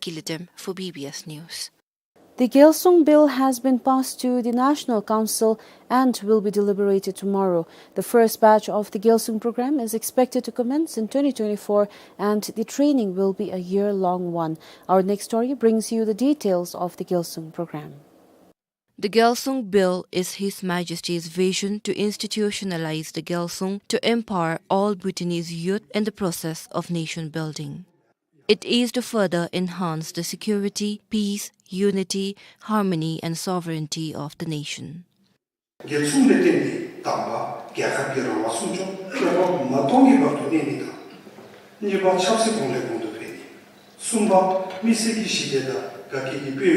Kili Dem for B B S News. The Gyalsung Bill has been passed to the National Council and will be deliberated tomorrow. The first batch of the Gyalsung program is expected to commence in twenty twenty-four, and the training will be a year-long one. Our next story brings you the details of the Gyalsung program. The Gyalsung Bill is His Majesty's vision to institutionalize the Gyalsung to empower all Bhutanese youth in the process of nation building. It is to further enhance the security, peace, unity, harmony and sovereignty of the nation. རྒྱལ་སྲུང་ལས་བརྟེན་ཏེ་དང་པ་རྒྱལ་ཁབ་ཀྱི་རང་དབང་སྲུང་སྐྱོབ་ཀྱི་འོས་འབབ་མ་སྟོང་གི་བར་དུ་གནས་ནི་དང་། གཉིས་པ་ཆབ་སྲིད་གོང་ལས་གོང་དུ་འཕེལ་ནི། གསུམ་པ་མི་སེར་གྱི་ཞི་བདེ་དང་དགའ་སྐྱིད་ཀྱི་དཔལ་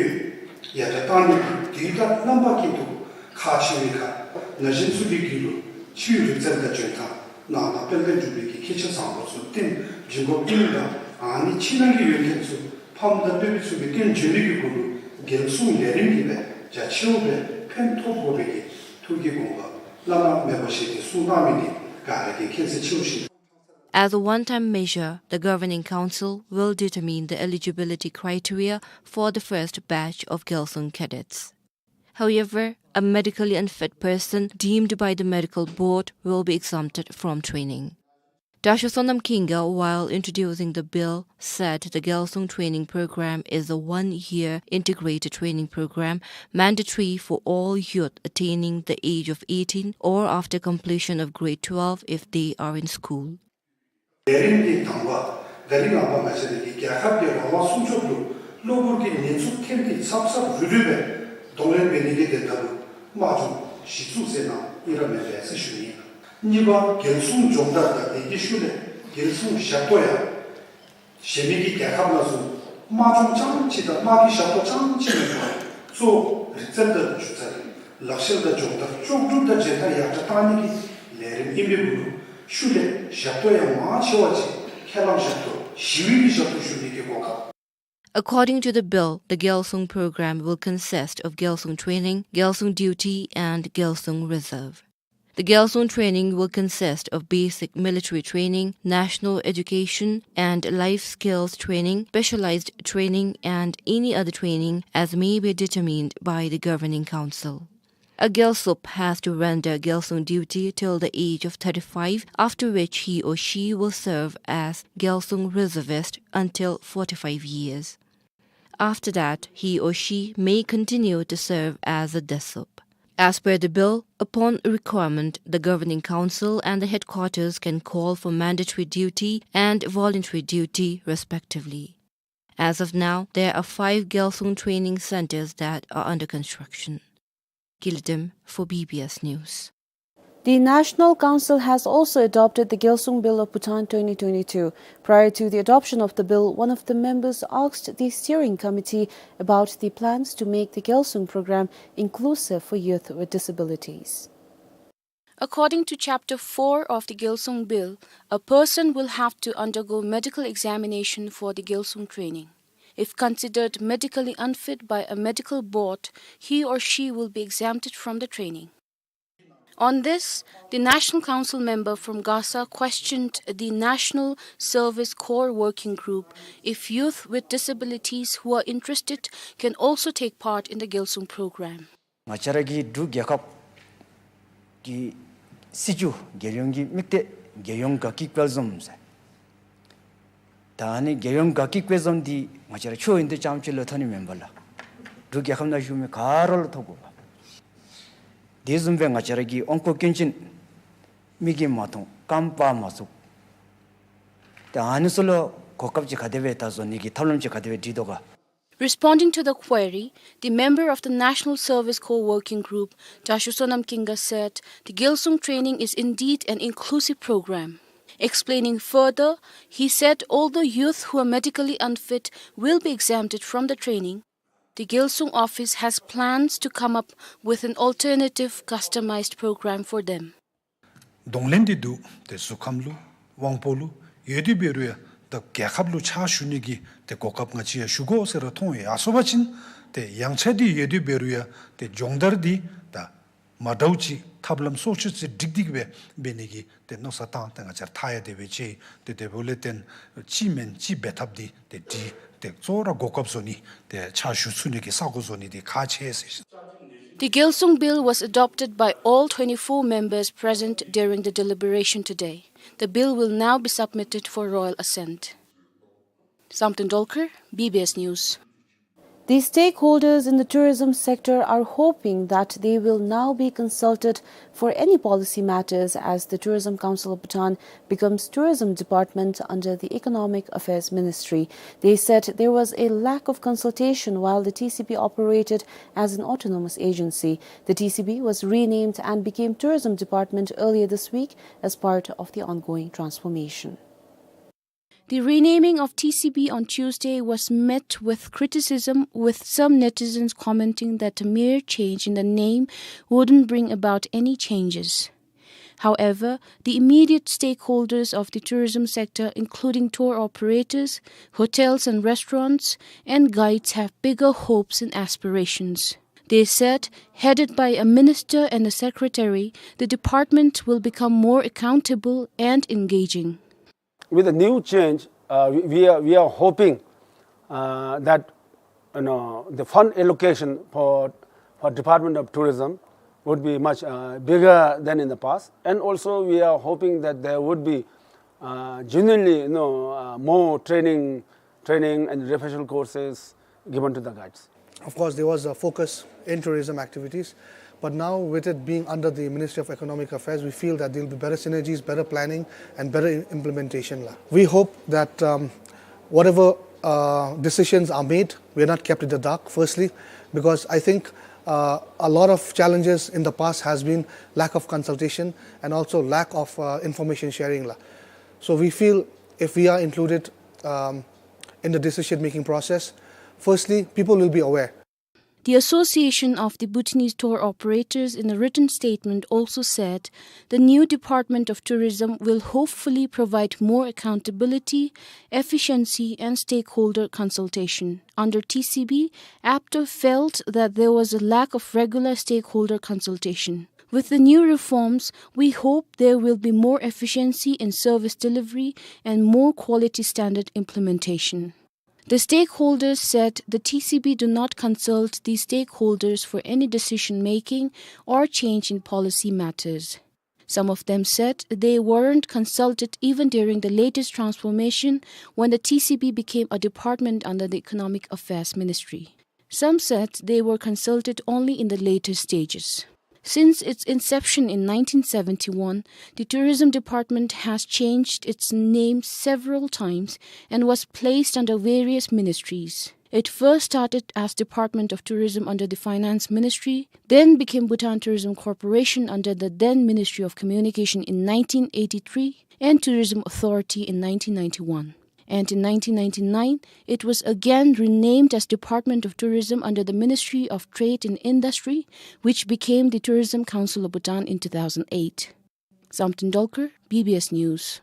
ཡོན་ཡར་དྲག་གཏང་ནི་དུས་དང་རྣམ་པ་ཀུན་ཏུ་ཁག་ཆེ་བའི་ཁར་ན་གཞོན་ཚུ་གི་རྒྱུད་ལུ་ཆོས་རིག་རྩལ་དང་འཇོན་ཐང་གནང་སྟངས་དཔལ་ལྡན་འབྲུག་པའི་གི་སྐད་ཆ་བཟང་པོ་ཚུ་སྟོན་འབྱོན་དགོཔ་ཨིན་ལགས། ཨ་ནི་ཕྱི་ནང་གི་ཡོན་ཏན་ཚུ་ཕམ་དང་སྤོ་བོ་ཚུ་གིས་སྟོན་འབྱོན་ནི་གི་གུ་ལུ་རྒྱལ་སྲུང་ལས་རིམ་གྱིས་སྦེ་རྒྱ་ཆེཝ་སྦེ་ཕན་ཐོགས་དགོ་པའི་གི་ཐུགས་ཀྱི་དགོངས་པ་བླ་ན་མེད་པ་བཞེས་ཏེ་གསུངས་གནང་མི་འདི་ག་ར་གིས་མཁྱེན་གསལ་ཆེ་བ་ཅིག། As a one-time measure, the Governing Council will determine the eligibility criteria for the first batch of Gyalsung cadets. However, a medically unfit person deemed by the medical board will be exempted from training. Dasho Sonam Khinga, while introducing the bill, said the Gyalsung training program is a one-year integrated training program mandatory for all youth attaining the age of eighteen or after completion of grade twelve if they are in school. ལས་རིམ་འདི་དང་པ་ད་རིས་ནངས་པ་ང་བཅས་རའི་གི་རྒྱལ་ཁབ་ཀྱི་རང་དབང་སྲུང་སྐྱོབ་ལུ་གློ་བུར་གྱི་ཉེན་ཚབས་ཐོན་ཏེ་ཚབ་ཚབ་རུལ་རུལ་སྦེ་གདོང་ལེན་འབད་ནི་གི་དོན་དག་ལུ་དམག་སྦྱོང་གཞི་བཙུགས་མཛད་གནང་ཡི་ར་མེན་པས་ཟེར་ཞུ་ནི་ཨིན། གཉིས་པ་རྒྱལ་སྲུང་སྦྱོང་བརྡར་དང་དེ་གི་ཤུལ་ལས་རྒྱལ་སྲུང་ཞབས་ཏོག་ཡང་གཞན་མི་གི་རྒྱལ་ཁབ་ནང་བཟུམ་དམག་སྦྱོང་རྐྱངམ་ཅིག་དང་དམག་གི་ཞབས་ཏོག་རྐྱངམ་ཅིག་མེན་པར་གཙོ་བོ་རིག་རྩལ་དང་སྒྱུ་རྩལ་ལག་ཤེས་དང་སྦྱོང་བརྡར་ལྕོགས་གྲུབ་དང་མཇལ་ཁ་ཡར་དྲག་གཏང་ནི་གི་ལས་རིམ་ཨིན་པའི་འབུ་ལུ་ཤུལ་ལས་ཞབས་ཏོག་ཡང་མང་ཆེ་བ་ཅིག་ཁས་བླངས་ཞབས་ཏོག་ཞི་བའི་གི་ཞབས་ཏོག་ཞུ་ནི་གི་གོ་སྐབས། According to the bill, the Gyalsung program will consist of Gyalsung training, Gyalsung duty, and Gyalsung reserve. The Gyalsung training will consist of basic military training, national education and life skills training, specialized training, and any other training as may be determined by the Governing Council. A Gyalsup has to render Gyalsung duty till the age of thirty-five, after which he or she will serve as Gyalsung reservist until forty-five years. After that, he or she may continue to serve as a Desup. As per the bill, upon requirement, the Governing Council and the headquarters can call for mandatory duty and voluntary duty, respectively. As of now, there are five Gyalsung training centers that are under construction. Kilitim for B B S News. The National Council has also adopted the Gyalsung Bill of Bhutan twenty twenty-two. Prior to the adoption of the bill, one of the members asked the steering committee about the plans to make the Gyalsung program inclusive for youth with disabilities. According to Chapter four of the Gyalsung Bill, a person will have to undergo medical examination for the Gyalsung training. If considered medically unfit by a medical board, he or she will be exempted from the training. On this, the National Council member from Gasa questioned the National Service Corps Working Group if youth with disabilities who are interested can also take part in the Gyalsung program. ང་བཅས་ར་གི་འབྲུག་རྒྱལ་ཁབ་ཀྱི་སྲིད་བྱུས་རྒྱལ་ཡོངས་ཀྱི་དམིགས་གཏད་རྒྱལ་ཡོངས་དགའ་སྐྱིད་དཔལ་འཛོམས་ཟེར། ད་ཨ་ནི་རྒྱལ་ཡོངས་དགའ་སྐྱིད་དཔལ་འཛོམས་འདི་ང་བཅས་ར་ཆོས་ཡོན་ཏན་རྐྱངམ་ཅིག་ལུ་ཐོན་ནི་མེན་པར་ལགས། འབྲུག་རྒྱལ་ཁབ་ནང་བཞུགས་མི་ག་ར་ལུ་ཐོབ་དགོ་པས། དེ་བཟུམ་སྦེ་ང་བཅས་ར་གི་དབང་པོ་སྐྱོན་ཅན་མིག་གིས་མ་མཐོང་རྐངམ་སྤར་མ་ཚུགས། ད་ཨ་ནི་ཚུ་ལུ་གོ་སྐབས་ཅིག་ག་དེ་སྦེ་ད་བཟོ་ནི་གི་ཐབས་ལམ་ཅིག་ག་དེ་སྦེ་སྒྲིག་དོ་ག། Responding to the query, the member of the National Service Corps Working Group, Dashu Sonam Kinga, said the Gyalsung training is indeed an inclusive program. Explaining further, he said although youth who are medically unfit will be exempted from the training, the Gyalsung office has plans to come up with an alternative customized program for them. གདོང་ལེན་འདི་འདུག། ཏེ་གཟུགས་ཁམས་ལུ་དབང་པོ་ལུ་ཡོད་དེ་འབད་རུང་ཡང་ད་རྒྱལ་ཁབ་ལུ་ཕྱག་ཞུ་ནི་གི་ཏེ་གོ་སྐབས་ང་བཅས་ཡང་ཞུ་དགོ་ཟེར་ར་མཐོང་ཡོད། ཨ་སོ་བ་ཅིན་ཏེ་ཡང་ཆ་འདི་ཡོད་དེ་འབད་རུང་ཡང་ཏེ་སྦྱོང་བརྡར་འདི་ད་མ་འདྲཝ་ཅིག་ཐབས་ལམ་སོ་ཅི་ཅིག་སྒྲིག་སྒྲིག་སྦེ་འབད་ནི་གི་ཏེ་མནོ་བསམ་བཏང་སྟེ་ང་བཅས་ར་མཐའ་ཡང་དེ་སྦེ་ཅིག་ཏེ་དེ་འབདཝ་ལས་བརྟེན་ཅིག་མེན་ཅིག་འབད་ཐབས་འདི་ཏེ་འདི་ཏེ་གཙོ་བོ་ར་གོ་སྐབས་བཟོ་ནི་ཏེ་ཕྱག་ཞུ་ཚུགས་ནི་གི་ས་གོ་བཟོ་ནི་འདི་ཁག་ཆེ་ཟེར། The Gyalsung Bill was adopted by all twenty-four members present during the deliberation today. The bill will now be submitted for royal assent. Samten Dolkar, B B S News. The stakeholders in the tourism sector are hoping that they will now be consulted for any policy matters as the Tourism Council of Bhutan becomes Tourism Department under the Economic Affairs Ministry. They said there was a lack of consultation while the T C B operated as an autonomous agency. The T C B was renamed and became Tourism Department earlier this week as part of the ongoing transformation. The renaming of T C B on Tuesday was met with criticism, with some netizens commenting that a mere change in the name wouldn't bring about any changes. However, the immediate stakeholders of the tourism sector, including tour operators, hotels and restaurants, and guides, have bigger hopes and aspirations. They said, headed by a minister and a secretary, the department will become more accountable and engaging. With the new change, uh, we, we are, we are hoping, uh, that, you know, the fund allocation for, for Department of Tourism would be much, uh, bigger than in the past. And also we are hoping that there would be, uh, genuinely, you know, uh, more training, training and refresher courses given to the guides. Of course, there was a focus in tourism activities, but now with it being under the Ministry of Economic Affairs, we feel that there'll be better synergies, better planning, and better i-, implementation la. We hope that, um, whatever, uh, decisions are made, we are not kept in the dark, firstly, because I think Uh, a lot of challenges in the past has been lack of consultation and also lack of, uh, information sharing la. So we feel if we are included, um, in the decision-making process, firstly, people will be aware. The Association of the Bhutanese Tour Operators, in a written statement, also said the new Department of Tourism will hopefully provide more accountability, efficiency, and stakeholder consultation. Under T C B, APTO felt that there was a lack of regular stakeholder consultation. With the new reforms, we hope there will be more efficiency in service delivery and more quality standard implementation. The stakeholders said the T C B do not consult these stakeholders for any decision-making or change in policy matters. Some of them said they weren't consulted even during the latest transformation, when the T C B became a department under the Economic Affairs Ministry. Some said they were consulted only in the later stages. Since its inception in nineteen seventy-one, the Tourism Department has changed its name several times and was placed under various ministries. It first started as Department of Tourism under the Finance Ministry, then became Bhutan Tourism Corporation under the then Ministry of Communication in nineteen eighty-three and Tourism Authority in nineteen ninety-one. And in nineteen ninety-nine, it was again renamed as Department of Tourism under the Ministry of Trade and Industry, which became the Tourism Council of Bhutan in two thousand eight. Samten Dolkar, B B S News.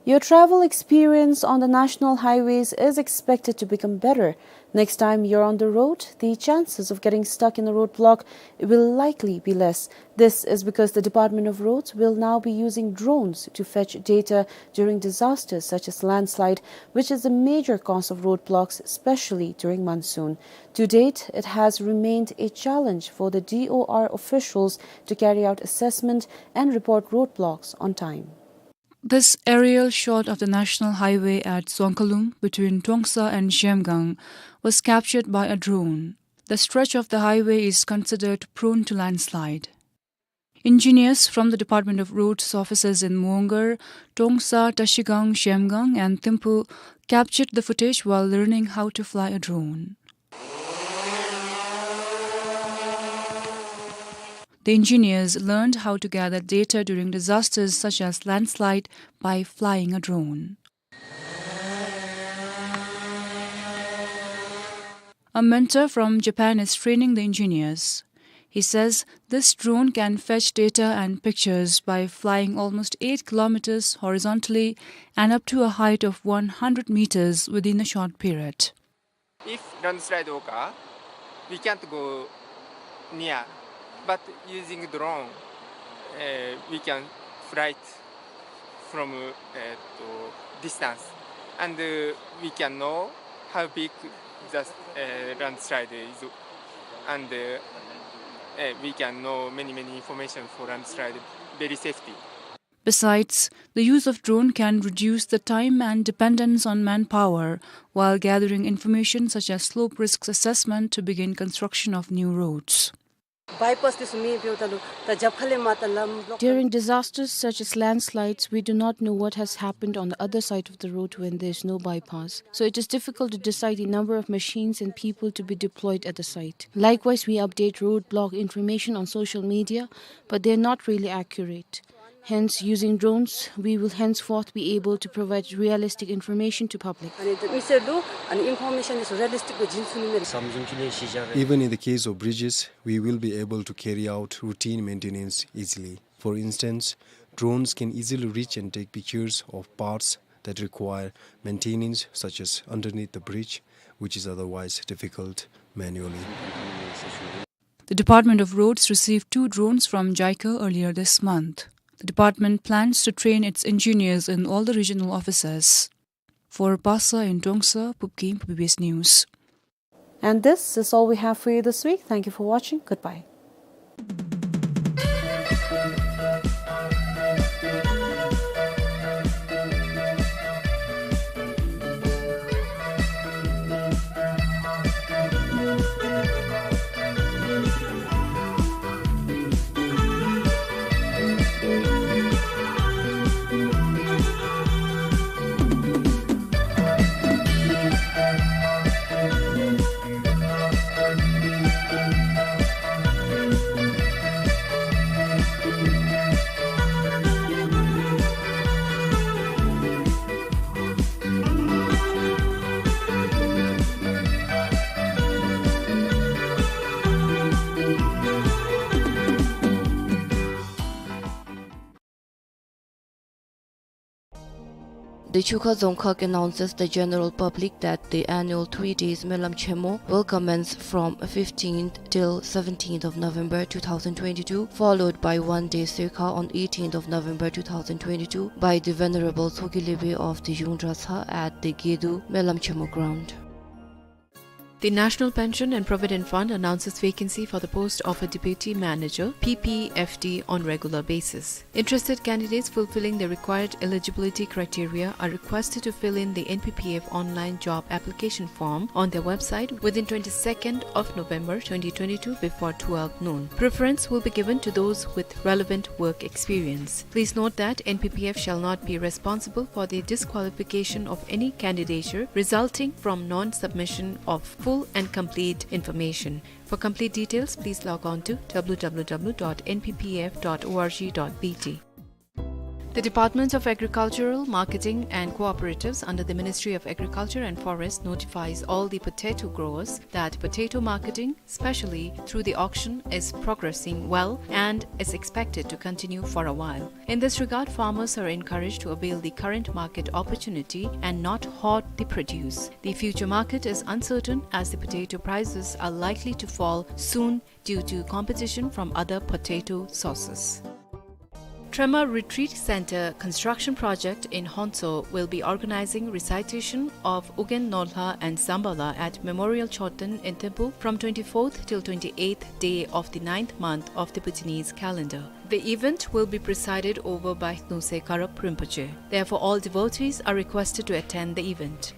Your travel experience on the national highways is expected to become better. Next time you're on the road, the chances of getting stuck in a roadblock will likely be less. This is because the Department of Roads will now be using drones to fetch data during disasters such as landslide, which is a major cause of roadblocks, especially during monsoon. To date, it has remained a challenge for the D O R officials to carry out assessment and report roadblocks on time. This aerial shot of the national highway at Dzongkhalum between Trongsa and Zhemgang was captured by a drone. The stretch of the highway is considered prone to landslide. Engineers from the Department of Roads offices in Mongar, Trongsa, Trashigang, Zhemgang and Thimphu captured the footage while learning how to fly a drone. The engineers learned how to gather data during disasters such as landslide by flying a drone. A mentor from Japan is training the engineers. He says this drone can fetch data and pictures by flying almost eight kilometers horizontally and up to a height of one hundred meters within a short period. If landslide occur, we can't go near, but using drone, uh, we can fly it from, uh, to distance, and, uh, we can know how big the, uh, landslide is, and, uh, uh, we can know many, many information for landslide very safety. Besides, the use of drone can reduce the time and dependence on manpower while gathering information such as slope risks assessment to begin construction of new roads. Bypass this me built a lot. The Japhale Mata lam block. During disasters such as landslides, we do not know what has happened on the other side of the road when there is no bypass. So it is difficult to decide the number of machines and people to be deployed at the site. Likewise, we update roadblock information on social media, but they are not really accurate. Hence, using drones, we will henceforth be able to provide realistic information to public. And the message and information is realistic. Even in the case of bridges, we will be able to carry out routine maintenance easily. For instance, drones can easily reach and take pictures of parts that require maintenance, such as underneath the bridge, which is otherwise difficult manually. The Department of Roads received two drones from JICA earlier this month. The department plans to train its engineers in all the regional offices. For Basa in Trongsa, Pupkim, B B S News. And this is all we have for you this week. Thank you for watching. Goodbye. The Chukha Dzongkhag announces the general public that the annual three days Melam Chemo will commence from fifteenth till seventeenth of November two thousand twenty-two, followed by one day Sekha on eighteenth of November two thousand twenty-two by the Venerable Tshogkhe Lebe of the Yungdratsa at the Gedu Melam Chemo ground. The National Pension and Provident Fund announces vacancy for the post of a deputy manager, P P F D, on regular basis. Interested candidates fulfilling the required eligibility criteria are requested to fill in the N P P F online job application form on their website within twenty-second of November twenty twenty-two before twelve noon. Preference will be given to those with relevant work experience. Please note that N P P F shall not be responsible for the disqualification of any candidature resulting from non-submission of full and complete information. For complete details, please log on to W W W dot N P P F dot org dot B T. The Department of Agricultural, Marketing and Cooperatives under the Ministry of Agriculture and Forest notifies all the potato growers that potato marketing, especially through the auction, is progressing well and is expected to continue for a while. In this regard, farmers are encouraged to avail the current market opportunity and not hoard the produce. The future market is uncertain as the potato prices are likely to fall soon due to competition from other potato sources. Trema Retreat Center construction project in Honso will be organizing recitation of Ugyen Norlha and Zambala at Memorial Choten in Thimphu from twenty-fourth till twenty-eighth day of the ninth month of the Bhutanese calendar. The event will be presided over by Khnumse Karab Rinpoche. Therefore, all devotees are requested to attend the event.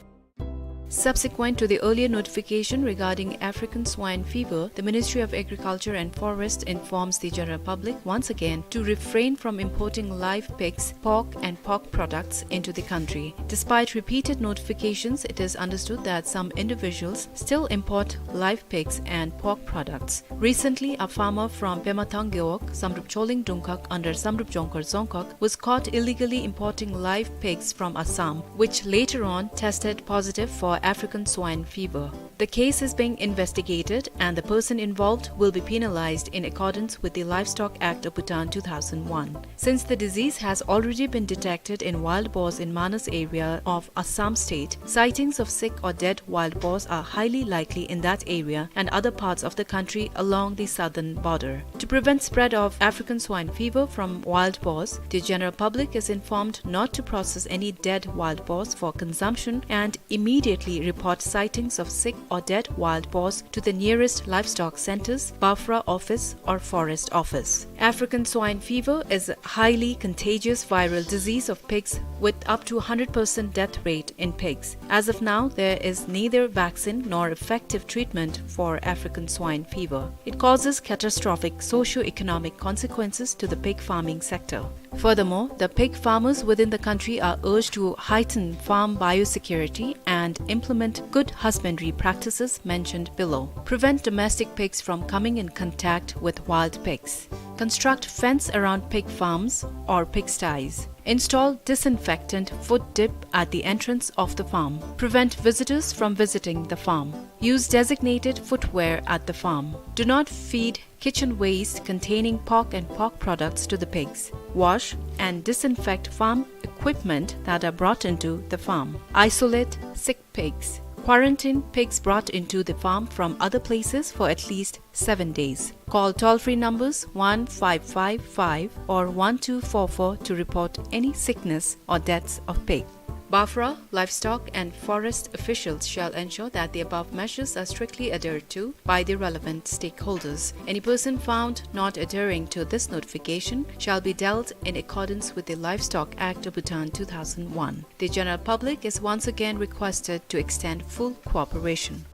Subsequent to the earlier notification regarding African swine fever, the Ministry of Agriculture and Forest informs the general public once again to refrain from importing live pigs, pork and pork products into the country. Despite repeated notifications, it is understood that some individuals still import live pigs and pork products. Recently, a farmer from Pema Thang Gewog, Samdrup Choling Dungkhag under Samdrup Jongkhar Dzongkhag, was caught illegally importing live pigs from Assam, which later on tested positive for African swine fever. The case is being investigated and the person involved will be penalized in accordance with the Livestock Act of Bhutan two thousand one. Since the disease has already been detected in wild boars in Manas area of Assam state, sightings of sick or dead wild boars are highly likely in that area and other parts of the country along the southern border. To prevent spread of African swine fever from wild boars, the general public is informed not to process any dead wild boars for consumption and immediately report sightings of sick or dead wild boars to the nearest livestock centers, BAFRA office or forest office. African swine fever is a highly contagious viral disease of pigs with up to one hundred percent death rate in pigs. As of now, there is neither vaccine nor effective treatment for African swine fever. It causes catastrophic socio-economic consequences to the pig farming sector. Furthermore, the pig farmers within the country are urged to heighten farm biosecurity and implement good husbandry practices mentioned below. Prevent domestic pigs from coming in contact with wild pigs. Construct fence around pig farms or pigsties. Install disinfectant foot dip at the entrance of the farm. Prevent visitors from visiting the farm. Use designated footwear at the farm. Do not feed kitchen waste containing pork and pork products to the pigs. Wash and disinfect farm equipment that are brought into the farm. Isolate sick pigs. Quarantine pigs brought into the farm from other places for at least seven days. Call toll-free numbers one five five five or one two four four to report any sickness or deaths of pig. BAFRA, livestock and forest officials shall ensure that the above measures are strictly adhered to by the relevant stakeholders. Any person found not adhering to this notification shall be dealt in accordance with the Livestock Act of Bhutan two thousand one. The general public is once again requested to extend full cooperation.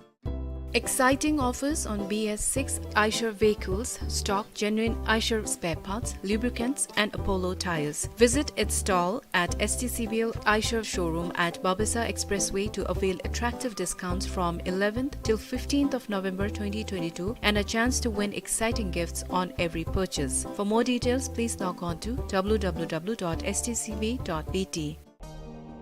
Exciting offers on B S six Eicher vehicles, stock genuine Eicher spare parts, lubricants and Apollo tires. Visit its stall at S T C V L Eicher showroom at Babasa Expressway to avail attractive discounts from eleventh till fifteenth of November twenty twenty-two and a chance to win exciting gifts on every purchase. For more details, please log on to W W W dot S T C V dot B T.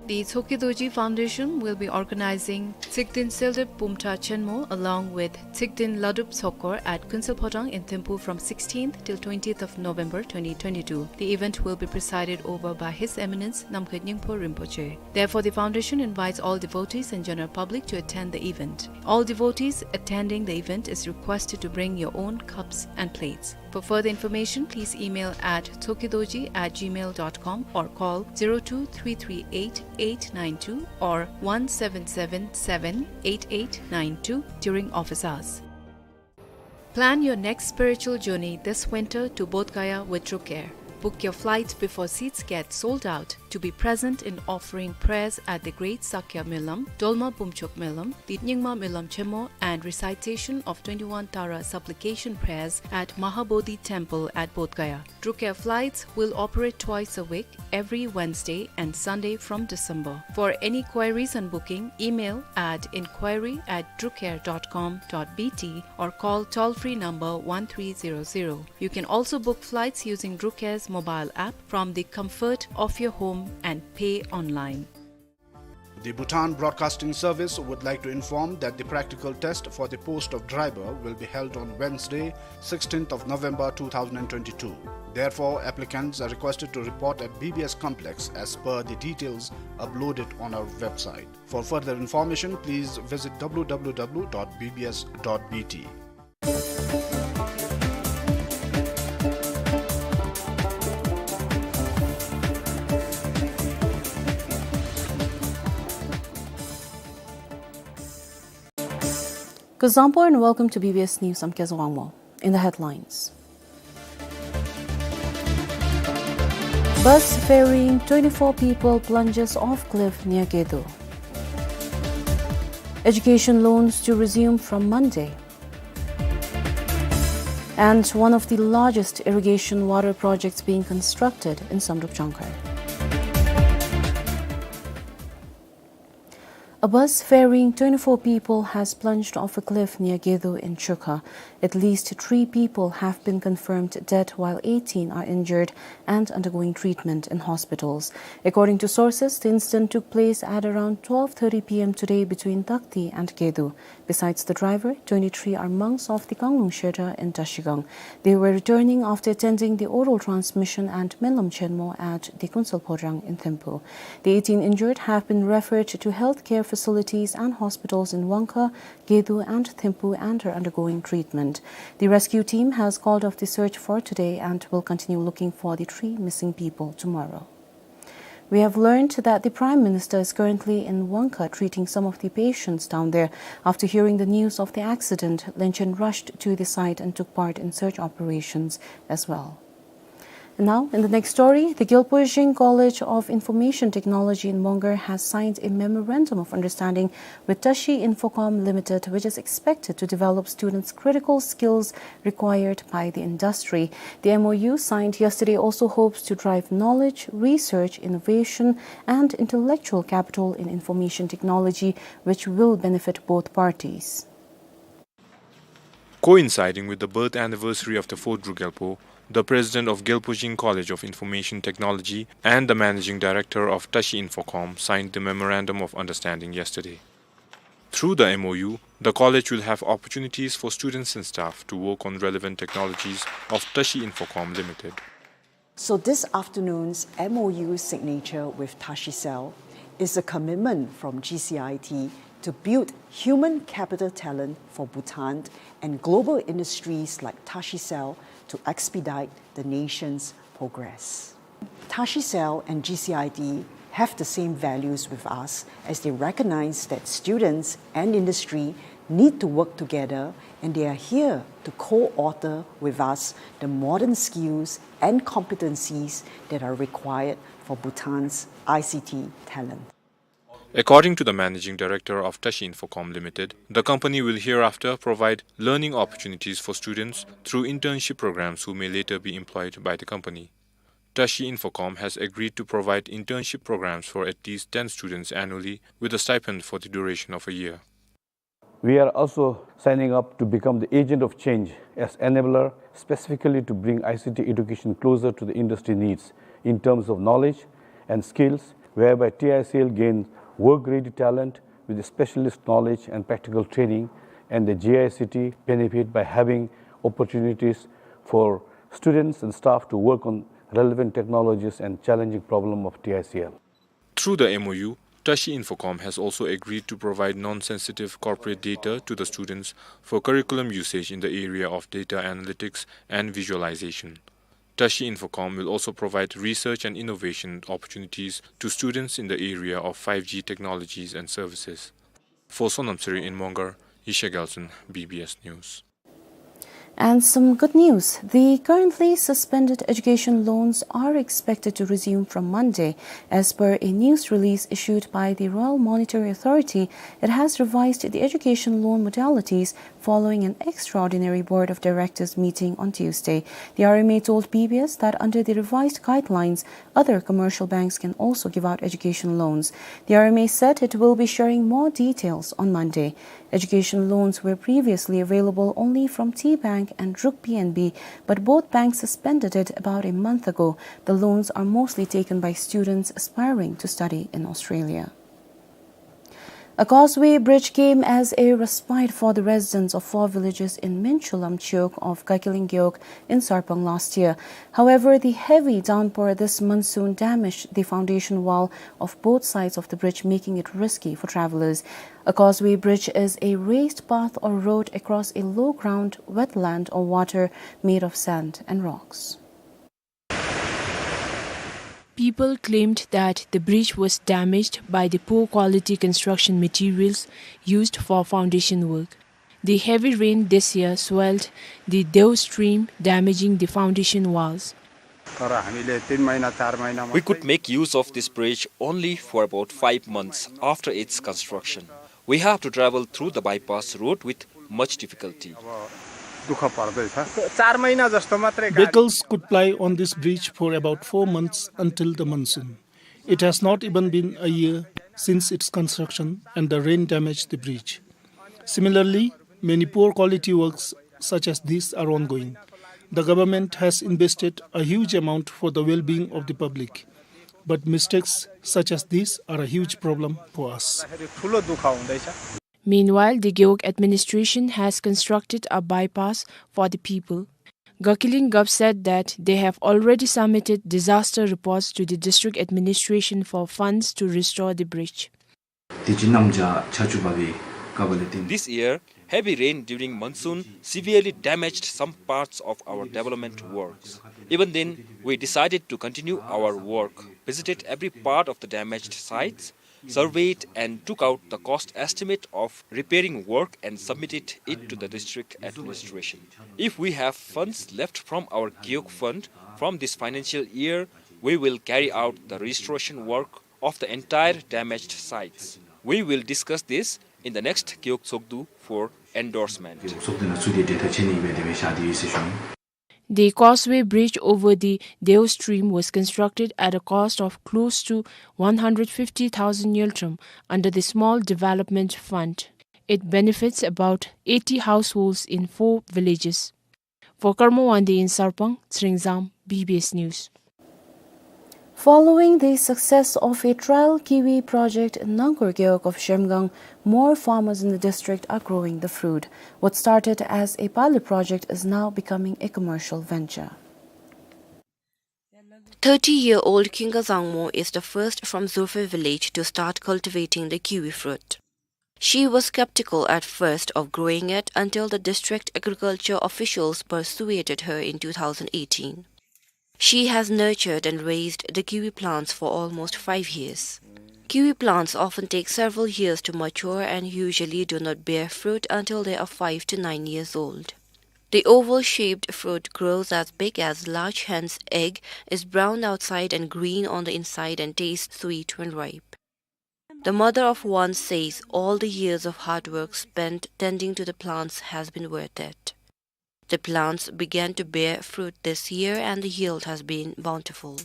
The Tsoki Dorji Foundation will be organizing Tsigdin Seldep Bumtha Chenmo along with Tsigdin Ladup Sokor at Kunsel Phodang in Thimphu from sixteenth till twentieth of November twenty twenty-two. The event will be presided over by His Eminence Namkhai Nyingpo Rinpoche. Therefore, the foundation invites all devotees and general public to attend the event. All devotees attending the event is requested to bring your own cups and plates. For further information, please email at tsokidoji at gmail dot com or call zero two three three eight eight nine two or one seven seven seven eight eight nine two during office hours. Plan your next spiritual journey this winter to Bodh Gaya with Druk Air. Book your flight before seats get sold out to be present in offering prayers at the Great Sakya Melam, Dolma Bumchuk Melam, the Nyingma Melam Chenmo, and recitation of twenty-one Tara supplication prayers at Mahabodhi Temple at Bodh Gaya. Druk Air flights will operate twice a week, every Wednesday and Sunday from December. For any queries and booking, email at inquiry at drukair dot com dot B T or call toll-free number one three zero zero. You can also book flights using Druk Air's mobile app from the comfort of your home and pay online. The Bhutan Broadcasting Service would like to inform that the practical test for the post of driver will be held on Wednesday, sixteenth of November two thousand twenty-two. Therefore, applicants are requested to report at B B S complex as per the details uploaded on our website. For further information, please visit W W W dot B B S dot B T. Kuzuzangpo and welcome to B B S News. I'm Kezawangmo. Bus ferrying twenty-four people plunges off cliff near Gedo. Education loans to resume from Monday. And one of the largest irrigation water projects being constructed in Samdrup Jangkhar. A bus ferrying twenty-four people has plunged off a cliff near Gedo in Chukha. At least three people have been confirmed dead, while eighteen are injured and undergoing treatment in hospitals. According to sources, the incident took place at around twelve thirty P M today between Takti and Gedo. Besides the driver, twenty-three are monks of the Kanglung Shreda in Trashigang. They were returning after attending the oral transmission and Melam Chenmo at the Kunsel Phodang in Thimphu. The eighteen injured have been referred to healthcare facilities and hospitals in Wangkha, Gedo and Thimphu and are undergoing treatment. The rescue team has called off the search for today and will continue looking for the three missing people tomorrow. We have learned that the Prime Minister is currently in Wangkha treating some of the patients down there. After hearing the news of the accident, Lin Chen rushed to the site and took part in search operations as well. And now, in the next story, the Gyalpo Zhing College of Information Technology in Mongar has signed a memorandum of understanding with Tashi Infocom Limited, which is expected to develop students' critical skills required by the industry. The M O U signed yesterday also hopes to drive knowledge, research, innovation, and intellectual capital in information technology, which will benefit both parties. Coinciding with the birth anniversary of the fourth Druk Gyalpo, the president of Gyalpo Zhing College of Information Technology and the managing director of Tashi Infocom signed the memorandum of understanding yesterday. Through the M O U, the college will have opportunities for students and staff to work on relevant technologies of Tashi Infocom Limited. So this afternoon's M O U signature with Tashicell is a commitment from G C I T to build human capital talent for Bhutan and global industries like Tashicell to expedite the nation's progress. Tashicell and G C I T have the same values with us, as they recognize that students and industry need to work together, and they are here to co-author with us the modern skills and competencies that are required for Bhutan's I C T talent. According to the managing director of Tashi Infocom Limited, the company will hereafter provide learning opportunities for students through internship programs who may later be employed by the company. Tashi Infocom has agreed to provide internship programs for at least ten students annually with a stipend for the duration of a year. We are also signing up to become the agent of change as enabler, specifically to bring I C T education closer to the industry needs in terms of knowledge and skills, whereby T I C L gains work-ready talent with specialist knowledge and practical training, and the G I C T benefit by having opportunities for students and staff to work on relevant technologies and challenging problem of T I C L. Through the M O U, Tashi Infocom has also agreed to provide non-sensitive corporate data to the students for curriculum usage in the area of data analytics and visualization. Tashi Infocom will also provide research and innovation opportunities to students in the area of five G technologies and services. For Sonam Seri in Mongar, Yisha Gelson, B B S News. And some good news. The currently suspended education loans are expected to resume from Monday. As per a news release issued by the Royal Monetary Authority, it has revised the education loan modalities following an extraordinary Board of Directors meeting on Tuesday. The R M A told B B S that under the revised guidelines, other commercial banks can also give out education loans. The R M A said it will be sharing more details on Monday. Education loans were previously available only from T Bank and Ruk P N B, but both banks suspended it about a month ago. The loans are mostly taken by students aspiring to study in Australia. A causeway bridge came as a respite for the residents of four villages in Minchulam Gewog of Gakiling Gewog in Sarpang last year. However, the heavy downpour this monsoon damaged the foundation wall of both sides of the bridge, making it risky for travelers. A causeway bridge is a raised path or road across a low ground, wetland or water made of sand and rocks. People claimed that the bridge was damaged by the poor quality construction materials used for foundation work. The heavy rain this year swelled the Deo stream, damaging the foundation walls. तर हामीले तीन महिना, चार महिना We could make use of this bridge only for about five months after its construction. We have to travel through the bypass road with much difficulty. अब दुःख पर्दैछ। चार महिना जस्तो मात्रै गाडी Vehicles could ply on this bridge for about four months until the monsoon. It has not even been a year since its construction and the rain damaged the bridge. Similarly, many poor quality works such as these are ongoing. The government has invested a huge amount for the well-being of the public, but mistakes such as these are a huge problem for us. ठुलो दुःख हुँदैछ। Meanwhile, the Gewog administration has constructed a bypass for the people. Gakiling Gov said that they have already submitted disaster reports to the district administration for funds to restore the bridge. དེ་རྗེས་གནམ་བྱཱར་ཆར་ཆུ་འབབ་པའི་སྐབས་ལས་བརྟེན། This year, heavy rain during monsoon severely damaged some parts of our development works. Even then, we decided to continue our work, visited every part of the damaged sites, surveyed and took out the cost estimate of repairing work and submitted it to the district administration. If we have funds left from our Gewog fund from this financial year, we will carry out the restoration work of the entire damaged sites. We will discuss this in the next Gewog Tshogdu for endorsement. Gewog Tshogdu་ནང་ཚུད་དེ་གྲོས་ཐག་བཅད་ནི་ཡོད་པའི་དེ་སྦེ་བཞག་སྟེ་ཡོད་ཟེར་ཞུ་ནི། The causeway bridge over the Deo stream was constructed at a cost of close to one hundred fifty thousand ngultrum under the Small Development Fund. It benefits about eighty households in four villages. For Karma Wangdi in Sarpang, Tsering Zam, B B S News. Following the success of a trial kiwi project in Nangkur Gewog of Zhemgang, more farmers in the district are growing the fruit. What started as a pilot project is now becoming a commercial venture. Thirty-year-old Kinga Zangmo is the first from Zurphe village to start cultivating the kiwi fruit. She was skeptical at first of growing it until the district agriculture officials persuaded her in two thousand eighteen. She has nurtured and raised the kiwi plants for almost five years. Kiwi plants often take several years to mature and usually do not bear fruit until they are five to nine years old. The oval-shaped fruit grows as big as large hen's egg, is brown outside and green on the inside, and tastes sweet when ripe. The mother of one says all the years of hard work spent tending to the plants has been worth it. The plants began to bear fruit this year and the yield has been bountiful.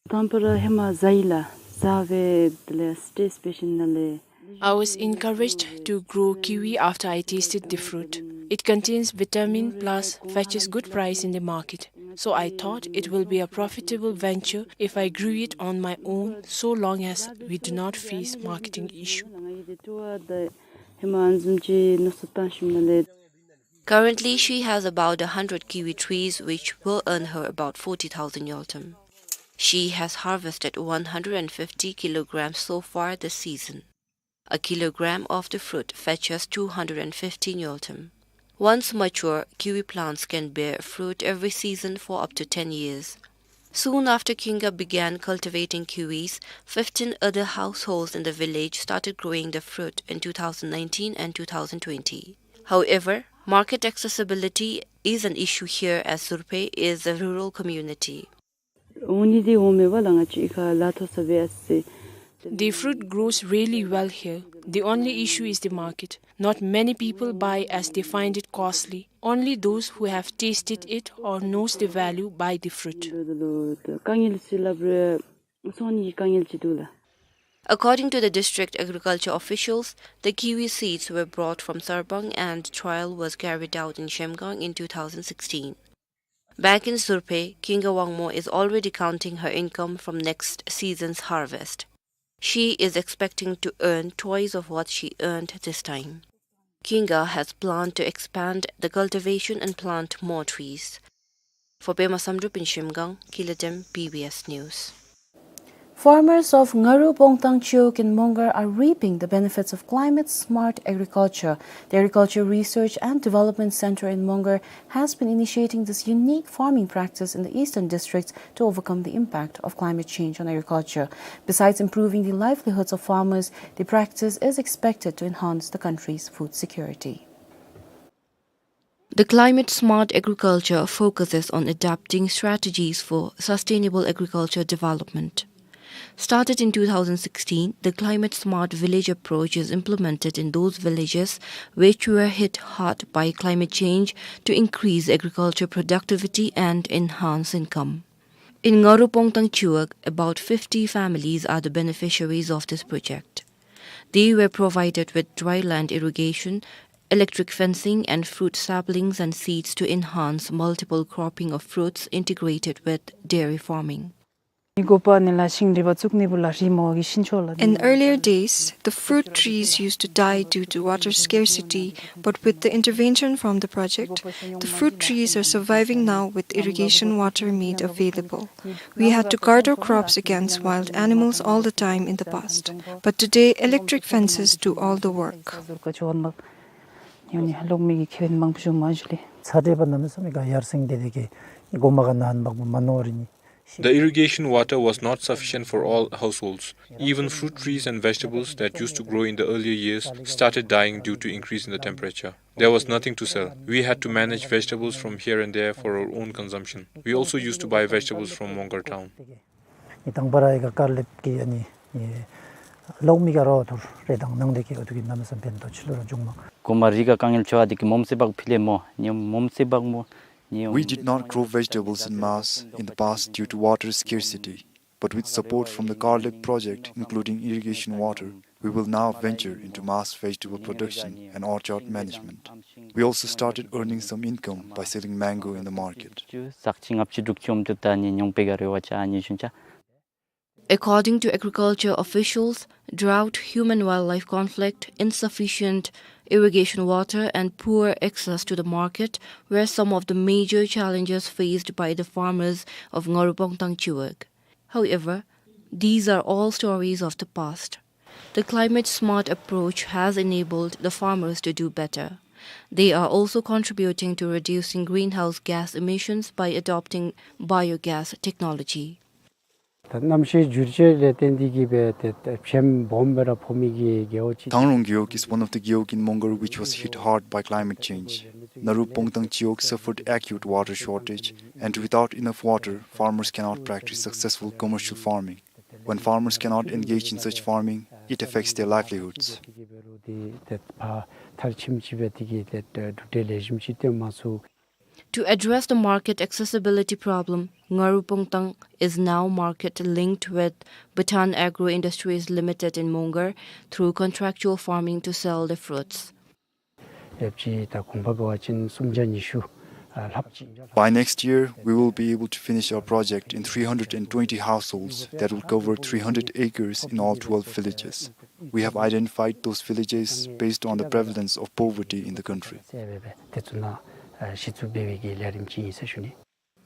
དང་པོ་ར་ཧེ་མ་ཟ་ཡི་ལགས། ཟ་སྦེ་དེ་ལས་སི་ཊེ་ཊི་སི་པེ་ཤན་ནང་ལས། I was encouraged to grow kiwi after I tasted the fruit. It contains vitamin plus fetches good price in the market. So I thought it will be a profitable venture if I grew it on my own, so long as we do not face marketing issue. Currently, she has about a hundred kiwi trees, which will earn her about forty thousand ngultrum. She has harvested one hundred and fifty kilograms so far this season. A kilogram of the fruit fetches two hundred and fifty ngultrum. Once mature, kiwi plants can bear fruit every season for up to ten years. Soon after Kinga began cultivating kiwis, fifteen other households in the village started growing the fruit in two thousand nineteen and two thousand twenty. However, market accessibility is an issue here, as Surphe is a rural community. The fruit grows really well here. The only issue is the market. Not many people buy as they find it costly. Only those who have tasted it or knows the value buy the fruit. According to the district agriculture officials, the kiwi seeds were brought from Sarbang and trial was carried out in Zhemgang in two thousand sixteen. Back in Surphe, Kinga Wangmo is already counting her income from next season's harvest. She is expecting to earn twice of what she earned this time. Kinga has planned to expand the cultivation and plant more trees. For Pema Samdrup in Zhemgang, Kiladem, B B S News. Farmers of Ngaru Pongtang Chiwog in Mongar are reaping the benefits of climate-smart agriculture. The Agriculture Research and Development Center in Mongar has been initiating this unique farming practice in the eastern districts to overcome the impact of climate change on agriculture. Besides improving the livelihoods of farmers, the practice is expected to enhance the country's food security. The climate-smart agriculture focuses on adapting strategies for sustainable agriculture development. Started in two thousand sixteen, the climate-smart village approach is implemented in those villages which were hit hard by climate change to increase agriculture productivity and enhance income. In Ngaru Pongtang Chiwog, about fifty families are the beneficiaries of this project. They were provided with dry land irrigation, electric fencing, and fruit saplings and seeds to enhance multiple cropping of fruits integrated with dairy farming. In earlier days, the fruit trees used to die due to water scarcity, but with the intervention from the project, the fruit trees are surviving now with irrigation water made available. We had to guard our crops against wild animals all the time in the past, but today electric fences do all the work. The irrigation water was not sufficient for all households. Even fruit trees and vegetables that used to grow in the earlier years started dying due to increase in the temperature. There was nothing to sell. We had to manage vegetables from here and there for our own consumption. We also used to buy vegetables from Mongar town. ཨ་ནི་དང་པ་ར་ཨི་ཀ་ཀར་ལེབ་ཀྱི་ཨ་ནི་ཨེ་ལོག་མི་ག་རོ་ཐུར་རེ་དང་ནང་དེ་ཀྱི་ཨ་ཐུ་གི་ནམ་སམ་ཕན་ཐོགས་ཆི་ལུ་ར་འབྱུང་མ། གོ་མ་རི་ག་དཀའ་ངལ་ཆོ་ཨ་དེ་ཀྱི་མོམ་སེ་བག་ཕི་ལེ་མོ་ཉི་མོམ་སེ་བག་མོ་ཉི། We did not grow vegetables in mass in the past due to water scarcity, but with support from the Karlip project, including irrigation water, we will now venture into mass vegetable production and orchard management. We also started earning some income by selling mango in the market. ཟག་ཅིག་ལྔ་བཅུ་དྲུག་ཅུ་ཨོམ་ཏུ་ད་ནི་ཉུང་པེ་ག་རེ་བ་ཅ་ཨ་ནི་ཞུན་ཅ། According to agriculture officials, drought, human-wildlife conflict, insufficient irrigation water, and poor access to the market were some of the major challenges faced by the farmers of Ngarupongtang Chiweg. However, these are all stories of the past. The climate-smart approach has enabled the farmers to do better. They are also contributing to reducing greenhouse gas emissions by adopting biogas technology. ད་གནམ་གཤིས་འགྱུར་བཅོས་ལས་བརྟེན་ཏེ་གི་སྦེ་ཏེ་ཏེ་བྱེམ་སྦོམ་སྦེ་ར་ཕོག་མི་གི་རྒེད་འོག་ཅིག། Thangrong Gewog is one of the gewog in Mongar which was hit hard by climate change. Naru Pongtang Chiweg suffered acute water shortage, and without enough water, farmers cannot practice successful commercial farming. When farmers cannot engage in such farming, it affects their livelihoods. ཏེ་ཕར་མཐར་ཕྱིནམ་ཅིག་སྦེ་དེ་གི་ཏེ་གྲུབ་འབྲས་ལེགས་ཤོམ་ཅིག་སྟོན་མ་ཚུགས། To address the market accessibility problem, Ngarupongtang is now market linked with Bhutan Agro Industries Limited in Mongar through contractual farming to sell the fruits. ཡབ་ཅིག་ད་གོང་པ་ག་བ་ཅིན་སུམ་བརྒྱ་ཉི་ཤུ་ By next year, we will be able to finish our project in three hundred and twenty households that will cover three hundred acres in all twelve villages. We have identified those villages based on the prevalence of poverty in the country.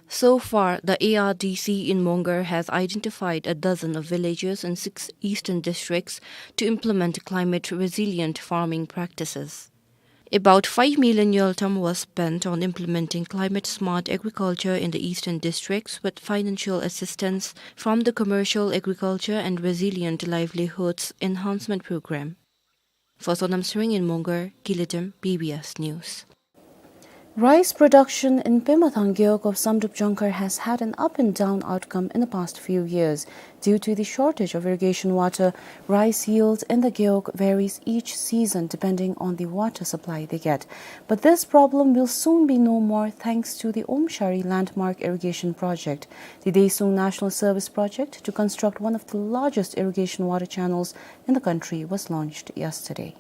So far, the A R D C in Mongar has identified a dozen of villages in six eastern districts to implement climate-resilient farming practices. About five million ngultrum was spent on implementing climate-smart agriculture in the eastern districts with financial assistance from the Commercial Agriculture and Resilient Livelihoods Enhancement Program. For Sonam Sring in Mongar, Gilidem, B B S News. Rice production in Pemathang Gewog of Samdrup Jongkhar has had an up and down outcome in the past few years. Due to the shortage of irrigation water, rice yield in the Gewog varies each season depending on the water supply they get. But this problem will soon be no more thanks to the Omshari Landmark Irrigation Project. The Desung National Service Project to construct one of the largest irrigation water channels in the country was launched yesterday.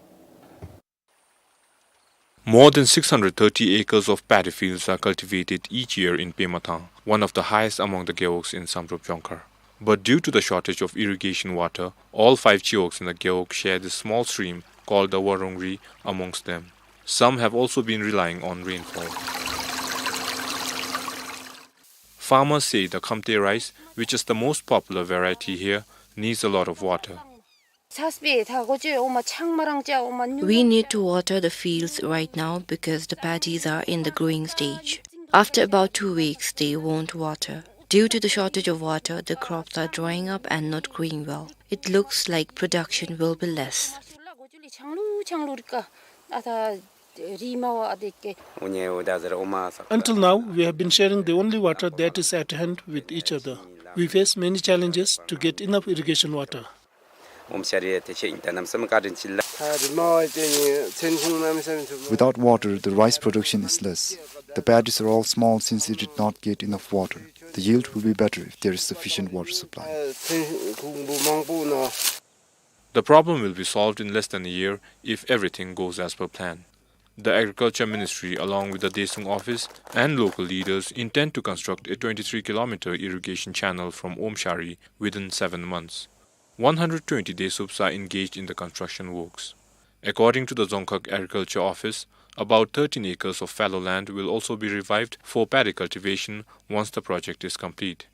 More than six hundred thirty acres of paddy fields are cultivated each year in Pemathang, one of the highest among the gewogs in Samdrup Jongkhar. But due to the shortage of irrigation water, all five gewogs in the gewog share this small stream called the Warungri amongst them. Some have also been relying on rainfall. Farmers say the Khamte rice, which is the most popular variety here, needs a lot of water. We need to water the fields right now because the paddies are in the growing stage. After about two weeks, they won't water. Due to the shortage of water, the crops are drying up and not growing well. It looks like production will be less. Until now, we have been sharing the only water that is at hand with each other. We face many challenges to get enough irrigation water. Without water, the rice production is less. The paddies are all small since they did not get enough water. The yield will be better if there is sufficient water supply. The problem will be solved in less than a year if everything goes as per plan. The Agriculture Ministry, along with the Desung office and local leaders, intend to construct a twenty-three kilometer irrigation channel from Omshari within seven months. One hundred twenty Desups are engaged in the construction works. According to the Dzongkhag Agriculture Office, about thirteen acres of fallow land will also be revived for paddy cultivation once the project is complete.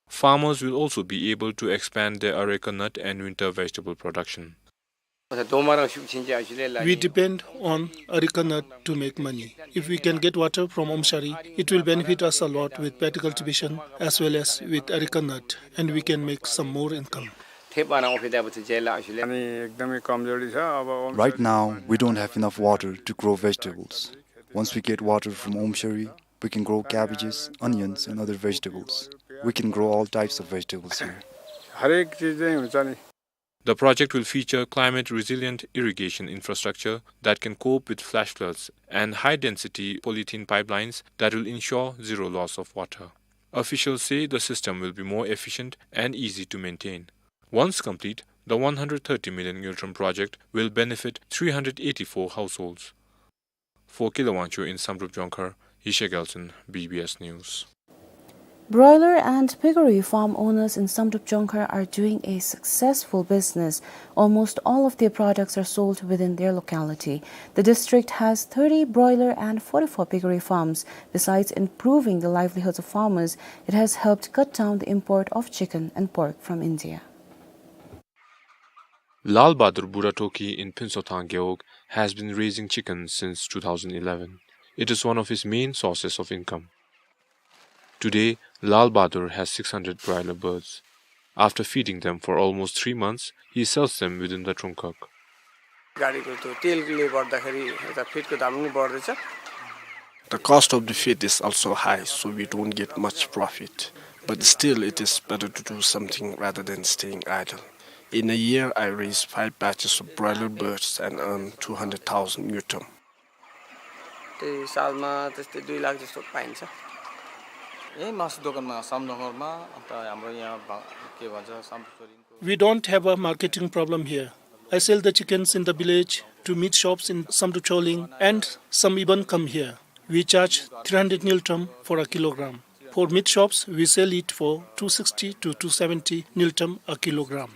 Farmers will also be able to expand their areca nut and winter vegetable production. We depend on areca nut to make money. If we can get water from Omshari, it will benefit us a lot with paddy cultivation as well as with areca nut, and we can make some more income. Right now, we don't have enough water to grow vegetables. Once we get water from Omshari, we can grow cabbages, onions, and other vegetables. We can grow all types of vegetables here. The project will feature climate-resilient irrigation infrastructure that can cope with flash floods and high-density polythene pipelines that will ensure zero loss of water. Officials say the system will be more efficient and easy to maintain. Once complete, the one hundred thirty million ngultrum project will benefit three hundred eighty-four households. For Kila Wangchuk in Samdrup Jongkhar, Yishek Gelson, B B S News. Broiler and piggery farm owners in Samdrup Jongkhar are doing a successful business. Almost all of their products are sold within their locality. The district has thirty broiler and forty-four piggery farms. Besides improving the livelihoods of farmers, it has helped cut down the import of chicken and pork from India. Lal Bahadur Buratoki in Pinsothang Gewog has been raising chickens since two thousand eleven. It is one of his main sources of income. Today, Lal Bahadur has six hundred broiler birds. After feeding them for almost three months, he sells them within the Trungkak. गाडीको त्यो तेलले गर्दाखेरि यता फिडको दाम पनि बढ्दैछ। The cost of the feed is also high, so we don't get much profit. But still, it is better to do something rather than staying idle. In a year, I raise five batches of broiler birds and earn two hundred thousand ngultrum. त्यही सालमा त्यस्तै दुई लाख जस्तो पाइन्छ। यही मासु दोकानमा सामनगरमा, अन्त हाम्रो यहाँ भा-, के भन्छ, सामचोलिङको। We don't have a marketing problem here. I sell the chickens in the village to meat shops in Samdrup Choling, and some even come here. We charge three hundred ngultrum for a kilogram. For meat shops, we sell it for two sixty to two seventy ngultrum a kilogram.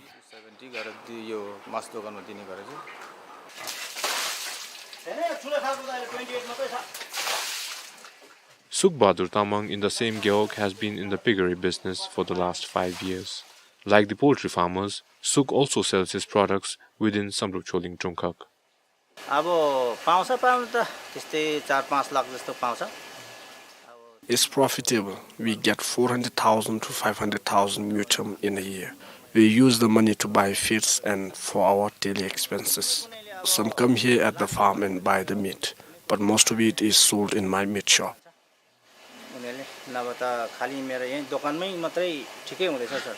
Sukh Bahadur Tamang in the same gewog has been in the piggery business for the last five years. Like the poultry farmers, Sukh also sells his products within Samdrup Choling Trungkhag. अब पाउँछ, पाउनु त त्यस्तै चार पाँच लाख जस्तो पाउँछ। It's profitable. We get four hundred thousand to five hundred thousand ngultrum in a year. We use the money to buy feeds and for our daily expenses. Some come here at the farm and buy the meat, but most of it is sold in my meat shop. उनीहरूले नभए त खालि मेरो यहीँ दोकानमै मात्रै ठिकै हुँदैछ, sir.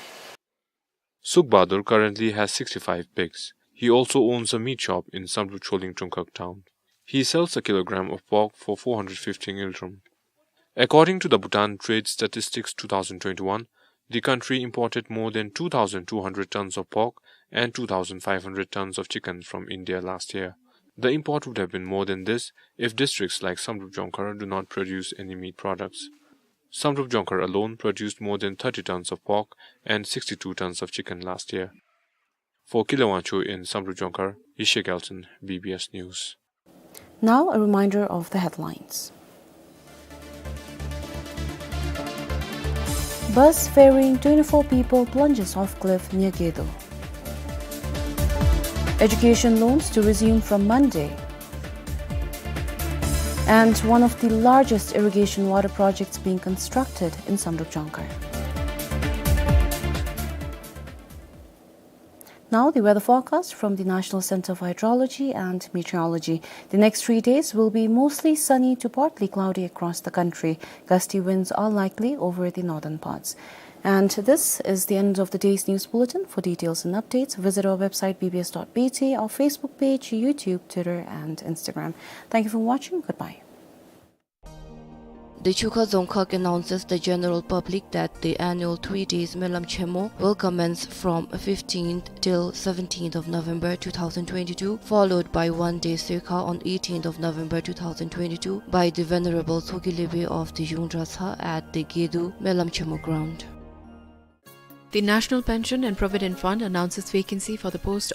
Sukh Bahadur currently has sixty-five pigs. He also owns a meat shop in Samdrup Choling Trungkhag town. He sells a kilogram of pork for four hundred fifty ngultrum. According to the Bhutan Trade Statistics two thousand twenty-one, the country imported more than two thousand two hundred tons of pork and two thousand five hundred tons of chicken from India last year. The import would have been more than this if districts like Samdrup Jongkhar do not produce any meat products. Samdrup Jongkhar alone produced more than thirty tons of pork and sixty-two tons of chicken last year. For Kile Wangchuk in Samdrup Jongkhar, Yeshe Gyaltshen, B B S News. Now, a reminder of the headlines. Bus ferrying twenty-four people plunges off cliff near Gedo. Education loans to resume from Monday. And one of the largest irrigation water projects being constructed in Samdrup Jongkhar. Now, the weather forecast from the National Center for Hydrology and Meteorology. The next three days will be mostly sunny to partly cloudy across the country. Gusty winds are likely over the northern parts. And this is the end of the day's news bulletin. For details and updates, visit our website B B S dot B T, our Facebook page, YouTube, Twitter, and Instagram. Thank you for watching. Goodbye. The Chukha Dzongkhag announces the general public that the annual three days Melam Chemo will commence from fifteenth till seventeenth of November two thousand twenty-two, followed by one day Sekha on eighteenth of November two thousand twenty-two by the Venerable Tsogi Lewe of the Yungdratsa at the Gedo Melam Chemo ground. The National Pension and Provident Fund announces vacancy for the post